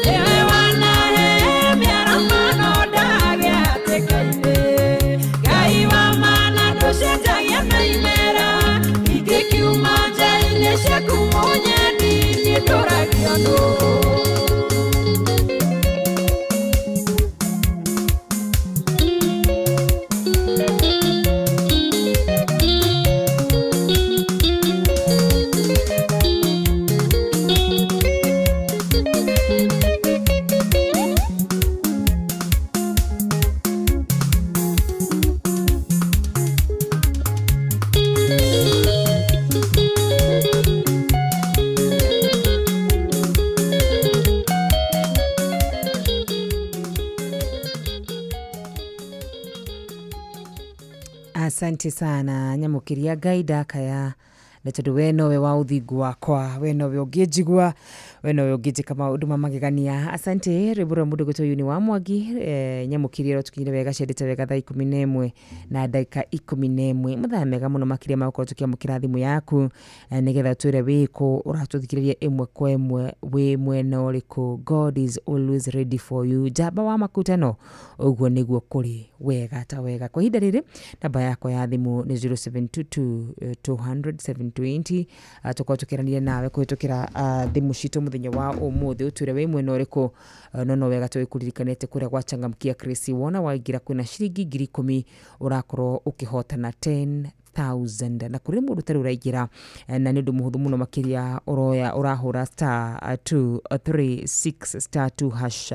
nĩwe wanahe mĩaramano ndagĩa hatĩka-inĩ. Ngai wa mana ndũcenjagia na imera, ingĩkiuma nja-inĩ ciaku mũnyendi niĩ ndũragio nũ. Asante sana nyamukiria Ngai ndakaya na tondu we nowe wa uthingu wakwa, we nowe ũngĩnjigua, we nowe ũngĩnjĩka maũndũ ma magegania. Asante rwĩmbo rwa mũndũ gwĩtwo Yuni wa Mwangi. Nyamukiria rũtũkinyire wega ciendete wega thaa 11 na ndagĩka 11, mathaa mega mũno makĩria ma gũkorwo tũkĩamũkĩra thimũ yaku, nĩgetha ũtwĩre wĩkũ ũratũthikĩrĩria ĩmwe kwa ĩmwe, wĩ mwena ũrĩkũ. God is always ready for you. Njamba wa makutano, ũguo nĩguo kũrĩ wega ta wega. Kwa ihinda rĩrĩ namba yakwa ya thimũ nĩ 0722 200 720. Tũkorwo tũkĩaranĩria nawe kũhĩtũkĩra thimũ citũ mũthenya wa ũmũthĩ, ũtwĩre wĩ mwena ũrĩkũ. No wega tũgĩkũririkanĩte kũrĩa gwachangamkia Chris, wona waingĩra kwĩna ciringi 10,000 ũrakorwo ũkĩhotana 10,000, na kũrĩ mũndũ ũtarĩ ũraingĩra, na nĩ ũndũ mũhũthũ mũno makĩria, ũroya ũrahũra star 236 star 2 hash,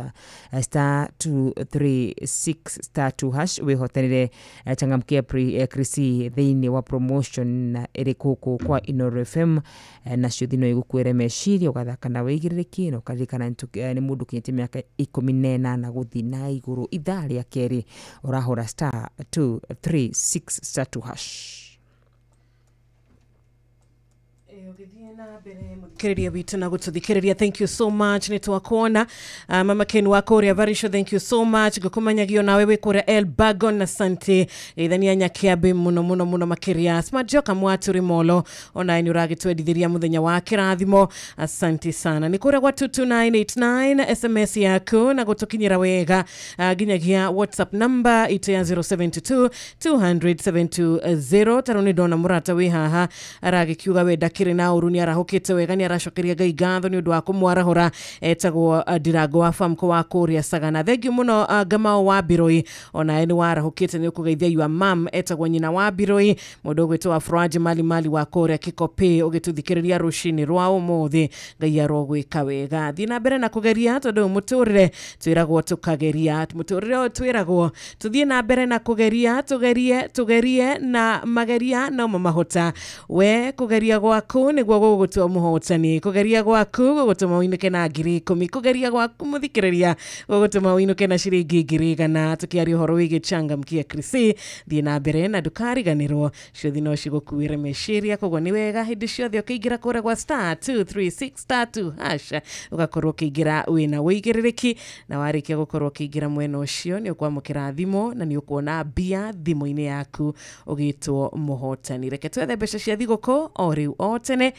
star 236 star 2 hash wĩhotanĩre changamkia Chris thĩinĩ wa promotion ĩrĩ gũkũ kwa Inooro FM, nacio thino igũkuĩre meciria ũgathaka na wĩigĩrĩrĩki, na ũkaririkana nĩ mũndũ ũkinyĩtie mĩaka 18 gũthiĩ na igũrũ. Ithaa rĩa kerĩ ũrahũra star 236 star 2 hash. Mũthikĩrĩria witũ na gũtũthikĩrĩria, thank you so much nĩ twakuona. Mama Ken wa kũrĩa Varisho, thank you so much ngũkũmenyagio nawe wĩ kũrĩa El Bagon, asante geithania Nyakiambi mũno mũno mũno makĩria. Smart Joka Mwatũrĩ Molo, onawe nĩ ũragĩtwendithĩria mũthenya wa kĩrathimo, asante sana. Nĩ kũrĩa gwa 22989 SMS yaku na gũtũkinyĩra wega, nginyagia WhatsApp number itũ ya 072 200 720. Tarũ nĩ ndona mũrata wĩ haha aragĩkiuga we ndakĩrĩ na ũru, nĩ arahũkĩte wega, nĩ aracokeria Ngai ngatho nĩ ũndũ wa kũmwarahũra, etagwo Ndirango wa Famco wa kũrĩa Sagana. Thank you mũno. Ngamao wa Mbirũi, onawe nĩ warahũkĩte, nĩ ũkũgeithia your mum etagwo nyina wa Mbirũi, mũndũ ũgwĩtwo wa Furaji Mali Mali wa kũrĩa Kikopĩ, ũgĩtũthikĩrĩria rũcinĩ rwa ũmũthĩ. Ngai arogwĩka wega. Thiĩ na mbere na kũgeria tondũ mũtũrĩre twĩragwo tũkageria, mũtũrĩre ũyũ twĩragwo tũthiĩ na mbere na kũgeria, tũgerie tũgerie na mageria no mamahota. We kũgeria gwaku nĩguo gũgũtua mũhotani, kũgeria gwaku gũgũtũma ũinũke na 10,000, kũgeria gwaku mũthikĩrĩria gũgũtũma ũinũke na ciringi 100,000. Tũkĩaria ũhoro wĩgiĩ changamkia Chris, thiĩ na mbere na ndũkariganĩrwo ciothe no cigũkuĩre meciria, koguo nĩ wega hĩndĩ ciothe ũkĩingĩra kũrĩa gwa star 236 star 2 hash ũgakorwo ũkĩingĩra wĩna wĩigĩrĩrĩki, na warĩkia gũkorwo ũkĩingĩra mwena ũcio nĩ ũkwamũkĩra thimũ na nĩ ũkuona mbia thimũ-inĩ yaku ũgĩtwo mũhotani. Reke twethe mbeca cia thigũkũ o rĩu o tene.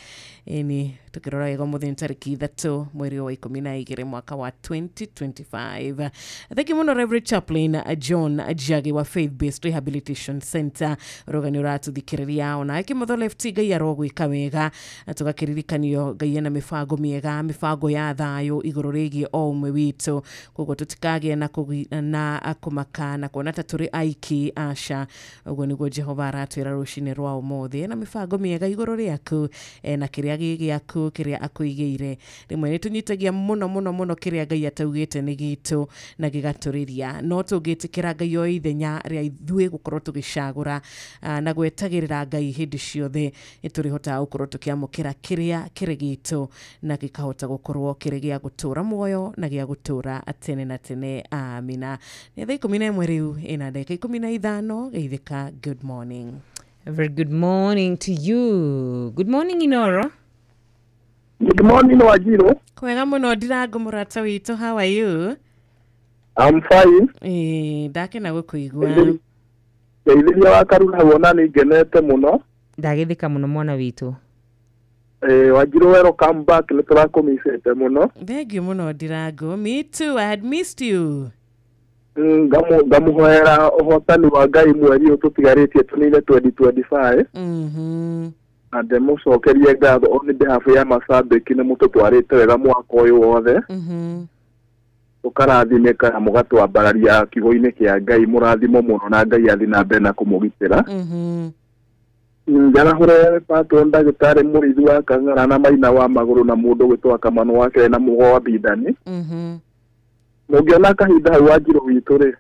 Ĩni tukirora wega umuthi ni tariki 3 mweri wa 12 mwaka wa 2025. Thank you muno Reverend Chaplain John Jagi wa Faith Based Rehabilitation Center rugani uratuthikiriria ona kimotho left Ngai arogwika wega tugakiririkanio Ngai ena mibango miega mibango ya thayo iguru rigie o umwe witu koguo tutikagie na kumaka na kuona ta turi aiki aca uguo niguo Jehova aratwira rucini rwa umuthi na mibango miega iguru riaku ena na kĩrĩa gĩ gĩaku, kĩrĩa akũigĩire. Rĩmwe nĩ tũnyitagia mũno mũno mũno kĩrĩa Ngai ataugĩte nĩ gitũ na gĩgatũrĩria, no tũngĩtĩkĩra Ngai oe ithenya rĩa ithuĩ gũkorwo tũgĩcagũra na gwetagĩrĩra Ngai hĩndĩ ciothe, nĩ tũrĩhotaga gũkorwo tũkĩamũkĩra kĩrĩa kĩrĩ gitũ na gĩkahota gũkorwo kĩrĩ gĩa gũtũra muoyo na gĩa gũtũra tene na tene. Amina. Nĩ thaa 11 rĩu ĩna ndagĩka 15. Geithĩka. Good morning. A very good morning to you. Good morning, Inoro. Good morning, Wajiro. Kwega mũno, Ndirango mũrata witũ, how are you? I'm fine. Ndakena gũkũigua. Ngeithĩria wa Karura, wona nĩ ngenete mũno. Ndagĩthĩka mũno, mwana witũ. Wanjiru, welcome back, nĩ tũrakũmicĩte mũno. Thank you mũno, Ndirango. Me too, I had missed you. Ngamũhoera ũhotani wa Ngai mweri ũyũ tũtigarĩtie tũnine 2025. Na ndĩmũcokerie ngatho on behalf ya Masabiki, nĩ mũtũtwarĩte wega mwaka ũyũ wothe. Tũkarathimĩka na mũgatwambararia kiugo-inĩ kĩa Ngai. Mũrathimo mũno na Ngai athiĩ na mbere na kũmũgitĩra. Njarahũre patwo ndagĩtarĩ mũrĩithi wa Kang'ara na Maina wa Magũrũ na mũndũ gwĩtwo Kamano wa Kerĩ na Mũgo wa Bindani. Mũngĩona kahinda hau, Wanjirũ witũ rĩ,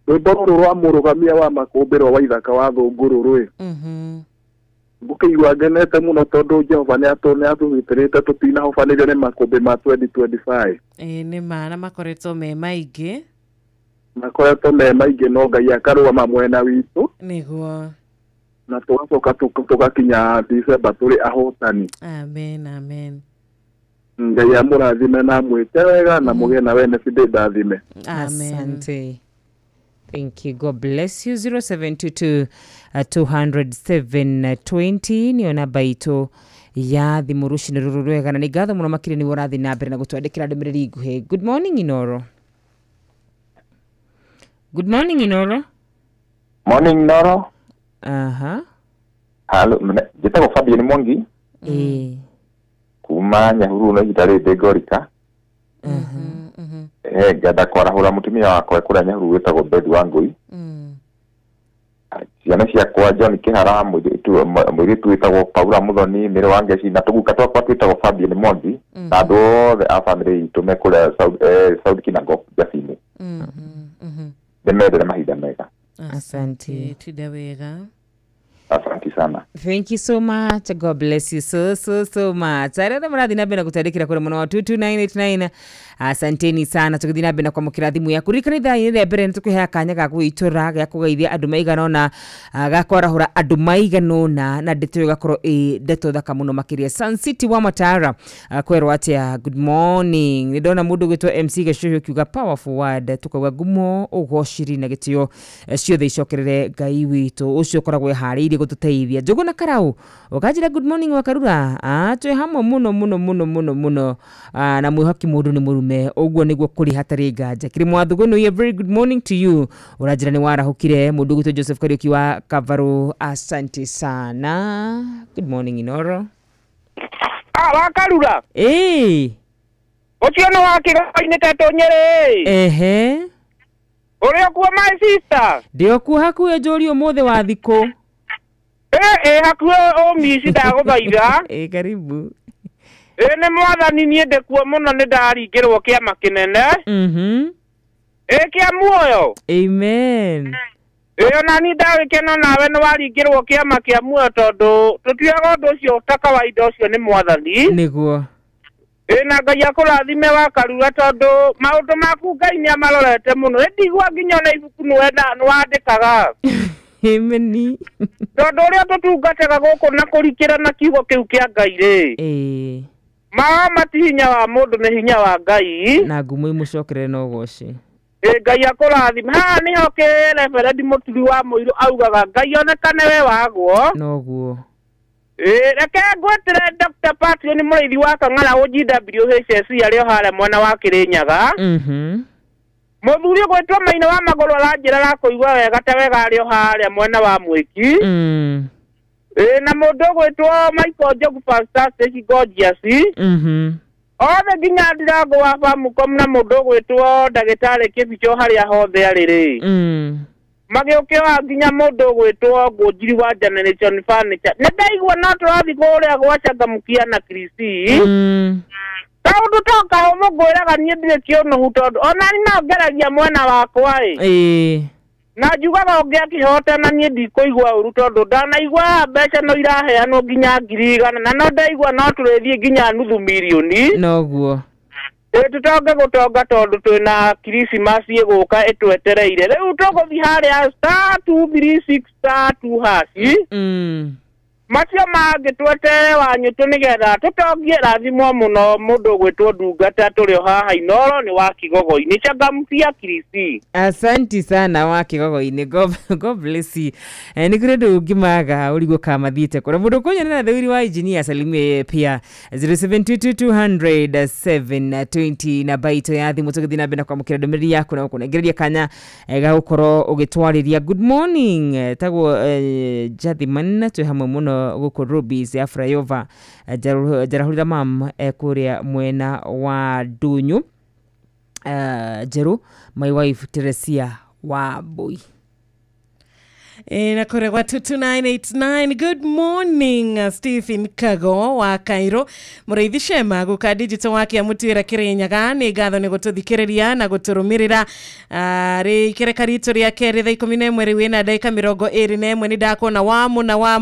rwĩmbo rũrũ rwa mũrũgamia wa makũmbĩ rwa Waithaka wa Thũngũrũ rĩ, ngũkĩigua ngenete mũno tondũ Jehova nĩ atũgitĩrĩte, tũtinahobanĩrio nĩ makũmbĩ ma 2025. Ĩĩ, nĩ ma, na makoretwo me maingĩ. Makoretwo me maingĩ, no Ngai akarũgama mwena witũ. Nĩguo. Na tũgacoka tũgakinya December tũrĩ ahotani. Amen, amen. Ngai amũrathime na amwĩke wega na mũgĩe na wene bidĩ ndathime. Amen. Asante. Thank you. God bless you. 0722 200 720 nĩyo namba itũ ya thimũ rũcinĩ rũrũ rwega, na nĩ ngatho mũno makĩria nĩguo ũrathiĩ na mbere na gũtwandĩkĩra ndũmĩrĩri nguhĩ. Good morning, Inoro. Good morning, Inoro. Morning, Noro. Aha. Halo, njĩtagwo Fabian Mwangi. Kuma Nyahururu no ihinda rĩrĩ ndĩ Ngorika. Ngenda kwarahũra mũtumia wakwa kũrĩa Nyahururu wĩtagwo Bethi Wangũi. Ciana ciakwa John Kĩhara, mũirĩtu wĩtagwo Paula Muthoni, Mĩrĩ wa Ngeci, na tũguka twakwa twĩtagwo Fabian Mwangi na andũ othe a bamĩrĩ itũ me kũrĩa South Kinangop Jabi-inĩ. Ndĩmendere mahinda mega. Asante. Tinde wega. Asante sana. Thank you so much. God bless you so so so much. Arĩa othe mũrathiĩ na mbere na gũtwandĩkĩra kũrĩ mwena wa 22989, asanteni sana. Tũgĩthiĩ na mbere na kwamũkĩra thimũ yaku, ririkana ithaa-inĩ rĩa mbere nĩ tũkũheaga kanya ga gwĩitũra, gĩa kũgeithia andũ maigana ũna, ga kwarahũra andũ maigana ũna, na ndeto ĩyo ĩgakorwo ĩ ndeto thaka mũno makĩria. Sun City wa Matara, kwerwo atĩa? Good morning. Nĩ ndona mũndũ ũgwĩtwo MC Gĩcuhĩ ũkiuga powerful word, tũkauga ngumo, ũgociri na gĩtĩo ciothe icokerere Ngai witũ ũcio ũkoragwo eharĩirie gũtũteithia. Njũgũ na Karau ũkanjĩra good morning Wakarura, twĩ hamwe mũno mũno mũno mũno mũno, na mwĩhoki mũndũ nĩ mũrume, ũguo nĩguo kũrĩ hatarĩ nganja. Kĩrĩmũ wa Thũgũnũ, a very good morning to you. Ũranjĩra nĩ warahũkire. Mũndũ ũgwĩtwo Joseph Kariũki wa Kavarũ, asante sana. Good morning, Inoro. Wakarura. Ĩĩ. Ũcio nĩ wa kĩgoi-inĩ tetũ Nyĩrĩ. Ehe. Ũrĩ okuo, my sister? Ndĩ okuo hakuhĩ, njũri ũmũthĩ wa thikũ. Ĩ hakuhĩ ũmici, ndagũthaitha. Ĩ, karibu. Ĩ, nĩ mwathani, niĩ ndĩkuo mũno, nĩ ndaringĩrwo kĩama kĩnene. Ĩ, kĩa muoyo. Amen. Ĩ, ona niĩ ndagĩkena nawe nĩ waringĩrwo kĩama kĩa muoyo, tondũ tũtiaga ũndũ ũcio ta kawaida, ũcio nĩ mwathani. Nĩguo. Ĩ, na Ngai akũrathime Wakarura, tondũ maũndũ maku Ngai nĩ amarorete mũno. Ĩ, ndigua nginya ona ibuku nĩwandĩkaga. Ameni. Tondũ ũrĩa tũtungataga gũkũ na kũrikĩra na kiugo kĩu kĩa Ngai rĩ, Ĩĩ. ma ti hinya wa mũndũ, nĩ hinya wa Ngai. Na ngumo imũcokerere na ũgoci. Ĩ, Ngai akũrathime. Haha nĩho kĩreberendi mũturi wa mũirũ augaga Ngai onekane we wagwo. Noguo. Ĩ, reke ngwĩtĩre Dr. Patrick nĩ mũrĩithi wa Kang'ara GWHSC arĩ o harĩa mwena wa Kĩrĩnyaga. Mũthuri ũgwĩtwo Maina wa Magũrũ aranjĩra arakũigua wega ta wega arĩ o harĩa mwena wa Mwĩki. Ĩ, na mũndũ ũgwĩtwo Michael Njogu, Fantastic Gorgeous. Othe nginya Ndirango wa Famucom na mũndũ ũgwĩtwo ndagĩtarĩ Kĩbicho harĩa hothe arĩ rĩ. Magĩũkĩoa nginya mũndũ ũgwĩtwo Ngũnjiri wa Generation Furniture. Nĩ ndaigua no tũrathiĩ kũrĩa gwa Changamkia na Krisi. Kaũndũ to kahũthũ ngwĩraga niĩ ndirĩ kĩũnũhu tondũ ona niĩ no ngeragia mwena wakwa ĩ. Na njugaga ũngĩakĩhotana niĩ ndikũigua ũru tondũ ndanaigua mbeca no iraheanwo nginya 100,000 na no ndaigua no tũrĩthiĩ nginya 500,000. Noguo. Tũtonge gũtonga tondũ twĩna Christmas ĩgũka ĩtwetereire. Rĩu tũgũthiĩ harĩa *236 *2#. Macio mangĩ tweterere wanyũtũ nĩgetha tũtongie rathimwo mũno mũndũ ũgwĩtwo Ndungata tũrĩ o haha Inoro nĩ wa Kigogo-inĩ. Changamkia Krisi. Asanti sana wa Kigogo-inĩ. God bless you. Nĩ kũrĩ andũ ũngĩmaga ũrigwo kana mathiĩte kũrĩa. Mũndũ ũkũnyonera Theuri wa engineer salimie pia 0722200720 na baito ya thimũ tũgĩthiĩ na mbere na kwamũkĩra ndũmĩrĩri yaku na gũkũnengereria kanya ga gũkorwo ũgĩtwarĩria. Good morning, tagwo Jathiman, twĩ hamwe mũno gũkũ Rubies ya Flyover. Njarahũrĩra mam kũrĩa mwena wa Ndũnyũ. Njerũ, my wife Teresia wa Mbui. Na kũrĩa gwa 22989. Good morning Stephen Kago wa Cairo. Mũrĩithi Shema gũka digital wake amũtuĩra Kĩrĩnyaga. Nĩ ngatho nĩ gũtũthikĩrĩria na gũtũrũmĩrĩra. Rĩ ikereka ritũ rĩa kerĩ thaa 11 rĩu ĩna ndagĩka 21. Nĩ ndakuona wamũna wa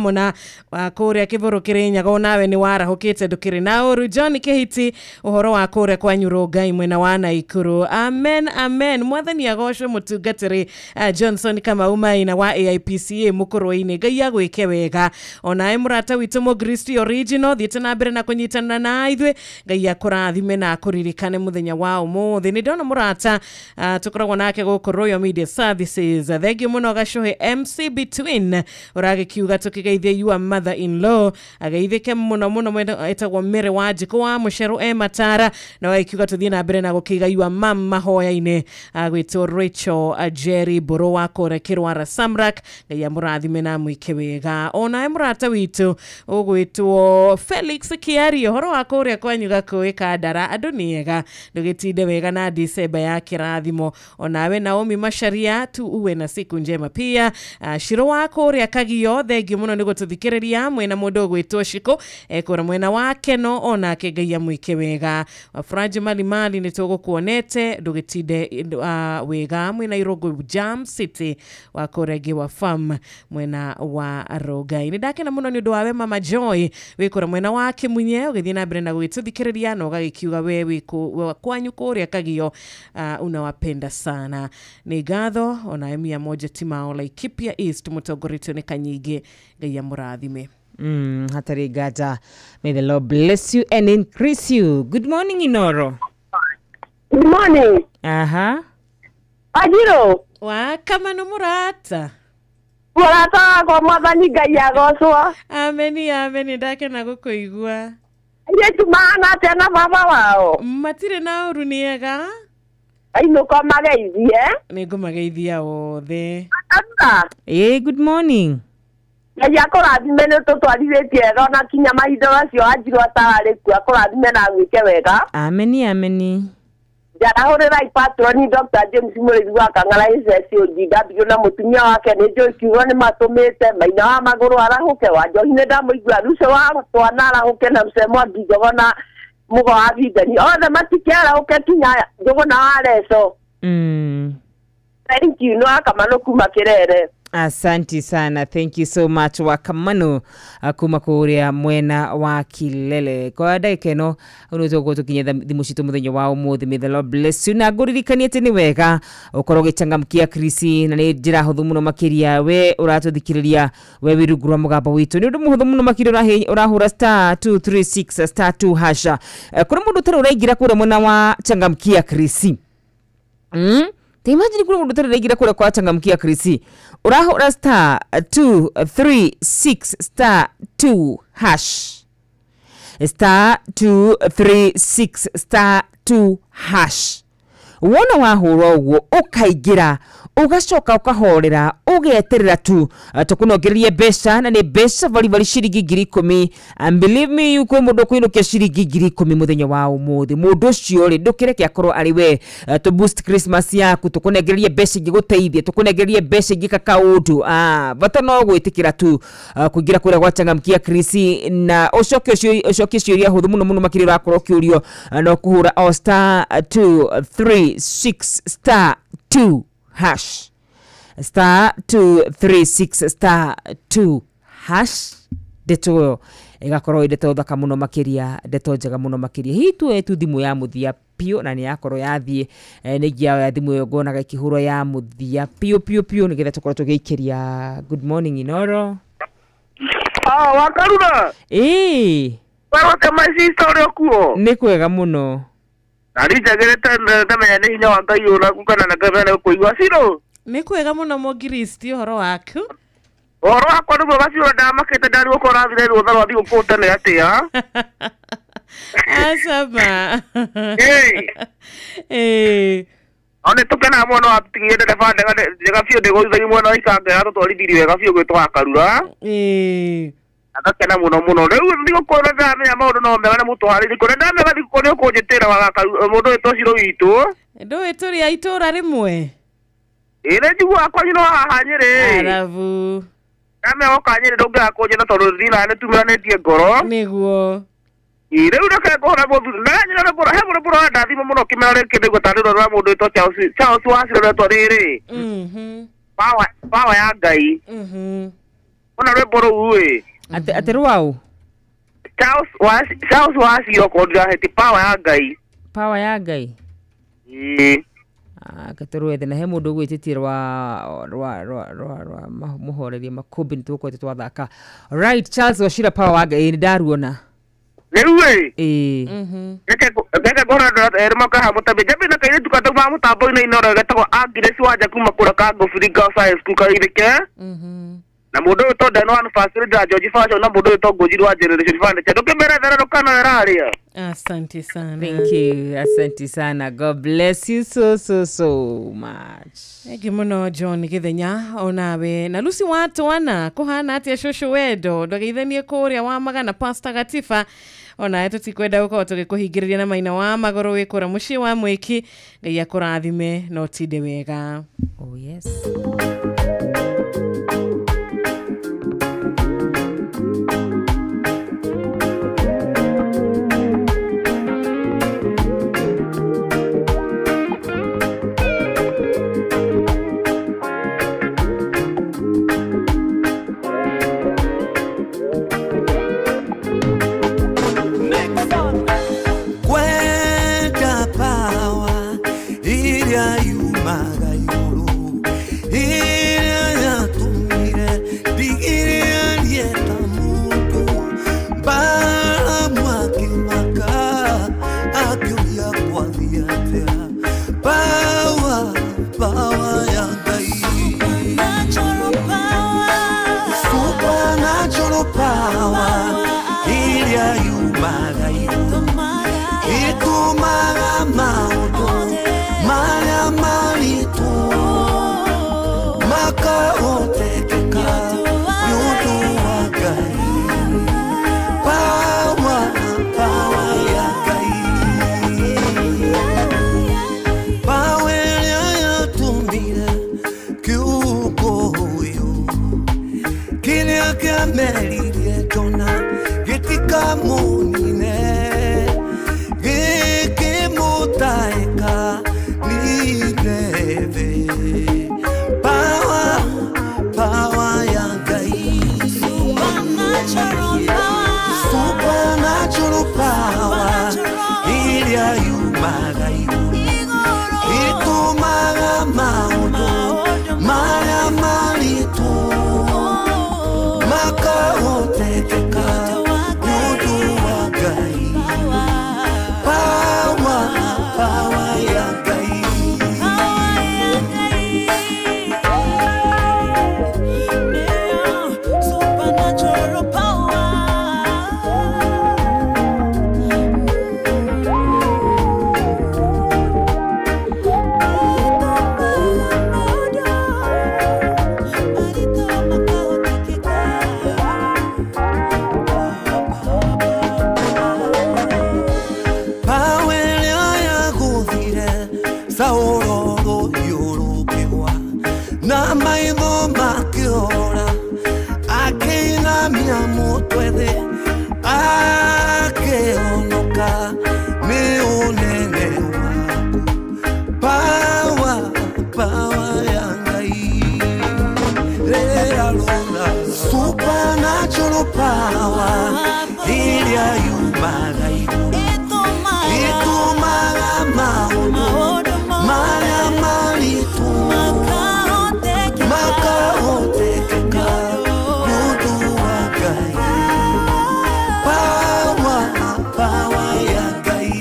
kũrĩa Kĩbũrũ Kĩrĩnyaga, onawe nĩ warahũkĩte ndũkĩrĩ na ũru. John Kĩhiti ũhoro wa kũrĩa kwa Nyũrũngai mwena wa Naikuru. Amen amen. Mwathani agocwo mũtungatĩri Johnson Kamau Maina wa AIPCA mũkũrũ-inĩ. Ngai agwĩke wega. Onawe mũrata witũ Mũkristi original thiĩte na mbere na kũnyitanĩra na ithuĩ. Ngai akũrathime na akũririkane mũthenya wa ũmũthĩ. Nĩ ndona mũrata tũkoragwo nake gũkũ Royal Media Services. Thengiũ mũno Gacũhĩ MC Between ũragĩkiuga tũkĩgeithie your mother in law. Ageithĩke mũno mũno etagwo Mary Wanjikũ wa Mũcerũ e Matara, na ũgagĩkiuga tũthiĩ na mbere na gũkĩiga your mum mahoya-inĩ. Agwĩtwo Rachel Jerry Mbũrũ wa kũrĩa Kĩrwara Samrak. Ngai amũrathime na amwĩke wega. Onawe mũrata witũ ũgwĩtwo Felix Kiari ũhoro wa kũrĩa kwanyu Gakũĩ Kandara, andũ nĩ ega, ndũgĩtinde wega na Disemba ya kĩrathimo. Onawe Naomi Macharia tu uwe na siku njema pia. Shiro wa kũrĩa Kagio, thengiũ mũno nĩ gũtũthikĩrĩria. Mwena mũndũ ũgwĩtwo Shiko ekũra mwena wa Keno, onake Ngai amwĩke wega. Wafranji Malimali nĩ tũgũkuonete, ndũgĩtinde wega. Mwena Irogo Jam City wa kũrĩa wa farm mwena wa Rongai. Nĩ ndakena mũno nĩ ũndũ wawe Mama Joy wĩkũra mwena wa Kĩmunye ũgĩthiĩ na mbere na gũgĩtũthikĩrĩria na ũgagĩkiuga we wĩ kwanyu kũrĩa Kagio unawapenda sana. Nĩ ngatho ona 100 Timao Laikipia East mũtongoretio nĩ Kanyingĩ. Ngai amũrathime. Hatarĩ nganja. May the Lord bless you and increase you. Good morning Inoro. Good morning. Aha. Ajiro. Wa kama no mũrata. Mũrata wakwa mwathani Ngai agocwo. Ameni ameni, ndakena gũkũigua. Airĩtu mahana atĩa na baba wao? Matirĩ na ũru, nĩ ega. Ainũka mageithie. Nĩ ngũmageithia othe. Good morning. Ngai akũrathime nĩ tũtwarithĩtie wega ona kinya mahinda macio Wanjirũ atararĩ kuo, akũrathime na agwĩke wega. Ameni ameni. Njarahũrĩra ipatroni Dr. James Mũrĩithi wa Kang'ara SSOGW na mũtumia wake nĩ njũĩ kiugo nĩ matũmĩte Maina wa magũrũ arahũke, wa Njohi nĩ ndamũigua, Ruco wa twana arahũke na Mzee Mwangi Njogona Mũgo wa Bindani othe matikĩarahũke kinya Njũgũna wa Reco. Thank you. No akamano kuma Kĩrere. Asanti sana, thank you so much Wakamano kuma kuria mwena wa Kilele. Kwa ndagĩka ĩno nĩ tũgũkorwo tũkinyia thimũ citũ mũthenya wa ũmũthĩ. May the Lord bless you. Na ngũririkanie atĩ nĩ wega ũkorwo ũgĩchangamkia Krisi, na nĩ njĩra hũthũ mũno makĩria we ũratũthikĩrĩria we wĩ rungu rwa mũgambo witũ. Nĩ ũndũ mũhũthũ mũno makĩria ũrahũra *236 *2 hash. Kũrĩ mũndũ ũtarĩ ũraingĩra kũrĩa mwena wa changamkia Krisi. Ta imagine kule mundu utaraingira kule kwa changamkia Krisi. Urahura *236 *2 hash. *236 *2 hash. Wona wahũra ũguo ũkaingĩra Ugacoka ukahorera ugeterera tu tukunongererie mbeca na nĩ mbeca baribari ciringi 10,000. And believe me kwĩ mũndũ ũkũinũkia ciringi 10,000 mũthenya wa ũmũthĩ. Mũndũ ũcio rĩ ndũkĩreke akorwo arĩ we. To boost Christmas yaku tukunengererie mbeca ingĩgũteithia, tukunengererie mbeca ingĩka kaũndũ. Bata no gwĩtĩkĩra tu kũingĩra kũrĩa gwa Changamkia Krisi na ũcoke ũcokie ciũria hũthũ mũno mũno makĩria ũrakorwo ũkĩũrio no kũhũra o star 236 star 2 hash star 236 star 2 hash. Ndeto ĩyo ĩgakorwo ĩ ndeto thaka mũno makĩria, ndeto njega mũno makĩria. Hihi tuoe tu thimũ ya mũthia piũ na nĩ yakorwo yathiĩ nĩ ingĩoya thimũ ĩyo ngonaga ĩkĩhũrwo ya mũthia piũ piũ piũ nĩgetha tũkorwo tũgĩikĩria. Good morning Inoro. Wakarura. Ĩĩ. Waroka my sister ũrĩa ũkuo. Nĩ kwega mũno. Na niĩ njagĩrĩte ndamenya nĩ hinya wa Ngai ũraku kana na ngamenya nĩ kũigua Ciro. Nĩ kwega mũno Mũngiristi, ũhoro waku? Ũhoro wakwa nĩ mwega Ciro, ndamakĩte ndarigwo korwo ũrathire rũtha rwa thigũkũ tene atĩa. Acama. Ĩĩ. O nĩ tũkenaga mũno watutigire ndereba njega biũ ndĩgũithagia mwena wa Ikanga yatũtwarithirie wega biũ gwĩtwo Wakarura. Ĩĩ. Agakena mũno mũno. Rĩu thigũkũ ĩno ndĩramenya maũndũ no mega na mũtũharĩrie kũrĩa ndamenya thigũkũ nĩ ũkũnjĩtĩra mũndũ wĩtwo Ciro witũ. Ndũĩ tũrĩ a itũra rĩmwe. Ĩĩ nĩ njiguaga kwanyu no haha Nyĩrĩ. Arabu. Ndamenya woka Nyĩrĩ ndũngĩaga kũnjĩta tondũ thina nĩ tumĩranĩtie ngoro. Nĩguo. Ĩĩ rĩu reke ngũhũra mũthuri. Ndĩranyina nĩ ngũra he mũndũ ũrandathima mũno kĩmera gĩkĩ ndaigua tarĩ rũrũ rwa mũndũ wĩtwo Charles wa Ciro rwetwo rĩrĩ. Power ya Ngai. Ona rwĩmbo rũu ĩ. Atĩ rwaũ? Charles wa Ciro korwo ndirahĩtia, power ya Ngai. Power ya Ngai. Ĩĩ. Katũrwethe na he mũndũ ũgwĩtĩtie rwa rwa rwa rwa rwa mũhorerie makũmbĩ nĩ tũgũkorwo twathaka. Right, Charles Wachira power wa Ngai nĩ ndaruona. Rĩu ĩ. Ĩĩ. Reke ngũhũra andũ erĩ makaha mũtambi. Njambie na kairĩtu gatauma mũtambo-inĩ Inoro getagwo Agnes Wanja kuma kũrĩa Kangũbiri Girls High School Kairĩke. Na mũndũ ũyũ tondũ eno anniversary na George Fashion na mũndũ ũyũ tondũ Ngũnjiri wa Generation Furniture. Ndũkĩmere therero kana ĩrarĩa. Asante sana. Thank you. Asante sana. God bless you so so so much. Thank you mũno John Githenya onawe na Lucy Watwana kũhana atĩa cũcũ wendo ndũgeithanie kũrĩa wa magana Pastor Gatifa onawe tũtikwenda gũkorwo tũgĩkũhingĩrĩria na maina wa magũrũ wĩ kũrĩa mũciĩ wa mwĩki. Ngai akũrathime na ũtinde wega. Oh yes. Makahotekeka, nyodu wa Kũgarũra supernatural power ĩrĩa yumaga igũrũ ĩtũmaga maũndũ marĩa maritũ makahotekeka nĩ ũndũ wa Ngai. Power, power ya Ngai.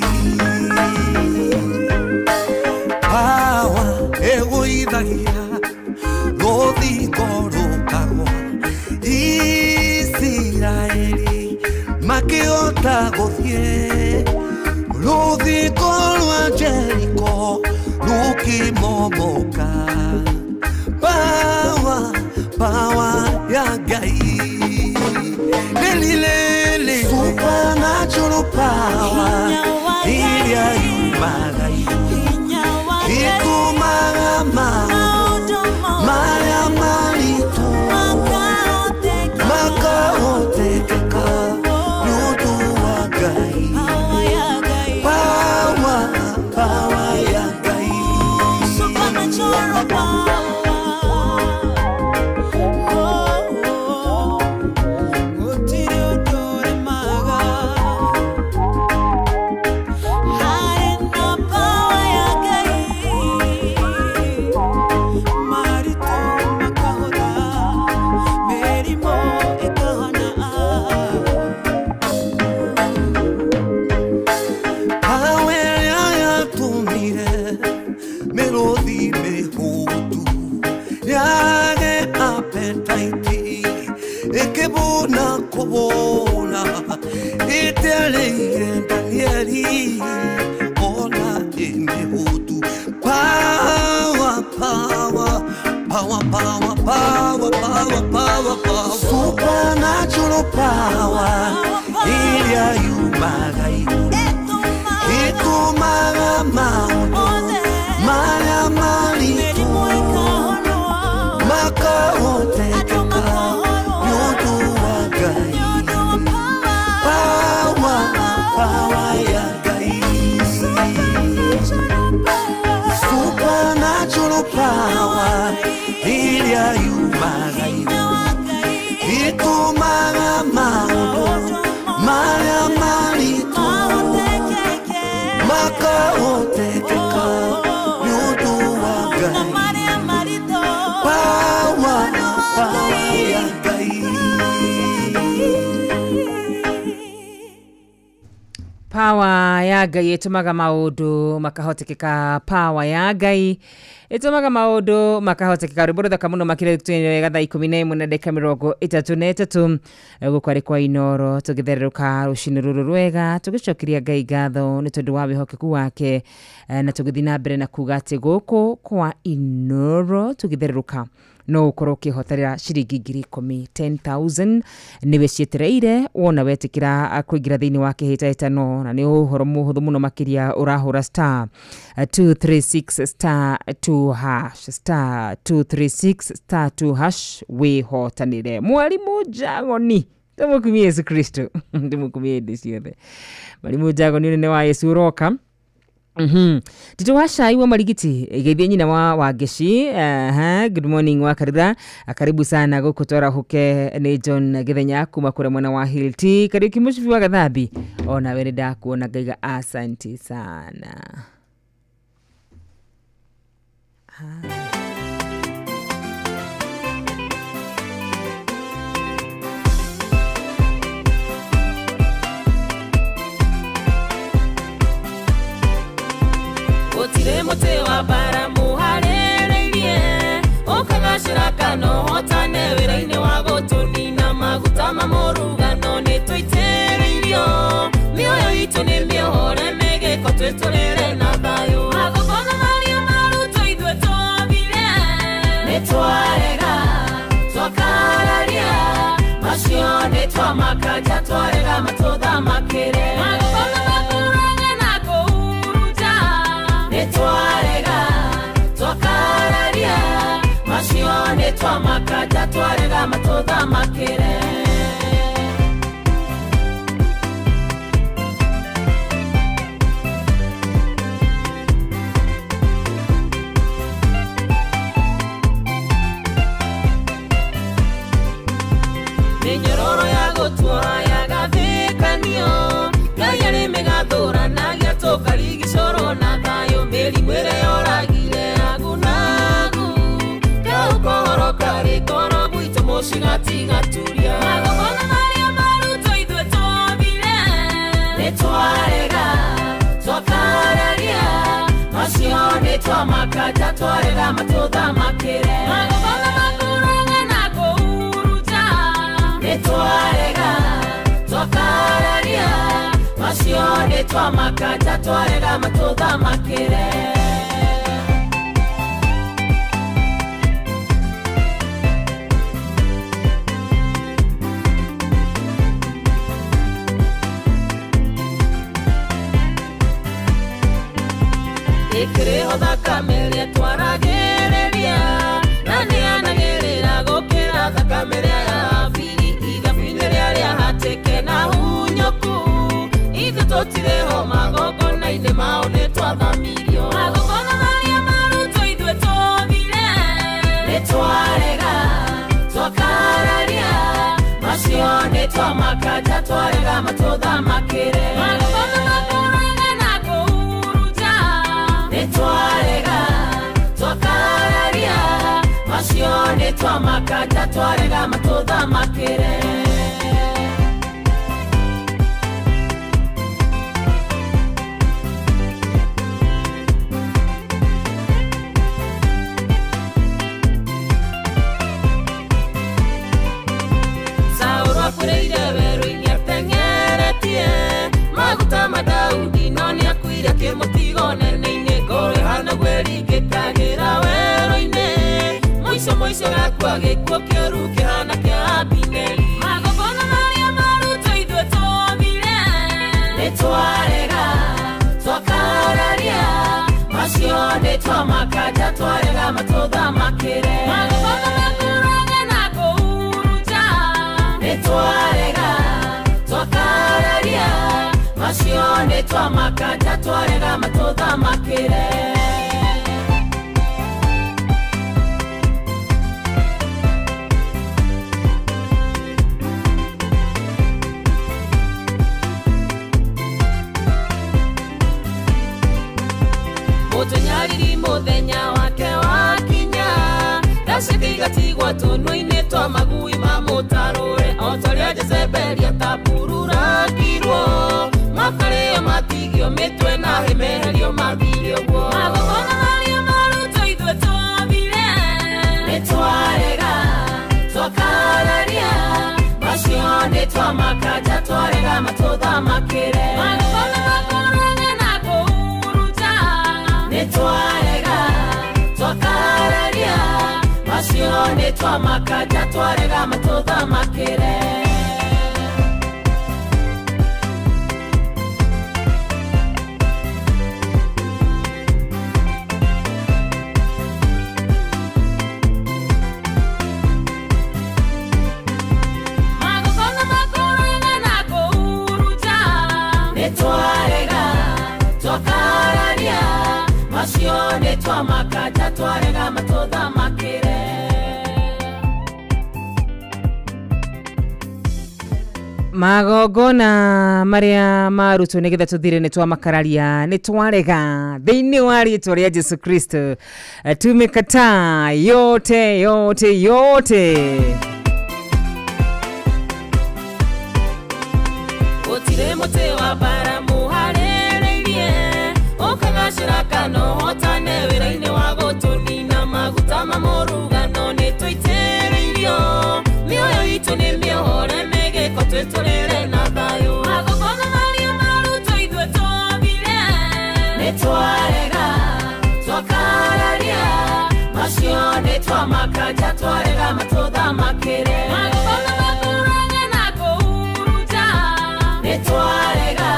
Power ĩgũithagia rũthingo rũkagwa Isiraeli makĩhota gũthiĩ rũthingo rwa Jeriko rũkĩmomoka. Power, power ya Ngai. Lili lili supernatural power ĩrĩa yumaga igũrũ ĩtũmaga maũndũ marĩa maritũ makahotekeka nĩ ũndũ wa Ngai. Power, power ya Ngai. Supernatural power. Gũtirĩ ũndũ ũremaga harĩ na power ya Ngai. Maritũ makahũtha, mĩrimũ ĩkahona. Power ĩrĩa yatũmire mĩrũthi mĩhũtu yage appetite ĩkĩbũna kũbũna ĩtereire Danieli ona ĩ mĩhũtu. Power, power, power, power, power, power, power, power. Supernatural power ĩrĩa yumaga igũrũ ĩtũmaga maũndũ marĩa maritũ makahotekeka nĩ ũndũ wa Ngai. Power, power ya Ngai. Supernatural power ĩrĩa yumaga igũrũ ĩtũmaga maũndũ marĩa maritũ makahotekeka nĩ ũndũ wa Ngai. Power, power ya Ngai. Power ya Ngai ĩtũmaga maũndũ makahotekeka. Power ya Ngai ĩtũmaga maũndũ makahotekeka. Rwĩmbo rũthaka mũno makĩria tũtwĩre thaa 11 na ndagĩka 33 gũkũ arĩ kwa Inoro tũgĩthererũka rũcinĩ rũrũ rwega tũgĩcokeria Ngai ngatho nĩ tondũ wa wĩhokeku wake na tũgĩthiĩ na mbere na kuga atĩ gũkũ kwa Inoro tũgĩthererũka no ũkorwo ũkĩhotanĩra ciringi 10,000 10,000 nĩwe cietereire wona wetĩkĩra kũingĩra thĩinĩ wa kĩhĩtahĩtano na nĩ ũhoro mũhũthũ mũno makĩria ũrahũra star 236 star 2 hash star 236 star 2 hash wĩhotanĩre. Mwarimũ Njagoni tũmũkumie Yesu Kristo ndĩmũkumie hĩndĩ ciothe. Mwarimũ Njagoni ũnene wa Yesu ũroka. Tito wa Shai wa Marigiti geithie nyina wa Wangeci. Good morning wa Karura, karibu sana gũkũ twarahuke nĩ John Githenya kuma kũrĩa mwena wa Hilti. Kariuki Mũcibi wa Gathambi ona we nĩ ndakuona ngaiga asanti sana. Gũtirĩ mũtĩ wa mbara mũharĩrĩirie ũkagacĩra kana ũhotane wĩra-inĩ wa gũtũnina maguta ma mũrugano nĩ tũitĩrĩirio mĩoyo itũ nĩ mĩohore mĩgĩko twĩtũrĩre na thayũ magongona marĩa marutwo ithuĩ twathire nĩ twarega twakararia macio nĩ twamakanja twarega matũthamakĩre magongona makũrage na kũhurunja nĩ twarega twakararia macio nĩ twamakanja twarega matũthamakĩre. gũtuoya gathĩkanio Ngai arĩ mĩgathũranagia tũkarigicũrwo na thayũ mĩrimũ ĩrĩa yoragire agunagu kau kohoro karĩ koro gwitũ mũcigatiga-turia magongona marĩa marutwo ithuĩ twathire nĩtwarega twakararia macio nĩtwamakanja twarega matũthamakĩre magongona makũraga na kũhuruta nĩtwarega twakararia macio nĩtwamakanja twarega matũthamakĩre. Ikiriho thakame ĩrĩa twaragĩrĩria na nĩanagĩrĩra gũkĩra thakame ĩrĩa ya Habili ithabu-inĩ rĩrĩa rĩahatĩke na hunyũku ithuĩ tũtirĩho magongona-inĩ mao nĩtwathamirio magongona marĩa marutwo ithuĩ twathire nĩtwarega twakararia macio nĩtwamakanja twarega matũthamakĩre magongona makũraga na kũhuruta nĩtwarega twakararia macio nĩtwamakanja twarega matũthamakĩre. Saũlũ akũrĩire werũ-inĩ ateng'eretie maguta ma Daudi no nĩakuire kĩmũtigo nene-inĩ ngoro ĩhana gwĩringĩkagĩra werũ-inĩ mũico mũico gakua gĩkuũ kĩũru kĩhana kĩa Abineri magongona marĩa marutwo ithuĩ twathire nĩtwarega twakararia macio nĩtwamakanja twarega matũthamakĩre magongona makũraga na kũhuruta nĩtwarega twakararia macio nĩtwamakanja twarega matũthamakĩre. Mũtũnyariri mũthenya wake wakinya ndacĩka igatigwo tũnua-inĩ twa magui ma mũtarũre o ta ũrĩa Jezebeli atapururagirwo makarĩo matigio mĩtwe na hĩ meherio mathire ũguo magongona marĩa marutwo ithuĩ twathire nĩtwarega twakararia macio nĩtwamakanja twarega matũthamakĩre magongona makũraga na kũhuruta nĩtwarega twakararia macio nĩtwamakanja twarega matũthamakĩre. Magongona makũraga na kũhuruta nĩtwarega twakararia macio nĩtwamakanja twarega matũthamakĩre. Magongona marĩa marutwo nĩgetha tũthire nĩtwamakararia nĩtwarega thĩinĩ wa rĩtwa rĩa Jesu Kristo tumekataa yote yote yote. Gũtirĩ mũtĩ wa mbara mũharĩrĩirie ũkagacĩra kana ũhotane wĩra-inĩ wa gũtũnina maguta ma mũrugano nĩtũitĩrĩirio mĩoyo itũ nĩ mĩohore mĩgĩko twĩtũrĩre na thayũ magongona marĩa marutwo ithuĩ twathire nĩtwarega twakararia macio nĩtwamakanja twarega matũthamakĩre magongona makũraga na kũhuruta nĩtwarega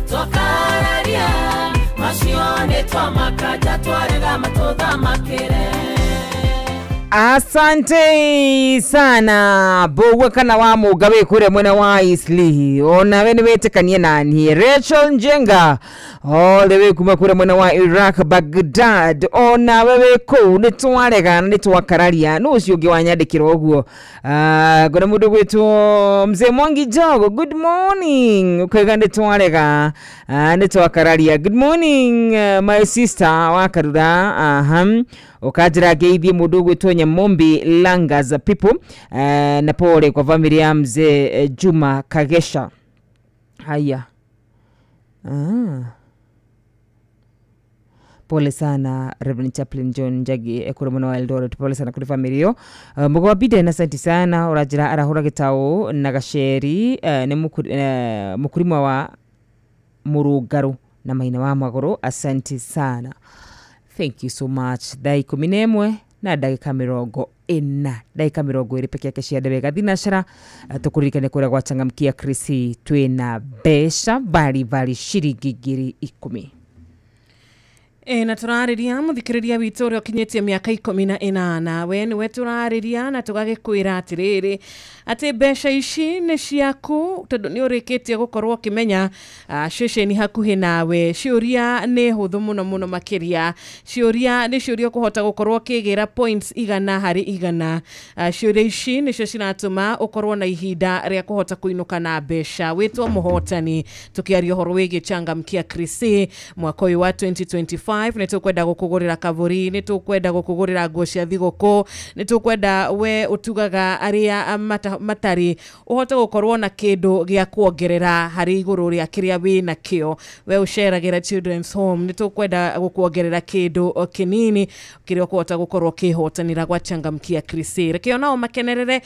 twakararia macio nĩtwamakanja twarega matũthamakĩre. Asante sana Bowe kana wa Mugabe kure mwena wa Isli onawe niwetekanie nani Rachel Njenga all the way kuma kure mwena wa Iraq Baghdad onawe weko nitwarega nitwakararia no ucio ungi wanyandikira uguo ngona mundu gwitwo Mzee Mwangi Jogo good morning ukaiga nitwarega nitwakararia good morning my sister wakarura aha ukanjira ngeithie mundu gwitwo Nyamombi Langas people na pole kwa familia ya Mzee Juma Kagesha. Haya pole sana Reverend Chaplain John Njagi ekura muno wa Eldoret pole sana kuri familia mugwa bide na asante sana urajira arahura gitao na gaceri ni mukurima wa murugaru na maina wa maguru asante sana. Thank you so much. Thaa 11 na ndagika 40 ndagika 20 peke yake cia ndewega thinashara tukuririkane kuria gwachangamkia Chris twina mbeca mbalimbali ciringi 10,000. Na turariria muthikiriria witu uria ukinyitie miaka 18 we niwe turariria na tugagikwira atiriri ati mbeca ici ni ciaku tondu ni urikitie gukorwo ukimenya ceceni hakuhi nawe ciuria ni huthu muno muno makiria ciuria ni ciuria ukuhota gukorwo ukigira points 100 hari 100 ciuria ici nicio ciratuma ukorwo na ihinda ria kuhota kuinuka na mbeca witwo muhotani tukiaria uhoro wigie changamkia Chris mwaka uyu wa 2025 nĩ tũkwenda gũkũgũrĩra kavuri nĩ tũkwenda gũkũgũrĩra nguo cia thigũkũ nĩ tũkwenda we ũtugaga arĩa matarĩ ũhote gũkorwo na kĩndũ gĩa kuongerera harĩ igũrũ rĩa kĩrĩa wĩ nakĩo we ũceragĩra children's home nĩ tũkwenda gũkuongerera kĩndũ kĩnini kĩrĩa ũkũhota gũkorwo ũkĩhotanĩra gwa changamkia Chris reke onao makenerere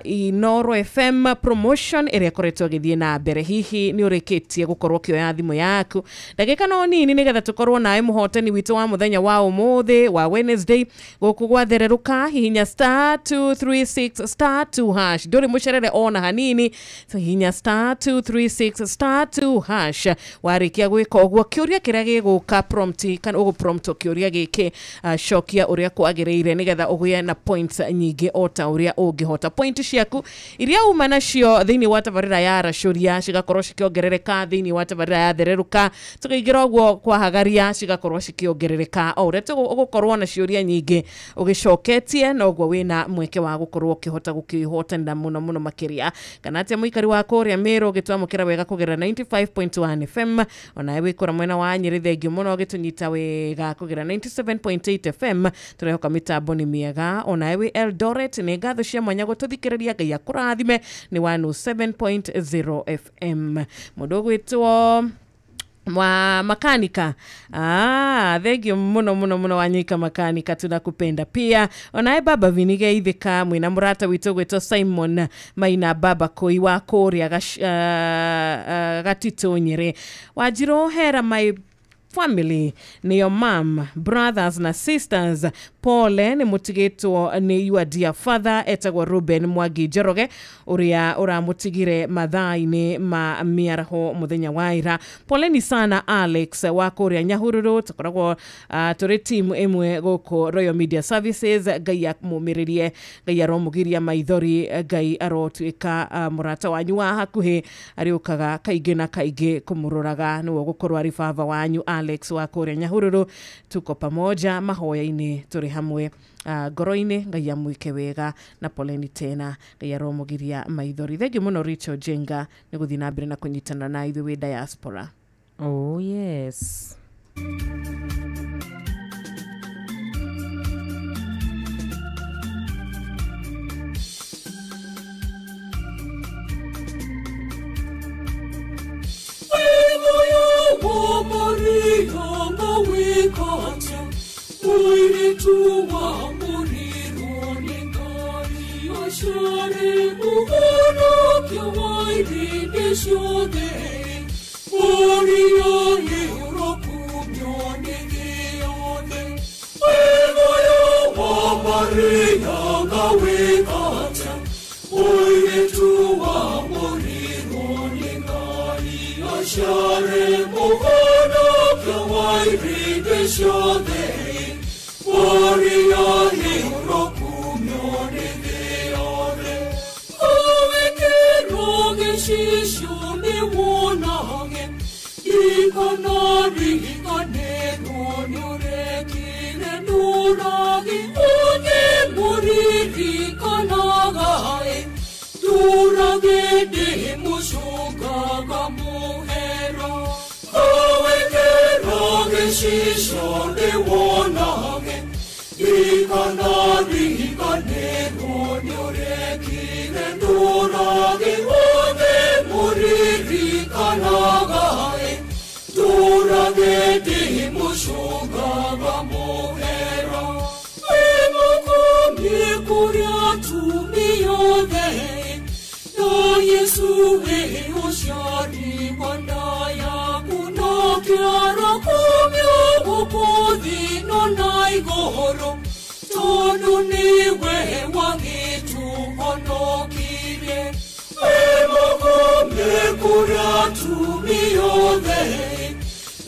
Inoro FM promotion ĩrĩa ĩkoretwo ĩgĩthiĩ na mbere hihi nĩ ũrĩkĩtie gũkorwo ũkĩoya thimũ yaku ndagĩka no nini nĩgetha tũkorwo nawe muhotani witu wa muthenya wa umuthi wa Wednesday guku gwathererũka hihinya star 236 star 2 hash nduri mucerere ona hanini so hihinya star 236 star 2 hash warikia gwika uguo kiuria kiria giguka prompt kana ugu prompt kiuria giki cokia uria kwagiriire nigetha ugie na points nyingi ota uria ungihota point ciaku iria uma nacio thiini wa tabarira ya racuria cigakorwo cikiongerereka thiini wa tabarira ya thereruka tukaingira uguo kwahagaria cigakorwo cikiongerereka o uria ugukorwo na ciuria nyingi ugicoketie noguo wina mweke wa gukorwo ukihota gukihotanira muno muno makiria kana atia muikari wa kuria Meru ugitwamukira wega kugerera 95.1 FM onawe wikura mwena wa Nyeri thengio muno ugitunyita wega kugerera 97.8 FM turehoka mitambo ni miega onawe wi Eldoret ni ngatho cia mwanya gututhikiriria Ngai akurathime ni 107.0 FM mundu ugwitwo mwa makanika thank you muno muno muno Wanyika makanika tunakupenda pia onae baba vinige ithika mwina murata witu gwitwo Simon Maina baba koi wa kuria Gatito Nyeri Wanjiru hera my family ni your mom brothers na sisters pole ni mutigitwo ni your dear father etagwo Ruben Mwangi Njoroge uria uramutigire mathaa-inĩ ma miaraho muthenya wa ira pole ni sana Alex wa kuria Nyahururu tukoragwo turi team imwe guku Royal Media Services Ngai akumumiririe Ngai aromugiria maithori Ngai arotuika murata wanyu wa hakuhi ariukaga kaingĩ na kaingĩ kumuroraga niwe gukorwo ari baba wanyu Alex wa kuria Nyahururu tuko pamoja mahoya-inĩ turi hamwe ngoro-inĩ Ngai amwike wega na poleni tena Ngai aromugiria maithori thengiũ mũno Rachel Jenga nĩ gũthiĩ na mbere na kũnyitana na ithuĩ wĩ diaspora. Oh yes. Warrior, gĩcicio nĩwonage rikanariganĩrwo nĩũrekire ndũrage othe mũririkanagae ndũrage ndĩmũcũngaga mũhera kawekera gĩcicio nĩwonage rikanariganĩrwo nĩũrekire ndũrage othe mũririkanagae ndũrage ndĩmũcũngaga mũhera wĩmũkumie kũrĩa atumia othe na Yesu wĩ ũciari wa nda yaku na kĩara kumio gũkũ thĩ ĩno na igũrũ tondũ nĩwe wagĩtũhonokirie wĩmũkumie kũrĩa atumia othe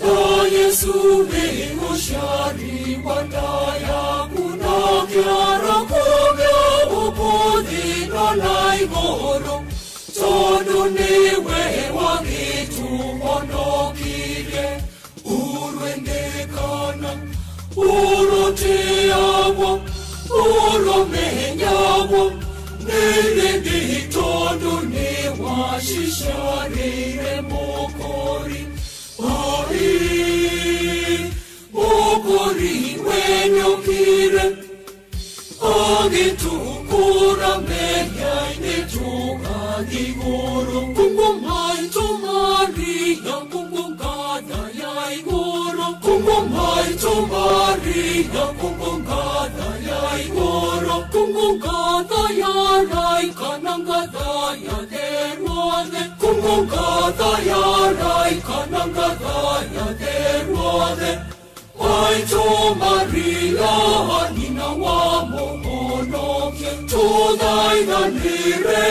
na Yesu wĩ ũciari wa nda yaku na kĩara kumio gũkũ thĩ ĩno na igũrũ tondũ nĩwe wagĩtũhonokirie urwendekana urũtĩagwo ũrũmenyagwo nĩrĩndĩ tondũ nĩwacicarĩire mũkũri oi mũkũri wenyũkire agĩtũkũra mehia-inĩ tũgathiĩ igũrũ Kungu maitũ Maria kungu ngatha ya igũrũ Kungu maitũ Maria kungu ngatha ya igũrũ Kungu ngatha ya raika na ngatha ya theru othe Kungu ngatha ya raika na ngatha ya theru othe Maitũ Maria nyina wa mũhonokia tũthaithanĩre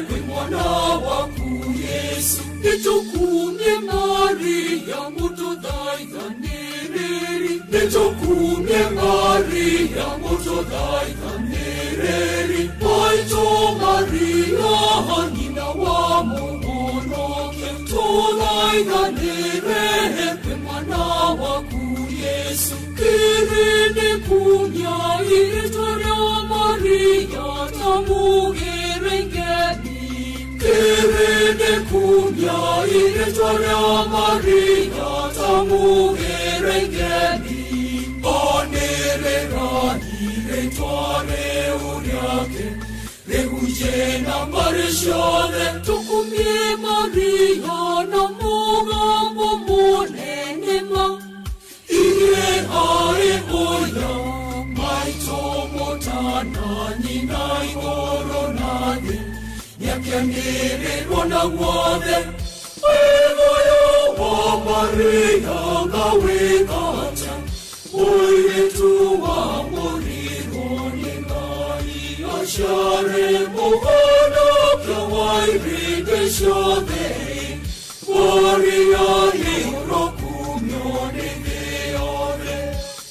kwĩ mwana waku Yesu nĩtũkumie Maria mũtũthaithanĩrĩri nĩtũkumie Maria mũtũthaithanĩrĩri Maitũ Maria nyina wa mũhonokia tũthaithanĩre kwĩ mwana waku Yesu kĩrĩndĩ kumia rĩĩtwa rĩa Maria ta mũgĩrĩngeni kĩrĩndĩ kumia rĩĩtwa rĩa Maria ta mũgĩrĩngeni anĩrĩrani rĩĩtwa rĩu rĩake rĩhunjie na mbarĩ ciothe tũkumie Maria na mũgambo mũnene ma Iye are oya maitũ mũtana nyina igũrũ na thĩ nĩakenĩrĩrwo na guothe wĩmuoyo wa Maria ngawĩkata mũirĩtu wa mũrirwo nĩ Ngai aciare mũhonokia wa irĩndĩ ciothe Maria nĩũrokumio nĩ thĩ yothe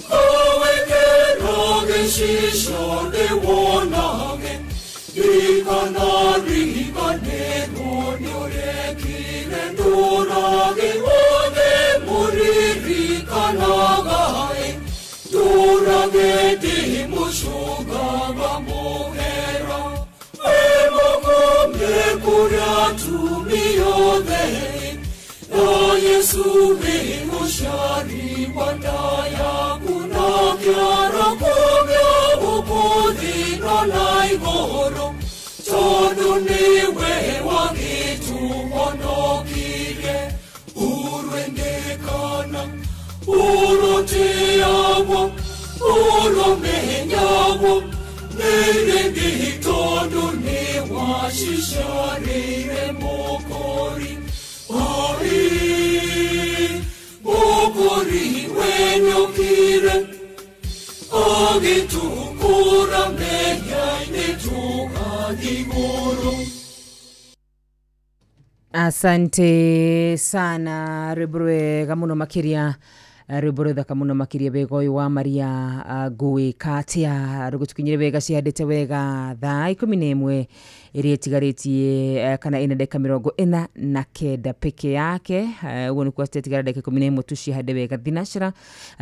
kawekera gĩcicio nĩwonage rikanariganĩrwo nĩũrekire ndũrage othe mũririkanagae ndũrage ndĩmũcũngaga mũhera wĩmũkumie kũrĩa atumia othe na Yesu wĩ ũciari wa nda yaku na kĩara kumio gũkũ thĩ ĩno na igũrũ tondũ nĩwe wagĩtũhonokirie urwendekana urũtĩagwo ũrũmenyagwo nĩrĩndĩ tondũ nĩwacicarĩire mũkũri oi mũkũri wenyũkire agĩtũkũra mehia-inĩ tũgathiĩ igũrũ. Asante sana rwĩmbo rwega mũno makĩria. Rwĩmbo rũthaka mũno makĩria wega ũyũ wa Maria ngũĩka atĩa rũgũtũkinyĩre wega cihandĩte wega thaa 11 ĩrĩa ĩtigarĩtie kana ĩna ndagĩka 49 peke yake. Ũguo nĩ kuga cititigara ndagĩka 11 tu cihande wega thinacera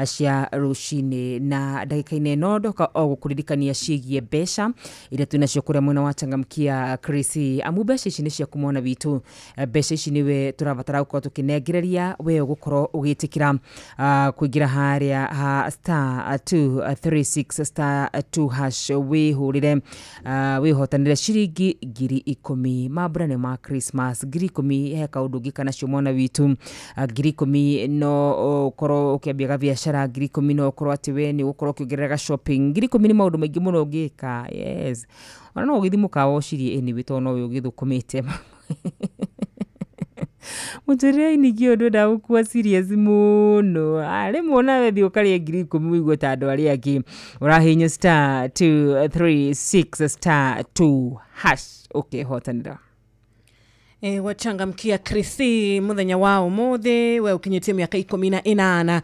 cia rũcinĩ. Na ndagĩka-inĩ ĩno ndoka o gũkũririkania ciĩgiĩ mbeca iria twĩnacio kũrĩa mwena wa Changamkia Chris, amu mbeca ici nĩ ciaku mwana witũ. Mbeca ici nĩwe tũrabatara gũkorwo tũkĩnengereria we ũgũkorwo ũgĩtĩkĩra kũingĩra harĩa ha star 236 star 2 hash wĩhũrĩre wĩhotanĩre ciringi 10,000. Mambura nĩ ma Christmas, 10,000 he kaũndũ ũngĩka nacio mwana witũ. 10,000 no ũkorwo ũkĩambia gabiacara, 10,000 no ũkorwo atĩ we nĩ ũgũkorwo ũkĩongerera ga shopping, 10,000 nĩ maũndũ maingĩ mũno ũngĩka. Yes, ona no ũgĩthiĩ mũkawa ũcirie anyway tondũ nowe ũgĩthũkũmĩte. Mũtũrĩre-inĩ kĩ ũndũ ndagũkua serious mũno. Rĩmwe onawe thiĩ ũkarĩe 10,000 ũigue ta andũ arĩa angĩ. Ũrahihinya star 236 star 2 hash ũkehotanĩra. Wachangamkia Krisi muthenya wa umuthi we ukinyitie miaka 18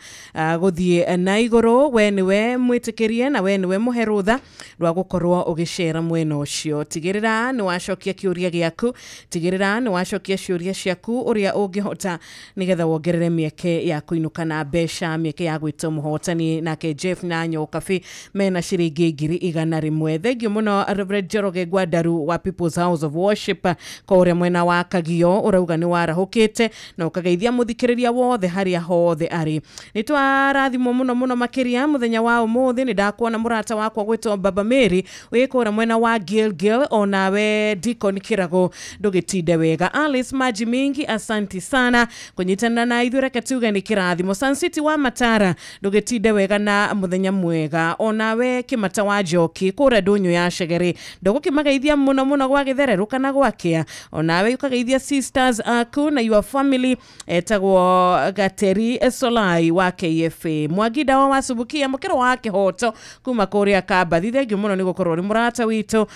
guthie na iguru we niwe mwitikirie na we niwe muhe rutha rwa gukorwo ugicera mwena ucio. Tigirira ni wacokia kiuria giaku, tigirira ni wacokia ciuria ciaku uria ungihota nigetha wongerere mieke ya kuinuka na mbeca, mieke ya gwitwo muhotani. Nake Jeff na Nyokabi mena ciringi 100,000. Thengiũ muno Reverend Njoroge Ngwandaru wa People's House of Worship kuria mwena wa Kagio urauga ni warahukite na ukageithia muthikiriria wothe haria hothe ari. Ni twarathimwo muno muno makiria muthenya wa umuthi. Ni ndakuona murata wakwa gwitwo Baba Mary wikura mwena wa Gilgil, onawe Deacon Kirago ndugitinde wega. Alice Maji Mingi asanti sana kunyitana na ithuĩ, reke tuge ni kirathimo. Sun City wa Matara ndugitinde wega na muthenya mwega. Onawe Kimata wa Njoki kura ndunyu ya Cegere ndugukimageithia muno muno gwa githerero kana gwakia. Onawe ukageithia sisters aku na your family etagwo Gateri Solai wa KFA Mwagida wa Wasubukia mukiro wa kihoto kuma kuria Kambathi. Thengiũ muno ni gukorwo uri murata witu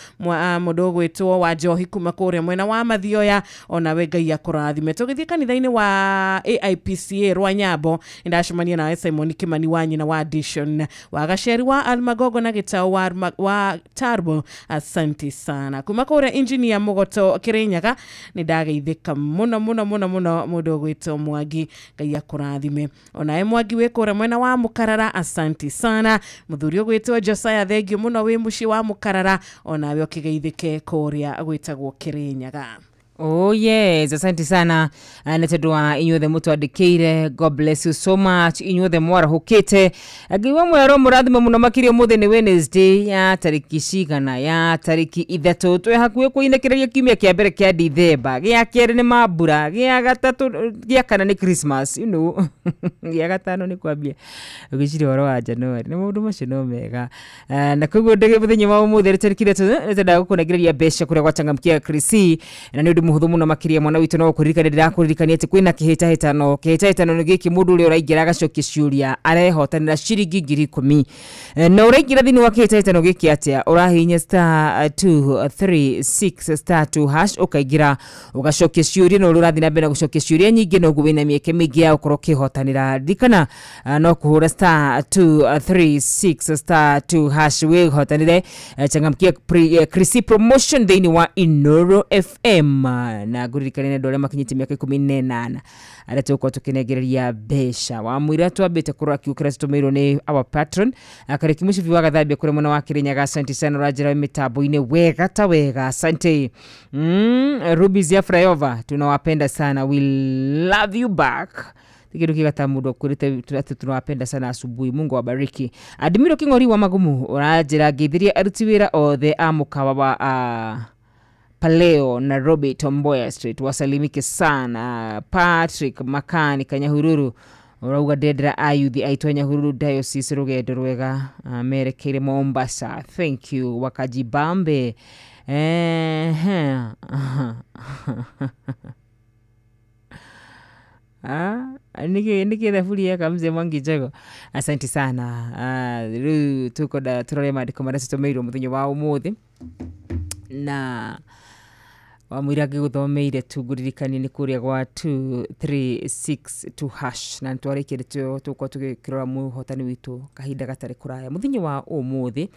mundu ugwitwo wa Njohi kuma kuria mwena wa Mathioya. Onawe Ngai akurathime. Tugithie kanitha-inĩ wa AIPCA rwa Nyambo ndacemania nawe Simon Kimani wa nyina wa Addition wa Gaceri wa Almagogo na Gitau wa Tarbo, asante sana. Kuma kuria engineer Mugoto Kirinyaga ni ndageithĩka muno muno muno muno mundu ugwitwo Mwangi, Ngai akurathime. Onawe Mwangi wĩ kũrĩa mwena wa Mukarara, asante sana. Muthuri ugwitwo Josiah thengiũ muno wĩ muciĩ wa Mukarara, onawe ũkĩgeithĩke kũrĩa gwĩtagwo Kirinyaga. Oh yes, asante sana nĩ tondũ wa inyuothe mũtwandĩkĩire. God bless you so much inyuothe mwarahũkĩte. Ngai wa mwero mũrathime mũno makĩria. Ũmũthĩ nĩ Wednesday ya tarĩki cigana, ya tarĩki 3. Twĩ hakuhĩ kũinĩkĩrĩria kiumia kĩa mbere kĩa Dithemba, gĩa kerĩ nĩ mambura, gĩa gatatũ, gĩa kana nĩ Christmas, you know. Gĩa gatano nĩ kwambia ũgĩciria ũhoro wa January. Nĩ maũndũ macio no mega. Na koguo mũthenya wa ũmũthĩ tarĩki 3 nĩtwendaga gũkũnengereria mbeca kũrĩa gwachangamkia Krisi, na nĩ ũndũ mũhũthũ mũno makĩria mwana witũ. No kũririkania ndĩrakũririkania atĩ kwĩna kĩhĩtahĩtano. Kĩhĩtahĩtano nĩ gĩkĩ, mũndũ ũrĩa ũraingĩra agacokia ciũria arehotanĩra ciringi 10,000. Na ũraingĩra thĩinĩ wa kĩhĩtahĩtano gĩkĩ atĩa? Ũrahihinya star 236 star 2 hash ũkaingĩra ũgacokia ciũria, na ũrĩa ũrathiĩ na mbere na gũcokia ciũria nyingĩ noguo wĩna mĩeke mĩingĩ ya gũkorwo ũkĩhotanĩra. Ririkana no kũhũra star 236 star 2 hash wĩhotanĩre Changamkia Krisi promotion thĩinĩ wa Inoro FM. Na ngũririkane andũ arĩa makinyĩtie mĩaka 18 arĩa tũgũkorwo tũkĩnengereria mbeca. Wa mũira twambĩte kũrora kiugo kĩrĩa tũtũmĩirwo nĩ our patron Karĩki Mũcibi wa Gathambia kũrĩa mwena wa Kĩrĩnyaga. Asante sana, ũranjĩra mĩtambo-inĩ wega ta wega, asante. Rubies ya Flyover tunawapenda sana, we love you back. Kindu kigata mundu akwirite ati tunawapenda sana asubuhi, Mungu awabariki. Admiro King'ori wa Magumu ũranjĩra ngeithirie aruti wĩra othe a mũkawa wa Paleo Nairobi Tomboya Street, wasalimike sana. Patrick Makani Kanyahururu urauga ndendera ayuthi aitwa Nyahururu Diocese rugendo rwega merekeire Mombasa, thank you. Wakajibambe niki thaburia kamze Mwangi Njogo, asante sana. Riu tukwenda turore maandiko maria tũtũmĩirwo mũthenya wa ũmũthĩ na Wamwĩra ngĩgũthomeire tu ngũririkanie nĩ kũrĩa gwa 2362 hash na nĩtwarĩkia tũgũkorwo tũgĩkĩrora mũhotani witũ kahinda gatarĩ kũraya mũthenya wa ũmũthĩ.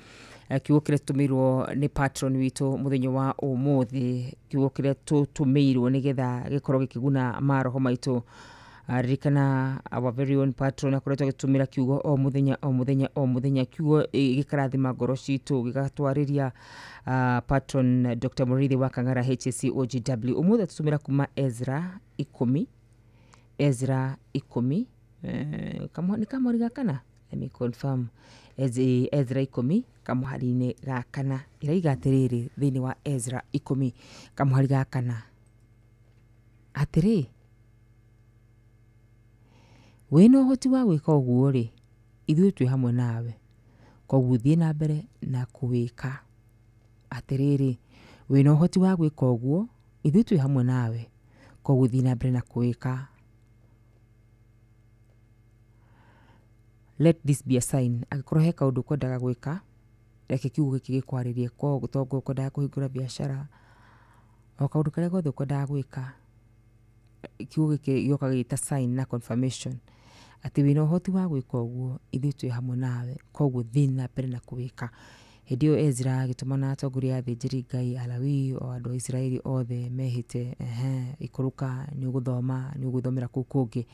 Kiugo kĩrĩa tũtũmĩirwo nĩ patron witũ mũthenya wa ũmũthĩ, kiugo kĩrĩa tũtũmĩirwo nĩgetha gĩkorwo gĩkĩguna maroho maitũ. Ririkana our very own patron akoretwo agĩtũmĩra kiugo o mũthenya o mũthenya o mũthenya, kiugo gĩkarathima ngoro citũ gĩgatwarĩria patron Dr. Muriithi wa Kang'ara HSC OGW. Ũmũthĩ atũtũmĩra kuma Ezra 10, Ezra 10, nĩ kamweri ga kana, let me confirm, Ezra 10 kamũhari-inĩ ga kana, ĩraiga atĩrĩrĩ thĩinĩ wa Ezra 10 kamũhari ga kana atĩrĩ, wĩna ũhoti wa gwĩka ũguo rĩ, ithuĩ twĩ hamwe nawe, koguo thiĩ na mbere na kũwĩka. Atĩrĩrĩ, wĩna ũhoti wa gwĩka ũguo, ithuĩ twĩ hamwe nawe, koguo thiĩ na mbere na kũwĩka. Let this be a sign. Angĩkorwo he kaũndũ ũkwendaga gwĩka, reke kiugo gĩkĩ gĩkwarĩrie. Koguo tongo ũkwendaga kũhingũra biacara, o kaũndũ karĩa gothe ũkwendaga gwĩka, kiugo gĩkĩ gĩoka gĩta sign na confirmation atĩ wĩna ũhoti wa gwĩka ũguo, ithuĩ twĩ hamwe nawe, koguo thiĩ na mbere na kũwĩka. Hĩndĩ ĩyo Ezra agĩtũmana atongoria a athĩnjĩri Ngai, Alawii, o andũ a Isiraeli othe mehĩte, ikũrũka nĩ ũgũthoma, nĩ ũgwĩthomera kũu kũngĩ.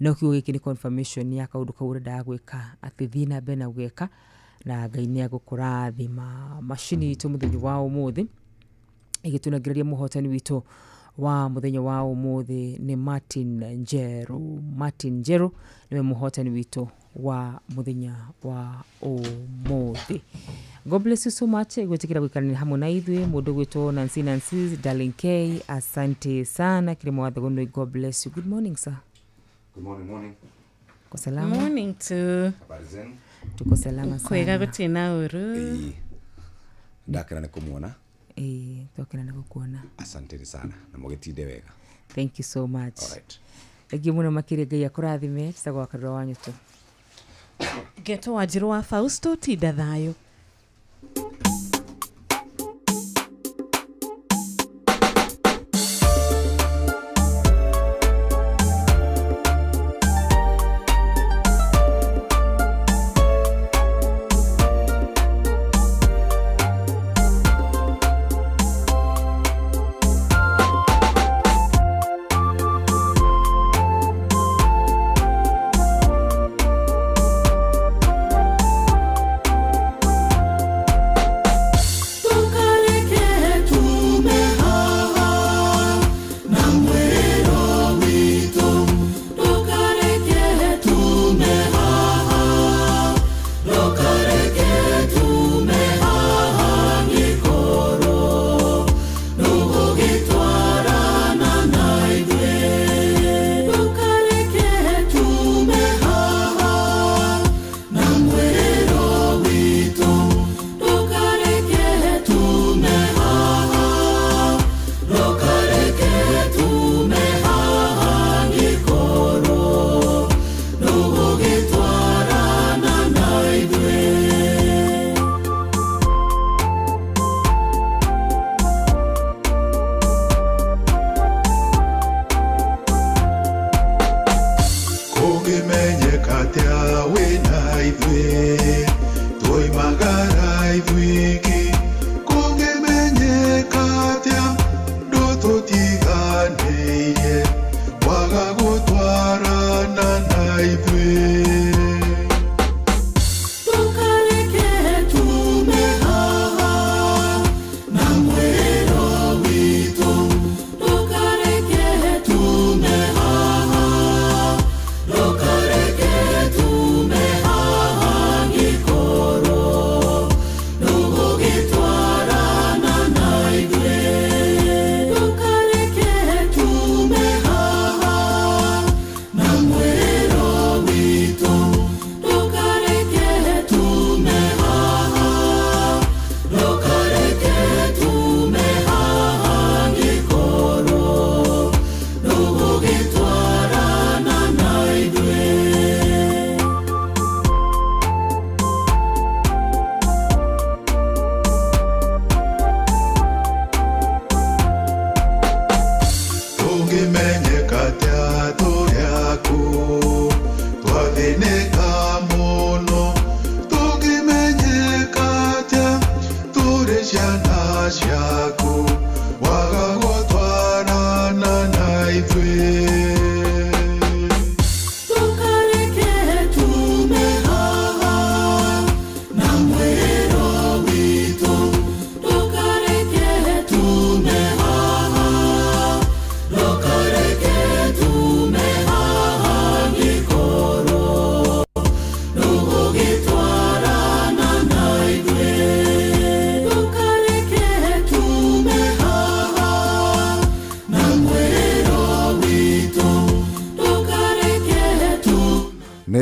No kiugo gĩkĩ nĩ confirmation ya kaũndũ kau ũrendaga gwĩka, atĩ thiĩ na mbere na gũgeka na Ngai nĩ egũkũrathima. Macini itũ mũthenya wa ũmũthĩ ĩgĩtũnengereria mũhotani witũ wa mũthenya wa ũmũthĩ nĩ Martin Njeru. Martin Njeru nĩwe mũhotani witũ wa mũthenya wa ũmũthĩ. God bless you so much. Gwĩtĩkĩra gũikarania hamwe na ithuĩ mũndũ gwĩtwo Nancy Nancy Darling K, asante sana. Kirimo wa Thogonoi, God bless you. Good morning sir. Good morning, morning. Kwa salama. Morning to. Habari zenu? Tuko salama sana. Kwega gũtirĩ na ũru. Ndakena nĩ kũmuona. Twakena nĩ gũkuona. Asanteni sana na mũgĩtinde wega. Thank you so much. All right. Thank you mũno makĩria, Ngai akũrathime. Tũtagwo wa Karura wa Nyũtũ. Ngetwo Wanjirũ wa Fausto, tinda thayũ.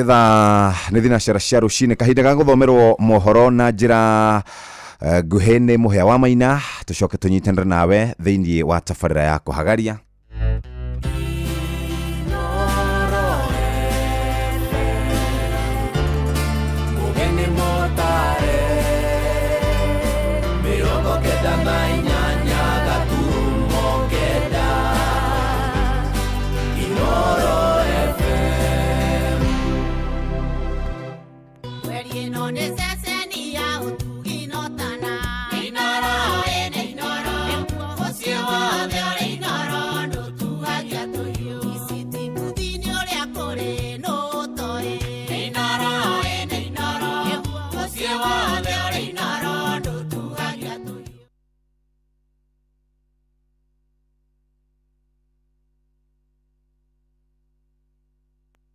Nĩ thaa nĩ thinacara cia rũcinĩ, kahinda ga gũthomerwo mohoro na njĩra nguhĩ nĩ Mũhĩa wa Maina. Tũcoke tũnyitanĩre nawe thĩinĩ wa tabarĩra ya kũhagaria. Mugeni motare 98 gaturumo 9 Inoro FM. Mweri ĩno nĩ ceceni ya ũtugi notana. Inoro ĩnĩ Inoro, mũciĩ wothe ũrĩ Inoro ndũtuhagia tũhiũ. Ici mbuthi-inĩ ũrĩa kũrĩ nũtoĩ. Inoro ĩnĩ Inoro, mũciĩ wothe ũrĩ Inoro ndũtuhagia tũhiũ.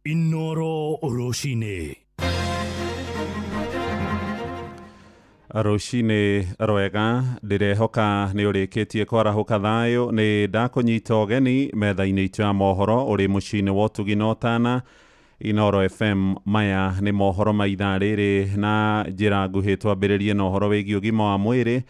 Inoro rũcinĩ. Rũcinĩ rwega, ndĩrehoka nĩ ũrĩkĩtie kwarahũka thayũ. Nĩ ndakũnyita ũgeni metha-inĩ itũ ya mohoro ũrĩ mũciĩ-inĩ wa ũtugi na ũtana Inoro FM. Maya nĩ mohoro ma ithaa rĩrĩ na njĩra nguhĩ. Twambĩrĩrie na ũhoro wĩgiĩ ũgima wa mwĩrĩ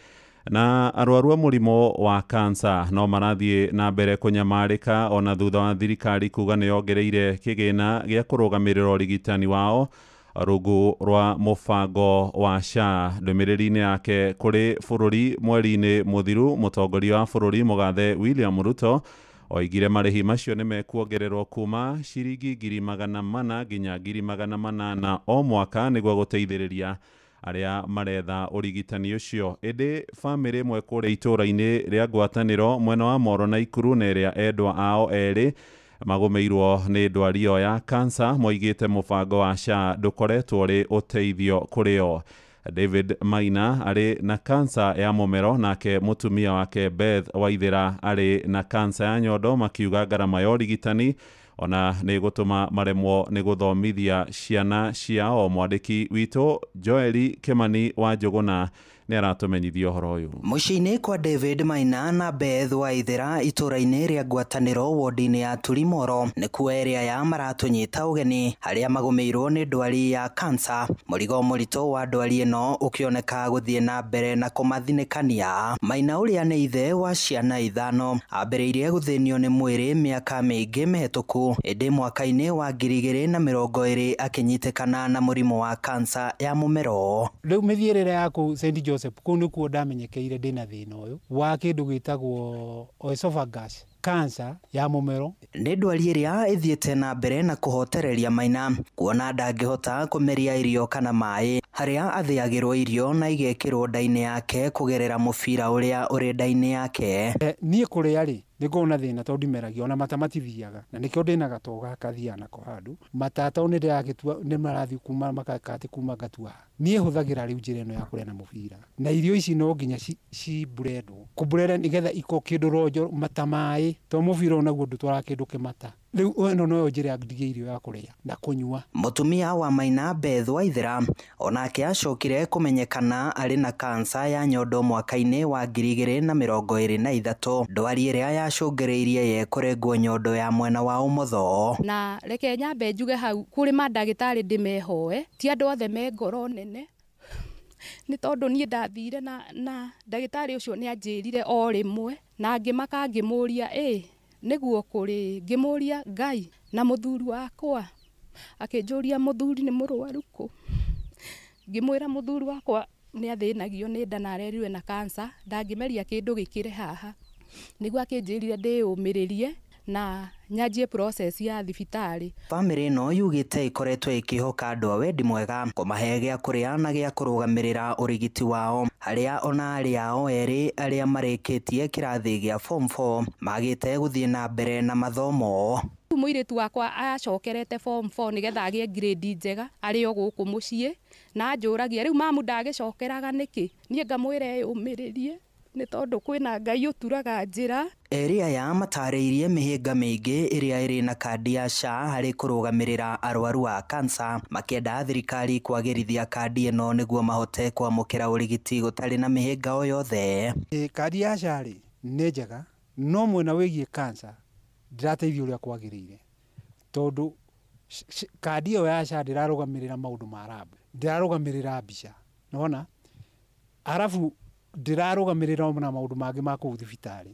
na arwaru a mũrimũ wa kansa no marathiĩ na mbere kũnyamarĩka ona thutha wa thirikari kuga nĩ yongereire kĩgĩna gĩa kũrũgamĩrĩra ũrigitani wao rungu rwa mũbango wa SHA. Ndũmĩrĩri-inĩ yake kũrĩ bũrũri mweri-inĩ mũthiru, mũtongoria wa bũrũri mũgathe William Ruto oigire marĩhi macio nĩ mekuongererwo kuma ciringi 400,000 nginya 800,000 o mwaka nĩguo gũteithĩrĩria arĩa maretha ũrigitani ũcio. Ĩndĩ bamĩrĩ ĩmwe kũrĩa itũũra-inĩ rĩa ngwatanĩro mwena wa Moro na Ikuru na ĩrĩa endwa ao erĩ magũmĩirwo nĩ ndwari ĩyo ya kansa moigĩte mũbango wa SHA ndũkoretwo ũrĩ ũteithio kũrĩ o. David Maina arĩ na kansa ya mũmero, nake mũtumia wake Beth Waithera arĩ na kansa ya nyondo, makiuga ngarama ya ũrigitani ona nĩ gũtũma maremwo nĩ gũthomithia ciana ciao. Mwandĩki witũ Joeli Kimani wa Njũgũna nĩ aratũmenyithia ũhoro ũyũ. Mũciĩ-inĩ kwa David Maina na Beth Waithera itũũra-inĩ rĩa ngwatanĩro wodi-inĩ ya Turimoro nĩkuo area ya maratũnyita ũgeni harĩa magũmĩirwo nĩ ndwari ya kansa. Mũrigo mũritũ wa ndwari ĩno ũkĩoneka gũthiĩ na mbere na kũmathinĩkania. Maina ũrĩa nĩ ithe wa ciana 5 ambĩrĩirie gũthĩnio nĩ mwĩrĩ mĩaka mĩingĩ mĩhetũku, ĩndĩ mwaka-inĩ wa 2020 akĩnyitĩkana na mũrimũ wa kansa ya mũmero. Rĩu mĩthiĩrĩre ya kũu St Joseph kũu nĩkuo ndamenyekeire ndĩna thĩna ũyũ wa kĩndũ gĩtagwo esophagus cancer ya mũmero. Nĩ ndwari ĩrĩa ĩthiĩte na mbere na kũhotereria Maina kuona ndangĩhota kũmeria irio kana maĩ, harĩa athĩagĩrwo irio na igekĩrwo nda-inĩ yake kũgerera mũbira ũrĩa ũrĩ nda-inĩ yake. Niĩ kũrĩa rĩ nĩ ngoragwo na thĩna tondũ ndimeragia ona mata matithiaga, na nĩkĩo ndĩna gatoo gaka thiaga nako handũ mata tondũ nĩ ndĩragĩtua nĩ marathiĩ kuma makakatĩ kuma ngatua. Niĩ hũthagĩra rĩu njĩra ĩno ya kũrĩa na mũbira, na irio ici no nginya ciburendwo kũburenda nĩgetha iko kĩndũ ronjo mata maĩ, tondũ mũbira onaguo ndũtwaraga kĩndũ kĩmata. Rĩu ĩno noyo njĩra ya ndigia irio ya kũrĩa na kũnyua. Mũtumia wa Maina Beth Waithera onake acokire kũmenyekana arĩ na kansa ya nyondo mwaka-inĩ wa 2023, ndwari ĩrĩa yacũngĩrĩirie ye kũrengwo nyondo ya mwena wa ũmotho. Na reke nyambe njuge hau kũrĩ mandagĩtarĩ ndĩmehoe, ti andũ othe me ngoro nene, nĩ tondũ niĩ ndathire na ndagĩtarĩ ũcio nĩ anjĩrire o rĩmwe na ngĩmaka ngĩmũria ĩ nĩguo kũrĩ, ngĩmũria Ngai na mũthuri wakwa, akĩnjũria mũthuri nĩ mũrwaru kũ, ngĩmwĩra mũthuri wakwa nĩ athĩnagio nĩ nda na arerirwe na kansa, ndangĩmeria kĩndũ gĩkĩre haha. Nĩguo akĩnjĩrire ndĩyũmĩrĩrie na nyanjie process ya thibitarĩ. Bamĩrĩ ĩno yugĩte ĩkoretwo ĩkĩhoka andũ a wendi mwega kũmahe gĩa kũrĩa na gĩa kũrũgamĩrĩra ũrigiti wao, harĩa ona arĩa ao erĩ arĩa marĩkĩtie kĩrathi gĩa form 4 magĩte gũthiĩ na mbere na mathomo. Mũirĩtu wakwa acokerete form 4 nĩgetha agĩe grade njega arĩ o gũkũ mũciĩ, na anjũragia rĩu mamu ndagĩcokeraga nĩkĩ, niĩ ngamwĩra eyũmĩrĩrie nĩ tondũ kwĩna Ngai ũturaga njĩra. Erĩ aya matarĩirie mĩhĩnga mĩingĩ ĩrĩa ĩrĩ na kandi ya SHA harĩ kũrũgamĩrĩra arwaru a kansa, makĩenda thirikari kwagĩrithia kandi ĩno nĩguo mahote kwamũkĩra ũrigiti gũtarĩ na mĩhĩnga o yothe. Kandi ya SHA rĩ nĩ njega, no mwena wĩgiĩ kansa ndĩrateithia ũrĩa kwagĩrĩire, tondũ Kandi ĩyo ya SHA ndĩrarũgamĩrĩra maũndũ ma lab, ndĩrarũgamĩrĩra mbica, nĩwona? Arabu ndĩrarũgamĩrĩra ona maũndũ mangĩ ma kũu thibitarĩ,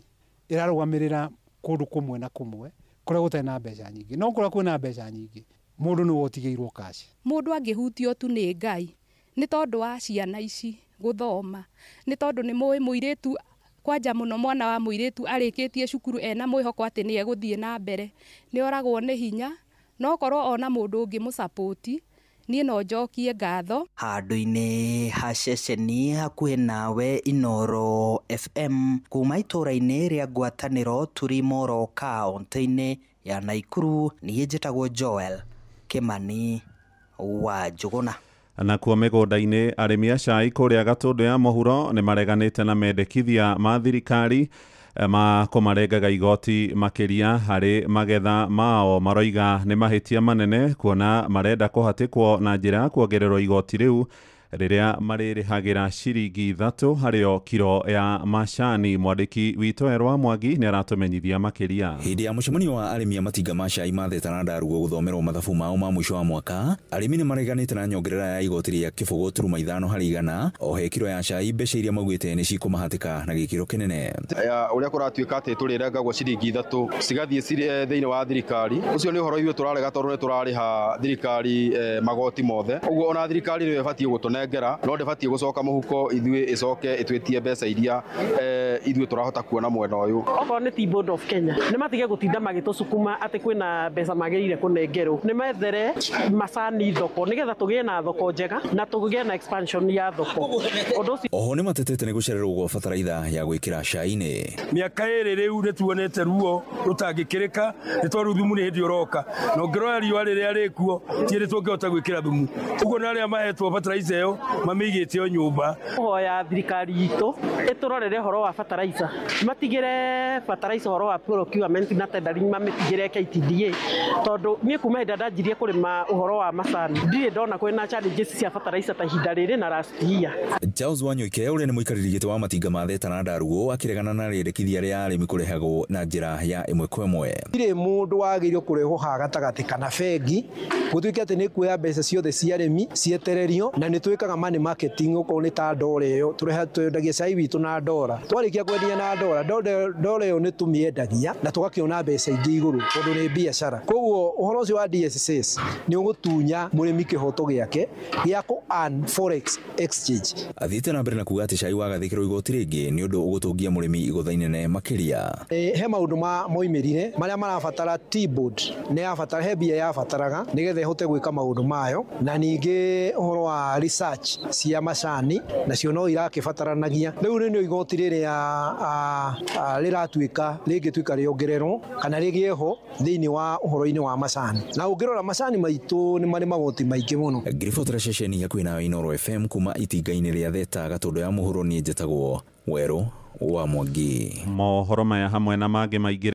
ĩrarũgamĩrĩra kũndũ kũmwe na kũmwe kũrĩa gũtarĩ na mbeca nyingĩ. No kũrĩa kwĩna mbeca nyingĩ mũndũ nĩwe ũtigĩirwo cash. Mũndũ angĩhutio tu nĩ Ngai nĩ tondũ wa ciana ici gũthoma, nĩ tondũ nĩ mũĩ mũirĩtu kwanja mũno mwana wa mũirĩtu arĩkĩtie cukuru ena mwĩhoko atĩ nĩ egũthiĩ na mbere, nĩ oragwo nĩ hinya, no korwo ona mũndũ ũngĩ mũsapoti niĩ no njokie ngatho. Handũ-inĩ ha ceceni hakuhĩ nawe Inooro FM kuma itũũra-inĩ rĩa ngwatanĩro Turimoro kaũntĩ-inĩ ya Naikuru, niĩ njĩtagwo Joel Kimani wa Njũgũna. Nakuo mĩgũnda-inĩ arĩmi a cai kũrĩa Gatũndũ ya mũhuro nĩ mareganĩte na mendekithia ma thirikari ma kũmarengaga igoti makĩria harĩ magetha mao. Maroiga nĩ mahĩtia manene kuona marenda kũhatĩkwo na njĩra ya kuongererwo igoti rĩu rĩrĩa marĩrĩhagĩra ciringi 3 harĩ o kiro ya macani. Mwandĩki witũ Erwa Mwangi nĩ aratũmenyithia makĩria. Hĩndĩ ya mũcemanio wa arĩmi a matinga ma cai ma Theta na Ndarugo gũthomerwo mathabu mao ma mũico wa mwaka, arĩmi nĩ mareganĩte na nyongerera ya igoti rĩa 0.5 harĩ igana o he kiro ya cai, mbeca iria maugĩte nĩ cikũmahatĩka na gĩkĩro kĩnene. Ũrĩa kũratuĩka atĩ tũrĩrengagwo ciringi 3 cigathiĩ thĩinĩ wa thirikari, ũcio nĩ ũhoro ithuĩ tũrarega tondũ nĩ tũrarĩha thirikari magoti mothe. Ũguo ona thirikari nĩyo ĩbatiĩ gũtũnengera, no ndĩbatiĩ gũcoka mũhuko ithuĩ ĩcoke ĩtwĩtie mbeca iria ithuĩ tũrahota kuona mwena ũyũ. Okorwo nĩ Tea Board of Kenya nĩ matige gũtinda magĩtũcukuma atĩ kwĩna mbeca magĩrĩire kũnengerwo, nĩ methere macani thoko nĩgetha tũgĩe na thoko njega na tũgĩe na expansion ya thoko. Ũndũ ũcio oho nĩ matetete nĩ gũcererwo gwa bataraitha ya gwĩkĩra cai-inĩ. Mĩaka ĩrĩ rĩu nĩ tuonete ruo rũtangĩkĩrĩka nĩ tondũ thumu nĩ hĩndĩ ũroka, na ũngĩrora riũa rĩrĩa rĩkuo ti hĩndĩ tũngĩhota gwĩkĩra thumu. Ũguo na arĩa mahetwo bataraitha ĩyo mamĩigĩte o nyũmba. Kũhoya thirikari itũ ĩtũrorere ũhoro wa bataraitha, matigĩre bataraitha ũhoro wa procurement na tendering mamĩtigĩre KTDA, tondũ niĩ kuma hĩndĩ ndanjirie kũrĩma ũhoro wa macani ndirĩ ndona kwĩna challenges cia bataraitha ta ihinda rĩrĩ na last year. Charles Wanyoike ũrĩa nĩ mũikarĩri gĩtĩ wa matinga ma Theta na Ndarugo akĩregana na rĩendekithia rĩa arĩmi kũrĩhagwo na njĩra ya ĩmwe kwa ĩmwe. Ndirĩ mũndũ wagĩrĩirwo kũrehwo haha gatagatĩ kana bengi gũtuĩke atĩ nĩ kuoya mbeca ciothe cia arĩmi cietererio, na nĩ twĩkaga money marketing okorwo nĩ ta ndora ĩyo twendagia cai witũ na ndora, twarĩkia kwendia na ndora ndora ĩyo nĩ tũmĩendagia na tũgakĩona mbeca ingĩ igũrũ tondũ nĩ biacara. Koguo ũhoro ũcio wa DSSS nĩ ũgũtunya mũrĩmi kĩhoto gĩake gĩa kũ earn forex exchange. Athiĩte na mbere na kuga atĩ cai wagathĩkĩrwo igoti rĩngĩ nĩ ũndũ ũgũtũngia mũrĩmi igũtha inene makĩria. He maũndũ moimĩrire marĩa marabatara Tea Board nĩ yabatara, he mbia yabataraga nĩgetha ĩhote gwĩka maũndũ mayo, na ningĩ ũhoro wa research cia macani nacio no irakĩbataranagia. Rĩu nĩ igoti rĩrĩa rĩratuĩka rĩngĩtuĩka rĩongererwo kana rĩgĩe ho thĩinĩ wa ũhoro-inĩ wa macani, na ũngĩrora macani maitũ nĩ marĩ magoti maingĩ mũno. Ngiribotera ceceni hakuhĩ nawe Inooro FM kuma itinga-inĩ rĩa Theta Gatũndũ ya mũhuro, niĩ njĩtagwo Werũ wa Mwangi. Mohoro maya hamwe na mangĩ maingĩ.